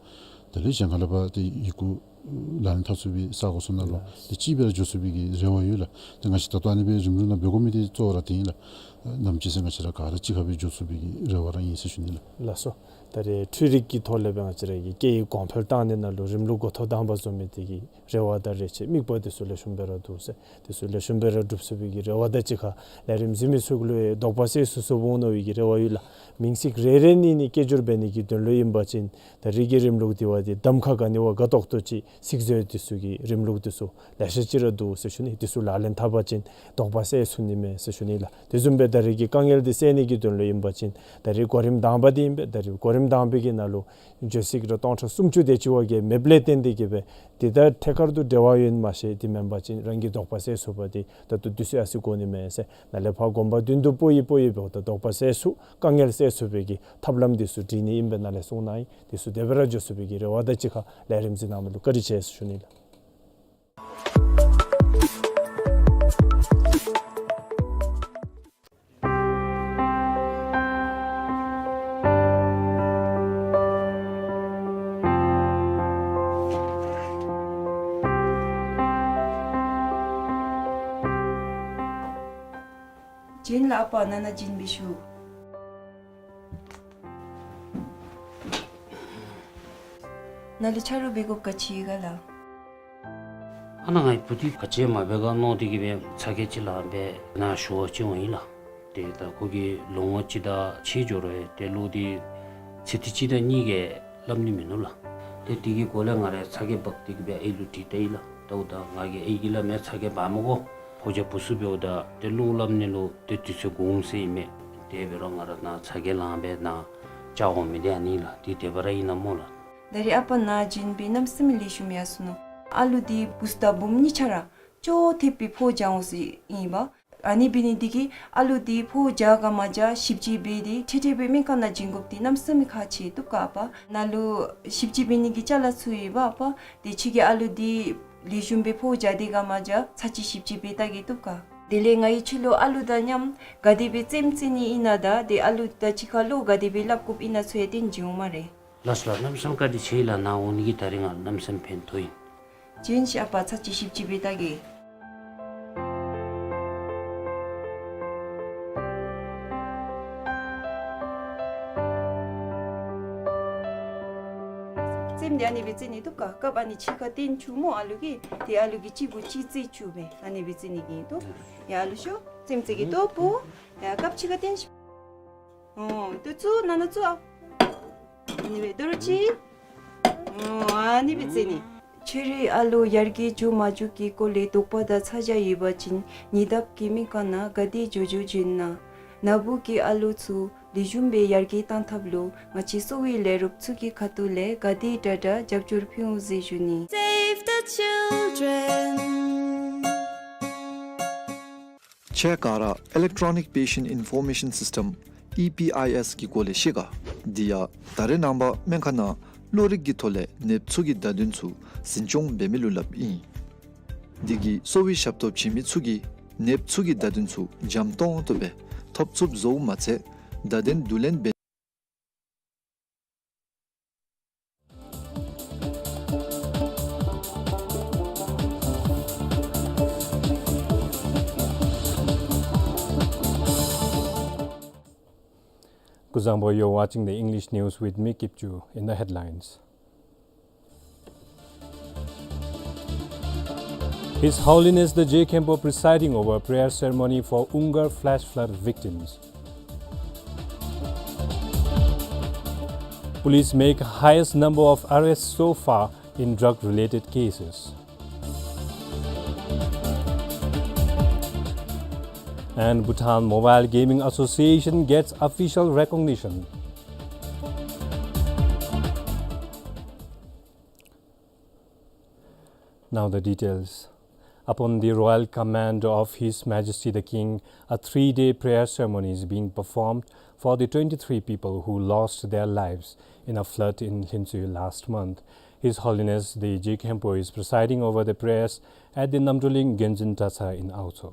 དེ་ལས་གཞན་ཁ་ལས་ཕར་ཏེ་ཡི་གུ་ལག་ལེན་འཐབ་ཚུགས་པའི་ས་གོ་ཚུ་ནང་ལུ་ཏེ་གཅིག་སྦེ་ར་འགྱོ་ཚུགས་པའི་གི་རེ་བ་ཡོད་ལགས། ཏེ་ང་བཅས་ད་ལྟོ་ཨ་ནི་སྦེ་རིམ་ལུགས་ནང་འབད་དགོ་མི་འདི་གཙོ་བོ་ར་དེ་ཨིན་ལགས། ནམ་ཅིག་ཟེར་ང་བཅས་ར་ག་ར་གཅིག་ཁར་སྦེ་འགྱོ་ཚུགས་པའི་གི་རེ་བ་ར་ཨིན་ཟེར་ཞུ་ནི་ལགས། ལགས་སོ། ད་རེས་འཕྲུལ་རིག་གི་ཐོག་ལས་སྦེ་ང་བཅས་ར་གི་སྐད་ཡིག་གོང་འཕེལ་བཏང་ནི་ནང་ལུ་རིམ་ལུགས་འགོ་ཐོག་དང་པ་བཟོ་མི་འདི་གི་རེ་བ་དང་རེ་ཆེ་དམིགས་པ་འདི་ཚུ་ལེགས་ཤོམ་སྦེ་ར་འདུག་ཟེར། འདི་ཚུ་ལེགས་ཤོམ་སྦེ་ར་འགྲུབ་ཚུགས་པའི་གི་རེ་བ་དང་གཅིག་ཁར་ལས་རིམ་གཟིགས་མི་ཚུ་གུ་ལུ་དོགས་པ་སེལ་ཚུགས་ཚུགས་འོང་མནོ་བའི་གི་རེ་བ་ཡོད་ལགས། མིང་ཚིག་རེ་རེ་གཉིས་གཉིས་སྐད་སྒྱུར་འབད་ནི་གི་དོན་ལུ་ཨིན་པ་ཅིན་ད་རེས་ཀྱི་རིམ་ལུགས་འདི་བ་འདི་གདམ་ཁ་ག་ནི་བ་དགའ་ཏོག་ཏོ་ཅིག་ཚིག་མཛོད་འདི་ཚུ་གི་རིམ་ལུགས་འདི་ཚུ་ལེ་ཤ་ཅིག་ར་འདུག་ཟེར་ཞུ་ནི། འདི་ཚུ་ལག་ལེན་འཐབ་པ་ཅིན་དོགས་པ་སེལ་ཚུགས་ནི་མས་ཟེར་ཞུ་ནི་ལགས། དེ་བཟུམ་སྦེ་ད་རེས་ཀྱི་དཀའ་ངལ་འདི་སེལ་ནི་གི་དོན་ལུ་ཨིན་པ་ཅིན་ད་རེས་གོ་རིམ་དང་པ་འདི་ཨིན་པས། ད་རེས་གོ་རིམ་ དང་པའི་གི་ནང་ལུ་བརྗེད་ཚིག་ར་སྟོང་ཕྲག་སུམ་ཅུ་དེ་ཅིག་བ་གི་མེདཔ་ལས་བརྟེན་ཏེ་གི་སྦེ་དེ་དང་ཐད་ཀར་དུ་འབྲེལ་བ་ཡོད་མ་ཤེས། དེ་མེན་པ་ཅིན་རང་གི་དོགས་པ་སེལ་ཚུགས་པ་དེ་ད་ལྟོ་དུས་ཚོད་ཨ་ཙི་འགོར་ནི་མས་ཟེར། ནཱ་ལས་ཕར་དགོངས་པ་མདུན་དུ་སྤོ་ཡི་སྤོ་ཡི་འབདཝ་ད་དོགས་པ་སེལ་ཚུགས་དཀའ་ངལ་སེལ་ཚུགས་པའི་གི་ཐབས་ལམ་དེ་ཚུ་བྲིས་ནི་ཨིན་པས་ནཱ་ལས་གསུངས་གནང་ཡི། དེ་ཚུ་དེ་སྦེ་ར་འགྱོ་ཚུགས་པའི་གི་རེ་བ་དང་གཅིག་ཁར་ལས་རིམ་གཟིགས་གནང་མི་ལུ་བཀའ་དྲིན་ཆེ་ཟེར་ཞུ་ནི་ལགས། བྱིན་ལགས། ཨ་པ་ནཱ་ནཱ་བྱིན་འབད་ཞུ། ནཱ་ལུ་ཆ་རོགས་འབད་དགོཔ་ག་ཅི་ག་ལགས། ཨ་ནཱ་ངེའི་བུ་འདི་ག་ཅི་མ་འབད་ག་མནོ་སྟེ་གི་སྦེ་ཚ་གྱང་ཅིག་ལངས་སྦེ་ནཱ་ཞུ་བར་ཅིག་འོང་ཡི་ལགས། ཏེ་ད་ཁོ་གི་ལོ་ངོ་གཅིག་དང་ཕྱེད་འགྱོ་རུང་ཏེ་གློག་འདི་ཚེ་ཐིག་གཅིག་དང་གཉིས་ཀྱིས་སླབ་ནི་མིན་ནུག་ལགས། ཏེ་དེ་གི་སྐོར་ལས་ང་ར་ཚ་གྱང་འབག་སྟེ་གི་སྦེ་ཨའི་ལུ་དྲིས་ལྟ་ཡི་ལགས། ད་འོ་ད་ང་གིས་ཨའི་གིས་སླབ་མི་ཚ་གྱང་འབག་མི་དགོ། ཕོ་རྒྱས་བུ་ཚུ་འབདཝ་ད་ཏེ་གློག་སླབ་ནི་ལུ་ཏེ་དུས་ཚོད་འགོར་འོང་ཟེར་ཨིན་མས། དེ་འབད་རུང་ང་ར་ནཱ་ཚ་གྱང་ལངས་སྦེ་ནཱ་བཅར་འོང་མི་འདི་ཨ་ནི་ལགས། འདི་དེ་སྦེ་ར་ཨིན་ན་སྨོ་ལགས། ད་རེས་ཨ་པ་ནཱ་བྱིན་སྦེ་གནམ་མེད་ས་མེད་ལེགས་ཤོམ་ཡར་སོ་ནུག། ཨ་ལུ་འདི་བུཚ་དང་བུམོ་གཉིས་ཆ་ར་ཅོག་འཐདཔ་སྦེ་ཕོཝ་རྒྱག་འོང་ཟེར་ཨིན་པས། ཨ་ནི་འབད་ནི་འདི་གིས་ཨ་ལུ་འདི་ཕོཝ་རྒྱག་ག་མ་རྒྱག་ཞིབ་དཔྱད་འབད་དེ་འཕྲལ་འཕྲལ་སྦེ་སྨན་ཁང་ནང་བྱིན་དགོཔ་འདི་གནམ་མེད་ས་མེད་ཁག་ཆེ་བཏུབ་ག་ཨ་པ། ནཱ་ལུ་ཞིབ་དཔྱད་འབད་ནི་གི་ཅ་ལ་ཚུ་ཡོད་པ་ཨ་པ། དེ་ཁྱོད་ཀྱིས་ཨ་ལུ་འདི་ལེགས་ཤོམ་སྦེ་ཕོཝ་རྒྱག་དེ་ག་མ་རྒྱག་ཚར་གཅིག་ཞིབ་དཔྱད་འབད་བལྟ་གེ་བཏུབ་ག། དེ་ལས་ང་གིས་ཁྱོད་ལུ་ཨ་ལུ་དང་མཉམ་ག་དེ་སྦེ་རྩེདམོ་རྩེ་ནི་ཨིན་ན་དང་ཏེ་ཨ་ལུ་དང་གཅིག་ཁར་གློག་ག་དེ་སྦེ་སླབ་དགོཔ་ཨིན་ན་ཚུ་ཡང་སྟོན་བྱིན་འོང་སྨ་རེ། ལགས་སོ་ལགས། གནམ་མེད་ས་མེད་བཀའ་དྲིན་ཆེ་ལགས། ནཱ་འོང་ནི་གིས་ད་རིས་ང་གནམ་མེད་ས་མེད་ཕན་ཐོགས་ཡི། བྱིན་ཤིག་ཨ་པ། ཚར་གཅིག་ཞིབ་དཔྱད་འབད་བལྟ་གེ། རྩེདམོ་འདི་ཨ་ནི་སྦེ་རྩེ་ནི་བཏུབ་ག། སྐབས་ཨ་ནི་གཅིག་ཁར་སྟོན་བཅུག་སྨོ་ཨ་ལུ་གིས། ཏེ་ཨ་ལུ་གིས་གཅིག་གུ་གཅིག་རྩེ་བཅུག་སྦེ་ཨ་ནི་སྦེ་རྩེ་ནི་གི་བཏུབ། ཡ་ཨ་ལུ་ཤོག། རྩེདམོ་རྩེ་གེ་བཏུབ་པོ། ཡ་སྐབས་གཅིག་ཁར་སྟོན་ཤིག། ཨོ་ད་བཙུགས། ནཱ་ནཱ་བཙུགས་ཨ། ཨ་ནི་སྦེ་དོ་རུང་གཅིག། ཨོ་ཨ་ནི་སྦེ་རྩེ་ནི། ཁྱོད་རའི་ཨ་ལུ་ཡར་རྒྱས་འགྱོ་མ་འགྱོ་གི་སྐོར་ལས་དོགས་པ་དང་ཚ་གྱང་ཡོད་པ་ཅིན་ཉེ་འདབས་ཀྱི་སྨན་ཁང་ནང་ག་དེ་འགྱོ་འགྱོ་བྱོན་གནང་། ནཱ་བུ་གི་ཨ་ལུ་ཚུ་ལེགས་ཤོམ་སྦེ་ཡར་རྒྱས་གཏང་ཐབས་ལུ་ང་བཅས་གསོ་བའི་ལས་རོགསཔ་ཚུ་གི་ཁ་ཐུག་ལས་ག་དེ་དྲག་དྲག་རྒྱབ་སྐྱོར་ཕུལ་འོང་ཟེར་ཞུ་ནི། Save the children. ཁྱེད་ག་ར་Electronic Patient Information System, E P I S གི་སྐོར་ལས་ཤེས་ག། འདི་ཡང་ད་རེས་ནངས་པ་སྨན་ཁང་ནང་གློག་རིག་གི་ཐོག་ལས་ནདཔ་ཚུ་གི་བརྡ་དོན་ཚུ་འཛིན་སྐྱོང་འབད་མི་ལུ་སླབ་ཨིན། འདི་གིས་གསོ་བའི་ཞབས་ཏོག་བྱིན་མི་ཚུ་གིས་ནདཔ་ཚུ་གི་བརྡ་དོན་ཚུ་འཇམ་ཏོང་ཏོ་སྦེ་ཐོབ་ཚུགསཔ་བཟོཝ་མ་ཚད་བརྡ་དོན་བསྡུ་ལེན་འབད། Kuzuzangpo, you're watching the English news with me, Kipchu. In the headlines. His Holiness the Je Khenpo presiding over prayer ceremony for Ungar flash flood victims. Police make highest number of arrests so far in drug-related cases. And Bhutan Mobile Gaming Association gets official recognition. Now the details. Upon the royal command of His Majesty the King, a three-day prayer ceremony is being performed for the twenty-three people who lost their lives in a flood in Hlintsue last month. His Holiness the Je Khenpo is presiding over the prayers at the Namdruling Genzin Dratshang in Aocho.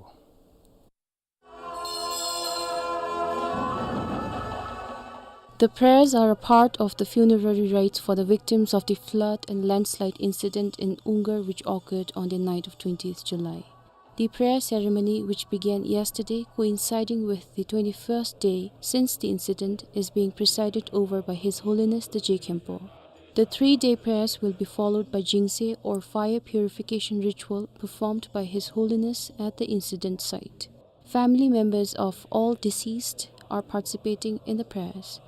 The prayers are a part of the funerary rites for the victims of the flood and landslide incident in Ungar, which occurred on the night of twentieth July. The prayer ceremony, which began yesterday, coinciding with the twenty-first day since the incident, is being presided over by His Holiness the Je Khenpo. The three-day prayers will be followed by Jingse, or fire purification ritual, performed by His Holiness at the incident site. Family members of all deceased are participating in the prayers.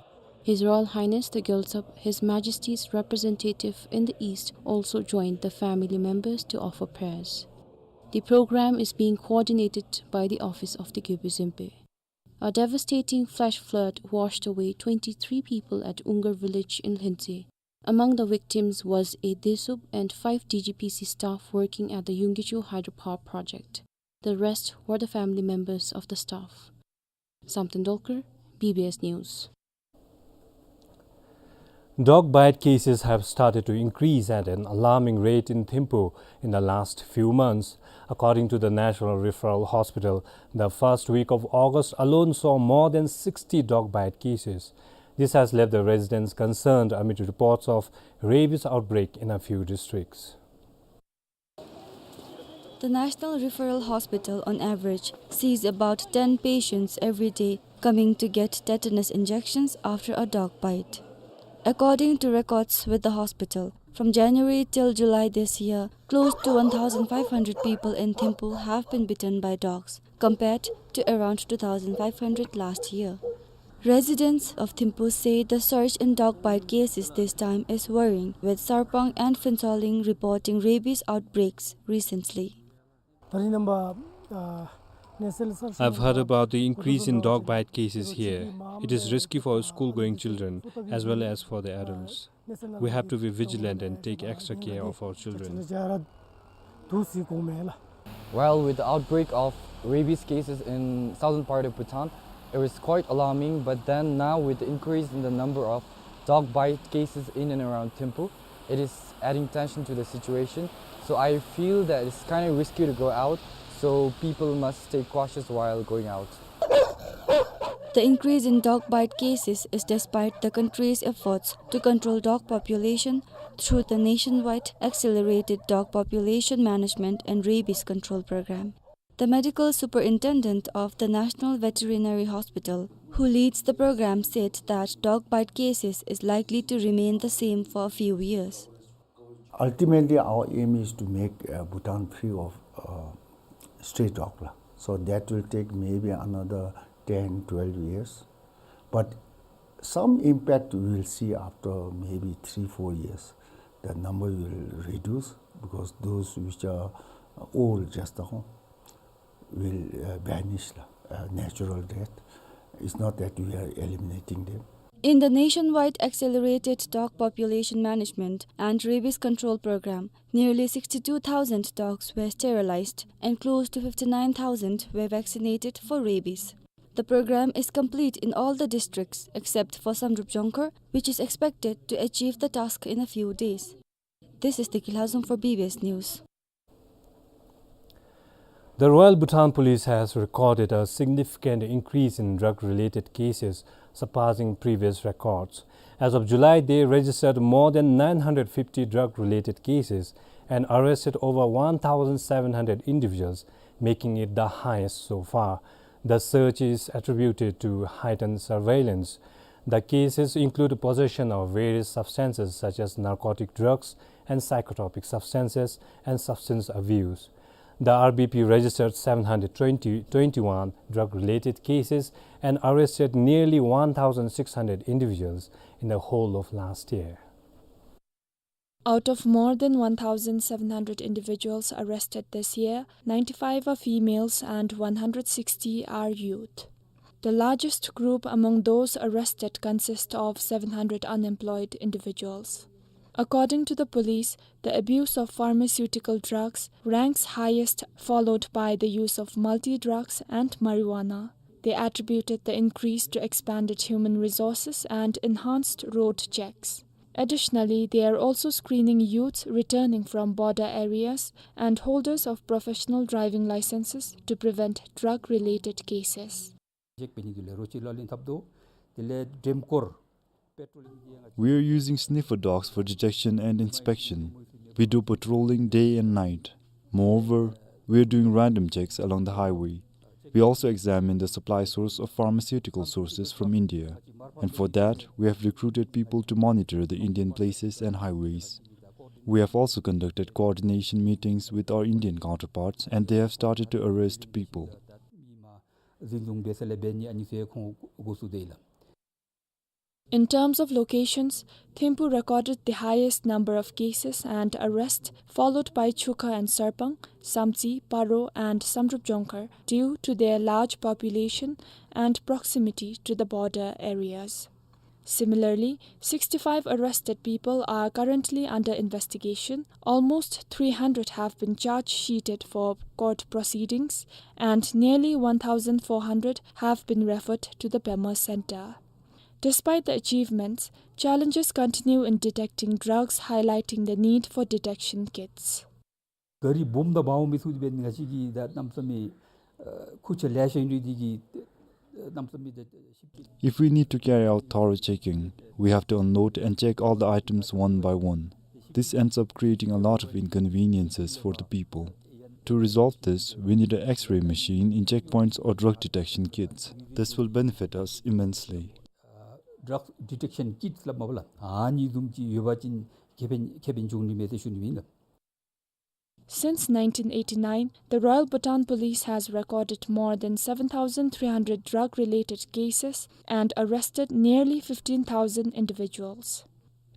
His Royal Highness the Gyaltsab, His Majesty's representative in the East, also joined the family members to offer prayers. The program is being coordinated by the office of the Gyalpo Zempe. A devastating flash flood washed away twenty-three people at Ungar village in Lhentse. Among the victims was a Desup and five D G P C staff working at the Yungkichu hydropower project. The rest were the family members of the staff. Samten Dolkar, B B S News. Dog bite cases have started to increase at an alarming rate in Thimphu in the last few months. According to the National Referral Hospital, the first week of August alone saw more than sixty dog bite cases. This has left the residents concerned amid reports of rabies outbreak in a few districts. The National Referral Hospital, on average, sees about ten patients every day coming to get tetanus injections after a dog bite. According to records with the hospital, from January till July this year, close to one thousand five hundred people in Thimphu have been bitten by dogs, compared to around two thousand five hundred last year. Residents of Thimphu say the surge in dog bite cases this time is worrying, with Sarpang and Phuentsholing reporting rabies outbreaks recently. I've heard about the increase in dog bite cases here. It is risky for school-going children as well as for the adults. We have to be vigilant and take extra care of our children. Well, with the outbreak of rabies cases in southern part of Bhutan, it was quite alarming. But then now, with the increase in the number of dog bite cases in and around Thimphu, it is adding tension to the situation. So I feel that it's kind of risky to go out, so people must stay cautious while going out. The increase in dog bite cases is despite the country's efforts to control dog population through the nationwide Accelerated Dog Population Management and Rabies Control Program. The medical superintendent of the National Veterinary Hospital, who leads the program, said that dog bite cases is likely to remain the same for a few years. Ultimately, our aim is to make, uh, Bhutan free of, uh, stray dog la. So that will take maybe another ten, twelve years. But some impact we will see after maybe three, four years. The number will reduce because those which are old, just, uh, will, uh, vanish la, uh, natural death. It's not that we are eliminating them. In the nationwide Accelerated Dog Population Management and Rabies Control Program, nearly sixty-two thousand dogs were sterilized and close to fifty-nine thousand were vaccinated for rabies. The program is complete in all the districts except for Samdrup Jongkhar, which is expected to achieve the task in a few days. This is Tiki Lhazom for B B S News. The Royal Bhutan Police has recorded a significant increase in drug-related cases, surpassing previous records. As of July, they registered more than nine hundred fifty drug-related cases and arrested over one thousand seven hundred individuals, making it the highest so far. The surge is attributed to heightened surveillance. The cases include possession of various substances such as narcotic drugs and psychotropic substances and substance abuse. The R B P registered seven hundred twenty, twenty-one drug-related cases and arrested nearly one thousand six hundred individuals in the whole of last year. Out of more than one thousand seven hundred individuals arrested this year, ninety-five are females and one hundred sixty are youth. The largest group among those arrested consists of seven hundred unemployed individuals. According to the police, the abuse of pharmaceutical drugs ranks highest, followed by the use of multi-drugs and marijuana. They attributed the increase to expanded human resources and enhanced road checks. Additionally, they are also screening youths returning from border areas and holders of professional driving licenses to prevent drug-related cases. We are using sniffer dogs for detection and inspection. We do patrolling day and night. Moreover, we are doing random checks along the highway. We also examine the supply source of pharmaceutical sources from India, and for that, we have recruited people to monitor the Indian places and highways. We have also conducted coordination meetings with our Indian counterparts, and they have started to arrest people. འཛིན་བཟུང་འབད་ས་ལས་འབད་ནི་ཨ་ནི་ཚུ་ཡང་ཁོང་འགོ་བཙུགས་ཏེ་ཡོད་ལགས། In terms of locations, Thimphu recorded the highest number of cases and arrests, followed by Chukha and Sarpang, Samtse, Paro, and Samdrup Jongkhar, due to their large population and proximity to the border areas. Similarly, sixty-five arrested people are currently under investigation, almost three hundred have been charge sheeted for court proceedings, and nearly one thousand four hundred have been referred to the Pema Center. Despite the achievements, challenges continue in detecting drugs, highlighting the need for detection kits. ག་རི་སྦོམ་དང་འབར་བ་མི་ཚུགས་པའི་ང་བཅས་ཀྱིས་ད་གནམ་མེད་ས་མེད་ཨ་ཁུར་ཆ་ལེ་ཤ་ཡོད་དེ་གིས་གནམ་མེད་ས་མེད་ད་ཞིབ་ཀྱིས། If we need to carry out thorough checking, we have to unload and check all the items one by one. This ends up creating a lot of inconveniences for the people. To resolve this, we need an X-ray machine in checkpoints or drug detection kits. This will benefit us immensely. Drug detection kits སླབ་མས་པ་ལགས། ཨ་ནི་བཟུམ་ཅིག་ཡོད་པ་ཅིན་ཁེ་ཕན་ཁེ་ཕན་འབྱུང་ནི་མས་ཟེར་ཞུ་ནི་ཨིན་ལགས། Since nineteen eighty-nine, the Royal Bhutan Police has recorded more than seven thousand three hundred drug-related cases and arrested nearly fifteen thousand individuals.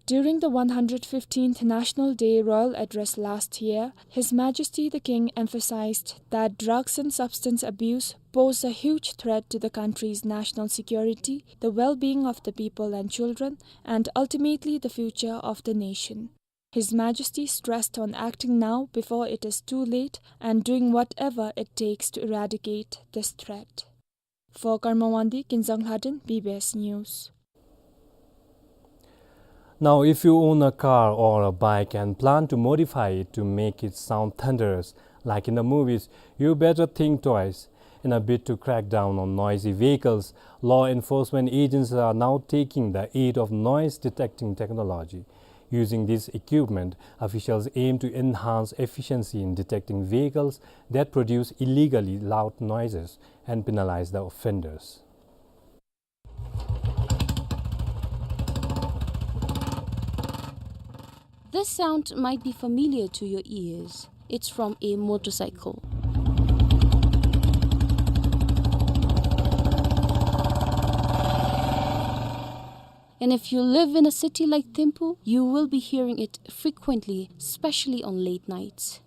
During the one hundred fifteenth National Day Royal Address last year, His Majesty the King emphasized that drugs and substance abuse pose a huge threat to the country's national security, the well-being of the people and children, and ultimately the future of the nation. His Majesty stressed on acting now before it is too late and doing whatever it takes to eradicate this threat. For Karma Wangdi, Kinzang Lhaden, B B S News. Now, if you own a car or a bike and plan to modify it to make it sound thunderous, like in the movies, you better think twice. In a bid to crack down on noisy vehicles, law enforcement agencies are now taking the aid of noise detecting technology. Using this equipment, officials aim to enhance efficiency in detecting vehicles that produce illegally loud noises and penalize the offenders. This sound might be familiar to your ears. It's from a motorcycle. And if you live in a city like Thimphu, you will be hearing it frequently, especially on late nights.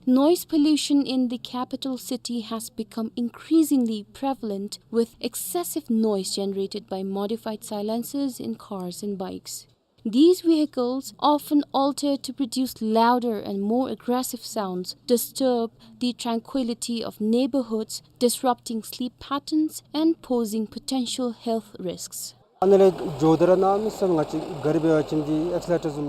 Noise pollution in the capital city has become increasingly prevalent, with excessive noise generated by modified silencers in cars and bikes. These vehicles, often altered to produce louder and more aggressive sounds, disturb the tranquility of neighborhoods, disrupting sleep patterns and posing potential health risks. ཨ་ནི་ལས་འགྱོ་དེ་ར་གནམ་མེད་ས་མེད་ང་བཅས་ག་རི་འབད་བ་ཅིན་འདི་ཨེག་སི་ལི་ཊར་བཟུམ།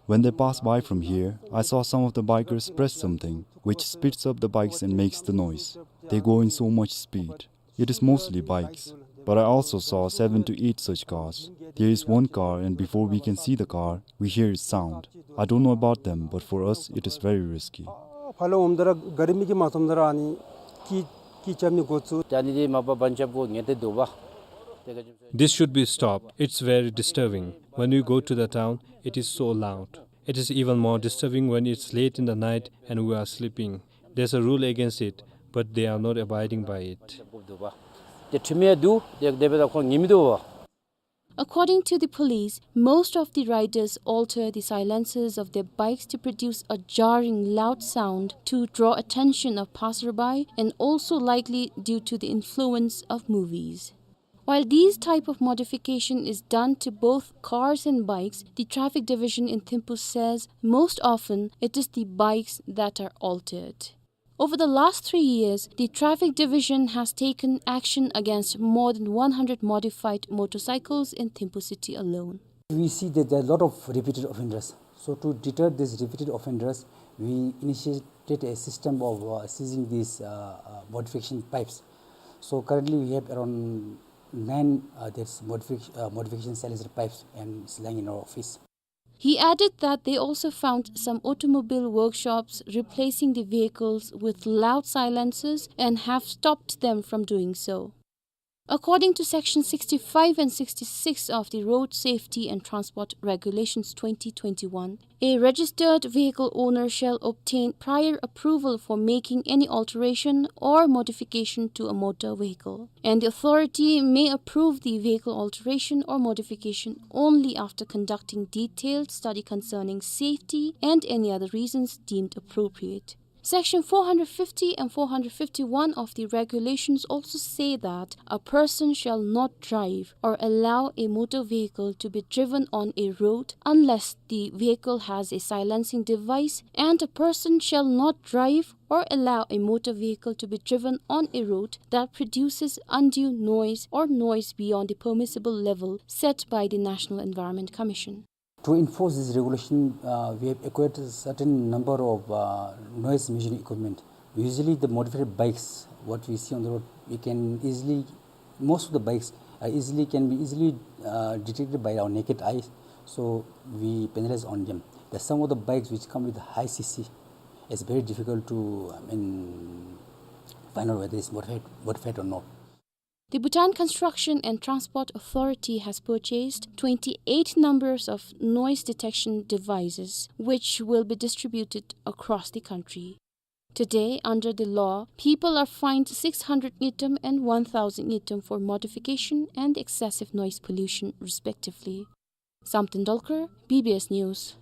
When they pass by from here, I saw some of the bikers press something, which speeds up the bikes and makes the noise. They go in so much speed. It is mostly bikes, but I also saw seven to eight such cars. There is one car, and before we can see the car, we hear its sound. I don't know about them, but for us, it is very risky. ཕར་ལས་འོངམ་ད་ར་ག་རི་མི་གིས་མ་མཐོངམ་ད་ར་ཨ་ནི་ཀི་ཀི་རྐྱབ་ནི་འགོ་བཙུགས། ད་ཨ་ནི་འདི་མ་པ་བང་རྐྱབ་དགོ་ངེས་ཏེ་འདུག་པ། This should be stopped. It's very disturbing. When we go to the town, it is so loud. It is even more disturbing when it's late in the night and we are sleeping. There's a rule against it, but they are not abiding by it. དེ་ཁྲིམས་ཡང་འདུག། དེ་དེ་སྦེ་ད་ཁོང་ཉན་མི་འདུག་པ། According to the police, most of the riders alter the silencers of their bikes to produce a jarring, loud sound to draw attention of passerby and also likely due to the influence of movies. While these type of modification is done to both cars and bikes, the traffic division in Thimphu says most often it is the bikes that are altered. Over the last three years, the traffic division has taken action against more than one hundred modified motorcycles in Thimphu city alone. We see that there are a lot of repeated offenders. So to deter these repeated offenders, we initiated a system of, uh, seizing these, uh, uh, modification bikes. So currently we have around nine, uh, that's modific-, uh, modification silencer bikes and it's lying in our office. He added that they also found some automobile workshops replacing the vehicles with loud silencers and have stopped them from doing so. According to Section sixty-five and sixty-six of the Road Safety and Transport Regulations twenty twenty-one, a registered vehicle owner shall obtain prior approval for making any alteration or modification to a motor vehicle, and the authority may approve the vehicle alteration or modification only after conducting detailed study concerning safety and any other reasons deemed appropriate. Section four hundred fifty and four hundred fifty-one of the regulations also say that a person shall not drive or allow a motor vehicle to be driven on a road unless the vehicle has a silencing device, and a person shall not drive or allow a motor vehicle to be driven on a road that produces undue noise or noise beyond the permissible level set by the National Environment Commission. To enforce this regulation, uh, we have acquired a certain number of, uh, noise measuring equipment. Usually the modified bikes, what we see on the road, we can easily, most of the bikes are easily, can be easily, uh, detected by our naked eyes, so we penalize on them. There's some of the bikes which come with high C C. It's very difficult to, I mean, find out whether it's modified, modified or not. The Bhutan Construction and Transport Authority has purchased twenty-eight numbers of noise detection devices, which will be distributed across the country. Today, under the law, people are fined six hundred ngultrum and one thousand ngultrum for modification and excessive noise pollution, respectively. Samten Dolkar, B B S News.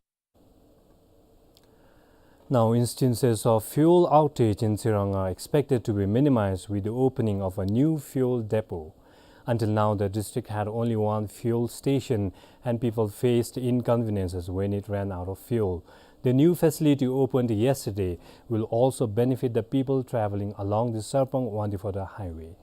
Now, instances of fuel outage in Tsirang are expected to be minimized with the opening of a new fuel depot. Until now, the district had only one fuel station, and people faced inconveniences when it ran out of fuel. The new facility opened yesterday will also benefit the people traveling along the Sarpang-Wangdue Phodrang highway.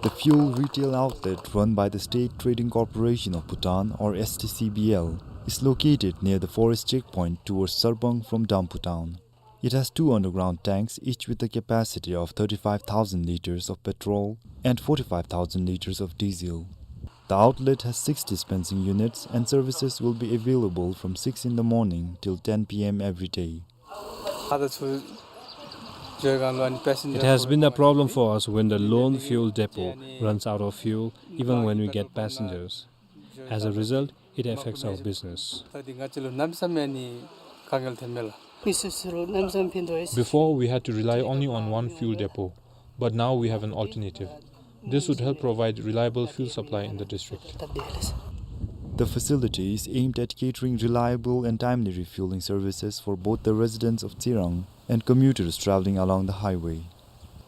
The fuel retail outlet run by the State Trading Corporation of Bhutan, or S T C B L, is located near the forest checkpoint towards Sarpang from Damphu town. It has two underground tanks, each with a capacity of thirty-five thousand liters of petrol and forty-five thousand liters of diesel. The outlet has six dispensing units and services will be available from six in the morning till ten P M every day. It has been a problem for us when the lone fuel depot runs out of fuel, even when we get passengers. As a result, it affects our business. Before, we had to rely only on one fuel depot, but now we have an alternative. This would help provide reliable fuel supply in the district. The facility is aimed at catering reliable and timely refueling services for both the residents of Tsirang and commuters traveling along the highway.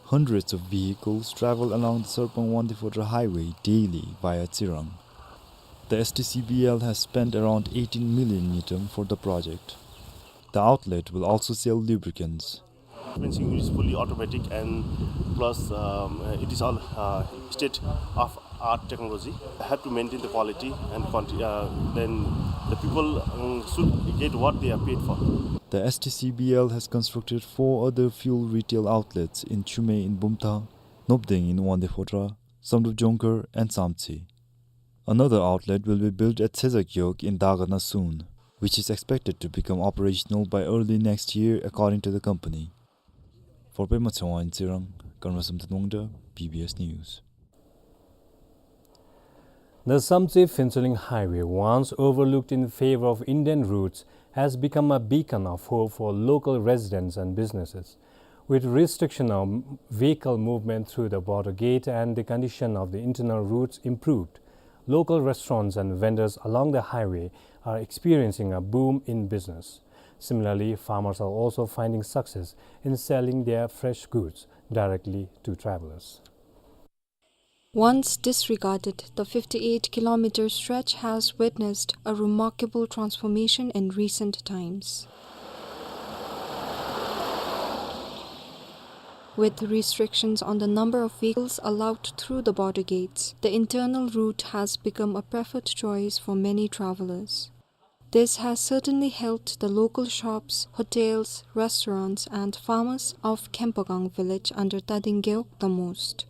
Hundreds of vehicles travel along the Sarpang-Wangdue Phodrang highway daily via Tsirang. The S T C B L has spent around eighteen million ngultrum for the project. The outlet will also sell lubricants. Dispensing unit is fully automatic and plus, um, uh, it is all, uh, state-of-art technology. Have to maintain the quality and quanti-, uh, then the people, um, should get what they are paid for. The S T C B L has constructed four other fuel retail outlets in Chumey in Bumthang, Nopdeng in Wangdue Phodrang, Samdrup Jongkhar and Samtse. Another outlet will be built at Tsezak Yok in Dagana soon, which is expected to become operational by early next year, according to the company. For Pema Chawang in Tsirang, Conrad Samten Wangda, B B S News. The Samtse-Phuentsholing Highway, once overlooked in favor of indented routes, has become a beacon of hope for local residents and businesses. With restriction of vehicle movement through the border gate and the condition of the internal routes improved, local restaurants and vendors along the highway are experiencing a boom in business. Similarly, farmers are also finding success in selling their fresh goods directly to travelers. Once disregarded, the fifty-eight kilometer stretch has witnessed a remarkable transformation in recent times. With restrictions on the number of vehicles allowed through the border gates, the internal route has become a preferred choice for many travelers. This has certainly helped the local shops, hotels, restaurants, and farmers of Khempakang village under Tading Gewog the most.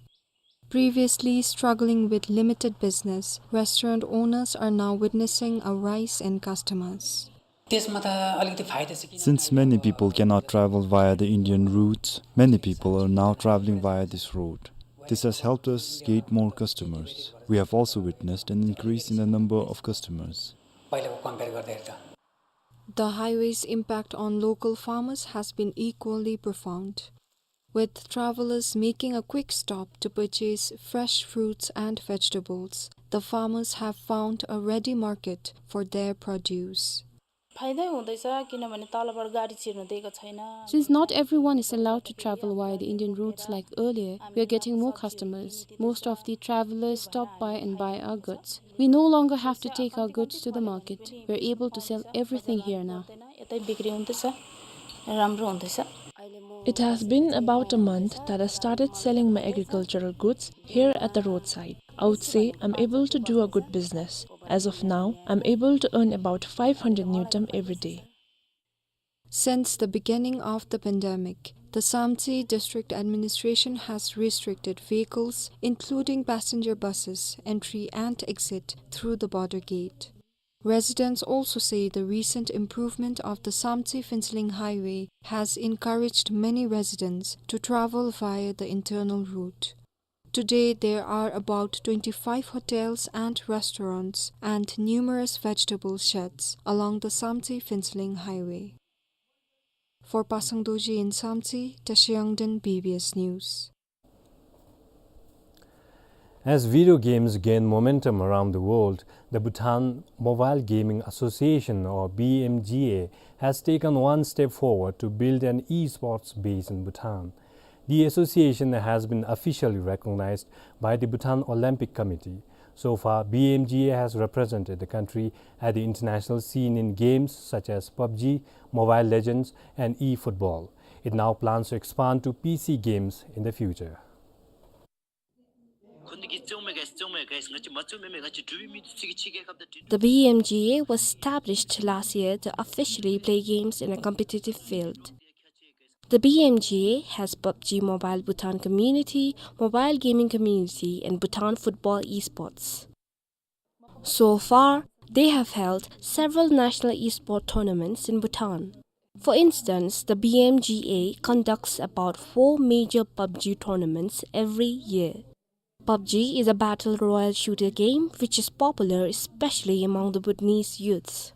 Previously struggling with limited business, restaurant owners are now witnessing a rise in customers. त्यसमा त अलिकति फाइदा छ, किन Since many people cannot travel via the Indian routes, many people are now traveling via this road. This has helped us get more customers. We have also witnessed an increase in the number of customers. पहिलाको कम्पेयर गर्दाखेरि त The highway's impact on local farmers has been equally profound, with travelers making a quick stop to purchase fresh fruits and vegetables. The farmers have found a ready market for their produce. फाइदै हुँदैछ, किनभने तलबाट गाडी छिर्न दिएको छैन। Since not everyone is allowed to travel via the Indian routes like earlier, we are getting more customers. Most of the travelers stop by and buy our goods. We no longer have to take our goods to the market. We're able to sell everything here now. यतै बिक्री हुँदैछ, राम्रो हुँदैछ। It has been about a month that I started selling my agricultural goods here at the roadside. I would say I'm able to do a good business. As of now, I'm able to earn about five hundred ngultrum every day. Since the beginning of the pandemic, the Samtse District Administration has restricted vehicles, including passenger buses, entry and exit through the border gate. Residents also say the recent improvement of the Samtse Phuentsholing Highway has encouraged many residents to travel via the internal route. Today, there are about twenty-five hotels and restaurants and numerous vegetable sheds along the Samtse Phuentsholing Highway. For Pasang Dorji in Samtse, Tashi Yangden, B B S News. As video games gain momentum around the world, the Bhutan Mobile Gaming Association, or B M G A, has taken one step forward to build an esports base in Bhutan. The association has been officially recognized by the Bhutan Olympic Committee. So far, B M G A has represented the country at the international scene in games such as PUBG, Mobile Legends, and eFootball. It now plans to expand to P C games in the future. The B M G A was established last year to officially play games in a competitive field. The B M G A has PUBG Mobile Bhutan Community, Mobile Gaming Community, and Bhutan Football Esports. So far, they have held several national esport tournaments in Bhutan. For instance, the B M G A conducts about four major PUBG tournaments every year. PUBG is a battle royale shooter game which is popular especially among the Bhutanese youths.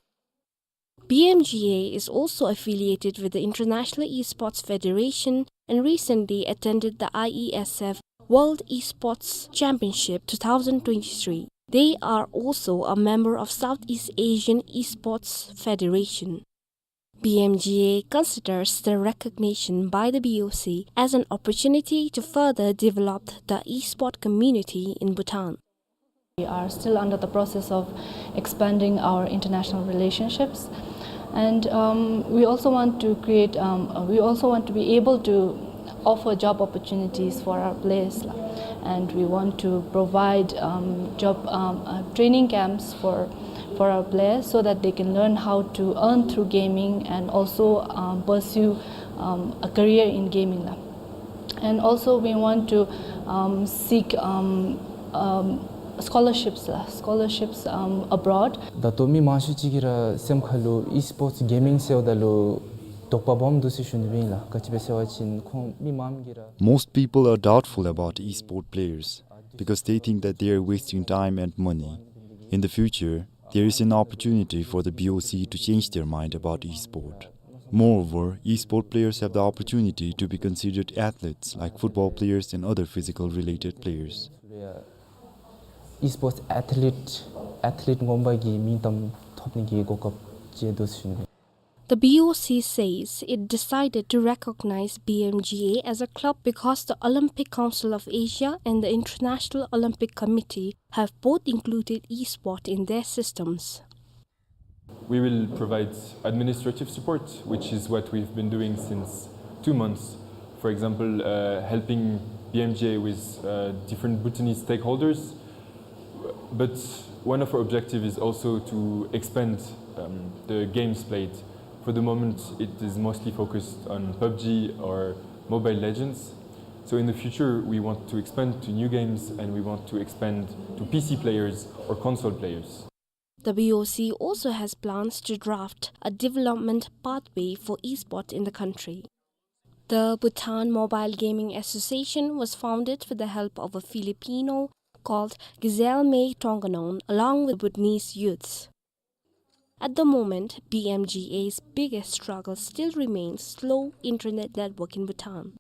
B M G A is also affiliated with the International Esports Federation and recently attended the I E S F World Esports Championship two thousand twenty-three. They are also a member of Southeast Asian Esports Federation. B M G A considers the recognition by the B O C as an opportunity to further develop the esport community in Bhutan. We are still under the process of expanding our international relationships, and, um, we also want to create, um, uh, we also want to be able to offer job opportunities for our players, la. And we want to provide, um, job, um, uh, training camps for, for our players so that they can learn how to earn through gaming and also, um, pursue, um, a career in gaming, la. And also we want to, um, seek, um, um, scholarships, la, scholarships, um, abroad. ད་ལྟོ་མི་མང་ཤོས་ཅིག་གིས་ར་སེམས་ཁ་ལུ་ཨི་སི་པོརཊསི་གེ་མིང་ཟེརཝ་ད་ལུ་དོགས་པ་སྦོམ་འདུག་ཟེར་ཞུ་ནི་ཨིན་ལགས། ག་ཅི་སྦེ་ཟེར་བ་ཅིན་ཁོང་མི་མང་གིས་ར། Most people are doubtful about esport players because they think that they are wasting time and money. In the future, there is an opportunity for the B O C to change their mind about esport. Moreover, esport players have the opportunity to be considered athletes like football players and other physical related players. ཨི་སི་པོརཊསི་ཨེཐ་ལིཊ་ཨེཐ་ལིཊ་ངོ་མ་གི་མིང་གཏམ་ཐོབ་ནི་གི་གོ་སྐབས་ཅིག་འདུག་ཟེར་ཞུ་ནི། The B O C says it decided to recognize B M G A as a club because the Olympic Council of Asia and the International Olympic Committee have both included esport in their systems. We will provide administrative support, which is what we've been doing since two months. For example, uh, helping B M G A with, uh, different Bhutanese stakeholders. But one of our objectives is also to expand, um, the games played. For the moment, it is mostly focused on PUBG or Mobile Legends. So in the future, we want to expand to new games and we want to expand to P C players or console players. The B O C also has plans to draft a development pathway for esports in the country. The Bhutan Mobile Gaming Association was founded with the help of a Filipino called Giselle May Tonganon, along with Bhutanese youths. At the moment, B M G A's biggest struggle still remains slow internet network in Bhutan.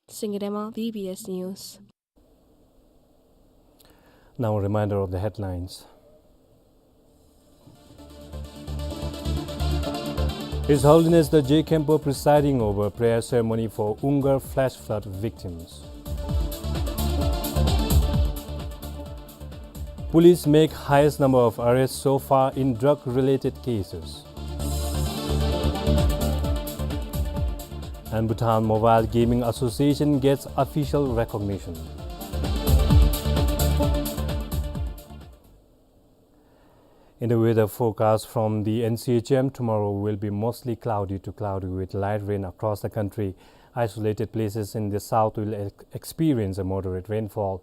Singye Dema, B B S News. Now a reminder of the headlines. His Holiness the J Khenpo presiding over prayer ceremony for Ungar flash flood victims. Police make highest number of arrests so far in drug-related cases. And Bhutan Mobile Gaming Association gets official recognition. In the weather forecast from the N C H M, tomorrow will be mostly cloudy to cloudy with light rain across the country. Isolated places in the south will ex-, experience a moderate rainfall.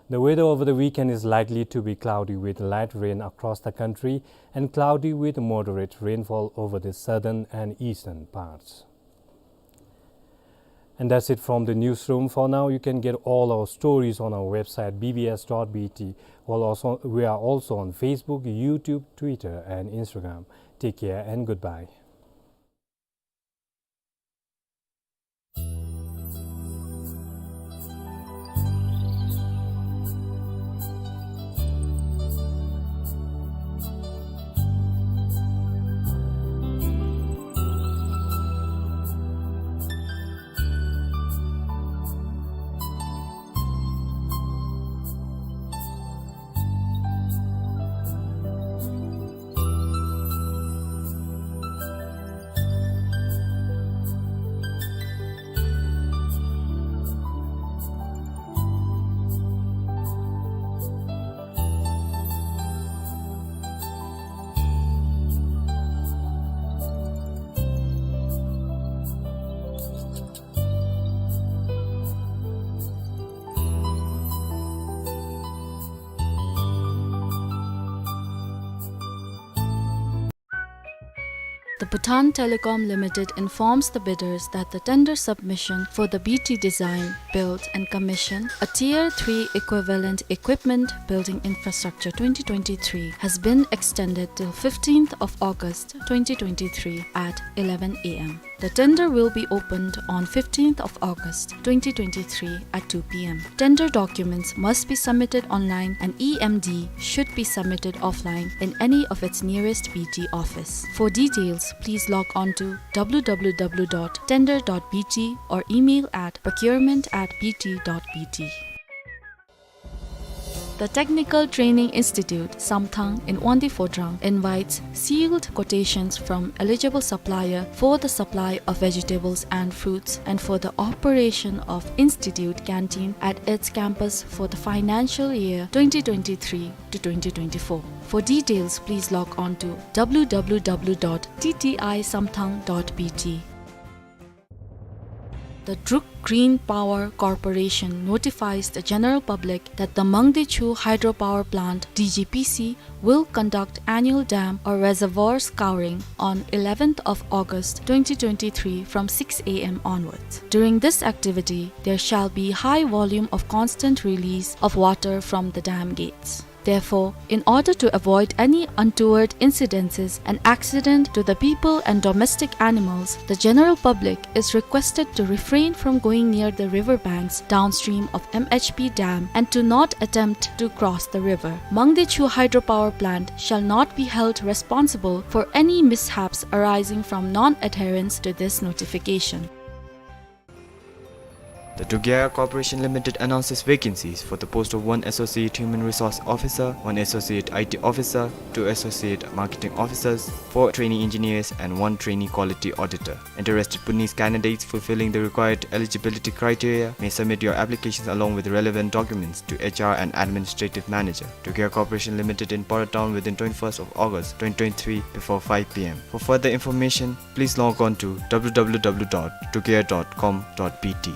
The weather over the weekend is likely to be cloudy with light rain across the country and cloudy with moderate rainfall over the southern and eastern parts. And that's it from the newsroom for now. You can get all our stories on our website, B B S dot B T. We'll also, we are also on Facebook, YouTube, Twitter, and Instagram. Take care and goodbye. The Bhutan Telecom Limited informs the bidders that the tender submission for the B T Design, Build and Commission, a Tier three equivalent equipment building infrastructure twenty twenty-three has been extended till fifteenth of August twenty twenty-three at eleven A M. The tender will be opened on fifteenth of August twenty twenty-three at two P M. Tender documents must be submitted online and E M D should be submitted offline in any of its nearest B T office. For details, please log on to W W W dot tender dot B T or email at procurement at B T dot B T. The Technical Training Institute, Samthang in Wangdue Phodrang invites sealed quotations from eligible supplier for the supply of vegetables and fruits and for the operation of institute canteen at its campus for the financial year twenty twenty-three to twenty twenty-four. For details, please log on to W W W dot T T I samthang dot B T. The Druk Green Power Corporation notifies the general public that the Mangdechu Hydropower Plant, D G P C, will conduct annual dam or reservoir scouring on eleventh of August twenty twenty-three from six A M onwards. During this activity, there shall be high volume of constant release of water from the dam gates. Therefore, in order to avoid any untoward incidences and accident to the people and domestic animals, the general public is requested to refrain from going near the river banks downstream of M H P dam and to not attempt to cross the river. Mangdechu Hydropower Plant shall not be held responsible for any mishaps arising from non-adherence to this notification. The Dugea Corporation Limited announces vacancies for the post of one Associate Human Resource Officer, one Associate I T Officer, two Associate Marketing Officers, four Trainee Engineers, and one Trainee Quality Auditor. Interested Bhutanese candidates fulfilling the required eligibility criteria may submit your applications along with relevant documents to H R and Administrative Manager, Dugea Corporation Limited in Pora Town within twenty-first of August twenty twenty-three before five P M. For further information, please log on to W W W dot dugea dot com dot B T.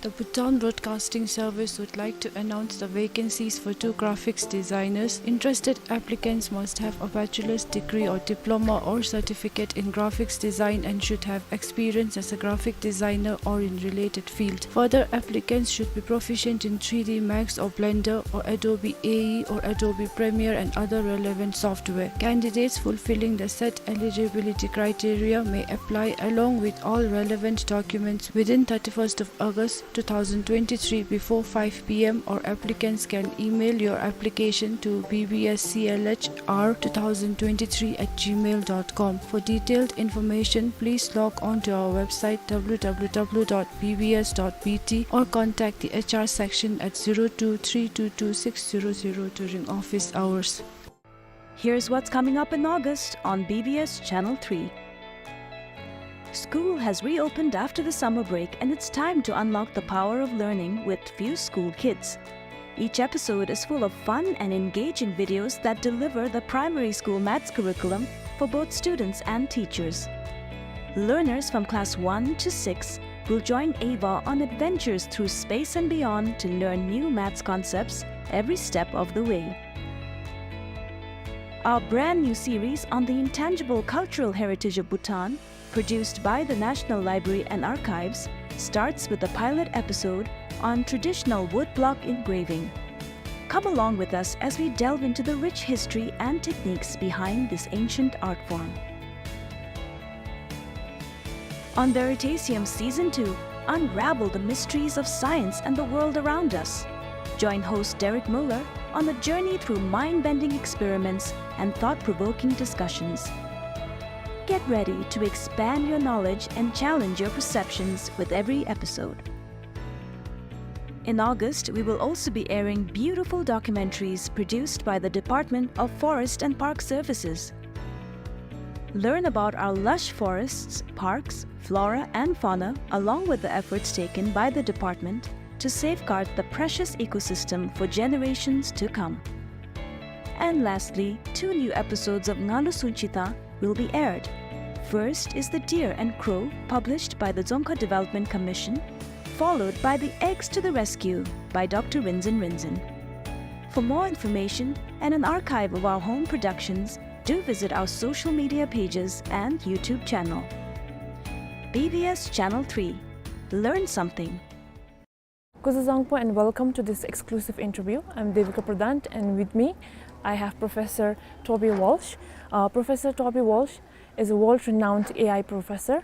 The Bhutan Broadcasting Service would like to announce the vacancies for two graphics designers. Interested applicants must have a bachelor's degree or diploma or certificate in graphics design and should have experience as a graphic designer or in related field. Further, applicants should be proficient in three D Max or Blender or Adobe A E or Adobe Premiere and other relevant software. Candidates fulfilling the set eligibility criteria may apply along with all relevant documents within thirty-first of August two thousand twenty-three before five P M, or applicants can email your application to B B S C L H R two thousand twenty-three at gmail dot com. For detailed information, please log on to our website W W W dot B B S dot B T or contact the H R section at zero two three two two six zero zero during office hours. Here's what's coming up in August on B B S Channel three. School has reopened after the summer break, and it's time to unlock the power of learning with Fuse School Kids. Each episode is full of fun and engaging videos that deliver the primary school maths curriculum for both students and teachers. Learners from class one to six will join Ava on adventures through space and beyond to learn new maths concepts every step of the way. Our brand new series on the intangible cultural heritage of Bhutan, produced by the National Library and Archives, starts with a pilot episode on traditional woodblock engraving. Come along with us as we delve into the rich history and techniques behind this ancient art form. On Veritasium Season two, unravel the mysteries of science and the world around us. Join host Derek Muller on a journey through mind-bending experiments and thought-provoking discussions. Get ready to expand your knowledge and challenge your perceptions with every episode. In August, we will also be airing beautiful documentaries produced by the Department of Forest and Park Services. Learn about our lush forests, parks, flora and fauna, along with the efforts taken by the department to safeguard the precious ecosystem for generations to come. And lastly, two new episodes of Ngalu Sunchita will be aired. First is The Deer and Crow, published by the Dzongkha Development Commission, followed by The Eggs to the Rescue by Doctor Rinzin Rinzin. For more information and an archive of our home productions, do visit our social media pages and YouTube channel. B B S Channel three. Learn something. Kuzuzangpo and welcome to this exclusive interview. I'm Devika Pradhan and with me I have Professor Toby Walsh. Uh, Professor Toby Walsh is a world-renowned A I professor,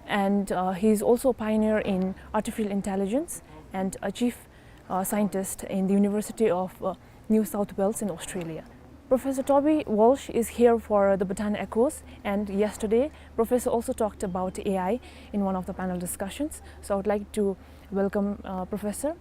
and uh, he is also a pioneer in artificial intelligence and a chief uh, scientist in the University of uh, New South Wales in Australia. Professor Toby Walsh is here for the Bhutan Echoes, and yesterday Professor also talked about A I in one of the panel discussions. So I would like to welcome uh, Professor.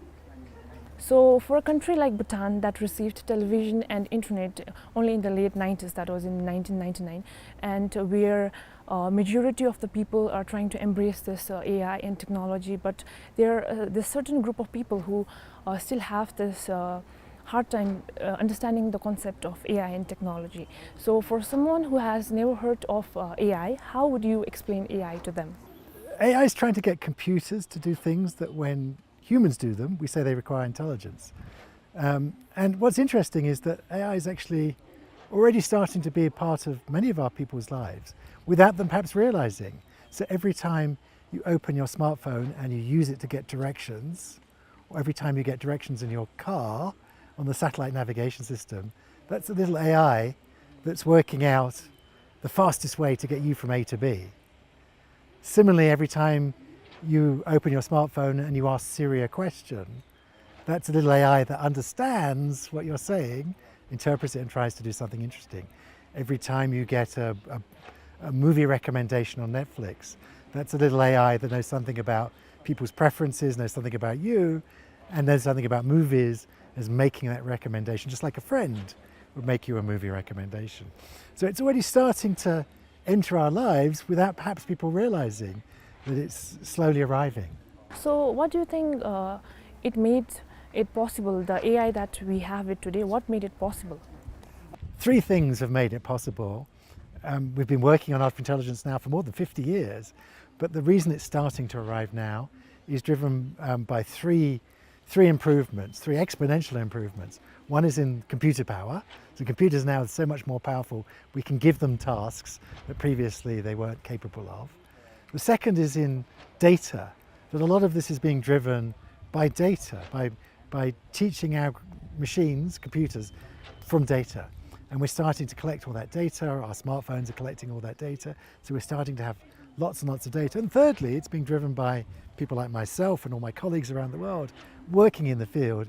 So for a country like Bhutan that received television and internet only in the late nineties, that was in nineteen ninety-nine, and where uh, majority of the people are trying to embrace this uh, A I and technology, but there, uh, there's certain group of people who uh, still have this uh, hard time uh, understanding the concept of A I and technology. So for someone who has never heard of uh, A I, how would you explain A I to them? A I is trying to get computers to do things that when humans do them, we say they require intelligence. Um, and what's interesting is that A I is actually already starting to be a part of many of our people's lives without them perhaps realizing. So every time you open your smartphone and you use it to get directions, or every time you get directions in your car on the satellite navigation system, that's a little A I that's working out the fastest way to get you from A to B. Similarly, every time you open your smartphone and you ask Siri a question, that's a little A I that understands what you're saying, interprets it, and tries to do something interesting. Every time you get a, a, a movie recommendation on Netflix, that's a little A I that knows something about people's preferences, knows something about you, and knows something about movies, is making that recommendation, just like a friend would make you a movie recommendation. So it's already starting to enter our lives without perhaps people realizing that it's slowly arriving. So what do you think uh, it made it possible, the A I that we have it today, what made it possible? Three things have made it possible. Um, we've been working on artificial intelligence now for more than fifty years, but the reason it's starting to arrive now is driven, um, by three, three improvements, three exponential improvements. One is in computer power. So computers now are so much more powerful, we can give them tasks that previously they weren't capable of. The second is in data, that a lot of this is being driven by data, by, by teaching our machines, computers, from data. And we're starting to collect all that data, our smartphones are collecting all that data, so we're starting to have lots and lots of data. And thirdly, it's being driven by people like myself and all my colleagues around the world working in the field,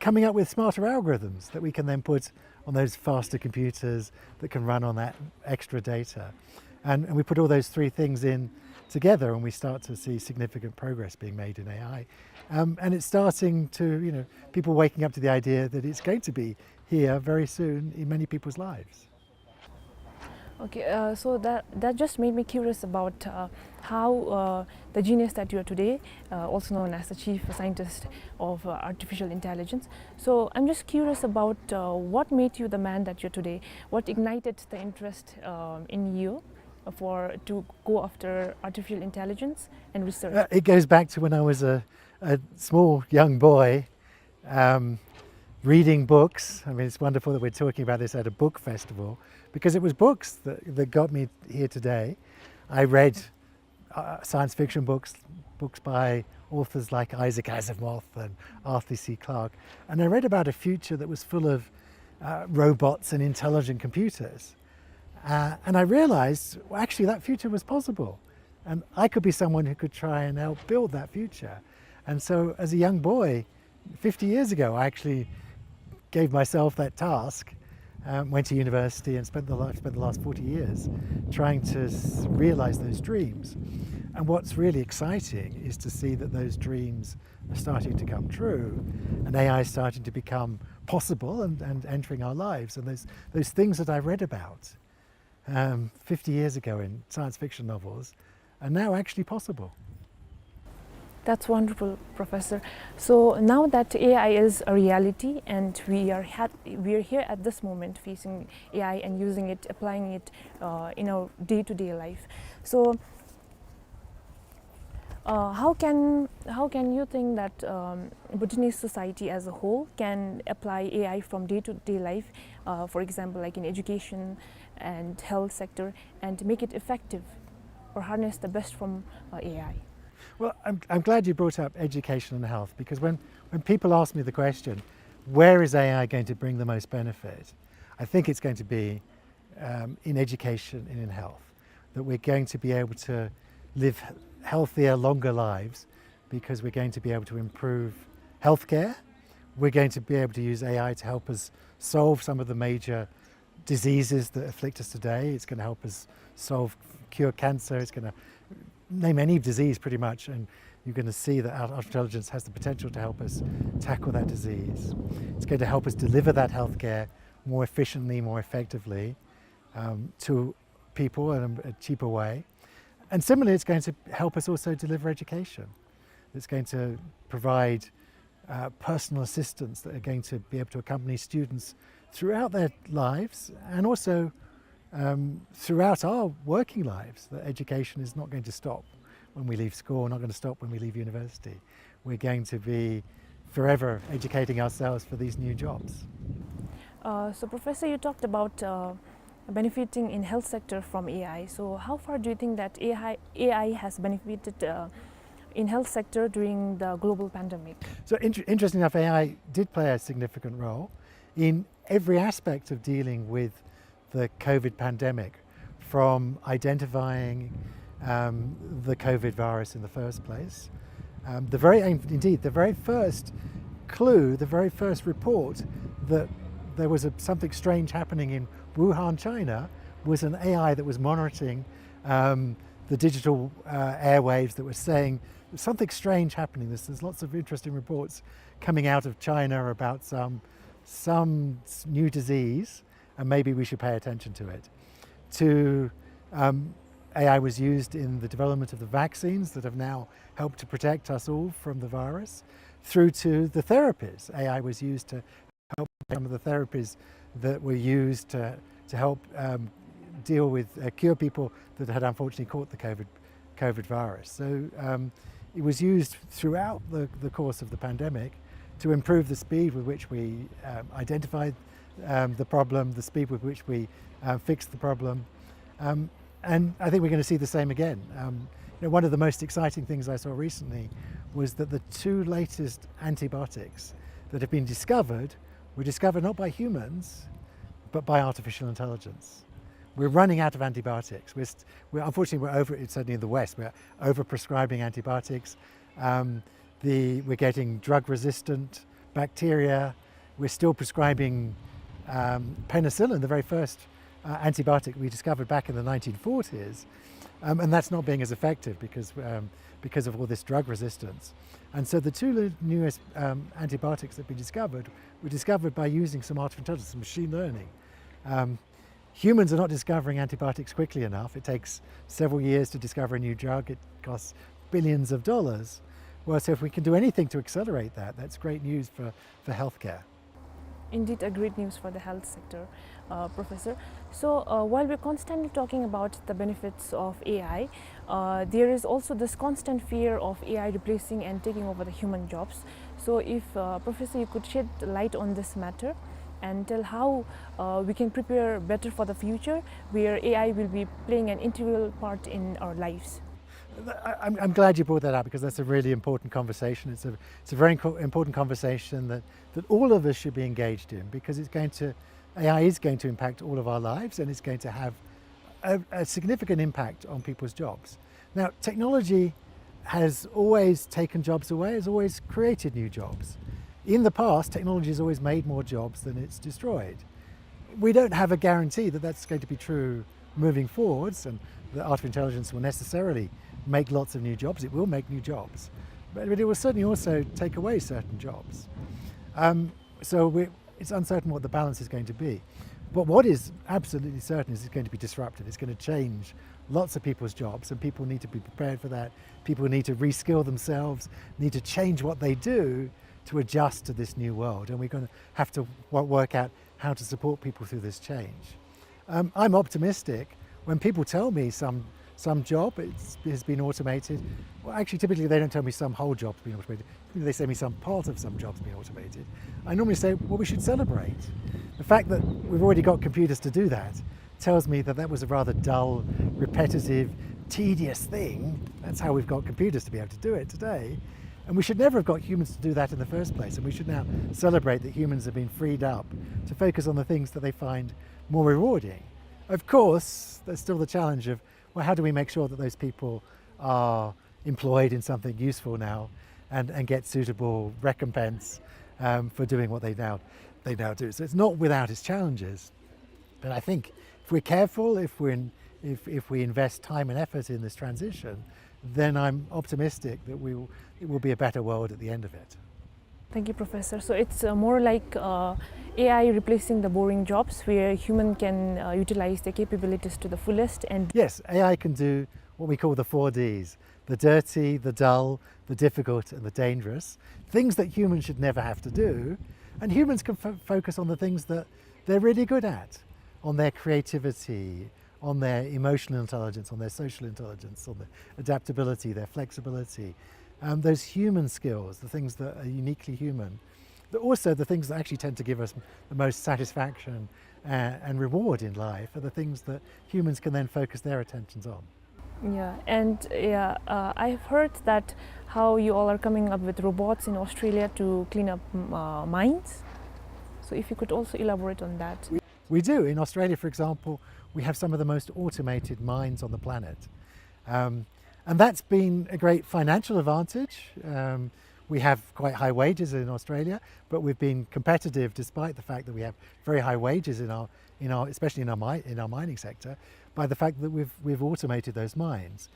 coming up with smarter algorithms that we can then put on those faster computers that can run on that extra data. And, and we put all those three things in together, and we start to see significant progress being made in A I. Um, and it's starting to, you know, people waking up to the idea that it's going to be here very soon in many people's lives. Okay, uh, so that, that just made me curious about, uh, how, uh, the genius that you are today, uh, also known as the chief scientist of, uh, artificial intelligence. So I'm just curious about, uh, what made you the man that you're today. What ignited the interest, um, in you for, to go after artificial intelligence and research? Uh, it goes back to when I was a, a small young boy, um, reading books. I mean, it's wonderful that we're talking about this at a book festival, because it was books that, that got me here today. I read, uh, science fiction books, books by authors like Isaac Asimov and Arthur C Clarke, and I read about a future that was full of, uh, robots and intelligent computers. Uh, and I realized, well, actually, that future was possible. And I could be someone who could try and help build that future. And so, as a young boy, fifty years ago, I actually gave myself that task, um, went to university and spent the, la- spent the last forty years trying to s- realize those dreams. And what's really exciting is to see that those dreams are starting to come true, and A I is starting to become possible and, and entering our lives. And those, those things that I read about, um, fifty years ago in science fiction novels are now actually possible. That's wonderful, Professor. So now that A I is a reality and we are, ha- we are here at this moment facing A I and using it, applying it, uh, in our day-to-day life. So, uh, how can, how can you think that, um, Bhutanese society as a whole can apply A I from day-to-day life, uh, for example, like in education and health sector, and make it effective or harness the best from, uh, A I? Well, I'm, I'm glad you brought up education and health, because when, when people ask me the question, "Where is A I going to bring the most benefit?" I think it's going to be, um, in education and in health, that we're going to be able to live he- healthier, longer lives, because we're going to be able to improve healthcare. We're going to be able to use A I to help us solve some of the major diseases that afflict us today. It's gonna help us solve, cure cancer. It's gonna name any disease pretty much, and you're gonna see that artificial intelligence has the potential to help us tackle that disease. It's going to help us deliver that healthcare more efficiently, more effectively, um, to people in a, a cheaper way. And similarly, it's going to help us also deliver education. It's going to provide, uh, personal assistants that are going to be able to accompany students throughout their lives, and also, um, throughout our working lives. That education is not going to stop when we leave school, not gonna stop when we leave university. We're going to be forever educating ourselves for these new jobs. Uh, so, Professor, you talked about, uh, benefiting in health sector from A I. So, how far do you think that A I, A I has benefited, uh, in health sector during the global pandemic? So, inter- interesting enough, A I did play a significant role in every aspect of dealing with the COVID pandemic, from identifying, um, the COVID virus in the first place. Um, the very, indeed, the very first clue, the very first report that there was a, something strange happening in Wuhan, China, was an A I that was monitoring, um, the digital, uh, airwaves that were saying something strange happening. There's, there's lots of interesting reports coming out of China about some, some s- new disease, and maybe we should pay attention to it. To, um, A I was used in the development of the vaccines that have now helped to protect us all from the virus, through to the therapies. A I was used to help some of the therapies that were used to, to help, um, deal with, uh, cure people that had unfortunately caught the COVID, COVID virus. So, um, It was used throughout the, the course of the pandemic to improve the speed with which we, um, identified, um, the problem, the speed with which we, uh, fixed the problem. Um, and I think we're gonna see the same again. Um, you know, one of the most exciting things I saw recently was that the two latest antibiotics that have been discovered were discovered not by humans, but by artificial intelligence. We're running out of antibiotics. We're, st-, we're, unfortunately, we're over, certainly in the West, we're overprescribing antibiotics. Um, the, we're getting drug-resistant bacteria. We're still prescribing, um, penicillin, the very first, uh, antibiotic we discovered back in the nineteen forties. Um, and that's not being as effective because, um, because of all this drug resistance. And so the two li-, newest, um, antibiotics that have been discovered were discovered by using some artificial intelligence, some machine learning. Um, humans are not discovering antibiotics quickly enough. It takes several years to discover a new drug. It costs billions of dollars. Well, so if we can do anything to accelerate that, that's great news for, for healthcare. Indeed, a great news for the health sector, uh, Professor. So, uh, while we're constantly talking about the benefits of A I, uh, there is also this constant fear of A I replacing and taking over the human jobs. So, if, uh, Professor, you could shed light on this matter and tell how, uh, we can prepare better for the future where A I will be playing an integral part in our lives. I, I'm, I'm glad you brought that up because that's a really important conversation. It's a, it's a very inco-, important conversation that, that all of us should be engaged in because it's going to, A I is going to impact all of our lives and it's going to have a, a significant impact on people's jobs. Now, technology has always taken jobs away, has always created new jobs. In the past, technology has always made more jobs than it's destroyed. We don't have a guarantee that that's going to be true moving forwards and that artificial intelligence will necessarily make lots of new jobs. It will make new jobs, but, but it will certainly also take away certain jobs. Um, so we, it's uncertain what the balance is going to be. But what is absolutely certain is it's going to be disruptive. It's gonna change lots of people's jobs, and people need to be prepared for that. People need to reskill themselves, need to change what they do to adjust to this new world. And we're gonna have to wo-, work out how to support people through this change. Um, I'm optimistic. When people tell me some, some job it's, has been automated, well, actually, typically they don't tell me some whole job's been automated. They say me some part of some job's been automated. I normally say, "Well, we should celebrate." The fact that we've already got computers to do that tells me that that was a rather dull, repetitive, tedious thing. That's how we've got computers to be able to do it today. And we should never have got humans to do that in the first place. And we should now celebrate that humans have been freed up to focus on the things that they find more rewarding. Of course, there's still the challenge of, well, how do we make sure that those people are employed in something useful now and, and get suitable recompense, um, for doing what they now, they now do? So it's not without its challenges. But I think if we're careful, if we in-, if, if we invest time and effort in this transition, then I'm optimistic that we will, it will be a better world at the end of it. Thank you, Professor. So it's, uh, more like, uh, A I replacing the boring jobs where human can, uh, utilize their capabilities to the fullest and... Yes, A I can do what we call the four Ds, the dirty, the dull, the difficult, and the dangerous, things that humans should never have to do. And humans can fo-, focus on the things that they're really good at, on their creativity, on their emotional intelligence, on their social intelligence, on their adaptability, their flexibility, um, those human skills, the things that are uniquely human, but also the things that actually tend to give us the most satisfaction, uh, and reward in life are the things that humans can then focus their attentions on. Yeah, and, yeah, uh, I've heard that how you all are coming up with robots in Australia to clean up, mm, uh, mines. So if you could also elaborate on that. We, we do. In Australia, for example, we have some of the most automated mines on the planet. Um, and that's been a great financial advantage. Um, we have quite high wages in Australia, but we've been competitive despite the fact that we have very high wages in our, in our, especially in our mi-, in our mining sector, by the fact that we've, we've automated those mines.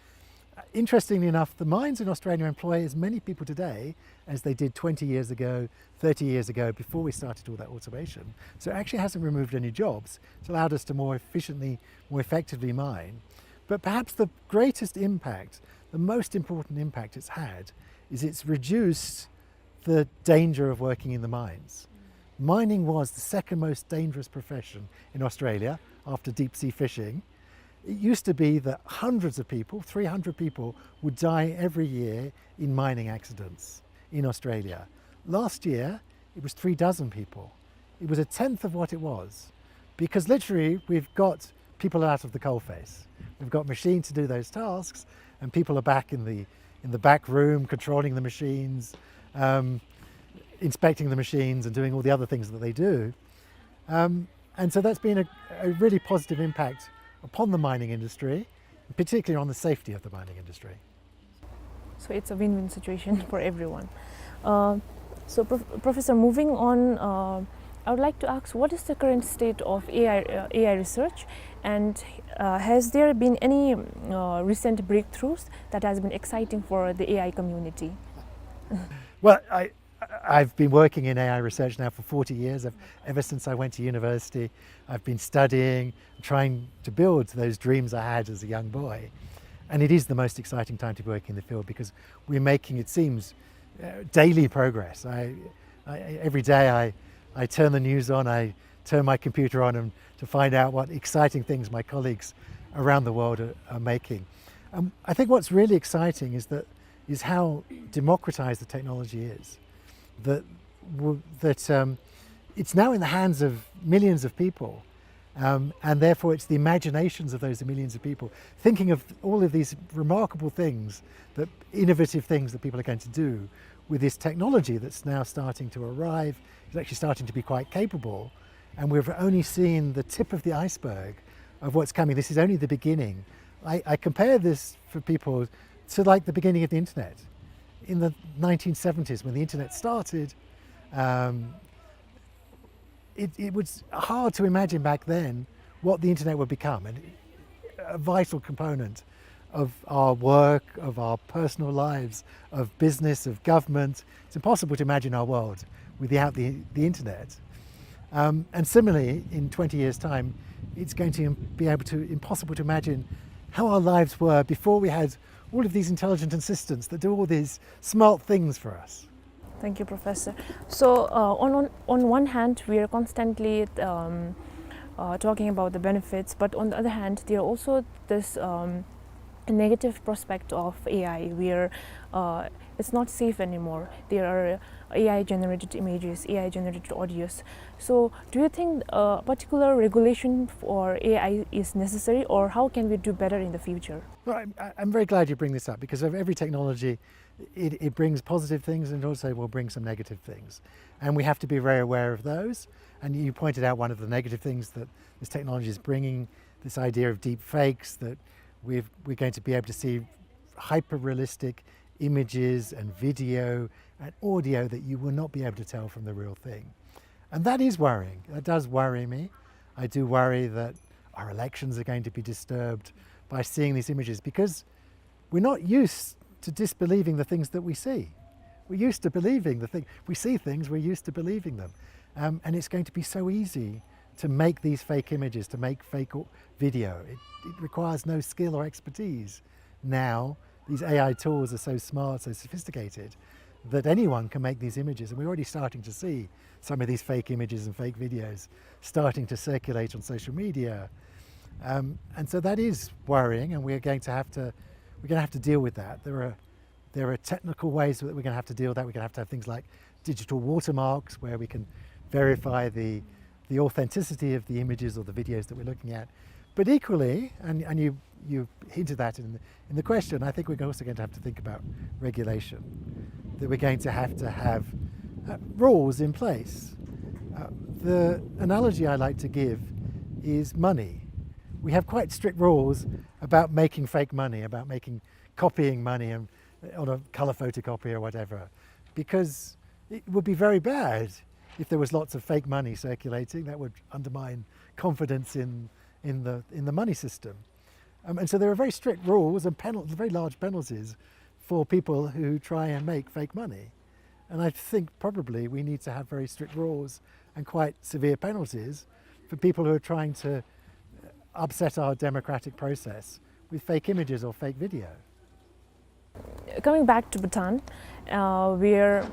Uh, interestingly enough, the mines in Australia employ as many people today as they did twenty years ago, thirty years ago, before we started all that automation. So it actually hasn't removed any jobs. It's allowed us to more efficiently, more effectively mine. But perhaps the greatest impact, the most important impact it's had, is it's reduced the danger of working in the mines. Mining was the second most dangerous profession in Australia after deep sea fishing. It used to be that hundreds of people, three hundred people, would die every year in mining accidents in Australia. Last year, it was three dozen people. It was a tenth of what it was, because literally we've got people out of the coalface. We've got machines to do those tasks, and people are back in the, in the back room controlling the machines, um, inspecting the machines and doing all the other things that they do. Um, and so that's been a, a really positive impact upon the mining industry, particularly on the safety of the mining industry. So it's a win-win situation for everyone. Uh, so, Prof- Professor, moving on, uh, I would like to ask, what is the current state of A I, uh, A I research, and uh, has there been any uh, recent breakthroughs that has been exciting for the A I community? Well, I, I've been working in A I research now for forty years. I've, ever since I went to university, I've been studying, trying to build those dreams I had as a young boy. And it is the most exciting time to be working in the field because we're making, it seems, uh, daily progress. I, I, every day I, I turn the news on, I turn my computer on and to find out what exciting things my colleagues around the world are, are making. Um, I think what's really exciting is that, is how democratized the technology is. That, w- that um, it's now in the hands of millions of people, um, and therefore it's the imaginations of those millions of people thinking of all of these remarkable things, that innovative things that people are going to do with this technology that's now starting to arrive. It's actually starting to be quite capable, and we've only seen the tip of the iceberg of what's coming. This is only the beginning. I, I compare this for people to, like, the beginning of the internet. In the nineteen seventies, when the internet started, um, it, it was hard to imagine back then what the internet would become, and a vital component of our work, of our personal lives, of business, of government. It's impossible to imagine our world without the, the internet. Um, and similarly, in twenty years' time, it's going to be able to, impossible to imagine how our lives were before we had all of these intelligent assistants that do all these smart things for us. Thank you, Professor. So, uh, on, on, on one hand, we are constantly um, uh, talking about the benefits, but on the other hand, there are also this um, negative prospect of A I, where uh, it's not safe anymore. There are A I generated images, A I generated audios. So, do you think a particular regulation for A I is necessary, or how can we do better in the future? Well, I'm, I'm very glad you bring this up, because of every technology, it, it brings positive things and also will bring some negative things. And we have to be very aware of those. And you pointed out one of the negative things that this technology is bringing, this idea of deep fakes, that we've, we're going to be able to see hyper-realistic images and video and audio that you will not be able to tell from the real thing. And that is worrying. That does worry me. I do worry that our elections are going to be disturbed by seeing these images, because we're not used to disbelieving the things that we see. We're used to believing the thing. We see things, we're used to believing them. Um, and it's going to be so easy to make these fake images, to make fake au- video. It, it requires no skill or expertise now. These A I tools are so smart, so sophisticated, that anyone can make these images. And we're already starting to see some of these fake images and fake videos starting to circulate on social media. Um, and so that is worrying, and we're going to have to, we're going to have to deal with that. There are, there are technical ways that we're going to have to deal with that. We're going to have to have things like digital watermarks, where we can verify the, the authenticity of the images or the videos that we're looking at. But equally, and, and you, you hinted that in the, in the question, I think we're also going to have to think about regulation, that we're going to have to have uh, rules in place. Uh, the analogy I like to give is money. We have quite strict rules about making fake money, about making, copying money and, on a colour photocopy or whatever, because it would be very bad if there was lots of fake money circulating. That would undermine confidence in, in the, in the money system. Um, and so there are very strict rules and penal- very large penalties for people who try and make fake money. And I think probably we need to have very strict rules and quite severe penalties for people who are trying to upset our democratic process with fake images or fake video. Coming back to Bhutan, uh, where,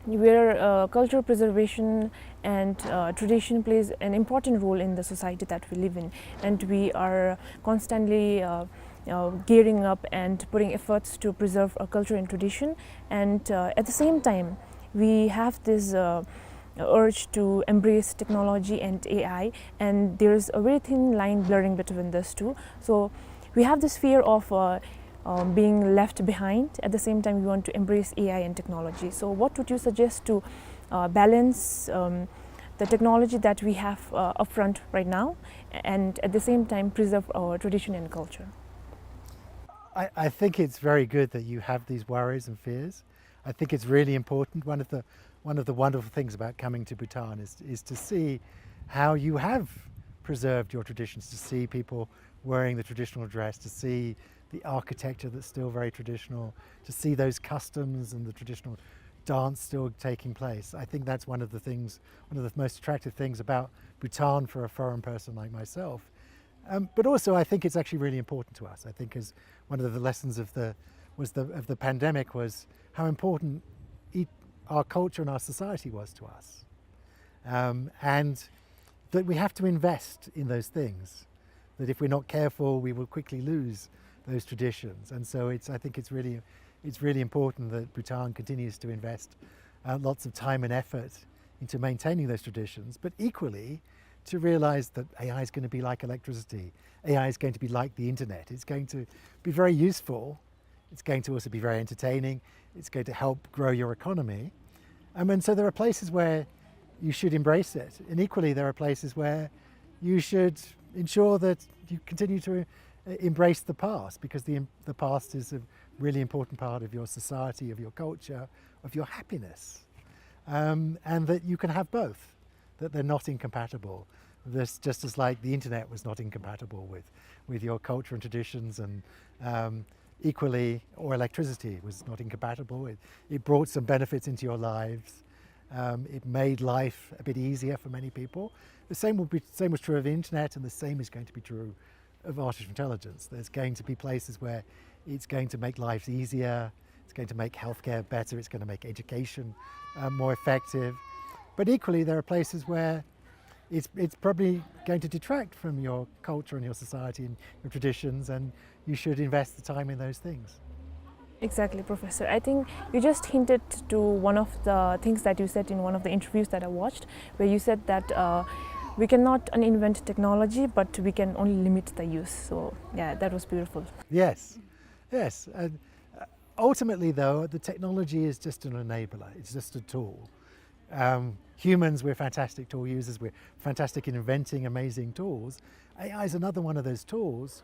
where uh, cultural preservation And uh, tradition plays an important role in the society that we live in, and we are constantly uh, uh, gearing up and putting efforts to preserve our culture and tradition. And uh, at the same time, we have this uh, urge to embrace technology and A I, and there's a very thin line blurring between those two. So we have this fear of uh, um, being left behind. At the same time, we want to embrace A I and technology. So what would you suggest to uh, balance um, the technology that we have uh, upfront right now, and at the same time preserve our tradition and culture? I, I think it's very good that you have these worries and fears. I think it's really important. One of the, one of the wonderful things about coming to Bhutan is, is to see how you have preserved your traditions, to see people wearing the traditional dress, to see the architecture that's still very traditional, to see those customs and the traditional dance still taking place. I think that's one of the things, one of the most attractive things about Bhutan for a foreign person like myself. Um, but also, I think it's actually really important to us. I think as one of the lessons of the, was the, of the pandemic was how important it, our culture and our society was to us. Um, and that we have to invest in those things, that if we're not careful, we will quickly lose those traditions. And so it's, I think it's really, it's really important that Bhutan continues to invest uh, lots of time and effort into maintaining those traditions, but equally to realize that A I is going to be like electricity. A I is going to be like the internet. It's going to be very useful. It's going to also be very entertaining. It's going to help grow your economy. Um, and so there are places where you should embrace it. And equally, there are places where you should ensure that you continue to uh, embrace the past, because the, the past is a really important part of your society, of your culture, of your happiness. Um, and that you can have both, that they're not incompatible. This, just as, like, the internet was not incompatible with, with your culture and traditions, and um, equally, or electricity was not incompatible. It, it brought some benefits into your lives. Um, it made life a bit easier for many people. The same will be, same was true of the internet, and the same is going to be true of artificial intelligence. There's going to be places where it's going to make lives easier, it's going to make healthcare better, it's going to make education uh, more effective. But equally, there are places where it's, it's probably going to detract from your culture and your society and your traditions, and you should invest the time in those things. Exactly, Professor. I think you just hinted to one of the things that you said in one of the interviews that I watched, where you said that uh, we cannot uninvent technology, but we can only limit the use. So, yeah, that was beautiful. Yes, yes. And uh, ultimately, though, the technology is just an enabler, it's just a tool. Um, humans, we're fantastic tool users, we're fantastic in inventing amazing tools. A I is another one of those tools.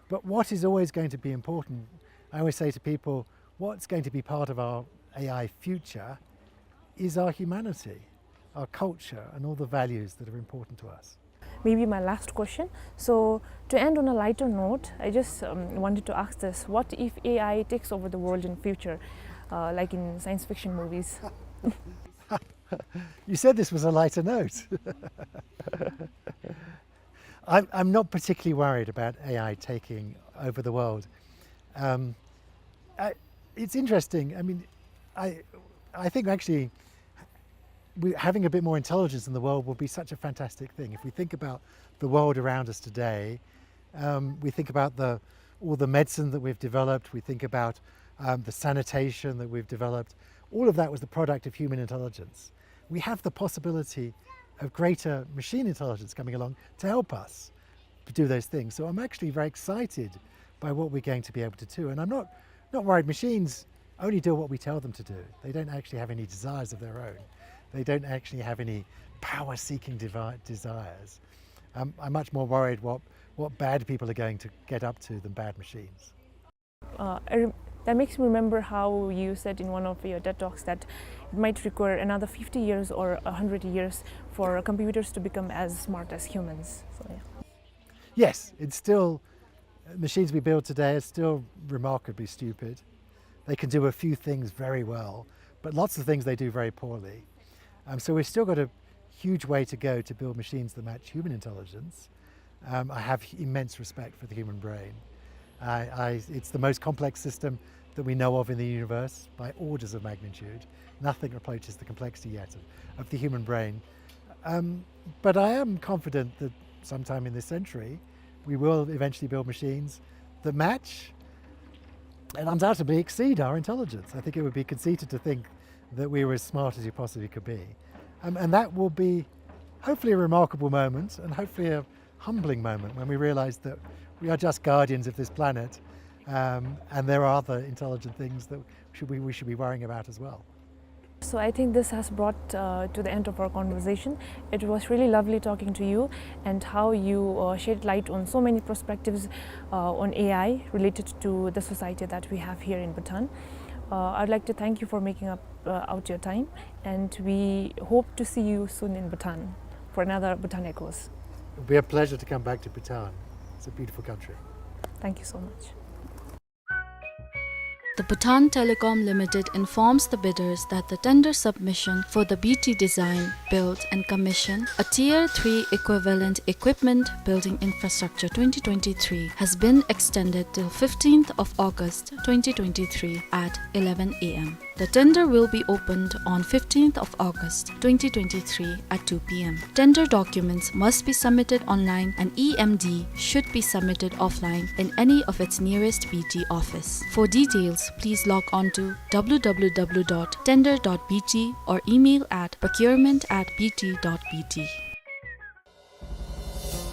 But what is always going to be important, I always say to people, what's going to be part of our A I future is our humanity, our culture, and all the values that are important to us. Maybe my last question. So, to end on a lighter note, I just um, wanted to ask this: what if A I takes over the world in future, uh, like in science fiction movies? You said this was a lighter note. I'm, I'm not particularly worried about A I taking over the world. Um, I, it's interesting. I mean, I, I think actually we, having a bit more intelligence in the world would be such a fantastic thing. If we think about the world around us today, um, we think about the, all the medicine that we've developed, we think about um, the sanitation that we've developed. All of that was the product of human intelligence. We have the possibility of greater machine intelligence coming along to help us to do those things. So I'm actually very excited by what we're going to be able to do. And I'm not, not worried. Machines only do what we tell them to do. They don't actually have any desires of their own. They don't actually have any power-seeking devi- desires. Um, I'm much more worried what, what bad people are going to get up to than bad machines. Uh, I rem- that makes me remember how you said in one of your TED Talks that it might require another fifty years or one hundred years for computers to become as smart as humans. So, yeah. Yes, it's still, machines we build today are still remarkably stupid. They can do a few things very well, but lots of things they do very poorly. Um, so we've still got a huge way to go to build machines that match human intelligence. Um, I have immense respect for the human brain. I, I, it's the most complex system that we know of in the universe by orders of magnitude. Nothing approaches the complexity yet of, of the human brain. Um, but I am confident that sometime in this century, we will eventually build machines that match and undoubtedly exceed our intelligence. I think it would be conceited to think that we were as smart as you possibly could be. Um, and that will be hopefully a remarkable moment and hopefully a humbling moment when we realize that we are just guardians of this planet, um, and there are other intelligent things that should we, we should be worrying about as well. So I think this has brought, uh, to the end of our conversation. It was really lovely talking to you and how you, uh, shed light on so many perspectives, uh, on A I related to the society that we have here in Bhutan. Uh, I'd like to thank you for making up, uh, out your time, and we hope to see you soon in Bhutan for another Bhutan Echoes. It'll be a pleasure to come back to Bhutan. It's a beautiful country. Thank you so much. The Bhutan Telecom Limited informs the bidders that the tender submission for the B T design, build and commission a Tier three equivalent equipment building infrastructure twenty twenty-three has been extended till fifteenth of August twenty twenty-three at eleven A M. The tender will be opened on fifteenth of August twenty twenty-three at two P M. Tender documents must be submitted online and E M D should be submitted offline in any of its nearest B T office. For details, please log on to W W W dot tender dot B T or email at procurement at B T dot B T.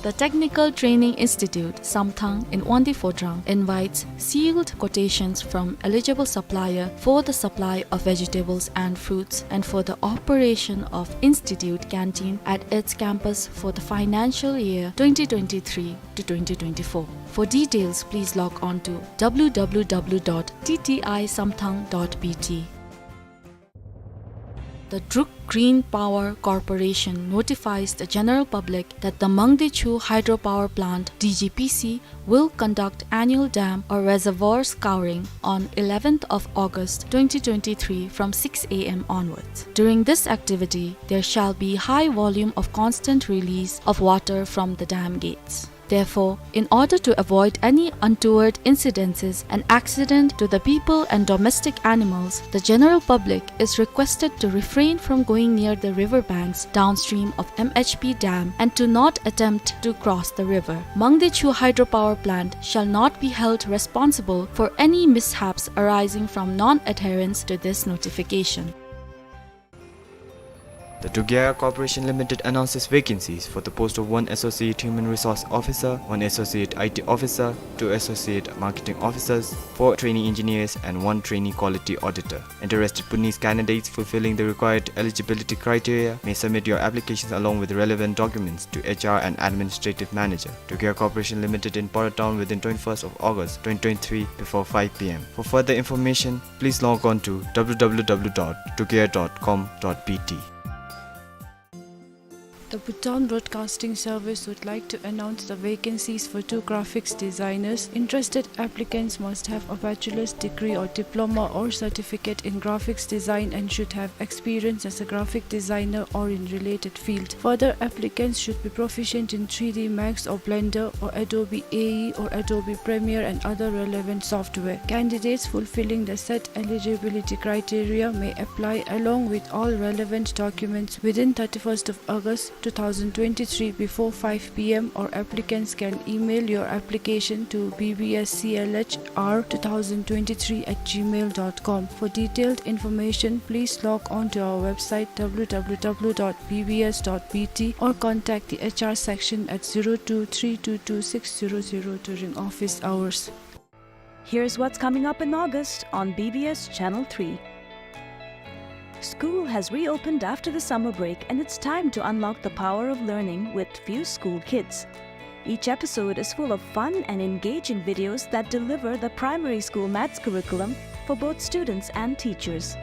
The Technical Training Institute, Samthang in Wangdue Phodrang invites sealed quotations from eligible supplier for the supply of vegetables and fruits and for the operation of institute canteen at its campus for the financial year twenty twenty-three to twenty twenty-four. For details, please log on to W W W dot T T I samthang dot B T. The Druk Green Power Corporation notifies the general public that the Mangdechu Hydropower Plant, D G P C, will conduct annual dam or reservoir scouring on eleventh of August twenty twenty-three from six A M onwards. During this activity, there shall be high volume of constant release of water from the dam gates. Therefore, in order to avoid any untoward incidences and accident to the people and domestic animals, the general public is requested to refrain from going near the river banks downstream of M H P dam and to not attempt to cross the river. Mangdechu Hydropower Plant shall not be held responsible for any mishaps arising from non-adherence to this notification. The Dugea Corporation Limited announces vacancies for the post of one Associate Human Resource Officer, one Associate I T Officer, two Associate Marketing Officers, four Training Engineers, and one Trainee Quality Auditor. Interested Bhutanese candidates fulfilling the required eligibility criteria may submit your applications along with relevant documents to H R and Administrative Manager, Dugea Corporation Limited in Para Town within twenty-first of August twenty twenty-three before five P M. For further information, please log on to W W W dot dugea dot com dot B T. The Bhutan Broadcasting Service would like to announce the vacancies for two graphics designers. Interested applicants must have a bachelor's degree or diploma or certificate in graphics design and should have experience as a graphic designer or in related field. Further, applicants should be proficient in three D Max or Blender or Adobe A E or Adobe Premiere and other relevant software. Candidates fulfilling the set eligibility criteria may apply along with all relevant documents within thirty-first of August two thousand twenty-three before five P M, or applicants can email your application to B B S C L H R two thousand twenty-three at gmail dot com. For detailed information, please log on to our website W W W dot B B S dot B T or contact the H R section at zero two three two two six zero zero during office hours. Here's what's coming up in August on B B S Channel three. School has reopened after the summer break, and it's time to unlock the power of learning with Fuse School Kids. Each episode is full of fun and engaging videos that deliver the primary school maths curriculum for both students and teachers.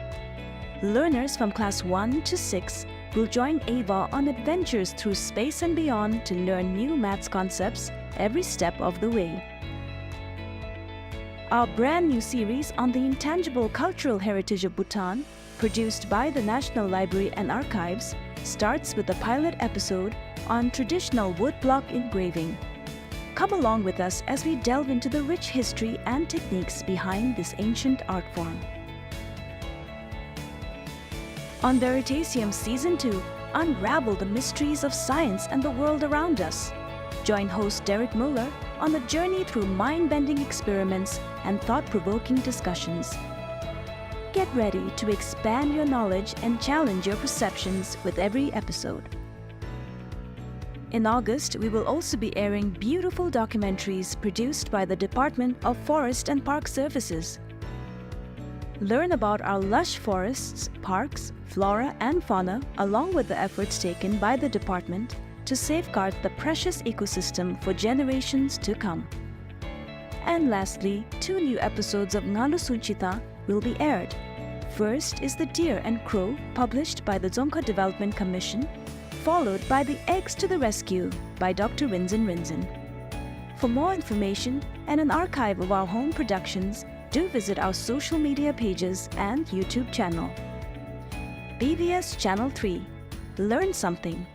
Learners from class one to six will join Ava on adventures through space and beyond to learn new maths concepts every step of the way. Our brand new series on the intangible cultural heritage of Bhutan, produced by the National Library and Archives, starts with a pilot episode on traditional woodblock engraving. Come along with us as we delve into the rich history and techniques behind this ancient art form. On Veritasium Season two, Unravel the mysteries of science and the world around us. Join host Derek Muller on a journey through mind-bending experiments and thought-provoking discussions. Get ready to expand your knowledge and challenge your perceptions with every episode. In August, we will also be airing beautiful documentaries produced by the Department of Forest and Park Services. Learn about our lush forests, parks, flora, and fauna, along with the efforts taken by the department to safeguard the precious ecosystem for generations to come. And lastly, two new episodes of Ngalu Sunchita will be aired. First is The Deer and Crow, published by the Dzongkha Development Commission, followed by The Eggs to the Rescue by Doctor Rinzin Rinzin. For more information and an archive of our home productions, do visit our social media pages and YouTube channel. B B S Channel three. Learn something.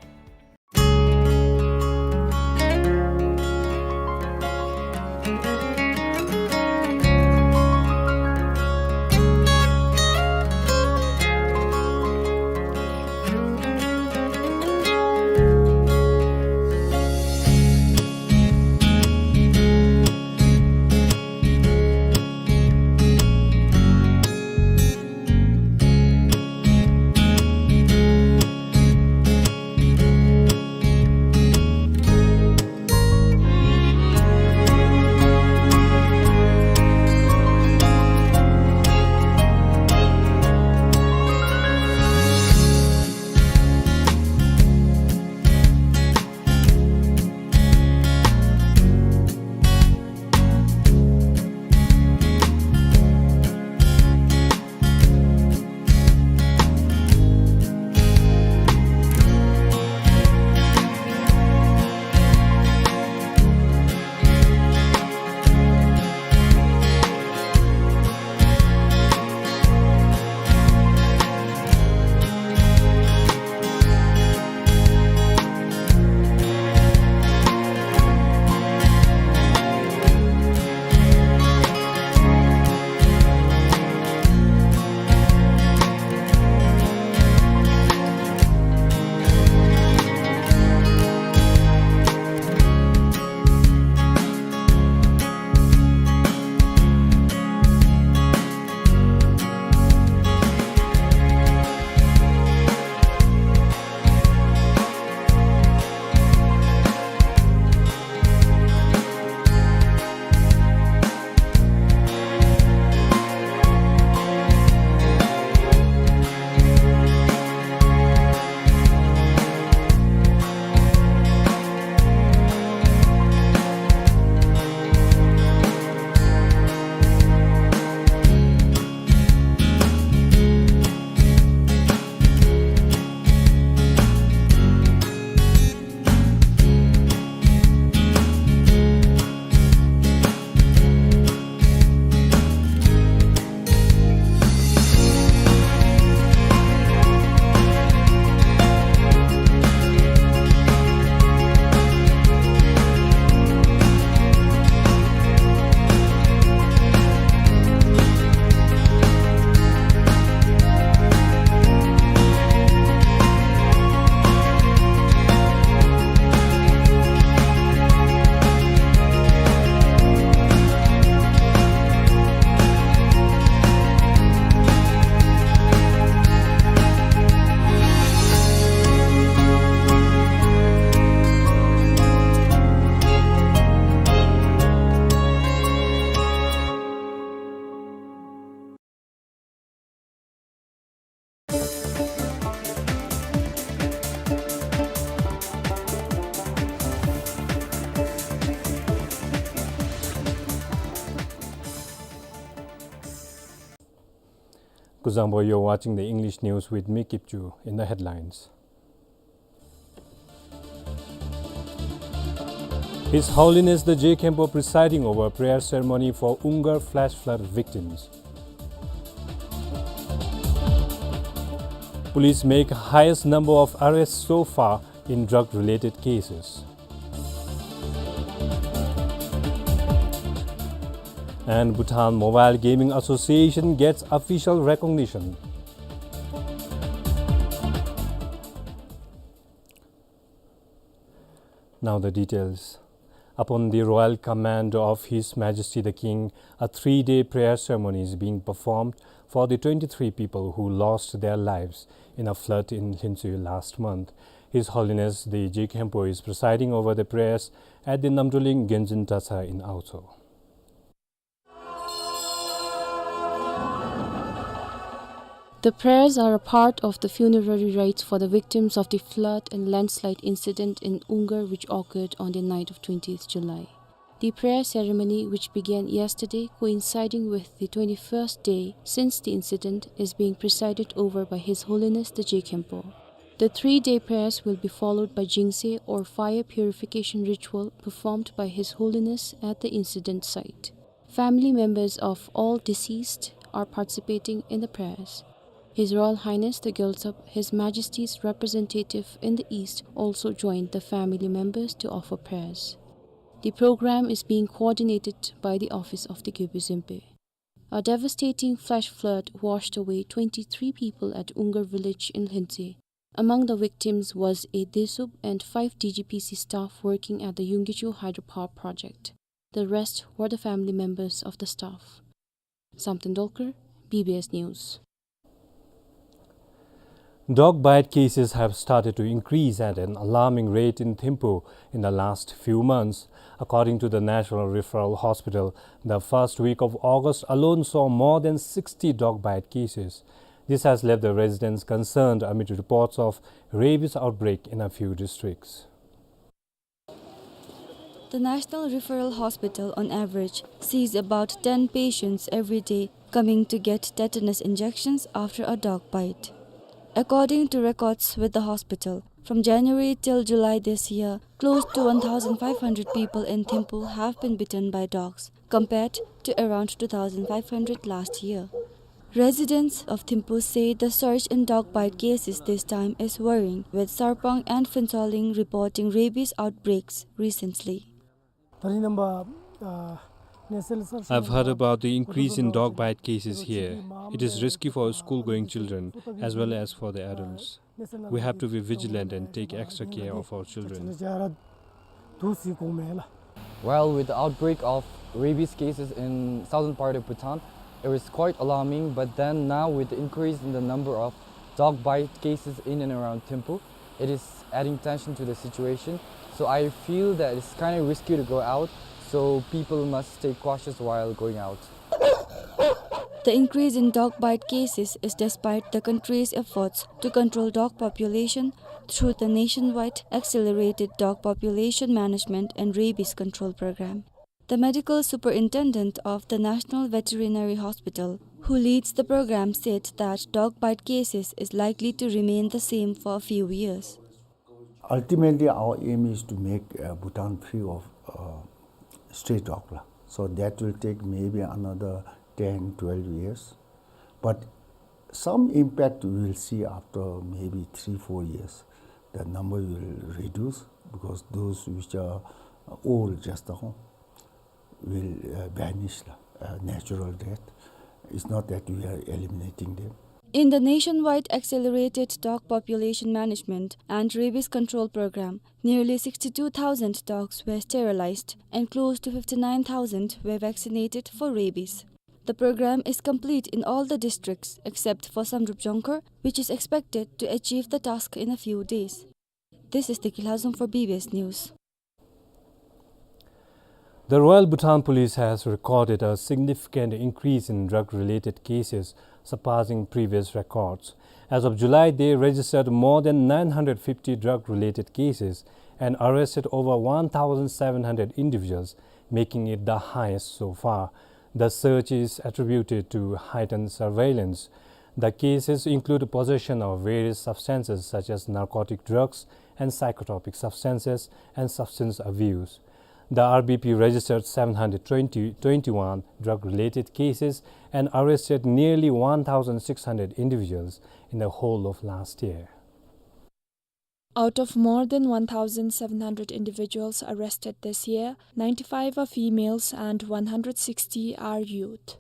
Kuzuzangpo, you're watching the English news with me, Kipchu. In the headlines. His Holiness the Je Khenpo presiding over prayer ceremony for Ungar flash flood victims. Police make highest number of arrests so far in drug-related cases. And Bhutan Mobile Gaming Association gets official recognition. Now the details. Upon the royal command of His Majesty the King, a three-day prayer ceremony is being performed for the twenty-three people who lost their lives in a flood in Lhintsey last month. His Holiness the Je Khenpo is presiding over the prayers at the Namdruling Genzin Dratshang in Aocho. The prayers are a part of the funerary rites for the victims of the flood and landslide incident in Ungar, which occurred on the night of twentieth July. The prayer ceremony, which began yesterday, coinciding with the twenty-first day since the incident, is being presided over by His Holiness the Je Khenpo. The three-day prayers will be followed by Jingse, or fire purification ritual, performed by His Holiness at the incident site. Family members of all deceased are participating in the prayers. His Royal Highness the Gyaltsab, His Majesty's representative in the East, also joined the family members to offer prayers. The program is being coordinated by the office of the Gyalpo Zempo. A devastating flash flood washed away twenty-three people at Ungar village in Lhintsey. Among the victims was a Desub and five D G P C staff working at the Yungkichu hydropower project. The rest were the family members of the staff. Samten Dolkar, B B S News. Dog bite cases have started to increase at an alarming rate in Thimphu in the last few months. According to the National Referral Hospital, the first week of August alone saw more than sixty dog bite cases. This has left the residents concerned amid reports of rabies outbreak in a few districts. The National Referral Hospital, on average, sees about ten patients every day coming to get tetanus injections after a dog bite. According to records with the hospital, from January till July this year, close to one thousand five hundred people in Thimphu have been bitten by dogs, compared to around two thousand five hundred last year. Residents of Thimphu say the surge in dog bite cases this time is worrying, with Sarpang and Phuentsholing reporting rabies outbreaks recently. I've heard about the increase in dog bite cases here. It is risky for school-going children as well as for the adults. We have to be vigilant and take extra care of our children. Well, with the outbreak of rabies cases in southern part of Bhutan, it was quite alarming, but then now with the increase in the number of dog bite cases in and around Thimphu, it is adding tension to the situation. So I feel that it's kind of risky to go out, so people must stay cautious while going out. The increase in dog bite cases is despite the country's efforts to control dog population through the nationwide accelerated dog population management and rabies control program. The medical superintendent of the National Veterinary Hospital, who leads the program, said that dog bite cases is likely to remain the same for a few years. Ultimately, our aim is to make, uh, Bhutan free of, uh, stray dog la. So that will take maybe another ten, twelve years. But some impact we will see after maybe three, four years. The number will reduce because those which are old just now will, uh, vanish la, uh, natural death. It's not that we are eliminating them. In the nationwide accelerated dog population management and rabies control program, nearly sixty-two thousand dogs were sterilized and close to fifty-nine thousand were vaccinated for rabies. The program is complete in all the districts except for Samdrup Jongkhar, which is expected to achieve the task in a few days. This is Teki Lhazom for B B S News. The Royal Bhutan Police has recorded a significant increase in drug-related cases, surpassing previous records. As of July, they registered more than nine hundred fifty drug-related cases and arrested over one thousand seven hundred individuals, making it the highest so far. The surge is attributed to heightened surveillance. The cases include possession of various substances such as narcotic drugs and psychotropic substances and substance abuse. The R B P registered seven hundred twenty, twenty-one drug-related cases and arrested nearly one thousand six hundred individuals in the whole of last year. Out of more than one thousand seven hundred individuals arrested this year, ninety-five are females and one hundred sixty are youth.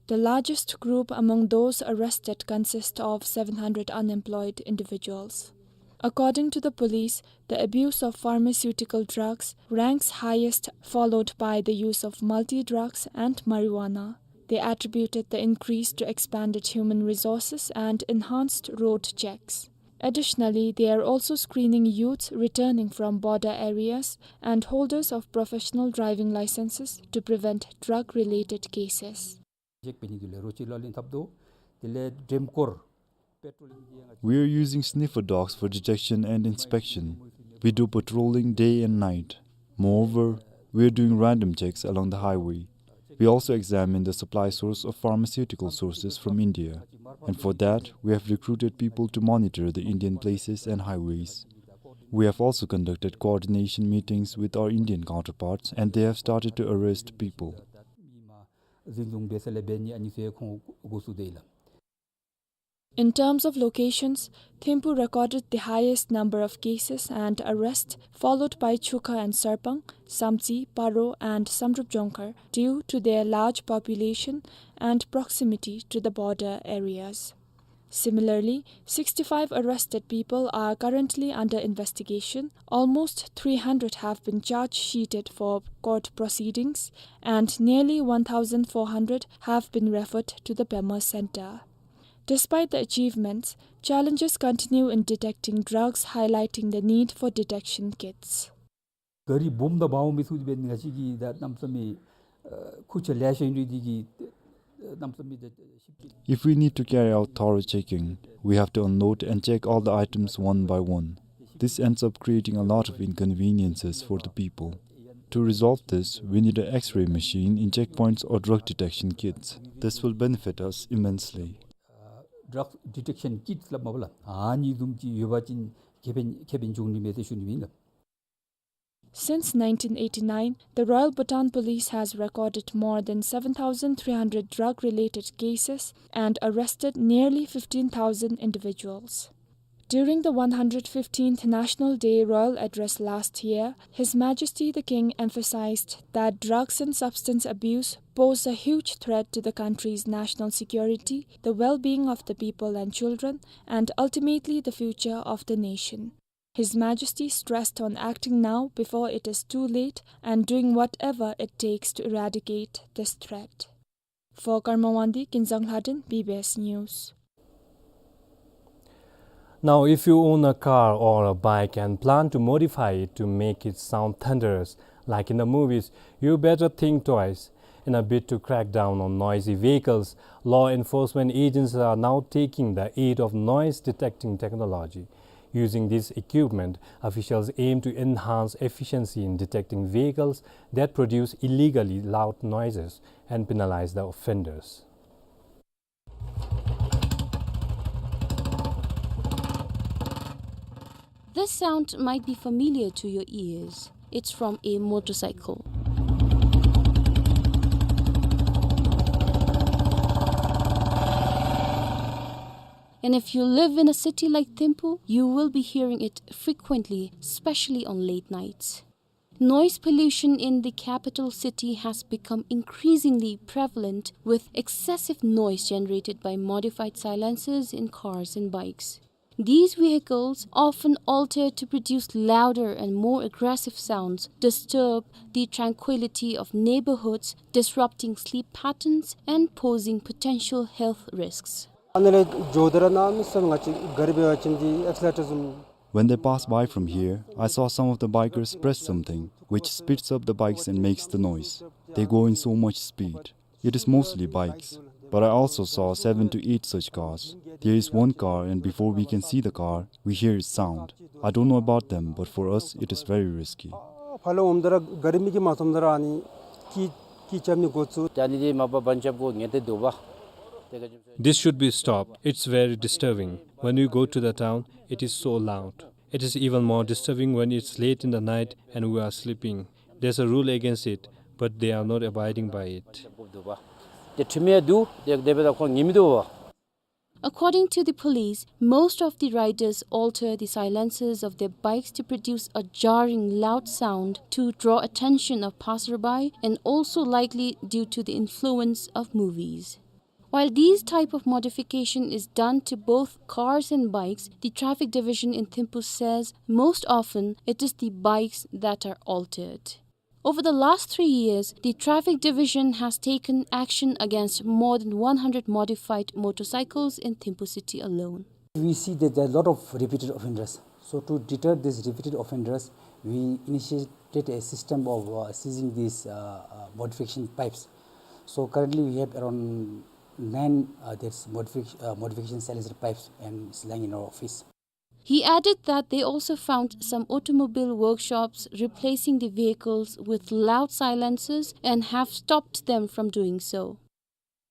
The largest group among those arrested consists of seven hundred unemployed individuals. According to the police, the abuse of pharmaceutical drugs ranks highest, followed by the use of multi-drugs and marijuana. They attributed the increase to expanded human resources and enhanced road checks. Additionally, they are also screening youths returning from border areas and holders of professional driving licenses to prevent drug-related cases. We are using sniffer dogs for detection and inspection. We do patrolling day and night. Moreover, we are doing random checks along the highway. We also examine the supply source of pharmaceutical sources from India, and for that, we have recruited people to monitor the Indian places and highways. We have also conducted coordination meetings with our Indian counterparts, and they have started to arrest people. In terms of locations, Thimphu recorded the highest number of cases and arrests, followed by Chukha and Sarpang, Samtse, Paro, and Samdrup Jongkhar, due to their large population and proximity to the border areas. Similarly, sixty-five arrested people are currently under investigation, almost three hundred have been charge sheeted for court proceedings, and nearly one thousand four hundred have been referred to the Pema Center. Despite the achievements, challenges continue in detecting drugs, highlighting the need for detection kits. ག་རི་སྦོམ་དང་འབར་བ་མི་ཚུགས་པའི་ང་བཅས་ཀྱིས་ད་གནམ་མེད་ས་མེད་ཨ་ཁུར་ཆ་ལེ་ཤ་ཡོད་རུང་འདི་གིས་ཨ་གནམ་མེད་ས་མེད་ད་ཞིབ་ཅིག If we need to carry out thorough checking, we have to unload and check all the items one by one. This ends up creating a lot of inconveniences for the people. To resolve this, we need an X-ray machine in checkpoints or drug detection kits. This will benefit us immensely. ཨ་ཌག་ཌི་ཊེག་ཤན་ཀིཊ་སླབ་མས་པ་ལགས། ཨ་ནི་བཟུམ་ཅིག་ཡོད་པ་ཅིན་ཁེ་ཕན་ཁེ་ཕན་འབྱུང་ནི་མས་ཟེར་ཞུ་ནི་ཨིན་ལགས། Since nineteen eighty-nine, the Royal Bhutan Police has recorded more than seven thousand three hundred drug-related cases and arrested nearly fifteen thousand individuals. During the one hundred fifteenth National Day Royal Address last year, His Majesty the King emphasized that drugs and substance abuse pose a huge threat to the country's national security, the well-being of the people and children, and ultimately the future of the nation. His Majesty stressed on acting now before it is too late and doing whatever it takes to eradicate this threat. For Karma Wangdi, Kinzang Lhadon, B B S News. Now, if you own a car or a bike and plan to modify it to make it sound thunderous, like in the movies, you better think twice. In a bid to crack down on noisy vehicles, law enforcement agencies are now taking the aid of noise detecting technology. Using this equipment, officials aim to enhance efficiency in detecting vehicles that produce illegally loud noises and penalize the offenders. This sound might be familiar to your ears. It's from a motorcycle. And if you live in a city like Thimphu, you will be hearing it frequently, especially on late nights. Noise pollution in the capital city has become increasingly prevalent, with excessive noise generated by modified silencers in cars and bikes. These vehicles, often altered to produce louder and more aggressive sounds, disturb the tranquility of neighborhoods, disrupting sleep patterns and posing potential health risks. ཨ་ནི་ལས་འགྱོ་དེ་ར་གནམ་མེད་ས་མེད་ང་བཅས་ག་རི་འབད་བ་ཅིན་འདི་ཨེག་སི་ལི་ཊར་བཟུམ། When they pass by from here, I saw some of the bikers press something, which speeds up the bikes and makes the noise. They go in so much speed. It is mostly bikes, but I also saw seven to eight such cars. There is one car, and before we can see the car, we hear its sound. I don't know about them, but for us, it is very risky. ཕར་ལས་འོངམ་ད་ར་ག་རི་མི་གིས་མ་ཚངམ་ད་ར་ཨ་ནི་ཀི་ཀི་རྐྱབ་ནི་འགོ་བཙུགས། ད་ཨ་ནི་འདི་མ་པ་བར་རྐྱབ་དགོ་ངེས་ཏེ་འདུག་པ། This should be stopped. It's very disturbing. When we go to the town, it is so loud. It is even more disturbing when it's late in the night and we are sleeping. There's a rule against it, but they are not abiding by it. ཏེ་ཁྲིམས་ཡང་འདུག། ཏེ་དེ་འབདཝ་ད་ཁོང་ཉན་མི་འདུག་པ། According to the police, most of the riders alter the silencers of their bikes to produce a jarring, loud sound to draw attention of passerby and also likely due to the influence of movies. While these type of modification is done to both cars and bikes, the traffic division in Thimphu says most often it is the bikes that are altered. Over the last three years, the traffic division has taken action against more than one hundred modified motorcycles in Thimphu city alone. We see that there are a lot of repeated offenders. So to deter these repeated offenders, we initiated a system of, uh, seizing these, uh, uh, modification bikes. So currently we have around nine, uh, that's modific-, uh, modification silenced bikes and it's lying in our office. He added that they also found some automobile workshops replacing the vehicles with loud silencers and have stopped them from doing so.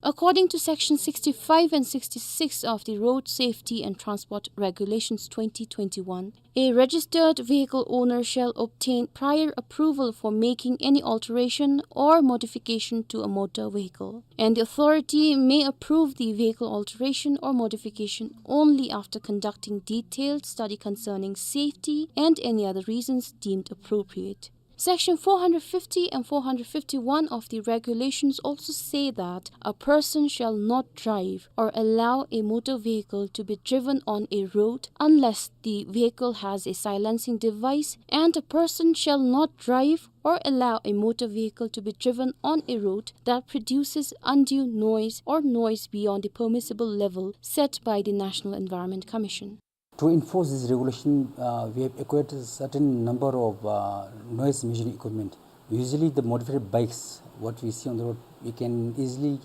According to Section sixty-five and sixty-six of the Road Safety and Transport Regulations twenty twenty-one, a registered vehicle owner shall obtain prior approval for making any alteration or modification to a motor vehicle, and the authority may approve the vehicle alteration or modification only after conducting detailed study concerning safety and any other reasons deemed appropriate. Section four hundred fifty and four hundred fifty-one of the regulations also say that a person shall not drive or allow a motor vehicle to be driven on a road unless the vehicle has a silencing device, and a person shall not drive or allow a motor vehicle to be driven on a road that produces undue noise or noise beyond the permissible level set by the National Environment Commission. To enforce this regulation, uh, we have acquired a certain number of, uh, noise measuring equipment. Usually the modified bikes, what we see on the road, we can easily,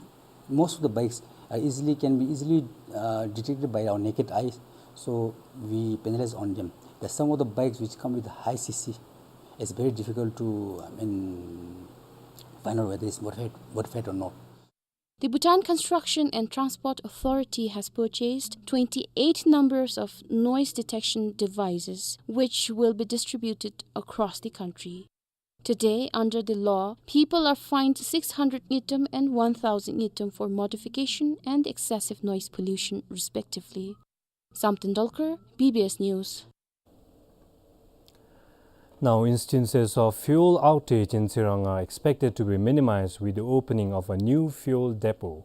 most of the bikes are easily, can be easily, uh, detected by our naked eyes. So we penalize on them. There's some of the bikes which come with high C C. It's very difficult to, I mean, find out whether it's modified, modified or not. The Bhutan Construction and Transport Authority has purchased twenty-eight numbers of noise detection devices, which will be distributed across the country. Today, under the law, people are fined six hundred ngultrum and one thousand ngultrum for modification and excessive noise pollution, respectively. Samten Dolkar, B B S News. Now, instances of fuel outage in Tsirang are expected to be minimized with the opening of a new fuel depot.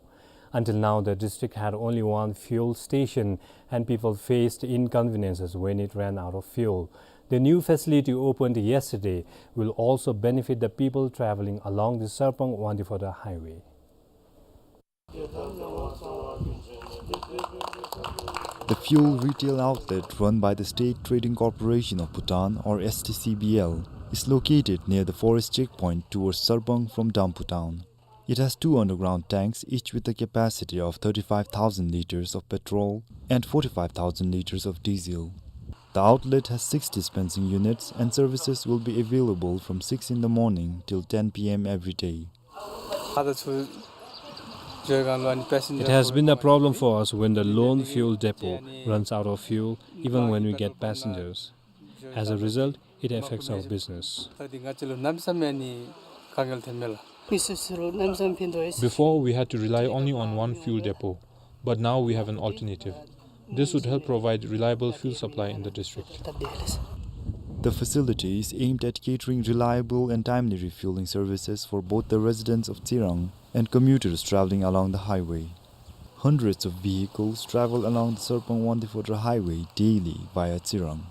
Until now, the district had only one fuel station, and people faced inconveniences when it ran out of fuel. The new facility opened yesterday will also benefit the people traveling along the Sarpang-Wangdue Phodrang highway. The fuel retail outlet run by the State Trading Corporation of Bhutan, or S T C B L, is located near the forest checkpoint towards Sarpang from Damphu town. It has two underground tanks, each with a capacity of thirty-five thousand liters of petrol and forty-five thousand liters of diesel. The outlet has six dispensing units and services will be available from six in the morning till ten P M every day. It has been a problem for us when the lone fuel depot runs out of fuel, even when we get passengers. As a result, it affects our business. Before, we had to rely only on one fuel depot, but now we have an alternative. This would help provide reliable fuel supply in the district. The facility is aimed at catering reliable and timely refueling services for both the residents of Tsirang and commuters traveling along the highway. Hundreds of vehicles travel along the Sarpang-Wangdue Phodrang highway daily via Tsirang.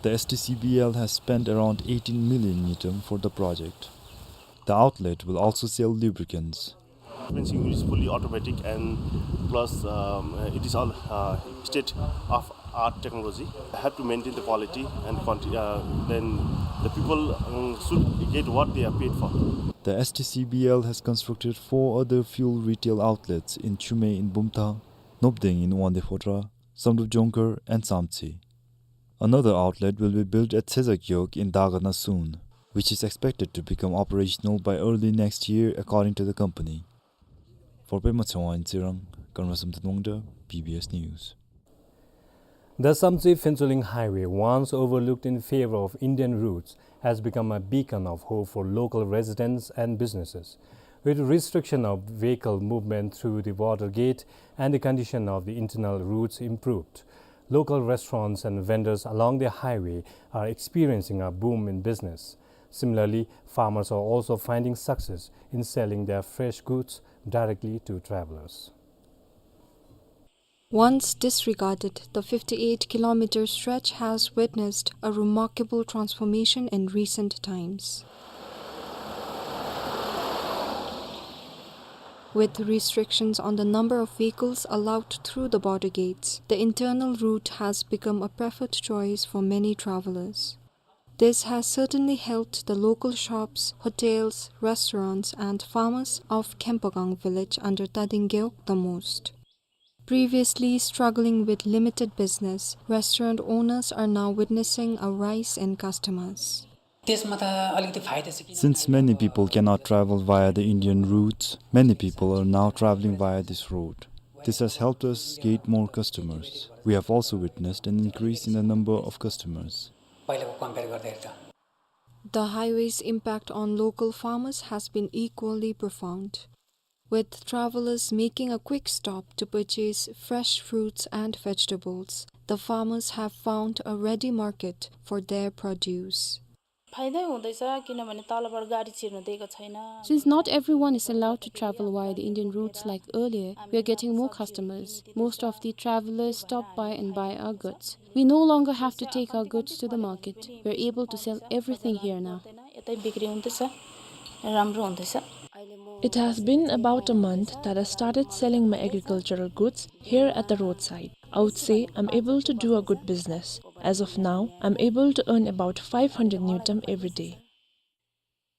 The S T C B L has spent around eighteen million ngultrum for the project. The outlet will also sell lubricants. Dispensing unit is fully automatic and plus, um, uh, it is all, uh, state-of-art technology. Have to maintain the quality and quanti-, uh, then the people, um, should get what they are paid for. The S T C B L has constructed four other fuel retail outlets in Chumey in Bumthang, Nopdeng in Wangdue Phodrang, Samdrup Jongkhar and Samtse. Another outlet will be built at Tsezak Yok in Dagana soon, which is expected to become operational by early next year, according to the company. For Pema Tsewang in Tsirang, Conrad Samten Wangda, B B S News. The Samtse-Phuentsholing Highway, once overlooked in favor of Indian routes, has become a beacon of hope for local residents and businesses. With restriction of vehicle movement through the border gate and the condition of the internal routes improved, local restaurants and vendors along the highway are experiencing a boom in business. Similarly, farmers are also finding success in selling their fresh goods directly to travelers. Once disregarded, the fifty-eight kilometer stretch has witnessed a remarkable transformation in recent times. With restrictions on the number of vehicles allowed through the border gates, the internal route has become a preferred choice for many travelers. This has certainly helped the local shops, hotels, restaurants, and farmers of Khempakang village under Tading Gewog the most. Previously struggling with limited business, restaurant owners are now witnessing a rise in customers. त्यसमा त अलिकति फाइदा छ, किन Since many people cannot travel via the Indian routes, many people are now traveling via this road. This has helped us get more customers. We have also witnessed an increase in the number of customers. पहिलाको कम्पेयर गर्दाखेरि त। The highway's impact on local farmers has been equally profound. With travelers making a quick stop to purchase fresh fruits and vegetables, the farmers have found a ready market for their produce. फाइदै हुँदैछ, किनभने तलबाट गाडी छिर्न दिएको छैन। Since not everyone is allowed to travel via the Indian routes like earlier, we are getting more customers. Most of the travelers stop by and buy our goods. We no longer have to take our goods to the market. We are able to sell everything here now. यतै बिक्री हुँदैछ, राम्रो हुँदैछ। It has been about a month that I started selling my agricultural goods here at the roadside. I would say I'm able to do a good business. As of now, I'm able to earn about five hundred ngultrum every day.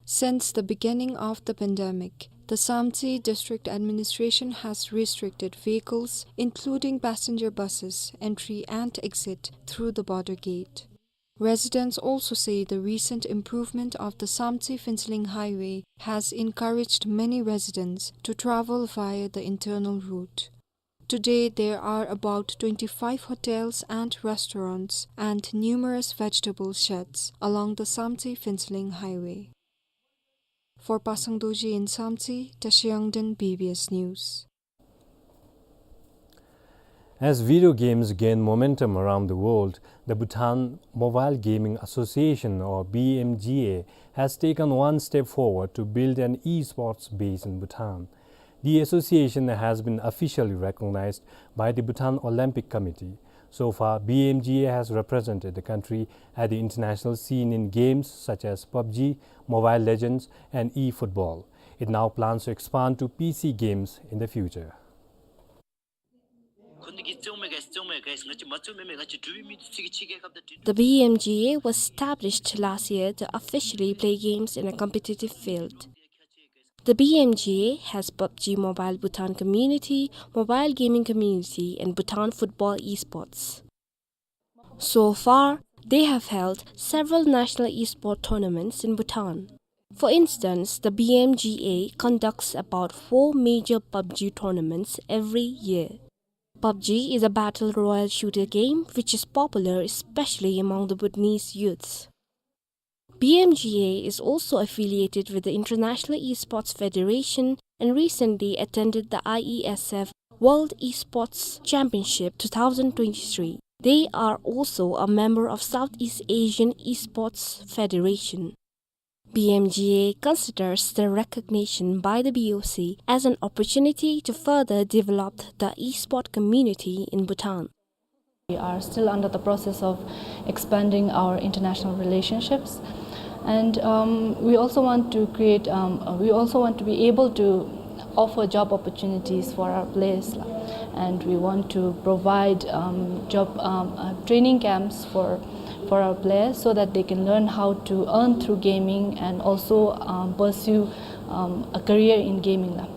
Since the beginning of the pandemic, the Samtse District Administration has restricted vehicles, including passenger buses, entry and exit through the border gate. Residents also say the recent improvement of the Samtse-Phuentsholing Highway has encouraged many residents to travel via the internal route. Today, there are about twenty-five hotels and restaurants and numerous vegetable sheds along the Samtse-Phuentsholing Highway. For Pasang Dorji in Samtse, Tashi Yangden, B B S News. As video games gain momentum around the world, the Bhutan Mobile Gaming Association, or B M G A, has taken one step forward to build an esports base in Bhutan. The association has been officially recognized by the Bhutan Olympic Committee. So far, B M G A has represented the country at the international scene in games such as PUBG, Mobile Legends, and eFootball. It now plans to expand to P C games in the future. The B M G A was established last year to officially play games in a competitive field. The B M G A has PUBG Mobile Bhutan Community, Mobile Gaming Community, and Bhutan Football Esports. So far, they have held several national esport tournaments in Bhutan. For instance, the B M G A conducts about four major PUBG tournaments every year. PUBG is a battle royale shooter game which is popular especially among the Bhutanese youths. B M G A is also affiliated with the International Esports Federation and recently attended the I E S F World Esports Championship two thousand twenty-three. They are also a member of Southeast Asian Esports Federation. B M G A considers the recognition by the B O C as an opportunity to further develop the esport community in Bhutan. We are still under the process of expanding our international relationships, and, um, we also want to create, um, uh, we also want to be able to offer job opportunities for our players, la. And we want to provide, um, job, um, uh, training camps for, for our players so that they can learn how to earn through gaming and also, um, pursue, um, a career in gaming, la.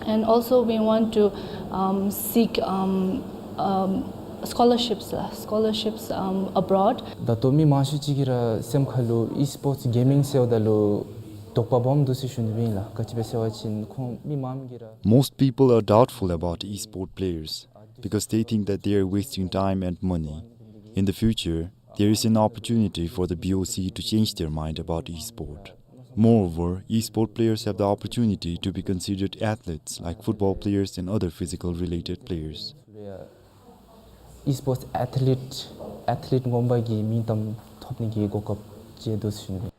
And also we want to, um, seek, um, um, scholarships, la, scholarships, um, abroad. ད་ལྟོ་མི་མང་ཤོས་ཅིག་གི་ར་སེམས་ཁ་ལུ་ཨི་སི་པོརཊསི་གེ་མིང་ཟེརཝ་ད་ལུ་དོགས་པ་སྦོམ་འདུག་ཟེར་ཞུ་ནི་ཨིན་ལགས། ག་ཅི་སྦེ་ཟེར་བ་ཅིན་ཁོང་མི་མང་གིས་ར། Most people are doubtful about esport players because they think that they are wasting time and money. In the future, there is an opportunity for the B O C to change their mind about esport. Moreover, esport players have the opportunity to be considered athletes like football players and other physical related players. ཨི་སི་པོརཊསི་ཨེཐ་ལིཊ་ཨེཐ་ལིཊ་ངོ་མ་གི་མིང་གཏམ་ཐོབ་ནི་གི་གོ་སྐབས་ཅིག་འདུག་ཟེར་ཞུ་ནི།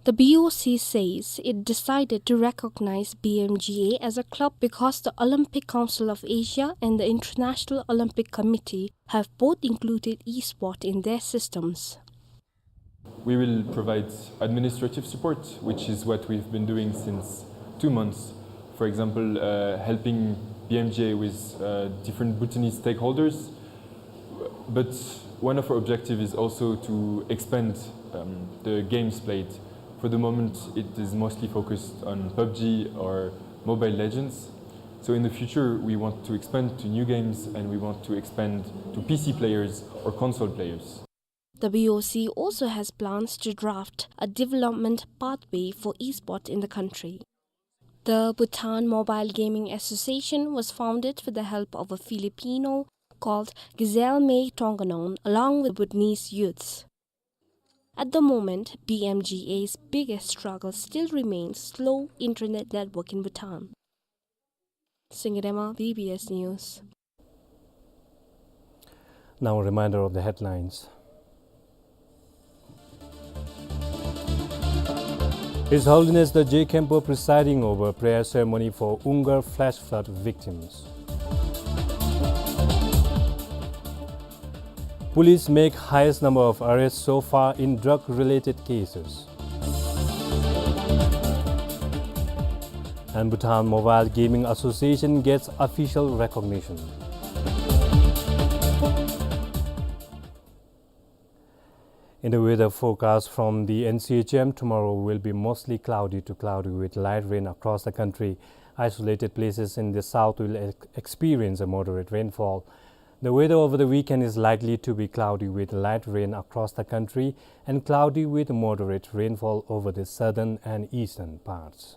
The B O C says it decided to recognize B M G A as a club because the Olympic Council of Asia and the International Olympic Committee have both included e-sport in their systems. We will provide administrative support, which is what we've been doing since two months. For example, uh, helping B M G A with, uh, different Bhutanese stakeholders. But one of our objective is also to expand, um, the games played. For the moment, it is mostly focused on PUBG or Mobile Legends. So in the future, we want to expand to new games, and we want to expand to P C players or console players. The B O C also has plans to draft a development pathway for esports in the country. The Bhutan Mobile Gaming Association was founded with the help of a Filipino called Giselle May Tonganong, along with Bhutanese youths. At the moment, B M G A's biggest struggle still remains slow internet network in Bhutan. Singye Rema, B B S News. Now a reminder of the headlines. His Holiness the Je Khenpo presiding over prayer ceremony for Ungar flash flood victims. Police make highest number of arrests so far in drug-related cases. And Bhutan Mobile Gaming Association gets official recognition. In the weather forecast from the N C H M, tomorrow will be mostly cloudy to cloudy with light rain across the country. Isolated places in the south will ex-, experience a moderate rainfall. The weather over the weekend is likely to be cloudy with light rain across the country and cloudy with moderate rainfall over the southern and eastern parts.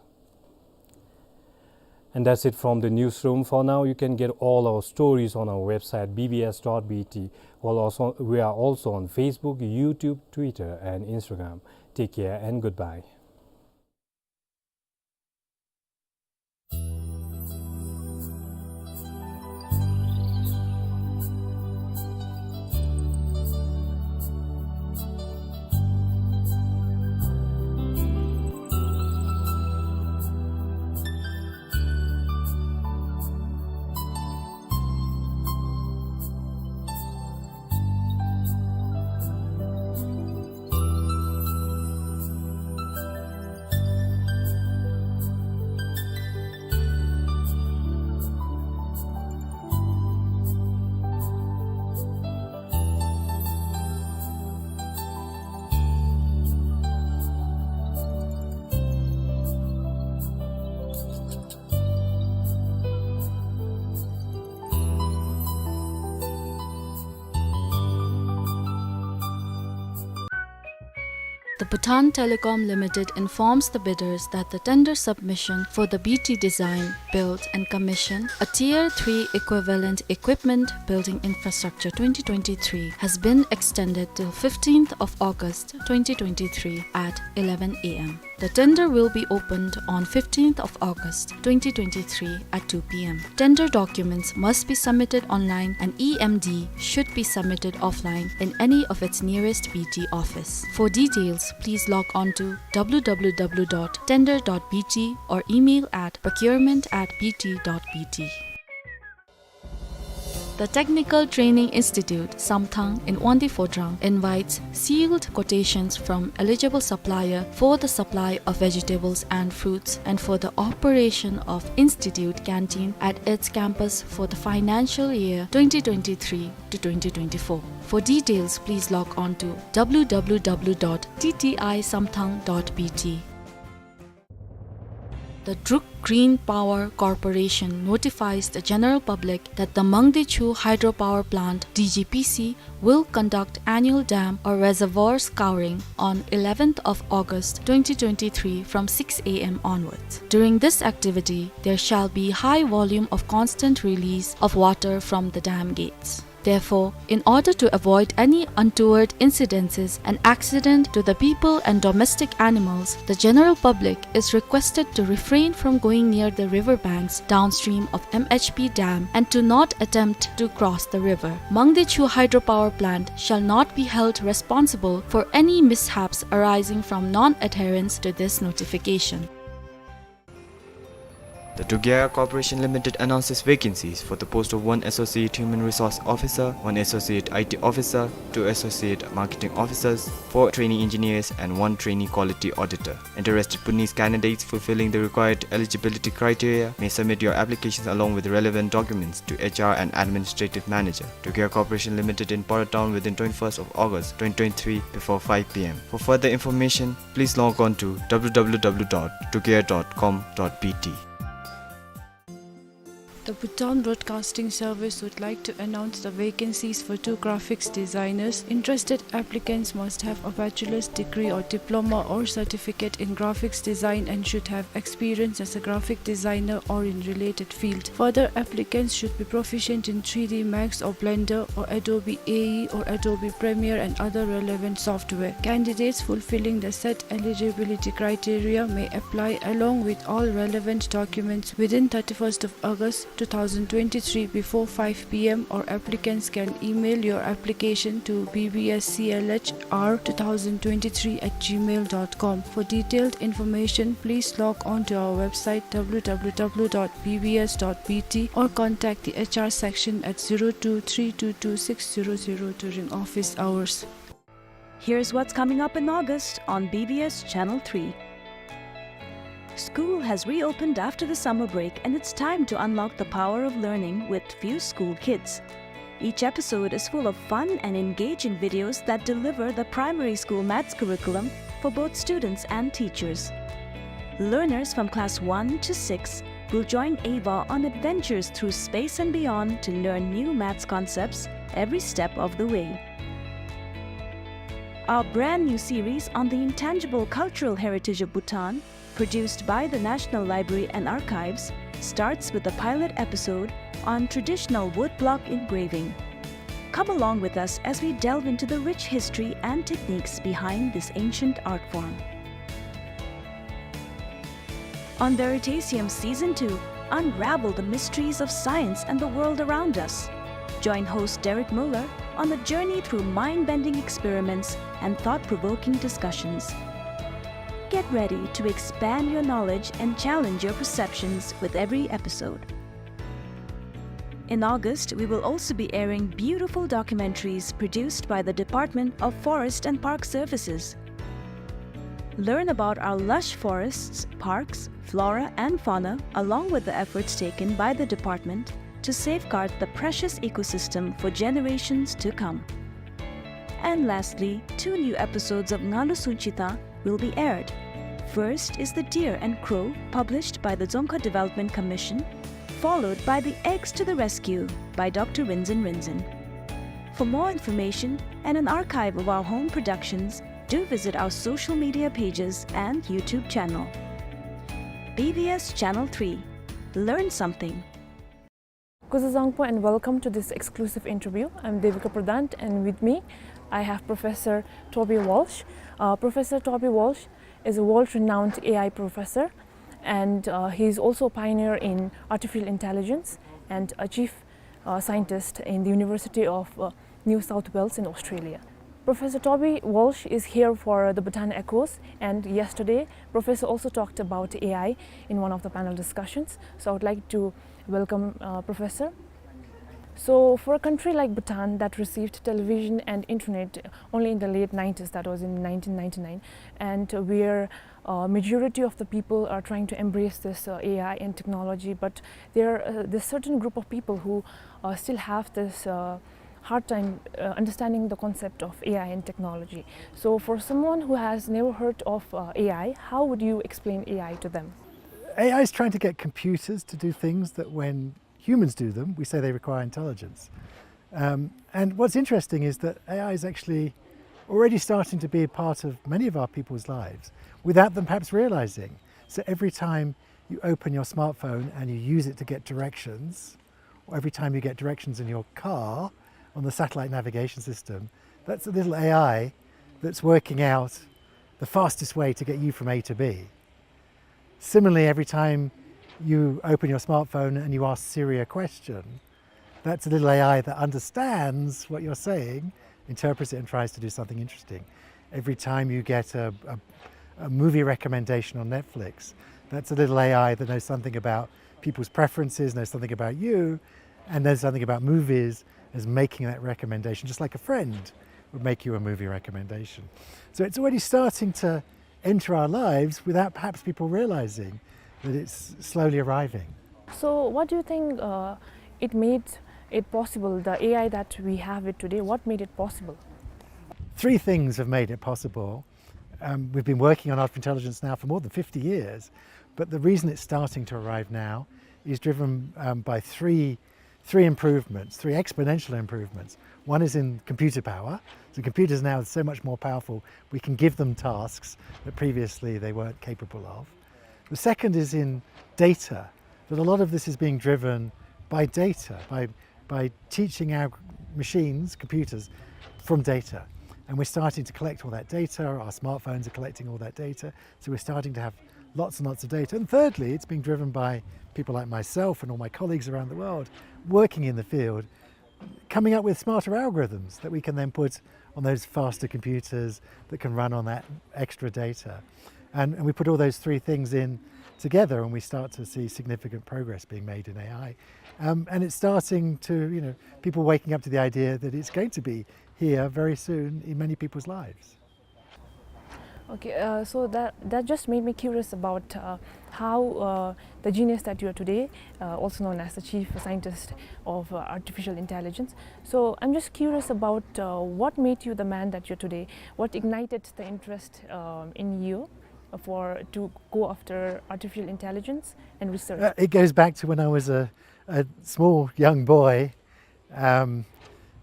And that's it from the newsroom for now. You can get all our stories on our website, B B S dot B T. We'll also, we are also on Facebook, YouTube, Twitter, and Instagram. Take care and goodbye. The Bhutan Telecom Limited informs the bidders that the tender submission for the B T design, build and commission a Tier three equivalent equipment building infrastructure twenty twenty-three has been extended till fifteenth of August twenty twenty-three at eleven A M. The tender will be opened on fifteenth of August twenty twenty-three at two P M. Tender documents must be submitted online and E M D should be submitted offline in any of its nearest B T office. For details, please log on to W W W dot tender dot B T or email at procurement at B T dot B T. The Technical Training Institute, Samthang in Wangdue Phodrang invites sealed quotations from eligible supplier for the supply of vegetables and fruits and for the operation of institute canteen at its campus for the financial year twenty twenty-three to twenty twenty-four. For details, please log on to W W W dot T T I samthang dot B T. The Druk Green Power Corporation notifies the general public that the Mangdechu Hydropower Plant, D G P C, will conduct annual dam or reservoir scouring on eleventh of August twenty twenty-three from six A M onwards. During this activity, there shall be high volume of constant release of water from the dam gates. Therefore, in order to avoid any untoward incidences and accident to the people and domestic animals, the general public is requested to refrain from going near the river banks downstream of M H P dam and to not attempt to cross the river. Mangdechu Hydropower Plant shall not be held responsible for any mishaps arising from non-adherence to this notification. The Dugera Corporation Limited announces vacancies for the post of one Associate Human Resource Officer, one Associate I T Officer, two Associate Marketing Officers, four trainee engineers, and one trainee quality auditor. Interested Bhutanese candidates fulfilling the required eligibility criteria may submit your applications along with relevant documents to H R and Administrative Manager, Dugera Corporation Limited in Para Town within twenty-first of August twenty twenty-three before five p m. For further information, please log on to w w w dot dugera dot com dot b t. The Bhutan Broadcasting Service would like to announce the vacancies for two graphics designers. Interested applicants must have a bachelor's degree or diploma or certificate in graphics design and should have experience as a graphic designer or in related field. Further, applicants should be proficient in three D Max or Blender or Adobe A E or Adobe Premiere and other relevant software. Candidates fulfilling the set eligibility criteria may apply along with all relevant documents within thirty-first of August two thousand twenty-three before five p m, or applicants can email your application to b b s c l h r two thousand twenty-three at gmail dot com. For detailed information, please log on to our website w w w dot b b s dot b t or contact the H R section at zero two three two two six zero zero during office hours. Here's what's coming up in August on B B S Channel three. School has reopened after the summer break, and it's time to unlock the power of learning with Fuse School Kids. Each episode is full of fun and engaging videos that deliver the primary school maths curriculum for both students and teachers. Learners from class one to six will join Ava on adventures through space and beyond to learn new maths concepts every step of the way. Our brand new series on the intangible cultural heritage of Bhutan, produced by the National Library and Archives, starts with a pilot episode on traditional woodblock engraving. Come along with us as we delve into the rich history and techniques behind this ancient art form. On Veritasium Season two, unravel the mysteries of science and the world around us. Join host Derek Muller on a journey through mind-bending experiments and thought-provoking discussions. Get ready to expand your knowledge and challenge your perceptions with every episode. In August, we will also be airing beautiful documentaries produced by the Department of Forest and Park Services. Learn about our lush forests, parks, flora, and fauna, along with the efforts taken by the department to safeguard the precious ecosystem for generations to come. And lastly, two new episodes of Ngalu Sunchita will be aired. First is The Deer and Crow, published by the Dzongkha Development Commission, followed by The Eggs to the Rescue by Doctor Rinzin Rinzin. For more information and an archive of our home productions, do visit our social media pages and YouTube channel. B B S Channel three. Learn something. Kuzuzangpo and welcome to this exclusive interview. I'm Devika Pradhan, and with me I have Professor Toby Walsh. Uh, Professor Toby Walsh is a world-renowned A I professor, and uh, he is also a pioneer in artificial intelligence and a chief uh, scientist in the University of uh, New South Wales in Australia. Professor Toby Walsh is here for the Bhutan Echoes, and yesterday Professor also talked about A I in one of the panel discussions. So I would like to welcome uh, Professor. So for a country like Bhutan that received television and internet only in the late nineties, that was in nineteen ninety-nine, and where uh, majority of the people are trying to embrace this uh, A I and technology, but there uh, there's certain group of people who uh, still have this uh, hard time uh, understanding the concept of A I and technology. So for someone who has never heard of uh, A I, how would you explain A I to them? A I is trying to get computers to do things that when humans do them, we say they require intelligence. Um, and what's interesting is that A I is actually already starting to be a part of many of our people's lives without them perhaps realizing. So every time you open your smartphone and you use it to get directions, or every time you get directions in your car, on the satellite navigation system, that's a little A I that's working out the fastest way to get you from A to B. Similarly, every time you open your smartphone and you ask Siri a question, that's a little A I that understands what you're saying, interprets it, and tries to do something interesting. Every time you get a, a, a movie recommendation on Netflix, that's a little A I that knows something about people's preferences, knows something about you, and knows something about movies, is making that recommendation, just like a friend would make you a movie recommendation. So it's already starting to enter our lives without perhaps people realizing that it's slowly arriving. So what do you think, uh, it made it possible, the A I that we have it today, what made it possible? Three things have made it possible. Um, we've been working on artificial intelligence now for more than fifty years, but the reason it's starting to arrive now is driven, um, by three, three improvements, three exponential improvements. One is in computer power. So computers now are so much more powerful, we can give them tasks that previously they weren't capable of. The second is in data, that a lot of this is being driven by data, by, by teaching our machines, computers, from data. And we're starting to collect all that data, our smartphones are collecting all that data, so we're starting to have lots and lots of data. And thirdly, it's being driven by people like myself and all my colleagues around the world working in the field, coming up with smarter algorithms that we can then put on those faster computers that can run on that extra data. And, and we put all those three things in together and we start to see significant progress being made in A I. Um, and it's starting to, you know, people waking up to the idea that it's going to be here very soon in many people's lives. Okay, uh, so that, that just made me curious about, uh, how, uh, the genius that you are today, uh, also known as the chief scientist of, uh, artificial intelligence. So I'm just curious about, uh, what made you the man that you're today? What ignited the interest, um, in you for, to go after artificial intelligence and research? Uh, it goes back to when I was a, a small young boy, um,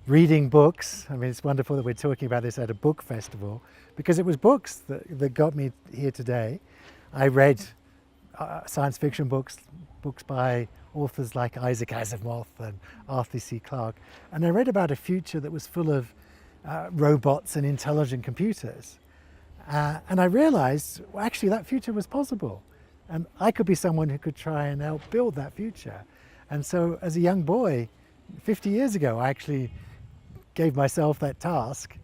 reading books. I mean, it's wonderful that we're talking about this at a book festival, because it was books that, that got me here today. I read, uh, science fiction books, books by authors like Isaac Asimov and Arthur C Clarke, and I read about a future that was full of, uh, robots and intelligent computers. Uh, and I realized, well, actually, that future was possible. And I could be someone who could try and help build that future. And so, as a young boy, fifty years ago, I actually gave myself that task,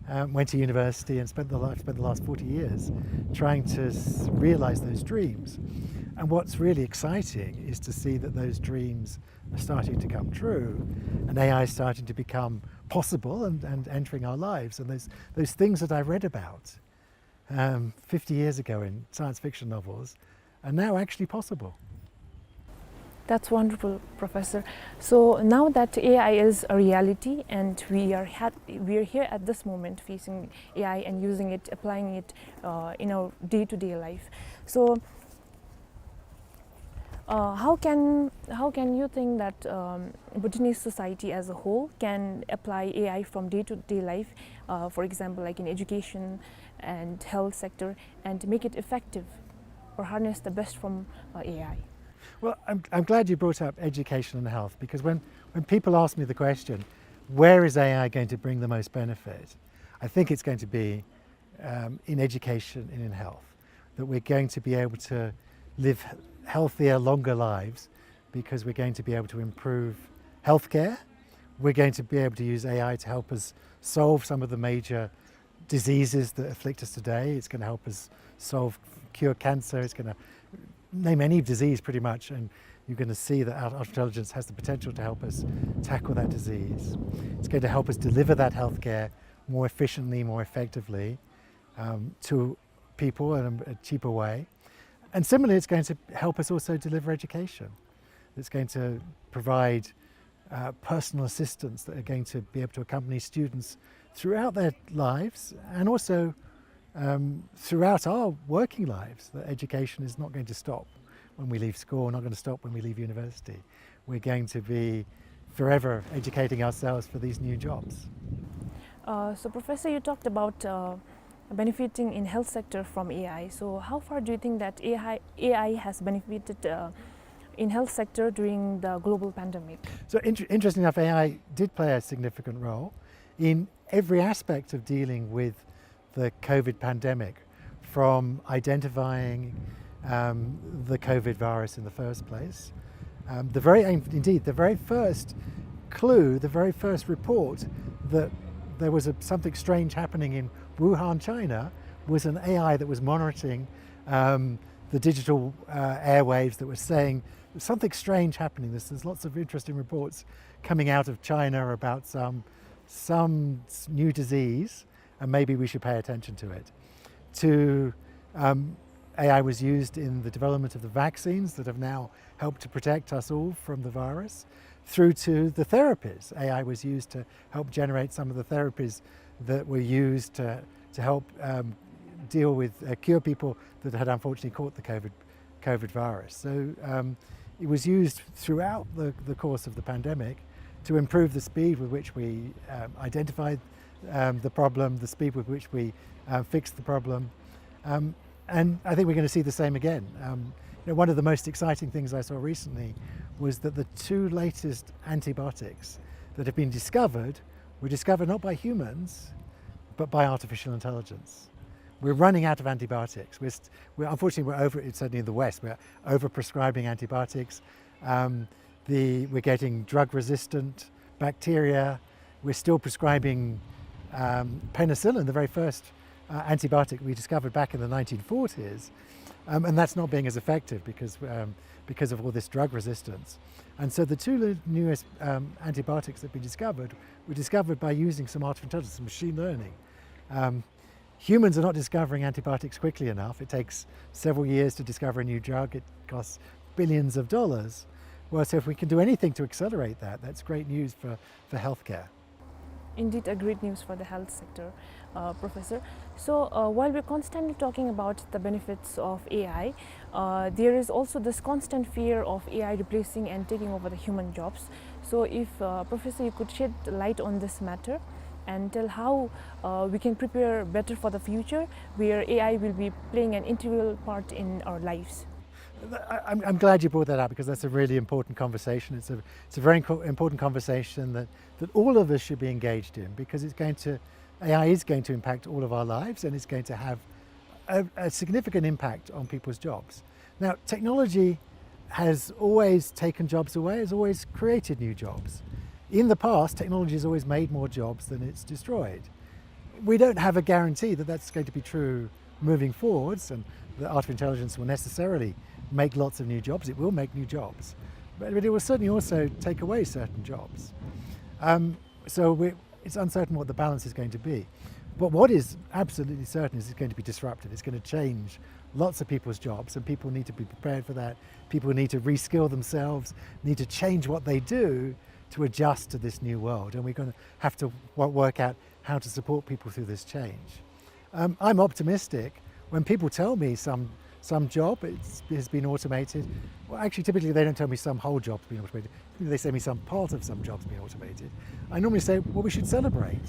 um, went to university and spent the, la- spent the last forty years trying to s- realize those dreams. And what's really exciting is to see that those dreams are starting to come true, and A I is starting to become possible and, and entering our lives. And those, those things that I read about, um, fifty years ago in science fiction novels are now actually possible. That's wonderful, Professor. So now that A I is a reality and we are ha- we are here at this moment facing A I and using it, applying it, uh, in our day-to-day life. So, uh, how can, how can you think that, um, Bhutanese society as a whole can apply A I from day-to-day life, uh, for example, like in education and health sector, and make it effective or harness the best from, uh, A I? Well, I'm, I'm glad you brought up education and health, because when, when people ask me the question, "Where is A I going to bring the most benefit?" I think it's going to be, um, in education and in health, that we're going to be able to live he- healthier, longer lives, because we're going to be able to improve healthcare. We're going to be able to use A I to help us solve some of the major diseases that afflict us today. It's gonna help us solve, cure cancer. It's gonna name any disease pretty much, and you're gonna see that our, our intelligence has the potential to help us tackle that disease. It's going to help us deliver that healthcare more efficiently, more effectively, um, to people in a, a cheaper way. And similarly, it's going to help us also deliver education. It's going to provide, uh, personal assistants that are going to be able to accompany students throughout their lives and also, um, throughout our working lives. That education is not going to stop when we leave school, not gonna stop when we leave university. We're going to be forever educating ourselves for these new jobs. Uh, so, Professor, you talked about, uh, benefiting in health sector from A I. So, how far do you think that A I, A I has benefited, uh, in health sector during the global pandemic? So, inter-, interesting enough, A I did play a significant role in every aspect of dealing with the COVID pandemic, from identifying, um, the COVID virus in the first place. Um, the very, indeed, the very first clue, the very first report that there was a, something strange happening in Wuhan, China, was an A I that was monitoring, um, the digital, uh, airwaves that was saying, "There's something strange happening. There's, there's lots of interesting reports coming out of China about some, some s-, new disease, and maybe we should pay attention to it." To, um, A I was used in the development of the vaccines that have now helped to protect us all from the virus, through to the therapies. A I was used to help generate some of the therapies that were used to, to help, um, deal with, uh, cure people that had unfortunately caught the COVID, COVID virus. So, um, it was used throughout the, the course of the pandemic to improve the speed with which we, um, identified, um, the problem, the speed with which we, uh, fixed the problem. Um, and I think we're gonna see the same again. Um, you know, one of the most exciting things I saw recently was that the two latest antibiotics that have been discovered were discovered not by humans, but by artificial intelligence. We're running out of antibiotics. We're st-, we're, unfortunately, we're over, it's certainly in the West, we're overprescribing antibiotics. Um, the, we're getting drug-resistant bacteria. We're still prescribing, um, penicillin, the very first, uh, antibiotic we discovered back in the nineteen forties. Um, and that's not being as effective because, um, because of all this drug resistance. And so the two le-, newest, um, antibiotics that have been discovered were discovered by using some artificial intelligence, some machine learning. Um, humans are not discovering antibiotics quickly enough. It takes several years to discover a new drug. It costs billions of dollars. Well, so if we can do anything to accelerate that, that's great news for, for healthcare. Indeed, a great news for the health sector, uh, Professor. So, uh, while we're constantly talking about the benefits of A I, uh, there is also this constant fear of A I replacing and taking over the human jobs. So, if, uh, Professor, you could shed light on this matter and tell how, uh, we can prepare better for the future where A I will be playing an integral part in our lives. I, I'm, I'm glad you brought that up because that's a really important conversation. It's a, it's a very inco-, important conversation that that all of us should be engaged in, because it's going to, A I is going to impact all of our lives, and it's going to have a, a significant impact on people's jobs. Now, technology has always taken jobs away, has always created new jobs. In the past, technology has always made more jobs than it's destroyed. We don't have a guarantee that that's going to be true moving forwards, and that artificial intelligence will necessarily make lots of new jobs. It will make new jobs, but, but it will certainly also take away certain jobs. Um, so we, it's uncertain what the balance is going to be. But what is absolutely certain is it's going to be disruptive. It's gonna change lots of people's jobs, and people need to be prepared for that. People need to reskill themselves, need to change what they do to adjust to this new world. And we're gonna have to wo-, work out how to support people through this change. Um, I'm optimistic. When people tell me some, some job it's, has been automated, well, actually, typically they don't tell me some whole job's been automated. They say me some part of some job's been automated. I normally say, "Well, we should celebrate."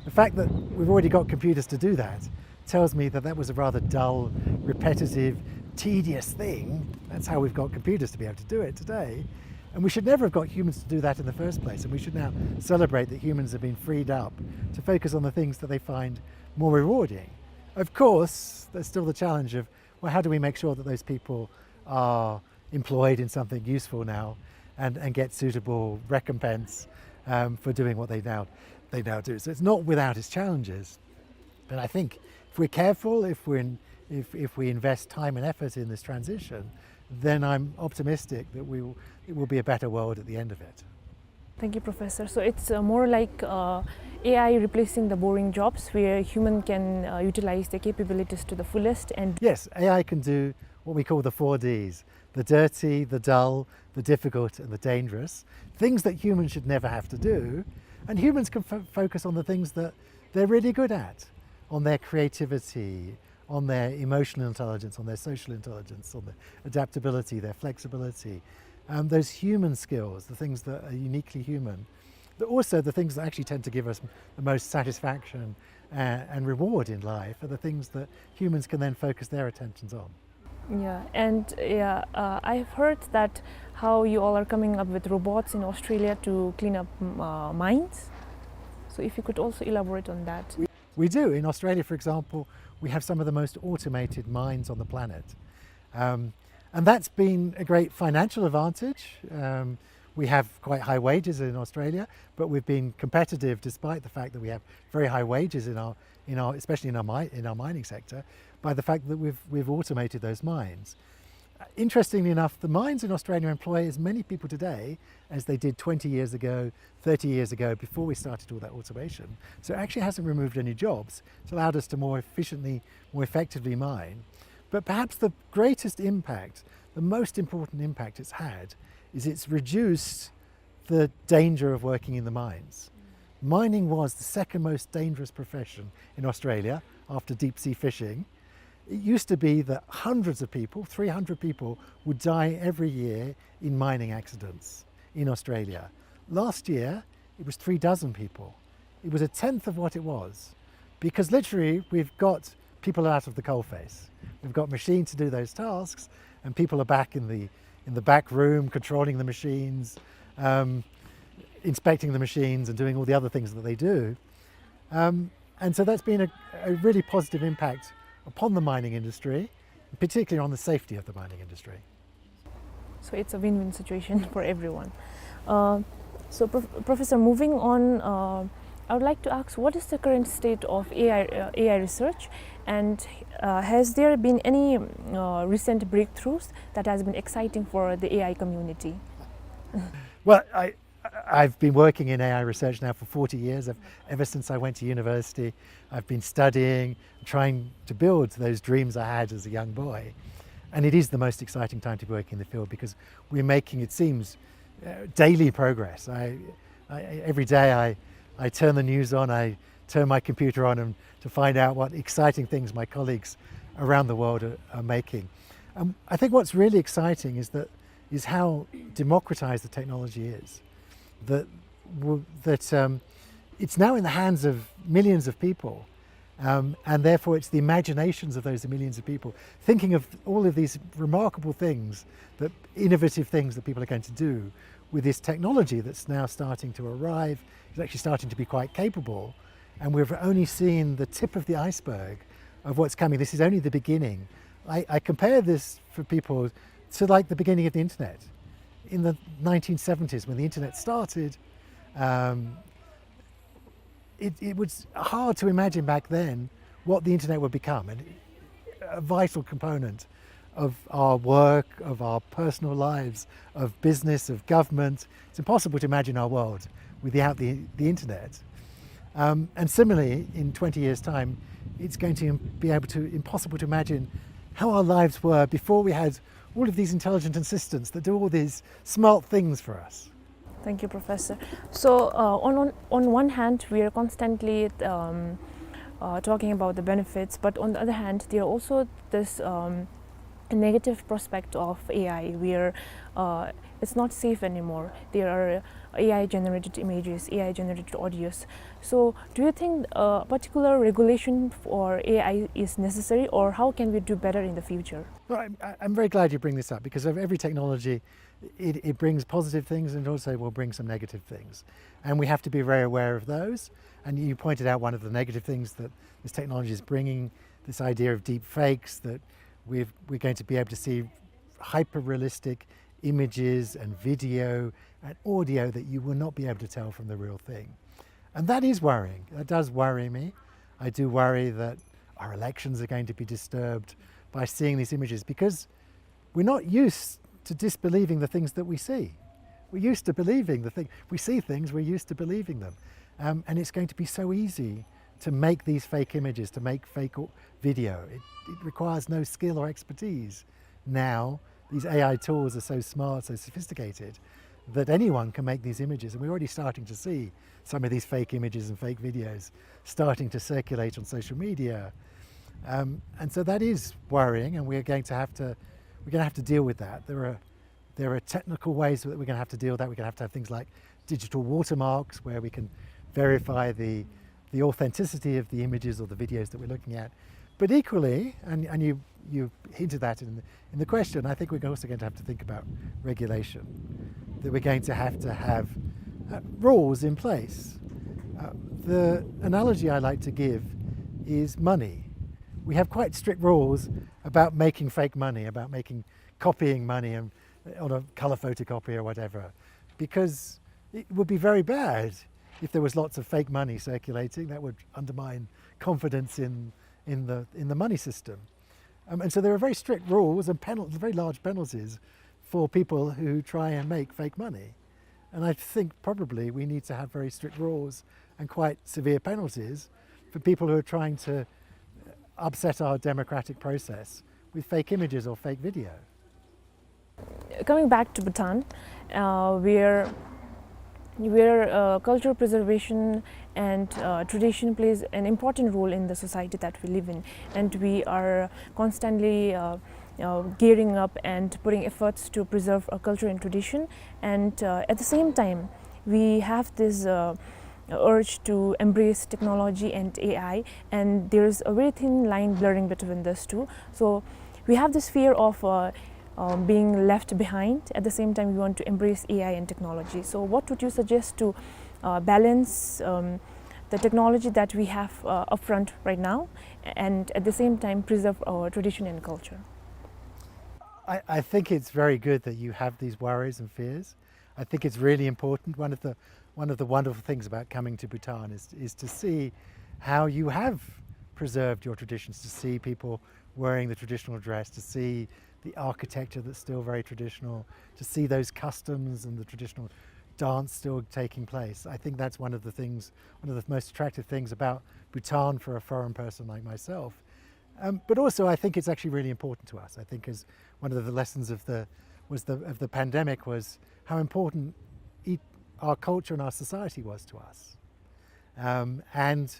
The fact that we've already got computers to do that tells me that that was a rather dull, repetitive, tedious thing. That's how we've got computers to be able to do it today. And we should never have got humans to do that in the first place. And we should now celebrate that humans have been freed up to focus on the things that they find more rewarding. Of course, there's still the challenge of, well, how do we make sure that those people are employed in something useful now and, and get suitable recompense, um, for doing what they now, they now do? So it's not without its challenges. But I think if we're careful, if we in-, if, if we invest time and effort in this transition, then I'm optimistic that we will, it will be a better world at the end of it. Thank you, Professor. So it's, uh, more like, uh, A I replacing the boring jobs where human can, uh, utilize their capabilities to the fullest and... Yes, A I can do what we call the four Ds: the dirty, the dull, the difficult, and the dangerous. Things that humans should never have to do. And humans can fo-, focus on the things that they're really good at, on their creativity, on their emotional intelligence, on their social intelligence, on their adaptability, their flexibility. Um, those human skills, the things that are uniquely human, but also the things that actually tend to give us the most satisfaction, uh, and reward in life, are the things that humans can then focus their attentions on. Yeah, and yeah, uh, I have heard that how you all are coming up with robots in Australia to clean up, mm, uh, mines. So if you could also elaborate on that. We do. In Australia, for example, we have some of the most automated mines on the planet. Um, and that's been a great financial advantage. Um, we have quite high wages in Australia, but we've been competitive despite the fact that we have very high wages in our, in our, especially in our, mi- in our mining sector, by the fact that we've, we've automated those mines. Interestingly enough, the mines in Australia employ as many people today as they did twenty years ago, thirty years ago, before we started all that automation. So it actually hasn't removed any jobs. It's allowed us to more efficiently, more effectively mine. But perhaps the greatest impact, the most important impact it's had, is it's reduced the danger of working in the mines. Mining was the second most dangerous profession in Australia after deep sea fishing. It used to be that hundreds of people, three hundred people, would die every year in mining accidents in Australia. Last year, it was three dozen people. It was a tenth of what it was, because literally we've got people out of the coalface. We've got machines to do those tasks, and people are back in the, in the back room controlling the machines, um, inspecting the machines and doing all the other things that they do. Um, and so that's been a, a really positive impact upon the mining industry, particularly on the safety of the mining industry. So it's a win-win situation for everyone. Uh, so, Prof- Professor, moving on, uh, I would like to ask, what is the current state of A I, uh, A I research, and uh, has there been any uh, recent breakthroughs that has been exciting for the A I community? Well, I, I've been working in A I research now for forty years. I've, ever since I went to university, I've been studying, trying to build those dreams I had as a young boy. And it is the most exciting time to be working in the field because we're making, it seems, uh, daily progress. I, I, every day I, I turn the news on, I turn my computer on and to find out what exciting things my colleagues around the world are, are making. Um, I think what's really exciting is that, is how democratized the technology is. That, w- that um, it's now in the hands of millions of people, um, and therefore it's the imaginations of those millions of people thinking of all of these remarkable things, that innovative things that people are going to do with this technology that's now starting to arrive. It's actually starting to be quite capable, and we've only seen the tip of the iceberg of what's coming. This is only the beginning. I, I compare this for people to, like, the beginning of the internet. In the nineteen seventies, when the internet started, um, it, it was hard to imagine back then what the internet would become, and a vital component of our work, of our personal lives, of business, of government. It's impossible to imagine our world without the, the internet. Um, and similarly, in twenty years' time, it's going to be able to, impossible to imagine how our lives were before we had all of these intelligent assistants that do all these smart things for us. Thank you, Professor. So, uh, on, on, on one hand, we are constantly um, uh, talking about the benefits, but on the other hand, there are also this um, negative prospect of A I, where uh, it's not safe anymore. There are A I generated images, A I generated audios. So, do you think uh, particular regulation for A I is necessary, or how can we do better in the future? Well, I'm, I'm very glad you bring this up, because of every technology, it, it brings positive things and it also will bring some negative things. And we have to be very aware of those. And you pointed out one of the negative things that this technology is bringing, this idea of deep fakes, that we've, we're going to be able to see hyper-realistic images and video and audio that you will not be able to tell from the real thing. And that is worrying. That does worry me. I do worry that our elections are going to be disturbed by seeing these images, because we're not used to disbelieving the things that we see. We're used to believing the thing. We see things, we're used to believing them. Um, and it's going to be so easy to make these fake images, to make fake au- video. It, it requires no skill or expertise now. These A I tools are so smart, so sophisticated, that anyone can make these images. And we're already starting to see some of these fake images and fake videos starting to circulate on social media. Um, and so that is worrying, and we're going to have to, we're going to have to deal with that. There are, there are technical ways that we're going to have to deal with that. We're going to have to have things like digital watermarks, where we can verify the, the authenticity of the images or the videos that we're looking at. But equally, and, and you, you hinted that in the, in the question, I think we're also going to have to think about regulation, that we're going to have to have, uh, rules in place. Uh, the analogy I like to give is money. We have quite strict rules about making fake money, about making, copying money and, uh, on a colour photocopy or whatever, because it would be very bad if there was lots of fake money circulating. That would undermine confidence in, in the, in the money system. Um, and so there are very strict rules and penal-, very large penalties for people who try and make fake money. And I think probably we need to have very strict rules and quite severe penalties for people who are trying to upset our democratic process with fake images or fake video. Coming back to Bhutan, uh, where, where, uh, cultural preservation and, uh, tradition plays an important role in the society that we live in, and we are constantly, uh, uh, gearing up and putting efforts to preserve our culture and tradition. And, uh, at the same time, we have this, uh, urge to embrace technology and A I, and there is a very thin line blurring between those two. So we have this fear of, uh, um, being left behind. At the same time, we want to embrace A I and technology. So what would you suggest to, uh, balance, um, the technology that we have, uh, upfront right now, and at the same time preserve our tradition and culture? I, I think it's very good that you have these worries and fears. I think it's really important. One of the, one of the wonderful things about coming to Bhutan is, is to see how you have preserved your traditions, to see people wearing the traditional dress, to see the architecture that's still very traditional, to see those customs and the traditional dance still taking place. I think that's one of the things, one of the most attractive things about Bhutan for a foreign person like myself. Um, but also, I think it's actually really important to us. I think as one of the lessons of the, was the, of the pandemic was how important it, our culture and our society was to us. Um, and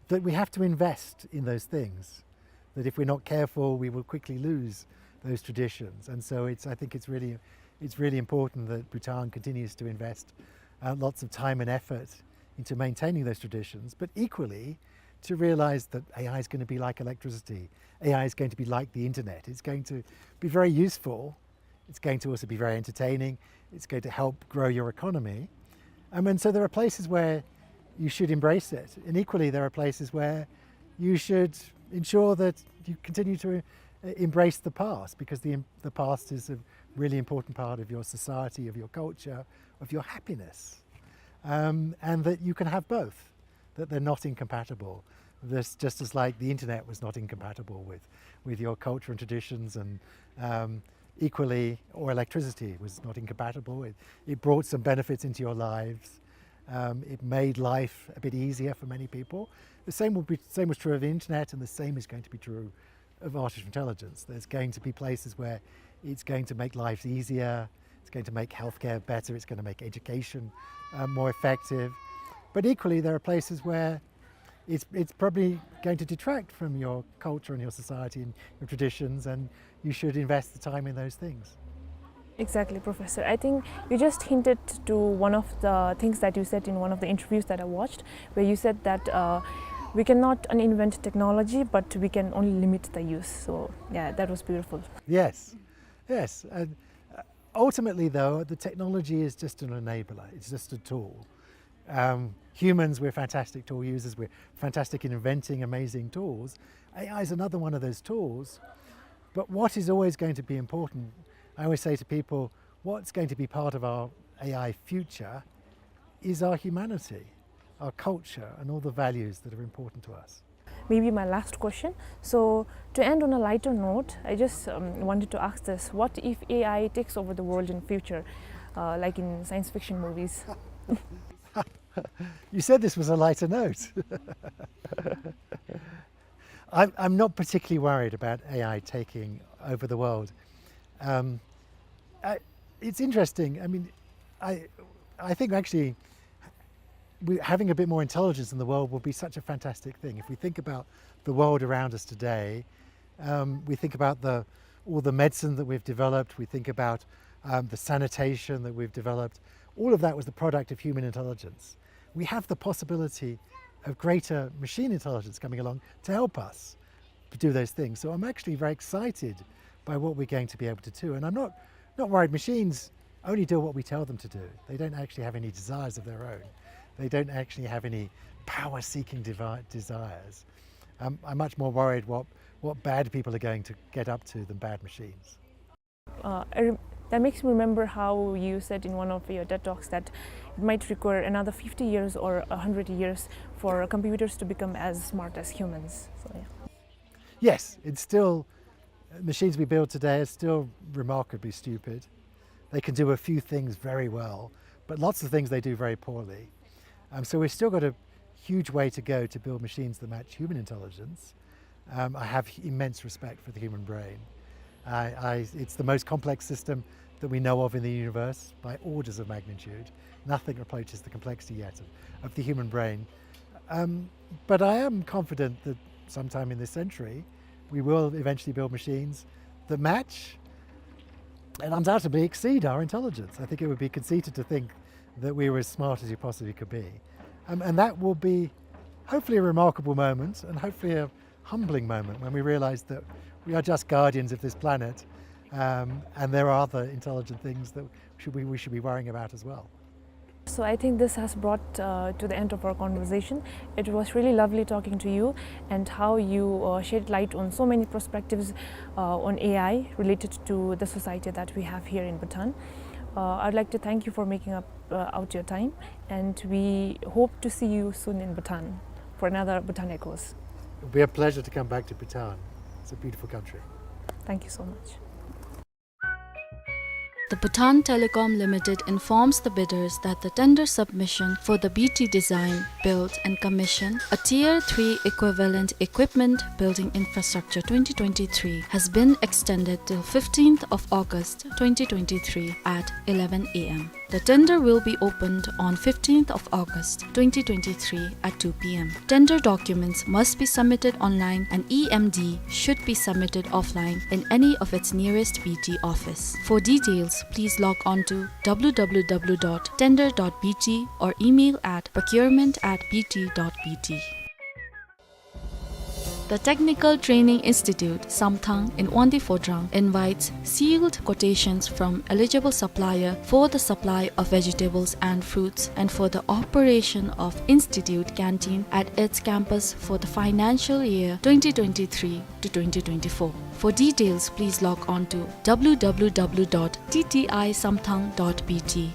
that we have to invest in those things, that if we're not careful, we will quickly lose those traditions. And so it's, I think it's really, it's really important that Bhutan continues to invest, uh, lots of time and effort into maintaining those traditions, but equally to realize that A I is gonna be like electricity. A I is going to be like the internet. It's going to be very useful. It's going to also be very entertaining. It's going to help grow your economy. Um, and so there are places where you should embrace it. And equally, there are places where you should ensure that you continue to, uh, embrace the past, because the, the past is a really important part of your society, of your culture, of your happiness. Um, and that you can have both, that they're not incompatible. This, just as, like, the internet was not incompatible with, with your culture and traditions, and, um, equally, or electricity was not incompatible. It, it brought some benefits into your lives. Um, it made life a bit easier for many people. The same will be, same was true of the internet, and the same is going to be true of artificial intelligence. There's going to be places where it's going to make lives easier, it's going to make healthcare better, it's gonna make education, uh, more effective. But equally, there are places where it's, it's probably going to detract from your culture and your society and your traditions, and you should invest the time in those things. Exactly, Professor. I think you just hinted to one of the things that you said in one of the interviews that I watched, where you said that, uh, we cannot uninvent technology, but we can only limit the use. So, yeah, that was beautiful. Yes, yes. And, uh, ultimately, though, the technology is just an enabler. It's just a tool. Um, humans, we're fantastic tool users. We're fantastic in inventing amazing tools. A I is another one of those tools. But what is always going to be important, I always say to people, what's going to be part of our A I future is our humanity, our culture, and all the values that are important to us. Maybe my last question. So, to end on a lighter note, I just, um, wanted to ask this. What if A I takes over the world in future, uh, like in science fiction movies? You said this was a lighter note. I'm, I'm not particularly worried about A I taking over the world. Um, I, it's interesting. I mean, I, I think actually we, having a bit more intelligence in the world would be such a fantastic thing. If we think about the world around us today, um, we think about the, all the medicine that we've developed, we think about, um, the sanitation that we've developed, all of that was the product of human intelligence. We have the possibility of greater machine intelligence coming along to help us. do those things. So I'm actually very excited by what we're going to be able to do. And I'm not, not worried. Machines only do what we tell them to do. They don't actually have any desires of their own. They don't actually have any power-seeking devi-, desires. Um, I'm much more worried what, what bad people are going to get up to than bad machines. Uh, I rem-, that makes me remember how you said in one of your TED Talks that it might require another fifty years or a hundred years for computers to become as smart as humans. So, yeah. Yes, it's still, machines we build today are still remarkably stupid. They can do a few things very well, but lots of things they do very poorly. Um, so we've still got a huge way to go to build machines that match human intelligence. Um, I have immense respect for the human brain. I, I, it's the most complex system that we know of in the universe by orders of magnitude. Nothing approaches the complexity yet of, of the human brain. Um, but I am confident that sometime in this century, we will eventually build machines that match and undoubtedly exceed our intelligence. I think it would be conceited to think that we were as smart as you possibly could be. Um, and that will be hopefully a remarkable moment and hopefully a humbling moment when we realize that we are just guardians of this planet, um, and there are other intelligent things that should we, we should be worrying about as well. So I think this has brought, uh, to the end of our conversation. It was really lovely talking to you and how you, uh, shed light on so many perspectives, uh, on A I related to the society that we have here in Bhutan. Uh, I'd like to thank you for making up, uh, out your time, and we hope to see you soon in Bhutan for another Bhutan Echoes. It'll be a pleasure to come back to Bhutan. It's a beautiful country. Thank you so much. The Bhutan Telecom Limited informs the bidders that the tender submission for the B T design, build and commission a Tier three equivalent equipment building infrastructure twenty twenty-three has been extended till fifteenth of August twenty twenty-three at eleven A M. The tender will be opened on fifteenth of August twenty twenty-three at two P M. Tender documents must be submitted online and E M D should be submitted offline in any of its nearest B T office. For details, please log on to W W W dot tender dot B T or email at procurement at B T dot B T. The Technical Training Institute, Samthang in Wangdue Phodrang invites sealed quotations from eligible supplier for the supply of vegetables and fruits and for the operation of institute canteen at its campus for the financial year twenty twenty-three to twenty twenty-four. For details, please log on to W W W dot T T I samthang dot B T.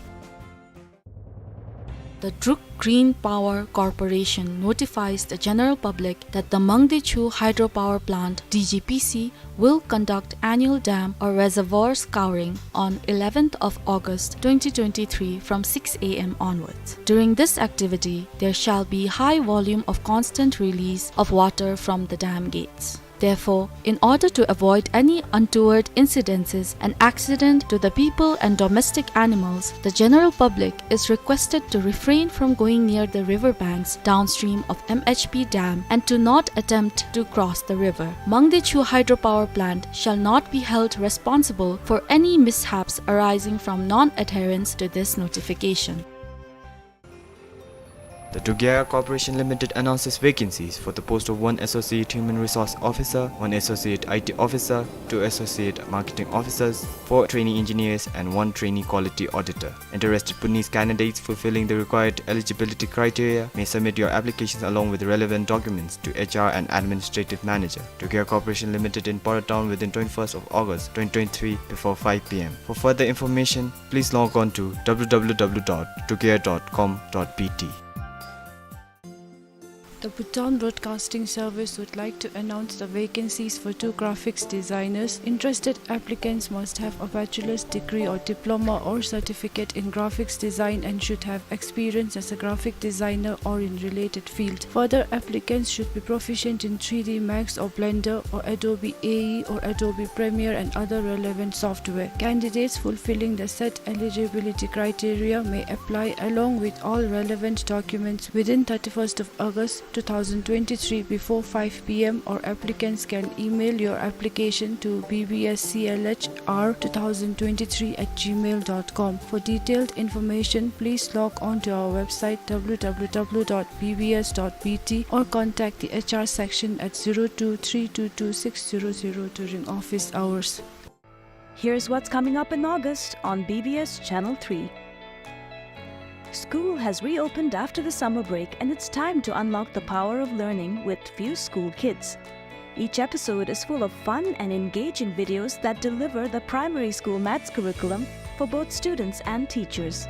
The Druk Green Power Corporation notifies the general public that the Mangdechu Hydropower Plant, D G P C, will conduct annual dam or reservoir scouring on eleventh of August twenty twenty-three from six A M onwards. During this activity, there shall be high volume of constant release of water from the dam gates. Therefore, in order to avoid any untoward incidences and accident to the people and domestic animals, the general public is requested to refrain from going near the river banks downstream of M H P dam and to not attempt to cross the river. Mangdechu Hydropower Plant shall not be held responsible for any mishaps arising from non-adherence to this notification. The Dugea Corporation Limited announces vacancies for the post of one Associate Human Resource Officer, one Associate I T Officer, two Associate Marketing Officers, four Trainee Engineers, and one Trainee Quality Auditor. Interested Bhutanese candidates fulfilling the required eligibility criteria may submit your applications along with relevant documents to H R and Administrative Manager, Dugea Corporation Limited in Pora Town within twenty-first of August twenty twenty-three before five P M. For further information, please log on to W W W dot dugea dot com dot B T. The Bhutan Broadcasting Service would like to announce the vacancies for two graphics designers. Interested applicants must have a bachelor's degree or diploma or certificate in graphics design and should have experience as a graphic designer or in related field. Further, applicants should be proficient in three D Max or Blender or Adobe A E or Adobe Premiere and other relevant software. Candidates fulfilling the set eligibility criteria may apply along with all relevant documents within thirty-first of August two thousand twenty-three before five p m, or applicants can email your application to b b s c l h r two thousand twenty-three at gmail dot com. For detailed information, please log on to our website w w w dot b b s dot b t or contact the h r section at zero two three two two six zero zero during office hours. Here's what's coming up in August on B B S Channel three. School has reopened after the summer break, and it's time to unlock the power of learning with Fuse School Kids. Each episode is full of fun and engaging videos that deliver the primary school maths curriculum for both students and teachers.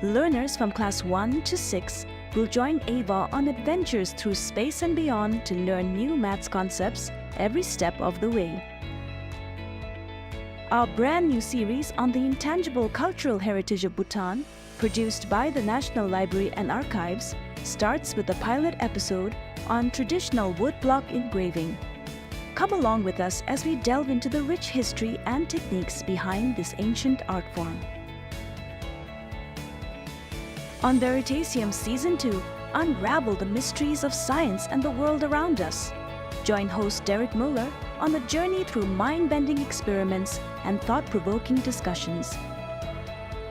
Learners from class one to six will join Ava on adventures through space and beyond to learn new maths concepts every step of the way. Our brand new series on the intangible cultural heritage of Bhutan, produced by the National Library and Archives, starts with a pilot episode on traditional woodblock engraving. Come along with us as we delve into the rich history and techniques behind this ancient art form. On Veritasium Season two, unravel the mysteries of science and the world around us. Join host Derek Muller on a journey through mind-bending experiments and thought-provoking discussions.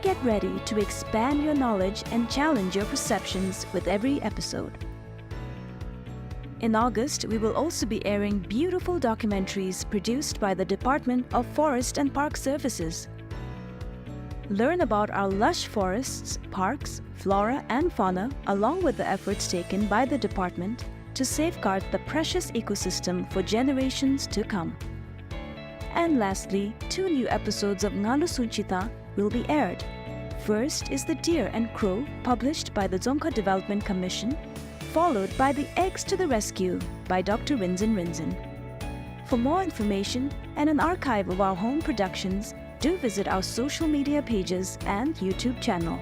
Get ready to expand your knowledge and challenge your perceptions with every episode. In August, we will also be airing beautiful documentaries produced by the Department of Forest and Park Services. Learn about our lush forests, parks, flora, and fauna, along with the efforts taken by the department to safeguard the precious ecosystem for generations to come. And lastly, two new episodes of Ngalu Sunchita will be aired. First is The Deer and Crow, published by the Dzongkha Development Commission, followed by The Eggs to the Rescue by Doctor Rinzin Rinzin. For more information and an archive of our home productions, do visit our social media pages and YouTube channel.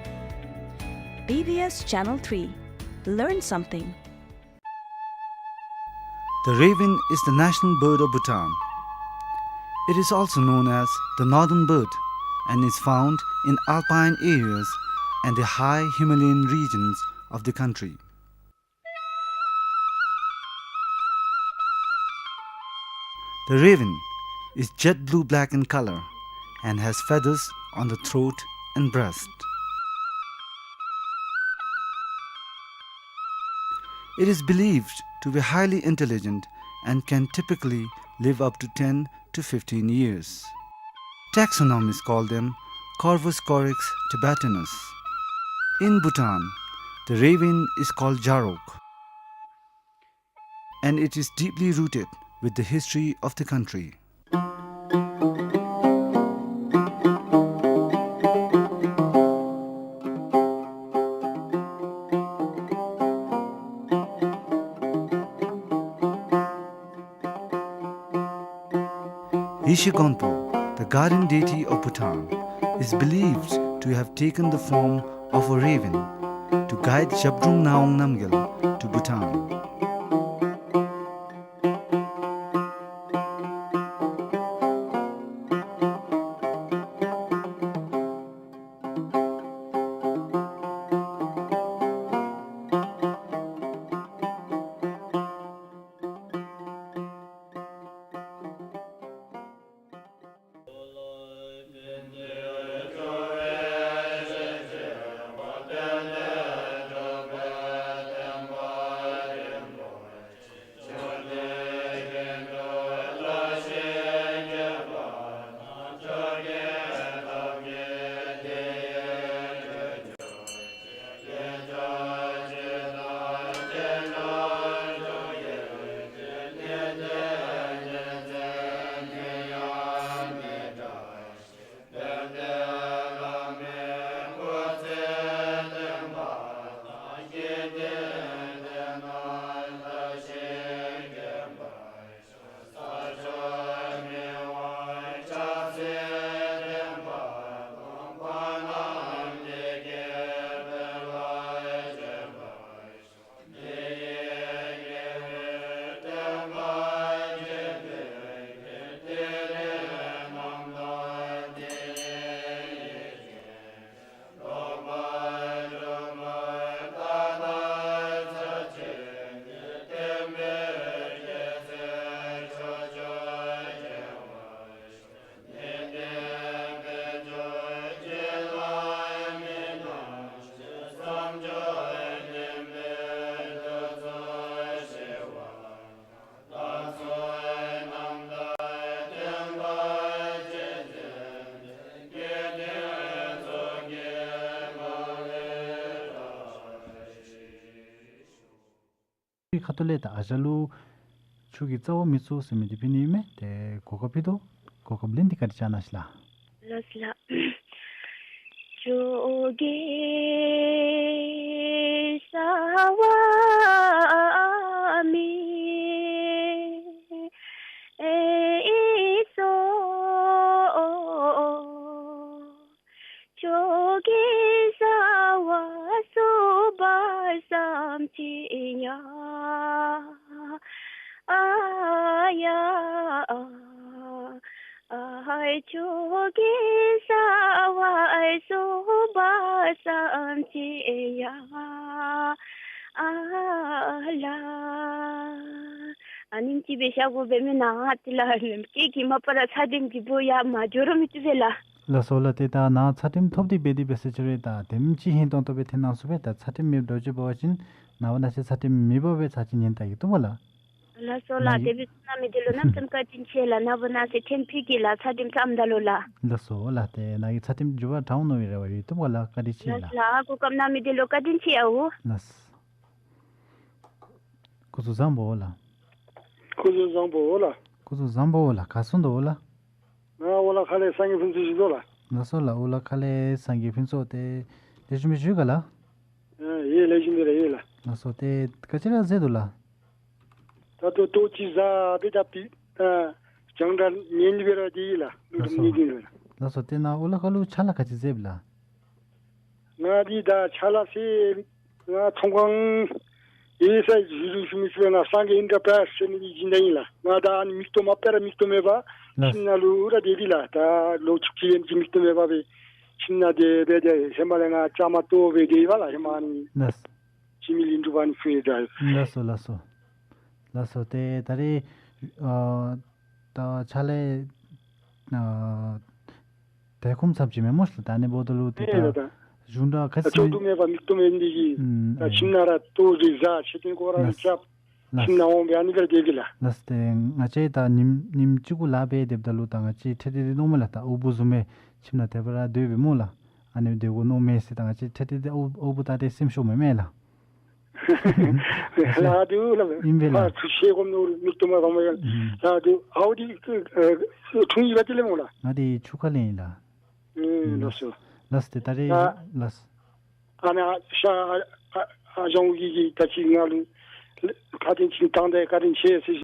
B B S Channel three. Learn something. The raven is the national bird of Bhutan. It is also known as the northern bird and is found in alpine areas and the high Himalayan regions of the country. The raven is jet blue-black in color and has feathers on the throat and breast. It is believed to be highly intelligent and can typically live up to ten to fifteen years. Taxonomists call them Corvus corax tibetanus. In Bhutan, the raven is called Jarok, and it is deeply rooted with the history of the country. Yeshe Gonpo, the guardian deity of Bhutan, is believed to have taken the form of a raven to guide Zhabdrung Ngawang Namgyal to Bhutan. ཁ་ཐུག་ལས་ད་ཨ་ཞང་ལུ་ཆུ་གི་རྩ་བ་མི་ཚུགས་ཟེར་མི་འདི་ཕུལ་ནི་ཨིན་མས། ཏེ་གོ་སྐབས་ཕུལ་དོ། གོ་སྐབས་ལེན་ཏེ་བཀའ་དྲིན་བསྐྱང་གནང་ཞིག་ལགས། ལགས་སོ་ལགས། ཇོ་བོའི་རྩ་བ་མི་ཚུགས། ཇོ་བོའི་རྩ་བ་ཚུགས་པ་བསམ་ཅི་ཡ། ཨ་ཡ་ཨ། ཨ་ཧའི་ཇོ་བོའི་རྩ་བ་ཚུགས་པ་བསམ་ཅི་ཡ། ཨ་ལ། ཨ་ནེམ་ཅིག་སྦེ་བཞག་དགོ་པས་མེན་ན། ཏེ་ལགས་སྐད་ཀྱིས་མ་པ་ར་ཚད་རིམས་ཀྱིས་སྦུག་ཡར་མ་འགྱོ་རུང་མི་བཏུབ་པས་ལགས། ལགས་སོ་ལགས། ཏེ་ད་ནཱ་ཚད་རིམས་ཐོབ་སྟེ་འབད་དེ་འབད་ཟེར་ཅི་རུང་ད་དེམ་ཅིག་ཧིང་སྟོང་ཏོ་སྦེ་ཐོན་གནང་ཚུགས་པས། ད་ཚད་རིམས་མེདཔ་འདྲཝ་ཅིག་འབད་བ་ཅིན་ནངས་པ་གནངས་ཚེ་ཚད་རིམས་མེདཔ་སྦེ་ཚར་གཅིག་ཉན་ད་གེ་བཏུབ་པ་ལགས། ལགས་སོ་ལགས། ནཱ་དེ་སྦེ་གསུངས་གནང་མི་འདི་ལུ་གནམ་མེད་ས་མེད་བཀའ་དྲིན་ཆེ་ལགས། ནངས་པ་གནངས་ཚེ་ཐེངས་ཕུད་ཀྱི་ལགས། ཚད་རིམས་ཚངམ་ད་ལུ་ལགས། ལགས་སོ་ལགས། ཏེ་ནཱ་གི་ཚད་རིམས་འགྱུར་བ་དྲག་འོང་མནོ་བའི་རེ་བ་ཡོད། བཏུབ་པ་ལགས། བཀའ་དྲིན་ཆེ་ལགས། ལགས་སོ་ལགས། གོ་སྐབས་གནང་མི་འདི་ལུ་བཀའ་དྲིན་ཆེ་ཨའུ། ལགས་སོ། སྐུ་གཟུགས་བཟང་པོ་ལགས། སྐུ་གཟུགས་བཟང་པོ་ལགས། སྐུ་གཟུགས་བཟང་པོ་ལགས། ག་སོང་དོ་ལགས། ང་ཨོ་ལ་ཁ་ལས་སངས་རྒྱས་ཕུན་ཚོགས་ཞུ་དོ་ལགས། ལགས་སོ་ལགས། ཨོ་ལ་ཁ་ལས་སངས་རྒྱས་ཕུན་ཚོགས། ཏེ་ལེགས་ཤོམ་སྦེ་བཞུགས་ག་ལགས། ཨེ་ཡོད། ལེགས་ཤོམ་སྦེ་ར་ཡོད་ལགས། ལགས་སོ། ཏེ་ག་ཅི་ར་མཛད་དོ་ལགས། ད་ལྟོ་ལྟོ་ཅིག་བཟའ་སྦེ་ད་པི་ཨ་རྒྱང་བསྒྲགས་ཉན་སྦེ་ར་སྡོད་ཡི་ལགས། ལགས་སོ། ལགས་སོ། ཏེ་ནཱ་ཨོ་ལ་ཁ་ལུ་ཕྱག་ལཱ་ག་ཅི་མཛདཔ་ལགས། ང་འདི་ད་ཕྱག་ལཱ་ཟེར་ང་ཚོང་ཁང་ཡོད་ས་ཞུ་ཞུ་མི་ཚུ་ང་སངས་རྒྱས་ཨིན་དྲ་པས་ཟེར་མི་འདི་སྦྱིན་བདག་ཨིན་ལགས། ང་ད་ཨ་ནི་མིག་ཏོ་མ་པ་ར་མིག་ཏོ་མེད་པར་ལགས། ཁྱིམ་ནང་ལུ་ར་སྡོད་དེ་ལགས། ད་ལོ་བཅུ་གཅིག་ཡན་ཅིག་མིག་ཏོ་མེད་པར་སྦེ་ཁྱིམ་ནང་སྡོད་སྦེ་ཏེ་ཧེ་མ་ལས་ང་བཅའ་མར་གཏོགས་སྦེ་སྡོད་ཡི་བ་ལགས། ཧེ་མ་ཨ་ནི་ལགས། འཆི་མེད་ལྷུན་གྲུབ་ཨ་ནི་ཚུ་ཡང་ད། ལགས་སོ་ལགས་སོ། ལགས་སོ། ཏེ་ད་རེས་ཨ་ད་ཕྱག་ལཱ་ཨ་ཏེ་ཁུངས་ཚབ་ཅིག་མེན་སྨོ་ཤིག་ལགས། ད་ཨ་ནི་འབདཝ་ད་ལུ་ཏེ་ཨེ་ད་ལགས། ད་གཞུང་དང་ཁ་ད་ཚིག་ཅོག་མེད། འཐུ་མེད་པར་མིག་ཏོ་མེད་ནི་འདི་གིས་ཨུམ་ད་ཨེ་ཁྱིམ་ནང་ར་ལྟོ་རེ་བཟའ་ཕྱི་ཐོན་སྐོར་ར་ལགས། རྐྱབ། ལགས། ཁྱིམ་ནང་འོང་སྦེ་ཨ་ནི་སྦེ་ར་སྡོད་གེ་ལགས། ལགས། ཏེ་ང་བཅས་ད་ཉིནམ་ཉིནམ་གཅིག་གུ་ལཱ་འབད་སྡོདཔ་ད་ལུ་ད་ང་བཅས་ཁྲེལ་ཏེ་སྡོད་མནོཝ་མས་ལགས། ད་ཨོ་བུ་བཟུམ་སྦེ་ཁྱིམ་ནང་དེ་སྦེ་ར་སྡོད་པས་སྨོ་ལགས། ཨ་ནི་སྡོད་དགོ་མནོཝ་མས་ཟེར་ད་ང་བཅས་ཁྲེལ་ཏེ་ཏེ་ཨོ་ཨོ་བུ་ད་ཏེ་སེམས་ཤོརཝ་མས་མས་ལགས། ལགས་འདུག་ལགས། ཨིན་པས་ལགས། ཨ་ཚུ་ཤེས་དགོ་མནོ་རུང་མིག་ཏོ་མ་གང་མ་ཡང་། ཨུམ་ལགས་འདུག། ཨའུ་འདི་ཨེ་འཁྲུངས་ཡུལ་ག་ཏེ་ལས་སྨོ་ལགས། ང་འདི་ཆུ་ཁ་ལས་ཨིན་ལགས། ཨེ་ལགས་སོ། ལགས་སོ། ཏེ་ད་རེས་ད་ལགས་སོ། ཨ་ནཱ་ཤ་ཨ་ཨ་ཨ་ཞང་གིས་གིས་ད་ཅི་ང་ལུ་ཁ་ཏོན་ཅིག་བཏང་སྟེ་བཀའ་དྲིན་ཆེ་ཟེར།